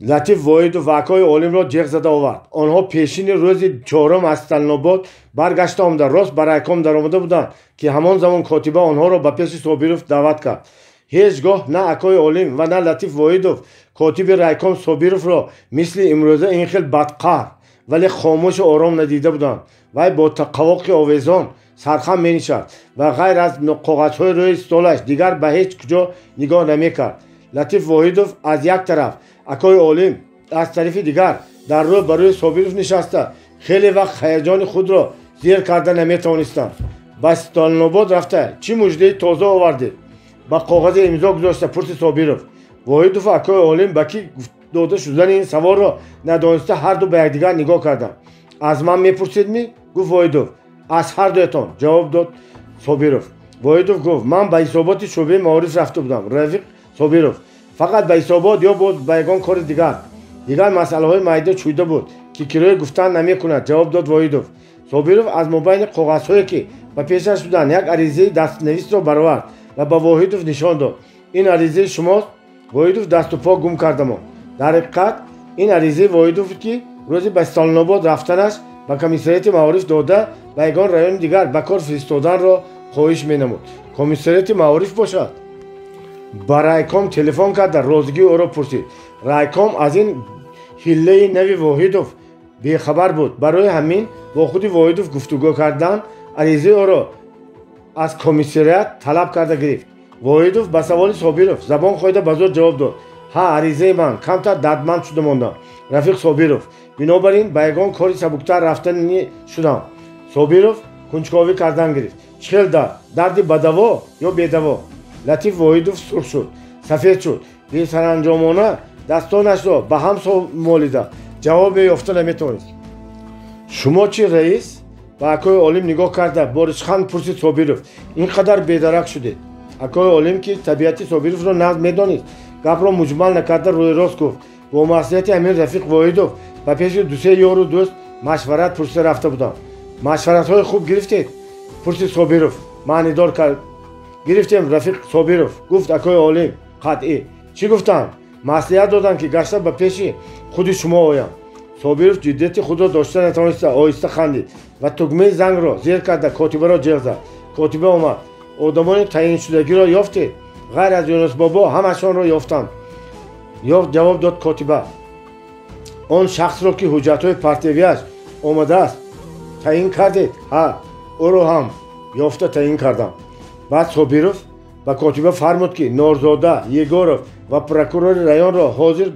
Латиф Воҳидов ва акои Олимро ҷеғ зада овард. Онҳо пешини рӯзи чорум аз Сталинобод баргашта омада рост ба райком даромада буданд, ки ҳамон замон котиба онҳоро ба пеши Собиров даъват кард. Ҳеҷ гоҳ на акои Олим ва на Латиф Воҳидов котиби райком Собировро мисли имрӯза ин хел бадқаҳр, вале хомӯшу ором надида буданд. Вай бо қавоқи овезон сархам менишаст ва ғайр аз коғазҳои рӯи столаш дигар ба ҳеҷ куҷо нигоҳ намекард. Латиф Воҳидов аз як тараф, акои Олим аз тарафи дигар дар рӯ ба рӯи Собиров нишаста хеле вақт ҳаяҷони худро зер карда наметавонистанд. Ба Сталинобод рафта чӣ муждаи тоза овардед? Ба коғазе имзо гузошта пурсид Собиров. Воҳидов акои Олим ба кӣ дода шудани ин саволро надониста ҳарду ба якдигар нигоҳ карданд. Аз ман мепурсидмӣ? Гуфт Воҳидов. Аз ҳардуятон, ҷавоб дод Собиров. Воҳидов гуфт: ман ба ҳисоботи шӯъбаи маориф рафта будам, рафиқ Собиров. Фақат ба ҳисобот ё боз ба ягон кори дигар? Дигар масъалаҳои майда чӯйда буд, ки кироя гуфтан намекунад, ҷавоб дод Воҳидов. Собиров аз мобайни коғазҳое, ки ба пешаш буданд, як аризаи дастнависро баровард ва ба Воҳидов нишон дод. Ин аризаи шумост? Воҳидов дасту по гум карда монд. Дар ҳақиқат ин аризаи Воҳидов буд, ки рӯзи ба Сталинобод рафтанаш ба комиссариати маориф дода ба ягон райони дигар ба кор фиристоданро хоҳиш менамуд. Комиссариати маориф бошад ба райком телефон карда розигии ӯро пурсид. Райком аз ин ҳиллаи нави Воҳидов бехабар буд. Барои ҳамин бо худи Воҳидов гуфтугӯ кардан аризаи ӯро аз комиссариат талаб карда гирифт. Воҳидов ба саволи Собиров забон хоида ба зӯр ҷавоб дод: ҳа, аризаи ман, камтар дардманд шуда мондам, рафиқ Собиров. Бинобар ин ба ягон кори сабуктар рафтанӣ шудам. Собиров кунҷковӣ кардан гирифт. Чӣ хел дард? Дарди бадаво ё бедаво? Латиф Воҳидов сурх шуд, сафед шуд, бесаранҷомона дастонашро ба ҳам молида ҷавобе ёфта наметавонист. Шумо чӣ, раис? Ба акои Олим нигоҳ карда бо ришханд пурсид Собиров. Ин қадар бедарак шудед? Акои Олим, ки табиати Собировро нағз медонист, гапро муҷмал накарда рӯи рост гуфт: бо маслиҳати ҳамин рафиқ Воҳидов ба пеши дусе ёру дӯст машварат пурсида рафта будам. Машваратҳои хуб гирифтед? Пурсид Собиров маънидор кард. Гирифтем, рафиқ Собиров, гуфт акои Олим қатъӣ. Чӣ гуфтам? Маслиҳат додам, ки гашта ба пеши худи шумо оям. Собиров ҷиддияти худро дошта натавониста оҳиста хандид ва тугмаи зангро зер карда котибаро ҷеғ зад. Котиба омад. Одамони таъиншудагиро ёфтед? Ғайр аз Юнусбобо ҳамашонро ёфтам, ёфт, ҷавоб дод котиба. Он шахсро, ки ҳуҷҷатҳои партиявиаш омадааст, таъин кардед? Ҳа, ӯро ҳам ёфта таъин кардам. Баъд Собиров ба котиба фармуд, ки Норзода, Егоров ва прокурори районро ҳозир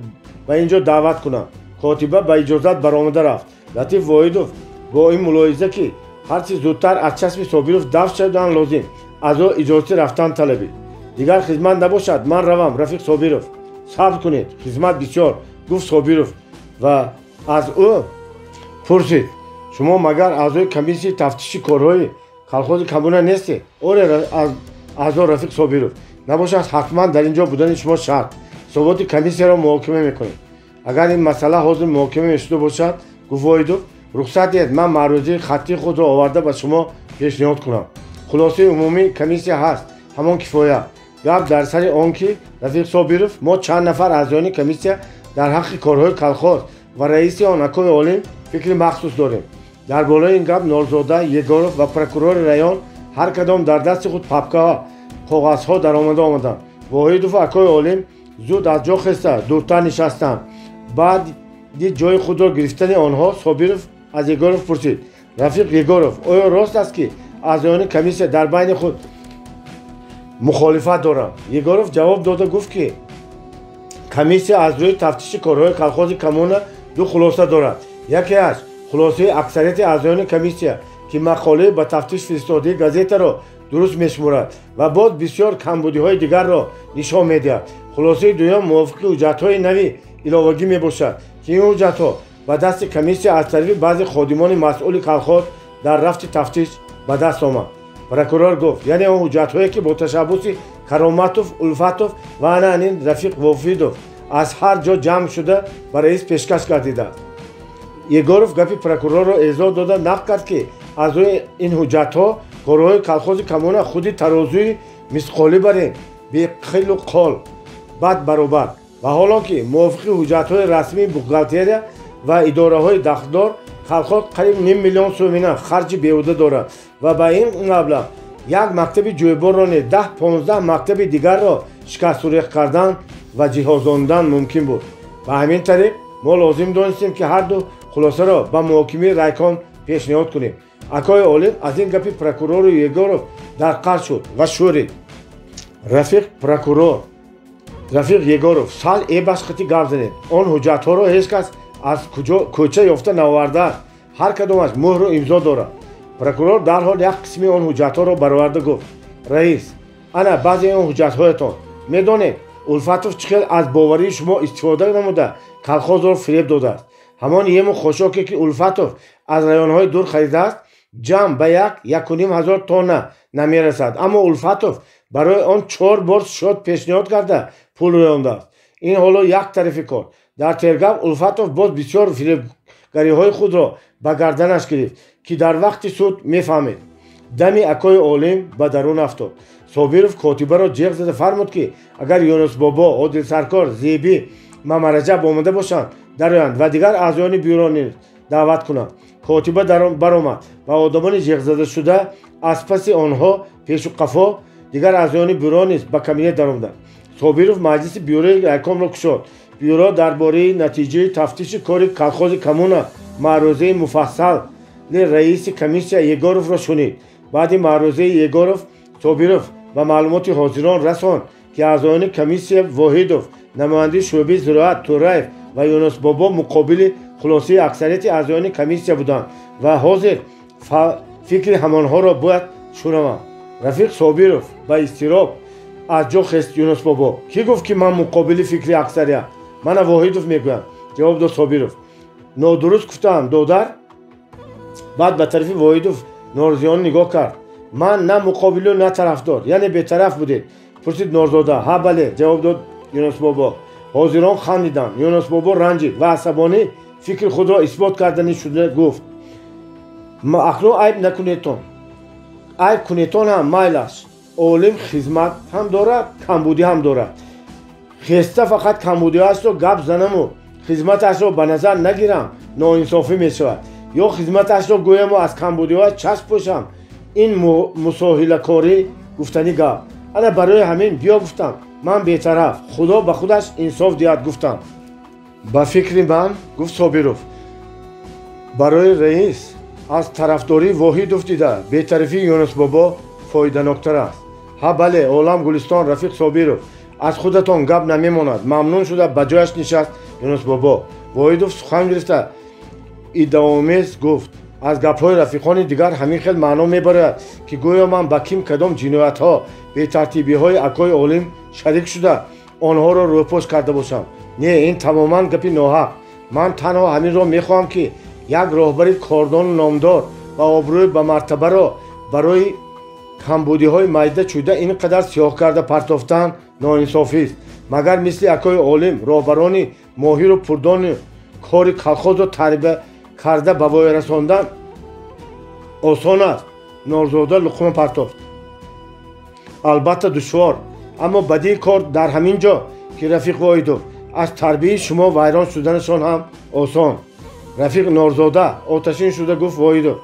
ба ин ҷо даъват кунанд. Котиба ба иҷозат баромада рафт. Латиф Воҳидов бо ин мулоҳиза, ки ҳарчи зудтар аз чашми Собиров дафт шудан лозим, аз ӯ иҷозати рафтан талабид. Дигар хизмат набошад, ман равам, рафиқ Собиров. Сабр кунед, хизмат бисёр, гуфт Собиров ва аз ӯ пурсид: шумо магар аъзои комиссияи тафтиши корҳои колхози Коммуна нестед? Оре, аъзо, рафиқ Собиров. Набошад, ҳатман дар ин ҷо будани шумо шарт. Ҳисоботи комиссияро муҳокима мекунем. Агар ин масъала ҳозир муҳокима мешуда бошад, гуфт Воҳидов, рухсат диҳед, ман маърӯзии хаттии худро оварда ба шумо пешниҳод кунам. Хулосаи умумии комиссия ҳаст, ҳамон кифоя. Гап дар сари он ки, рафиқ Собиров, мо чанд нафар аъзоёни комиссия дар ҳаққи корҳои колхоз ва раиси он акои Олим фикри махсус дорем. Дар болои ин гап Норзода, Егоров ва прокурори район ҳар кадом дар дасти худ папкаҳо, коғазҳо даромада омаданд. Воҳидову акои Олим зуд аз ҷо хеста дуртар нишастанд. Баъди ҷои худро гирифтани онҳо Собиров аз Егоров пурсид: рафиқ Егоров, оё рост аст, ки аъзоёни комиссия дар байни худ мухолифат доранд? Егоров ҷавоб дода гуфт, ки комиссия аз рӯи тафтиши корҳои колхози Коммуна ду хулоса дорад. Якеаш хулосаи аксарияти аъзоёни комиссия, ки мақолаи ба тафтиш фиристодии газетаро дуруст мешуморад ва боз бисёр камбудиҳои дигарро нишон медиҳад. Хулосаи дуюм мувофиқи ҳуҷҷатҳои нави иловагӣ мебошад, ки ин ҳуҷҷатҳо ба дасти комиссия аз тарафи баъзе ходимони масъули колхоз дар рафти тафтиш ба даст омад. Прокурор гуфт: яъне он ҳуҷҷатҳое, ки бо ташаббуси Кароматов, Улфатов ва ана анин рафиқ Вофидов аз ҳар ҷо ҷамъ шуда ба раис пешкаш гардидааст. Егоров гапи прокурорро эъзоз дода нақл кард, ки аз рӯи ин ҳуҷҷатҳо корҳои колхози Коммуна худи тарозуи мисқолӣ барин беқилу қол бад баробар, ва ҳолон ки мувофиқи ҳуҷҷатҳои расмии бухгалтерия ва идораҳои дахлдор колхоз қариб ним миллион сӯмина харҷи беҳуда дорад ва ба ин маблағ як мактаби ҷӯйборро не, 10-15 мактаби дигарро шикастурех кардан ва ҷиҳозондан мумкин буд. Ба ҳамин тариқ мо лозим донистем, ки ҳарду хулосаро ба муҳокимаи райком пешниҳод кунем. Акои Олим аз ин гапи прокурору Егоров дар қаҳр шуд ва шӯрид: рафиқ прокурор, рафиқ Егоров, сал эбашқити гап занед. Он ҳуҷҷатҳоро ҳеҷ кас аз кӯча ёфта наовардааст, ҳар кадомаш мӯҳру имзо дорад. Прокурор дарҳол як қисми он ҳуҷҷатҳоро бароварда гуфт: раис, ана баъзе он ҳуҷҷатҳоятон. Медонед, Улфатов чӣ хел аз боварии шумо истифода намуда колхозро фиреб додааст. Ҳамон ему хошоке, ки Улфатов аз районҳои дур харидааст, ҷамъ ба 1-1,5 ҳазор тонна намерасад, аммо Улфатов барои он чор бор счёт пешниҳод карда пул рӯёндааст. Ин ҳоло як тарафи кор. Дар тергав Улфатов боз бисёр фиребгариҳои худро ба гарданаш гирифт, ки дар вақти суд мефаҳмед. Дами акои Олим ба дарун афтод. Собиров котибаро ҷеғ зада фармуд, ки агар Юнусбобо, Одилсаркор, Зебӣ, Мамараҷаб омода бошанд, дароянд ва дигар аъзоёни бюро низ даъват кунанд. Котиба баромад ва одамони ҷеғзадашуда аз паси онҳо пешу қафо дигар аъзоёни бюро низ ба кабинет даромаданд. Собиров маҷлиси бюрои райкомро кушод. Бюро дар бораи натиҷаи тафтиши кори колхози Коммуна маърӯзаи муфассали раиси комиссия Егоровро шунид. Баъди маърӯзаи Егоров Собиров ба маълумоти ҳозирон расонд, ки аъзоёни комиссия Воҳидов, намояндаи шӯъбаи зироат Тӯраев ва Юнусбобо муқобили хулосаи аксарияти аъзоёни комиссия буданд ва ҳозир фикри ҳамонҳоро бояд шунавам. Рафиқ Собиров ба изтироб аз ҷо хест. Юнусбобо, кӣ гуфт, ки ман муқобили фикри аксарият? Мана Воҳидов мегӯям, ҷавоб дод Собиров. Нодуруст гуфтаам, додар. Баъд ба тарафи Воҳидов норозиёна нигоҳ кард. Ман на муқобилу на тарафдор, яъне бетараф будед? Пурсид Норзода. Ҳа, бале, ҷавоб дод Юнусбобо. Ҳозирон хандиданд. Юнусбобо ранҷид ва асабонӣ фикри худро исбот карданӣ шуда гуфт: акнун айб накунедтон, айб кунедтон ҳам майлаш. Олим хизмат ҳам дорад, камбудӣ ҳам дорад. Хеста фақат камбудиҳоашро гап занаму хизматашро ба назар нагирам, ноинсофӣ мешавад. Ё хизматашро гӯяму аз камбудиҳоаш чашм пӯшам, ин мусоҳилакорӣ гуфтани гап. Ана барои ҳамин биё гуфтам, ман бетараф, Худо ба худаш инсоф диҳад гуфтам. Ба фикри ман, гуфт Собиров, барои раис аз тарафдории Воҳидов дида бетарафии Юнусбобо фоиданоктар аст. Ҳа, бале, олам гулистон, рафиқ Собиров, аз худатон гап намемонад. Мамнун шуда ба ҷояш нишаст Юнусбобо. Воҳидов сухан гирифта иддаомез гуфт: аз гапҳои рафиқони дигар ҳамин хел маъно мебарояд, ки гӯё ман ба ким кадом ҷиноятҳо, бетартибиҳои акои олим шарик шуда, онҳоро рӯпош карда бошам. Не, ин тамоман гапи ноҳақ. Ман танҳо ҳаминро мехоҳам, ки як роҳбари кордону номдор ва обрӯи ба мартабаро барои камбудиҳои майда чӯда ин қадар сиёҳ карда партофтан ноинсофист. Магар мисли акои олим роҳбарони моҳиру пурдони кори колхозро тарбия карда ба воя расондан осон аст? Норзода луқма партофт. Албатта душвор, аммо бадии кор дар ҳамин ҷо, ки рафиқ Воҳидов, аз тарбияи шумо вайрон шуданашон ҳам осон. Рафиқ Норзода, оташин шуда гуфт Воҳидов,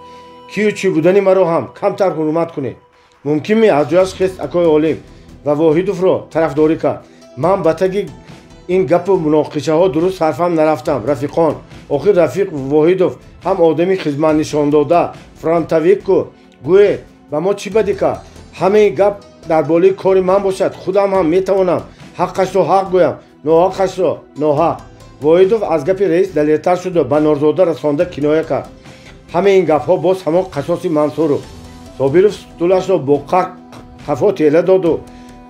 кию чӣ будани маро ҳам камтар ҳурмат кунед. Мумкин ме? Аз ҷояш хест акои олим ва Воҳидовро тарафдорӣ кард. Ман ба таги ин гапу муноқишаҳо дуруст сарфам нарафтам, рафиқон. Охир рафиқ Воҳидов ҳам одами хизматнишондода, фронтовикку. Гӯед, ба мо чӣ бадӣ кард? Ҳамаи гап дар болои кори ман бошад, худам ҳам метавонам ҳаққашро ҳақ гӯям, ноҳаққашро ноҳақ. Воҳидов аз гапи раис далертар шуду ба Норзода расонда киноя кард. Ҳамаи ин гапҳо боз ҳамон қасоси Мансуров. Собиров стулашро бо қаҳр қафо тела доду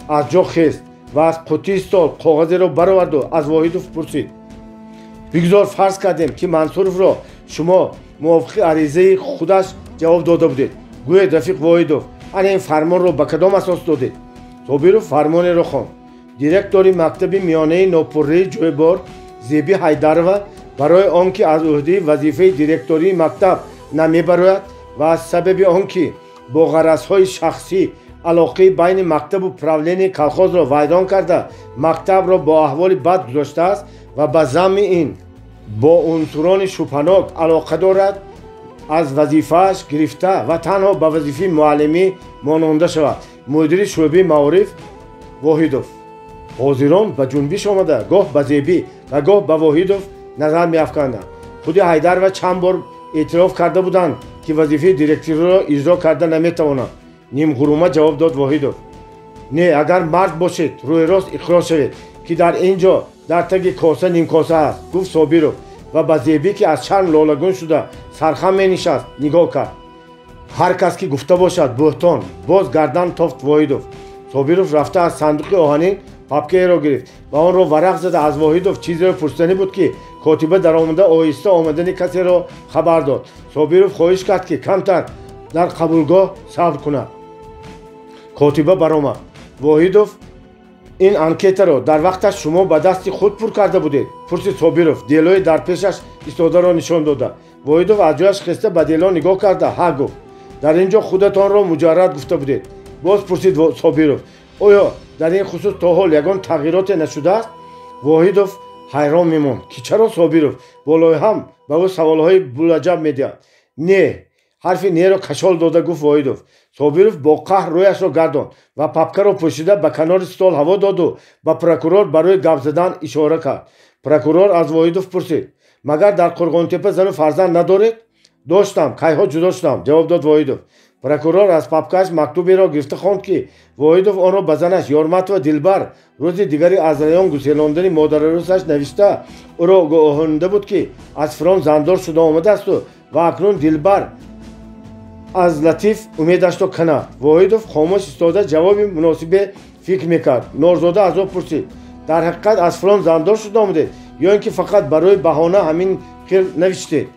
аз ҷо хест ва аз қуттии стол коғазеро бароварду аз Воҳидов пурсид: бигзор фарз кардем, ки Мансуровро шумо мувофиқи аризаи худаш ҷавоб дода будед. Гӯед, рафиқ Воҳидов, ана ин фармонро ба кадом асос додед? Собиров фармонеро хонд. Директори мактаби миёнаи нопурраи Ҷӯйбор Зеби Ҳайдарова барои он ки аз ӯҳдаи вазифаи директории мактаб намебарояд ва аз сабаби он ки бо ғаразҳои шахсӣ алоқаи байни мактабу правленияи колхозро вайрон карда, мактабро бо аҳволи бад гузоштааст ва ба замми ин бо унсурони шубҳанок алоқа дорад, аз вазифааш гирифта ва танҳо ба вазифаи муаллимӣ мононда шавад. Мудири шӯъбаи маориф Воҳидов. Ҳозирон ба ҷунбиш омада гоҳ ба Зебӣ ва гоҳ ба Воҳидов назар меафканданд. Худи Ҳайдарова чанд бор эътироф карда буданд, ки вазифаи директориро иҷро карда наметавонанд. Нимғурума ҷавоб дод Воҳидов. Не, агар мард бошед, рӯи рост иқрор шавед, ки дар ин ҷо дар таги коса нимкоса аст, гуфт Собиров ва ба Зебӣ, ки аз шарм лолагун шуда сархам менишаст, нигоҳ кард. Ҳар кас ки гуфта бошад, бӯҳтон, боз гардан тофт Воҳидов. Собиров рафта аз сандуқи оҳанин папкаеро гирифт ва онро варақ зада аз Воҳидов чизеро пурсиданӣ буд, ки котиба даромада оҳиста омадани касеро хабар дод. Собиров хоҳиш кард, ки камтар дар қабулгоҳ сабр кунад. Котиба баромад. Воҳидов, ин анкетаро дар вақташ шумо ба дасти худ пур карда будед? Пурсид Собиров, делои дар пешаш истодаро нишон дода. Воҳидов аз ҷояш хеста ба дело нигоҳ карда ҳа гуфт. Дар ин ҷо худатонро муҷаррад гуфта будед. Боз пурсид Собиров: оё дар ин хусус то ҳол ягон тағйироте нашудааст? Воҳидов ҳайрон мемонд, ки чаро Собиров болои ҳам ба ӯ саволҳои булаҷаб медиҳад. Не, ҳарфи неро кашол дода гуфт Воҳидов. Собиров бо қаҳр рӯяшро гардонд ва папкаро пӯшида ба канори стол ҳаво доду ба прокурор барои гап задан ишора кард. Прокурор аз Воҳидов пурсид: магар дар Қурғонтепа зану фарзанд надоред? Доштам, кайҳо ҷудо шудам, ҷавоб дод Воҳидов. Прокурор аз папкааш мактуберо гирифта хонд, ки Воҳидов онро ба занаш Ёрматова Дилбар рӯзи дигари аз раён гуселондани модарарӯсаш навишта, ӯро огоҳонда буд, ки аз фирон зандор шуда омадаасту ва акнун Дилбар Аз Латиф умедашро канад. Воҳидов хомӯш истода ҷавоби муносибе фикр мекард. Норзода аз ӯ пурсид: дар ҳақиқат аз фалон зандор шуда омадед ё ин ки фақат барои баҳона ҳамин хел навиштед?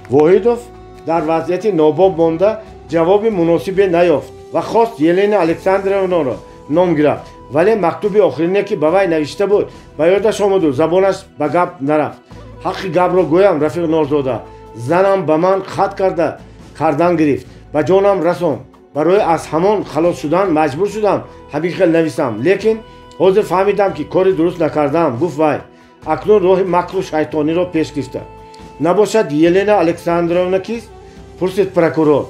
Воҳидов дар вазъияти нобоб монда ҷавоби муносибе наёфт ва хост Елена Александровнаро ном гирад, вале мактуби охирине, ки ба вай навишта буд, ба ёдаш омаду забонаш ба гап нарафт. Ҳаққи гапро гӯям, рафиқ Норзода, занам ба ман хат кардан гирифт, ба ҷонам расон. Барои аз ҳамон халос шудан маҷбур шудам ҳамин хел нависам, лекин ҳозир фаҳмидам, ки кори дуруст накардам, гуфт вай, акнун роҳи макру шайтониро пеш гирифта. Набошад, Елена Александровна кист? Пурсид прокурор.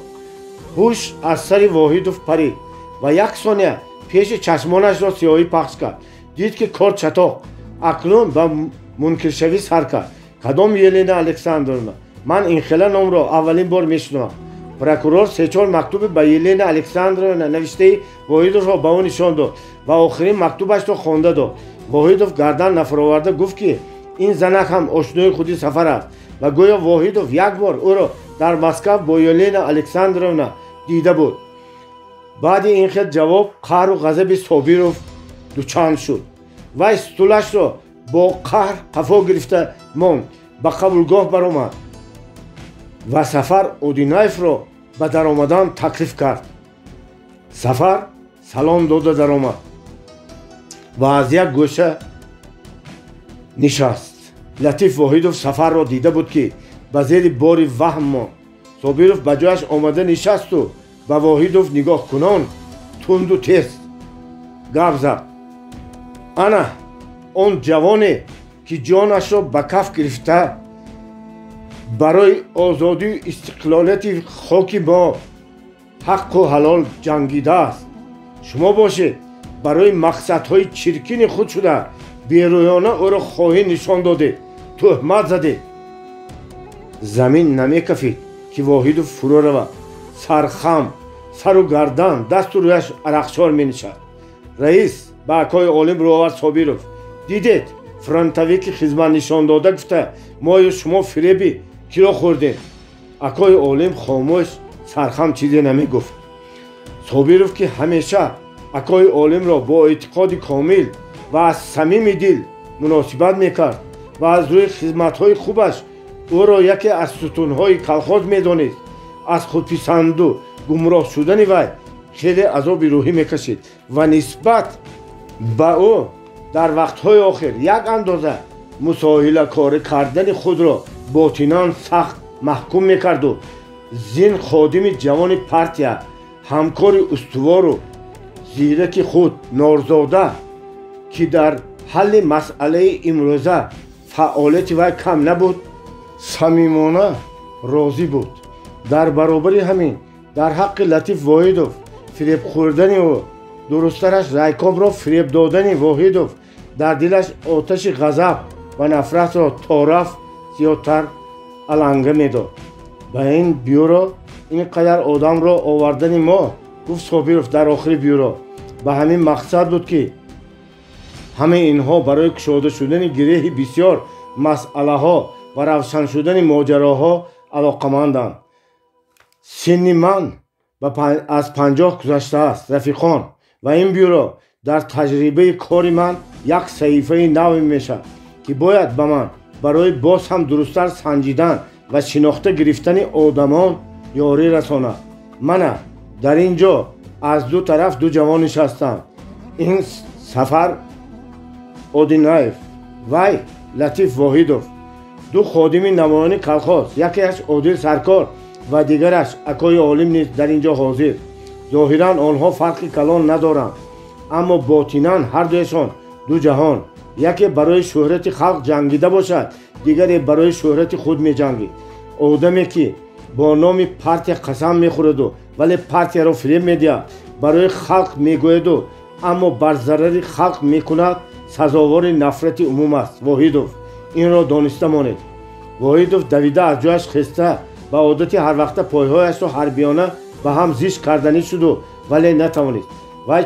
Ҳуш аз сари Воҳидов парид ва як сония пеши чашмонашро сиёҳӣ пахш кард. Дид, ки кор чатоқ. Акнун ба мункиршавӣ сар кард: кадом Елена Александровна? Ман инхела номро аввалин бор мешунавам. Прокурор се-чор мактуби ба Елена Александровна навиштаи Воҳидовро ба ӯ нишон дод ва охирин мактубашро хонда дод. Воҳидов гардан нафароварда гуфт, ки ин занак ҳам ошнои худи Сафар аст ва гӯё Воҳидов як бор ӯро дар Москав бо Елена Александровна дида буд. Баъди ин хел ҷавоб қаҳру ғазаби Собиров дучанд шуд. Вай стулашро бо қаҳр қафо гирифта монд, ба қабулгоҳ баромад ва Сафар Одинаевро ба даромадан таклиф кард. Сафар салом дода даромад ва аз як гӯша нишаст. Латиф Воҳидов Сафарро дида буд, ки ба зери бори ваҳм монд. Собиров ба ҷояш омада нишасту ба Воҳидов нигоҳ кунон тунду тез гап зад: ана он ҷавоне, ки ҷонашро ба каф гирифта барои озодию истиқлолияти хоки мо ҳаққу ҳалол ҷангидааст, шумо бошед, барои мақсадҳои чиркини худ шуда берӯёна ӯро хоҳӣ нишон додед, тӯҳмат задед. Замин намекафид, ки Воҳидов фурӯ равад. Сархам, сару гардан, дасту рӯяш арақшор менишаст. Раис, ба акои олим рӯ овард Собиров, дидед, фронтовики хизмат нишон дода гуфта мою шумо фиреби киро хӯрдем? Акои олим хомӯш, сархам чизе намегуфт. Собиров, ки ҳамеша акои олимро бо эътиқоди комил ва аз самими дил муносибат мекард ва аз рӯи хизматҳои хубаш ӯро яке аз сутунҳои колхоз медонист, аз худписанду гумроҳ шудани вай хеле азоби рӯҳӣ мекашид ва нисбат ба ӯ дар вақтҳои охир як андоза мусоҳилакорӣ кардани худро ботинан сахт маҳкум мекарду зин ходими ҷавони партия, ҳамкори устувору зираки худ Норзода, ки дар ҳалли масъалаи имрӯза фаъолияти вай кам набуд, самимона розӣ буд. Дар баробари ҳамин дар ҳаққи Латиф Воҳидов фиребхӯрдани ӯ, дурусттараш райкомро фиреб додани Воҳидов дар дилаш оташи ғазаб ва нафратро торафт зиёдтар аланга медод. Ба ин бюро ин қадар одамро овардани мо, гуфт Собиров дар охири бюро, ба ҳамин мақсад буд, ки ҳамаи инҳо барои кушода шудани гиреҳи бисёр масъалаҳо ва равшан шудани моҷароҳо алоқаманданд. Синни ман аз 50 гузаштааст, рафиқон, ва ин бюро дар таҷрибаи кори ман як саҳифаи наве мешавад, ки бояд ба ман барои боз ҳам дурусттар санҷидан ва шинохта гирифтани одамон ёрӣ расонад. Мана дар ин ҷо аз ду тараф ду ҷавон нишастанд. Ин Сафар Одинаев, вай Латиф Воҳидов, ду ходими намоёни колхоз, якеаш Одил саркор ва дигараш акои олим низ дар ин ҷо ҳозир. Зоҳиран онҳо фарқи калон надоранд, аммо ботинан ҳардуяшон ду ҷаҳон. Яке барои шӯҳрати халқ ҷангида бошад, дигаре барои шӯҳрати худ меҷангид. Одаме, ки бо номи партия қасам мехӯраду вале партияро фиреб медиҳад, барои халқ мегӯяду аммо бар зарари халқ мекунад, сазовори нафрати умум аст. Воҳидов, инро дониста монед. Воҳидов давида аз ҷояш хеста ба одати ҳарвақта пойҳояшро ҳарбиёна ба ҳам зишт карданӣ шуду вале натавонист. Вай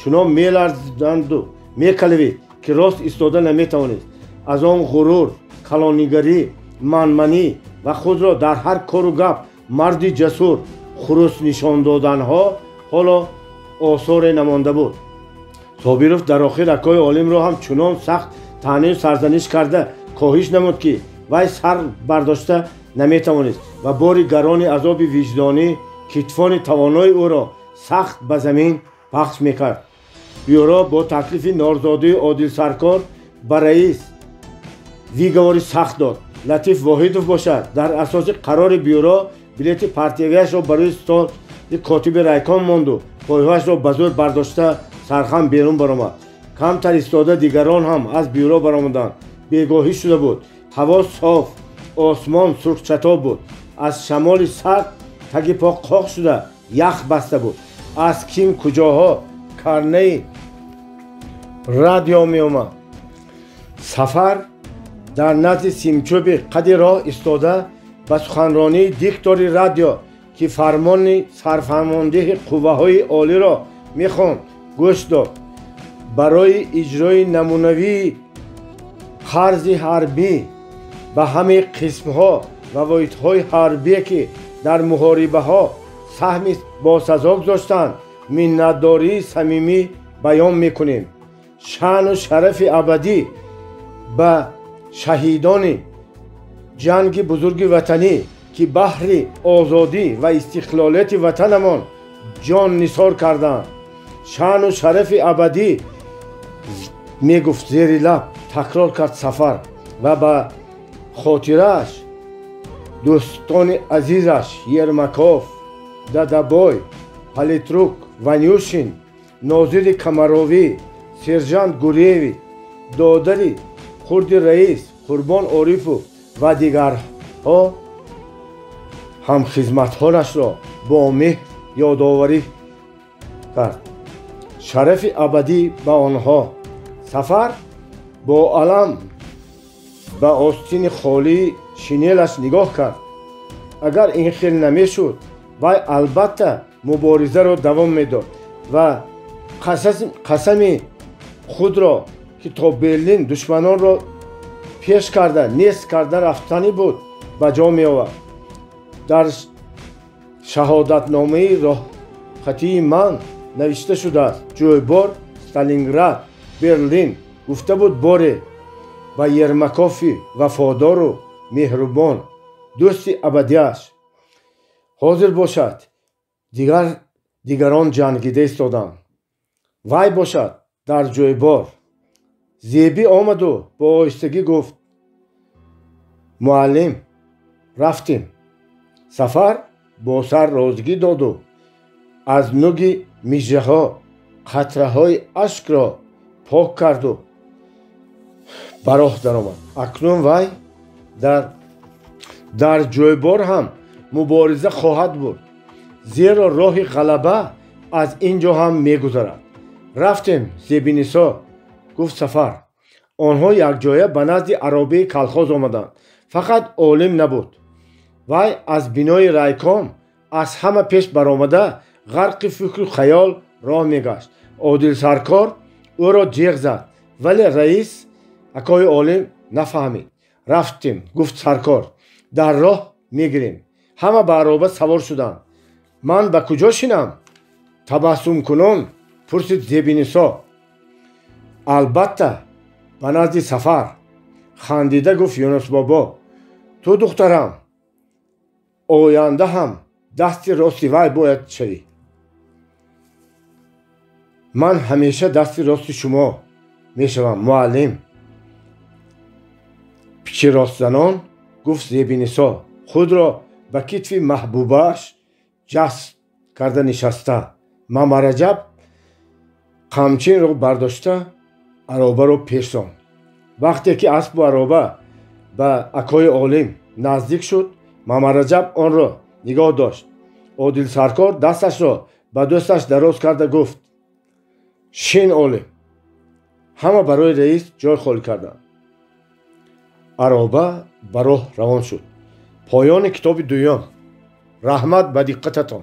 чунон меларзанду мекалавид, ки рост истода наметавонист. Аз он ғурур, калоннигарӣ, манманӣ ва худро дар ҳар кору гап Марди ҷасур хурус нишон доданҳо ҳоло осоре намонда буд. Собиров дар охир акои Олимро ҳам чунон сахт таънию сарзаниш карда коҳиш намуд, ки вай сар бардошта наметавонист ва бори гарони азоби виҷдонӣ китфони тавонои ӯро сахт ба замин пахш мекард. Бюро бо таклифи норзодии Одилсаркор ба раис выговори сахт дод. Латиф Воҳидов бошад, дар асоси қарори бюро билети партиявиашро ба рӯи столи котиби райком монду пойҳояшро ба зӯр бардошта сархам берун баромад. Камтар истода дигарон ҳам аз бюро баромаданд. Бегоҳӣ шуда буд. Ҳаво соф, осмон сурхчатоб буд. Аз шамоли сард таги по қоқ шуда ях баста буд. Аз ким куҷоҳо карнаи радио меомад. Сафар дар назди симчӯби қади роҳ истода ба суханронии диктори радио, ки фармони сарфармондиҳи қувваҳои олиро мехонд, гӯш дод. Барои иҷрои намунавии қарзи ҳарбӣ ба ҳамаи қисмҳо ва воҳидҳои ҳарбие, ки дар муҳорибаҳо саҳми босазо гузоштанд, миннатдории самимӣ баён мекунем. Шаъну шарафи абадӣ ба шаҳидони ҷанги бузурги ватанӣ, ки баҳри озодӣ ва истиқлолияти ватанамон ҷон нисор карданд. Шаъну шарафи абадӣ, мегуфт зери лаб, такрор кард Сафар ва ба хотирааш дӯстони азизаш Ермаков, Дадабой, Политрук Ванюшин, нозири Камаровӣ, сержант Гуревич, додари хурди раис Қурбон Орифов ва дигарҳо ҳамхизматҳояшро бо меҳр ёдоварӣ кард. Шарафи абадӣ ба онҳо. Сафар бо алам ба остини холии шинелаш нигоҳ кард. Агар ин хел намешуд, вай албатта муборизаро давом медод ва қасами худро, ки то Берлин душманонро пеш карда нест карда рафтанӣ буд, ба ҷо меовард. Дар шаҳодатномаи роҳхатии ман навишта шудааст: Ҷӯйбор, Сталинград, Берлин, гуфта буд боре ба Ермакови вафодору меҳрубон, дӯсти абадиаш. Ҳозир бошад, дигарон ҷангида истоданд. Вай бошад дар Ҷӯйбор. Зебӣ омаду бо оҳистагӣ гуфт: муаллим, рафтем. Сафар бо сар розигӣ доду аз нуги мижаҳо қатраҳои ашкро пок карду ба роҳ даромад. Акнун вай дар Ҷӯйбор ҳам мубориза хоҳад бурд, зеро роҳи ғалаба аз ин ҷо ҳам мегузарад. Рафтем, Зебинисо, гуфт Сафар. Онҳо якҷоя ба назди аробаи калхоз омаданд. Фақат Олим набуд. Вай аз бинои райком аз ҳама пеш баромада ғарқи фикру хаёл роҳ мегашт. Одилсаркор ӯро ҷеғ зад, вале раис акои Олим нафаҳмид. Рафтем, гуфт саркор, дар роҳ мегирем. Ҳама ба ароба савор шуданд. Ман ба куҷо шинам? Табассумкунон пурсид Зебинисо. Албатта ба назди Сафар, хандида гуфт Юнусбобо. Ту, духтарам, оянда ҳам дасти рости вай бояд шавӣ. Ман ҳамеша дасти рости шумо мешавам, муаллим. Пичи ростзанон гуфт Зебинисо, худро ба китфи маҳбубааш ҷасб карда нишаста. Мамараҷаб қамчинро бардошта аробаро пеш ронд. Вақте ки аспу ароба ба акои Олим наздик шуд, Мамараҷаб онро нигоҳ дошт. Одилсаркор дасташро ба дӯсташ дароз карда гуфт: шин, Олим. Ҳама барои раис ҷой холӣ карданд. Ароба ба роҳ равон шуд. Поёни китоби дуюм. Раҳмат ба диққататон.